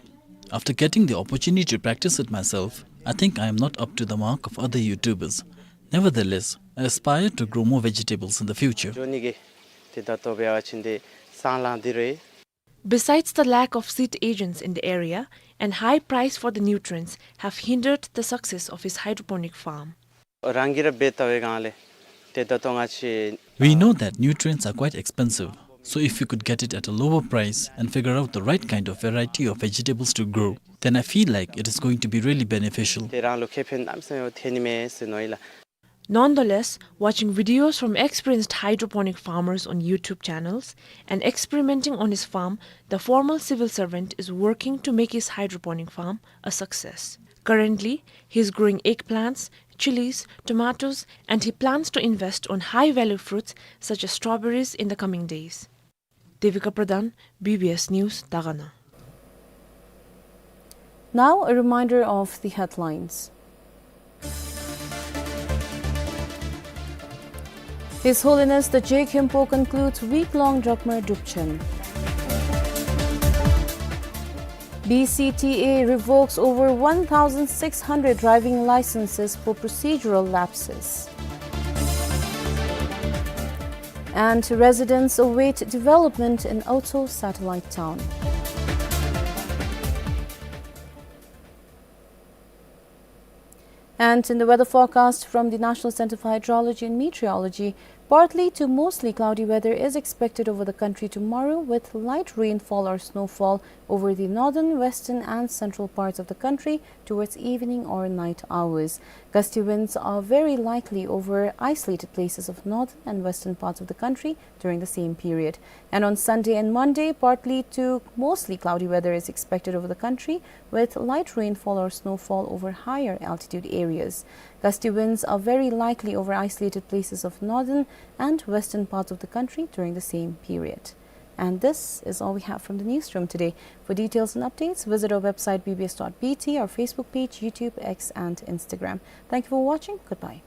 After getting the opportunity to practice it myself, I think I am not up to the mark of other YouTubers. Nevertheless, I aspire to grow more vegetables in the future. འགྱོ་ནི་གི་ཏེ་ད་ལྟོ་འབད་བ་ཅིན་ཏེ་སང་ལང་འདི་རེད། Besides, the lack of seed agents in the area and high price for the nutrients have hindered the success of his hydroponic farm. རང་གིས་ར་འབད་བལྟ་བའི་སྒང་ལས་ཏེ་ད་ལྟོ་ང་བཅས། We know that nutrients are quite expensive, so if we could get it at a lower price and figure out the right kind of variety of vegetables to grow, then I feel like it is going to be really beneficial. ཏེ་རང་ལུ་ཁེ་ཕན་གནམ་མེད་ས་མེད་ཐོན་ནི་མས་ཟེར་མནོ་ཡི་ལགས། Nonetheless, watching videos from experienced hydroponic farmers on YouTube channels and experimenting on his farm, the former civil servant is working to make his hydroponic farm a success. Currently, he is growing eggplants, chilies, tomatoes, and he plans to invest on high-value fruits such as strawberries in the coming days. Devika Pradhan, B B S News, Dagana. Now, a reminder of the headlines. His Holiness the Je Khenpo concludes week-long Drokmar Drupchen. B C T A revokes over one thousand six hundred driving licenses for procedural lapses. And residents await development in Aocho satellite town. And in the weather forecast from the National Centre for Hydrology and Meteorology, partly to mostly cloudy weather is expected over the country tomorrow, with light rainfall or snowfall over the northern, western and central parts of the country towards evening or night hours. Gusty winds are very likely over isolated places of northern and western parts of the country during the same period. And on Sunday and Monday, partly to mostly cloudy weather is expected over the country, with light rainfall or snowfall over higher altitude areas. Gusty winds are very likely over isolated places of northern and western parts of the country during the same period. And this is all we have from the newsroom today. For details and updates, visit our website B B S dot B T, our Facebook page, YouTube, X, and Instagram. Thank you for watching. Goodbye.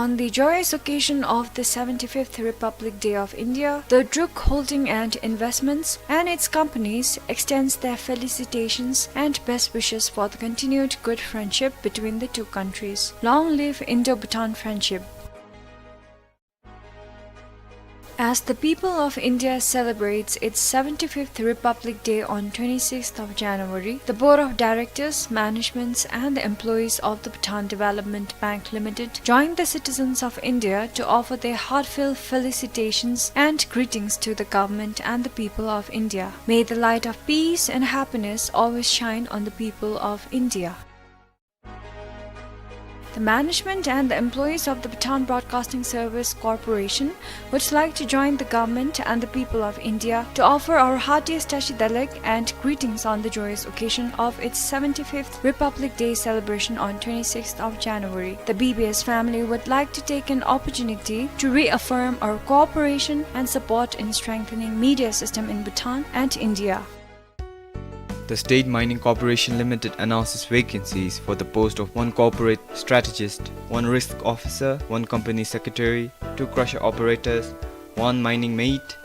On the joyous occasion of the seventy-fifth Republic Day of India, the Druk Holding and Investments and its companies extends their felicitations and best wishes for the continued good friendship between the two countries. Long live Indo-Bhutan friendship. As the people of India celebrates its seventy-fifth Republic Day on twenty-sixth of January, the Board of Directors, managements, and the employees of the Bhutan Development Bank Limited join the citizens of India to offer their heartfelt felicitations and greetings to the government and the people of India. May the light of peace and happiness always shine on the people of India. The management and the employees of the Bhutan Broadcasting Service Corporation would like to join the government and the people of India to offer our heartiest Tashi Delek and greetings on the joyous occasion of its seventy-fifth Republic Day celebration on twenty-sixth of January. The B B S family would like to take an opportunity to reaffirm our cooperation and support in strengthening media system in Bhutan and India. The State Mining Corporation Limited announces vacancies for the post of one corporate strategist, one risk officer, one company secretary, two crusher operators, one mining mate,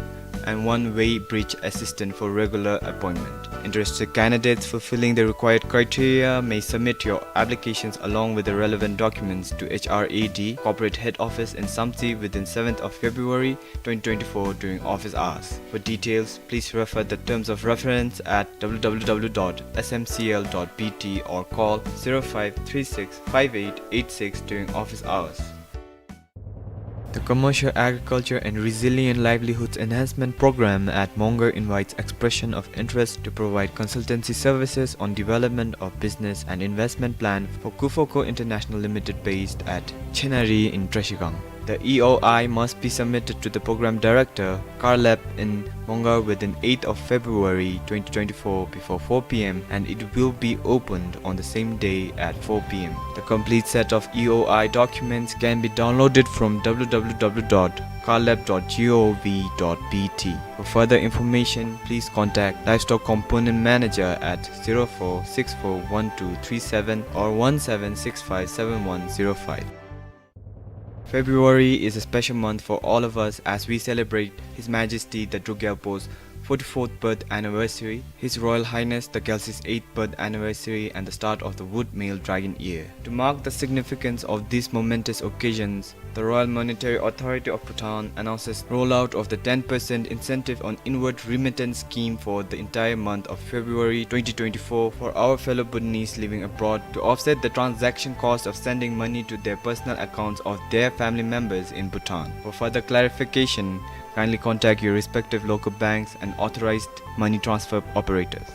and one weighbridge assistant for regular appointment. Interested candidates fulfilling the required criteria may submit your applications along with the relevant documents to H R A D, Corporate Head Office in Samtse within seventh of February twenty twenty-four during office hours. For details, please refer the terms of reference at W W W dot S M C L dot B T or call zero five three six five eight eight six during office hours. The Commercial Agriculture and Resilient Livelihoods Enhancement Program at Mongar invites expression of interest to provide consultancy services on development of business and investment plan for Kufoco International Limited based at Chenari in Trashigang. The E O I must be submitted to the program director, Carlab in Mongar within eighth of February twenty twenty-four before four P M and it will be opened on the same day at four P M. The complete set of E O I documents can be downloaded from W W W dot carlab dot gov dot B T. For further information, please contact Livestock Component Manager at zero four six four one two three seven or one seven six five seven one zero five. February is a special month for all of us as we celebrate His Majesty the Druk Gyalpo's forty-fourth birth anniversary, His Royal Highness the Gyaltsw's eighth birth anniversary, and the start of the Wood Male Dragon Year. To mark the significance of these momentous occasions, the Royal Monetary Authority of Bhutan announces rollout of the ten percent incentive on inward remittance scheme for the entire month of February twenty twenty-four for our fellow Bhutanese living abroad to offset the transaction cost of sending money to their personal accounts of their family members in Bhutan. For further clarification, kindly contact your respective local banks and authorized money transfer operators.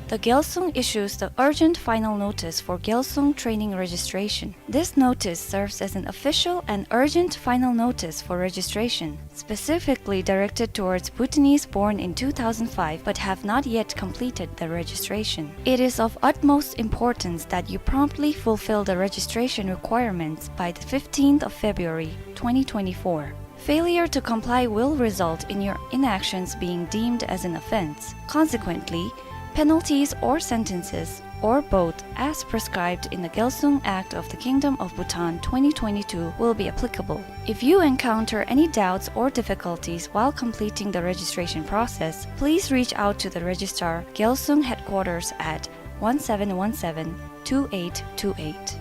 The Gyalsung issues the urgent final notice for Gyalsung training registration. This notice serves as an official and urgent final notice for registration, specifically directed towards Bhutanese born in two thousand five but have not yet completed the registration. It is of utmost importance that you promptly fulfill the registration requirements by the fifteenth of February twenty twenty-four. Failure to comply will result in your inactions being deemed as an offense. Consequently, penalties or sentences, or both, as prescribed in the Gyalsung Act of the Kingdom of Bhutan twenty twenty-two will be applicable. If you encounter any doubts or difficulties while completing the registration process, please reach out to the Registrar, Gyalsung Headquarters at one seven one seven, two eight two eight.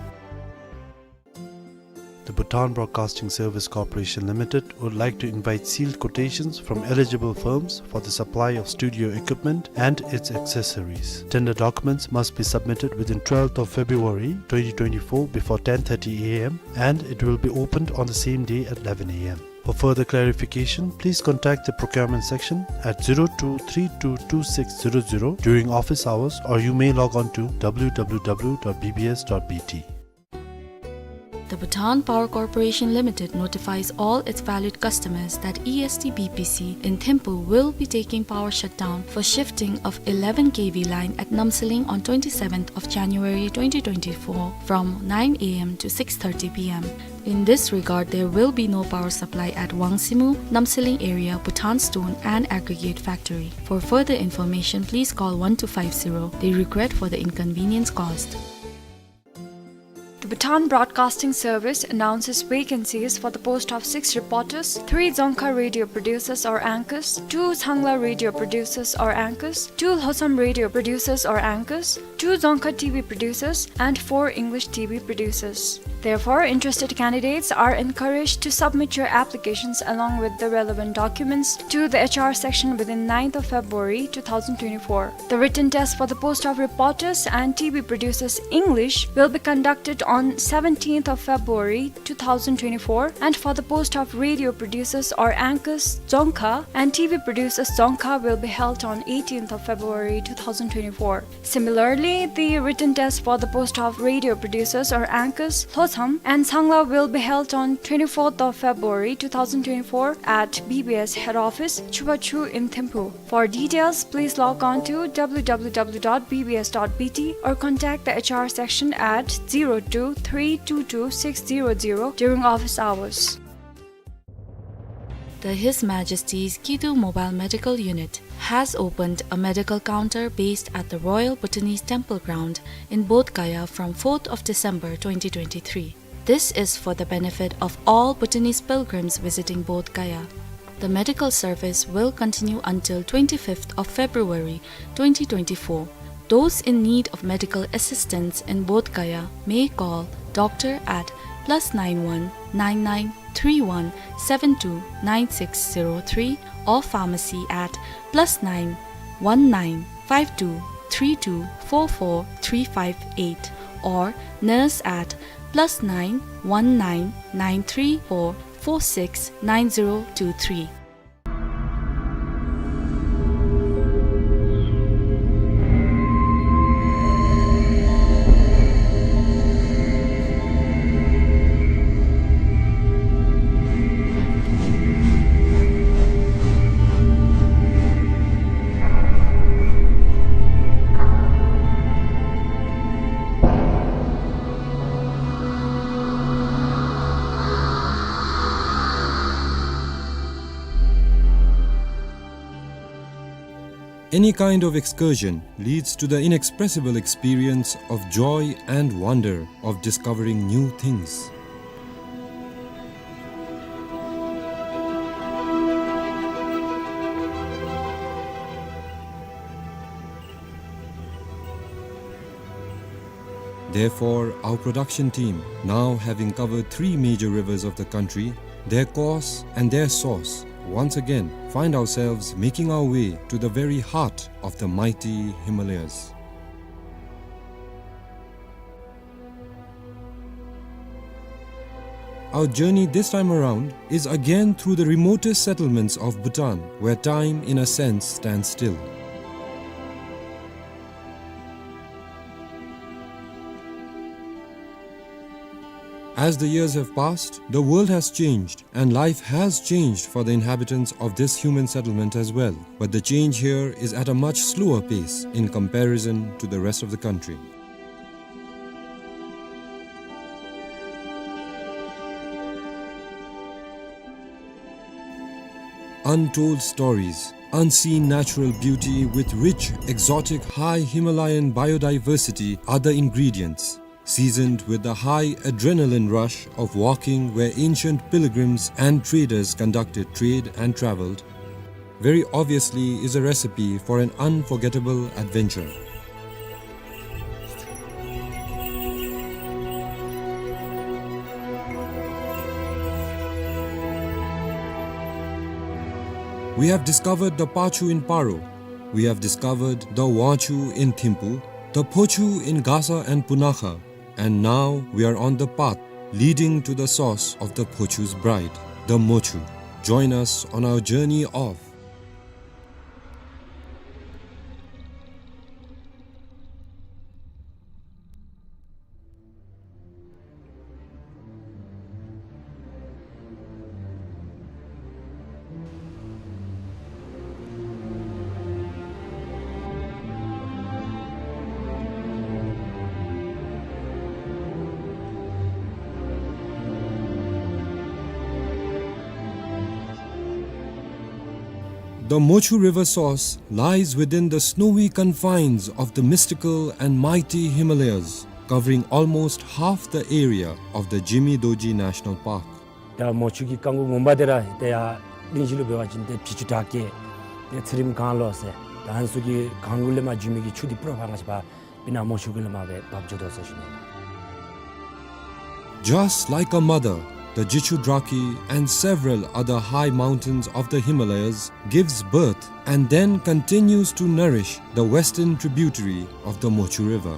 The Bhutan Broadcasting Service Corporation Limited would like to invite sealed quotations from eligible firms for the supply of studio equipment and its accessories. Tender documents must be submitted within twelfth of February twenty twenty-four before ten thirty A M and it will be opened on the same day at eleven A M. For further clarification, please contact the procurement section at zero two three two two six zero zero during office hours, or you may log on to W W W dot B B S dot B T. The Bhutan Power Corporation Limited notifies all its valued customers that E S T B P C in Thimphu will be taking power shutdown for shifting of eleven K V line at Namsaling on twenty-seventh of January twenty twenty-four from nine A M to six thirty P M. In this regard, there will be no power supply at Wangsimu, Namsaling area, Bhutan Stone and Aggregate Factory. For further information, please call one two five zero. They regret for the inconvenience caused. The Bhutan Broadcasting Service announces vacancies for the post of six reporters, three Dzongkha radio producers or anchors, two Changla radio producers or anchors, two Lhotsam radio producers or anchors, two Dzongkha T V producers, and four English T V producers. Therefore, interested candidates are encouraged to submit your applications along with the relevant documents to the H R section within ninth of February two thousand twenty-four. The written test for the post of reporters and T V producers English will be conducted on seventeenth of February two thousand twenty-four, and for the post of radio producers or anchors Dzongkha and T V producers Dzongkha will be held on eighteenth of February two thousand twenty-four. Similarly, the written test for the post of radio producers or anchors Lhotsam and Changla will be held on twenty-fourth of February two thousand twenty-four at B B S head office, Chubachu in Thimphu. For details, please log on to W W W dot B B S dot B T or contact the H R section at zero two three two two six zero zero during office hours. The His Majesty's Kidu Mobile Medical Unit has opened a medical counter based at the Royal Bhutanese Temple Ground in Bodh Gaya from fourth of December twenty twenty-three. This is for the benefit of all Bhutanese pilgrims visiting Bodh Gaya. The medical service will continue until twenty-fifth of February twenty twenty-four. Those in need of medical assistance in Bodh Gaya may call doctor at plus nine one nine nine three one seven two nine six zero three or pharmacy at plus nine one nine five two three two four four three five eight or nurse at plus nine one nine nine three four four six nine zero two three. Any kind of excursion leads to the inexpressible experience of joy and wonder of discovering new things. Therefore, our production team, now having covered three major rivers of the country, their course and their source, once again find ourselves making our way to the very heart of the mighty Himalayas. Our journey this time around is again through the remotest settlements of Bhutan, where time, in a sense, stands still. As the years have passed, the world has changed, and life has changed for the inhabitants of this human settlement as well. But the change here is at a much slower pace in comparison to the rest of the country. Untold stories, unseen natural beauty with rich, exotic, high Himalayan biodiversity are the ingredients, seasoned with the high adrenaline rush of walking where ancient pilgrims and traders conducted trade and traveled, very obviously is a recipe for an unforgettable adventure. We have discovered the Pachu in Paro. We have discovered the Wangchu in Thimphu, the Phochu in Gasa and Punakha. And now we are on the path leading to the source of the Phochu's bride, the Mochu. Join us on our journey of The Mochu River source lies within the snowy confines of the mystical and mighty Himalayas. covering almost half the area of the Jimmy Dorji National Park. ད་མོ་ཆུ་གི་རྐང་མགོ་ངོ་མ་འདི་ར་ཏེ་ཡར་གླིང་བཞི་ལུ་འབད་བ་ཅིན་ཏེ་བྱི་ཅུང་བྲག་སྐྱེས་ཏེ་ཚེ་རིངམ་གངས་ལུ་ཟེར། ད་ཨ་ནི་ཚུ་གི་གངས་གུ་ལས་མར་འགྱོ་མི་གི་ཆུ་འདི་པུ་ར་ཕར་ང་བཅས་ཕར་སྤུ་ན་མོ་ཆུ་གུ་ལས་མར་སྦེ་འབབ་འགྱོ་དོ་ཟེར་ཞུ་ནི། Just like a mother, the Jichudraki and several other high mountains of the Himalayas gives birth and then continues to nourish the western tributary of the Mochu River.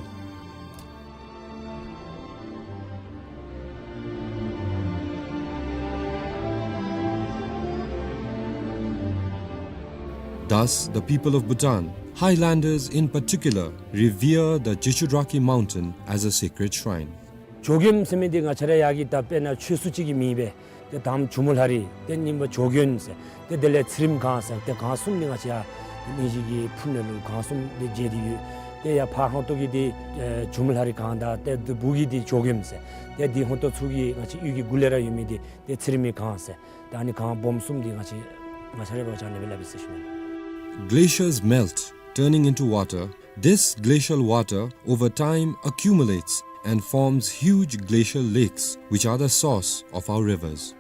Thus, the people of Bhutan, highlanders in particular, revere the Jichudraki mountain as a sacred shrine. ཇོ་མགོན་ཟེར་མི་འདི་ང་བཅས་ར་ཡར་གྱི་ད་དཔེར་ན་ཆོས་སྲུང་ཅིག་གི་མིང་སྦེ་ཏེ་དང་པ་ཇོ་མོ་ལྷ་རི་ཏེ་གཉིས་པ་ཇོ་མགོན་ཟེར། ཏེ་དེ་ལས་ཚེ་རིངམ་གངས་ཟེར། ཏེ་གངས་གསུམ་འདི་ང་བཅས་ཡར་གླིང་བཞི་གི་ཕུ་ནང་ལུ་གངས་གསུམ་འདི་མཇལ་ཏེ་ཡོད། ཏེ་ཡར་ཕར་ཧོང་ཏོ་གི་འདི་ཨེ་ཇོ་མོ་ལྷ་རི་གངས་དང་ཏེ་འདི་སྦུག་གི་འདི་ཇོ་མགོན་ཟེར། ཏེ་འདི་ཧོང་ཏོ་ཚུ་གི་ང་བཅས་གཡུས་ཀྱི་གུ་ལས་ར་ཡོད་མི་འདི་ཏེ་ཚེ་རིངམ་གངས་ཟེར། ད་ཨ་ནི་གངས་སྦོམ་གསུམ་འདི་ང་བཅས་ང་བཅས་ར་འབད་བ་ཅིན་ཨ་ནི་སྦེ་སླབ་ཨིན་ཟེར་ཞུ་ནི། Glaciers melt, turning into water. This glacial water over time accumulates and forms huge glacial lakes, which are the source of our rivers.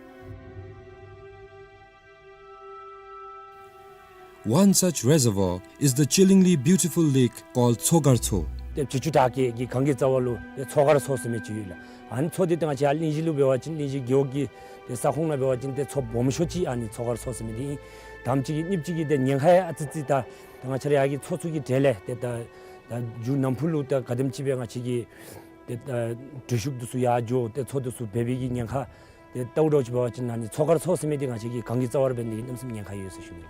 One such reservoir is the chillingly beautiful lake called Tsogar Tso. ཏེ་བྱི་ཅུང་བྲག་སྐྱེས་ཀྱི་གངས་ཀྱི་རྩ་བ་ལུ་ཏེ་མཚོ་དཀར་མཚོ་ཟེར་མི་ཅིག་ཡོད་ལགས། ཨ་ནི་མཚོ་འདི་ཏེ་ང་བཅས་ཡར་གླིང་བཞི་ལུ་འབད་བ་ཅིན་གླིང་བཞི་རྒེད་འོག་གི་ཏེ་ས་ཁོངས་ནང་འབད་བ་ཅིན་ཏེ་མཚོ་སྦོམ་ཤོས་ཅིག་ཨ་ནི་མཚོ་དཀར་མཚོ་ཟེར་མི་འདི་ཨིན། དང་པ་ཅིག་གི་གཉིས་པ་ཅིག་གི་ཏེ་ཉེན་ཁ་ཡང་ཨ་ཙི་ཙི་ད་ད་ང་བཅས་ར་ཡར་གྱི་མཚོ་ཚུ་གི་གྲས་ལས་ཏེ་ད་ད་མཇུག་ནམ་ཕུགས་ལུ་ད་ག་དེམ་ཅིག་སྦེ་ང་བཅས་ཀྱི་ཏེ་ད་འགྲུལ་བཞུད་འདི་ཚུ་ཡར་འགྱོ་ཏེ་མཚོ་འདི་ཚུ་འབལ་བའི་གི་ཉེན་ཁ་ཏེ་ལྟཝ་ད་ཅིག་འབད་བ་ཅིན་ཨ་ནི་མཚོ་དཀར་མཚོ་ཟེར་མི་འདི་ང་བཅས་ཀྱི་གངས་ཀྱི་རྩ་བར་འབད་ནི་གནམ་མེད་ས་མེད་ཉེན་ཁ་ཡོད་ཟེར་ཞུ་ནི།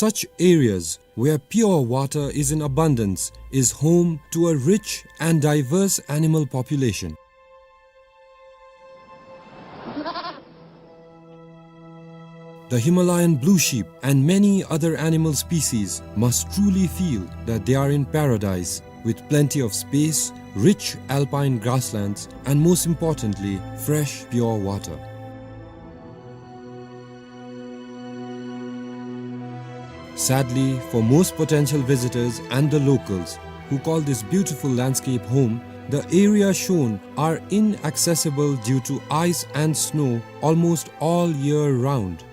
Such areas where pure water is in abundance is home to a rich and diverse animal population. The Himalayan blue sheep and many other animal species must truly feel that they are in paradise, with plenty of space, rich alpine grasslands, and most importantly, fresh, pure water. Sadly, for most potential visitors and the locals who call this beautiful landscape home, the area shown are inaccessible due to ice and snow almost all year round.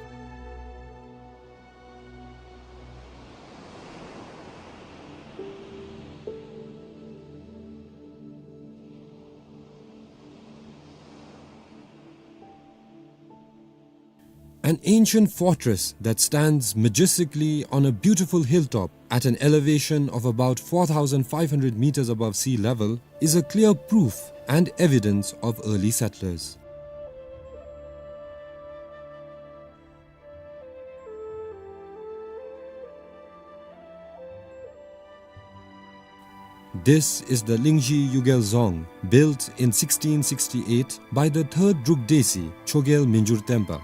An ancient fortress that stands majestically on a beautiful hilltop at an elevation of about four thousand five hundred meters above sea level is a clear proof and evidence of early settlers. This is the Lingzhi Yugel Dzong, built in sixteen sixty-eight by the third Druk Desi, Chogyel Minjur Tenpa.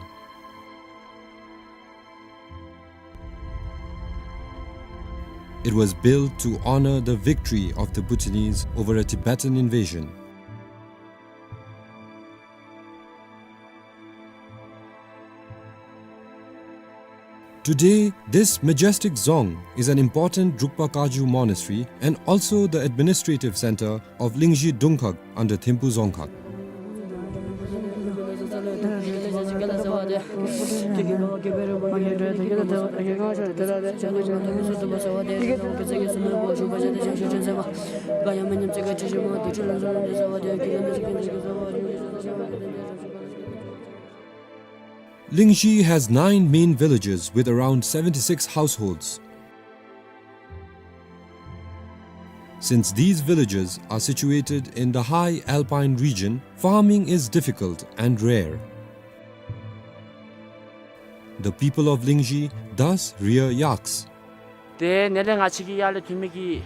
It was built to honor the victory of the Bhutanese over a Tibetan invasion. Today, this majestic dzong is an important Drukpa Kagyu monastery and also the administrative center of Lingzhi Dungkhag under Thimphu Dzongkhag. Lingzhi has nine main villages with around seventy-six households. Since these villages are situated in the high alpine region, farming is difficult and rare. The people of Lingzhi thus rear yaks. ཏེ་ནཱ་ལས་ང་བཅས་ཀྱི་ཡར་ལས་ཐོན་མི་གི་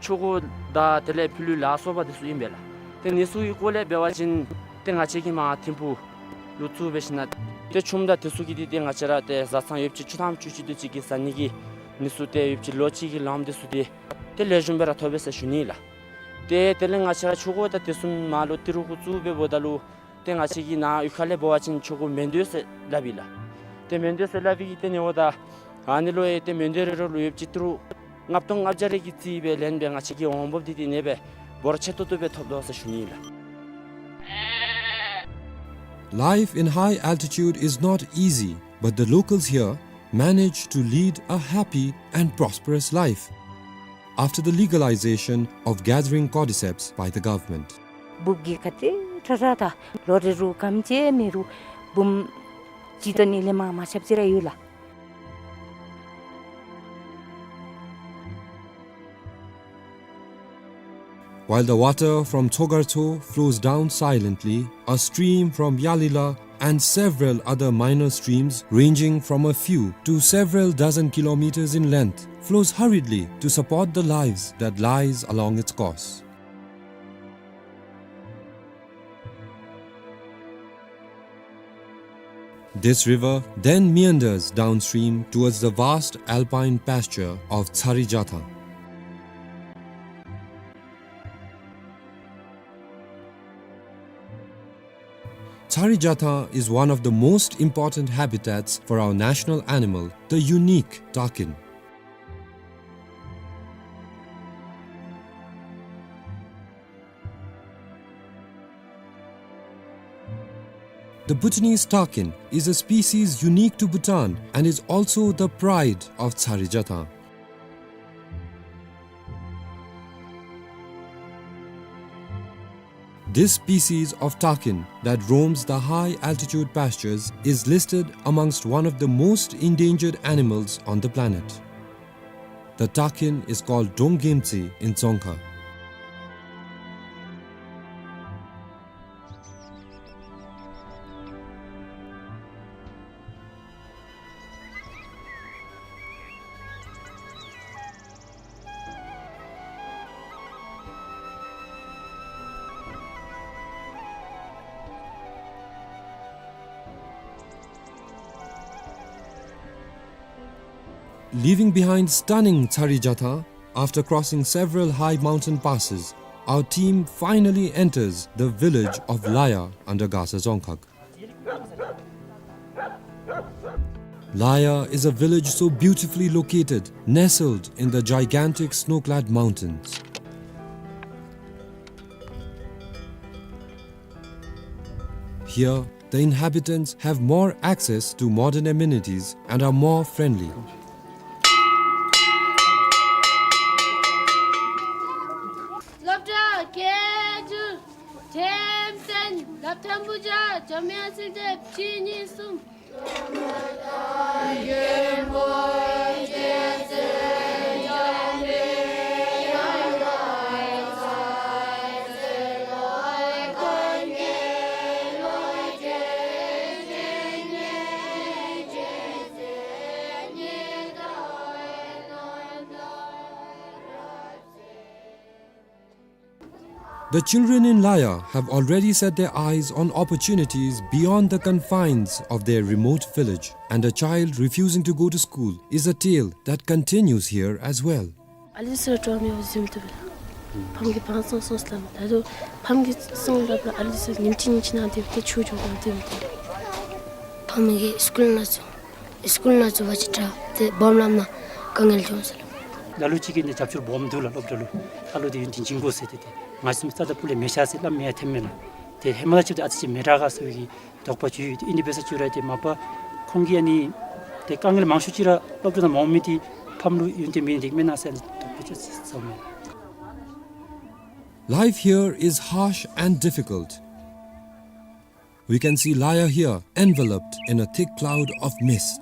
ཆུ་གུ་དང་དེ་ལས་ཕུལ་ལུ་ལ་སོགས་པ་འདི་ཚུ་ཨིན་པས་ལགས། ཏེ་འདི་ཚུ་གི་སྐོར་ལས་འབད་བ་ཅིན་ཏེ་ང་བཅས་ཀྱིས་མར་ཐིམ་ཕུ་ ལུ་བཙུགས་སྦེ་ཞིནམ་ཏེ་ཆུམ་དང་དེ་ཚུ་གི་འདི་ཏེ་ང་བཅས་ར་ཏེ་བཟའ་ཚང་ཡོདཔ་ཅིག་ཆུ་ཐང་བཅུ་གཅིག་དེ་ཅིག་གི་ཟ་ནི་གི་ནི་ཚུ་ཏེ་ཡོདཔ་ཅིག་ལོ་གཅིག་གི་ལངམ་དེ་ཚུ་འདི་ཏེ་ལེགས་ཤོམ་སྦེ་ར་ཐོབ་པས་ཟེར་ཞུ་ནི་ལགས། ཏེ་དེ་ལས་ང་བཅས་ར་ཆུ་འགོ་དང་དེ་ཚུ་མར་ལུ་ཏི་རུ་གུ་བཙུགས་སྦེ་འབདཝ་ད་ལུ་ཏེ་ང་བཅས་ཀྱི་ནཱ་གཡུས་ཁ་ལས་འབད་བ་ཅིན་ཆུ་འགོ་མེན་དོ་ཟེར་སླབ་ཨིན་ལགས། ཏེ་མེན་དོ་ཟེར་སླབ་ཨིན་གི་ཏེ་ནི་འོ་ད་ཨ་ནི་ལུ་ཡང་ཏེ་མེན་དོ་རེ་རེ་ལུ་ཡོདཔ་ཅིག་ཏི་རུ་ལྔ་སྟོང་ལྔ་བརྒྱ་རེ་གི་རྩིས་སྦེ་ལེན་སྦེ་ང་བཅས་ཀྱི་འོང་འབབ་འདི་ཏེ་ཨ་ནེ་སྦེ་འབོར་ཆེ་ཏོག་ཏོ་སྦེ་ཐོབ་དོ་ཟེར་ཞུ་ནི་ལགས། Life in high altitude is not easy, but the locals here manage to lead a happy and prosperous life after the legalization of gathering cordyceps by the government. འབུཔ་གི་ཁ་ཏེ་ཁྲ་ཁྲ་དང་ལོ་རེ་རུ་གམ་ཅིག་མེད་རུང་འབུམ་གཅིག་དང་ཨ་ནི་ལས་མར་མ་ཆགཔ་ཅིག་ར་ཡོད་ལགས། While the water from Tsogartso flows down silently, a stream from Yalila and several other minor streams ranging from a few to several dozen kilometers in length flows hurriedly to support the lives that lies along its course. This river then meanders downstream towards the vast alpine pasture of Tsari Jatha. Tsari Jatha is one of the most important habitats for our national animal, the unique takin. The Bhutanese takin is a species unique to Bhutan and is also the pride of Tsari Jatha. This species of takin that roams the high altitude pastures is listed amongst one of the most endangered animals on the planet. The takin is called Donggemtsi in Dzongkha. Leaving behind stunning Tsari Jatha, after crossing several high mountain passes, our team finally enters the village of Laya under Gasa Dzongkhag. Laya is a village so beautifully located, nestled in the gigantic snow-clad mountains. Here, the inhabitants have more access to modern amenities and are more friendly. སློབ་གྲྭ་སྐད་སྒྱུར་ཁྲིམས་བཙན་སློབ་ཐོན་པོ་བརྒྱ་འཇམ་དབྱངས་ཟེར་ཏེ་ཕྱི་ཉིན་གསུམ། The children in Laya have already set their eyes on opportunities beyond the confines of their remote village, and a child refusing to go to school is a tale that continues here as well. ཨ་ལི་སི་ར་ཏོ་མེ་བ་ཟིམ་ཏུ་བེ། ཕམ་གི་བང་སང་སོང་སླབ་མ་ད་དོ་ཕམ་གི་སོང་སླབ་ལ་ཨ་ལི་སི་ཉིན་གཅིག་ཉིན་གཅིག་ནང་དེ་དེ་ཆུ་འགྱོ་གང་དེ་མི་དེ། ཕམ་གི་སི་ཀུལ་ནང་ཚུ་སི་ཀུལ་ནང་ཚུ་བ་ཅིག་དྲག་དེ་སྦོམ་ལམ་ན་དཀའ་ངལ་བྱུང་ཟེར་ལོ། ལ་ལུ་ཅིག་གིས་ནི་རྒྱབ་སྐྱོར་སྦོམ་འདུག་ལ་སློབ་གྲྭ་ལུ། ཨ་ལོ་དེ་ཡུན་དེ་འཇིང་དགོ་ཟེར་ཏེ་དེ་ང་སེམས་རྩ་དང་སྤུ་ལས་མི་ཤ་ཟེར་སླབ་མི་ཡང་ཐེམ་མེན་ལ། དེ་ཧེ་མ་ལ་ཅིག་དེ་ཨ་ཙི་ཅིག་མི་དྲག་ག་ཟེར་བའི་གི་དོགས་པ་ཅིག་ཡོད། དེ་ཨིན་དེ་འབད་ས་ཅིག་ར་དེ་མ་པ་ཁོང་གིས་ཨ་ནི་དེ་དཀའ་ངལ་མང་ཤོས་ཅིག་ར་སློབ་གྲྭ་ནང་མ་འོང་མི་དེ་ཕམ་ལུ་ཡུན་དེ་མི་དེ་མེན་ན་ཟེར་དོགས་པ་ཅིག་ཟ་མེན། Life here is harsh and difficult. We can see Laya here enveloped in a thick cloud of mist.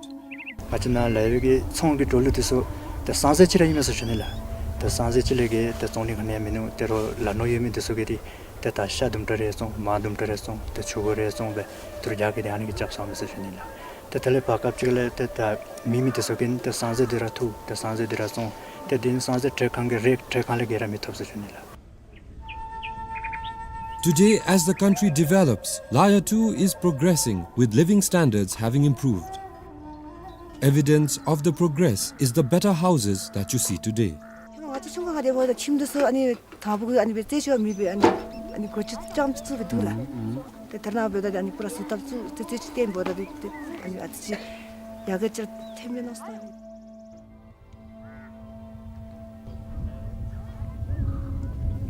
ང་བཅས་ནཱ་ལ་ཡོད་པའི་གི་ཚོང་གི་འགྲོ་ལུགས་དེ་ཚུ་ཏེ་སང་ཟེར་ཅིག་ར་ཨིན་མས་ཟེར་ཞུ་ནི་ལགས། ཏེ་སང་ཟེར་ཅིག་ལས་བརྒལ་ཏེ་བཙོང་ནི་ག་ནི་ཡང་མིན་ནུག། ཏེ་རོགས་ལ་ནོར་ཡོད་མི་དེ་ཚུ་གིས་ཏེ་ཏེ་ད་ཤ་དུམ་གྲ་རེ་བཙོང་མར་དུམ་གྲ་རེ་བཙོང་ཏེ་ཆུ་འགོ་རེ་བཙོང་སྦེ་ཏེ་རྒྱ་སྐྱེད་དེ་ཨ་ནི་གིས་རྐྱབ་ཚརཝ་མས་ཟེར་ཞུ་ནི་ལགས། ཏེ་དེ་ལས་བར་སྐབས་ཅིག་ལས་ཏེ་ད་མེད་མི་དེ་ཚུ་གིས་ཏེ་སང་ཟེར་དེ་ར་འཐུ་ཏེ་སང་ཟེར་དེ་ར་བཙོང་ཏེ་དེ་ནི་སང་ཟེར་ཏེ་གང་གི་རེ་ཏེ་གང་ལས་བརྒལ་ར་མི་ཐོབ་ཟེར་ཞུ་ནི་ལགས། Today, as the country develops, Laya too is progressing, with living standards having improved. Evidence of the progress is the better houses that you see today. ང་ཚོ་ཆུང་ཀུ་ཁ་དེ་འབདཝ་ད་ཁྱིམ་དེ་ཚུ་ཨ་ནི་དང་པོ་གི་ཨ་ནི་སྦེ་རྩེ་ཆུ་མེད་པའི་ཨ་ནི་ཨ་ནི་སྒོ་ཕྱེ་རྐྱངམ་ཅིག་སྦེ་འདུག་ལགས། ཨུམ་ཨུམ། ཏེ་ད་རེས་ནངས་པ་འབདཝ་ད་ཨ་ནི་པུ་ར་བཟོ་ཐབས་ཚུ་ཏེ་རྩེ་ཆུ་བརྟེན་འབདཝ་ད་ཏེ་ཨ་ནི་ཨ་ཙི་ཅིག་ཡར་རྒྱས་ཅིག་ཐོནམ་མས་མནོ་སོང་།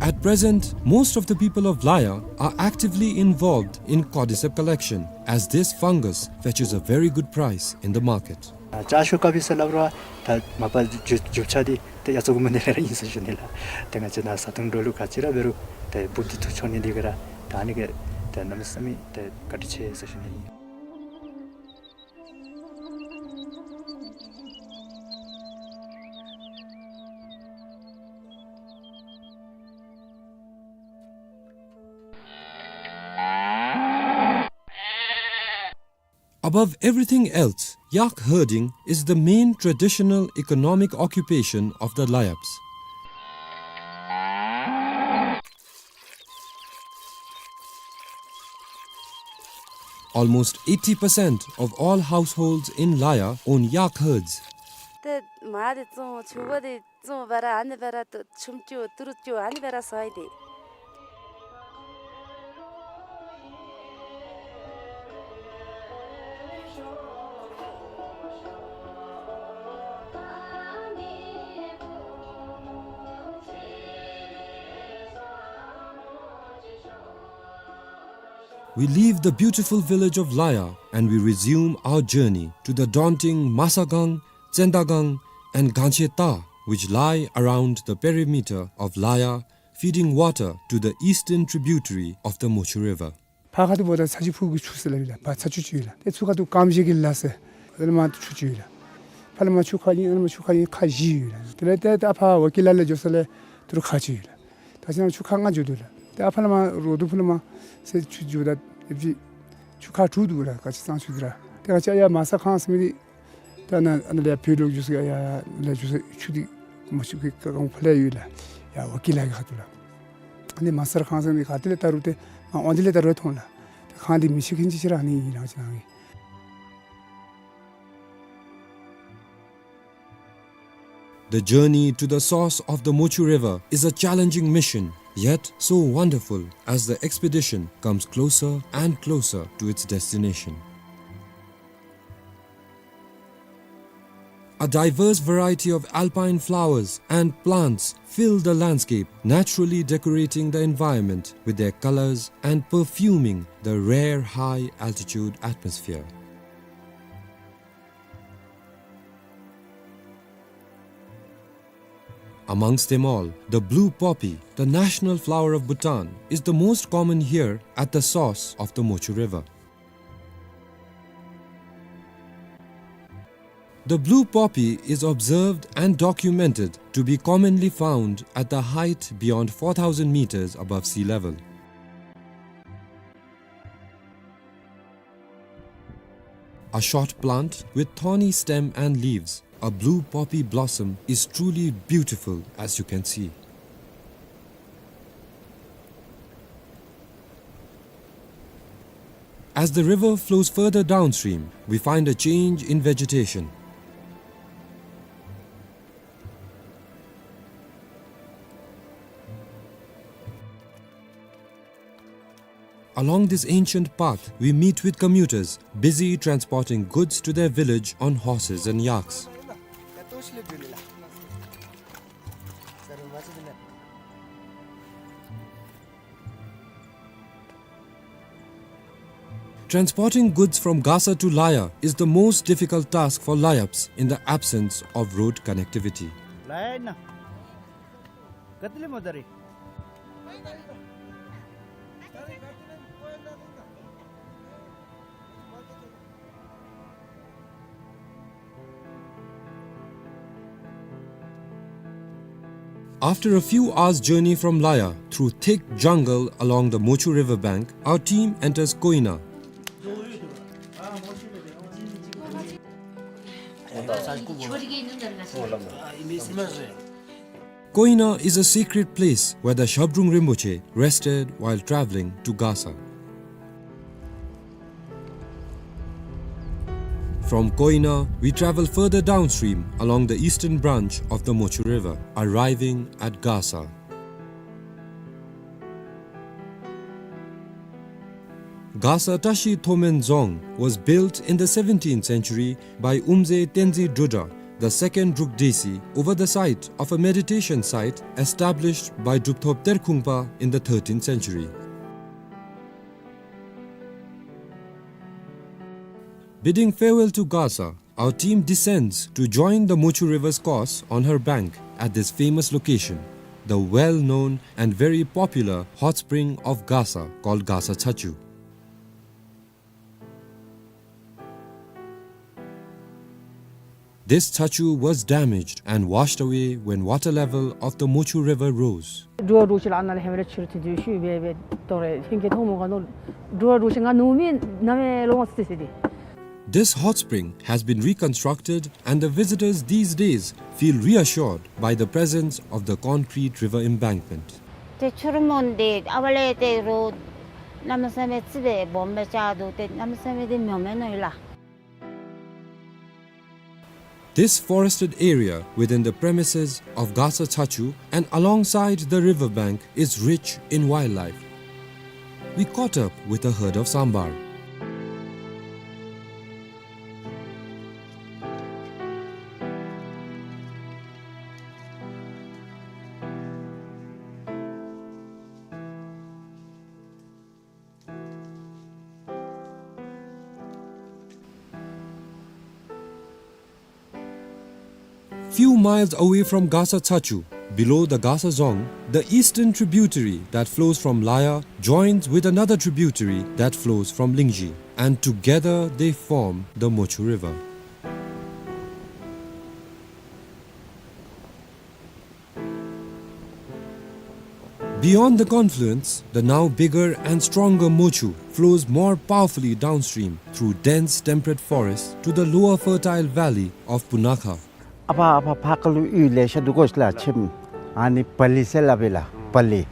At present, most of the people of Laya are actively involved in cordyceps collection, as this fungus fetches a very good price in the market. ཨ་ཅ་ཤོ་ཀ་པི་ཟེར་སླབ་རུང་ད་མ་པ་རྒྱུ་རྒྱུ་ཆ་འདི་ཏེ་ཡ་ཚོགས་མ་ནི་ར་ཨིན་ཟེར་ཞུ་ནི་ལགས། ཏེ་ང་བཅས་ནཱ་བཟའ་འཐུང་འགྲོ་ལུགས་ག་ཅི་ར་འབད་རུང་ཏེ་འབུཔ་འདི་འཐུ་འགྱོ་ནི་འདི་གིས་ར་ད་ཨ་ནི་གིས་ཏེ་གནམ་མེད་ས་མེད་ཏེ་བཀའ་དྲིན་ཆེ་ཟེར་ཞུ་ནི་ཨིན། Above everything else, yak herding is the main traditional economic occupation of the Layabs. Almost eighty percent of all households in Laya own yak herds. ཏེ་མར་འདི་བཙོང་ཆུང་ཀུ་འདི་བཙོང་སྦེ་ར་ཨ་ནི་སྦེ་ར་ཏེ་ཆུམ་རྐྱབ་ཏི་རུ་རྐྱབ་ཨ་ནི་སྦེ་ར་བཟའ་ཡི་ཏེ། We leave the beautiful village of Laya and we resume our journey to the daunting Masagang, Tsendagang, and Gancheta, which lie around the perimeter of Laya, feeding water to the eastern tributary of the Mochu River. ཕར་ཁ་ཐུག་འབདཝ་ད་ཚ་ཆུ་ཕུག་གི་ཆུ་ཟེར་སླབ་ཨིན་ལགས། ཕར་ཚ་ཆུ་ཅིག་ཡོད་ལགས། ཏེ་ཚུར་ཁ་ཐུག་ཀམ་ཤེ་གི་ལ་ཟེར་ཨ་ནི་མར་ཆུ་ཅིག་ཡོད་ལགས། ཕར་ལས་མར་ཆུ་ཁ་གཉིས་ཨ་ནི་མར་ཆུ་ཁ་གཉིས་ཁ་བཞི་ཡོད་ལགས། དེ་ལས་ཏེ་ཏེ་ཨ་ཕར་ཝ་ཀི་ལ་ལས་འགྱོ་ས་ལས་ཏི་རུ་ཁ་ཅིག་ཡོད་ལགས། ད་ཅི་ན་ཆུ་ཁ་ལྔ་འགྱོ་དོ་ལགས། ཏེ་ཨ་ཕ་ལས་མར་རོ་དུ་ཕུ་ལས་མར་ཟེར་ཆུ་འགྱོཝ་ད་ཨེ་ཕྱི་ཆུ་ཁ་དྲུག་འདུག་ལགས། ག་ཅི་ཙང་ཆུ་འདི་ར་ཏེ་ག་ཅི་ཡར་མ་ས་ཁང་ཟེར་མི་འདི་ད་ཨ་ནཱ་ཨ་ནཱ་ལས་བོད་ལུ་འགྱོ་ས་ཡར་ལས་འགྱོ་ས་ཆུ་འདི་མ་ཆུ་གི་ཀ་གང་ཕར་ལས་ཡོད་ལགས། ཡར་ཝ་ཀི་ལ་གི་ཁ་ཐུག་ལགས། ཨ་ནི་མ་ས་ཁང་ཟེར་མི་ག་ཏེ་ལས་ད་རུང་ཏེ་མར་འོང་དེ་ལས་ད་རུང་མཐོང་ལགས། ཏེ་ཁང་འདི་མི་ཤེས་མཁན་ཅིག་ཅིག་ར་ཨ་ནི་ཨིན་ལགས་ཅི་ན་ཨིན། The journey to the source of the Mochu River is a challenging mission, yet so wonderful as the expedition comes closer and closer to its destination. A diverse variety of alpine flowers and plants fill the landscape, naturally decorating the environment with their colors and perfuming the rare high-altitude atmosphere. Amongst them all, the blue poppy, the national flower of Bhutan, is the most common here at the source of the Mochu River. The blue poppy is observed and documented to be commonly found at the height beyond four thousand meters above sea level. A short plant with thorny stem and leaves, a blue poppy blossom is truly beautiful, as you can see. As the river flows further downstream, we find a change in vegetation. Along this ancient path, we meet with commuters busy transporting goods to their village on horses and yaks. Transporting goods from Gasa to Laya is the most difficult task for Layabs in the absence of road connectivity. After a few hours' journey from Laya, through thick jungle along the Mochu river bank, our team enters Koina. Koina is a sacred place where the Shabdrung Rinpoche rested while traveling to Gasa. From Koina, we travel further downstream along the eastern branch of the Mochu River, arriving at Gasa. Gasa Tashi Thomen Dzong was built in the seventeenth century by Umze Tenzin Drudra, the second Druk Desi, over the site of a meditation site established by Drupthop Terkhungpa in the thirteenth century. Bidding farewell to Gasa, our team descends to join the Mochu River's course on her bank at this famous location, the well-known and very popular hot spring of Gasa called Gasa Chachu. This chachu was damaged and washed away when water level of the Mochu River rose. འགྲོ་བ་འགྲོ་ཆེ་ལ་ཨ་ན་ལ་ཧེ་མ་རེ་ཆུར་ཐི་དུས་ཤུ་བེ་བེ་ཏོ་རེ་ཧིང་གི་ཐོག་མོ་ག་ནོ་འགྲོ་བ་འགྲོ་ཆེ་ང་ནུ་མི་ན་མེ་ལོ་ང་སི་སི་དི། This hot spring has been reconstructed and the visitors these days feel reassured by the presence of the concrete river embankment. ཏེ་ཆུར་མོན་དེ་ཨ་བ་ལེ་ཏེ་རོ་ན་མ་ས་མེ་ཙི་བེ་བོམ་བེ་ཅ་དུ་ཏེ་ན་མ་ས་མེ་དེ་མྱོ་མེ་ནོ་ཡི་ལ། This forested area within the premises of Gasa Chachu and alongside the riverbank is rich in wildlife. We caught up with a herd of sambar. Few miles away from Gasa Chachu, below the Gasa Dzong, the eastern tributary that flows from Laya joins with another tributary that flows from Lingzhi, and together they form the Mochu River. Beyond the confluence, the now bigger and stronger Mochu flows more powerfully downstream through dense temperate forest to the lower fertile valley of Punakha. ཨ་ཕ་ཨ་ཕ་ཕ་ཀ་ལུ་ཡུལ་ལེ་ཤ་འདུག་གོ་ཤ་ལ་ཆེམ་ཨ་ནི་པ་ལི་ཟེར་སླབ་པས་ལགས། པ་ལི།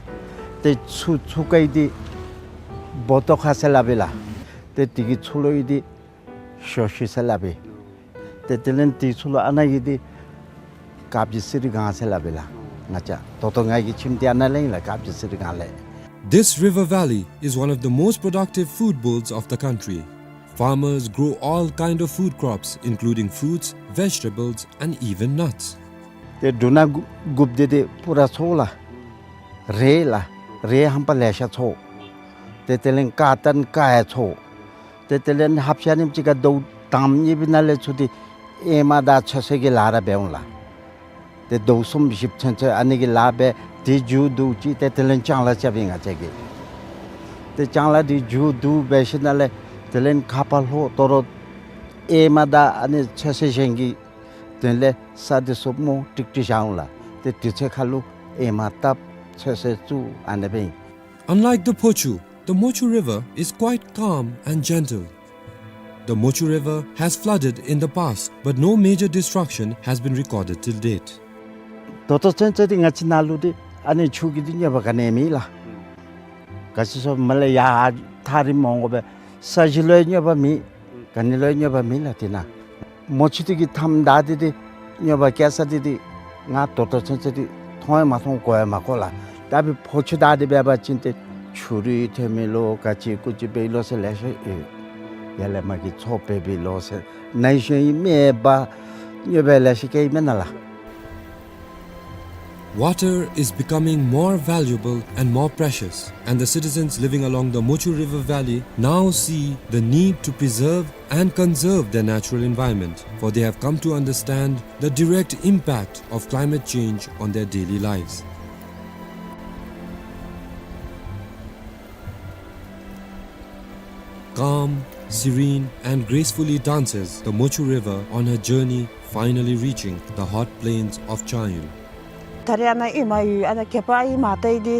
ཏེ་ཚུ་ཚུ་ཀ་ཡི་འདི་བོ་ཏོ་ཁ་ཟེར་སླབ་པས་ལགས། ཏེ་དེ་གི་ཚུ་ལོ་ཡི་འདི་ཤོ་ཤི་ཟེར་སླབ་པས། ཏེ་དེ་ལས་དེ་ཚུ་ལོ་ཨ་ན་གི་འདི་ཀ་བྱི་སི་རི་སྒང་ཟེར་སླབ་པས་ལགས། ང་བཅས་ད་ལྟོ་ང་གི་ཁྱིམ་འདི་ཨ་ན་ལས་ཨིན་ལགས། ཀ་བྱི་སི་རི་སྒང་ལས། This river valley is one of the most productive food bowls of the country. Farmers grow all kind of food crops, including fruits, vegetables, and even nuts. ཏེ་འབྲུ་སྣ་དགུ་དགུཔོ་འདི་ཏེ་པུ་ར་ཚོ་ལགས། རེད་ལགས། རེད་ཧམ་པ་ལེ་ཤ་ཚོ། ཏེ་དེ་ལས་ཀ་ཏན་ཀ་ཡ་ཚོ། ཏེ་དེ་ལས་ཧབ་ཤ་ནིམ་ཅིག་ག་དོ་དང་ཉེ་བི་ན་ལས་ཚུ་འདི་ཨེ་མ་དང་ཚོད་སེ་གི་ལཱ་ར་འབད་འོང་ལགས། ཏེ་དོ་གསུམ་བཞི་ཚུན་ཚོད་ཨ་ནི་གི་ལཱ་འབད་དེ་མཇུག་བསྡུ་ཅི། ཏེ་དེ་ལས་ལྕང་ལཱ་རྐྱབ་ཨིན་ང་བཅས་ཀྱིས། ཏེ་ལྕང་ལཱ་འདི་མཇུག་བསྡུ་འབད་ཞིནམ་ལས་དེ་ལས་ཁ་ཕར་ལྷོ་དོ་རུང་ཨེ་མ་དང་ཨ་ནི་ཚོད་སེ་གཞན་གྱི་དོན་ལས་ས་འདི་ཚུ་མོ་ཀྲིག་ཀྲི་བཞག་འོང་ལགས། ཏེ་དུས་ཚོད་ཁ་ལུ་ཨེ་མ་བཏབ་ཚོད་སེ་བཙུགས་ཨ་ནི་སྦེ་ཨིན། Unlike the Phochu, the Mochu River is quite calm and gentle. The Mochu River has flooded in the past, but no major destruction has been recorded till date. ད་ལྟོ་ཚུན་ཚོད་འདི་ང་བཅས་ནཱ་ལུ་འདི་ཨ་ནི་ཆུ་གི་འདི་གནོད་པ་ག་ནི་མེད་ལགས། ག་ཅི་སོ་མ་ལས་ཡར་ཐག་རིངམོ་འོང་དགོ་པས། ས་གཞི་ལུ་ཡང་གནོད་པ་མེད། ག་ནི་ལུ་ཡང་གནོད་པ་མེད་ལགས་དེ་ནང་། མོ་ཆུ་འདི་གིས་མཐའམ་བདའ་སྟེ་འདི་གནོད་པ་བཀལ་ས་འདི་འདི་ང་ད་ལྟོ་ཚུན་ཚོད་འདི་མཐོང་ཡང་མ་མཐོང་གོ་ཡང་མ་གོ་ལགས། ད་འབད་ཕོ་ཆུ་བདའ་སྟེ་འབད་བ་ཅིན་ཏེ་ཆུ་རུད་ཐོན་མི་ལོ་ག་ཅི་ཀུ་ཅི་འབད་ལོ་ཟེར་ལེ་ཤ་ཡོད། ཡར་ལས་མར་གྱི་མཚོ་འབད་བའི་ལོ་ཟེར་ནའི་ཤོ་ཡི་མེ་འབར་གནོད་པ་ལེ་ཤ་བཀལ་ཡི་མེན་ན་ལགས། Water is becoming more valuable and more precious, and the citizens living along the Mochu River Valley now see the need to preserve and conserve their natural environment, for they have come to understand the direct impact of climate change on their daily lives. Calm, serene, and gracefully dances the Mochu River on her journey, finally reaching the hot plains of Changyo. ད་རེས་ཨ་ནཱ་ཨེ་མ་ཡོད་ཨ་ནཱ་གད་པ་ཨེ་མ་བཏང་ཡི་འདི་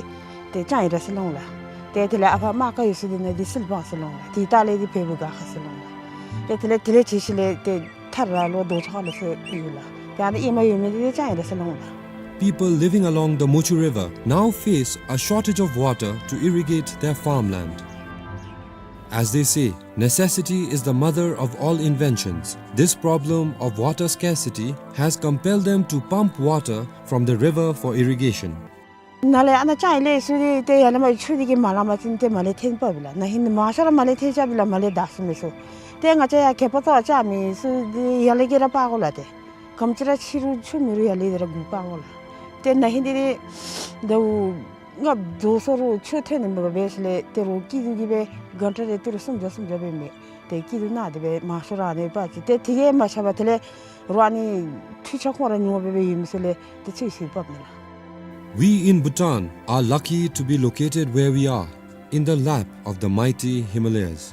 ཏེ་ལྕང་ཡི་ར་ཟེར་ལོང་ལགས། ཏེ་དེ་ལས་ཨ་ཕ་མ་ཀ་ཡོད་ས་འདི་ནང་འདི་སིལ་བང་ཟེར་ལོང་ལགས། ཏེ་ད་ལས་འདི་བལ་པོ་ག་ཁ་ཟེར་ལོང་ལགས། ཏེ་དེ་ལས་དེ་ལས་ཅི་ཞིག་ལས་ཏེ་ཐར་ར་ལོ་རྡོ་ཚོ་ཁ་ལོ་ཟེར་ཡོད་ལགས། ཏེ་ཨ་ནཱ་ཨེ་མ་ཡོད་མི་འདི་ཏེ་ལྕང་ཡི་ར་ཟེར་ལོང་ལགས། People living along the Mochu River now face a shortage of water to irrigate their farmland. As they say, necessity is the mother of all inventions. This problem of water scarcity has compelled them to pump water from the river for irrigation. ནཱ་ལས་ཨ་ནཱ་ཅང་ཡི་ལས་སུ་དེ་ཡར་ལས་མར་ཆུ་དེ་གིས་མ་ལང་པ་ཅིན་ཏེ་མར་ལས་འཐེན་འབགཔ་ཨིན་ལགས། ན་ཧིང་མང་ཤོས་ར་མར་ལས་འཐེན་རྐྱབ་ཨིན་ལགས། མར་ལས་བདའ་ས་མེད་ས། ཏེ་ང་བཅས་ཡར་གད་པ་བཏོག་རྐྱབ་མི་ཚུ་དེ་ཡར་ལས་གི་ར་འབག་དགོ་ལགས། ཏེ་ག་ཅི་ར་ཕྱི་རུ་ཆུ་མེད་རུང་ཡར་ལས་དེ་ར་འགོ་འབག་དགོ་ལགས། ཏེ་ན་ཧིང་དེ་དེ་ཟླཝ་ལྔ་བཅུ་སོ་རུང་ཆུ་ཐོན་ནི་མེད་པར་འབད་ཞིནམ་ལས་ཏེ་རོགས་སྐྱིད་སྡུག་གིས་སྦེ་གྷན་ཊ་རེ་ཏི་རུ་སུམ་བརྒྱ་སུམ་བརྒྱ་སྦེ་མི་ཏེ་སྐྱིད་སྡུག་ནང་དེ་སྦེ་མང་ཤོས་ར་ཨ་ནི་འབད་ཅི། ཏེ་དེ་གིས་མ་ཁྱབ་པར་དེ་ལས་རོགས་ཨ་ནི་འཕྲུལ་ཆས་ཁོང་ར་ཉོ་སྦེ་སྦེ་ཡོད་མི་ཚུ་ལས་ཏེ་ཚོད་བསྲེ་འབགཔ་ཨིན་ལགས། We in Bhutan are lucky to be located where we are, in the lap of the mighty Himalayas.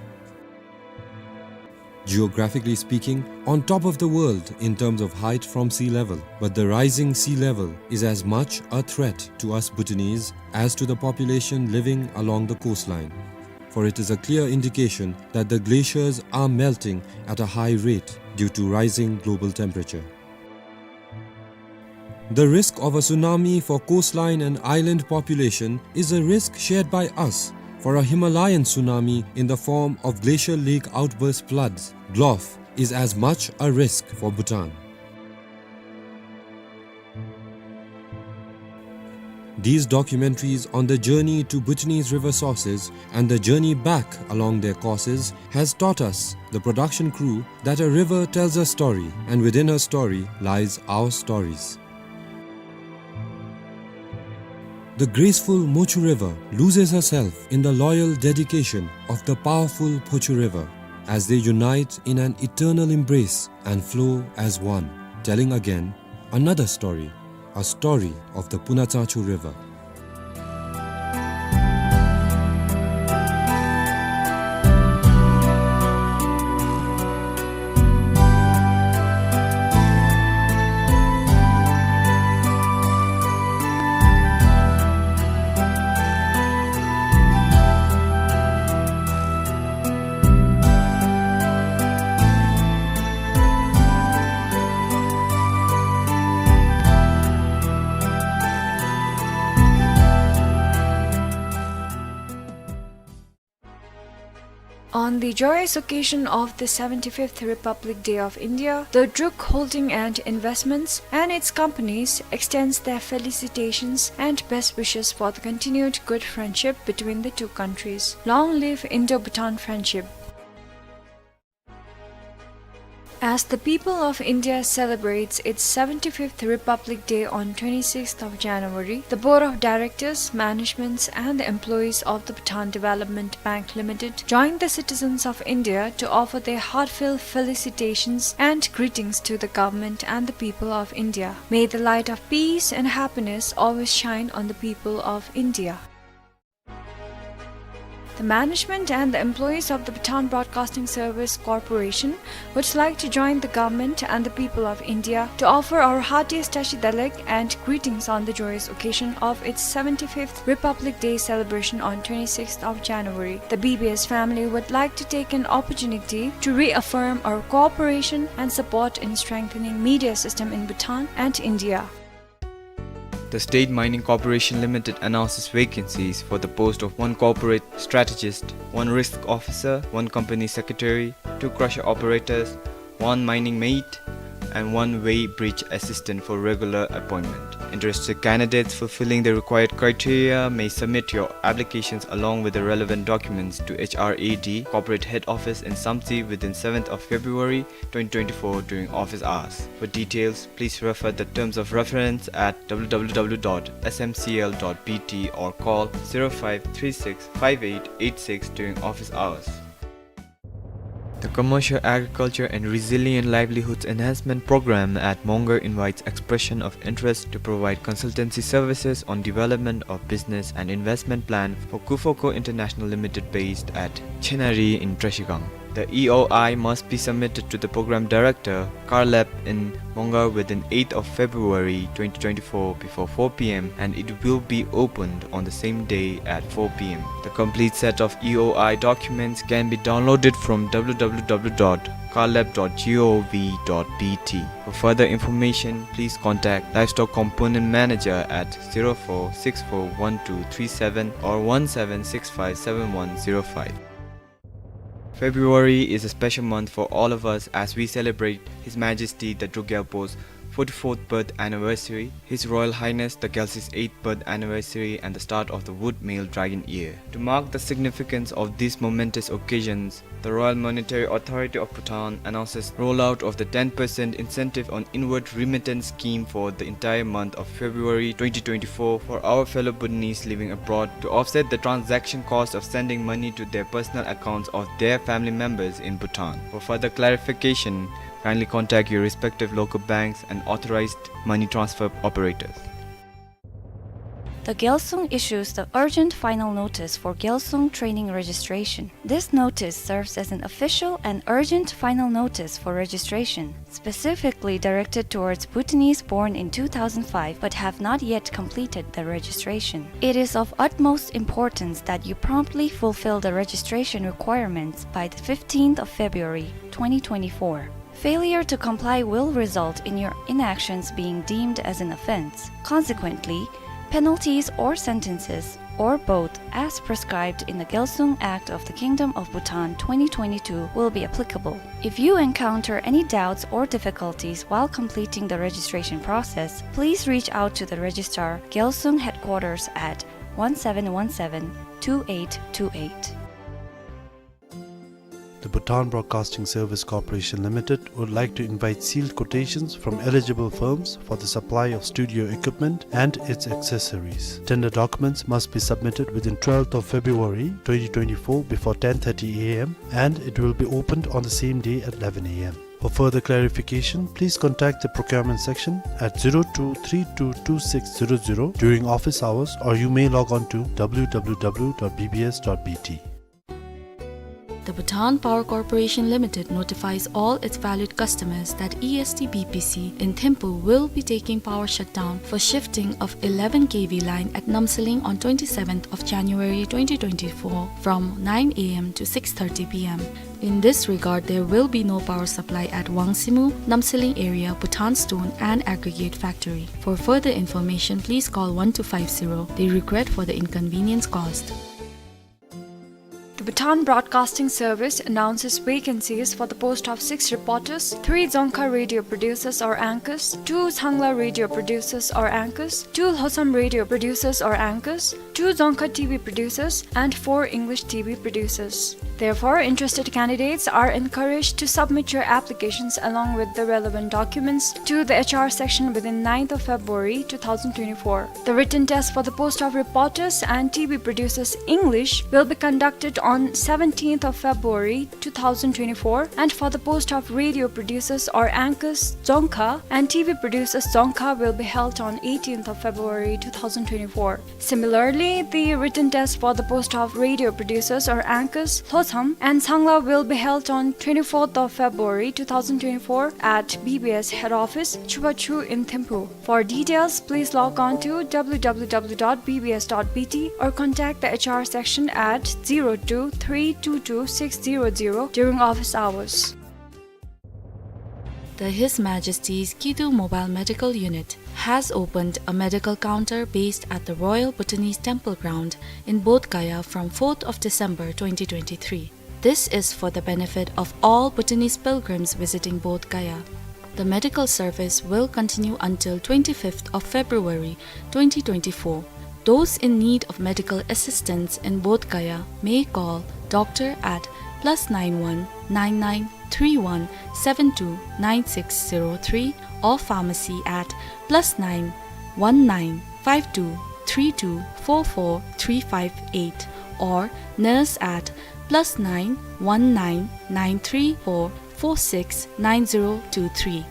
Geographically speaking, on top of the world in terms of height from sea level, but the rising sea level is as much a threat to us Bhutanese as to the population living along the coastline. For it is a clear indication that the glaciers are melting at a high rate due to rising global temperature. The risk of a tsunami for coastline and island population is a risk shared by us, for a Himalayan tsunami in the form of glacial lake outburst floods, GLOF, is as much a risk for Bhutan. These documentaries on the journey to Bhutanese river sources and the journey back along their courses has taught us, the production crew, that a river tells a story, and within her story lies our stories. The graceful Mochu River loses herself in the loyal dedication of the powerful Phochu River as they unite in an eternal embrace and flow as one, telling again another story, a story of the Punatsachu River. On the joyous occasion of the seventy-fifth Republic Day of India, the Druk Holding and Investments and its companies extends their felicitations and best wishes for the continued good friendship between the two countries. Long live Indo-Bhutan friendship. As the people of India celebrates its seventy-fifth Republic Day on twenty-sixth of January, the Board of Directors, managements, and the employees of the Bhutan Development Bank Limited joined the citizens of India to offer their heartfelt felicitations and greetings to the government and the people of India. May the light of peace and happiness always shine on the people of India. The management and the employees of the Bhutan Broadcasting Service Corporation would like to join the government and the people of India to offer our heartiest Tashi Delek and greetings on the joyous occasion of its seventy-fifth Republic Day celebration on twenty-sixth of January. The B B S family would like to take an opportunity to reaffirm our cooperation and support in strengthening media system in Bhutan and India. The State Mining Corporation Limited announces vacancies for the post of one corporate strategist, one risk officer, one company secretary, two crusher operators, one mining mate, and one weighbridge assistant for regular appointment. Interested candidates fulfilling the required criteria may submit your applications along with the relevant documents to H R A D, Corporate Head Office in Samtse within seventh of February twenty twenty-four during office hours. For details, please refer the terms of reference at W W W dot S M C L dot B T or call zero five three six five eight eight six during office hours. The Commercial Agriculture and Resilient Livelihoods Enhancement Program at Mongar invites expression of interest to provide consultancy services on development of business and investment plan for Kufoco International Limited based at Chenari in Trashigang. The E O I must be submitted to the program director, Carlab in Mongar within eighth of February twenty twenty-four before four P M and it will be opened on the same day at four P M. The complete set of E O I documents can be downloaded from W W W dot carlab dot gov dot bt. For further information, please contact Livestock Component Manager at zero four six four one two three seven or one seven six five seven one zero five. February is a special month for all of us as we celebrate His Majesty the Druk Gyalpo's forty-fourth birth anniversary, His Royal Highness the Gyaltswin's eighth birth anniversary, and the start of the Wood Male Dragon Year. To mark the significance of these momentous occasions, the Royal Monetary Authority of Bhutan announces rollout of the ten percent incentive on inward remittance scheme for the entire month of February twenty twenty-four for our fellow Bhutanese living abroad to offset the transaction cost of sending money to their personal accounts of their family members in Bhutan. For further clarification, kindly contact your respective local banks and authorized money transfer operators. The Gyalsung issues the urgent final notice for Gyalsung training registration. This notice serves as an official and urgent final notice for registration, specifically directed towards Bhutanese born in two thousand five but have not yet completed the registration. It is of utmost importance that you promptly fulfill the registration requirements by the fifteenth of February, twenty twenty-four. Failure to comply will result in your inactions being deemed as an offense. Consequently, penalties or sentences, or both, as prescribed in the Gyalsung Act of the Kingdom of Bhutan twenty twenty-two will be applicable. If you encounter any doubts or difficulties while completing the registration process, please reach out to the Registrar, Gyalsung Headquarters at one seven one seven, two eight two eight. The Bhutan Broadcasting Service Corporation Limited would like to invite sealed quotations from eligible firms for the supply of studio equipment and its accessories. Tender documents must be submitted within twelfth of February twenty twenty-four before ten thirty A M, and it will be opened on the same day at eleven A M. For further clarification, please contact the procurement section at zero two three two two six zero zero during office hours, or you may log on to W W W dot B B S dot B T. The Bhutan Power Corporation Limited notifies all its valued customers that E S T B P C in Thimphu will be taking power shutdown for shifting of eleven K V line at Namsaling on twenty-seventh of January twenty twenty-four from nine A M to six thirty P M. In this regard, there will be no power supply at Wangsimu, Namsaling area, Bhutan Stone and Aggregate Factory. For further information, please call one two five zero. They regret for the inconvenience caused. The Bhutan Broadcasting Service announces vacancies for the post of six reporters, three Dzongkha radio producers or anchors, two Changla radio producers or anchors, two Lhotsam radio producers or anchors, two Dzongkha T V producers, and four English T V producers. Therefore, interested candidates are encouraged to submit your applications along with the relevant documents to the H R section within ninth of February two thousand twenty-four. The written test for the post of reporters and T V producers English will be conducted on seventeenth of February two thousand twenty-four, and for the post of radio producers or anchors Dzongkha and T V producers Dzongkha will be held on eighteenth of February two thousand twenty-four. Similarly, the written test for the post of radio producers or anchors Lhotsam and Changla will be held on twenty-fourth of February two thousand twenty-four at B B S head office, Chubachu in Thimphu. For details, please log on to W W W dot B B S dot B T or contact the H R section at zero two three two two six zero zero during office hours. The His Majesty's Kidu Mobile Medical Unit has opened a medical counter based at the Royal Bhutanese Temple Ground in Bodh Gaya from fourth of December twenty twenty-three. This is for the benefit of all Bhutanese pilgrims visiting Bodh Gaya. The medical service will continue until twenty-fifth of February twenty twenty-four. Those in need of medical assistance in Bodh Gaya may call doctor at plus nine one nine nine three one seven two nine six zero three or pharmacy at plus nine one nine five two three two four four three five eight or nurse at plus nine one nine nine three four four six nine zero two three.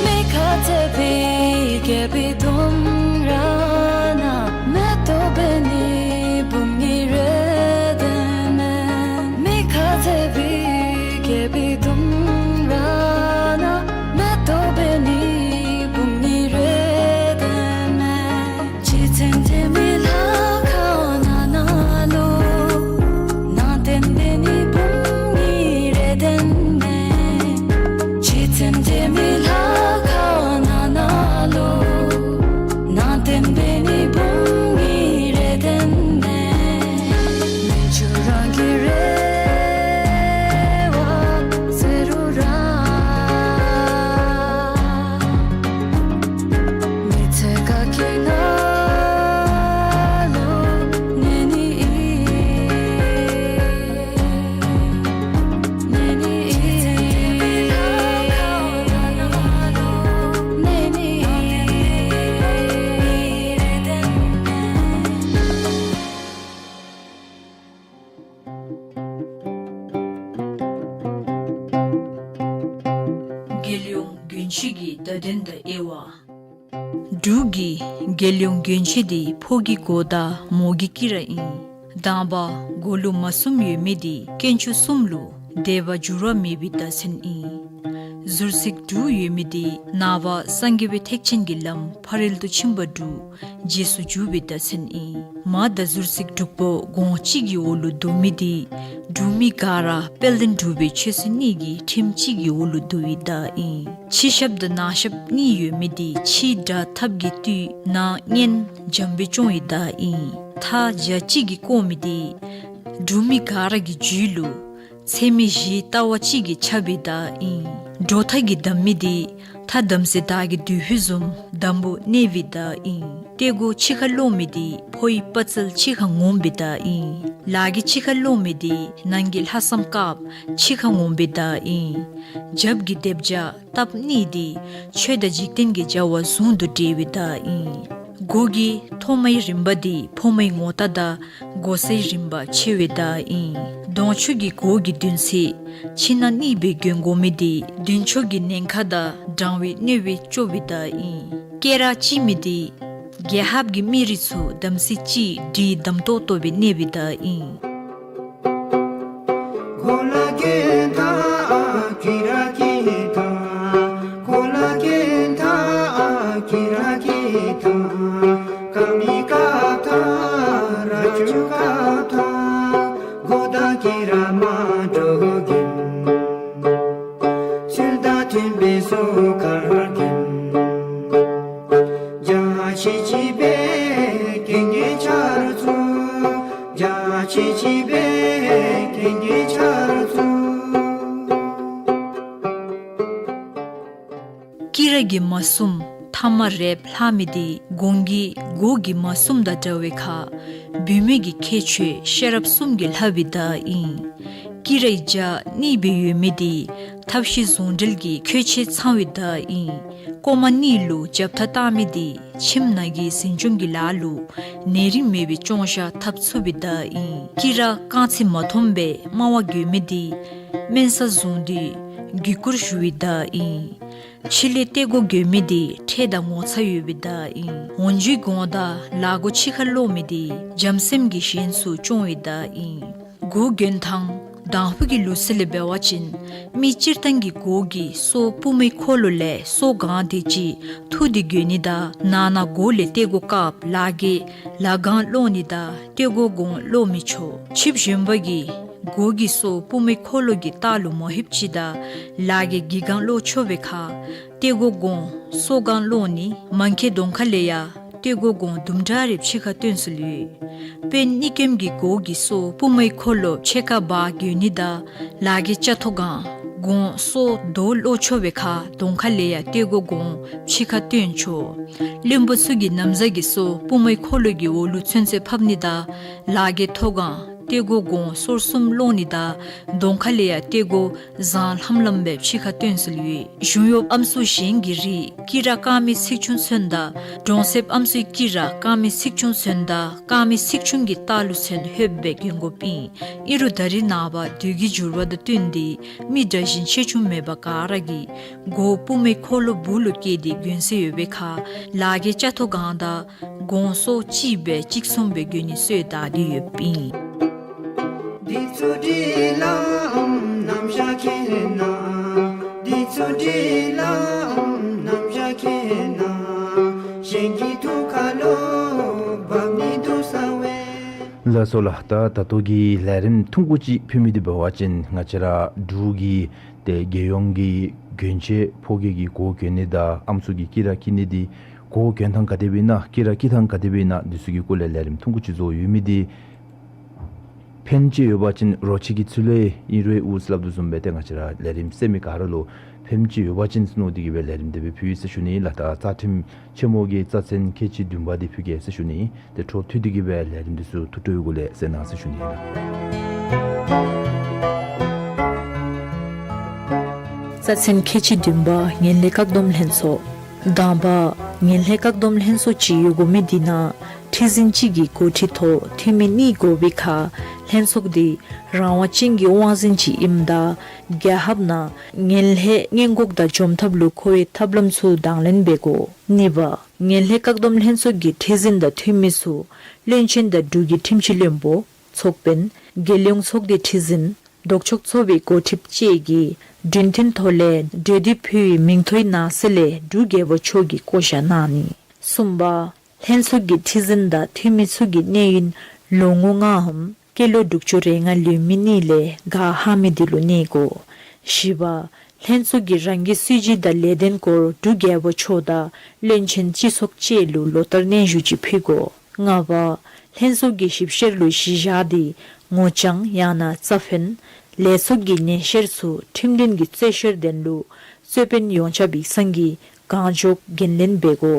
མེ་ཁ་ཏེ་བི་གེ་བི་དུམ་ར་ན་མེ་ཏོ་བེ་ནི་བུམ་ནི་རེ་དེན་མེ། མེ་ཁ་ཏེ་བི་གེ་བི་དུམ་ར་ན་མེ་ཏོ་བེ་ནི་བུམ་ནི་རེ་དེན་མེ། ཅི་ཚན་ཏེ་མི་ལྷ་ཁ་ན་ན་ལོ་ན་དེན་བེ་ནི་བུམ་ནི་རེ་དེན་མེ། ཅི་ཚན་ཏེ་མི་ལྷ་ཁ་ན་ན་ལོ་ན་དེན་བེ་ནི་བུམ་ནི་རེ་དེན་མེ། མི་ཅུ་རང་གི་རེ་བ་ཟེར་རུང་ར། མི་ཚེ་ག་གི་ནང་ལུ་ནེ་ནི་ཨིན། ནེ་ནི་ཨིན། ནེ་ནི་ཨིན། རྒྱལ་ཡོངས་དགུན་ཆོས་ཀྱི་བརྡ་དོན་དང་དབྱེ་བ། འབྲུག་གི་རྒྱལ་ཡོངས་དགུན་ཆོས་འདི་ཕོ་གི་གོ་དང་མོ་གི་ཀི་ར་ཨིན། དང་པ་གོ་ལུ་མ་གསུམ་ཡོད་མི་འདི་དཀོན་མཆོག་གསུམ་ལུ་དད་པ་འགྱུར་བ་མེད་པའི་བརྡ་མཚོན་ཨིན། ཟུར་ཚིགས་དྲུག་ཡོད་མི་འདི་ནངས་པ་སངས་རྒྱས་པའི་ཐེག་ཆེན་གྱི་ལམ་ཕ་རོལ་ཏུ་ཕྱིན་པ་དྲུག་རྗེས་སུ་འཇུག་པའི་བརྡ་མཚོན་ཨིན། མ་དང་ཟུར་ཚིགས་དྲུག་པོ་གོང་གཅིག་གི་འོག་ལུ་བསྡུ་མི་འདི་འབྲུག་མི་ག་ར་དཔལ་ལྡན་འབྲུག་པའི་ཆོས་སྲིད་གཉིས་ཀྱི་ཁྲིམས་གཅིག་གི་འོག་ལུ་བསྡུ་བའི་བརྡ་ཨིན། ཕྱི་ཞབས་དང་ནང་ཞབས་གཉིས་ཡོད་མི་འདི་ཕྱི་དགྲ་ཐབས་ཀྱིས་བཏུལ་ནང་གཉན་འཇམ་པོས་སྐྱོང་བའི་བརྡ་ཨིན། མཐའ་བརྒྱ་གཅིག་གིས་བསྐོར་མི་འདི་འབྲུག་མི་ག་ར་གི་རྒྱུད་ལུ་ཚད་མེད་བཞིའི་ལྟ་བ་གཅིག་གིས་ཁྱབ་པའི་བརྡ་ཨིན། གྲོ་ཐག་གིས་བསྡམ་མི་འདི་མཐའ་བསྡམས་ཏེ་དར་གྱི་མདུད་པོ་བཟུམ་དམ་པོ་གནས་པའི་བརྡ་ཨིན། ཏེ་གོ་ཕྱི་ཁར་ལོག་མི་འདི་ཕོ་ཡི་དཔའ་རྩལ་ཕྱི་ཁར་ངོམས་པའི་བརྡ་ཨིན། ལག་གི་ཕྱི་ཁར་ལོག་མི་འདི་ནང་གི་ལྷག་བསམ་དཀརཔོ་ཕྱི་ཁར་ངོམས་པའི་བརྡ་ཨིན། རྒྱབ་ཀྱི་རྡེབ་བྱ་སྟབས་གཉིས་འདི་ཆོས་དང་འཇིག་རྟེན་གྱི་བྱ་བ་ཟུང་དུ་འབྲེལ་བའི་བརྡ་ཨིན། གོ་གི་ཐོག་མའི་རིམ་པ་འདི་ཕོ་མོའི་ངོ་རྟགས་དང་གོ་སའི་རིམ་པ་ཕྱེ་བའི་བརྡ་ཨིན། གདོང་ཆུ་གི་གོ་གི་བདུན་ཚིགས་ཕྱི་ནང་གཉིས་སྦེ་གྱོན་དགོ་མི་འདི་མདུན་ཕྱོགས་ཀྱི་ཉེན་ཁ་དང་འགྲང་བའི་གནོད་པ་སྐྱོབ་པའི་བརྡ་ཨིན། སྐེ་རགས་གཅིག་མི་འདི་རྒྱལ་ཁབ་ཀྱི་མི་རིགས་ཚུ་དམ་ཚིག་གཅིག་སྒྲིལ་དམ་ཏོག་ཏོ་སྦེ་གནས་པའི་བརྡ་ཨིན། གོ་ལ་གི་ཐང་ཀི་ར་ཀི་ཐང་། གོ་ལ་གི་ཐང་ཀི་ར་ཀི་ཐང་། ཀ་མི་ཀ་ཐང་ར་ཅུ་ཀ་ཐང་། གོ་ད་ཀི་ར་མ་འགྲོ་གིན། ཚུལ་དང་མཐུན་པའི་སོ་ཁར་གིན། འཇའ་ཆི་ཆི་སྦེ་གྱེན་གྱི་ཆར་ཚུ། འཇའ་ཆི་ཆི་སྦེ་གྱེན་གྱི་ཆར་ཚུ། ཀི་ར་གི་མ་གསུམ་ཐ་མ་རེགཔ་ལྷག་མི་འདི་གོང་གི་གོ་གི་མ་གསུམ་དང་འདྲ་བའི་ཁར་བུད་མེད་ཀྱི་ཁྱད་ཆོས་ཤེས་རབ་གསུམ་གྱིས་ལྷག་པའི་བརྡ་ཨིན། ཀི་རའི་འཇའ་གཉིས་སྦེ་ཡོད་མི་འདི་ཐབས་ཤེས་ཟུང་འབྲེལ་གྱི་ཁྱད་ཆོས་ཚང་བའི་བརྡ་ཨིན། ལྐོག་མ་གཉིས་ལུ་རྒྱབ་ཐག་བཏགས་མི་འདི་ཁྱིམ་ནང་གི་ཟིན་བྱུང་གི་ལཱ་ལུ་ནད་རིམས་མེད་པའི་སྐྱོང་བཞག་འཐབ་ཚུགས་པའི་བརྡ་ཨིན། ཀི་ར་རྐང་རྩེ་མ་མཐོངམ་སྦེ་དམའ་བ་གྱོན་མི་འདི་དམན་ས་བཟུང་སྟེ་གུས་བཀུར་ཞུ་བའི་བརྡ་ཨིན། ཕྱི་ལས་ཏེ་གོ་གྱོན་མི་འདི་ཁྲེལ་དང་ངོ་ཚ་ཡོད་པའི་བརྡ་ཨིན། འོན་ཇུས་གོང་དང་ལག་མགོ་ཕྱི་ཁར་ལོག་མི་འདི་བྱམས་སེམས་ཀྱིས་གཞན་ཚུ་སྐྱོང་བའི་བརྡ་ཨིན། གོ་གྱོན་ཐངས་དང་ཕུ་གི་ལུགས་སྲོལ་ལས་འབད་བ་ཅིན་མི་སྤྱིར་བཏང་གི་གོ་གི་སོ་པུས་མོའི་འཁོར་ལོ་ལས་སོ་གང་དེ་ཅིག་འཐུ་སྟེ་གྱོན་ནི་དང་ནང་ན་གོ་ལས་ཏེ་གོ་བཀབ་ལག་གིས་ལག་སྒང་སློག་ནི་དང་ཏེ་གོ་གོང་སློག་མི་ཆོག། ཆིབས་གཞོན་པ་གིས་གོ་གི་སོ་པུས་མོའི་འཁོར་ལོ་གི་ལྟག་ལུ་མ་ལྷོདཔ་ཅིག་དང་ལག་གིས་སྒང་སློག་ཆོག་པའི་ཁར་ཏེ་གོ་གོང་སོ་སྒང་སློག་ནི་མ་མཁལ་གདོང་ཁ་ལས་ཡང་ཏེ་གོ་གོང་དུམ་གྲ་རེ་ཕྱི་ཁར་བཏོན་སྲོལ་ཡོད། དཔོན་གཉིས་སྐྱོན་གྱི་གོ་གི་སོ་པུས་མོའི་འཁོར་ལོ་ཕྱེད་ཀ་འབག་གྱོན་ནི་དང་ལག་གིས་ལྕགས་ཐོག་སྒང་ གོང་སོ་རྡོ་ལོག་ཆོག་པའི་ཁར་གདོང་ཁ་ལས་ཡང་ཏེ་གོ་གོང་ཕྱི་ཁར་བཏོན་ཆོག། བློན་པོ་ཚུ་གིས་ན་བཟའ་གི་སོ་པུས་མོའི་འཁོར་ལོ་གི་འོག་ལུ་ཚུན་ཚོད་ཕབ་ནི་དང་ལག་གི་ཐོག་ཁར་ཏེ་གོ་གོང་སོར་གསུམ་ལོག་ནི་དང་གདོང་ཁ་ལས་ཡང་ཏེ་གོ་བཟང་ལྷམ་ལྷམ་སྦེ་ཕྱི་ཁར་བཏོན་སྲོལ་ཡོད། གཞུང་གཡོགཔ་ཨམ་སྲུ་གཞན་གྱི་རིགས་སྐྱི་རགས་དཀར་མེ་ཚིག་ཆུང་ཚོན་དང་གྲོང་གསེབ་ཨམ་སྲུའི་སྐྱི་རགས་དཀར་མེ་ཚིག་ཆུང་ཚོན་དང་དཀར་མེ་ཚིག་ཆུང་གི་རྟགས་ལུ་ཚོན་ལྷོདཔ་སྦེ་གྱོན་དགོཔ་ཨིན། ཨིན་རུང་ད་རེས་ནངས་པ་དུས་ཀྱི་འགྱུར་བ་དང་བསྟུན་ཏེ་མི་དྲག་ཞན་ཆེ་ཆུང་མེད་པར་ག་ར་གིས་གོང་པུས་མོའི་འཁོར་ལོ་སྦུག་ལུ་བཀལ་ཏེ་གྱོན་སྲོལ་ཡོད་པའི་ཁར་ལག་གི་ལྕགས་ཐོག་ཁང་དང་གོང་སོ་གཅིག་སྦེ་གཅིག་མཚུངས་སྦེ་གྱོན་ནི་སྲོལ་དར་ཏེ་ཡོདཔ་ཨིན། འདི་ཚུ་འདི་ལ་ཨམ་ནམ་ཤ་ཁེ་ན། འདི་ཚུ་འདི་ལ་ཨམ་ནམ་ཤ་ཁེ་ན། གཞན་གྱི་ཐུགས་ཁ་ལུ་བབ་ནི་འདུག་ས་བས། ལགས་སོ་ལགས། ད་ད་ལྟོ་གི་ལས་རིམ་ཐུང་ཀུ་ཅིག་ཕུལ་མི་འདི་འབད་བ་ཅིན་ང་བཅས་ར་འབྲུག་གི་ཏེ་རྒྱལ་ཡོངས་ཀྱི་གྱོན་ཆས་ཕོ་སྐྱེས་ཀྱི་གོ་གྱོན་ནི་དང་ཨམ་སྲུ་གི་སྐྱི་རགས་བཀལ་ནི་འདི་གོ་གྱོན་ཐངས་ག་དེ་སྦེ་ཨིན་ན་སྐྱི་རགས་བཀལ་ཐངས་ག་དེ་སྦེ་ཨིན་ན་འདི་ཚུ་གི་སྐོར་ལས་ལས་རིམ་ཐུང་ཀུ་ཅིག་བཟོ་ཡོད་མི་འདི་ཕན་ཅིག་ཡོད་པ་ཅིན་རོ་ཁྱི་གི་ཚུལ་ལས་ཨིན་རུང་འོང་ཟེར་སླབ་དོ་བཟུམ་སྦེ་ཏེ་ང་བཅས་ར་ལས་རིམ་གསན་མི་ག་ར་ལུ་ཕན་ཅིག་ཡོད་པ་ཅིན་ཟེར་མནོ་སྟེ་གིས་སྦེ་ལས་རིམ་དེ་སྦེ་ཕུལ་ཡི་ཟེར་ཞུ་ནི་ལགས། ད་རྩ་ཁྲིམས་ཆེན་མོ་གི་རྩ་ཚན་ཁལ་གཅིག་བདུན་པ་འདི་ཕུལ་གེ་ཟེར་ཞུ་ནི། ཏེ་འཕྲོ་མཐུད་དེ་གིས་སྦེ་ལས་རིམ་འདི་ཚུ་ཐུགས་སྤྲོའི་སྒོ་ལས་གསན་གནང་ཟེར་ཞུ་ནི་ལགས། རྩ་ཚན་ཁལ་གཅིག་བདུན་པ། ངན་ལྷད་བཀག་སྡོམ་ལྷན་ཚོགས། དང་པ། ངན་ལྷད་བཀག་སྡོམ་ལྷན་ཚོགས་ཅིག་ཡོད་དགོ་མི་འདི་ནང་ཁྲི་འཛིན་གཅིག་གི་འགོ་ཁྲིད་ཐོག་འཐུས་མི་གཉིས་དགོ་པའི་ཁར་ལྷན་ཚོགས་འདི་རང་དབང་ཅན་གྱི་དབང་འཛིན་ཅིག་ཨིནམ་ད་རྒྱལ་ཁབ་ནང་ངན་ལྷད་སྔོན་འགོག་དང་འཇོམས་ཐབས་ལུ་མཁོ་བའི་ཐབས་ལམ་ཚུ་དང་ལེན་འབད་དགོ། གཉིས་པ། ངན་ལྷད་བཀག་སྡོམ་ལྷན་ཚོགས་ཀྱི་ཁྲི་འཛིན་དང་འཐུས་མི་ཚུ་བློན་ཆེན་དང་འབྲུག་གི་ཁྲིམས་ཀྱི་བློན་པོ་ཚོགས་དཔོན་རྒྱལ་ཡོངས་ཚོགས་སྡེའི་ཁྲི་འཛིན་ལྡོག་ཕྱོགས་ཚོགས་པའི་འགོ་ཁྲིདཔ་བཅས་ཀྱིས་གྲོས་མཐུན་ཐོག་ལས་གྲོས་འདེབས་ཕུལ་བའི་མིང་ཐོའི་ནང་གསེས་ལས་འབྲུག་རྒྱལ་པོ་མཆོག་གིས་བསྐོ་བཞག་གནང་ནི། གསུམ་པ། ལྷན་ཚོགས་ཀྱི་ཁྲི་འཛིན་དང་འཐུས་མི་ཚུ་གི་གནས་ཡུན་ལོ་ངོ་ལྔའམ་སྐྱེས་ལོ་དྲུག་ཅུ་རེ་ལྔ་ལོན་མི་གཉིས་ལས་ག་ལྷག་མི་དེ་ལུ་གནས་དགོ། བཞི་པ། ལྷན་ཚོགས་ཀྱིས་རང་གི་སྲིད་བྱུས་དང་ལས་དོན་སྐོར་འབྲུག་རྒྱལ་པོ་མཆོག་དང་བློན་ཆེན་སྤྱི་ཚོགས་བཅས་ལུ་ལོ་ལྟར་སྙན་ཞུ་ཅིག་ཕུལ་དགོ། ལྔ་པ། ལྷན་ཚོགས་ཀྱི་ཞིབ་བཤེར་ལུ་གཞི་བཞག་སྟེ་ངོ་རྐྱང་ཡང་ན་རྩ་ཕན་ལས་ཚོགས་ཀྱི་ཉེས་བཤེར་ཚུ་ཁྲིམས་མཐུན་གྱི་རྩོད་བཤེར་དོན་ལུ་རྩོད་དཔོན་ཡོངས་ཁྱབ་ཡིག་ཚང་གིས་གང་མགྱོགས་འགན་ལེན་འབད་དགོ།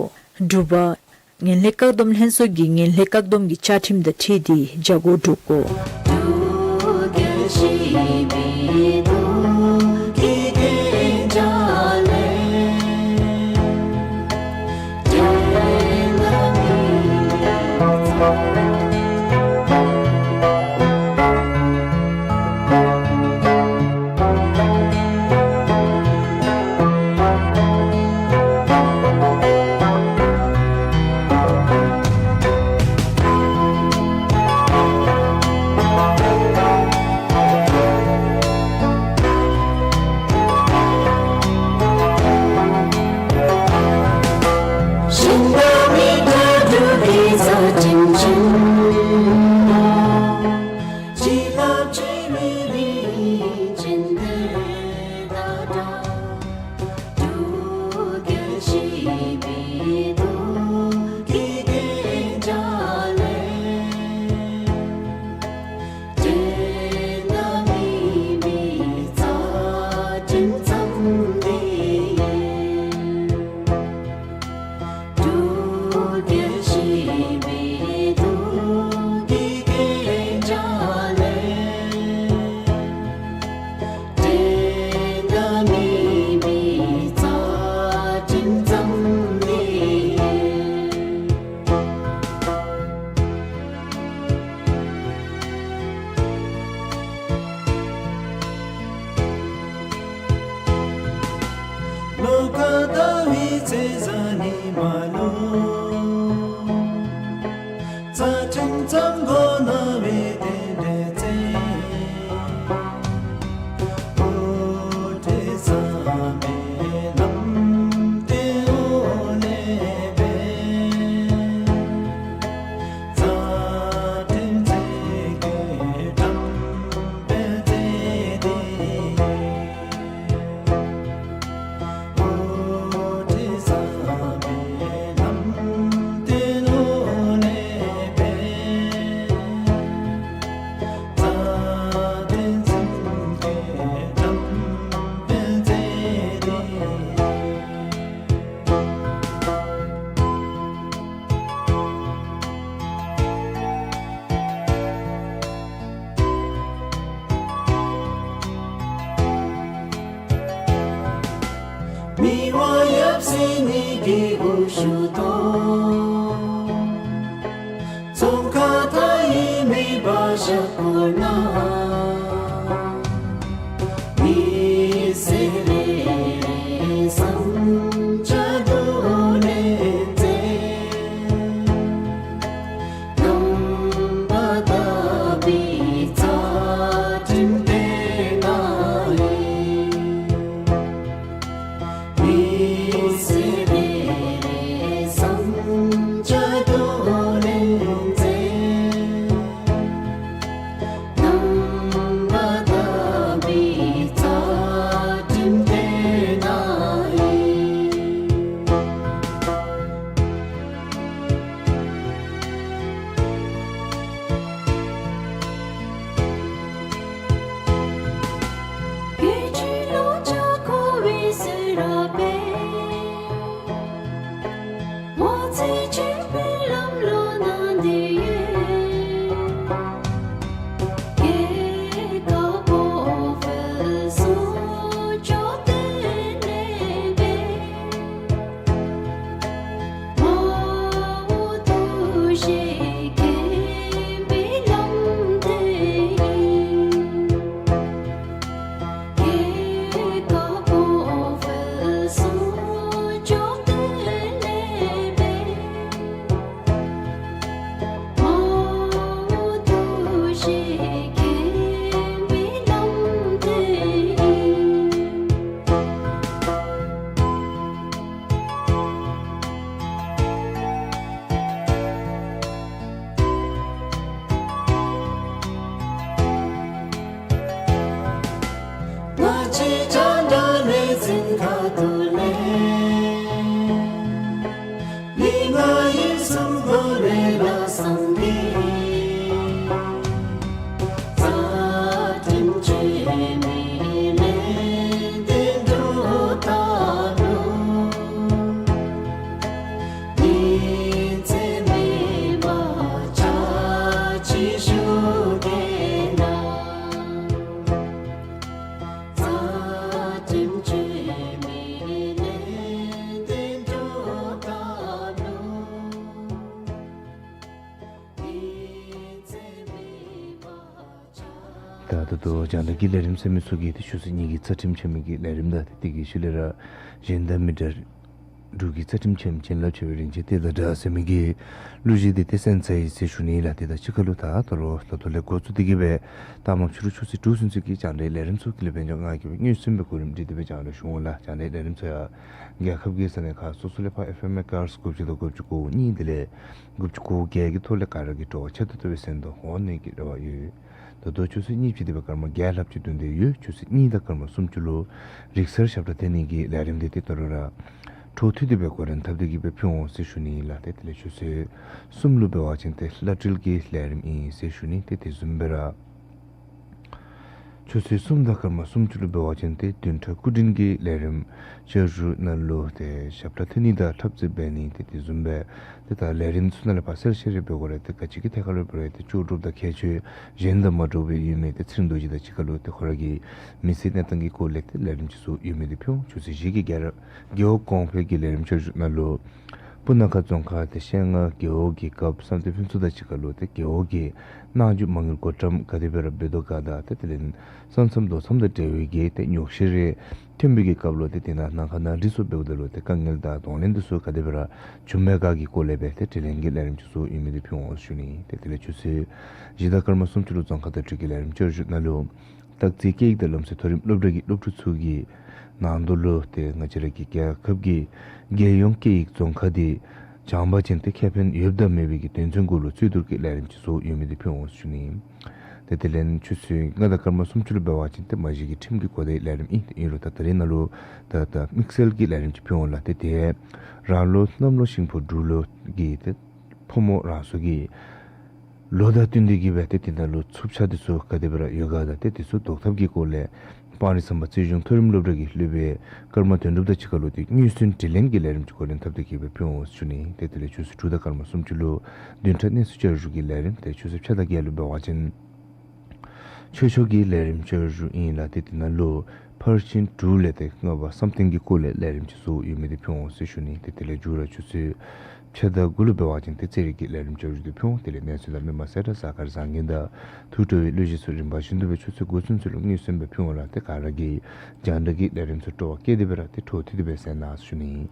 དྲུག་པ། ངན་ལྷད་བཀག་སྡོམ་ལྷན་ཚོགས་ཀྱིས་ངན་ལྷད་བཀག་སྡོམ་གྱི་བཅའ་ཁྲིམས་དང་འཁྲིལ་ཏེ་བྱ་སྒོ་སྒྲུབ་དགོ། ནི་གི་འུ་ཤུ་དོ། ཙོང་ཁ་ད་ཡི་མེ་འབར་ཞག་སྐོར་ན། མི་སེར་རེ་རེ་བསམ་འཆར་བསྡུ་ལེན་མཛད། རྣམ་པ་དག་པའི་རྩ་ཁྲིམས་དེ་ན་ཡིན། མི་སེར་རེ་རེ་བསམ་འཆར་བསྡུ་ལེན་མཛད། རྣམ་པ་དག་པའི་རྩ་ཁྲིམས་དེ་ན་ཡིན། ད་ད་ལྟོ་རྒྱང་བསྒྲགས་ཀྱི་ལས་རིམ་ཟེར་མི་ཚུ་གི་ཏེ་ཆུ་ཚོད་གཉིས་ཀྱི་རྩ་ཁྲིམས་འཆམ་མི་གི་ལས་རིམ་དང་ཏེ་དེ་གི་ཤུལ་ལས་ར་གཞན་དང་མི་འདྲ་འབྲུག་གི་རྩ་ཁྲིམས་འཆམ་བྱིན་རླབས་ཆེ་བའི་རིན་ཆེན་གཏེར་དང་འདྲ་ཟེར་མི་གི་གླུ་གཞས་འདི་ཏེ་གསན་ཚར་ཡི་ཟེར་ཞུ་ནི་ལགས། ཏེ་ད་ཕྱི་ཁ་ལུ་ད་ད་རུང་ད་ལྟོ་ལས་འགོ་བཙུགས་ཏེ་གི་སྦེ་ད་མ་ཕྱི་རུ་ཆུ་ཚོད་དྲུག་ཚུན་ཚོད་ཀྱི་རྒྱང་བསྒྲགས་ལས་རིམ་ཚུ་གི་ལས་ཕན་ཆད་ང་གིས་སྦེ་སྙན་སེང་སྦེ་གོ་རིམ་སྒྲིག་སྟེ་སྦེ་རྒྱང་བསྒྲགས་ཞུ་འོང་ལགས། རྒྱང་བསྒྲགས་ལས་རིམ་ཚུ་ཡང་རྒྱལ་ཁབ་ཀྱི་ས་གནས་ཁག་སོ་སོ་ལས་ཕར་ཨེཕ་ཨེམ་མེ་གྷ་ཧར་ཛི་དགུ་བཅུ་དང་དགུ་བཅུ་གོ་གཉིས་དེ་ལས་དགུ་བཅུ་གོ་བརྒྱད་ཀྱི་ཐོག་ལས་ག་ར་གིས་སྤྲོ་བ་ཆེ་ཏོག་ཏོ་སྦེ་གསན་དོ་འོང་ནི་གི་རེ་བ་ཡོད། ད་ལྟོ་ཆུ་ཚོད་གཉིས་ཅིག་དེ་སྦེ་སྐར་མ་བརྒྱད་ལྷགཔ་ཅིག་ཐོན་ཏེ་ཡོད། ཆུ་ཚོད་གཉིས་དང་སྐར་མ་སུམ་ཅུ་ལུ་རིག་གསར་ཞབས་ཁྲ་འཐེན་ནི་གི་ལས་རིམ་འདི་ཏེ་ད་རུང་ར་འཕྲོ་མཐུད་དེ་སྦེ་འགོ་འདྲེན་འཐབ་སྟེ་གི་སྦེ་ཕུལ་འོང་ཟེར་ཞུ་ནི་ལགས། ཏེ་དེ་ལས་ཆུ་ཚོད་གསུམ་ལུ་འབད་བ་ཅིན་ཏེ་གླ་སྒྲིལ་གྱི་ལས་རིམ་ཨིན་ཟེར་ཞུ་ནི། ཏེ་དེ་བཟུམ་སྦེ་ར་ཆུ་ཚོད་གསུམ་དང་སྐར་མ་སུམ་ཅུ་ལུ་འབད་བ་ཅིན་ཏེ་བདུན་ཕྲག་སྐུ་མགྲོན་གྱི་ལས་རིམ་བསྐྱར་ཞུ་ནང་ལུ་ཏེ་ཞབས་ཁྲ་འཐེན་ནི་དང་འཁྲབ་རྩེད་འབད་ནི་ཏེ་དེ་བཟུམ་སྦེ་ཏེ་ད་ལས་རིམ་ཚུ་ནང་ལས་ཕར་གསལ་བཤད་རེ་འབད་དགོ་རུང་ཏེ་ག་ཅི་གི་ཐད་ཁར་ལུ་འབད་རུང་ཏེ་ལྕོགས་གྲུབ་དང་ཁྱད་ཆོས་གཞན་དང་མ་འདྲཝ་སྦེ་ཡོད་མི་ཏེ་ཚེ་རིང་རྡོ་རྗེ་དང་གཅིག་ཁར་ལུ་ཏེ་ཁོ་ར་གི་མི་ཚེའི་གནས་སྟངས་ཀྱི་སྐོར་ལས་ཏེ་ལས་རིམ་ཅིག་ཚུ་ཡོད་མི་འདི་ཕུལ་འོང་། ཆུ་ཚོད་བཞི་གི་རྒྱལ་རབས་རྒེད་འོག་གོང་འཕེལ་གྱི་ལས་རིམ་བསྐྱར་ཞུ་ནང་ལུ་སྤུ་ན་ཁ་རྫོང་ཁག་ཏེ་ཤེལ་རྔ་རྒེད་འོག་གི་སྐབས་བསམ་གཏན་ཕུན་ཚོགས་དང་གཅིག་ཁར་ལུ་ཏེ་རྒེད་འོག་གི་གནང་རྒྱུ་མ་དངུལ་བགོ་བཀྲམ་ག་དེ་སྦེ་ར་འབད་དོ་ག་དང་ཏེ་དེ་ལས་ས་མཚམས་རྡོ་མཚམས་དང་འབྲེལ་བའི་གི་ཏེ་ཉོག་བཤད་རེ་ཐོན་པའི་གི་སྐབས་ལུ་ཏེ་དེ་ནང་ནང་ཁ་ནང་འགྲིག་སོང་འབདཝ་ད་ལུ་ཏེ་དཀའ་ངལ་དང་གདོང་ལེན་འདི་ཚུ་ག་དེ་སྦེ་ར་བྱུངམ་མས་ག་གི་སྐོར་ལས་སྦེ་ཏེ་དྲི་ལན་གྱི་ལས་རིམ་ཅིག་ཚུ་ཡོད་མི་འདི་ཕུལ་འོང་ཟེར་ཞུ་ནི། ཏེ་དེ་ལས་ཆུ་ཚོད་བཞི་དང་སྐར་མ་སུམ་ཅུ་ལུ་རྫོང་ཁ་བརྡ་སྤྲོད་ཀྱི་ལས་རིམ་བསྐྱར་ཞུ་ནང་ལུ་སྟག་རྩེ་སྐད་ཡིག་དང་ལམ་སྲོལ་མཐོ་རིམ་སློབ་གྲྭ་གི་སློབ་ཕྲུག་ཚུ་གི་ནང་དོག་ལུ་ཏེ་ང་བཅས་ར་གི་རྒྱལ་ཁབ་ཀྱི་རྒྱལ་ཡོངས་སྐད་ཡིག་རྫོང་ཁ་འདི་སྦྱངས་པ་ཅིན་ཏེ་ཁེ་ཕན་ཡོདཔ་དང་མེད་པའི་གི་དོན་ཚན་གུ་ལུ་བརྩི་བསྡུར་གྱི་ལས་རིམ་ཅིག་ཚུ་ཡོད་མི་འདི་ཕུལ་འོང་ཟེར་ཞུ་ནི། ཏེ་དེ་ལས་ཆུ་ཚོད་ལྔ་དང་སྐར་མ་སུམ་ཅུ་ལུ་འབད་བ་ཅིན་ཏེ་མ་གཞི་གི་ཁྲིམས་ཀྱི་གོ་བརྡའི་ལས་རིམ་ཨིན། ཏེ་ཨིན་རུང་ད་ད་རེས་ནང་ལུ་ད་ད་དམིགས་བསལ་གྱི་ལས་རིམ་ཅིག་ཕུལ་འོང་ལགས། ཏེ་དེ་རང་ལུ་གནམ་ལོ་ཤིང་ཕོ་འབྲུག་ལོ་གི་ཏེ་ཕོ་མོ་རང་སོའི་གི་ལོ་དང་བསྟུན་ཏེ་གི་སྦེ་ཏེ་དེ་ནང་ལུ་འཚུབ་ཆ་འདི་ཚུ་ག་དེ་སྦེ་ར་ཡོད་ག་དང་ཏེ་དེ་ཚུ་བཟློག་ཐབས་ཀྱི་སྐོར་ལས་སྤང་རི་ཟམ་པ་རྩིས་གཞུང་མཐོ་རིམ་སློབ་གྲྭ་གི་སློབ་དཔོན་ཀརྨ་དོན་གྲུབ་དང་གཅིག་ཁར་ལུ་ཏེ་དངོས་སུ་དྲི་ལན་གྱི་ལས་རིམ་ཅིག་འགོ་འདྲེན་འཐབ་སྟེ་གི་སྦེ་ཕུལ་འོང་ཟེར་ཞུ་ནི། ཏེ་དེ་ལས་ཆུ་ཚོད་དྲུག་དང་སྐར་མ་སུམ་ཅུ་ལུ་བདུན་ཕྲག་གནས་ཚུལ་བསྐྱར་ཞུ་གི་ལས་རིམ་ཏེ་ཆུ་ཚོད་ཕྱེད་དང་བརྒྱད་ལུ་འབད་བ་ཅིན་ཆོས་ཕྱོགས་ཀྱི་ལས་རིམ་བསྐྱར་ཞུ་ཨིན་ལགས། ཏེ་དེ་ནང་ལུ་ ཕར་ཕྱིན་དྲུག་ལས་ཏེ་ལྔ་པ་བསམ་གཏན་གྱི་སྐོར་ལས་ལས་རིམ་ཅིག་བཟོ་ཡོད་མི་འདི་ཕུལ་འོང་ཟེར་ཞུ་ནི། ཏེ་དེ་ལས་མཇུག་ར་ཆུ་ཚོད་ཕྱེད་དང་དགུ་ལུ་འབད་བ་ཅིན་ཏེ་རྩེད་རིགས་ཀྱི་ལས་རིམ་བཅའ་རྒྱུ་འདི་ཕུལ་འོང་། དེ་ལས་གནས་ཚུལ་དང་མི་མང་གསལ་བསྒྲགས་གསར་ཁ་བཟང་ངན་དང་ཐུགས་སྤྲོ་བའི་གླུ་གཞས་ཚུ་རིམ་པ་བཞིན་དུ་སྦེ་ཆུ་ཚོད་འགོ་ཚུན་ཚོད་ལུ་མངོན་སུམ་སྦེ་ཕུལ་འོང་ལགས། ཏེ་ག་ར་གིས་རྒྱང་བསྒྲགས་ཀྱི་ལས་རིམ་ཚུ་སྤྲོ་བ་བསྐྱེད་དེ་སྦེ་ར་ཏེ་འཕྲོ་མཐུད་དེ་སྦེ་གསན་གནང་ཟེར་ཞུ་ནི།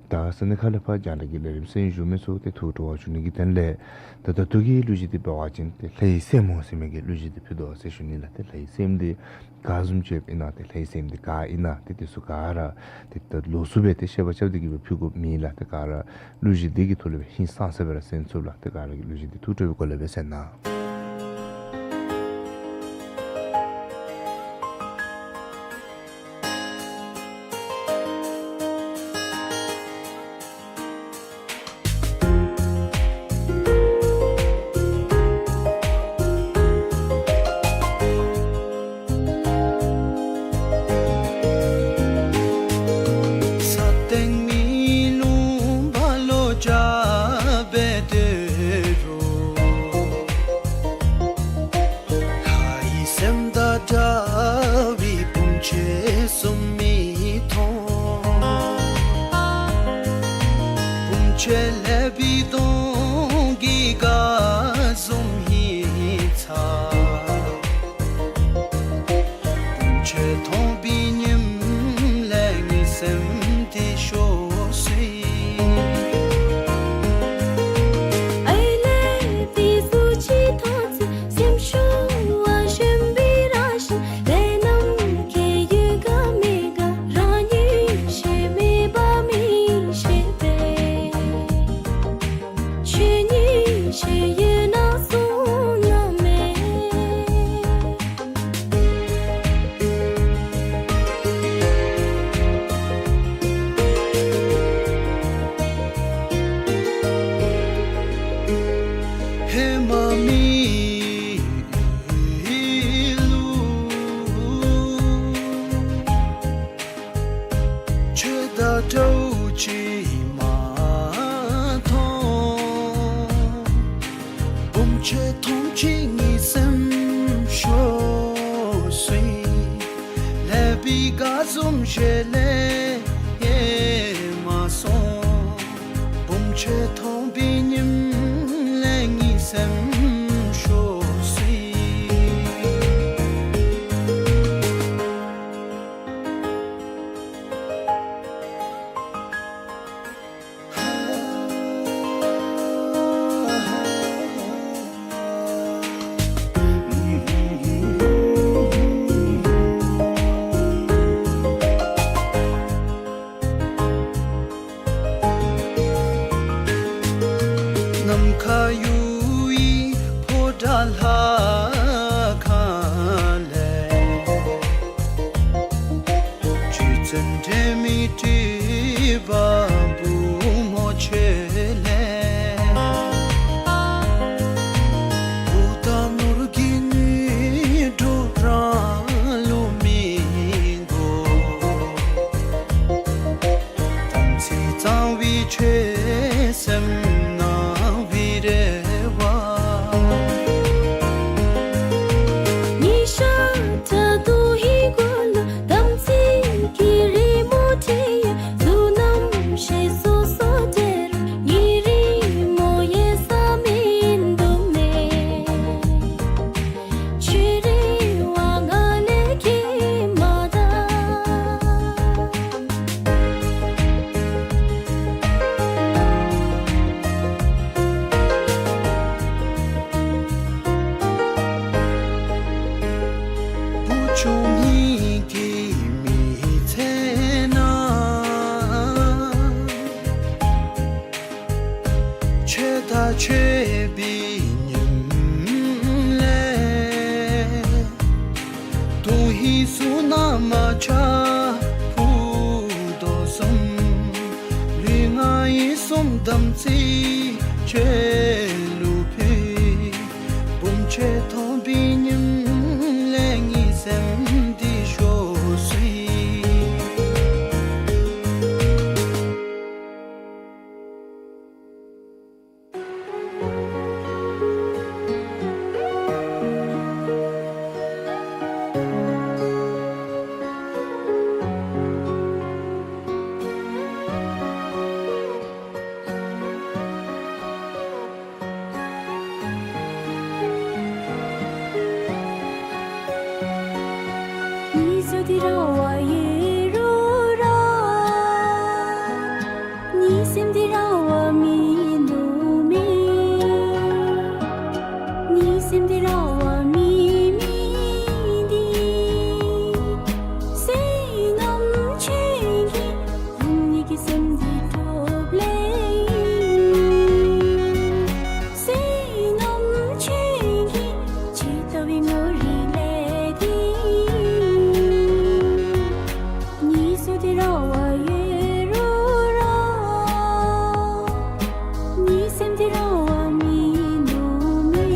ད་ས་གནས་ཁ་ལས་ཕར་རྒྱང་བསྒྲགས་ཀྱི་ལས་རིམ་གསན་བཞུགས་མི་ཚུ་ཏེ་ཐུགས་སྤྲོ་བ་བྱུང་ནི་གི་དོན་ལས་ད་ད་ལྟོ་གི་གླུ་གཞས་འདི་འབད་བ་ཅིན་ཏེ་ལྷའི་སྲསམོ་ཟེར་མི་གི་གླུ་གཞས་འདི་ཕུལ་དོ་ཟེར་ཞུ་ནི་ལགས། ཏེ་ལྷའི་སྲསམོ་འདི་ག་བཟུམ་ཅིག་ཨིན་ན། ཏེ་ལྷའི་སྲསམོ་འདི་ག་ཨིན་ན། ཏེ་དེ་ཚུ་ག་ར་ཏེ་ད་ལོགས་སུ་སྦེ་ཏེ་བཤད་པ་རྐྱབ་སྟེ་གི་སྦེ་ཕུལ་དགོཔ་མེད་ལགས། ཏེ་ག་ར་གླུ་གཞས་འདི་གི་ཐོག་ལས་སྦེ་ཧིང་སངས་ས་སྦེ་ར་གསན་ཚུགས་ལགས། ཏེ་ག་ར་གིས་གླུ་གཞས་འདི་ཐུགས་སྤྲོ་བའི་སྒོ་ལས་སྦེ་གསན་གནང་། ས་སྟེང་མི་ལུང་པ་ལུ་བྱ་བའི་དུད་འགྲོ། ལྷའི་སྲསམོ་དང་འདྲ་བའི་སྤུན་མཆེད་གསུམ་མི་མཐོང་། སྤུན་མཆེད་ལེགས་པའི་གདོང་གིས་ག་བཟུམ་ཧིང་ཚ། སྤུན་མཆེད་མཐོང་པའི་ཉིནམ་ལས་ངེའི་སེམས་འདི་ཤོར་སོ་ཡི། ཨའི་ལེ་བི་སུ་ཅི་ཐོག་ཚི་སེམས་ཤོར་བ་ཞུམ་པའི་རང་བཞིན་ལས་ནམ་མཁའི་ཡུལ་ག་མི་ག་རང་ཉིད་ཤེས་མེད་པ་མི་ཤེས་པས། ཆོས་ཉིད་ཤེས་ཡོད་ན་གསུང་ན་མེད། ཧེ་མ་མི་ལུ་ཁྱོད་དང་འདྲཝ་ཅིག་མ་མཐོང་། སྤུན་མཆེད་མཐོང་ཅི་ངེའི་སེམས་ཤོར་སོ་ཡི། ལེགས་པའི་ག་བཟུམ་ཞལ་ལས་ཡལ་མ་སོང་། སྤུན་མཆེད་མཐོང་པའི་ཉིནམ་ལས་ངེའི་སེམས་ཤོར་སོ་ཡི། ནམ་མཁའ་གཡུ་ཡི་ཕོ་བྲང་ལྷ་ཁང་ལས། རྗེ་བཙུན་སྒྲོལ་མའི་སྤྲུལ་པ་བུམོ་ཁྱོད་ལས། བུ་དང་ནོར་གྱི་དངོས་གྲུབ་རང་ལུ་མི་དགོ། དམ་ཚིག་གཙང་བའི་ཆོས་སེམས་གནང་བའི་རེ་བ། ཉི་ཤར་ད་དུང་ཧིང་གུ་ལུ་དམ་ཚིག་གི་རི་མོ་བྲིས་ཡོད། གཟུགས་རྣམ་ཤེས་སོ་སོ་དེ་རུ་ཉི་རི་མོ་ཡལ་ས་མིན་འདུག་མེན། ཆོས་རིག་པ་ང་ལས་ཁྱད་མ་འདའ། བུ་ཆུང་ངེའི་མི་ཚེ་ནང་ཆོས་དང་ཆོས་པའི་ཉམས་ལེན། དུང་ཧིང་གཟུགས་ནང་མ་ཆགས་ཕུག་དོ་གསུམ། ལུས་ངག་ཡིད་གསུམ་དམ་ཚིག་ཆོས་ལུ་ཕུལ། བུམོ་ཁྱོད་མཐོང་པའི་ཉིནམ་ལས་ངེའི་སེམས་འདི་ཤོར་སོ་ཡི། ར་བ་ཡོད་རུང་ར། གཉིད་སེམས་འདི་ར་བ་མིན་འདུག་མས།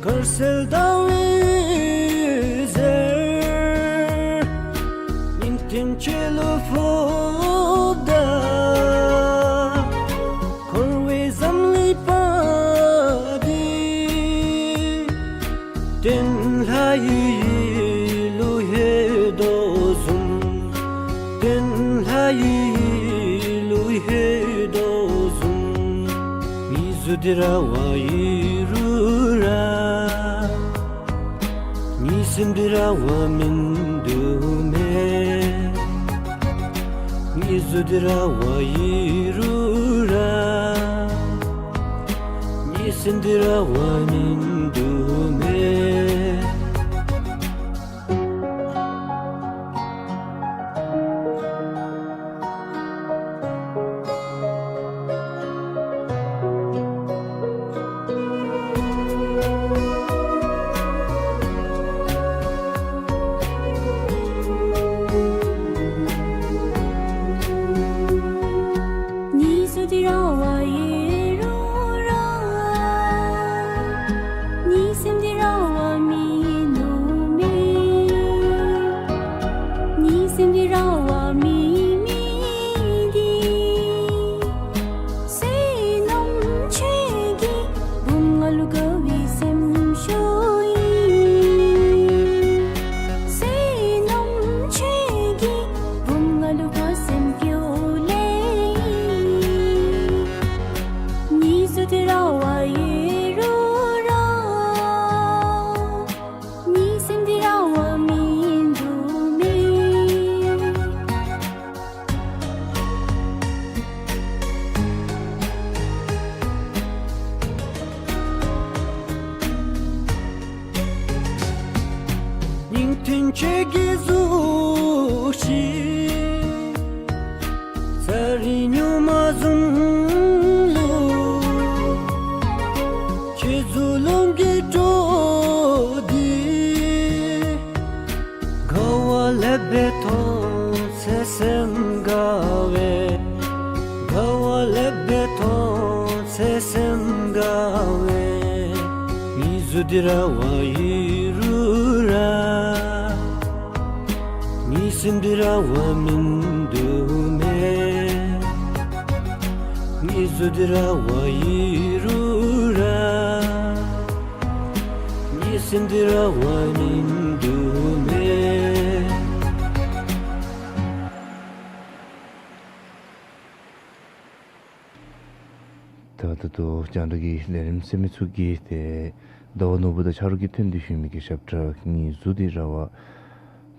དཀར་གསལ་ཟླ་བའི་ཟེར། སྙིང་མཐུན་ཆོས་ལུ་ཕོགཔ་ད། འཁོར་བའི་འཛམ་གླིང་པ་འདི། སྟོན་ལྷ་ཡི་ཡུལ་ལུ་ལྷོད་དོ་བཟུམ། སྟོན་ལྷ་ཡི་ཡུལ་ལུ་ལྷོད་དོ་བཟུམ། གཉིད་གཟུགས་འདི་ར་བ་ཡོད་རུང་ར། གཉིད་སེམས་འདི་ར་བ་མིན་འདུག་མས། གཉིད་གཟུགས་འདི་ར་བ་ཡོད་རུང་ར། གཉིད་སེམས་འདི་ར་བ་མིན་འདུག་མས། གཉིད་གཟུགས་འདི་ར་བ་ཡོད་རུང་ར། གཉིད་སེམས་འདི་ར་བ་མིན་འདུག་མས། གཉིད་སེམས་འདི་ར་བ་མིན་མི་འདི། བསོད་ནམས་ཆོས་ཀྱི་བུམ་ང་ལུ་དགའ་བའི་སེམས་ཤོར་ཡི། བསོད་ནམས་ཆོས་ཀྱི་བུམ་ང་ལུ་དགའ་སེམས་སྐྱོ་ལེ། གཉིད་གཟུགས་འདི་ར་བ་ཡོད་རུང་ར། གཉིད་སེམས་འདི་ར་བ་མིན་འདུག་མས། སྙིང་མཐུན་ཆོས་ཀྱི་གཟུགས་ཤིག། ཚེ་རིང་སྨྱུག་མ་བཟུམ་ལུ། ཁྱེད་གཟུགས་ལོངས་སྐུའི་སྤྲོ་འདི། དགའ་བ་ལེགས་པའི་མཐོང་ཚེ་སེམས་དགའ་བས། དགའ་བ་ལེགས་པའི་མཐོང་ཚེ་སེམས་དགའ་བས། གཉིད་གཟུགས་འདི་ར་བ་ཡོད་རུང་ར། གཉིད་སེམས་འདི་ར་བ་མིན་འདུག་མས། གཉིད་གཟུགས་འདི་ར་བ་ཡོད་རུང་ར། གཉིད་སེམས་འདི་ར་བ་མིན་འདུག་མས། ད་ད་ལྟོ་རྒྱང་བསྒྲགས་ཀྱི་ལས་རིམ་གསན་མི་ཚུ་གིས་ཏེ་ཟླ་བ་ནོར་བུ་དང་ཆ་རོགས་ཀྱི་དོན་ལུ་ཞུ་མི་གི་ཞབས་ཁྲ་གཉིད་གཟུགས་འདི་ར་བ་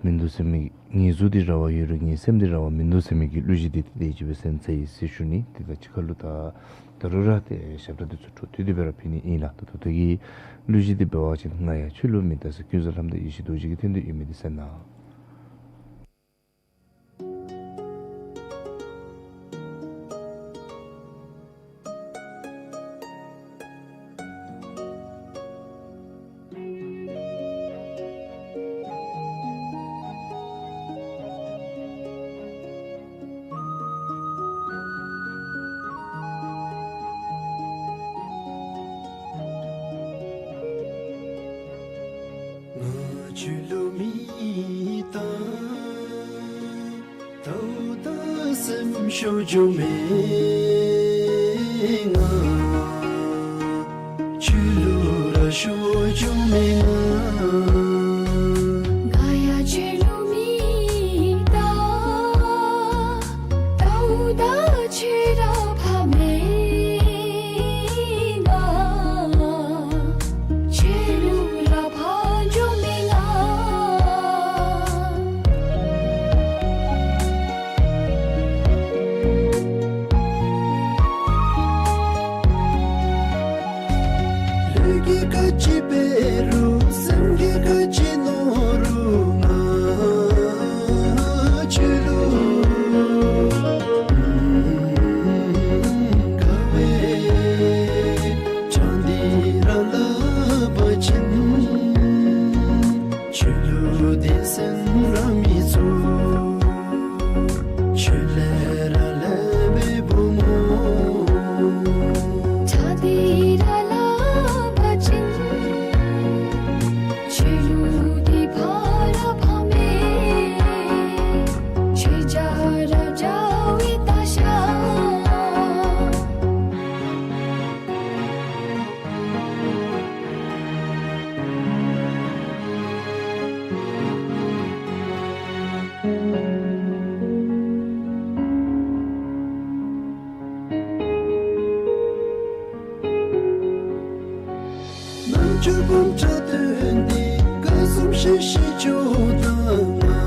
མིན་འདུག་ཟེར་མི་གཉིད་གཟུགས་འདི་ར་བ་ཡོད་རུང་གཉིད་སེམས་འདི་ར་བ་མིན་འདུག་ཟེར་མི་གི་གླུ་གཞས་འདི་ཏེ་དེ་ཅིག་སྦེ་གསན་ཚར་ཡི་ཟེར་ཞུ་ནི། དེ་དང་གཅིག་ཁར་ལུ་ད་ད་རུང་ར་ཏེ་ཞབས་ཁྲ་འདི་ཚུ་འཕྲོ་མཐུད་དེ་སྦེ་ར་ཕུལ་ནི་ཨིན་ལགས། ད་ད་ལྟོ་གི་གླུ་གཞས་འདི་འབད་བ་ཅིན་ང་ཡང་ཆོས་ལུགས་མི་རྟག་ཟེར། ཀུན་བཟང་ལྷ་མོ་དང་ཡེ་ཤེས་རྡོ་རྗེ་གི་དོན་ལུ་ཡོད་མི་འདི་གསན་གནང་། ང་ཆོས་ལུགས་མི་རྟག། ད་ལྟོ་ད་སེམས་ཤོར་འགྱོ་མེན་ང་། ཆོས་ལུགས་ར་ཤོར་འགྱོ་མེན་ང་། ང་ཡང་ཆོས་ལུགས་མི་རྟག། ད་ལྟོ་ད་ཆོས་ར་ཕམ་མེན་ང་། ཆོས་ལུགས་ར་ཕམ་འགྱོ་མེན་ང་། བཅུ་སྤོམ་དྲག་སྟོན་ཏེ་སྐུ་གསུམ་ཞི་ཞི་ཆོས་དང་ང་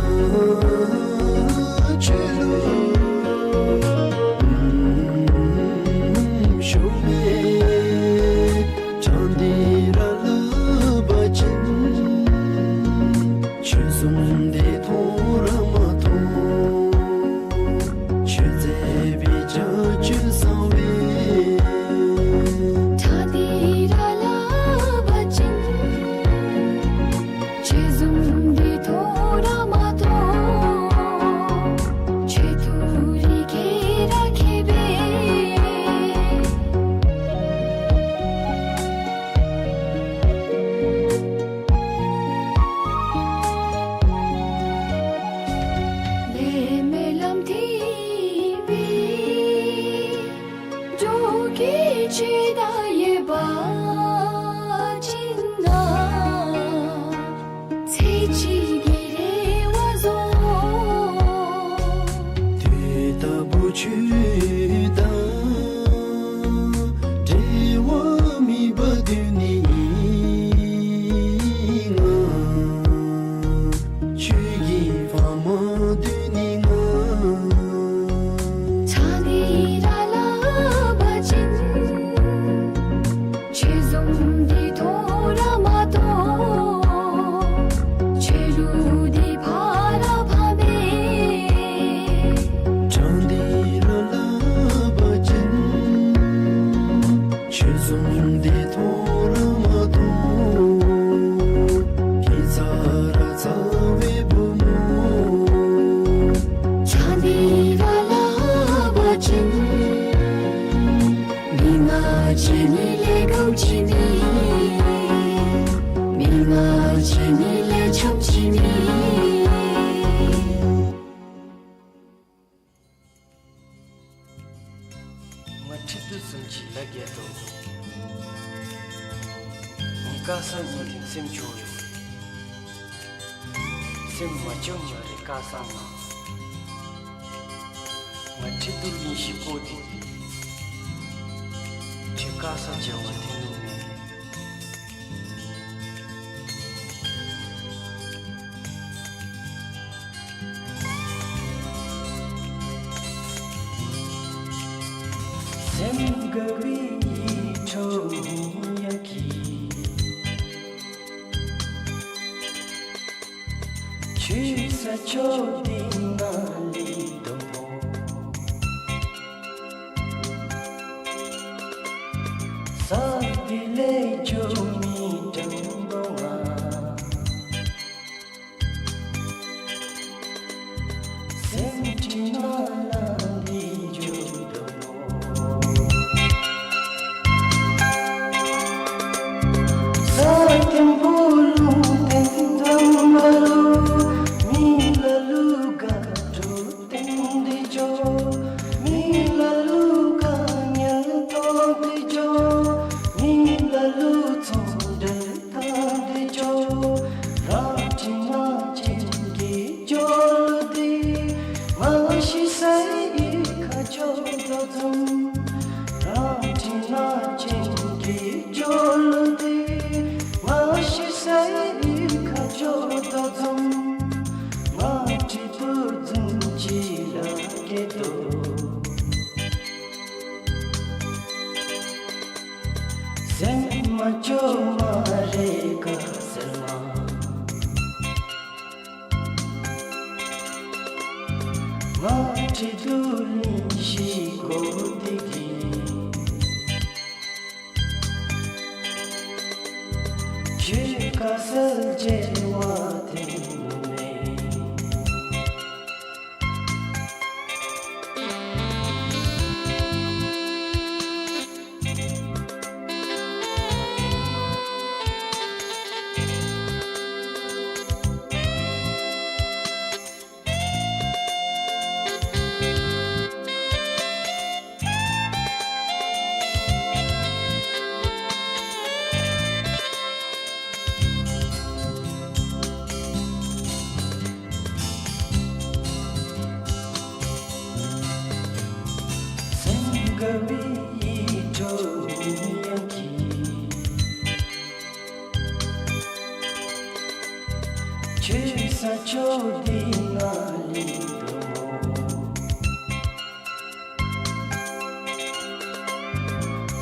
ཆོས་ལུ་ཞུགས་མི་གྲངས་འདི་ར་ལ་བ་ཅིན། ཆོས་གསུམ་འདི་མཐོང་ར་མ་མཐོང་། ཆོས་མཛད་པའི་བྱང་ཆུབ་གསང་བའི། གྲངས་འདི་ར་ལ་བ་ཅིན། ཆོས་གསུམ་འདི་མཐོང་ར་མ་མཐོང་། ཆོས་ཐུགས་རིག་ཁྱེར་ར་ཁྱེར་སྦེ། ལས་མེད་ལམ་མཐོང་བའི་འགྲོ་ཀུན་ཆོས་དང་ཡོད་པ་ཅིག་ན། ཚེ་གཅིག་གི་རེ་བ་བཟུང་། དུས་རྟག་བུ་ཆོས་དང་འབྲལ་བ་མེད་པ་འདོད་ནི་ང་། ཆོས་ཀྱི་ཕ་མ་འདོད་ནི་ང་། གྲངས་འདི་ར་ལ་བ་ཅིན། ཆོས་གསུམ་འདི་མཐོང་ར་མ་མཐོང་། ཆོས་ལུགས་འདི་ཕ་ར་ཕ་མེད། གྲངས་འདི་ར་ལ་བ་ཅིན། ཆོས་གསུམ་འདི་མཐོང་ར་མ་མཐོང་། ཕི་ཚ་ར་ཚ་བའི་བུ་མོ། གྲངས་འདི་ར་ལ་བ་ཅིན། མི་ང་བྱེད་ནི་ལས་གང་བྱེད་ནི། མི་ང་བྱེད་ནི་ལས་ཆམ་བྱེད་ནི། ང་ཁྲི་གདུགས་བཟུམ་ཅིག་ལ་བརྒལ་དོ། ངེའི་དཀར་གསལ་གཉིས་ལྡན་སེམས་བྱུང་ཡོད། སེམས་མ་བཅོས་མ་རེག་དཀར་གསལ་མ། ང་ཁྲི་གདུགས་གླིང་བཞི་བསྐོར་ཏེ། ཁྲི་དཀར་གསལ་མཇལ་བར་ཐོན་ནུག་མེན། སེམས་དགའ་བའི་ཡིད་འཕྲོག་ཡིད་ཡ་གི། ཆོས་ས་ཕྱོགས་འདི་ནང་ལས་དོ་མོ། ས་འདི་ལས་འགྱོ་མི་དྲང་པོ་ང་། སེམས་ཁྲིད་ནང་ལ་འདི་འགྱོ་དོ་མོ། ས་བརྟན་པོ་ལུང་བརྟན་དང་མ་ལུ་མི་ལ་ལུ་དགའ་སྤྲོ་བསྟན་ཏེ་འགྱོ། མི་ལ་ལུ་དཀའ་ངལ་མཐོང་སྟེ་འགྱོ། མི་ལ་ལུ་ཚོང་འབྲེལ་བཏང་སྟེ་འགྱོ། རང་ཁྲི་ནང་ཅན་གྱི་འགྱོ་ལུགས་འདི་ང་ཤི་སའི་ཁ་ཕྱོགས་དོ་བཟུམ། རང་ཁྲི་ནང་ཅན་གྱི་འགྱོ་ལུགས་འདི་ང་ཤི་སའི་ཁ་ཕྱོགས་དོ་བཟུམ། ང་ཁྲི་གདུགས་བཟུམ་ཅིག་ལ་བརྒལ་དོ། སེམས་མ་བཅོས་མ་རེག་དཀར་གསལ་མ། ང་ཁྲི་གདུགས་གླིང་བཞི་བསྐོར་ཏེ་གི། ཁྱོད་དཀར་གསལ་མཇལ་བར་ཐོན་ནུག་མེན། སེམས་དགའ་བའི་ཡིད་འཕྲོག་ཡིད་ཡ་གི། ཕྱོགས་འདི་ན་ལི་དོ་མོ།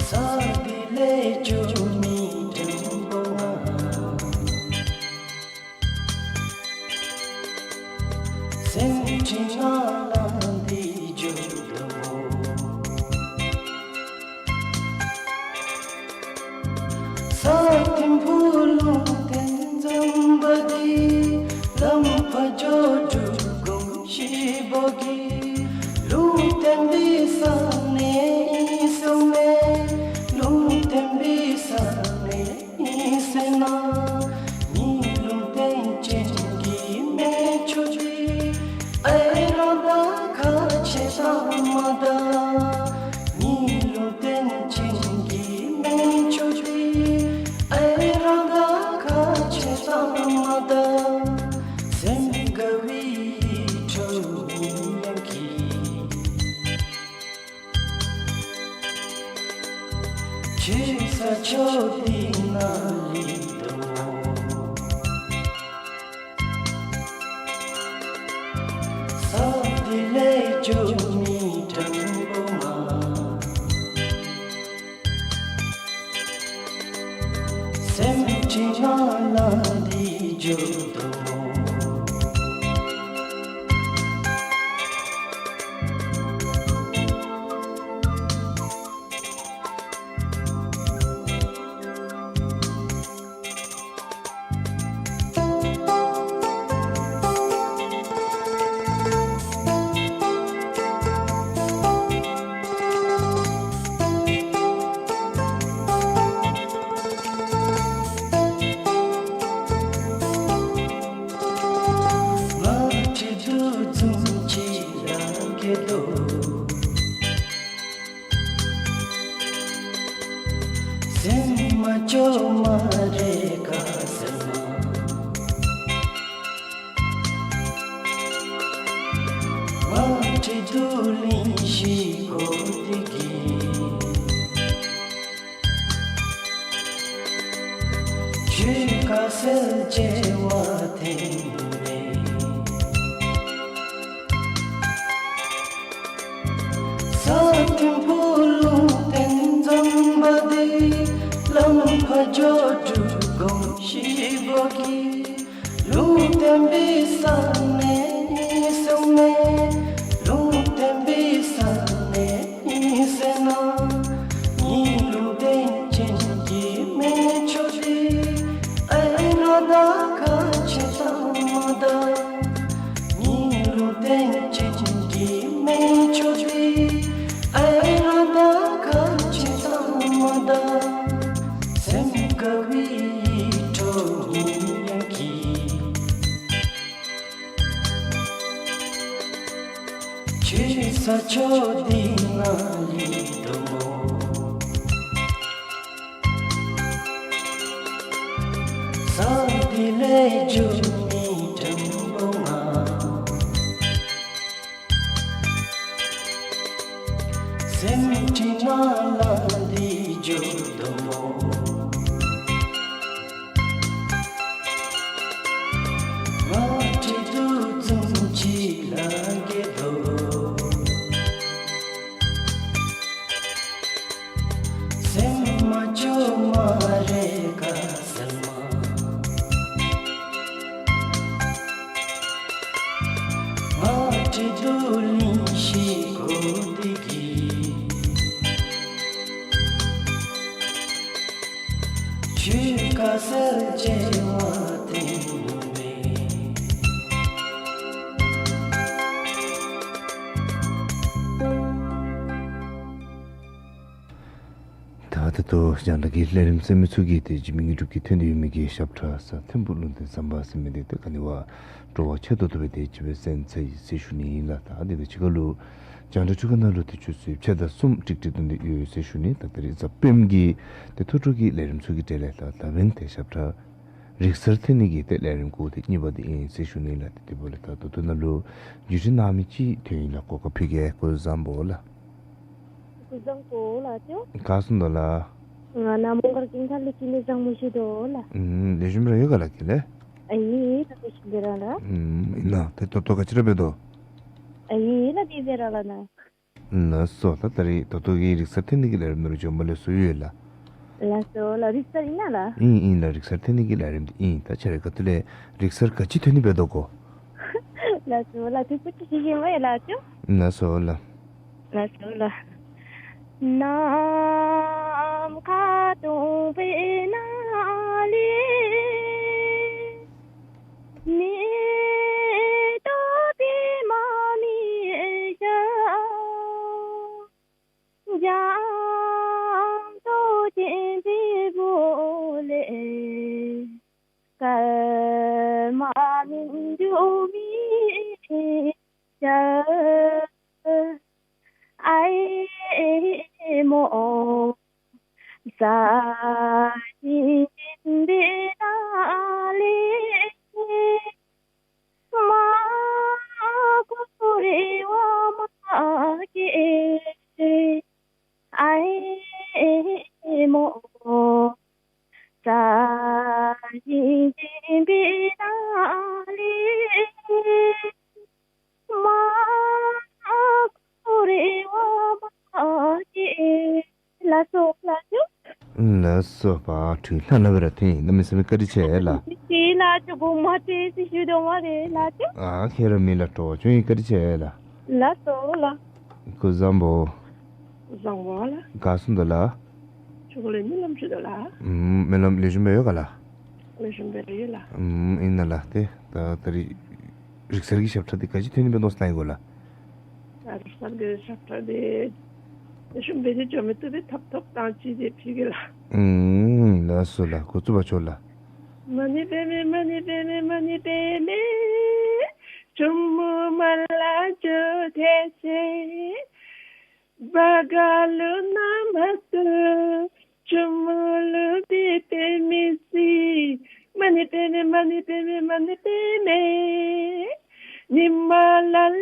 ས་འདི་ལས་འགྱོ་མི་དྲང་པོ་ང་། སེམས་ཁྲིད་ང་ལམ་འདི་འགྱོ་དོ་མོ། ས་ཐིམ་ཕུག་ལུང་བསྟན་འཛོམས་པ་འདི། ལམ་ཕར་འགྱོ་འབྲུག་སྒོམ་ཞིག་འབོ་གི། ལུང་བསྟན་པའི་ས་གནས་ཨིན་གསུངས་མས། ལུང་བསྟན་པའི་ས་གནས་ཨིན་ཟེར་ན། ངེའི་ལུང་བསྟན་ཅན་གྱི་སྨན་མཆོག་འདི། ཨའི་རང་དང་ཁ་ཕྱེ་ས་མ་ད། ངེའི་ལུང་བསྟན་ཅན་གྱི་སྨན་མཆོག་འདི། ཨའི་རང་དང་ཁ་ཕྱེ་ས་མ་ད། སེམས་དགའ་བའི་ཁྲོད་ཡངས་ཀྱི། ཁྱོད་ས་ཕྱོགས་འདི་ན་ལི་དོ་མོ། ས་འདི་ལས་འགྱོ་མི་དྲང་པོ་ང་། སེམས་ཁྲིད་ང་ལམ་འདི་འགྱོ་དོ་མོ། ང་ཁྲིད་འདུག་བཟུམ་ཅིག་རང་གི་འདུག། སེམས་མ་སྐྱོ་མ་རེ་ཁ་ཟེར་མ། ང་ཁྲིད་འདུག་གླིང་བཞི་འགོ་འདི་གི། ཁྱོད་དཀའ་སེལ་བྱེད་པར་འཐེན་མས། ས་ཐིམ་ཕུག་ལུང་བསྟན་འཛོམས་པ་འདི། ལམ་ཕར་འགྱོ་འབྲུག་སྒོམ་ཞིག་འབོ་གི། ལུང་བསྟན་པའི་ས་གནས་ཨིན་གསུངས་མས། ལུང་བསྟན་པའི་ས་གནས་ཨིན་ཟེར་ན། ངེའི་ལུང་བསྟན་ཅན་གྱི་སྨན་མཆོག་འདི། ཨའི་རང་དང་ཁ་ཕྱེ་ས་མ་ད། ངེའི་ལུང་བསྟན་ཅན་གྱི་སྨན་མཆོག་འདི། ཨའི་རང་དང་ཁ་ཕྱེ་ས་མ་ད། སེམས་དགའ་བའི་ཁྲོད་ཡངས་ཀྱི། ཁྱོད་ས་ཕྱོགས་འདི་ན་ལི་དོ་མོ། ས་འདི་ལས་འགྱོ་མི་དྲང་པོ་ང་། སེམས་ཁྲིད་ང་ལམ་འདི་འགྱོ་དོ་མོ། ང་ཁྲིད་འདུག་བཟུམ་ཅིག་ལ་འགྱོ་དོ། སེམས་མ་སྐྱོ་མ་རེ་ཁ་ཟེར་མ། ང་ཁྲིད་འདུག་གླིང་བཞི་འགོ་འདི་གི། ཁྱོད་དཀའ་སེལ་བྱེད་པར་འཐེན་མས། ད་ད་ལྟོ་རྒྱང་བསྒྲགས་ཀྱི་ལས་རིམ་གསན་མི་ཚུ་གིས་ཏེ་འཇིགས་མེད་དངོས་གྲུབ་ཀྱིས་ཐོན་ཏེ་ཡོད་མི་གི་ཞབས་ཁྲ་ས་ཐིམ་ཕུག་ལུང་བསྟན་ཟམ་པ་ཟེར་མི་འདི་ཏེ་ག་ནི་བ་སྤྲོ་བ་ཆེ་ཏོག་ཏོ་སྦེ་ཏེ་ཅིག་སྦེ་གསན་ཚར་ཡི་ཟེར་ཞུ་ནི་ཨིན་ལགས། ད་འདི་དང་གཅིག་ཁར་ལུ་རྒྱང་བསྒྲགས་ཚུ་གི་ནང་ལུ་ཏེ་ཆུ་ཚོད་ཕྱེད་དང་གསུམ་ཀྲིག་ཀྲི་ཐོན་ཏེ་ཡོད་ཟེར་ཞུ་ནི། ད་ད་རིས་གཟའ་སྤེནམ་གི་ཏེ་ཐོ་ཐོ་གི་ལས་རིམ་ཚུ་གི་གྲས་ལས་ད་ད་འབདན་ཏེ་ཞབས་ཁྲ་རིག་གསར་ཐོན་ནི་གི་ཏེ་ལས་རིམ་གུ་ཏེ་གཉིས་པ་འདི་ཨིན་ཟེར་ཞུ་ནི་ལགས། ཏེ་དེ་འབདཝ་ལས་ད་ད་ལྟོ་ནཱ་ལུ་བརྒྱུད་འཕྲིན་གནང་མི་ཅིག་ཐོན་ཡི་ལགས། གོ་སྐབས་ཕུལ་གེ། སྐུ་གཟུགས་བཟང་པོ་ལགས། སྐུ་གཟུགས་བཟང་པོ་ལགས་ཏེ། ག་སོང་དོ་ལགས། ང་ནཱ་མོང་སྒར་ཀིང་ཐང་ལས་ཅི་ནི་བཟང་མོ་ཤེས་དོ་ལགས། ཨུམ་ལེགས་ཤོམ་ར་ཡོད་ག་ལགས་ཁྱེད་ལགས། ཨ་ཡེ་ལགས་དེ་ཤིག་འབད་ར་ལགས། ཨུམ་ཨིན་ན། ཏེ་ད་ལྟོ་ག་ཅི་ར་འབད་དོ། ཨ་ཡེ་ལགས་དེ་འབད་ར་ལགས་ན། ལགས་སོ། ད་ད་རིས་ད་ལྟོ་གི་རིག་གསར་འཐེན་ནི་གི་ལས་རིམ་ནང་ལུ་འབྱོནམ་ལས་བསུ་ཡོད་ལགས། ལགས་སོ་ལགས། རིག་གསར་ཨིན་ན་ལགས། ཨིན་ཨིན་ལགས། རིག་གསར་འཐེན་ནི་གི་ལས་རིམ་འདི་ཨིན། ད་ཁྱོད་ར་ག་ཏེ་ལས་རིག་གསར་ག་ཅི་འཐེན་ནི་འབད་དོ་གོ། ལགས་སོ་ལགས། དེ་ཚུ་ཅིག་ཞུ་གེ་སྨོ་ཡ་ལགས་ཅོ། ལགས་སོ་ལགས། ལགས་སོ་ལགས། ནམ་མཁའ་སྟོང་པའི་ནང་ལས། མེ་ཏོག་པདྨ་མི་བཞད། འཇམ་ཏོང་ཏོ་སྤྱན་འབྲས་བུ་ལས། སྐར་མ་སྨིན་དྲུག་མི་འཇའ་ཨའི་མོ། ས་ཞིང་འཛིན་པའི་ནང་ལས། མ་ཀུ་རེ་བ་མ་སྐྱེས་ཨའི་མོ། ས་ཞིང་འཛིན་པའི་ནང་ལས། མ་ཀུ་རེ་བ་མ་སྐྱེས། ལགས་སོ་ལགས་ཅོ། ལགས་སོ། པ་ཁྲུས་ལྷང་ལྷང་སྦེ་ར་འཐེན་ཡི། གནམ་མེད་ས་མེད་བཀའ་དྲིན་ཆེ་ལགས། ཅིག་ལགས་ཅོ། གོ་མ་ཏེ་ཅིག་ཞུ་དོ་མ་རེ་ལགས་ཅོ། ཨ་ཁྱོད་ར་མི་ལགས། སྤྲོ་བ་བྱུང་ཡི། བཀའ་དྲིན་ཆེ་ལགས། ལགས་སོ་ལགས། སྐུ་གཟུགས་བཟང་པོ། བཟང་པོ་ལགས། ག་སོང་དོ་ལགས། ཁྱོད་ག་ལས་སྨོན་ལམ་ཞུ་དོ་ལགས། ཨུམ་སྨོན་ལམ་ལེགས་ཤོམ་སྦེ་ཡོད་ག་ལགས། ལེགས་ཤོམ་སྦེ་ར་ཡོད་ལགས། ཨུམ་ཨིན་ན་ལགས། ཏེ་ད་ད་རིས་རིག་གསར་གྱི་ཞབས་ཁྲ་འདི་ག་ཅི་འཐེན་ནི་འབད་དོ་ཟེར་ན་ཨིན་གོ་ལགས། ད་རིག་གསར་གྱི་ཞབས་ཁྲ་འདི་ལེགས་ཤོམ་སྦེ་འདི་འགྱོ་མི་བཏུབ་པས། ཐོབ་ཐོབ་ཐངས་ཅིག་འདི་ཕུལ་གེ་ལགས། ཨུམ་ལགས་སོ་ལགས། འགོ་བཙུགས་པར་ཤོག་ལགས། མ་ཎི་པདྨེ་མ་ཎི་པདྨེ་མ་ཎི་པདྨེ། ཇོ་མོ་མ་ལ་ཇོ་བོ་རྗེ། བ་ག་ལུ་ན།